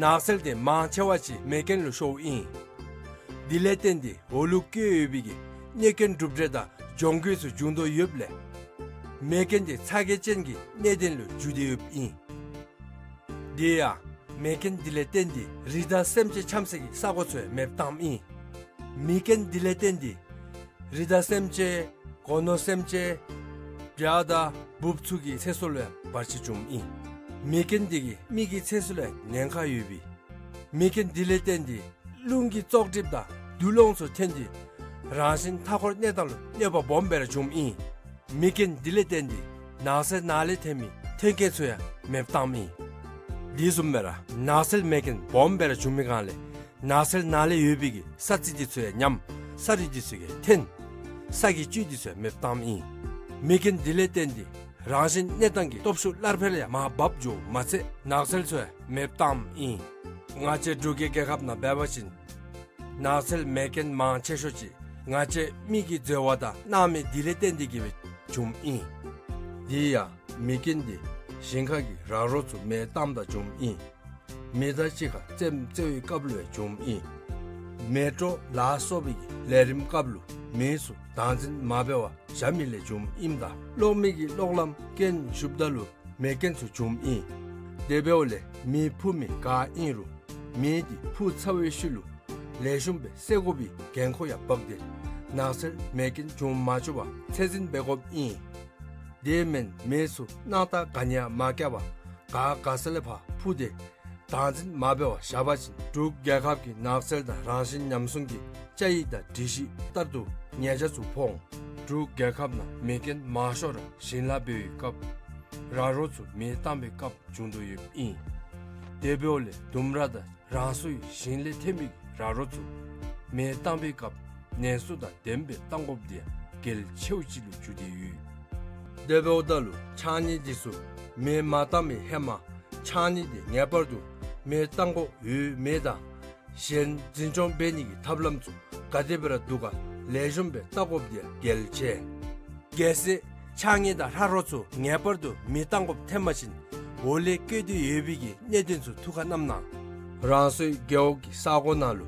ནགས་ཚལ་དེ་མང་ཆེ་བ་ཅིག་མེ་རྐྱེན་ལུ་ཤོརཝ་ཨིན། དེ་ལས་བརྟེན་ཏེ་འོ་ལུ་བཀལ་ཡོད་པའི་གི་གནོད་སྐྱོན་གྲུབ་འབྲས་དང་གྱོང་གུད་ཚུ་འབྱུང་དོ་ཡོདཔ་ལས་མེ་རྐྱེན་དེ་ཚ་གྱང་ཅན་གྱི་གནད་དོན་ལུ་འགྱུར་ཏེ་ཡོདཔ་ཨིན། དེ་ཡང་མེ་རྐྱེན་དེ་ལས་བརྟེན་ཏེ་རི་དྭགས་སེམས་ཅན་འཁྱམ་སའི་གི་ས་གོ་ཚུ་ཡང་མེདཔ་བཏངམ་ཨིན། མེ་རྐྱེན་དེ་ལས་བརྟེན་ཏེ་རི་དྭགས་སེམས་ཅན་སྒོ་ནོར་སེམས་ཅན་བྱ་དང་འབུཔ་ཚུ་གི་ཚེ་སྲོག་ལུ་ཡང་བར་ཆད་བྱུངམ་ཨིན། མེ་རྐྱེན་དེ་གིས་མི་གི་ཚེ་སྲོག་ལུ་ཡང་ཉེན་ཁ་ཡོད་པའི་ མེ་རྐྱེན་འདི་ལས་བརྟེན་ཏེ་རླུང་གི་བཙོག་གྲིབ་དང་རྡུལ་སློང་ཚུ་ཐོན་ཏེ་རང་བཞིན་མཐའ་འཁོར་གནས་སྟངས་ལུ་གནོད་པ་སྦོམ་སྦེ་ར་འབྱུངམ་ཨིན། མེ་རྐྱེན་འདི་ལས་བརྟེན་ཏེ་ནགས་ཚལ་ནང་ལས་ཐོན་མི་ཐོན་སྐྱེད་ཚུ་ཡང་མེདཔ་བཏངམ་ཨིན། དེ་བཟུམ་སྦེ་ར་ནགས་ཚལ་མེ་རྐྱེན་སྦོམ་སྦེ་ར་འབྱུང་མི་སྒང་ལས་ནགས་ཚལ་ནང་ལས་ཡོད་པའི་གི་ས་རྩི་འདི་ཚུ་ཡང་ཉམས། ས་རུད་འདི་ཚུ་ཡང་ཐོན། ས་གི་བཅུད་འདི་ཚུ་ཡང་མེདཔ་བཏངམ་ཨིན། མེ་རྐྱེན་འདི་ལས་བརྟེན་ཏེ་རང་བཞིན་གནས་སྟངས་ཀྱི་སྟོབས་ཤུགས་སླར་འཕེལ་ཡང་མར་བབས་འགྱོཝ་མ་ཚད་ནགས་ཚལ་ཚུ་ཡང་མེདཔ་བཏངམ་ཨིན། ང་བཅས་འབྲུག་གི་རྒྱལ་ཁབ་ནང་འབད་བ་ཅིན་ནགས་ཚལ་མེ་རྐྱེན་མང་ཆེ་ཤོས་ཅིག་ང་བཅས་མི་གིས་འཛོལ་བ་དང་སྣང་མེད་འདི་ལས་བརྟེན་ཏེ་གིས་སྦེ་འབྱུངམ་ཨིན། དེ་ཡང་མེ་རྐྱེན་འདི་ཞིང་ཁ་གི་ར་རོ་ཚུ་མེ་བཏངམ་ད་འབྱུངམ་ཨིན། མེ་མདའ་གཅིག་ཁར་རྩེདམོ་རྩེ་བའི་སྐབས་ལུ་ཡང་འབྱུངམ་ཨིན། མེ་དྲོ་ལ་སོགས་པའི་གི་ལས་རིམ་སྐབས་ལུ་མེ་ཚུ་བདག་འཛིན་མ་འབད་བར་བཞག་མི་ལས་འབྱུངམ་ཨིནམ་ད་གློག་མེ་གི་གློག་ལམ་རྐྱེན་ཞུགསཔ་ད་ལུ་མེ་རྐྱེན་ཚུ་འབྱུངམ་ཨིན། དེ་འབདཝ་ལས་མེ་འཕུ་མི་ག་ཨིན་རུང་མེ་འདི་འཕུ་ཚར་བའི་ཤུལ་ལུ་ལེགས་ཤོམ་སྦེ་བསད་དགོ་པའི་འགན་ཁུར་ཡང་འབག་སྟེ་ནགས་ཚལ་མེ་རྐྱེན་འབྱུང་མ་བཅུག་པར་ཚད་འཛིན་འབད་དགོཔ་ཨིན། དེ་མེན་མེ་ཚུ་སྣང་ལྟ་ག་ནི་ཡང་མ་བཀལ་བར་ག་ག་ས་ལས་ཕར་འཕུ་སྟེ་བདག་འཛིན་མ་འབད་བར་བཞག་པ་ཅིན་འབྲུག་རྒྱལ་ཁབ་ཀྱི་ནགས་ཚལ་དང་རང་བཞིན་ཉམས་སྲུང་གི་བཅའ་ཡིག་དང་སྒྲིག་གཞི་ལྟར་དུ་ཉེས་ཆད་ཚུ་ཕོག་འོང་། འབྲུག་རྒྱལ་ཁབ་ནང་མེ་རྐྱེན་མང་ཤོས་ར་ཞིང་ལཱ་འབད་བའི་སྐབས་ར་རོ་ཚུ་མེ་བཏང་བའི་སྐབས་འབྱུང་དོ་ཡོདཔ་ཨིན། དེ་འབདཝ་ལས་ལྡུམ་ར་དང་རང་སོའི་ཞིང་ལས་ཐོན་མི་ར་རོ་ཚུ་མེ་བཏང་བའི་སྐབས་ནན་སུ་དང་ལྡནམ་སྦེ་བཏང་དགོཔ་འདི་ཡང་གལ་ཆེཝ་ཅིག་ལུ་གྱུར་ཏེ་ཡོད། དེ་འབདཝ་ད་ལུ་ཕྱགས་སྙིགས་འདི་ཚུ་མེ་མ་བཏང་བའི་ཧེ་མ་ཕྱགས་སྙིགས་འདི་ངེས་པར་དུ་མེ་བཏང་དགོཔ་ཡོད་མེད་དང་གཞན་འཛིན་སྐྱོང་འབད་ནི་གི་ཐབས་ལམ་ཚུ་ག་དེ་སྦེ་ར་འདུག་ག་ལེགས་ཤོམ་སྦེ་བལྟ་དགོཔ་འདི་ཡང་གལ་ཆེ། གལ་སྲིད་ཕྱགས་སྙིགས་དང་ར་རོ་ཚུ་ངེས་པར་དུ་མེ་བཏང་དགོཔ་ཐོན་པ་ཅིན་འོག་ལས་བཀོད་དེ་ཡོད་པའི་གི་གནད་དོན་ཚུ་ཐུགས་ཁར་བསྣམས་གནང་། རང་སོའི་རྒེད་འོག་གི་ས་གོ་ནང་ལུ་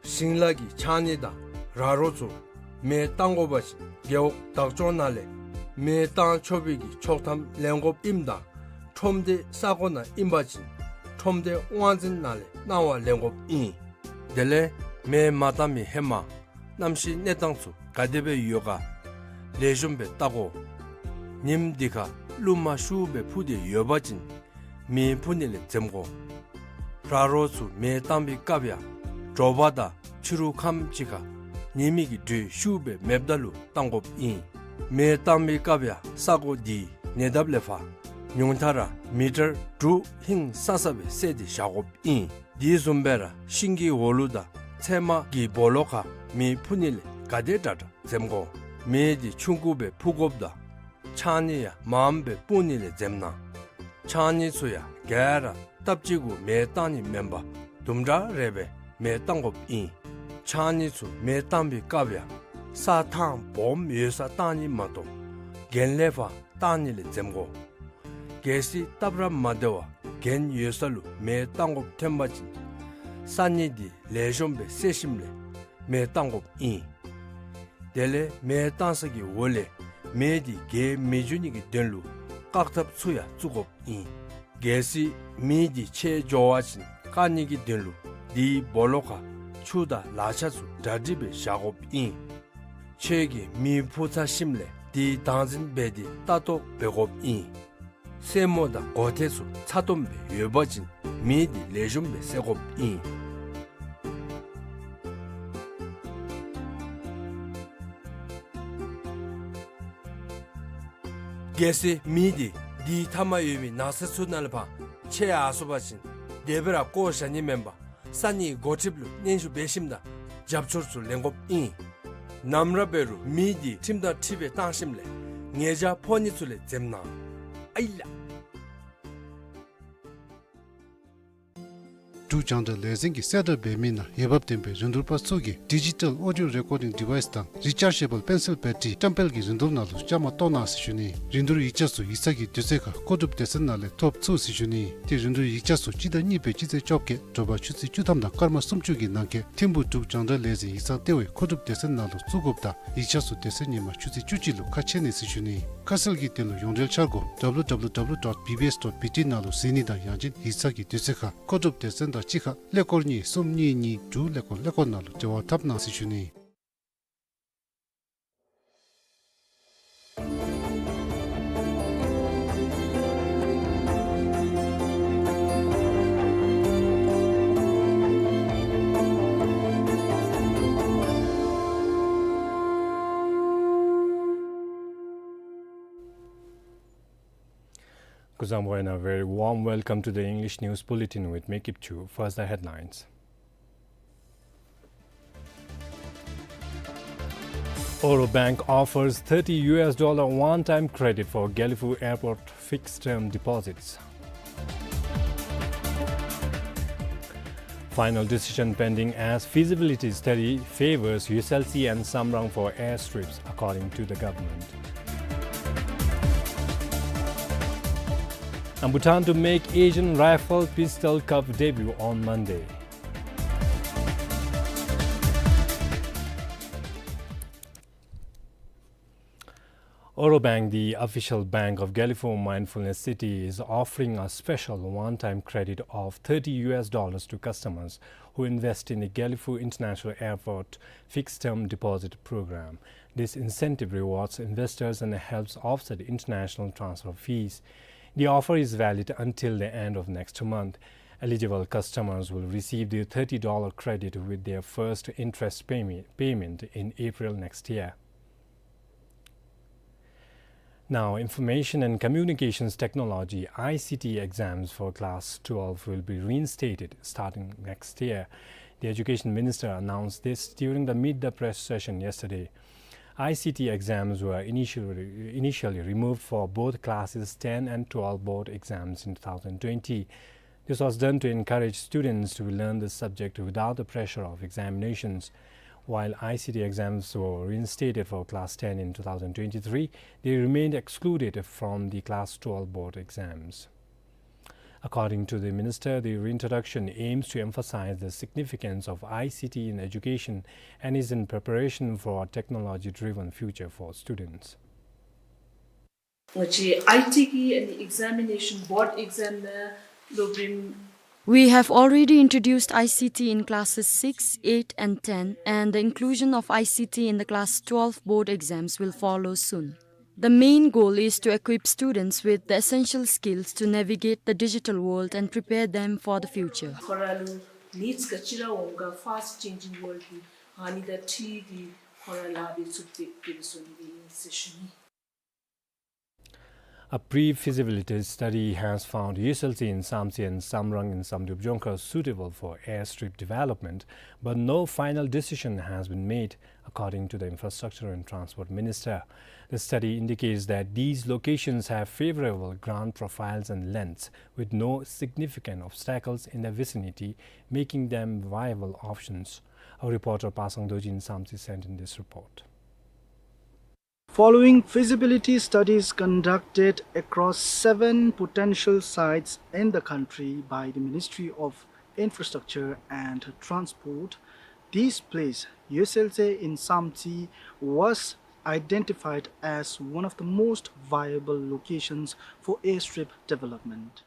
ཞིང་ལཱ་གི་ཕྱགས་སྙིགས་དང་ར་རོ་ཚུ་མེ་བཏང་དགོ་པ་ཅིན་རྒེད་འོག་བདག་སྐྱོང་ནང་ལས་མེ་བཏང་ཆོག་པའི་གི་ཆོག་ཐམ་ལེན་དགོཔ་ཨིནམ་ད་ཁྲོམ་སྡེ་ས་གོ་ནང་ཨིན་པ་ཅིན་ཁྲོམ་སྡེ་དབང་འཛིན་ནང་ལས་གནང་བ་ལེན་དགོཔ་ཨིན། དེ་ལས་མེ་མ་བཏང་མི་ཧེ་མ་གནམ་གཤིས་གནས་སྟངས་ཚུ་ག་དེ་སྦེ་ཡོད་ག་ལེགས་ཤོམ་སྦེ་བལྟ་དགོ། ཉིནམ་འདི་ཁར་རླུང་མ་ཤུགས་སྦེ་འཕུ་སྟེ་ཡོད་པ་ཅིན་མེ་འཕུ་ནི་ལས་འཛེམ་དགོ། ར་རོ་ཚུ་མེ་བཏང་བའི་སྐབས་ཡང་དྲོ་པ་དང་ཕྱི་རུ་ཁམས་ཅིག་ཁར་ཉི་མའི་གི་དྲོད་ཤུགས་སྦེ་མེདཔ་ད་ལུ་བཏང་དགོཔ་ཨིན། མེ་བཏང་བའི་སྐབས་ཡང་ས་གོ་འདི་ཉེ་འདབས་ལས་ཕར་ཉུང་མཐའ་ར་མི་ཊར་དྲུག་ཧིང་སང་ས་སྦེ་བསལ་ཏེ་བཞག་དགོཔ་ཨིན། དེ་བཟུམ་སྦེ་ར་ཤིང་གི་འོག་ལུ་དང་ཚལ་མ་གི་སྦོ་ལོགས་ཁར་མེ་འཕུ་ནི་ལས་ག་དེ་དྲག་དྲག་འཛེམ་དགོ། མེ་འདི་ཆུང་ཀུ་སྦེ་འཕུ་དགོཔ་དང་ཕྱགས་སྙིགས་ཡང་མངམ་སྦེ་སྤུངས་ནི་ལས་འཛེམ་གནང་། ཕྱགས་སྙིགས་ཚུ་ཡང་ག་ར་སྟབས་གཅིག་གུ་མེ་བཏང་ནི་མེན་པར་དུམ་གྲ་རེ་སྦེ་མེ་བཏང་དགོཔ་ཨིན། ཕྱགས་སྙིགས་ཚུ་མེ་བཏང་བའི་སྐབས་ཡང་ས་ཐང་སྦོམ་ཡོད་སར་བཏང་ནི་མ་གཏོགས་གྱེན་ལས་ཕར་བཏང་ནི་ལས་འཛེམ་དགོ། གལ་སྲིད་སྟབས་ར་མ་བདེ་བར་གྱེན་ཡོད་ས་ལུ་མེ་བཏང་དགོཔ་ཐོན་པ་ཅིན་ས་སྙིགས་འདི་ལེགས་ཤོམ་སྦེ་བསལ་ཞིནམ་ལས་མེ་བཏང་དགོཔ་ཨིན། དེ་ལས་མེ་བཏང་ས་གི་འོག་ལས་མེ་འདི་རྒྱས་མི་འགྱོ་ནི་གི་དོན་ལུ་བཀག་ཐབས་ཚུ་ཡང་བཙུགས་དགོཔ་ཨིན། གལ་སྲིད་མེ་འདི་ཆད་འགྱོ་བ་ཅིན་བཀག་ནི་གི་དོན་ལུ་དེའི་སྦོ་ལོགས་ཁར་ཆུ་དང་ལག་ཆ་ཚུ་གྲ་སྒྲིག་སྦེ་བཞག་དགོཔ་ཨིན། ཁྱོད་ཀྱིས་མེ་འཕུ་ཚར་ཞིནམ་ལས་དེ་བདག་འཛིན་འབད་དེ་ལྟ་རྟོག་འབད་དགོཔ་ཨིན། སེན་མོ་དང་གོ་ཐེར་ཚུ་ཚ་ཏོམ་སྦེ་ཡོད་པ་ཅིན་མེ་འདི་ལེགས་ཤོམ་སྦེ་བསད་དགོཔ་ཨིན། གལ་སྲིད་མེ་འདི་དེའི་མཐའ་མར་ཡོད་པའི་ནགས་ཚལ་ཚུ་ནང་ལས་ཕར་ཆད་ཡར་སོང་པ་ཅིན་དེ་སྦེ་ར་བཀོ་བཞག་ནི་མེན་པར་ས་གནས་འགོ་ཁྲིདཔ་ལུ་སྙན་ཞུ་འབད་ཞིནམ་ད་རྒྱབ་སྐྱོར་ཚུ་ལེན་དགོཔ་ཨིན། ནམ་ར་འབད་རུང་མེ་འདི་ཁྲིམས་དང་འཁྲིལ་སྦེ་བཏང་ཞིནམ་ལས་ཉེས་བྱ་ཕོག་ནི་ཚུ་ལས་འཛེམ་གནང་། ཨའི་ལགས། འབྲུག་རྒྱང་བསྒྲགས་ལས་འཛིན་གྱིས་གསལ་བསྒྲགས་འབད་མི་ནང་འོས་འབབ་ལྡན་པའི་རིན་བསྡུར་པ་ཚུ་གིས་ཌི་ཇི་ཊལ་ཨོ་ཌི་ཡོ་རེ་ཀོར་ཌིང་ཌི་ཝའི་སི་དང་རི་ཅར་ཇེ་བཱལ་པེན་སིལ་བེ་ཊི་རི་བཀྲམ་སྤེལ་གྱི་རིན་བསྡུར་ནང་ལུ་བཅའ་མར་གཏོགས་གནང་ཟེར་ཞུ་ནི། རིན་བསྡུར་ཡིག་ཆ་ཚུ་ཡིག་ཚང་གི་དུས་ཚོད་ཁར་མཁོ་སྒྲུབ་སྡེ་ཚན་ནང་ལས་ཐོབ་ཚུགས་ཟེར་ཞུ་ནི། ཏེ་རིན་བསྡུར་ཡིག་ཆ་ཚུ་སྤྱི་ཟླ་གཉིས་པའི་སྤྱི་ཚེས་བཅོ་བརྒྱད་དྲོ་པ་ཆུ་ཚོད་བཅུ་ཐམ་དང་སྐར་མ་སུམ་ཅུ་གི་ནང་འཁོད་ཐིམ་ཕུག་འབྲུག་རྒྱང་བསྒྲགས་ལས་འཛིན་ཡིག་ཚང་ལྟེ་བའི་མཁོ་སྒྲུབ་སྡེ་ཚན་ནང་ལུ་བཙུགས་དགོཔ་དང་ཡིག་ཆ་ཚུ་དེ་ཚེ་ཉིན་མ་ཆུ་ཚོད་བཅུ་གཅིག་ལུ་ཁ་ཕྱེ་ནི་ཟེར་ཞུ་ནི། ཁ་གསལ་གྱི་དོན་ལུ་ཡོངས་འབྲེལ་འཆར་སྒོ་ཌབ་ལུ་ཌབ་ལུ་ཌབ་ལུ་ཌོཊ་བི་བི་ཨེསི་ཌོཊ་བི་ཊི་ནང་ལུ་གཟིགས་ནི་དང་ཡང་ཅིན་ཡིག་ཚང་གི་དུས་ཚོད་ཁར་མཁོ་སྒྲུབ་སྡེ་ཚན་དང་གཅིག་ཁར་ཀླད་ཀོར་གཉིས་གསུམ་གཉིས་གཉིས་དྲུག་ཀླད་ཀོར་ཀླད་ཀོར་ནང་ལུ་འབྲེལ་བ་འཐབ་གནང་ཟེར་ཞུ་ནི། Kuzuzangpo and a very warm welcome to the English News Bulletin with me, Kipchu. First, the headlines. Oro Bank offers thirty U S dollar one-time credit for Gelephu Airport fixed-term deposits. Final decision pending as feasibility study favors Yesweltse and Samrang for airstrips, according to the government. And Bhutan to make Asian Rifle Pistol Cup debut on Monday. Oro Bank, the official bank of Gelephu Mindfulness City, is offering a special one-time credit of thirty U S dollars to customers who invest in the Gelephu International Airport Fixed Term Deposit Program. This incentive rewards investors and helps offset international transfer fees. The offer is valid until the end of next month. Eligible customers will receive the thirty dollar credit with their first interest payme-, payment in April next year. Now, Information and Communications Technology, I C T, exams for Class twelve will be reinstated starting next year. The Education Minister announced this during the Meet the Press session yesterday. I C T exams were initially, initially removed for both Classes ten and twelve board exams in two thousand twenty. This was done to encourage students to learn the subject without the pressure of examinations. While I C T exams were reinstated for Class ten in two thousand twenty-three, they remained excluded from the Class twelve board exams. According to the minister, the reintroduction aims to emphasize the significance of I C T in education and is in preparation for a technology-driven future for students. ང་བཅས་ཨའི་ཊི་གི་ཨ་ནི་ཨེག་ཛེ་མི་ནེ་ཤཱན་བོརཌ་ཨེག་ཛེམ་ནང་སློབ་རིམ། We have already introduced I C T in classes six, eight and ten, and the inclusion of I C T in the class twelve board exams will follow soon. The main goal is to equip students with the essential skills to navigate the digital world and prepare them for the future. ཁོ་ར་ལུ་ནིཌས་ག་ཅི་ར་འོང་ག་ཕཱསཊ་ཅེན་ཇིང་ཝརལཌ་གི་ཨ་ནི་དང་འཁྲིལ་ཏེ་ཁོ་ར་ལཱ་འབད་ཚུགསཔ་སྦེ་འབད་བཟོ་ནི་ཨིན་ཟེར་ཞུ་ནི། A pre-feasibility study has found Yesweltse in Samtse and Samrang in Samdrup Jongkhar suitable for airstrip development, but no final decision has been made, according to the Infrastructure and Transport Minister. The study indicates that these locations have favorable ground profiles and lengths, with no significant obstacles in the vicinity, making them viable options. Our reporter Pasang Dorji in Samtse sent in this report. Following feasibility studies conducted across seven potential sites in the country by the Ministry of Infrastructure and Transport, this place, Yesweltse in Samtse, was identified as one of the most viable locations for airstrip development.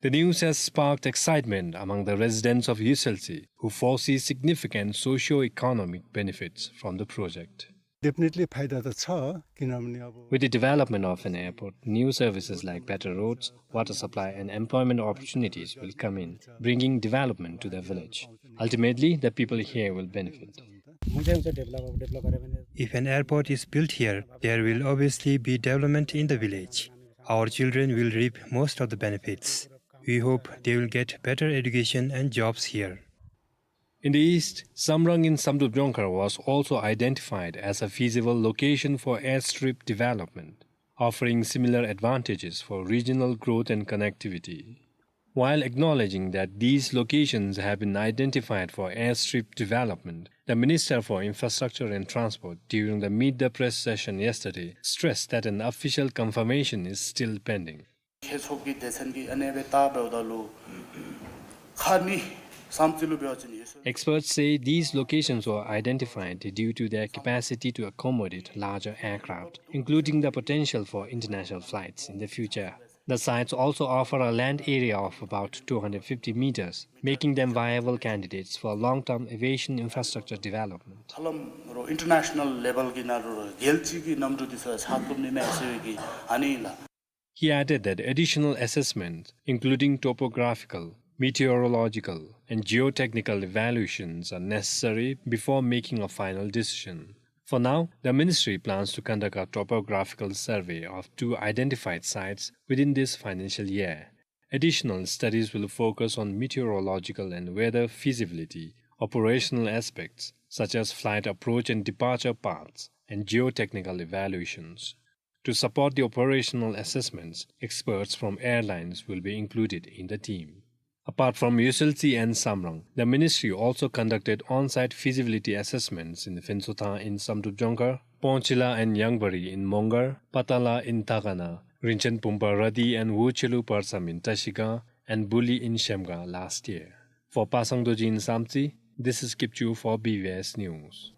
The news has sparked excitement among the residents of Yesweltse, who foresee significant socio-economic benefits from the project. Definitely फाइदा त छ, किनभने अब With the development of an airport, new services like better roads, water supply, and employment opportunities will come in, bringing development to the village. Ultimately, the people here will benefit. हुन्छ, हुन्छ, डेभलप, अब डेभलप गऱ्यो भने If an airport is built here, there will obviously be development in the village. Our children will reap most of the benefits. We hope they will get better education and jobs here. In the east, Samrang in Samdrup Jongkhar was also identified as a feasible location for airstrip development, offering similar advantages for regional growth and connectivity. While acknowledging that these locations have been identified for airstrip development, the Minister for Infrastructure and Transport, during the Meet the Press session yesterday, stressed that an official confirmation is still pending. ཁྱེད་ཚོ་གི་སྡེ་ཚན་གྱིས་ཨ་ནེ་སྦེ་བལྟ་འབདཝ་ད་ལུ་ཁ་ནི་བསམ་རྩེ་ལུ་འབད་བ་ཅིན་ཡོད་ས། Experts say these locations were identified due to their capacity to accommodate larger aircraft, including the potential for international flights in the future. The sites also offer a land area of about two hundred fifty meters, making them viable candidates for long-term aviation infrastructure development. ཧ་ལམ་རོ་ཨིན་ཊར་ནེ་ཤ་ནལ་ལེ་བལ་གྱི་ནང་ལུ་རྒྱལ་སྤྱི་གི་གནམ་གྲུ་འདི་ཚུ་ཚགས་ཐུབ་ནི་མས་ཟེར་བའི་གི་ཨ་ནི་ལགས། He added that additional assessments, including topographical, meteorological, and geotechnical evaluations, are necessary before making a final decision. For now, the ministry plans to conduct a topographical survey of two identified sites within this financial year. Additional studies will focus on meteorological and weather feasibility, operational aspects such as flight approach and departure paths, and geotechnical evaluations. To support the operational assessments, experts from airlines will be included in the team. Apart from Yusseltsi and Samrang, the ministry also conducted on-site feasibility assessments in Phentsothan in Samdrup Jongkhar, Pongchila and Yangbari in Mongar, Patala in Takana, Rinchen Pumpa Radi and Wuchelu Parsam in Trashigang, and Buli in Shemgang last year. For Pasang Dorji in Samtse, this is Kipchu for B B S News.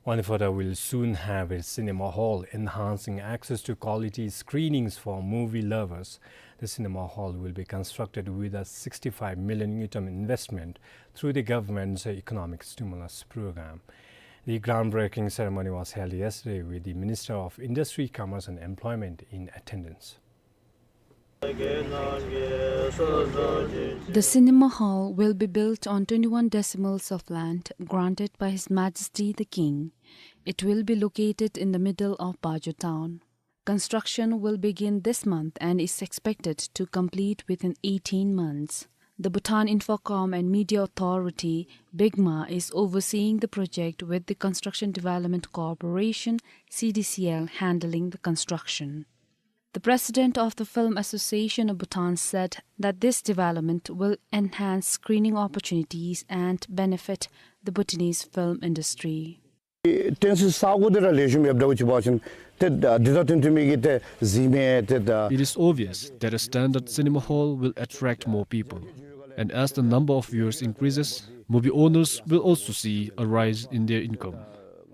Wangdue Phodrang will soon have its cinema hall, enhancing access to quality screenings for movie lovers. The cinema hall will be constructed with a sixty-five million ngultrum investment through the government's economic stimulus program. The groundbreaking ceremony was held yesterday with the Minister of Industry, Commerce and Employment in attendance. The cinema hall will be built on twenty-one decimals of land granted by His Majesty the King. It will be located in the middle of Bajo town. Construction will begin this month and is expected to complete within eighteen months. The Bhutan Infocom and Media Authority, BICMA, is overseeing the project, with the Construction Development Corporation, C D C L, handling the construction. The president of the Film Association of Bhutan said that this development will enhance screening opportunities and benefit the Bhutanese film industry. གཏན་སྲིད་ས་གོ་འདི་ར་ལེགས་ཤོམ་ཡོདཔ་འདྲཝ་ཅིག་འབད་བ་ཅིན་ཏེ་འདི་དང་བསྟུན་ཏེ་མི་གིས་ཏེ་གཟིགས་མི་ཏེ་ད། It is obvious that a standard cinema hall will attract more people, and as the number of viewers increases, movie owners will also see a rise in their income.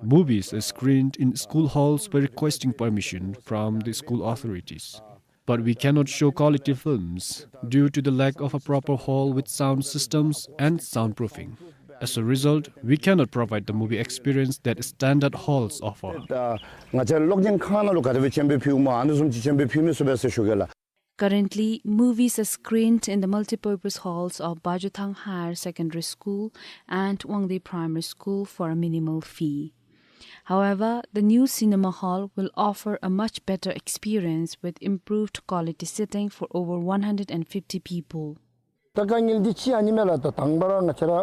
Movies are screened in school halls by requesting permission from the school authorities. But we cannot show quality films due to the lack of a proper hall with sound systems and soundproofing. As a result, we cannot provide the movie experience that standard halls offer. ད་ང་བཅས་གློག་བརྙན་ཁང་ནང་ལུ་ག་དེ་སྦེ་བྱོན་སྦེ་ཕུལཝ་སྨོ། ཨ་ནི་བཟུམ་ཅིག་བྱོན་སྦེ་ཕུལ་མི་ཚུགས་པས་ཟེར་ཞུ་གེ་ལགས། Currently, movies are screened in the multipurpose halls of Bajothang Higher Secondary School and Wangdue Primary School for a minimal fee. However, the new cinema hall will offer a much better experience with improved quality seating for over one hundred and fifty people. ད་དཀའ་ངལ་འདི་ཅིག་ཨ་ནི་མས་ལགས། ད་དང་པ་ར་ང་བཅས་ར་ཨ་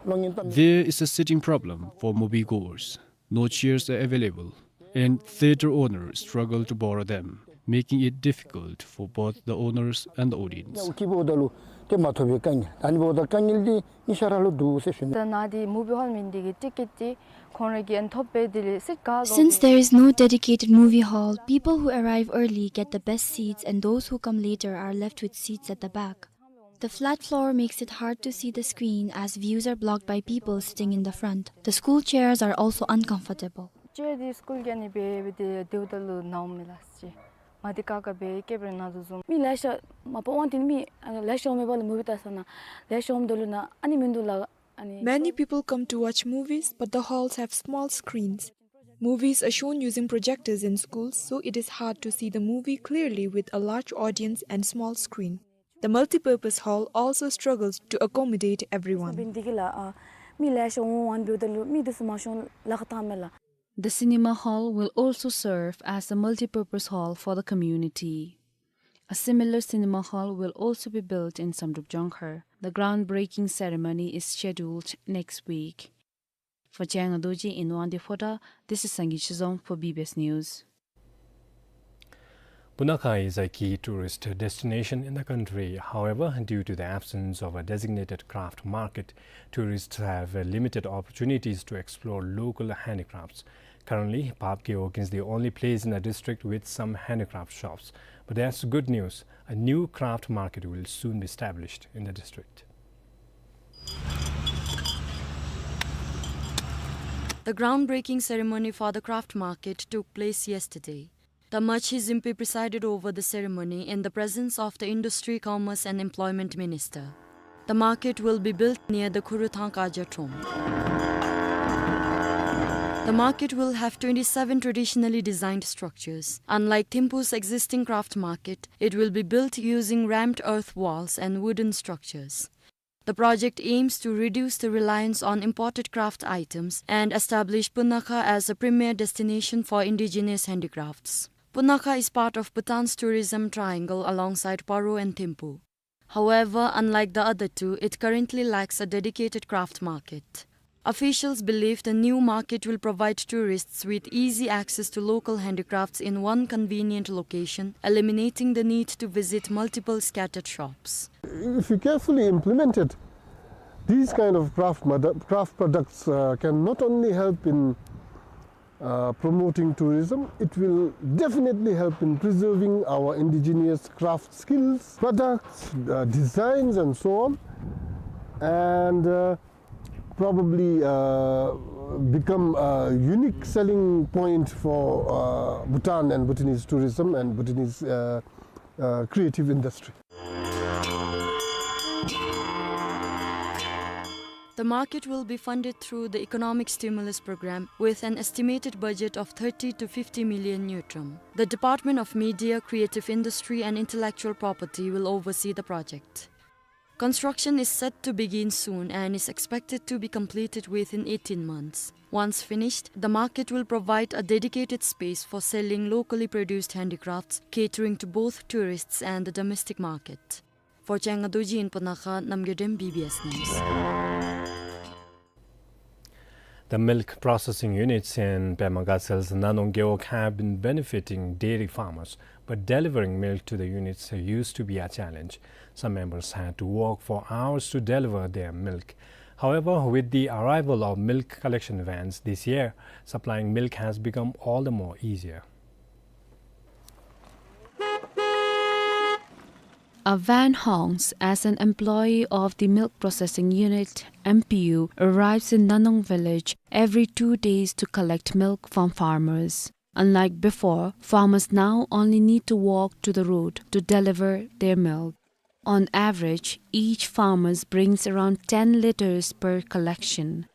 གློག་བརྙན་ལྟ་མི། There is a seating problem for moviegoers. No chairs are available, and theatre owners struggle to borrow them, making it difficult for both the owners and the audience. སྐྱིད་པོ་ད་ལུ་ཏེ་མ་ཐོབ་པའི་དཀའ་ངལ། ད་ཨ་ནི་འབདཝ་ད་དཀའ་ངལ་འདི་ཨིན་ཤ་ར་ལུ་འདུག་ཟེར་ཞུ་ནི། ད་ནཱ་འདི་མུ་བི་ཧོལ་མེན་འདི་གི་ཊི་ཀེཊ་འདི་ཁོང་ར་གིས་ཨ་ནི་ཐོབ་པས། དེ་ལས་སི་ཊི་ག་ལོ། Since there is no dedicated movie hall, people who arrive early get the best seats and those who come later are left with seats at the back. The flat floor makes it hard to see the screen as views are blocked by people sitting in the front. The school chairs are also uncomfortable. ཅེར་འདི་སི་ཀུལ་གྱི་ཨ་ནི་སྦེ་སྦེ་ཏེ་སྡོདཔ་ད་ལུ་ནཝ་མས་ལགས། ཅེར་མ་འདི་ཀ་ཀ་སྦེ་སྐྱེལ་བར་ན་དོ་བཟུམ། མི་ལེ་ཤ་མ་པ་དབང་དེ་མི་ལེ་ཤ་འོངམ་མས་པ་ལགས། མུ་བི་བལྟ་ས་ནང་ལེ་ཤ་འོངམ་ད་ལུ་ནཱ་ཨ་ནི་མིན་འདུག་ལགས། ཨ་ནི། Many people come to watch movies, but the halls have small screens. Movies are shown using projectors in schools, so it is hard to see the movie clearly with a large audience and small screen. The multipurpose hall also struggles to accommodate everyone. འདི་གིས་ལགས་ཨ་མི་ལེ་ཤ་འོང་འོང་འབདཝ་ད་ལུ་མི་འདི་ཚུ་མ་ཤོང་ལཱ་ཁག་བཏངམ་མས་ལགས། The cinema hall will also serve as a multipurpose hall for the community. A similar cinema hall will also be built in Samdrup Jongkhar. The groundbreaking ceremony is scheduled next week. For Chayanga Dorji in Wangdue Phodrang, this is Sangay Chizom for B B S News. Bunakha is a key tourist destination in the country. However, due to the absence of a designated craft market, tourists have limited opportunities to explore local handicrafts. Currently, Phab Kyeok is the only place in the district with some handicraft shops. But there's good news. A new craft market will soon be established in the district. The groundbreaking ceremony for the craft market took place yesterday. Tamachi Zimpi presided over the ceremony in the presence of the Industry, Commerce and Employment Minister. The market will be built near the Khuruthang Kaja Trom. The market will have twenty-seven traditionally designed structures. Unlike Thimphu's existing craft market, it will be built using ramped earth walls and wooden structures. The project aims to reduce the reliance on imported craft items and establish Punakha as a premier destination for indigenous handicrafts. Punakha is part of Bhutan's tourism triangle alongside Paro and Thimphu. However, unlike the other two, it currently lacks a dedicated craft market. Officials believe the new market will provide tourists with easy access to local handicrafts in one convenient location, eliminating the need to visit multiple scattered shops. If you carefully implement it, these kind of craft, mother- craft products, uh, can not only help in uh, promoting tourism, it will definitely help in preserving our indigenous craft skills, products, uh, designs, and so on, and, uh, probably, uh, become a unique selling point for, uh, Bhutan and Bhutanese tourism and Bhutanese, uh, uh, creative industry. The market will be funded through the Economic Stimulus Program with an estimated budget of thirty to fifty million ngultrum. The Department of Media, Creative Industry and Intellectual Property will oversee the project. Construction is set to begin soon and is expected to be completed within eighteen months. Once finished, the market will provide a dedicated space for selling locally produced handicrafts, catering to both tourists and the domestic market. For Changa Dorji in Punakha, Namgay Dem, B B S News. The milk processing units in Pema Gasel's Nanong Gewog have been benefiting dairy farmers, but delivering milk to the units used to be a challenge. Some members had to walk for hours to deliver their milk. However, with the arrival of milk collection vans this year, supplying milk has become all the more easier. A van honks as an employee of the milk processing unit, M P U, arrives in Nanong village every two days to collect milk from farmers. Unlike before, farmers now only need to walk to the road to deliver their milk. On average, each farmer brings around ten liters per collection.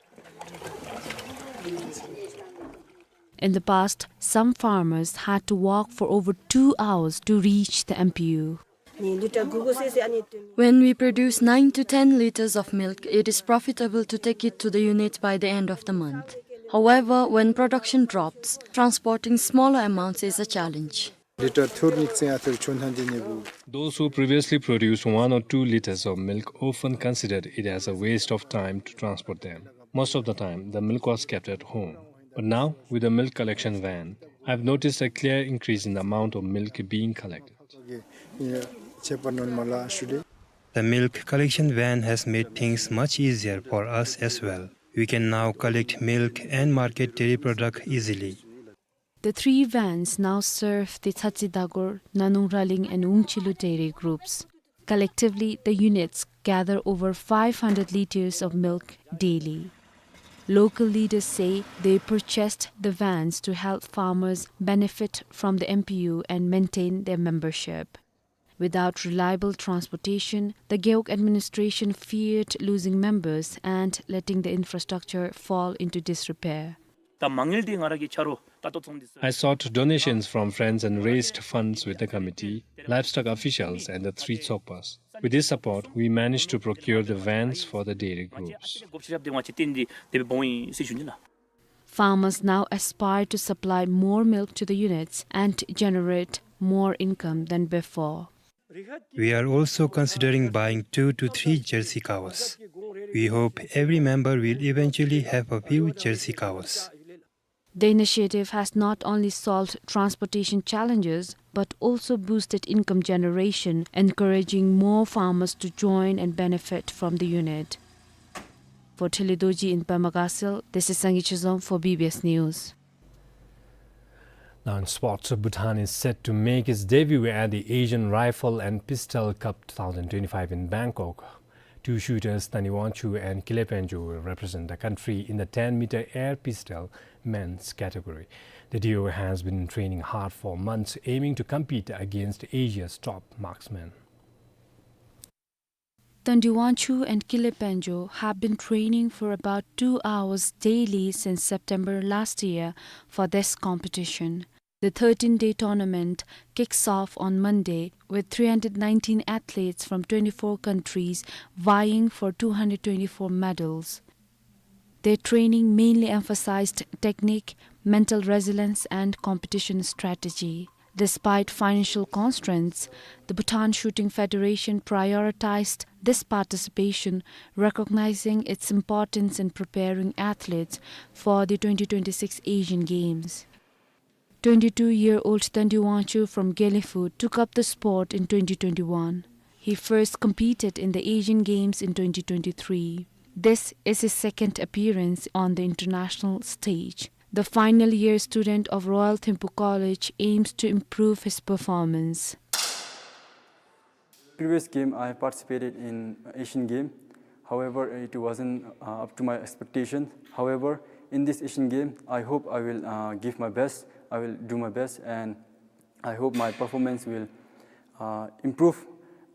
In the past, some farmers had to walk for over two hours to reach the M P U. When we produce nine to ten liters of milk, it is profitable to take it to the unit by the end of the month. However, when production drops, transporting smaller amounts is a challenge. Those who previously produced one or two liters of milk often considered it as a waste of time to transport them. Most of the time, the milk was kept at home. But now, with the milk collection van, I've noticed a clear increase in the amount of milk being collected. The milk collection van has made things much easier for us as well. We can now collect milk and market dairy product easily. The three vans now serve the Tsatsi Dagur, Nanung Raling and Wungchilu dairy groups. Collectively, the units gather over five hundred liters of milk daily. Local leaders say they purchased the vans to help farmers benefit from the M P U and maintain their membership. Without reliable transportation, the Gewog administration feared losing members and letting the infrastructure fall into disrepair. ད་མ་དངུལ་འདི་ང་ར་གི་ཆ་རོགས་ད་ལྟོ་ཚོང་འདི། I sought donations from friends and raised funds with the committee, livestock officials and the three tsopas. With this support, we managed to procure the vans for the dairy groups. Farmers now aspire to supply more milk to the units and generate more income than before. We are also considering buying two to three jersey cows. We hope every member will eventually have a few jersey cows. The initiative has not only solved transportation challenges, but also boosted income generation, encouraging more farmers to join and benefit from the unit. For Thili Dorji in Pema Gatshel, this is Sangay Chezom for B B S News. Now in sports, Bhutan is set to make its debut at the Asian Rifle and Pistol Cup two thousand twenty-five in Bangkok. Two shooters, Tandi Wangchuk and Kile Panjo, will represent the country in the ten meter air pistol men's category. The duo has been training hard for months, aiming to compete against Asia's top marksmen. Tandi Wangchuk and Kile Panjo have been training for about two hours daily since September last year for this competition. The thirteen-day tournament kicks off on Monday, with three hundred nineteen athletes from twenty-four countries vying for two hundred twenty-four medals. Their training mainly emphasized technique, mental resilience, and competition strategy. Despite financial constraints, the Bhutan Shooting Federation prioritized this participation, recognizing its importance in preparing athletes for the twenty twenty-six Asian Games. Twenty-two-year-old Tandi Wangchuk from Gelephu took up the sport in twenty twenty-one. He first competed in the Asian Games in twenty twenty-three. This is his second appearance on the international stage. The final year student of Royal Thimphu College aims to improve his performance. Previous game, I participated in Asian Game. However, it wasn't, uh, up to my expectation. However, in this Asian Game, I hope I will, uh, give my best. I will do my best, and I hope my performance will, uh, improve,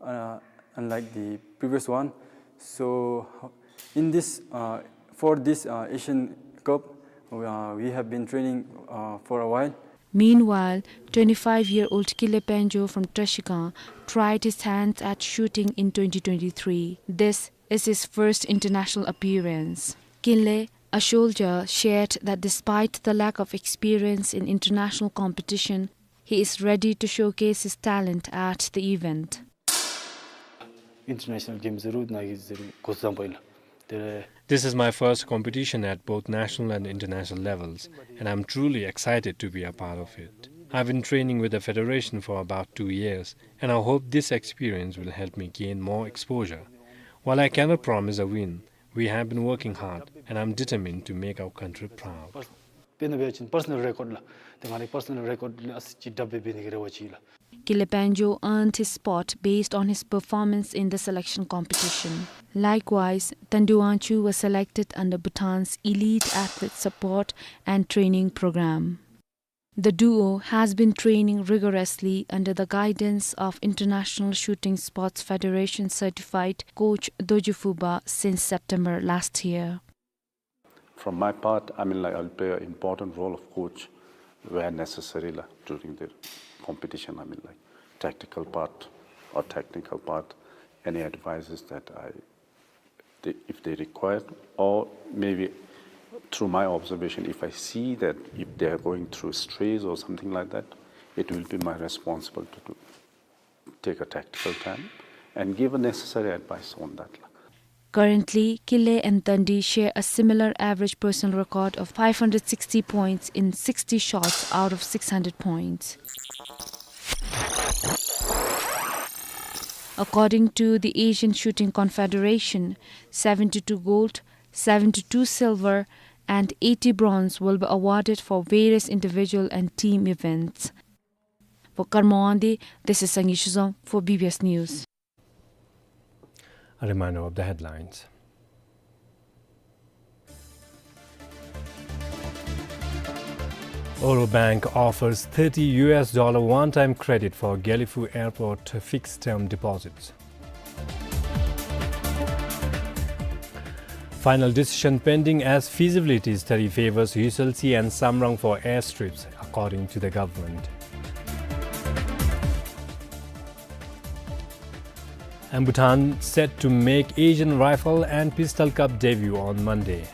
uh, unlike the previous one. So, in this, uh, for this, uh, Asian Cup, uh, we have been training, uh, for a while. Meanwhile, twenty-five-year-old Kinley Pandyo from Trashigang tried his hands at shooting in twenty twenty-three. This is his first international appearance. Kinley, a soldier, shared that despite the lack of experience in international competition, he is ready to showcase his talent at the event. International games ཟེར་རུང་ནཱ་གི་ཟེར་རུང་འགོ་བཟང་པོ་ཨིན་ལགས། དེ་This is my first competition at both national and international levels, and I'm truly excited to be a part of it. I've been training with the federation for about two years, and I hope this experience will help me gain more exposure. While I cannot promise a win, we have been working hard, and I'm determined to make our country proud. དཔེར་ན་འབད་བ་ཅིན་པར་སོ་ནལ་རེ་ཀོཌ་ལགས། དེ་ང་རའི་པར་སོ་ནལ་རེ་ཀོཌ་ལས་ཨ་ཙི་ཅིག་དྲགཔ་སྦེ་འབད་ནི་གི་རེ་བ་ཅིག་ལགས། Kinley Pandyo earned his spot based on his performance in the selection competition. Likewise, Tandi Wangchuk was selected under Bhutan's Elite Athlete Support and Training Program. The duo has been training rigorously under the guidance of International Shooting Sports Federation certified coach Dorji Phuba since September last year. From my part, I mean, like, I'll play an important role of coach where necessary, like, during the competition. I mean, like, tactical part or technical part, any advices that I, they, if they require, or maybe through my observation, if I see that if they are going through strays or something like that, it will be my responsible to do. Take a tactical time and give a necessary advice on that. Currently, Kinley and Tandi share a similar average personal record of five hundred sixty points in sixty shots out of six hundred points. According to the Asian Shooting Confederation, seventy-two gold, seventy-two silver, and eighty bronze will be awarded for various individual and team events. For Karma Wangdi, this is Sangay Shizom for B B S News. A reminder of the headlines. Oro Bank offers thirty U S dollar one-time credit for Gelephu Airport fixed-term deposits. Final decision pending as feasibility study favors Yushalsi and Samrang for airstrips, according to the government. And Bhutan set to make Asian Rifle and Pistol Cup debut on Monday.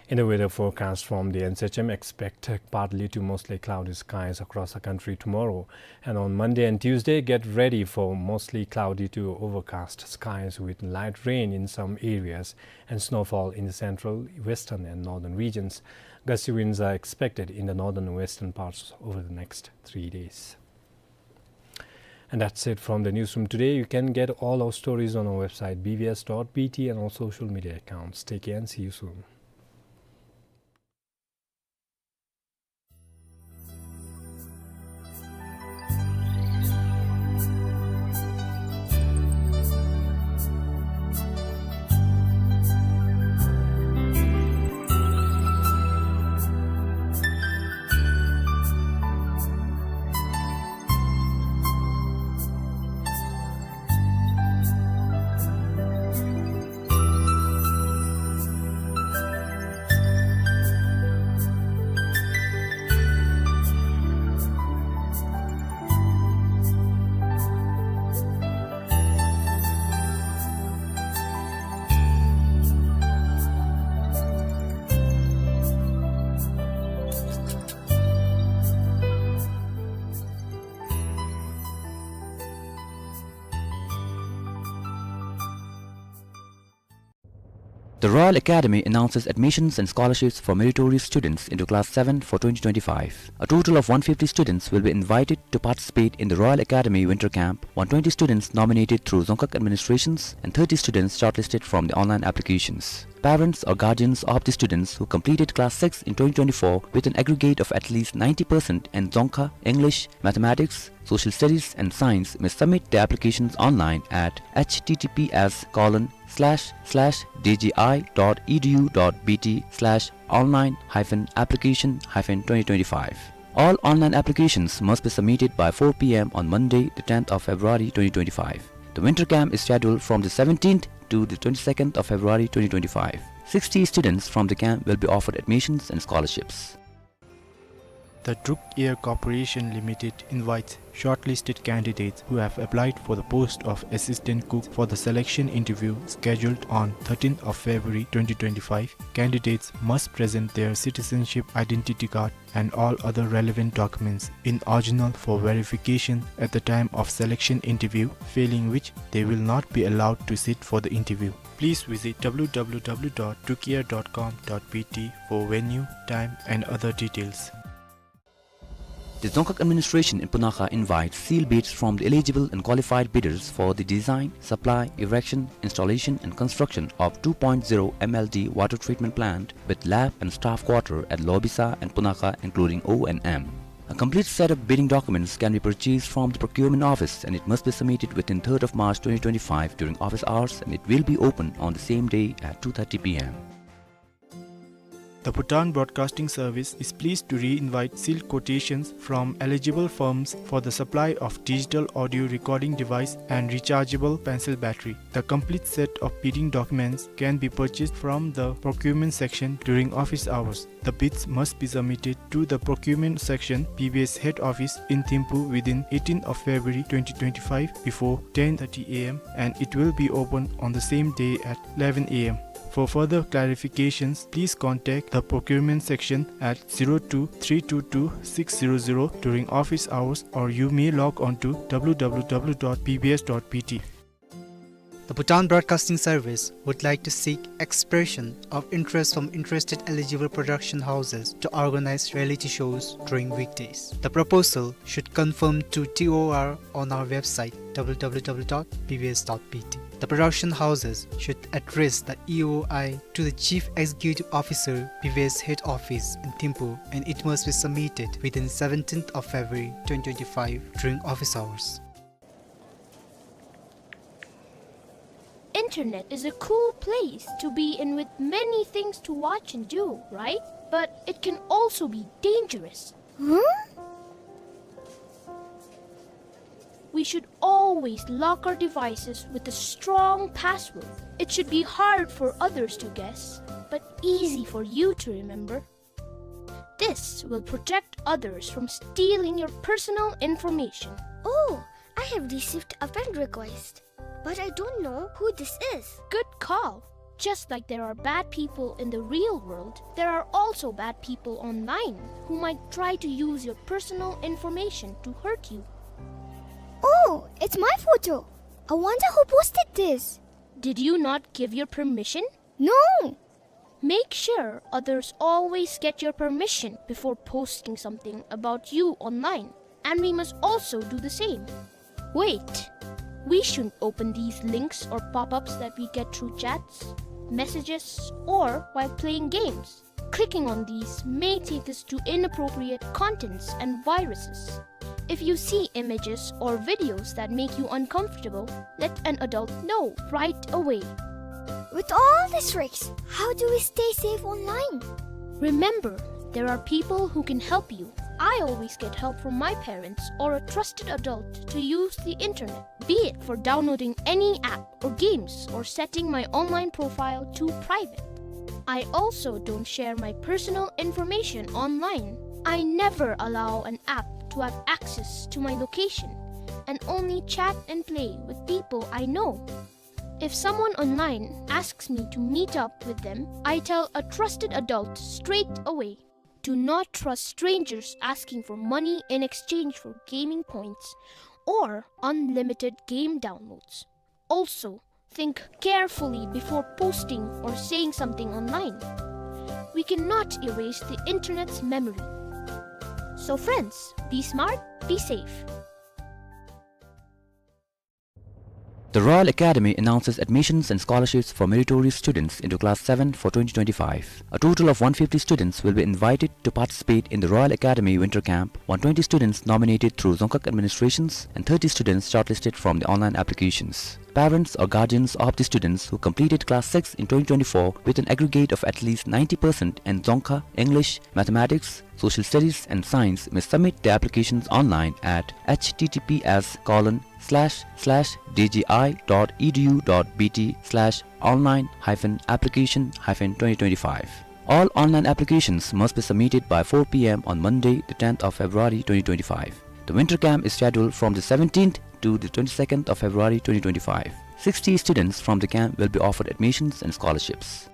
In the weather forecast from the N C H M, expect partly to mostly cloudy skies across the country tomorrow. And on Monday and Tuesday, get ready for mostly cloudy to overcast skies with light rain in some areas and snowfall in the central, western and northern regions. Gusty winds are expected in the northern and western parts over the next three days. And that's it from the newsroom today. You can get all our stories on our website, B B S dot B T, and all social media accounts. Take care and see you soon. The Royal Academy announces admissions and scholarships for meritorious students into Class seven for twenty twenty-five. A total of one fifty students will be invited to participate in the Royal Academy Winter Camp, one twenty students nominated through Dzongkhag administrations and thirty students shortlisted from the online applications. Parents or guardians of the students who completed Class six in twenty twenty-four with an aggregate of at least ninety percent in Dzongkha, English, Mathematics, Social Studies and Science may submit their applications online at H T T P S colon slash slash D G I dot E D U dot B T slash online hyphen application hyphen twenty twenty-five. All online applications must be submitted by four P M on Monday, the tenth of February twenty twenty-five. The winter camp is scheduled from the seventeenth to the twenty-second of February twenty twenty-five. Sixty students from the camp will be offered admissions and scholarships. The Druk Air Corporation Limited invites shortlisted candidates who have applied for the post of assistant cook for the selection interview scheduled on thirteenth of February twenty twenty-five. Candidates must present their citizenship identity card and all other relevant documents in original for verification at the time of selection interview, failing which they will not be allowed to sit for the interview. Please visit W W W dot drukair dot com dot B T for venue, time and other details. The Dzongkhag administration in Punakha invites sealed bids from the eligible and qualified bidders for the design, supply, erection, installation and construction of two point zero M L D water treatment plant with lab and staff quarter at Lobisa and Punakha, including O and M. A complete set of bidding documents can be purchased from the procurement office and it must be submitted within third of March twenty twenty-five during office hours and it will be open on the same day at two thirty P M. The Bhutan Broadcasting Service is pleased to re-invite sealed quotations from eligible firms for the supply of digital audio recording device and rechargeable pencil battery. The complete set of bidding documents can be purchased from the procurement section during office hours. The bids must be submitted to the procurement section, B B S head office in Thimphu within eighteenth of February twenty twenty-five before ten thirty A M and it will be open on the same day at eleven A M. For further clarifications, please contact the procurement section at zero two three two two six zero zero during office hours, or you may log on to W W W dot B B S dot B T. The Bhutan Broadcasting Service would like to seek expression of interest from interested eligible production houses to organize reality shows during weekdays. The proposal should conform to T O R on our website, W W W dot B B S dot B T. The production houses should address the E O I to the Chief Executive Officer, B B S head office in Thimphu, and it must be submitted within seventeenth of February twenty twenty-five during office hours. Internet is a cool place to be in with many things to watch and do, right? But it can also be dangerous. Huh? We should always lock our devices with a strong password. It should be hard for others to guess, but easy for you to remember. This will protect others from stealing your personal information. Oh, I have received a friend request, but I don't know who this is. Good call. Just like there are bad people in the real world, there are also bad people online who might try to use your personal information to hurt you. Oh, it's my photo. I wonder who posted this. Did you not give your permission? No. Make sure others always get your permission before posting something about you online, and we must also do the same. Wait, we shouldn't open these links or pop-ups that we get through chats, messages, or while playing games. Clicking on these may take us to inappropriate contents and viruses. If you see images or videos that make you uncomfortable, let an adult know right away. With all these risks, how do we stay safe online? Remember, there are people who can help you. I always get help from my parents or a trusted adult to use the internet, be it for downloading any app or games or setting my online profile to private. I also don't share my personal information online. I never allow an app to have access to my location and only chat and play with people I know. If someone online asks me to meet up with them, I tell a trusted adult straight away. Do not trust strangers asking for money in exchange for gaming points or unlimited game downloads. Also, Think carefully before posting or saying something online. We cannot erase the internet's memory. So friends, be smart, be safe. The Royal Academy announces admissions and scholarships for meritorious students into Class seven for twenty twenty-five. A total of one fifty students will be invited to participate in the Royal Academy Winter Camp, one twenty students nominated through Dzongkhag administrations and thirty students shortlisted from the online applications. Parents or guardians of the students who completed Class six in twenty twenty-four with an aggregate of at least ninety percent in Dzongkha, English, Mathematics, Social Studies and Science may submit their applications online at H T T P S colon slash slash D G I dot E D U dot B T slash online hyphen application hyphen twenty twenty-five. All online applications must be submitted by four P M on Monday, the tenth of February twenty twenty-five. The winter camp is scheduled from the seventeenth to the twenty-second of February twenty twenty-five. Sixty students from the camp will be offered admissions and scholarships.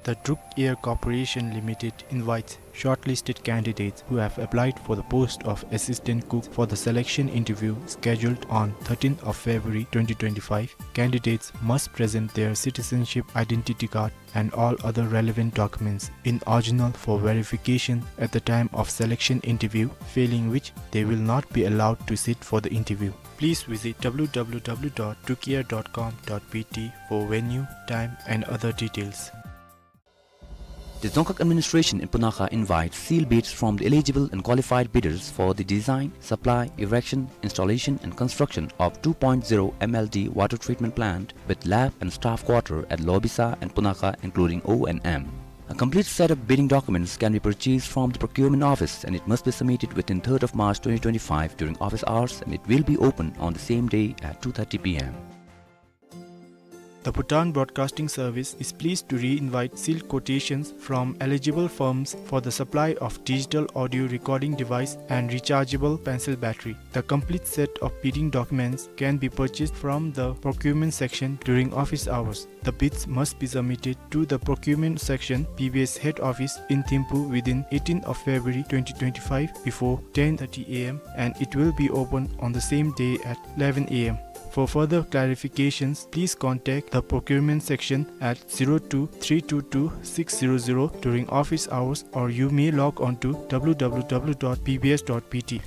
The Druk Air Corporation Limited invites shortlisted candidates who have applied for the post of assistant cook for the selection interview scheduled on thirteenth of February twenty twenty-five. Candidates must present their citizenship identity card and all other relevant documents in original for verification at the time of selection interview, failing which they will not be allowed to sit for the interview. Please visit W W W dot drukair dot com dot B T for venue, time and other details. The Dzongkhag administration in Punakha invites sealed bids from the eligible and qualified bidders for the design, supply, erection, installation and construction of two point zero M L D water treatment plant with lab and staff quarter at Lobisa and Punakha, including O and M. A complete set of bidding documents can be purchased from the procurement office and it must be submitted within third of March twenty twenty-five during office hours, and it will be open on the same day at two thirty P M. The Bhutan Broadcasting Service is pleased to re-invite sealed quotations from eligible firms for the supply of digital audio recording device and rechargeable pencil battery. The complete set of bidding documents can be purchased from the procurement section during office hours. The bids must be submitted to the procurement section, B B S head office in Thimphu within eighteenth of February twenty twenty-five before ten thirty A M, and it will be open on the same day at eleven A M. For further clarifications, please contact the procurement section at zero two three two two six zero zero during office hours, or you may log on to W W W dot B B S dot B T.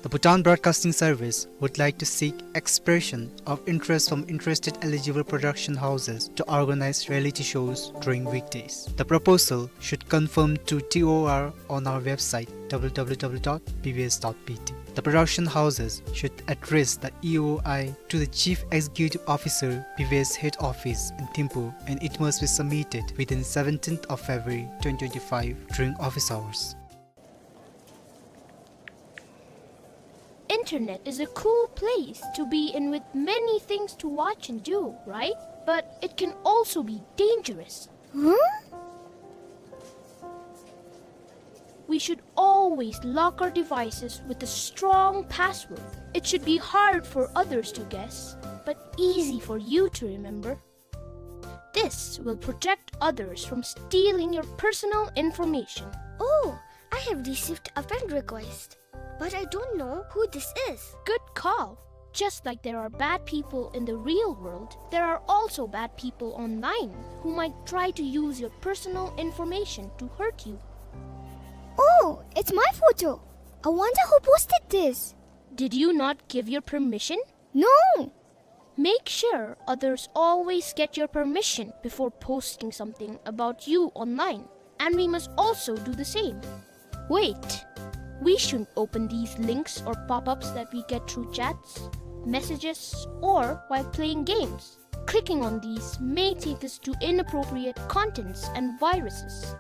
The Bhutan Broadcasting Service would like to seek expression of interest from interested eligible production houses to organize reality shows during weekdays. The proposal should conform to T O R on our website, W W W dot B B S dot B T. The production houses should address the E O I to the Chief Executive Officer, B B S head office in Thimphu, and it must be submitted within seventeenth of February twenty twenty-five during office hours. Internet is a cool place to be in with many things to watch and do, right? But it can also be dangerous. Huh? We should always lock our devices with a strong password. It should be hard for others to guess, but easy for you to remember. This will protect others from stealing your personal information. Oh, I have received a friend request, but I don't know who this is. Good call. Just like there are bad people in the real world, there are also bad people online who might try to use your personal information to hurt you. Oh, it's my photo. I wonder who posted this. Did you not give your permission? No! Make sure others always get your permission before posting something about you online, and we must also do the same. Wait, we shouldn't open these links or pop-ups that we get through chats, messages, or while playing games. Clicking on these may take us to inappropriate contents and viruses.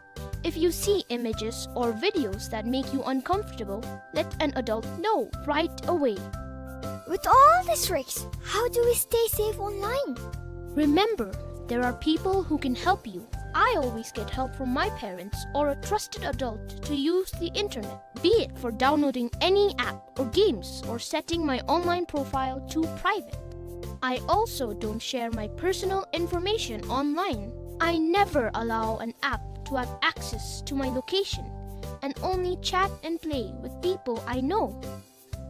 If you see images or videos that make you uncomfortable, let an adult know right away. With all these tricks, how do we stay safe online? Remember, there are people who can help you. I always get help from my parents or a trusted adult to use the internet, be it for downloading any app or games or setting my online profile to private. I also don't share my personal information online. I never allow an app to have access to my location and only chat and play with people I know.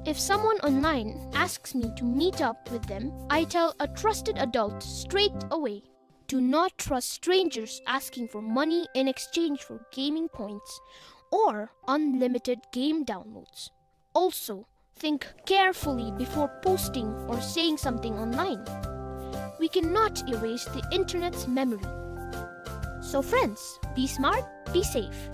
If someone online asks me to meet up with them, I tell a trusted adult straight away. Do not trust strangers asking for money in exchange for gaming points or unlimited game downloads. Also, think carefully before posting or saying something online. We cannot erase the internet's memory. So friends, be smart, be safe.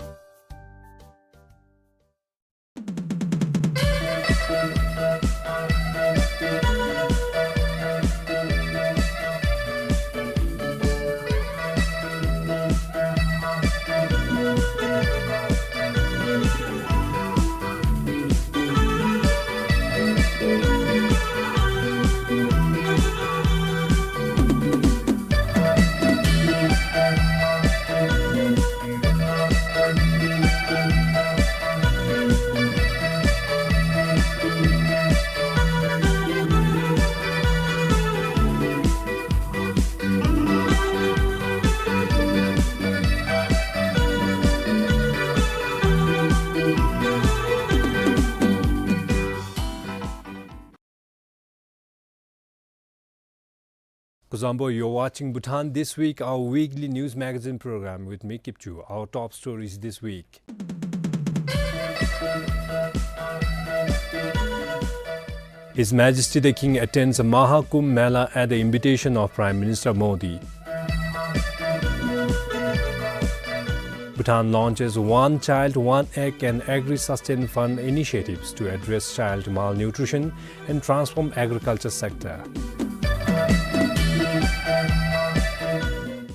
Kuzuzangpo, you're watching Bhutan This Week, our weekly news magazine program with me, Kipchu. Our top stories this week. His Majesty the King attends Maha Kumbh Mela at the invitation of Prime Minister Modi. Bhutan launches One Child, One Egg and Agri-Sustain Fund initiatives to address child malnutrition and transform agriculture sector.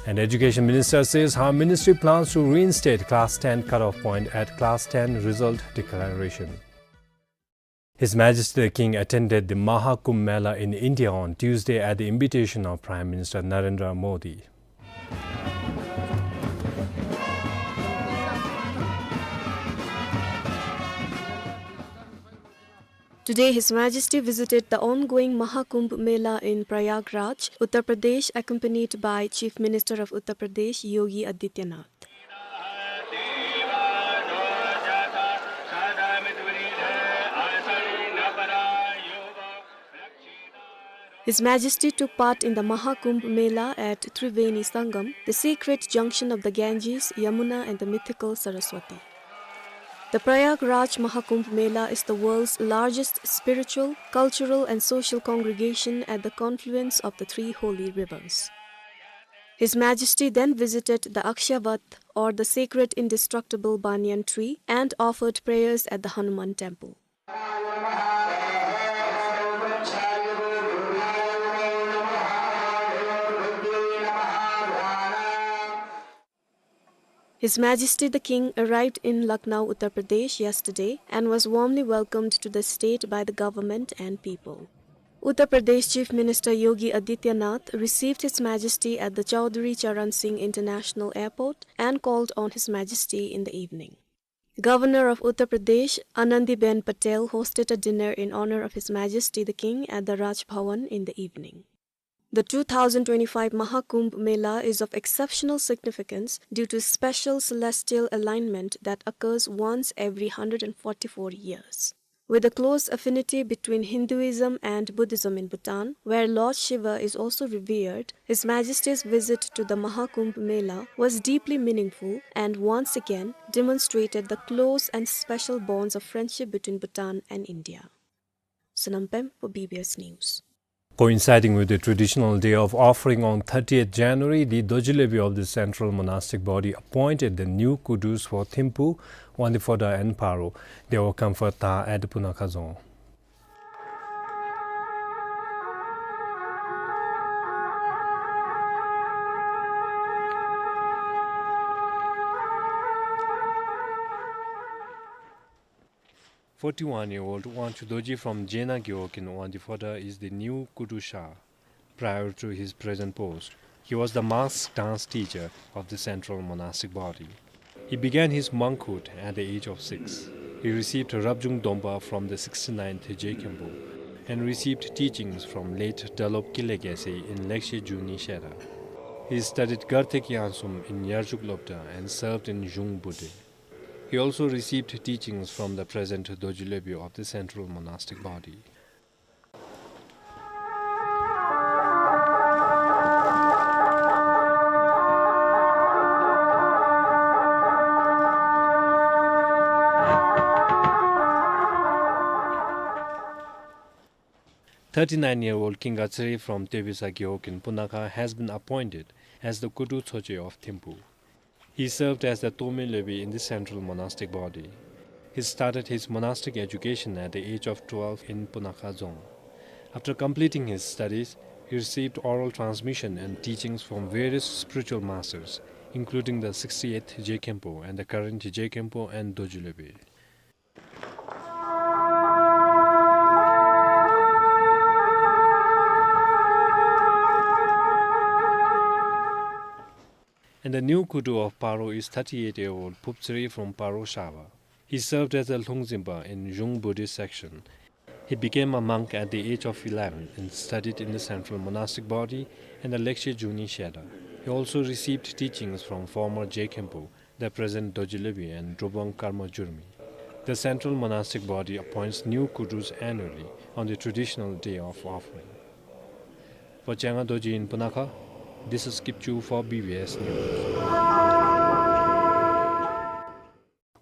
And Education Minister says her ministry plans to reinstate class ten cutoff point at class ten result declaration. His Majesty the King attended the Maha Kumbh Mela in India on Tuesday at the invitation of Prime Minister Narendra Modi. Today, His Majesty visited the ongoing Maha Kumbh Mela in Prayagraj, Uttar Pradesh, accompanied by Chief Minister of Uttar Pradesh, Yogi Adityanath. His Majesty took part in the Maha Kumbh Mela at Triveni Sangam, the sacred junction of the Ganges, Yamuna and the mythical Saraswati. The Prayagraj Maha Kumbh Mela is the world's largest spiritual, cultural and social congregation at the confluence of the three holy rivers. His Majesty then visited the Akshavat, or the sacred indestructible banyan tree, and offered prayers at the Hanuman temple. His Majesty the King arrived in Lucknow, Uttar Pradesh yesterday and was warmly welcomed to the state by the government and people. Uttar Pradesh Chief Minister Yogi Adityanath received His Majesty at the Chaudhary Charan Singh International Airport and called on His Majesty in the evening. Governor of Uttar Pradesh, Anandiben Patel, hosted a dinner in honor of His Majesty the King at the Raj Bhavan in the evening. The two thousand twenty-five Maha Kumbh Mela is of exceptional significance due to special celestial alignment that occurs once every hundred and forty-four years. With a close affinity between Hinduism and Buddhism in Bhutan, where Lord Shiva is also revered, His Majesty's visit to the Maha Kumbh Mela was deeply meaningful and once again demonstrated the close and special bonds of friendship between Bhutan and India. Sonam Pem for B B S News. Coinciding with the traditional day of offering on thirtieth January, the Dorji Lebe of the Central Monastic Body appointed the new kudus for Thimphu, Wangdue Phodrang and Paro. They were conferred at Punakha Dzong. Forty-one-year-old Wangchuk Dorji from Jena Gewog in Wangdue Phodrang is the new Kudu Sha. Prior to his present post, he was the mask dance teacher of the Central Monastic Body. He began his monkhood at the age of six. He received Rabjung Dompa from the sixty-ninth Je Khenpo and received teachings from late Dralop Kile Gyaltse in Lekshe Juni Shera. He studied Garthe Kyangsum in Yarjuk Lobda and served in Jung Bude. He also received teachings from the present Dorji Lobyi of the Central Monastic Body. Thirty-nine-year-old Kinga Tsere from Tebisa Gewog in Punakha has been appointed as the Kudu Tsoche of Thimphu. He served as the Tome Lobyi in the Central Monastic Body. He started his monastic education at the age of twelve in Punakha Dzong. After completing his studies, he received oral transmission and teachings from various spiritual masters, including the sixty-eighth Je Khenpo and the current Je Khenpo and Dorji Lobyi. And the new Kudu of Paro is thirty-eight-year-old Phup Tsere from Paro Shaba. He served as a Lhung Dzinpa in Zhung Buddhist section. He became a monk at the age of eleven and studied in the Central Monastic Body and the Lekshe Juni Sheda. He also received teachings from former Je Khenpo, the present Dorji Lobyi, and Drobang Karma Jurmi. The Central Monastic Body appoints new Kudus annually on the traditional day of offering. For Changa Dorji in Punakha, this is Kipchu for B B S News.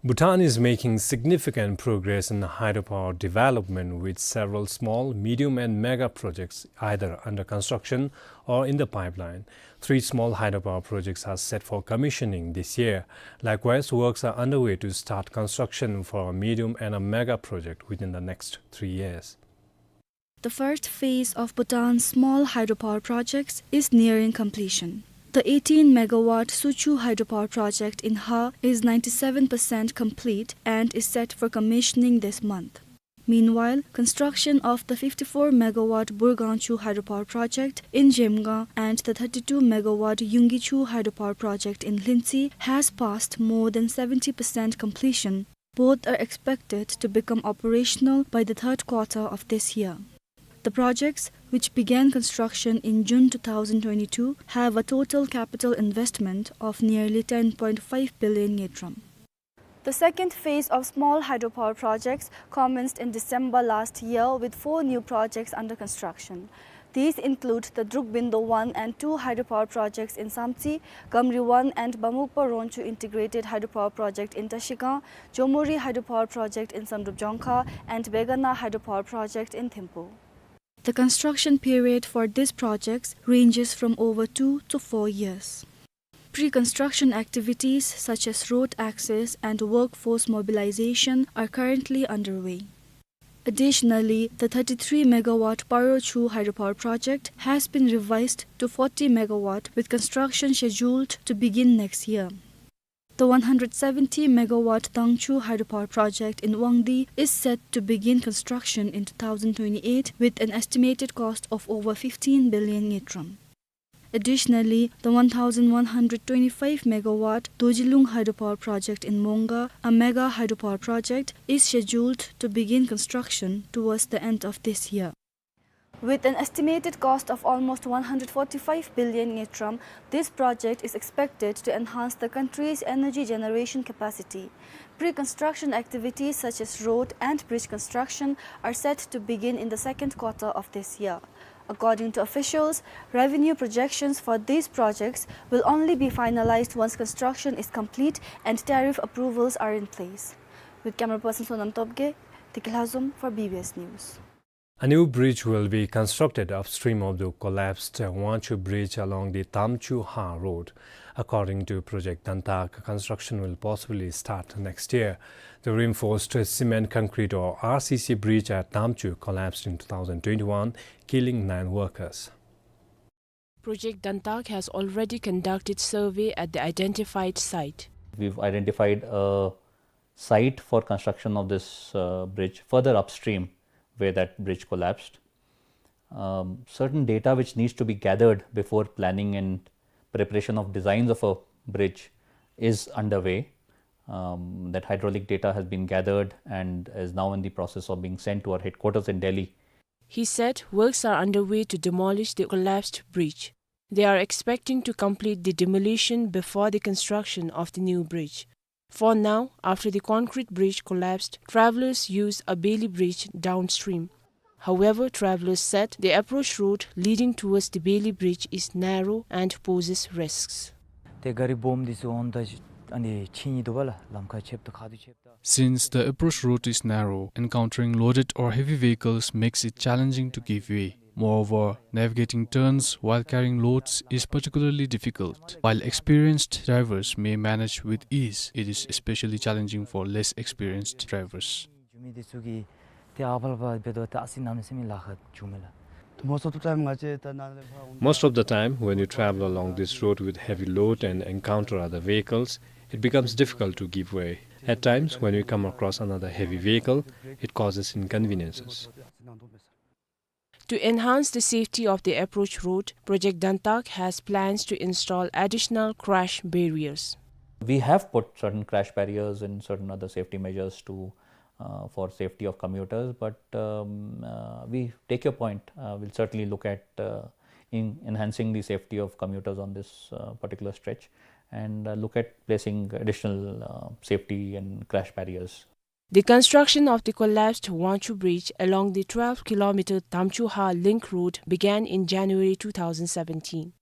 Bhutan is making significant progress in hydropower development, with several small, medium and mega projects either under construction or in the pipeline. Three small hydropower projects are set for commissioning this year. Likewise, works are underway to start construction for a medium and a mega project within the next three years. The first phase of Bhutan's small hydropower projects is nearing completion. The eighteen megawatt Suchu hydropower project in Ha is ninety-seven percent complete and is set for commissioning this month. Meanwhile, construction of the fifty-four megawatt Burgangchu hydropower project in Zhemgang and the thirty-two megawatt Yunggichu hydropower project in Lhintse has passed more than seventy percent completion. Both are expected to become operational by the third quarter of this year. The projects, which began construction in June two thousand twenty-two, have a total capital investment of nearly ten point five billion ngultrum. The second phase of small hydropower projects commenced in December last year, with four new projects under construction. These include the Drukbindo one and two hydropower projects in Samtse, Gamri one and Bamukpa Ronchu integrated hydropower project in Trashigang, Jomuri hydropower project in Samdrup Jongkha, and Begana hydropower project in Thimphu. The construction period for these projects ranges from over two to four years. Pre-construction activities such as road access and workforce mobilization are currently underway. Additionally, the thirty-three megawatt Parochu hydropower project has been revised to forty megawatt, with construction scheduled to begin next year. The one hundred seventy megawatt Dangchu hydropower project in Wangdue is set to begin construction in two thousand twenty-eight, with an estimated cost of over fifteen billion ngultrum. Additionally, the one thousand one hundred twenty-five megawatt Dorjilung hydropower project in Mongar, a mega hydropower project, is scheduled to begin construction towards the end of this year. With an estimated cost of almost one hundred forty-five billion ngultrum, this project is expected to enhance the country's energy generation capacity. Pre-construction activities such as road and bridge construction are set to begin in the second quarter of this year. According to officials, revenue projections for these projects will only be finalized once construction is complete and tariff approvals are in place. With camera person Sonam Topge, Deki Lhazom for B B S News. A new bridge will be constructed upstream of the collapsed Wangchu Bridge along the Damchu Ha Road. According to Project Dantak, construction will possibly start next year. The reinforced cement concrete or R C C bridge at Damchu collapsed in two thousand twenty-one, killing nine workers. Project Dantak has already conducted survey at the identified site. We've identified a site for construction of this, uh, bridge further upstream where that bridge collapsed. Um, certain data which needs to be gathered before planning and preparation of designs of a bridge is underway. Um, that hydraulic data has been gathered and is now in the process of being sent to our headquarters in Delhi. He said works are underway to demolish the collapsed bridge. They are expecting to complete the demolition before the construction of the new bridge. For now, after the concrete bridge collapsed, travelers use a bailey bridge downstream. However, travelers said the approach road leading towards the bailey bridge is narrow and poses risks. ཏེ་ག་རི་སྦོམ་འདི་ཚུ་འོངམ་ད་ཨ་ནི་ཕྱི་ནི་འདུག་པ་ལགས། ལམ་ཁ་ཆེཝ་ད་ཁ་ཐུག་ཆེཝ་ད། Since the approach road is narrow, encountering loaded or heavy vehicles makes it challenging to give way. Moreover, navigating turns while carrying loads is particularly difficult. While experienced drivers may manage with ease, it is especially challenging for less experienced drivers. Most of the time, when you travel along this road with heavy load and encounter other vehicles, it becomes difficult to give way. At times, when we come across another heavy vehicle, it causes inconveniences. To enhance the safety of the approach road, Project Dantak has plans to install additional crash barriers. We have put certain crash barriers and certain other safety measures to, uh, for safety of commuters, but, um, uh, we take your point. Uh, we'll certainly look at, uh, in enhancing the safety of commuters on this, uh, particular stretch and, uh, look at placing additional, uh, safety and crash barriers. The construction of the collapsed Wangchhu Bridge along the twelve kilometer Tamchu Har link road began in January two thousand seventeen.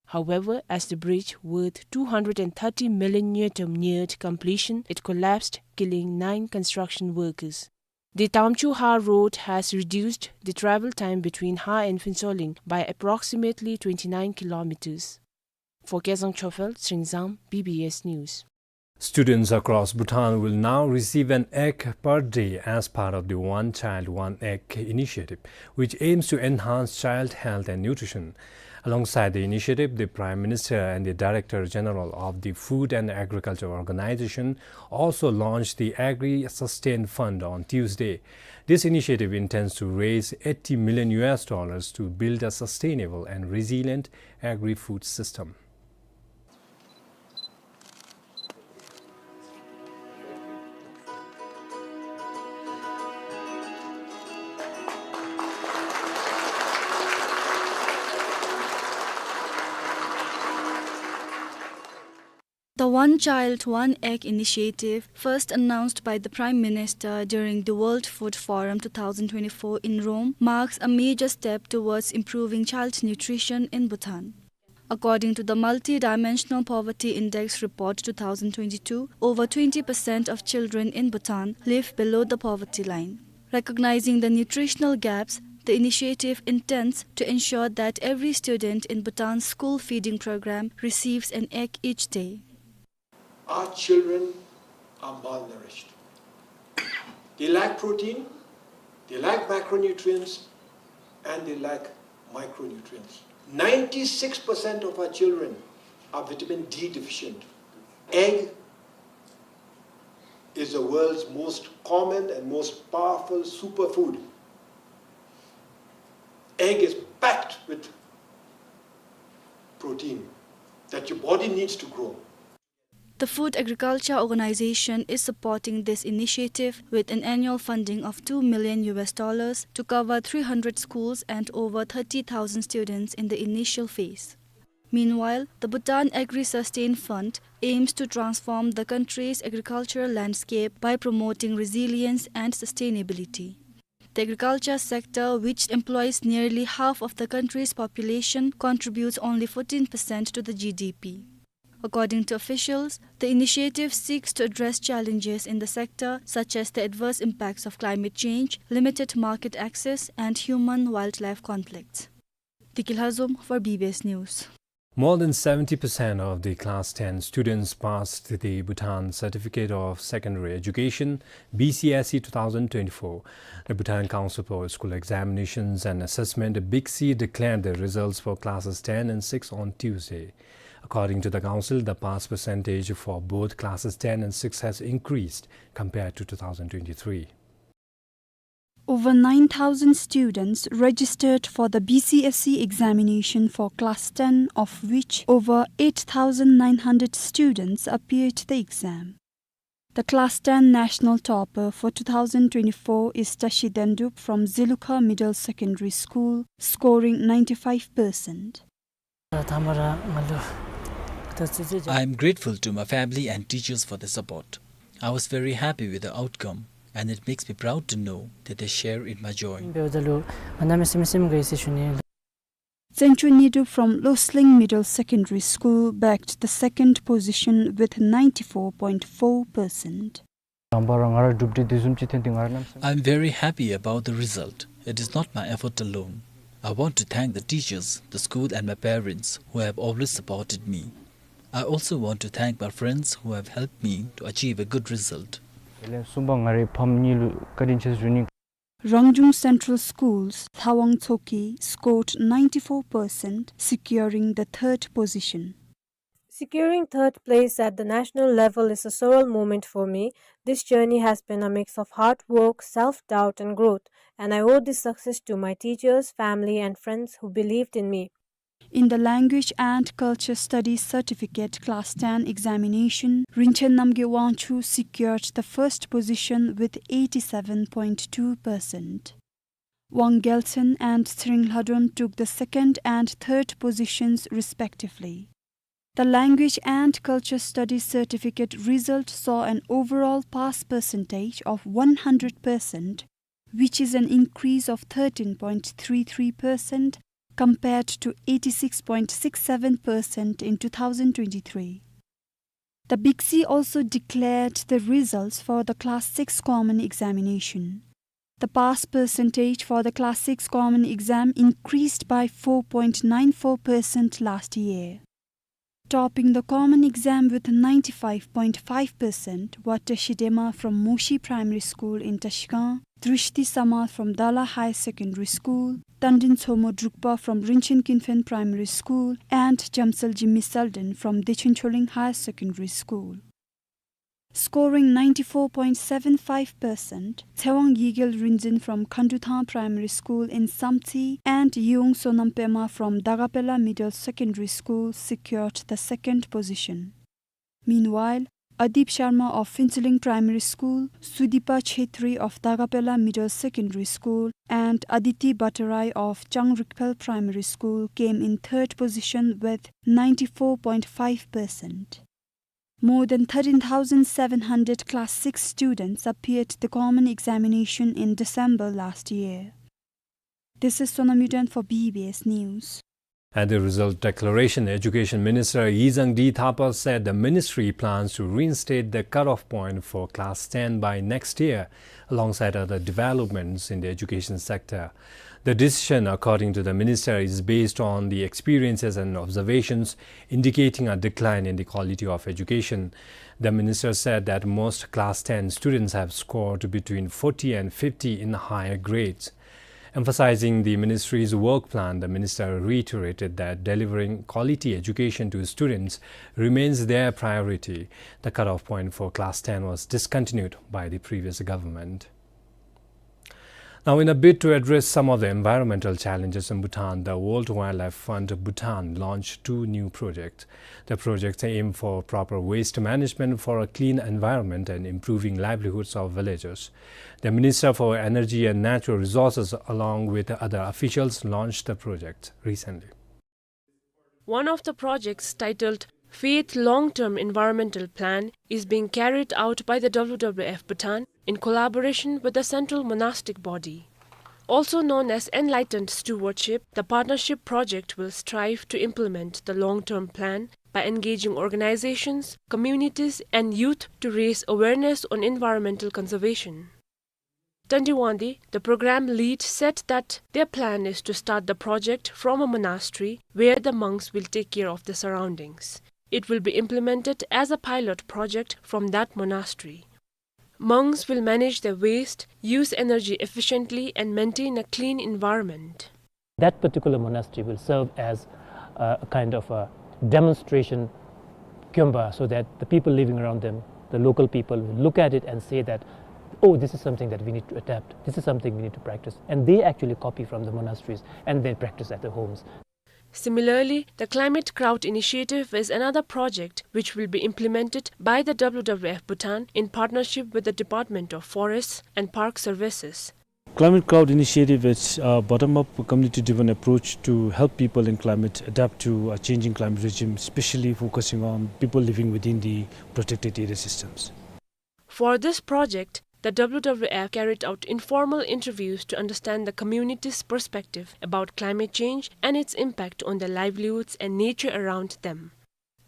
However, as the bridge, worth two hundred and thirty million ngultrum, neared completion, it collapsed, killing nine construction workers. The Tamchu Har road has reduced the travel time between Har and Phuentsholing by approximately twenty-nine kilometers. For Kezang Chofel, Sringzam, B B S News. Students across Bhutan will now receive an egg per day as part of the One Child, One Egg initiative, which aims to enhance child health and nutrition. Alongside the initiative, the Prime Minister and the Director General of the Food and Agriculture Organization also launched the Agri Sustain Fund on Tuesday. This initiative intends to raise eighty million U S dollars to build a sustainable and resilient agri-food system. The One Child, One Egg initiative, first announced by the Prime Minister during the World Food Forum two thousand twenty-four in Rome, marks a major step towards improving child nutrition in Bhutan. According to the Multidimensional Poverty Index Report two thousand twenty-two, over twenty percent of children in Bhutan live below the poverty line. Recognizing the nutritional gaps, the initiative intends to ensure that every student in Bhutan's school feeding program receives an egg each day. Our children are malnourished. They lack protein, they lack macronutrients, and they lack micronutrients. Ninety-six percent of our children are vitamin D deficient. Egg is the world's most common and most powerful superfood. Egg is packed with protein that your body needs to grow. The Food Agriculture Organization is supporting this initiative with an annual funding of two million U S dollars to cover three hundred schools and over thirty thousand students in the initial phase. Meanwhile, the Bhutan Agri-Sustain Fund aims to transform the country's agricultural landscape by promoting resilience and sustainability. The agriculture sector, which employs nearly half of the country's population, contributes only fourteen percent to the G D P. According to officials, the initiative seeks to address challenges in the sector, such as the adverse impacts of climate change, limited market access, and human-wildlife conflicts. Deki Lhazom for B B S News. More than seventy percent of the class ten students passed the Bhutan Certificate of Secondary Education, B C S E, two thousand twenty-four. The Bhutan Council for School Examinations and Assessment, BCSE, declared the results for classes ten and six on Tuesday. According to the council, the pass percentage for both classes ten and six has increased compared to two thousand twenty-three. Over nine thousand students registered for the B C S E examination for class ten, of which over eight thousand nine hundred students appeared the exam. The class ten national topper for two thousand twenty-four is Tashi Dendup from Zilukha Middle Secondary School, scoring ninety-five percent. ད་མ་ར་ང་ལུ་ I am grateful to my family and teachers for their support. I was very happy with the outcome, and it makes me proud to know that they share in my joy. Tsencho Nidu from Losling Middle Secondary School bagged the second position with ninety-four point four percent. རང་དབང་རང་ང་ར་གྲུབ་འབྲས་འདི་བཟུམ་ཅིག་ཐོན་ཏེ་ང་ར་གནམ་མེད་ས་མེད། I'm very happy about the result. It is not my effort alone. I want to thank the teachers, the school and my parents who have always supported me. I also want to thank my friends who have helped me to achieve a good result. དེ་ལས་གསུམ་པ་ང་རའི་ཕམ་གཉིས་ལུ་བཀའ་དྲིན་ཆེ་ཞུ་ནི། Rangjung Central School's Thawang Tsoki scored ninety-four percent, securing the third position. Securing third place at the national level is a surreal moment for me. This journey has been a mix of hard work, self-doubt, and growth, and I owe this success to my teachers, family, and friends who believed in me. In the Language and Culture Studies Certificate Class ten examination, Rinchen Namgay Wangchuk secured the first position with eighty-seven point two percent. Wang Gelchen and Tsering Lhadon took the second and third positions respectively. The Language and Culture Studies Certificate result saw an overall pass percentage of one hundred percent, which is an increase of thirteen point three three percent compared to eighty-six point six seven percent in two thousand twenty-three. The BICSE also declared the results for the Class six Common Examination. The pass percentage for the Class six Common Exam increased by four point nine four percent last year. Topping the common exam with ninety-five point five percent were Tashi Dema from Moshi Primary School in Trashigang, Drishti Samal from Dala Higher Secondary School, Tandin Tsomo Drukpa from Rinchen Kinphen Primary School, and Jamsalji Misalden from Dechen Choling Higher Secondary School. Scoring ninety-four point seven five percent, Tsewang Yigel Rinzin from Khanduthang Primary School in Samtse and Yeung Sonam Pema from Dagapela Middle Secondary School secured the second position. Meanwhile, Adip Sharma of Phuentsholing Primary School, Sudipa Chhetri of Dagapela Middle Secondary School, and Aditi Bhattarai of Changrikphel Primary School came in third position with ninety-four point five percent. More than thirteen thousand seven hundred Class six students appeared the common examination in December last year. This is Sonam Yuden for B B S News. At the result declaration, Education Minister Yi Zhang D Thapa said the ministry plans to reinstate the cutoff point for Class ten by next year, alongside other developments in the education sector. The decision, according to the minister, is based on the experiences and observations indicating a decline in the quality of education. The minister said that most Class ten students have scored between forty and fifty in higher grades. Emphasizing the ministry's work plan, the minister reiterated that delivering quality education to students remains their priority. The cutoff point for Class ten was discontinued by the previous government. Now, in a bid to address some of the environmental challenges in Bhutan, the World Wildlife Fund Bhutan launched two new projects. The projects aim for proper waste management for a clean environment and improving livelihoods of villagers. The Minister for Energy and Natural Resources, along with other officials, launched the project recently. One of the projects, titled Faith Long-Term Environmental Plan, is being carried out by the W W F Bhutan in collaboration with the Central Monastic Body. Also known as Enlightened Stewardship, the partnership project will strive to implement the long-term plan by engaging organizations, communities, and youth to raise awareness on environmental conservation. Tandi Wangdi, the program lead, said that their plan is to start the project from a monastery where the monks will take care of the surroundings. It will be implemented as a pilot project from that monastery. Monks will manage their waste, use energy efficiently, and maintain a clean environment. That particular monastery will serve as, uh, a kind of a demonstration kyomba, so that the people living around them, the local people, will look at it and say that, "Oh, this is something that we need to adapt. This is something we need to practice." And they actually copy from the monasteries and they practice at their homes. Similarly, the Climate Crowd Initiative is another project which will be implemented by the W W F Bhutan in partnership with the Department of Forests and Park Services. Climate Crowd initiative is a bottom-up, community-driven approach to help people in climate adapt to a changing climate regime, especially focusing on people living within the protected area systems. For this project, the W W F carried out informal interviews to understand the community's perspective about climate change and its impact on their livelihoods and nature around them.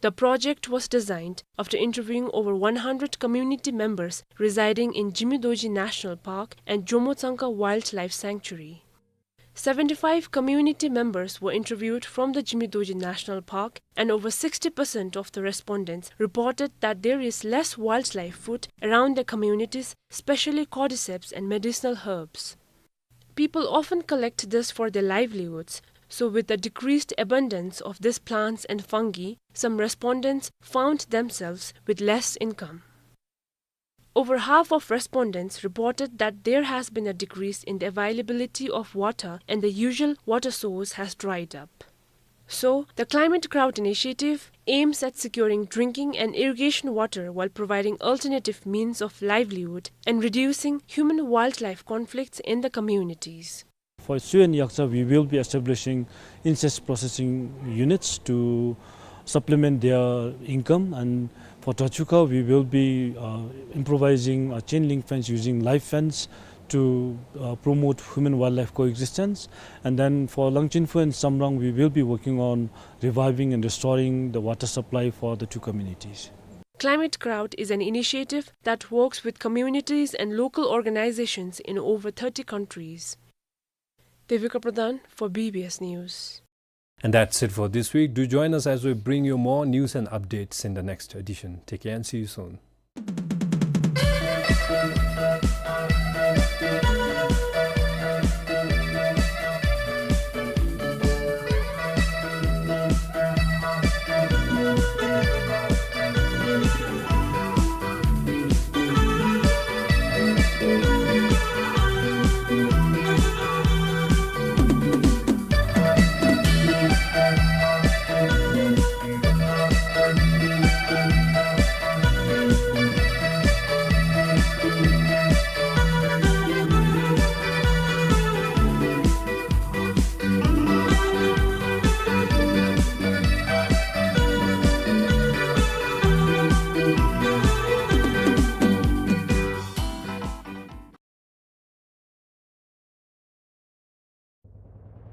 The project was designed after interviewing over one hundred community members residing in Jimmy Dorji National Park and Jomotsangka Wildlife Sanctuary. Seventy-five community members were interviewed from the Jimmy Dorji National Park, and over sixty percent of the respondents reported that there is less wildlife food around their communities, especially cordyceps and medicinal herbs. People often collect this for their livelihoods, so with the decreased abundance of these plants and fungi, some respondents found themselves with less income. Over half of respondents reported that there has been a decrease in the availability of water and the usual water source has dried up. So, the Climate Crowd initiative aims at securing drinking and irrigation water while providing alternative means of livelihood and reducing human-wildlife conflicts in the communities. For Sue and Yakcha, we will be establishing insect processing units to supplement their income, and for Tachuka, we will be, uh, improvising a chain link fence using live fence to, uh, promote human-wildlife coexistence. And then for Langchinfu and Samrang, we will be working on reviving and restoring the water supply for the two communities. Climate Crowd is an initiative that works with communities and local organizations in over thirty countries. Devika Pradhan for B B S News. And that's it for this week. Do join us as we bring you more news and updates in the next edition. Take care and see you soon.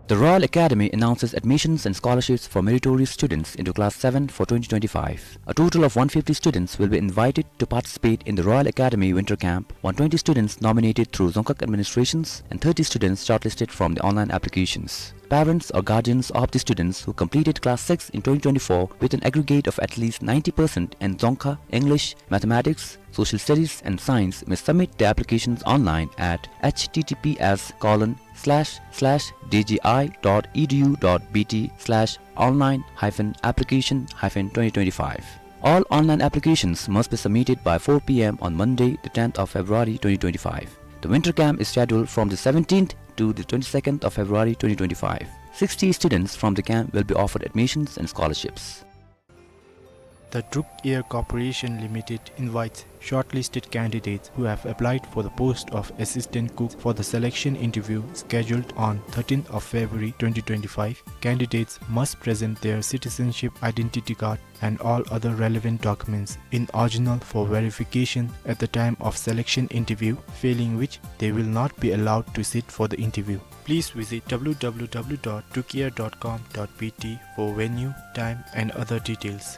The Royal Academy announces admissions and scholarships for meritorious students into Class seven for twenty twenty-five. A total of one fifty students will be invited to participate in the Royal Academy Winter Camp, one twenty students nominated through Dzongkhag administrations, and thirty students shortlisted from the online applications. Parents or guardians of the students who completed Class six in twenty twenty-four with an aggregate of at least ninety percent in Dzongkha, English, Mathematics, Social Studies and Science may submit their applications online at H T T P S colon slash slash D G I dot E D U dot B T slash online hyphen application hyphen twenty twenty-five. All online applications must be submitted by four P M on Monday, the tenth of February twenty twenty-five. The winter camp is scheduled from the seventeenth to the twenty-second of February twenty twenty-five. Sixty students from the camp will be offered admissions and scholarships. The Druk Air Corporation Limited invites shortlisted candidates who have applied for the post of assistant cook for the selection interview scheduled on thirteenth of February twenty twenty-five. Candidates must present their citizenship identity card and all other relevant documents in original for verification at the time of selection interview, failing which they will not be allowed to sit for the interview. Please visit W W W dot drukair dot com dot B T for venue, time and other details.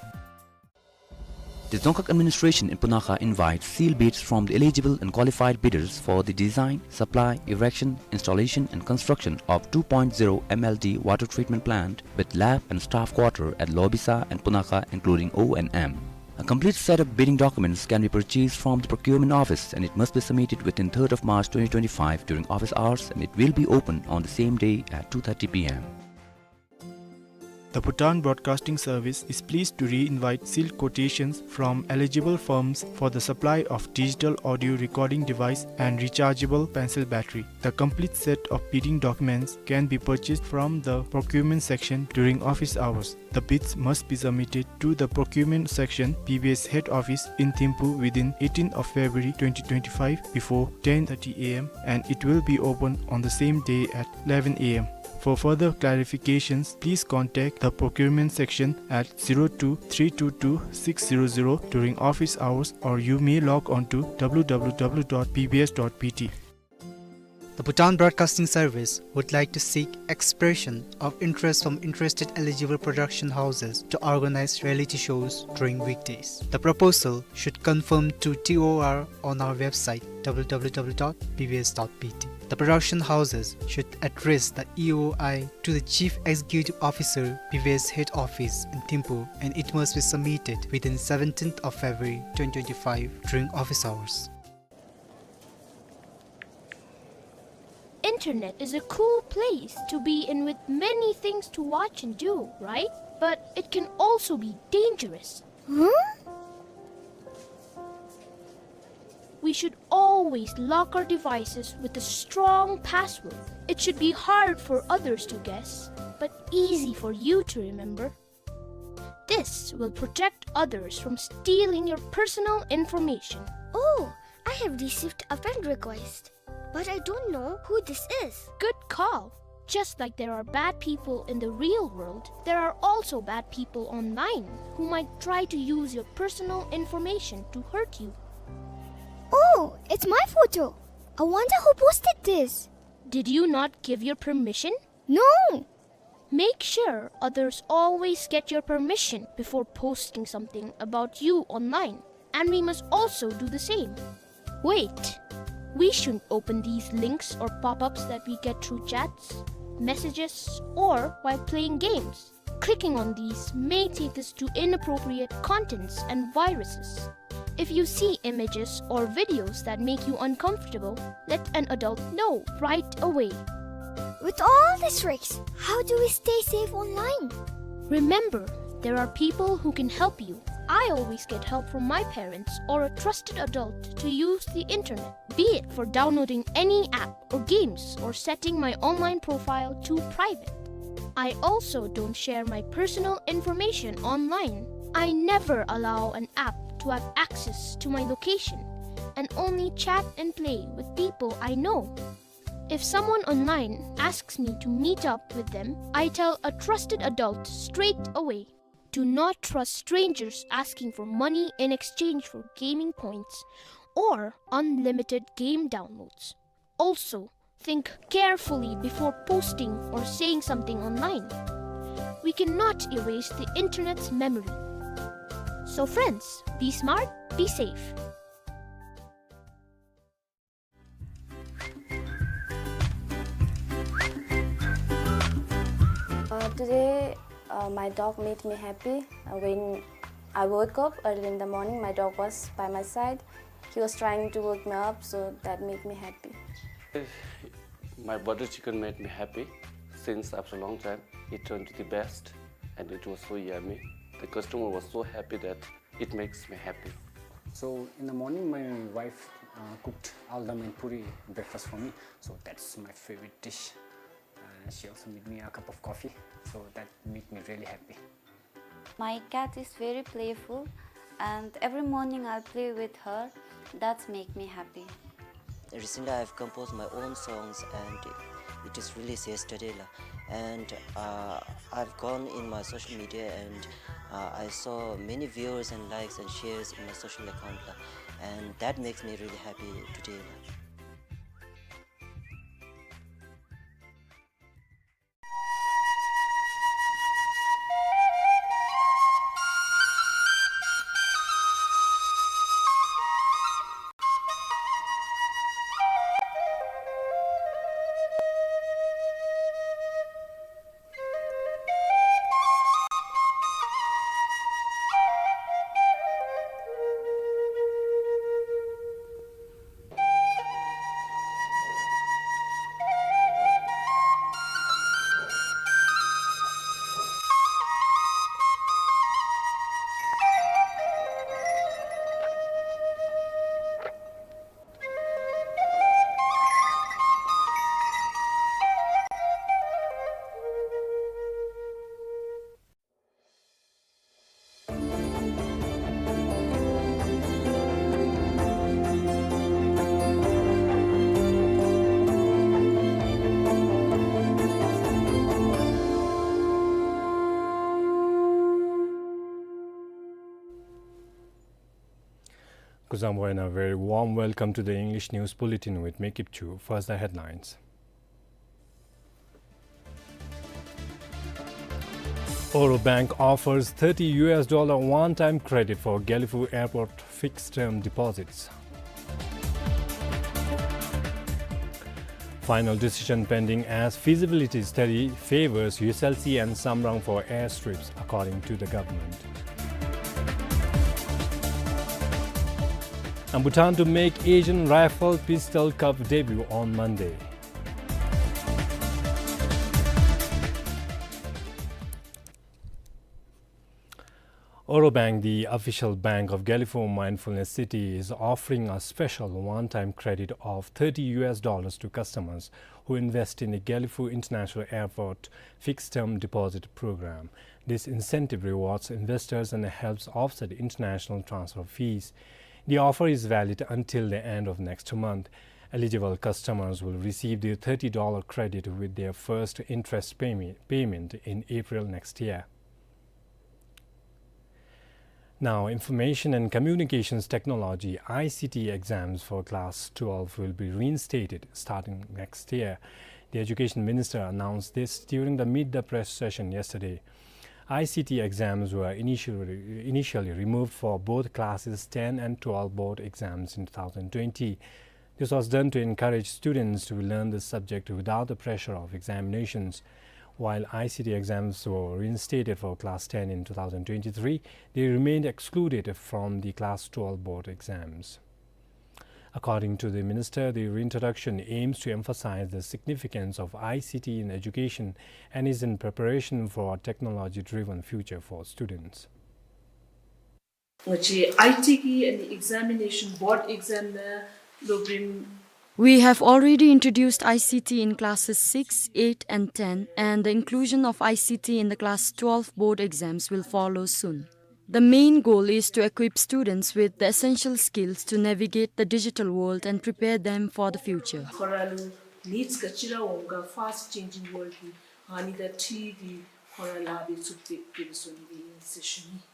The Dzongkhag administration in Punakha invites sealed bids from the eligible and qualified bidders for the design, supply, erection, installation and construction of two point zero M L D water treatment plant with lab and staff quarter at Lobisa and Punakha, including O and M. A complete set of bidding documents can be purchased from the procurement office, and it must be submitted within third of March twenty twenty-five during office hours, and it will be open on the same day at two thirty P M. The Bhutan Broadcasting Service is pleased to re-invite sealed quotations from eligible firms for the supply of digital audio recording device and rechargeable pencil battery. The complete set of bidding documents can be purchased from the procurement section during office hours. The bids must be submitted to the procurement section, B B S head office in Thimphu, within eighteenth of February twenty twenty-five before ten thirty A M, and it will be open on the same day at eleven A M. For further clarifications, please contact the procurement section at zero two three two two six zero zero during office hours, or you may log on to W W W dot B B S dot B T. The Bhutan Broadcasting Service would like to seek expression of interest from interested eligible production houses to organize reality shows during weekdays. The proposal should confirm to T O R on our website, W W W dot B B S dot B T. The production houses should address the E O I to the Chief Executive Officer, B B S head office in Thimphu, and it must be submitted within seventeenth of February twenty twenty-five during office hours. Internet is a cool place to be in with many things to watch and do, right? But it can also be dangerous. Huh? We should always lock our devices with a strong password. It should be hard for others to guess, but easy for you to remember. This will protect others from stealing your personal information. Oh, I have received a friend request, but I don't know who this is. Good call. Just like there are bad people in the real world, there are also bad people online who might try to use your personal information to hurt you. Oh, it's my photo. I wonder who posted this. Did you not give your permission? No. Make sure others always get your permission before posting something about you online, and we must also do the same. Wait, we shouldn't open these links or pop-ups that we get through chats, messages, or while playing games. Clicking on these may take us to inappropriate contents and viruses. If you see images or videos that make you uncomfortable, let an adult know right away. With all these tricks, how do we stay safe online? Remember, there are people who can help you. I always get help from my parents or a trusted adult to use the internet, be it for downloading any app or games or setting my online profile to private. I also don't share my personal information online. I never allow an app to have access to my location and only chat and play with people I know. If someone online asks me to meet up with them, I tell a trusted adult straight away. Do not trust strangers asking for money in exchange for gaming points or unlimited game downloads. Also, think carefully before posting or saying something online. We cannot erase the internet's memory. So friends, be smart, be safe. Uh, today, uh, my dog made me happy. Uh, when I woke up early in the morning, my dog was by my side. He was trying to wake me up, so that made me happy. My butter chicken made me happy since after a long time. It turned to the best, and it was so yummy. The customer was so happy that it makes me happy. So in the morning, my wife, uh, cooked aldam and puri breakfast for me. So that's my favorite dish. Uh, she also made me a cup of coffee. So that made me really happy. My cat is very playful, and every morning I play with her. That's make me happy. Recently, I've composed my own songs and it is released yesterday la. And, uh, I've gone in my social media and, uh, I saw many viewers and likes and shares in my social account la. And that makes me really happy today la. Kuzuzangpo and a very warm welcome to the English News Bulletin with me, Kipchu. First, the headlines. Oro Bank offers thirty U S dollar one-time credit for Gelephu Airport fixed-term deposits. Final decision pending as feasibility study favors Yesweltse and Samrang for airstrips, according to the government. And Bhutan to make Asian Rifle Pistol Cup debut on Monday. Oro Bank, the official bank of Gelephu Mindfulness City, is offering a special one-time credit of thirty U S dollars to customers who invest in the Gelephu International Airport fixed-term deposit program. This incentive rewards investors and helps offset international transfer fees. The offer is valid until the end of next month. Eligible customers will receive the thirty dollar credit with their first interest payme-, payment in April next year. Now, Information and Communications Technology, I C T, exams for Class twelve will be reinstated starting next year. The Education Minister announced this during the Meet the Press session yesterday. I C T exams were initially, initially removed for both Classes ten and twelve board exams in two thousand twenty. This was done to encourage students to learn the subject without the pressure of examinations. While I C T exams were reinstated for Class ten in two thousand twenty-three, they remained excluded from the Class twelve board exams. According to the minister, the reintroduction aims to emphasize the significance of I C T in education and is in preparation for a technology-driven future for students. ང་བཅས་ཨའི་ཊི་གི་ཨ་ནི་ཨེག་ཛེ་མི་ནེ་ཤཱན་བོརཌ་ཨེག་ཛེམ་ནང་སློབ་རིམ། We have already introduced I C T in classes six, eight and ten, and the inclusion of I C T in the class twelve board exams will follow soon. The main goal is to equip students with the essential skills to navigate the digital world and prepare them for the future. ཁོ་ར་ལུ་ནིཌས་ག་ཅི་ར་འོང་ག་ཕཱསཊ་ཅེན་ཇིང་ཝཱལཌ་གི་ཨ་ནི་དང་འཁྲིལ་ཏེ་ཁོ་ར་ལཱ་འབད་ཚུགསཔ་སྦེ་འབད་བཟོ་ནི་ཨིན་ཟེར་ཞུ་ནི།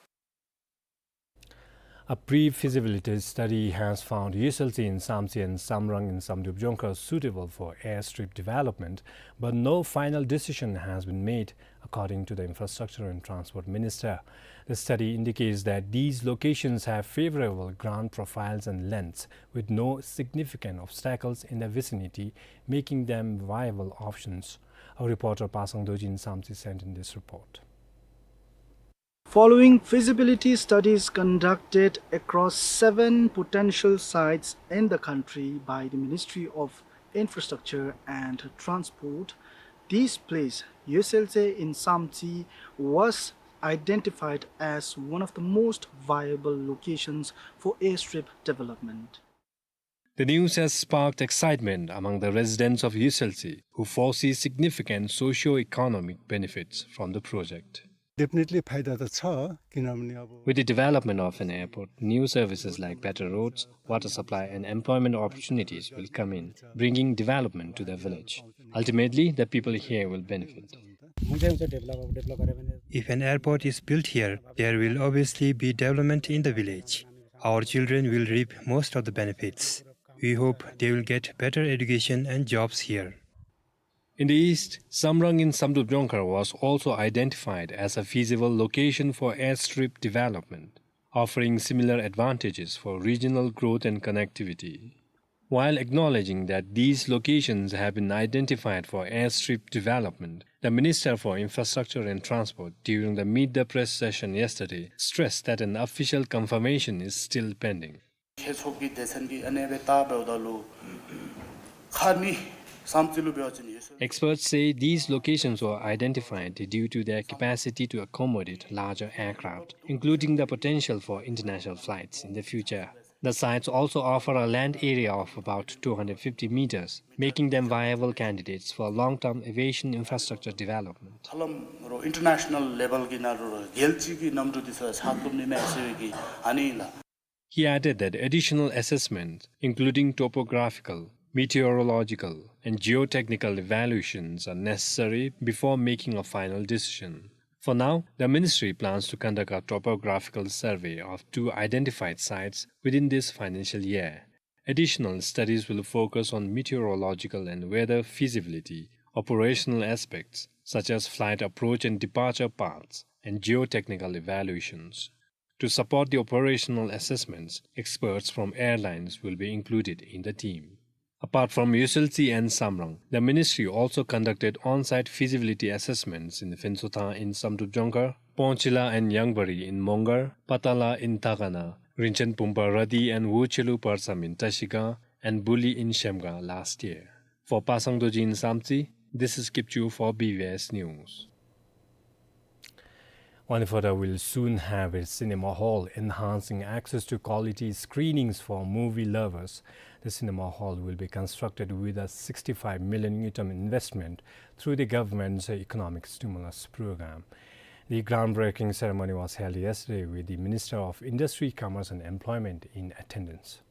A pre-feasibility study has found Yesweltse in Samtse and Samrang in Samdrup Jongkhar suitable for airstrip development, but no final decision has been made, according to the Infrastructure and Transport Minister. The study indicates that these locations have favorable ground profiles and lengths, with no significant obstacles in the vicinity, making them viable options. Our reporter Pasang Dorji in Samtse sent in this report. Following feasibility studies conducted across seven potential sites in the country by the Ministry of Infrastructure and Transport, this place, Yesweltse in Samtse, was identified as one of the most viable locations for airstrip development. The news has sparked excitement among the residents of Yesweltse, who foresee significant socio-economic benefits from the project. Definitely फाइदा त छ, किनभने अब With the development of an airport, new services like better roads, water supply, and employment opportunities will come in, bringing development to the village. Ultimately, the people here will benefit. हुन्छ, हुन्छ, डेभलप, अब डेभलप गऱ्यो भने If an airport is built here, there will obviously be development in the village. Our children will reap most of the benefits. We hope they will get better education and jobs here. In the east, Samrang in Samdrup Jongkhar was also identified as a feasible location for airstrip development, offering similar advantages for regional growth and connectivity. While acknowledging that these locations have been identified for airstrip development, the Minister for Infrastructure and Transport, during the Meet the Press session yesterday, stressed that an official confirmation is still pending. ཁྱེད་ཚོ་གི་སྡེ་ཚན་གྱིས་ཨ་ནེ་སྦེ་བལྟ་འབདཝ་ད་ལུ་ཁ་ནི་བསམ་རྩེ་ལུ་འབད་བ་ཅིན་ཡོད་ཟེར། Experts say these locations were identified due to their capacity to accommodate larger aircraft, including the potential for international flights in the future. The sites also offer a land area of about two hundred fifty meters, making them viable candidates for long-term aviation infrastructure development. ཧ་ལམ་རོ་ཨིན་ཊར་ནེ་ཤ་ནལ་ལེ་བལ་གྱི་ནང་ལུ་རོ་རྒྱལ་སྤྱི་གི་གནམ་གྲུ་འདི་ཚུ་ཡང་ཚགས་ཐུབ་ནི་མས་ཟེར་བའི་གི་ཨ་ནི་ཨིན་ལགས། He added that additional assessment, including topographical, meteorological, and geotechnical evaluations are necessary before making a final decision. For now, the ministry plans to conduct a topographical survey of two identified sites within this financial year. Additional studies will focus on meteorological and weather feasibility, operational aspects such as flight approach and departure paths, and geotechnical evaluations. To support the operational assessments, experts from airlines will be included in the team. Apart from Yusseltsi and Samrang, the ministry also conducted on-site feasibility assessments in Phentsothan in Samdrup Jongkhar, Pongchila and Yangbari in Mongar, Patala in Takana, Rinchen Pumpa Radi and Wuchelu Parsam in Trashigang, and Buli in Shemgang last year. For Pasang Dorji in Samtse, this is Kipchu for B B S News. Wangdue Phodrang will soon have its cinema hall, enhancing access to quality screenings for movie lovers. The cinema hall will be constructed with a sixty-five million ngultrum investment through the government's economic stimulus program. The groundbreaking ceremony was held yesterday with the Minister of Industry, Commerce and Employment in attendance.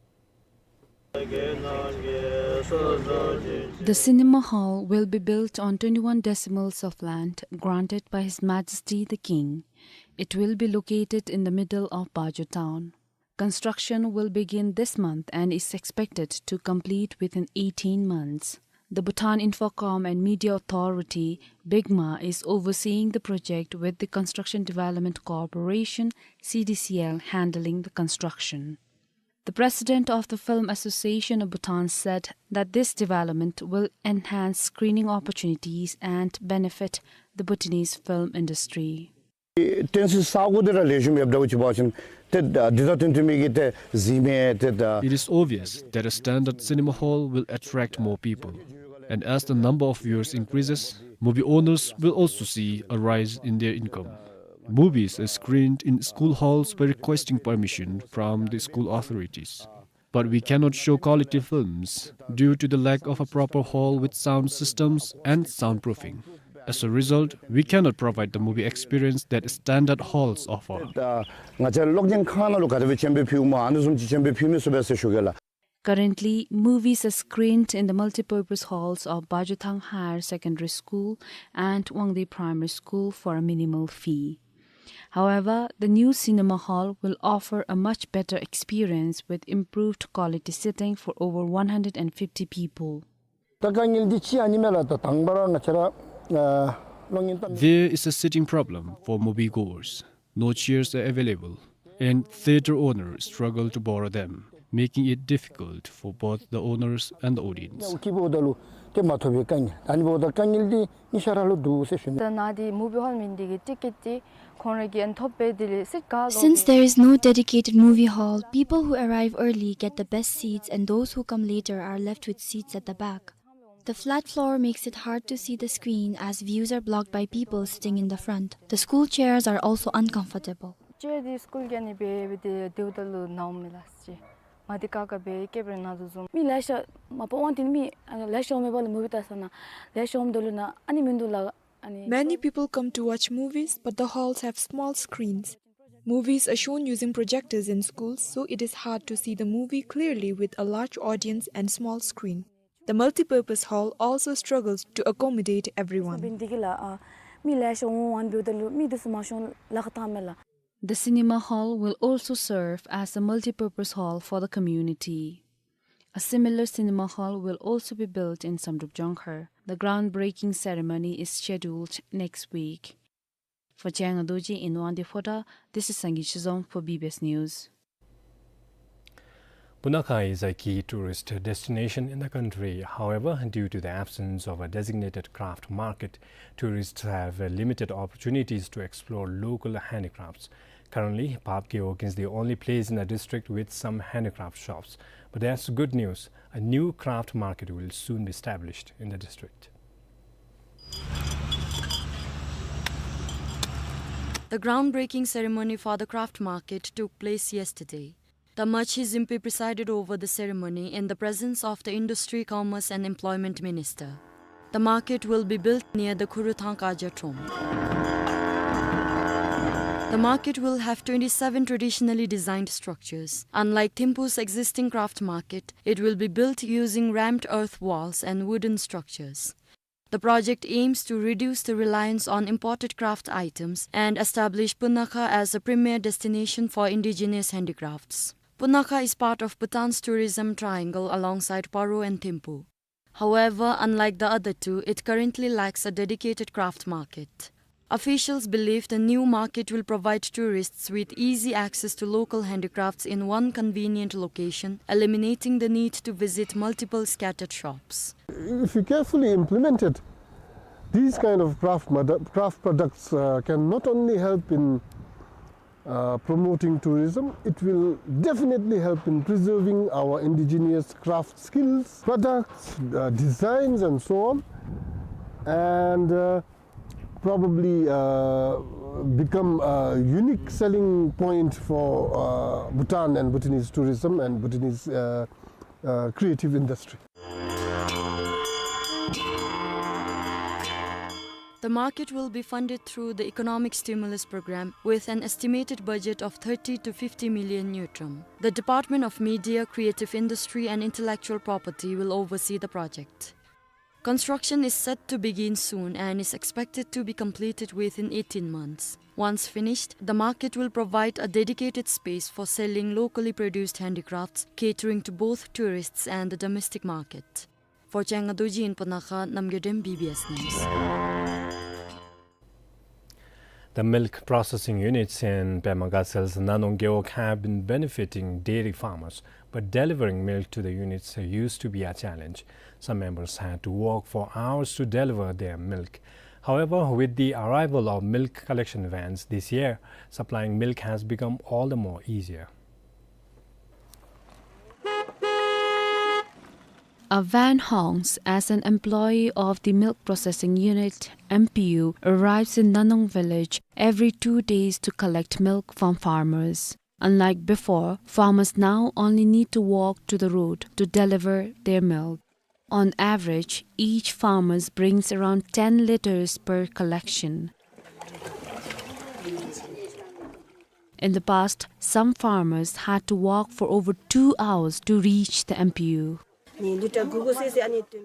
The cinema hall will be built on twenty-one decimals of land granted by His Majesty the King. It will be located in the middle of Bajo town. Construction will begin this month and is expected to complete within eighteen months. The Bhutan Infocom and Media Authority, BICMA, is overseeing the project, with the Construction Development Corporation, C D C L, handling the construction. The president of the Film Association of Bhutan said that this development will enhance screening opportunities and benefit the Bhutanese film industry. གཏན་སྲིད་ས་གོ་འདི་ར་ལེགས་ཤོམ་ཡོདཔ་འདྲཝ་ཅིག་འབད་བ་ཅིན་ཏེ་འདི་དང་བསྟུན་ཏེ་མི་གིས་ཏེ་གཟིགས་མི་ཏེ་ད། It is obvious that a standard cinema hall will attract more people, and as the number of viewers increases, movie owners will also see a rise in their income. Movies are screened in school halls by requesting permission from the school authorities. But we cannot show quality films due to the lack of a proper hall with sound systems and soundproofing. As a result, we cannot provide the movie experience that standard halls offer. ད་ང་བཅས་གློག་བརྙན་ཁང་ནང་ལུ་ག་དེ་སྦེ་བྱོན་སྦེ་ཕུལཝ་སྨོ། ཨ་ནི་བཟུམ་ཅིག་བྱོན་སྦེ་ཕུལ་མི་ཚུགས་པས་ཟེར་ཞུ་གེ་ལགས། Currently, movies are screened in the multipurpose halls of Bajothang Higher Secondary School and Wangdue Primary School for a minimal fee. However, the new cinema hall will offer a much better experience with improved quality seating for over one hundred and fifty people. ད་དཀའ་ངལ་འདི་ཅིག་ཨ་ནི་མས་ལགས། ད་དང་པ་ར་ང་བཅས་ར་ཨ་གློག་བརྙན་ལྟ་མི། There is a seating problem for moviegoers. No chairs are available, and theatre owners struggle to borrow them, making it difficult for both the owners and the audience. སྐྱིད་པོ་ད་ལུ་ཏེ་མ་ཐོབ་པའི་དཀའ་ངལ། ད་ཨ་ནི་འབདཝ་ད་དཀའ་ངལ་འདི་ཉི་ཤར་ལུ་འདུག་ཟེར་ཞུ་ནི། ད་ནཱ་འདི་མུ་བི་ཧོལ་མེན་འདི་གི་ཊི་ཀེཊ་འདི་ཁོང་ར་གིས་ཨ་ནི་ཐོབ་པས། དེ་ལས་སིཊ་ག་ལོག་སྟེ། Since there is no dedicated movie hall, people who arrive early get the best seats and those who come later are left with seats at the back. The flat floor makes it hard to see the screen as views are blocked by people sitting in the front. The school chairs are also uncomfortable. ཅེར་འདི་སི་ཀུལ་གྱི་ཨ་ནི་སྦེ་སྦེ་ཏེ་སྡོདཔ་ད་ལུ་ནཝ་མས་ལགས། ཅེར་མ་འདི་ཀ་ཀ་སྦེ་སྐྱེལ་བར་ན་དོ་བཟུམ། མི་ལེ་ཤ་མ་པ་དབང་དེ་མི་ལེ་ཤ་འོངམ་མས་པ་ལགས། མུ་བི་བལྟ་ས་ནང་ལེ་ཤ་འོངམ་ད་ལུ་ནཱ་ཨ་ནི་མིན་འདུག་ལགས། ཨ་ནི། Many people come to watch movies, but the halls have small screens. Movies are shown using projectors in schools, so it is hard to see the movie clearly with a large audience and small screen. The multipurpose hall also struggles to accommodate everyone. འདི་གིས་ལགས་ཨ་མི་ལེ་ཤ་འོང་འོང་འབདཝ་ད་ལུ་མི་འདི་ཚུ་མ་ཤོང་ལཱ་ཁག་བཏངམ་མས་ལགས། The cinema hall will also serve as a multipurpose hall for the community. A similar cinema hall will also be built in Samdrup Jongkhar. The groundbreaking ceremony is scheduled next week. For Chayanga Dorji in Wangdue Phodrang, this is Sangay Chizom for B B S News. Bunakha is a key tourist destination in the country. However, due to the absence of a designated craft market, tourists have limited opportunities to explore local handicrafts. Currently, Phab Kyaw Khin is the only place in the district with some handicraft shops. But there's good news. A new craft market will soon be established in the district. The groundbreaking ceremony for the craft market took place yesterday. Tamachi Zimpi presided over the ceremony in the presence of the Industry, Commerce and Employment Minister. The market will be built near the Khuruthang Kaja Trom. The market will have twenty-seven traditionally designed structures. Unlike Thimphu's existing craft market, it will be built using rammed earth walls and wooden structures. The project aims to reduce the reliance on imported craft items and establish Punakha as a premier destination for indigenous handicrafts. Punakha is part of Bhutan's tourism triangle alongside Paro and Thimphu. However, unlike the other two, it currently lacks a dedicated craft market. Officials believe the new market will provide tourists with easy access to local handicrafts in one convenient location, eliminating the need to visit multiple scattered shops. If you carefully implement it, these kind of craft, mother- craft products, uh, can not only help in uh, promoting tourism, it will definitely help in preserving our indigenous craft skills, products, uh, designs, and so on, and, uh, probably, uh, become a unique selling point for, uh, Bhutan and Bhutanese tourism and Bhutanese, uh, uh, creative industry. The market will be funded through the Economic Stimulus Program with an estimated budget of thirty to fifty million ngultrum. The Department of Media, Creative Industry and Intellectual Property will oversee the project. Construction is set to begin soon and is expected to be completed within eighteen months. Once finished, the market will provide a dedicated space for selling locally produced handicrafts, catering to both tourists and the domestic market. For Changa Dorji in Punakha, Namgay Dem, B B S News. The milk processing units in Pema Gasel's Nanong Gewog have been benefiting dairy farmers, but delivering milk to the units used to be a challenge. Some members had to walk for hours to deliver their milk. However, with the arrival of milk collection vans this year, supplying milk has become all the more easier. A van honks as an employee of the milk processing unit, M P U, arrives in Nanong village every two days to collect milk from farmers. Unlike before, farmers now only need to walk to the road to deliver their milk. On average, each farmer brings around ten liters per collection. In the past, some farmers had to walk for over two hours to reach the M P U.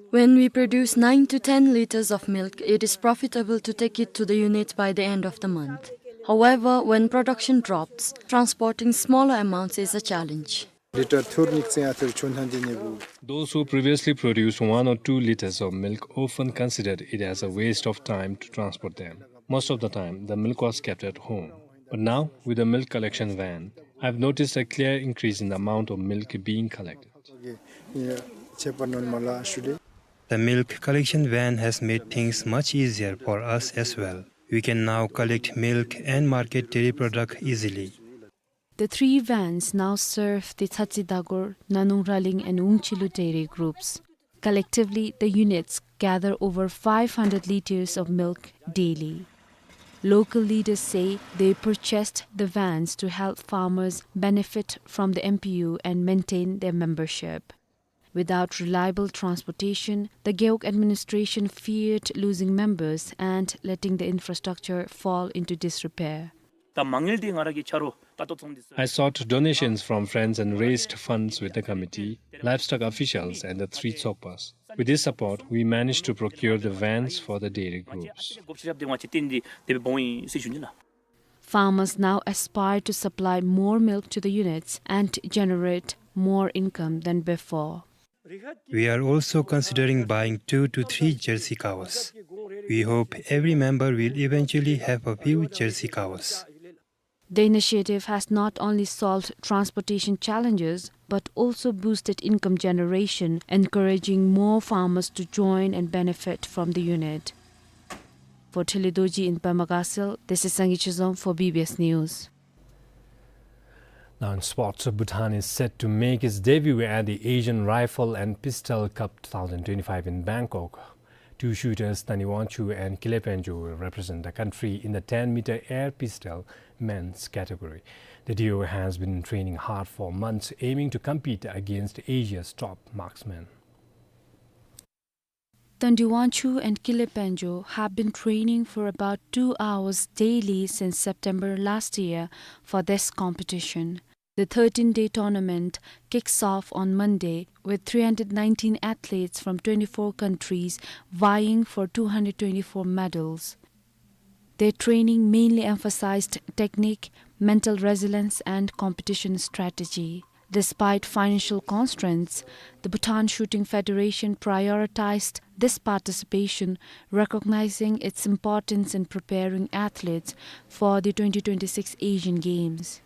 When we produce nine to ten liters of milk, it is profitable to take it to the unit by the end of the month. However, when production drops, transporting smaller amounts is a challenge. Those who previously produced one or two liters of milk often considered it as a waste of time to transport them. Most of the time, the milk was kept at home. But now, with the milk collection van, I've noticed a clear increase in the amount of milk being collected. The milk collection van has made things much easier for us as well. We can now collect milk and market dairy product easily. The three vans now serve the Tsatsi Dagur, Nanung Raling and Wungchilu dairy groups. Collectively, the units gather over five hundred liters of milk daily. Local leaders say they purchased the vans to help farmers benefit from the M P U and maintain their membership. Without reliable transportation, the Gewog administration feared losing members and letting the infrastructure fall into disrepair. ད་མ་དངུལ་འདི་ང་ར་གི་ཆ་རོགས་ད་ལྟོ་ཚོང་འདི། I sought donations from friends and raised funds with the committee, livestock officials and the three tsopas. With this support, we managed to procure the vans for the dairy groups. Farmers now aspire to supply more milk to the units and generate more income than before. We are also considering buying two to three jersey cows. We hope every member will eventually have a few jersey cows. The initiative has not only solved transportation challenges, but also boosted income generation, encouraging more farmers to join and benefit from the unit. For Thili Dorji in Pema Gatshel, this is Sangay Chizom for B B S News. Now in sports, Bhutan is set to make its debut at the Asian Rifle and Pistol Cup two thousand twenty-five in Bangkok. Two shooters, Tandi Wangchuk and Kile Panjo, will represent the country in the ten meter air pistol men's category. The duo has been training hard for months, aiming to compete against Asia's top marksmen. Tandi Wangchuk and Kile Panjo have been training for about two hours daily since September last year for this competition. The thirteen-day tournament kicks off on Monday, with three hundred nineteen athletes from twenty-four countries vying for two hundred twenty-four medals. Their training mainly emphasized technique, mental resilience, and competition strategy. Despite financial constraints, the Bhutan Shooting Federation prioritized this participation, recognizing its importance in preparing athletes for the twenty twenty-six Asian Games.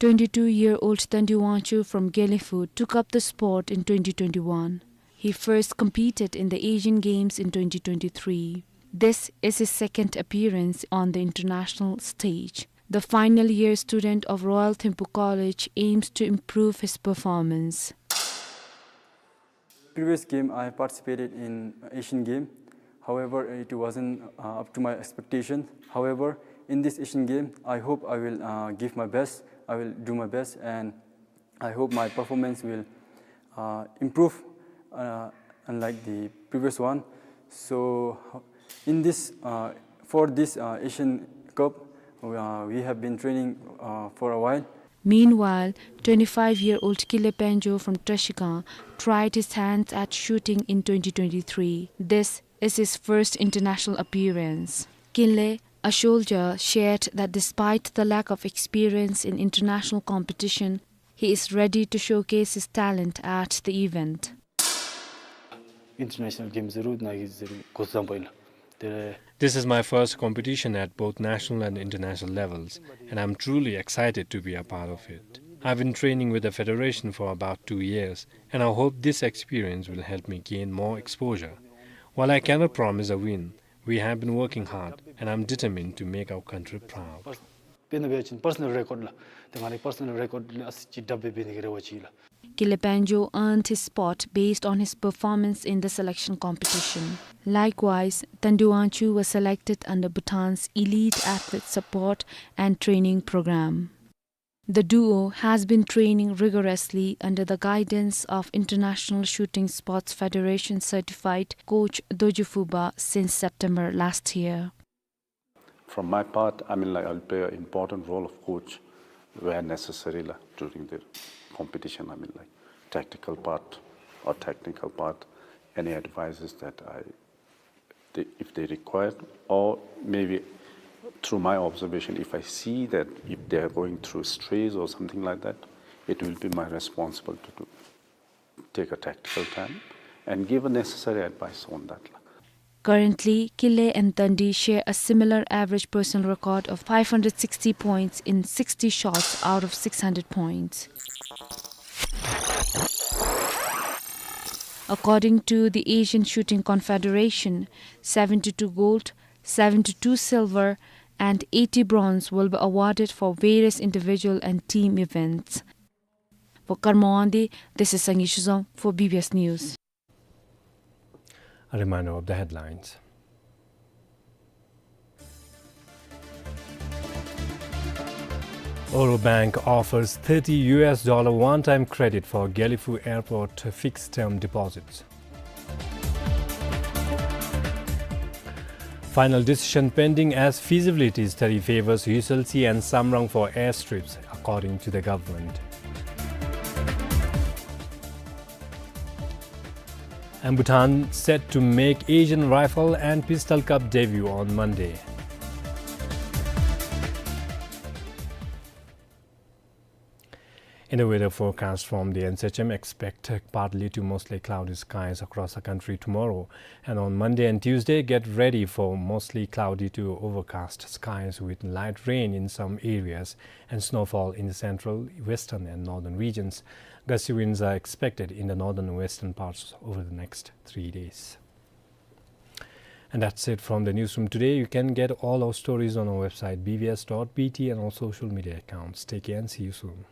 Twenty-two-year-old Tandi Wangchuk from Gelephu took up the sport in twenty twenty-one. He first competed in the Asian Games in twenty twenty-three. This is his second appearance on the international stage. The final year student of Royal Thimphu College aims to improve his performance. Previous game, I participated in Asian Game. However, it wasn't, uh, up to my expectation. However, in this Asian Game, I hope I will, uh, give my best. I will do my best, and I hope my performance will, uh, improve, uh, unlike the previous one. So, in this, uh, for this, uh, Asian Cup, uh, we have been training, uh, for a while. Meanwhile, twenty-five-year-old Kinley Pandyo from Trashigang tried his hands at shooting in twenty twenty-three. This is his first international appearance. Kinley, a soldier, shared that despite the lack of experience in international competition, he is ready to showcase his talent at the event. International games ཟེར་རུང་ནཱ་གི་ཟེར་རུང་འགོ་བཟང་པོ་ཨིན་ལགས། དེ་This is my first competition at both national and international levels, and I'm truly excited to be a part of it. I've been training with the federation for about two years, and I hope this experience will help me gain more exposure. While I cannot promise a win, we have been working hard, and I'm determined to make our country proud. དཔེར་ན་འབད་བ་ཅིན་པར་སོ་ནལ་རེ་ཀོཌ་ལགས། དེ་ང་རའི་པར་སོ་ནལ་རེ་ཀོཌ་ལས་ཨ་ཙི་ཅིག་དྲགཔ་སྦེ་འབད་ནི་གི་རེ་བ་ཅིག་ལགས། Kinley Pandyo earned his spot based on his performance in the selection competition. Likewise, Tandi Wangchuk was selected under Bhutan's Elite Athlete Support and Training Program. The duo has been training rigorously under the guidance of International Shooting Sports Federation certified coach Dorji Phuba since September last year. From my part, I mean, like, I'll play an important role of coach where necessary, like, during the competition. I mean, like, tactical part or technical part, any advices that I, they, if they require, or maybe through my observation, if I see that if they are going through strays or something like that, it will be my responsible to do. Take a tactical time and give a necessary advice on that. Currently, Kinley and Tandi share a similar average personal record of five hundred sixty points in sixty shots out of six hundred points. According to the Asian Shooting Confederation, seventy-two gold, seventy-two silver, and eighty bronze will be awarded for various individual and team events. For Karma Wangdi, this is Sangay Shizom for B B S News. A reminder of the headlines. Oro Bank offers thirty U S dollar one-time credit for Gelephu Airport fixed-term deposits. Final decision pending as feasibility study favors Yushalsi and Samrang for airstrips, according to the government. And Bhutan set to make Asian Rifle and Pistol Cup debut on Monday. In the weather forecast from the N C H M, expect partly to mostly cloudy skies across the country tomorrow. And on Monday and Tuesday, get ready for mostly cloudy to overcast skies with light rain in some areas and snowfall in the central, western and northern regions. Gusty winds are expected in the northern and western parts over the next three days. And that's it from the newsroom today. You can get all our stories on our website, B B S dot B T, and all social media accounts. Take care and see you soon.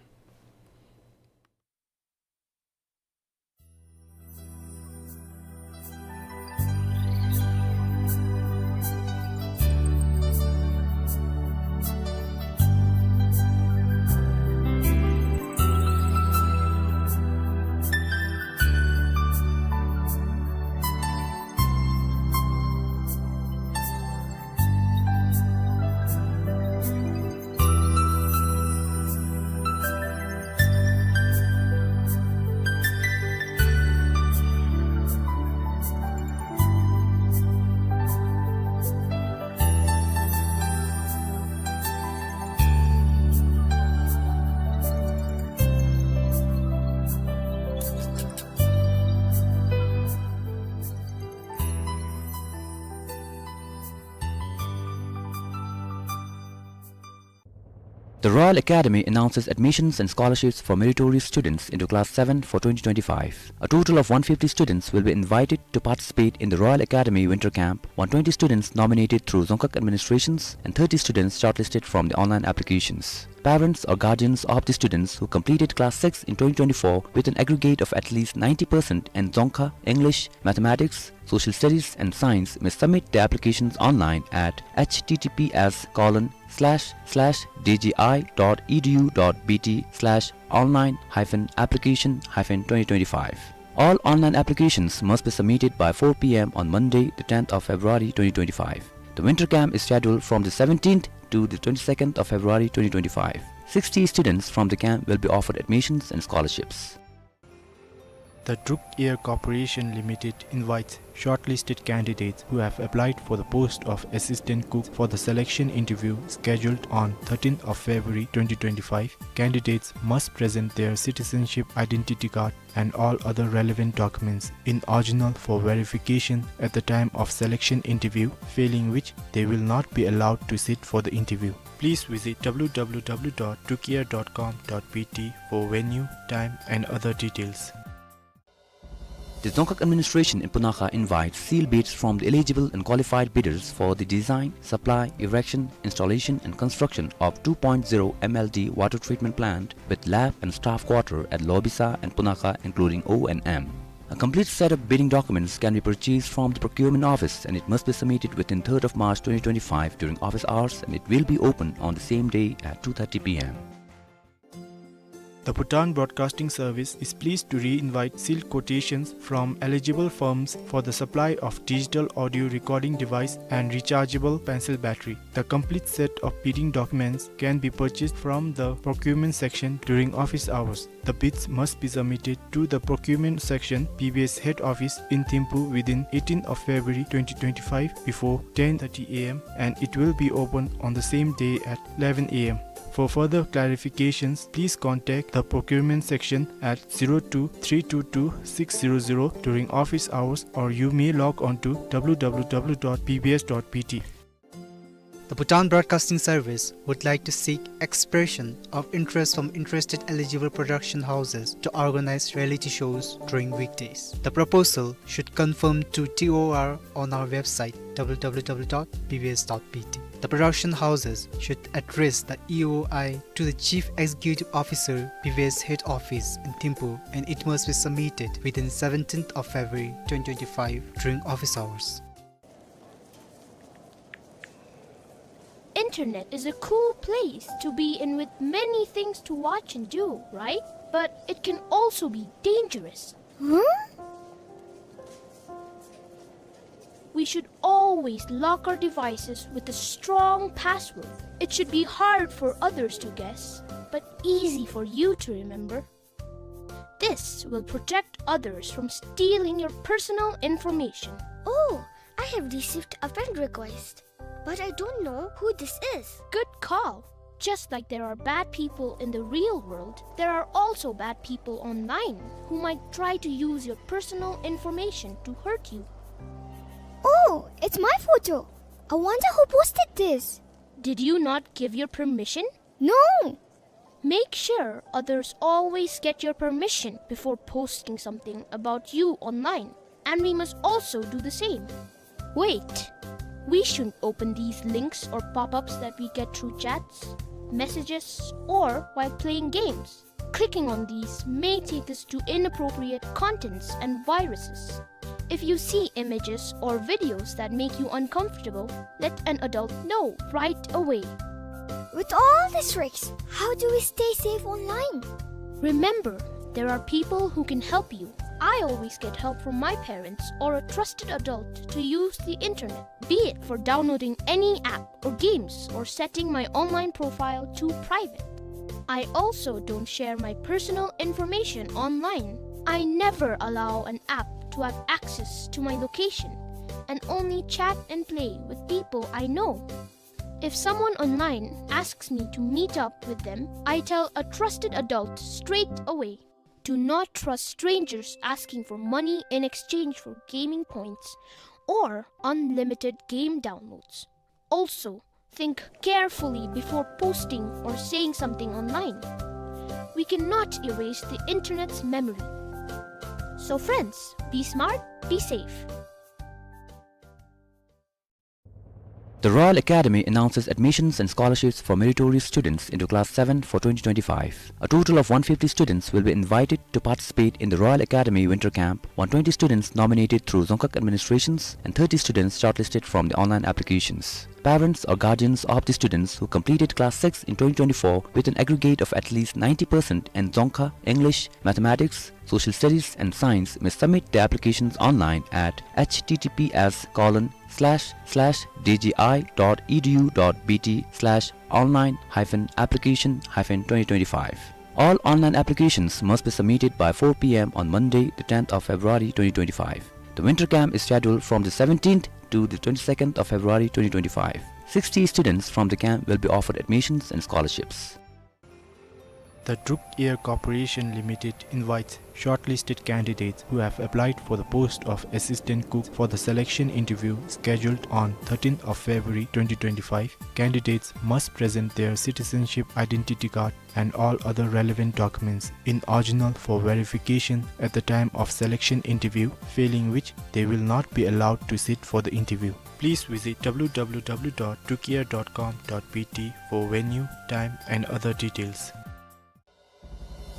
The Royal Academy announces admissions and scholarships for meritorious students into Class seven for twenty twenty-five. A total of one fifty students will be invited to participate in the Royal Academy Winter Camp, one twenty students nominated through Dzongkhag administrations and thirty students shortlisted from the online applications. Parents or guardians of the students who completed Class six in twenty twenty-four with an aggregate of at least ninety percent in Dzongkha, English, Mathematics, Social Studies and Science may submit their applications online at H T T P S colon slash slash D G I dot E D U dot B T slash online hyphen application hyphen twenty twenty-five. All online applications must be submitted by four P M on Monday, the tenth of February twenty twenty-five. The winter camp is scheduled from the seventeenth to the twenty-second of February twenty twenty-five. Sixty students from the camp will be offered admissions and scholarships. The Druk Air Corporation Limited invites shortlisted candidates who have applied for the post of assistant cook for the selection interview scheduled on thirteenth of February twenty twenty-five. Candidates must present their citizenship identity card and all other relevant documents in original for verification at the time of selection interview, failing which they will not be allowed to sit for the interview. Please visit W W W dot drukair dot com dot B T for venue, time and other details. The Dzongkhag administration in Punakha invites sealed bids from the eligible and qualified bidders for the design, supply, erection, installation and construction of two point zero M L D water treatment plant with lab and staff quarter at Lobisa and Punakha, including O and M. A complete set of bidding documents can be purchased from the procurement office and it must be submitted within third of March twenty twenty-five during office hours and it will be open on the same day at two thirty P M. The Bhutan Broadcasting Service is pleased to re-invite sealed quotations from eligible firms for the supply of digital audio recording device and rechargeable pencil battery. The complete set of bidding documents can be purchased from the procurement section during office hours. The bids must be submitted to the procurement section, B B S head office in Thimphu within eighteenth of February twenty twenty-five before ten thirty A M and it will be open on the same day at eleven A M. For further clarifications, please contact the procurement section at zero two three two two six zero zero during office hours, or you may log on to W W W dot B B S dot B T. The Bhutan Broadcasting Service would like to seek expression of interest from interested eligible production houses to organize reality shows during weekdays. The proposal should confirm to T O R on our website W W W dot B B S dot B T. The production houses should address the E O I to the Chief Executive Officer, B B S head office in Thimphu, and it must be submitted within seventeenth of February twenty twenty-five during office hours. Internet is a cool place to be in with many things to watch and do, right? But it can also be dangerous. Huh? We should always lock our devices with a strong password. It should be hard for others to guess, but easy for you to remember. This will protect others from stealing your personal information. Oh, I have received a friend request, but I don't know who this is. Good call. Just like there are bad people in the real world, there are also bad people online who might try to use your personal information to hurt you. Oh, it's my photo. I wonder who posted this. Did you not give your permission? No. Make sure others always get your permission before posting something about you online, and we must also do the same. Wait, we shouldn't open these links or pop-ups that we get through chats, messages, or while playing games. Clicking on these may take us to inappropriate contents and viruses. If you see images or videos that make you uncomfortable, let an adult know right away. With all these risks, how do we stay safe online? Remember, there are people who can help you. I always get help from my parents or a trusted adult to use the internet, be it for downloading any app or games or setting my online profile to private. I also don't share my personal information online. I never allow an app to have access to my location and only chat and play with people I know. If someone online asks me to meet up with them, I tell a trusted adult straight away. Do not trust strangers asking for money in exchange for gaming points or unlimited game downloads. Also, Think carefully before posting or saying something online. We cannot erase the internet's memory. So friends, be smart, be safe. The Royal Academy announces admissions and scholarships for meritorious students into Class seven for twenty twenty-five. A total of one fifty students will be invited to participate in the Royal Academy Winter Camp, one twenty students nominated through Dzongkhag administrations and thirty students shortlisted from the online applications. Parents or guardians of the students who completed Class six in twenty twenty-four with an aggregate of at least ninety percent in Dzongkha, English, Mathematics, Social Studies and Science may submit their applications online at H T T P S colon slash slash D G I dot E D U dot B T slash online hyphen application hyphen twenty twenty-five. All online applications must be submitted by four P M on Monday, the tenth of February twenty twenty-five. The winter camp is scheduled from the seventeenth to the twenty-second of February twenty twenty-five. Sixty students from the camp will be offered admissions and scholarships. The Druk Air Corporation Limited invites shortlisted candidates who have applied for the post of assistant cook for the selection interview scheduled on thirteenth of February twenty twenty-five. Candidates must present their citizenship identity card and all other relevant documents in original for verification at the time of selection interview, failing which they will not be allowed to sit for the interview. Please visit W W W dot drukair dot com dot B T for venue, time and other details.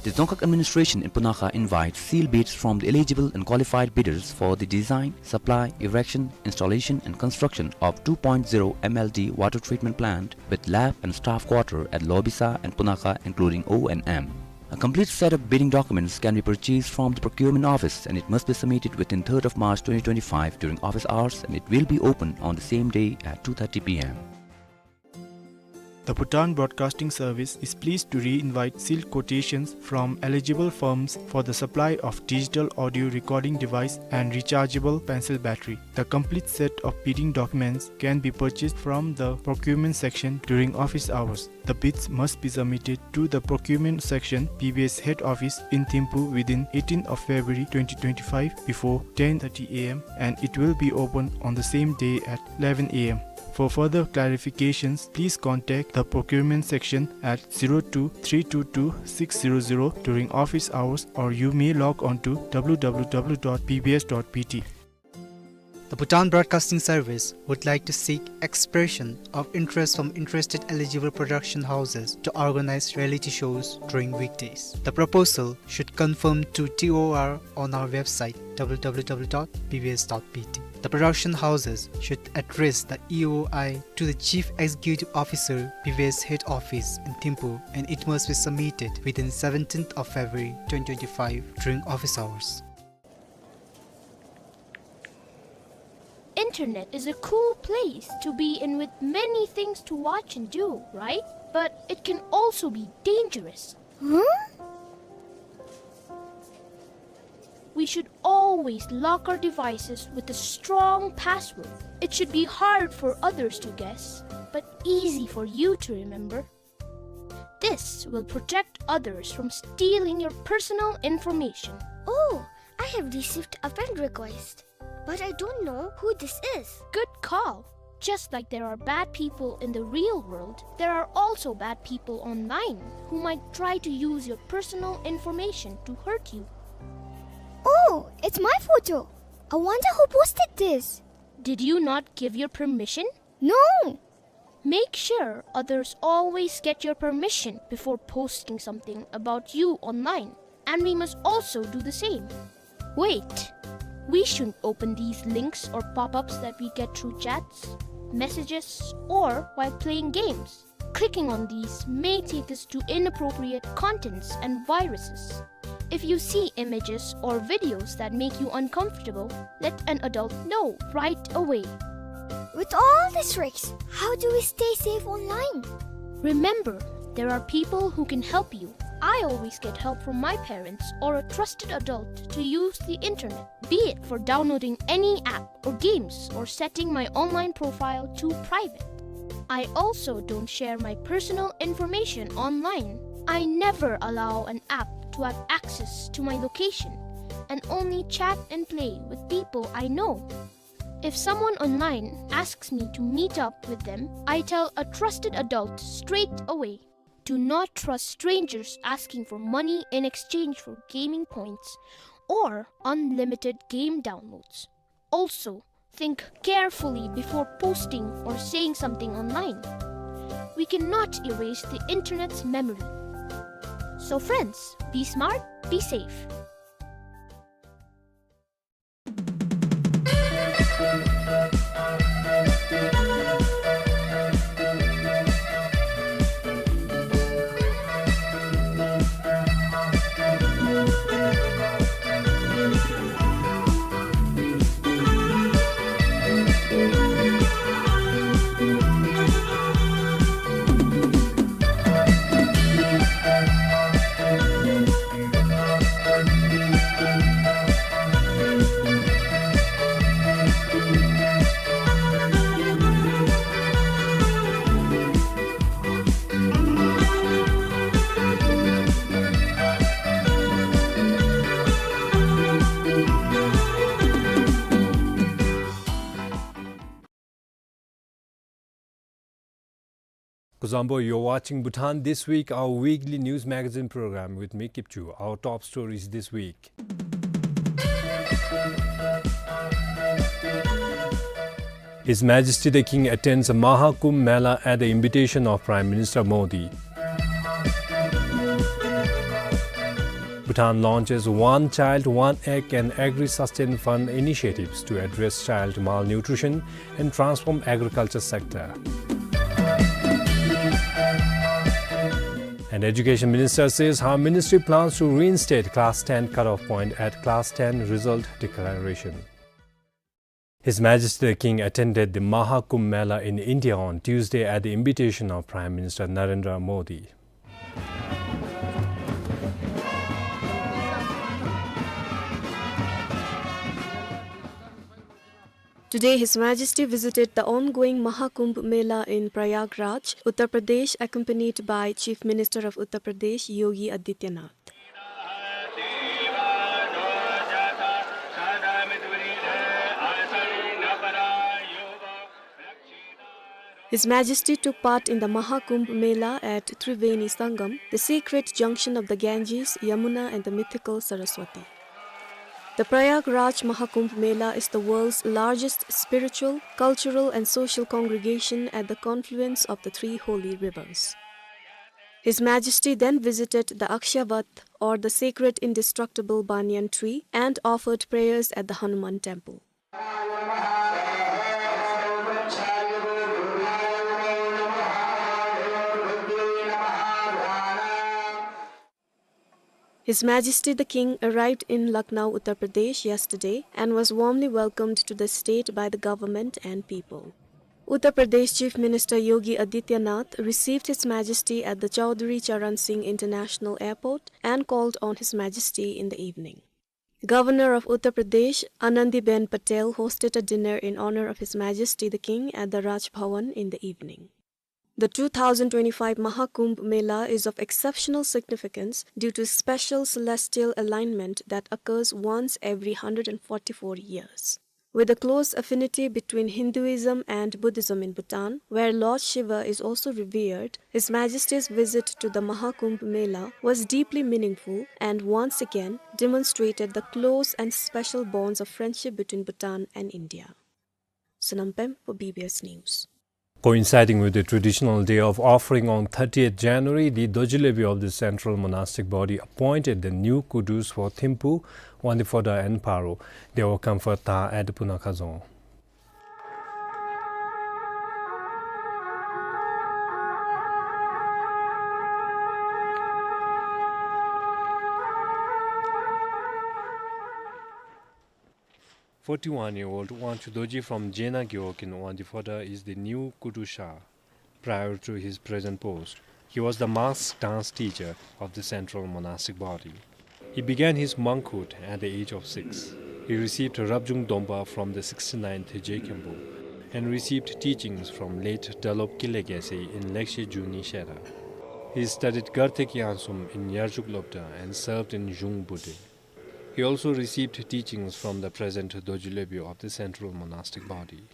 The Dzongkhag administration in Punakha invites sealed bids from the eligible and qualified bidders for the design, supply, erection, installation and construction of two point zero M L D water treatment plant with lab and staff quarter at Lobisa and Punakha, including O and M. A complete set of bidding documents can be purchased from the procurement office and it must be submitted within third of March twenty twenty-five during office hours, and it will be open on the same day at two thirty P M. The Bhutan Broadcasting Service is pleased to re-invite sealed quotations from eligible firms for the supply of digital audio recording device and rechargeable pencil battery. The complete set of bidding documents can be purchased from the procurement section during office hours. The bids must be submitted to the procurement section, B B S head office in Thimphu within eighteenth of February twenty twenty-five before ten thirty A M, and it will be open on the same day at eleven A M. For further clarifications, please contact the procurement section at zero two three two two six zero zero during office hours, or you may log on to W W W dot B B S dot B T. The Bhutan Broadcasting Service would like to seek expression of interest from interested eligible production houses to organize reality shows during weekdays. The proposal should conform to T O R on our website, W W W dot B B S dot B T. The production houses should address the E O I to the Chief Executive Officer, B B S head office in Thimphu, and it must be submitted within seventeenth of February twenty twenty-five during office hours. Internet is a cool place to be in with many things to watch and do, right? But it can also be dangerous. Huh? We should always lock our devices with a strong password. It should be hard for others to guess, but easy for you to remember. This will protect others from stealing your personal information. Oh, I have received a friend request, but I don't know who this is. Good call. Just like there are bad people in the real world, there are also bad people online who might try to use your personal information to hurt you. Oh, it's my photo. I wonder who posted this. Did you not give your permission? No! Make sure others always get your permission before posting something about you online, and we must also do the same. Wait, we shouldn't open these links or pop-ups that we get through chats, messages, or while playing games. Clicking on these may take us to inappropriate contents and viruses. If you see images or videos that make you uncomfortable, let an adult know right away. With all these tricks, how do we stay safe online? Remember, there are people who can help you. I always get help from my parents or a trusted adult to use the internet, be it for downloading any app or games or setting my online profile to private. I also don't share my personal information online. I never allow an app to have access to my location and only chat and play with people I know. If someone online asks me to meet up with them, I tell a trusted adult straight away. Do not trust strangers asking for money in exchange for gaming points or unlimited game downloads. Also, think carefully before posting or saying something online. We cannot erase the internet's memory. So friends, be smart, be safe. Kuzuzangpo, you're watching Bhutan This Week, our weekly news magazine program with me, Kipchu. Our top stories this week. His Majesty the King attends Maha Kumbh Mela at the invitation of Prime Minister Modi. Bhutan launches One Child, One Egg and Agri-Sustain Fund initiatives to address child malnutrition and transform agriculture sector. And Education Minister says her ministry plans to reinstate class ten cutoff point at class ten result declaration. His Majesty the King attended the Maha Kumbh Mela in India on Tuesday at the invitation of Prime Minister Narendra Modi. Today, His Majesty visited the ongoing Maha Kumbh Mela in Prayagraj, Uttar Pradesh, accompanied by Chief Minister of Uttar Pradesh, Yogi Adityanath. His Majesty took part in the Maha Kumbh Mela at Triveni Sangam, the sacred junction of the Ganges, Yamuna and the mythical Saraswati. The Prayagraj Maha Kumbh Mela is the world's largest spiritual, cultural and social congregation at the confluence of the three holy rivers. His Majesty then visited the Akshavat, or the sacred indestructible banyan tree, and offered prayers at the Hanuman temple. His Majesty the King arrived in Lucknow, Uttar Pradesh yesterday and was warmly welcomed to the state by the government and people. Uttar Pradesh Chief Minister Yogi Adityanath received His Majesty at the Chaudhary Charan Singh International Airport and called on His Majesty in the evening. Governor of Uttar Pradesh, Anandiben Patel, hosted a dinner in honor of His Majesty the King at the Raj Bhavan in the evening. The two thousand twenty-five Maha Kumbh Mela is of exceptional significance due to special celestial alignment that occurs once every hundred and forty-four years. With a close affinity between Hinduism and Buddhism in Bhutan, where Lord Shiva is also revered, His Majesty's visit to the Maha Kumbh Mela was deeply meaningful and once again demonstrated the close and special bonds of friendship between Bhutan and India. Sonam Pem for B B S News. Coinciding with the traditional day of offering on thirtieth January, the Dorji Lebe of the Central Monastic Body appointed the new kudus for Thimphu, Wangdue Phodrang and Paro. They were conferred at Punakha Dzong. Forty-one-year-old Wangchuk Dorji from Jena Gewog in Wangdue Phodrang is the new Kudu Sha. Prior to his present post, he was the mask dance teacher of the Central Monastic Body. He began his monkhood at the age of six. He received Rabjung Dompa from the sixty-ninth Je Khenpo and received teachings from late Dralop Kile Gyaltse in Lekshe Juni Shera. He studied Garthe Kyangsum in Yarjuk Lobda and served in Jung Bwude. He also received teachings from the present Dorji Lwebwe of the Central Monastic Body.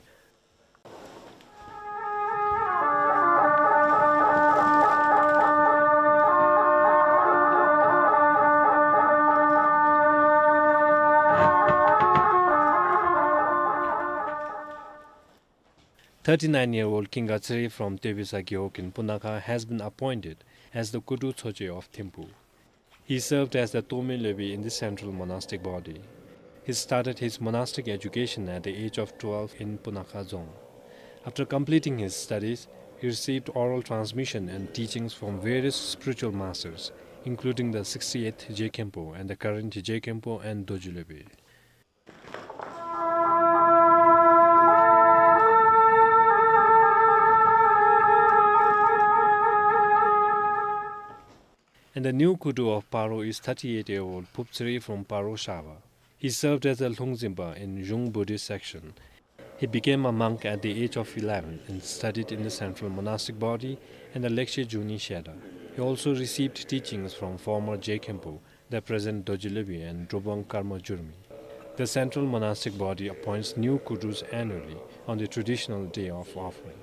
Thirty-nine-year-old Kinga Tsere from Tebesa Gewog in Punakha has been appointed as the Kudu Tsoche of Thimphu. He served as the Tome Lwebwe in the Central Monastic Body. He started his monastic education at the age of twelve in Punakha Dzong. After completing his studies, he received oral transmission and teachings from various spiritual masters, including the sixty-eighth Je Khenpo and the current Je Khenpo and Dorji Lwebwe. And the new Kudu of Paro is thirty-eight-year-old Phub Tsere from Paro Shaba. He served as a Lhung Zimba in Zhung Buddhist section. He became a monk at the age of eleven and studied in the Central Monastic Body and the Lekshe Juni Sheda. He also received teachings from former Je Khenpo, the present Dorji Lwebwe and Drobang Karma Jurmi. The Central Monastic Body appoints new Kudus annually on the traditional day of offering.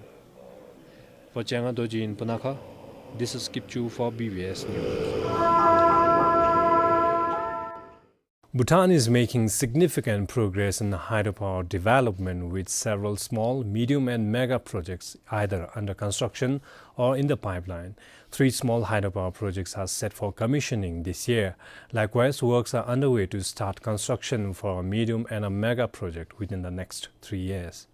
For Changa Dorji in Punakha, this is Kipchu for B B S News. Bhutan is making significant progress in hydropower development, with several small, medium and mega projects either under construction or in the pipeline. Three small hydropower projects are set for commissioning this year. Likewise, works are underway to start construction for a medium and a mega project within the next three years.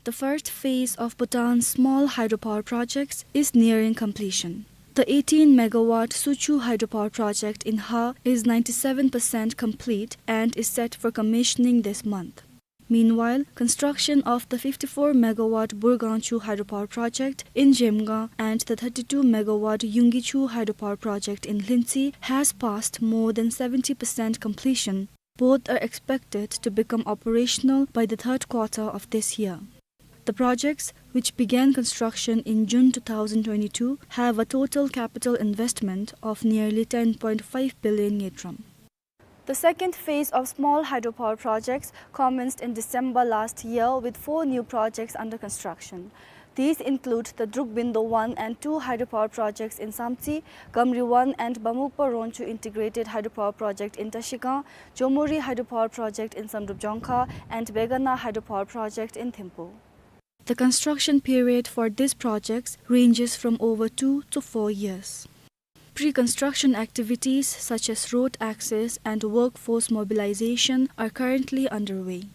The first phase of Bhutan's small hydropower projects is nearing completion. The eighteen megawatt Suchu hydropower project in Ha is ninety-seven percent complete and is set for commissioning this month. Meanwhile, construction of the fifty-four megawatt Burgangchu hydropower project in Zhemgang and the thirty-two megawatt Yunggichu hydropower project in Lhintse has passed more than seventy percent completion. Both are expected to become operational by the third quarter of this year. The projects, which began construction in June two thousand twenty-two, have a total capital investment of nearly ten point five billion ngultrum. The second phase of small hydropower projects commenced in December last year, with four new projects under construction. These include the Drukbindo one and two hydropower projects in Samtse, Gamri one and Bamukpa Ronchu integrated hydropower project in Trashigang, Chomori hydropower project in Samdrup Jongkha, and Begana hydropower project in Thimphu. The construction period for these projects ranges from over two to four years. Pre-construction activities such as road access and workforce mobilization are currently underway.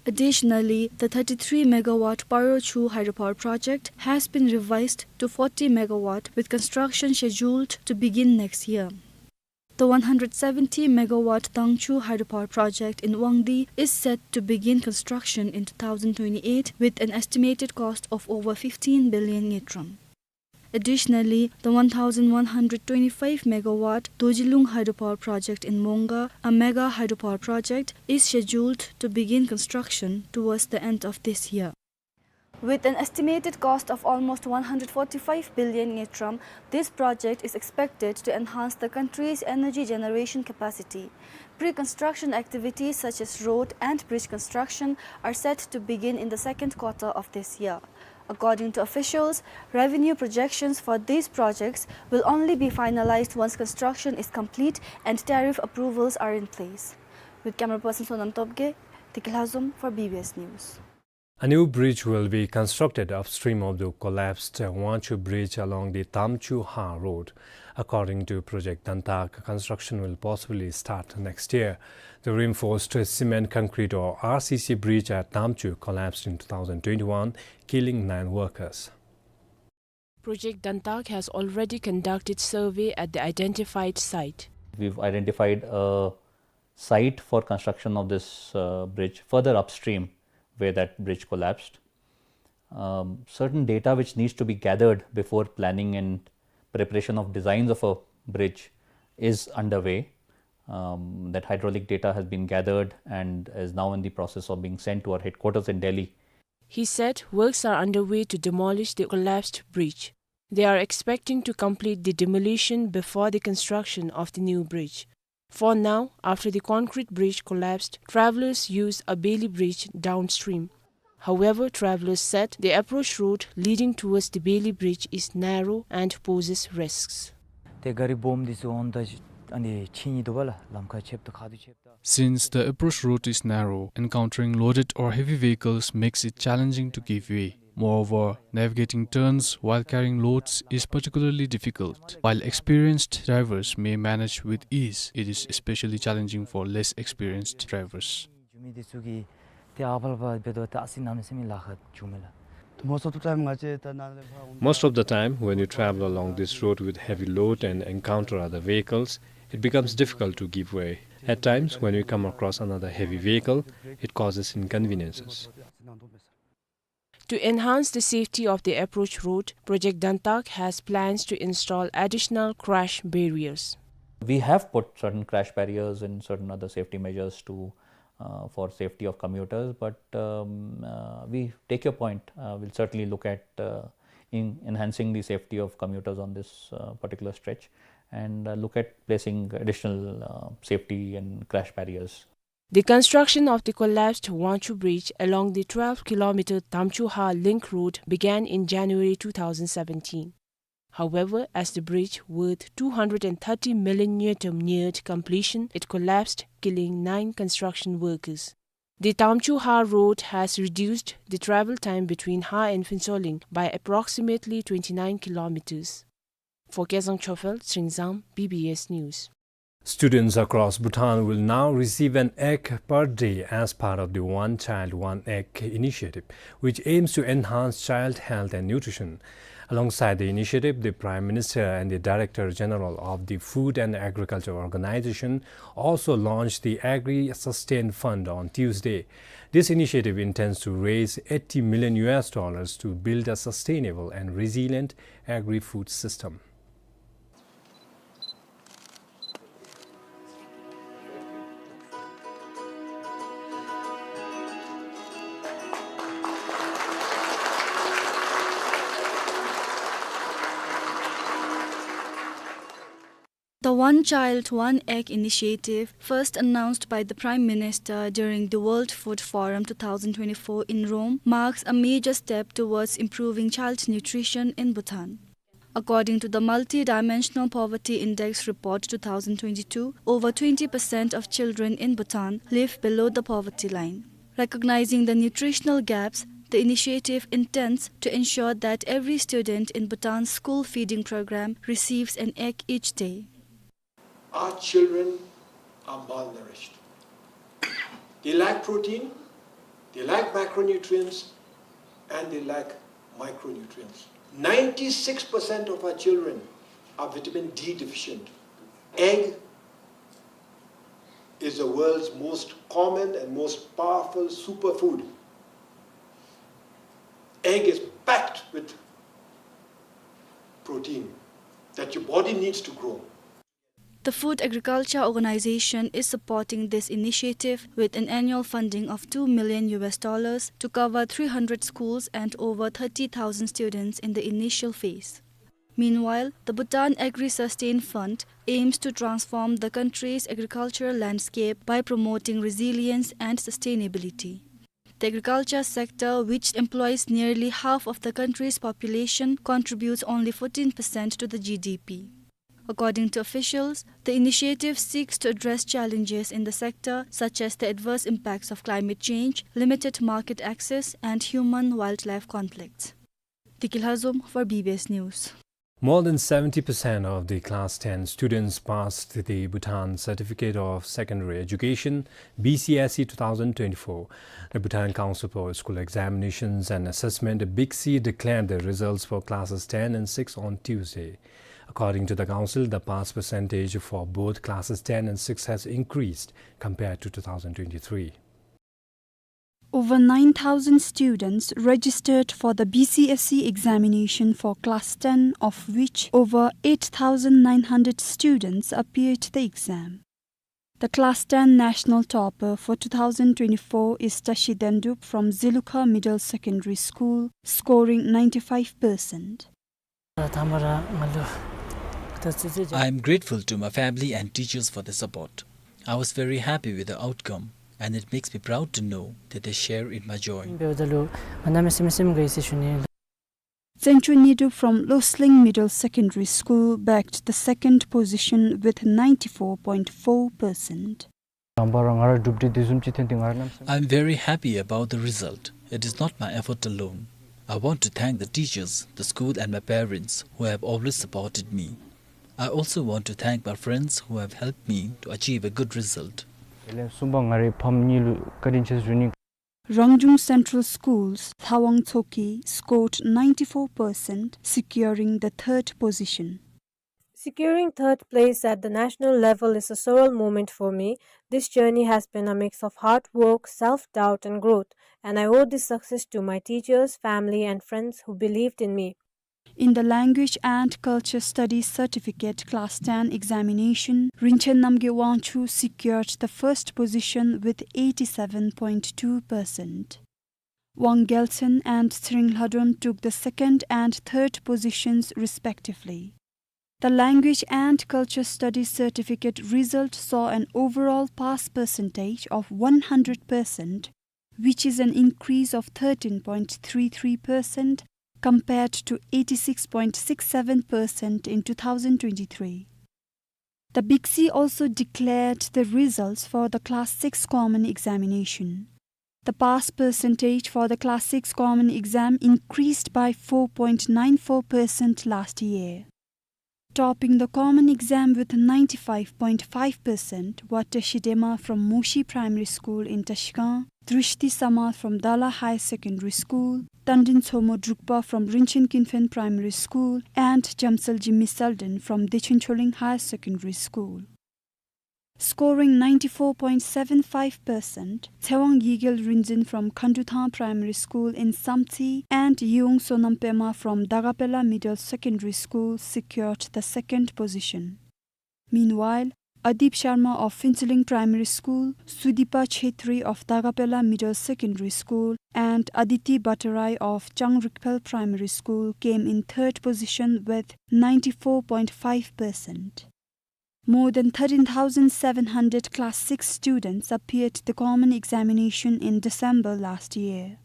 Additionally, the thirty-three megawatt Parochu hydropower project has been revised to forty megawatt, with construction scheduled to begin next year. The one hundred seventy megawatt Dangchu hydropower project in Wangdue is set to begin construction in two thousand twenty-eight, with an estimated cost of over fifteen billion ngultrum. Additionally, the one thousand one hundred twenty-five megawatt Dorjilung hydropower project in Mongar, a mega hydropower project, is scheduled to begin construction towards the end of this year. With an estimated cost of almost one hundred forty-five billion ngultrum, this project is expected to enhance the country's energy generation capacity. Pre-construction activities such as road and bridge construction are set to begin in the second quarter of this year. According to officials, revenue projections for these projects will only be finalized once construction is complete and tariff approvals are in place. With camera person Sonam Topge, Deki Lhazom for B B S News. A new bridge will be constructed upstream of the collapsed Wangchu Bridge along the Tamchu Ha Road. According to Project Dantak, construction will possibly start next year. The reinforced cement concrete or R C C bridge at Tamchu collapsed in two thousand twenty-one, killing nine workers. Project Dantak has already conducted survey at the identified site. We've identified a site for construction of this, uh, bridge further upstream where that bridge collapsed. Um, certain data which needs to be gathered before planning and preparation of designs of a bridge is underway. Um, that hydraulic data has been gathered and is now in the process of being sent to our headquarters in Delhi. He said works are underway to demolish the collapsed bridge. They are expecting to complete the demolition before the construction of the new bridge. For now, after the concrete bridge collapsed, travelers use a bailey bridge downstream. However, travelers said the approach road leading towards the bailey bridge is narrow and poses risks. ཏེ་ག་རི་སྦོམ་འདི་ཚུ་འོངམ་ད་ཨ་ནི་ཕྱི་ནི་འདུག་པ་ལགས། ལམ་ཁ་ཆེཝ་ད་ཁ་ཐུག་ཆེཝ་ད། Since the approach road is narrow, encountering loaded or heavy vehicles makes it challenging to give way. Moreover, navigating turns while carrying loads is particularly difficult. While experienced drivers may manage with ease, it is especially challenging for less experienced drivers. Most of the time, when you travel along this road with heavy load and encounter other vehicles, it becomes difficult to give way. At times, when we come across another heavy vehicle, it causes inconveniences. To enhance the safety of the approach road, Project Dantak has plans to install additional crash barriers. We have put certain crash barriers and certain other safety measures to, uh, for safety of commuters, but, um, uh, we take your point. Uh, we'll certainly look at, uh, in enhancing the safety of commuters on this, uh, particular stretch and, uh, look at placing additional, uh, safety and crash barriers. The construction of the collapsed Wangchhu Bridge along the twelve kilometer Tamchu Har link road began in January two thousand seventeen. However, as the bridge worth two hundred and thirty million ngultrum neared completion, it collapsed, killing nine construction workers. The Tamchu Har road has reduced the travel time between Har and Phuentsholing by approximately twenty-nine kilometers. For Kezang Chophel, Tshering Zam, B B S News. Students across Bhutan will now receive an egg per day as part of the One Child, One Egg initiative, which aims to enhance child health and nutrition. Alongside the initiative, the Prime Minister and the Director General of the Food and Agriculture Organization also launched the Agri Sustain Fund on Tuesday. This initiative intends to raise eighty million U S dollars to build a sustainable and resilient agri-food system. The One Child, One Egg initiative, first announced by the Prime Minister during the World Food Forum two thousand twenty-four in Rome, marks a major step towards improving child nutrition in Bhutan. According to the Multidimensional Poverty Index Report two thousand twenty-two, over twenty percent of children in Bhutan live below the poverty line. Recognizing the nutritional gaps, the initiative intends to ensure that every student in Bhutan's school feeding program receives an egg each day. Our children are malnourished. They lack protein, they lack macronutrients, and they lack micronutrients. Ninety-six percent of our children are vitamin D deficient. Egg is the world's most common and most powerful superfood. Egg is packed with protein that your body needs to grow. The Food Agriculture Organization is supporting this initiative with an annual funding of two million U S dollars to cover three hundred schools and over thirty thousand students in the initial phase. Meanwhile, the Bhutan Agri-Sustain Fund aims to transform the country's agricultural landscape by promoting resilience and sustainability. The agriculture sector, which employs nearly half of the country's population, contributes only fourteen percent to the G D P. According to officials, the initiative seeks to address challenges in the sector, such as the adverse impacts of climate change, limited market access, and human-wildlife conflicts. Deki Lhazom for B B S News. More than seventy percent of the class ten students passed the Bhutan Certificate of Secondary Education, B C S E, two thousand twenty-four. The Bhutan Council for School Examinations and Assessment, BCSE, declared the results for classes ten and six on Tuesday. According to the council, the pass percentage for both classes ten and six has increased compared to two thousand twenty-three. Over nine thousand students registered for the B C S E examination for class ten, of which over eight thousand nine hundred students appeared the exam. The class ten national topper for two thousand twenty-four is Tashi Dendup from Zilukha Middle Secondary School, scoring ninety-five percent. ད་མ་ར་ང་ལུ་ I am grateful to my family and teachers for their support. I was very happy with the outcome, and it makes me proud to know that they share in my joy. Tsencho Nidu from Losling Middle Secondary School bagged the second position with ninety-four point four percent. རང་པ་རང་ང་ར་གྲུབ་འབྲས་འདི་བཟུམ་ཅིག་ཐོན་ཏེ་ང་ར་གནམ་མེད་ས་མེད། I'm very happy about the result. It is not my effort alone. I want to thank the teachers, the school and my parents who have always supported me. I also want to thank my friends who have helped me to achieve a good result. དེ་ལས་གསུམ་པ་ང་རའི་ཕམ་གཉིས་ལུ་བཀའ་དྲིན་ཆེ་ཞུ་ནི། Rangjung Central School's Thawang Tshogkhi scored ninety-four percent, securing the third position. Securing third place at the national level is a surreal moment for me. This journey has been a mix of hard work, self-doubt, and growth, and I owe this success to my teachers, family, and friends who believed in me. In the Language and Culture Studies Certificate Class ten examination, Rinchen Namgay Wangchuk secured the first position with eighty-seven point two percent. Wang Gelchen and Tsering Lhadon took the second and third positions respectively. The Language and Culture Studies Certificate result saw an overall pass percentage of one hundred percent, which is an increase of thirteen point three three percent compared to eighty-six point six seven percent in two thousand twenty-three. The BICSE also declared the results for the Class six Common Examination. The pass percentage for the Class six Common Exam increased by four point nine four percent last year. Topping the common exam with ninety-five point five percent were Teshi Dema from Moshi Primary School in Trashigang, Drishti Samal from Dala Higher Secondary School, Tandin Tsomo Drukpa from Rinchen Kinphen Primary School, and Jamsalji Misalden from Dechen Choling Higher Secondary School. Scoring ninety-four point seven five percent, Tsewang Yigel Rinzin from Khanduthang Primary School in Samtse and Yeung Sonam Pema from Dagapela Middle Secondary School secured the second position. Meanwhile, Adip Sharma of Phuentsholing Primary School, Sudipa Chhetri of Dagapela Middle Secondary School, and Aditi Bhattarai of Changrikphel Primary School came in third position with ninety-four point five percent. More than thirteen thousand seven hundred Class six students appeared the common examination in December last year.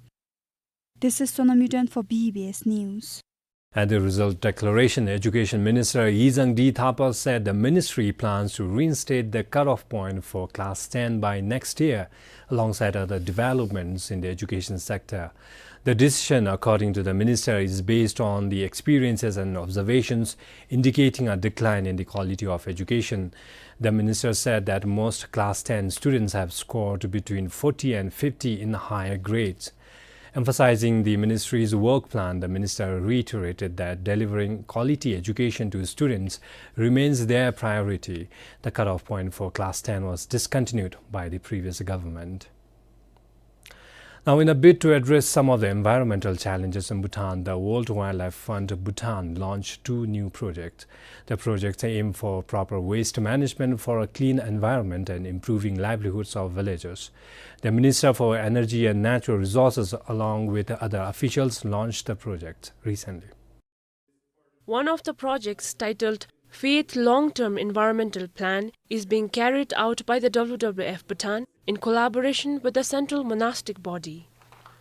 This is Sonam Yuden for B B S News. At the result declaration, Education Minister Yi Zhang D Thapa said the ministry plans to reinstate the cutoff point for Class ten by next year, alongside other developments in the education sector. The decision, according to the minister, is based on the experiences and observations indicating a decline in the quality of education. The minister said that most Class ten students have scored between forty and fifty in higher grades. Emphasizing the ministry's work plan, the minister reiterated that delivering quality education to students remains their priority. The cutoff point for Class ten was discontinued by the previous government. Now, in a bid to address some of the environmental challenges in Bhutan, the World Wildlife Fund Bhutan launched two new projects. The projects aim for proper waste management for a clean environment and improving livelihoods of villagers. The Minister for Energy and Natural Resources, along with other officials, launched the project recently. One of the projects, titled Faith Long-Term Environmental Plan, is being carried out by the W W F Bhutan in collaboration with the Central Monastic Body.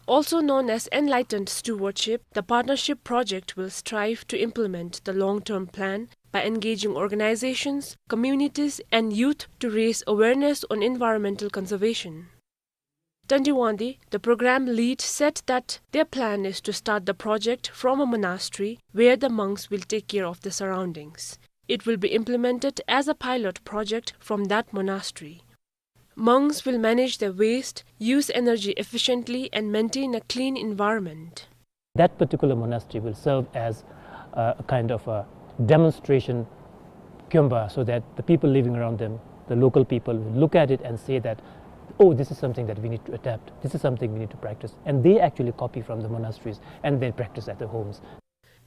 Also known as Enlightened Stewardship, the partnership project will strive to implement the long-term plan by engaging organizations, communities, and youth to raise awareness on environmental conservation. Tandi Wangdi, the program lead, said that their plan is to start the project from a monastery where the monks will take care of the surroundings. It will be implemented as a pilot project from that monastery. Monks will manage their waste, use energy efficiently, and maintain a clean environment. That particular monastery will serve as, uh, a kind of a demonstration kyonba, so that the people living around them, the local people, will look at it and say that, "Oh, this is something that we need to adapt. This is something we need to practice." And they actually copy from the monasteries and then practice at their homes.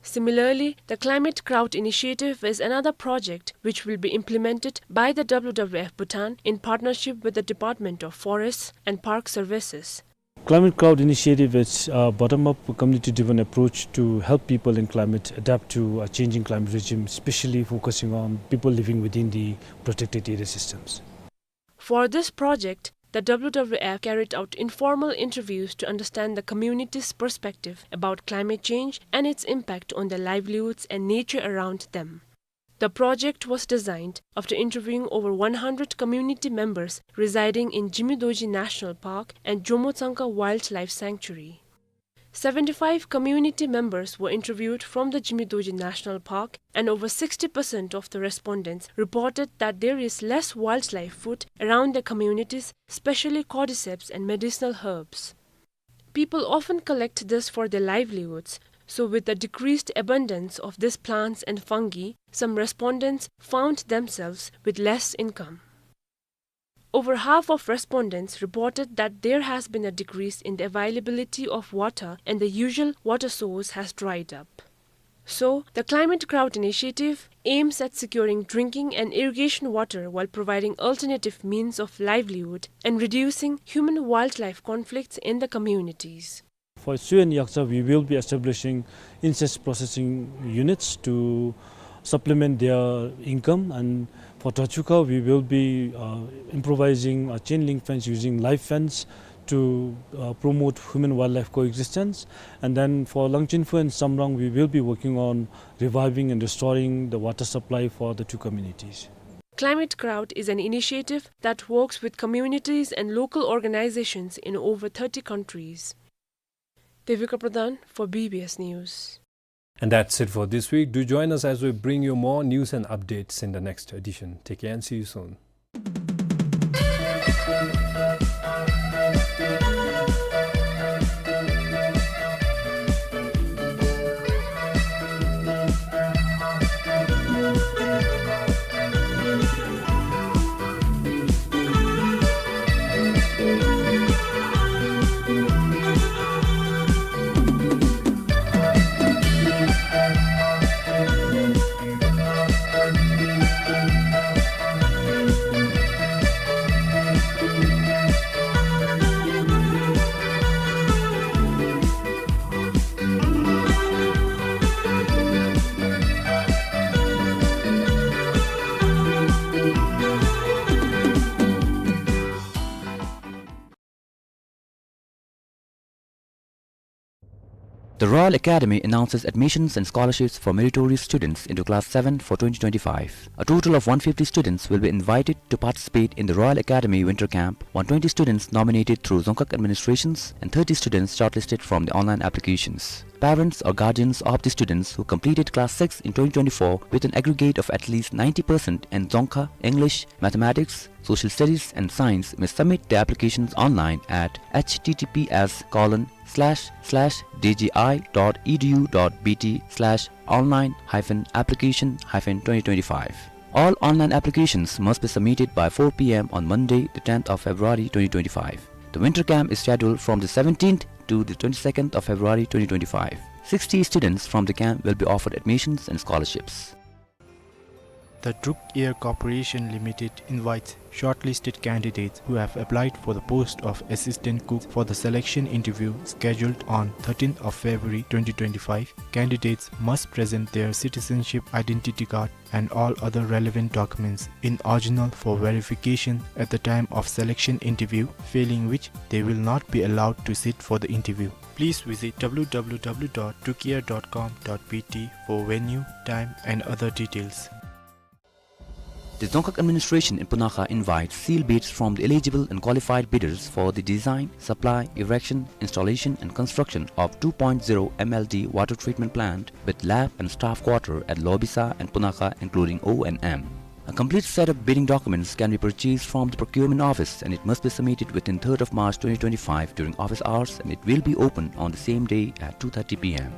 Similarly, the Climate Crowd Initiative is another project which will be implemented by the W W F Bhutan in partnership with the Department of Forests and Park Services. Climate Crowd initiative is a bottom-up, community-driven approach to help people in climate adapt to a changing climate regime, especially focusing on people living within the protected area systems. For this project, the W W F carried out informal interviews to understand the community's perspective about climate change and its impact on their livelihoods and nature around them. The project was designed after interviewing over one hundred community members residing in Jimmy Dorji National Park and Jomo Tsangkha Wildlife Sanctuary. Seventy-five community members were interviewed from the Jimmy Dorji National Park, and over sixty percent of the respondents reported that there is less wildlife food around their communities, especially cordyceps and medicinal herbs. People often collect this for their livelihoods, so with the decreased abundance of these plants and fungi, some respondents found themselves with less income. Over half of respondents reported that there has been a decrease in the availability of water and the usual water source has dried up. So, the Climate Crowd initiative aims at securing drinking and irrigation water while providing alternative means of livelihood and reducing human-wildlife conflicts in the communities. For Sui and Yakcha, we will be establishing insect processing units to supplement their income, and for Trachukha, we will be, uh, improvising a chain link fence using live fence to, uh, promote human-wildlife coexistence. And then for Langchinfu and Samrang, we will be working on reviving and restoring the water supply for the two communities. Climate Crowd is an initiative that works with communities and local organizations in over thirty countries. Devika Pradhan for B B S News. And that's it for this week. Do join us as we bring you more news and updates in the next edition. Take care and see you soon. The Royal Academy announces admissions and scholarships for meritorious students into Class seven for twenty twenty-five. A total of one fifty students will be invited to participate in the Royal Academy Winter Camp, one twenty students nominated through Dzongkhag administrations, and thirty students shortlisted from the online applications. Parents or guardians of the students who completed Class six in twenty twenty-four with an aggregate of at least ninety percent in Dzongkha, English, Mathematics, Social Studies and Science may submit their applications online at H T T P S colon slash slash D G I dot E D U dot B T slash online hyphen application hyphen twenty twenty-five. All online applications must be submitted by four P M on Monday, the tenth of February twenty twenty-five. The winter camp is scheduled from the seventeenth to the twenty-second of February twenty twenty-five. Sixty students from the camp will be offered admissions and scholarships. The Druk Air Corporation Limited invites shortlisted candidates who have applied for the post of assistant cook for the selection interview scheduled on thirteenth of February twenty twenty-five. Candidates must present their citizenship identity card and all other relevant documents in original for verification at the time of selection interview, failing which they will not be allowed to sit for the interview. Please visit W W W dot drukair dot com dot B T for venue, time and other details. The Dzongkhag administration in Punakha invites sealed bids from the eligible and qualified bidders for the design, supply, erection, installation and construction of two point zero M L D water treatment plant with lab and staff quarter at Lobisa and Punakha, including O and M. A complete set of bidding documents can be purchased from the procurement office, and it must be submitted within third of March twenty twenty-five during office hours, and it will be open on the same day at two thirty P M.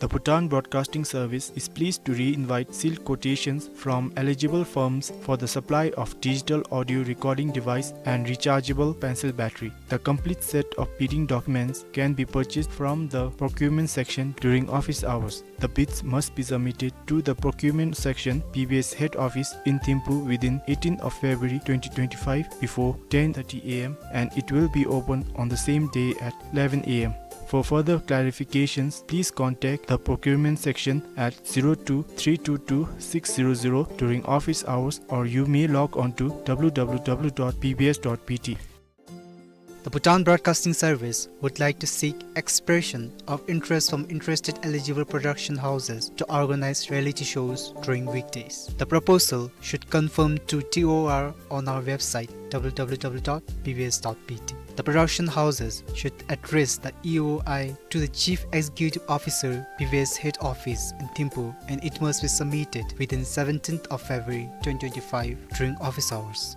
The Bhutan Broadcasting Service is pleased to re-invite sealed quotations from eligible firms for the supply of digital audio recording device and rechargeable pencil battery. The complete set of bidding documents can be purchased from the procurement section during office hours. The bids must be submitted to the procurement section, B B S head office in Thimphu, within eighteenth of February twenty twenty-five before ten thirty A M, and it will be open on the same day at eleven A M. For further clarifications, please contact the procurement section at zero two three two two six zero zero during office hours, or you may log on to W W W dot B B S dot B T. The Bhutan Broadcasting Service would like to seek expression of interest from interested eligible production houses to organize reality shows during weekdays. The proposal should confirm to T O R on our website, W W W dot B B S dot B T. The production houses should address the E O I to the Chief Executive Officer, B B S head office in Thimphu, and it must be submitted within seventeenth of February twenty twenty-five during office hours.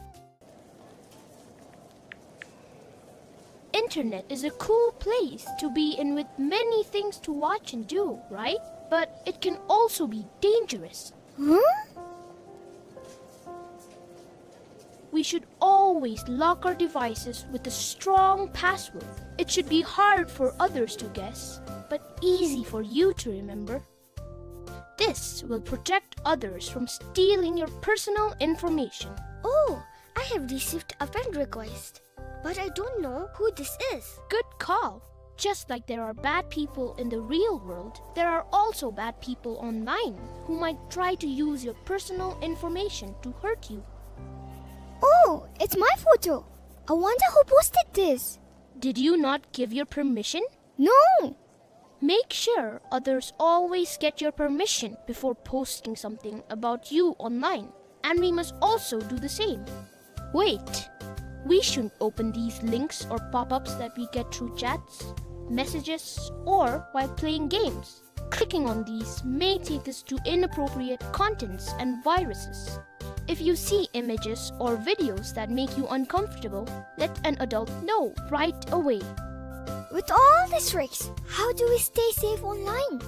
Internet is a cool place to be in with many things to watch and do, right? But it can also be dangerous. Huh? We should always lock our devices with a strong password. It should be hard for others to guess, but easy for you to remember. This will protect others from stealing your personal information. Oh, I have received a friend request, but I don't know who this is. Good call. Just like there are bad people in the real world, there are also bad people online who might try to use your personal information to hurt you. Oh, it's my photo. I wonder who posted this. Did you not give your permission? No. Make sure others always get your permission before posting something about you online, and we must also do the same. Wait, we shouldn't open these links or pop-ups that we get through chats, messages, or while playing games. Clicking on these may take us to inappropriate contents and viruses. If you see images or videos that make you uncomfortable, let an adult know right away. With all these risks, how do we stay safe online?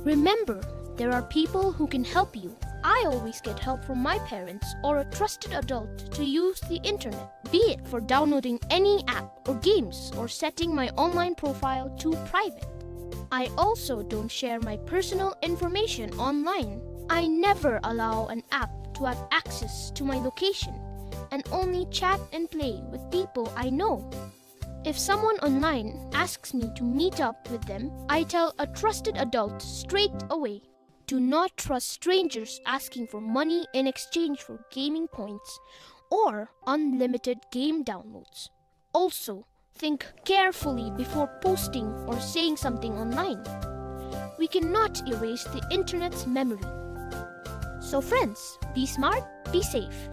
Remember, there are people who can help you. I always get help from my parents or a trusted adult to use the internet, be it for downloading any app or games or setting my online profile to private. I also don't share my personal information online. I never allow an app to have access to my location and only chat and play with people I know. If someone online asks me to meet up with them, I tell a trusted adult straight away. Do not trust strangers asking for money in exchange for gaming points or unlimited game downloads. Also, think carefully before posting or saying something online. We cannot erase the internet's memory. So friends, be smart, be safe.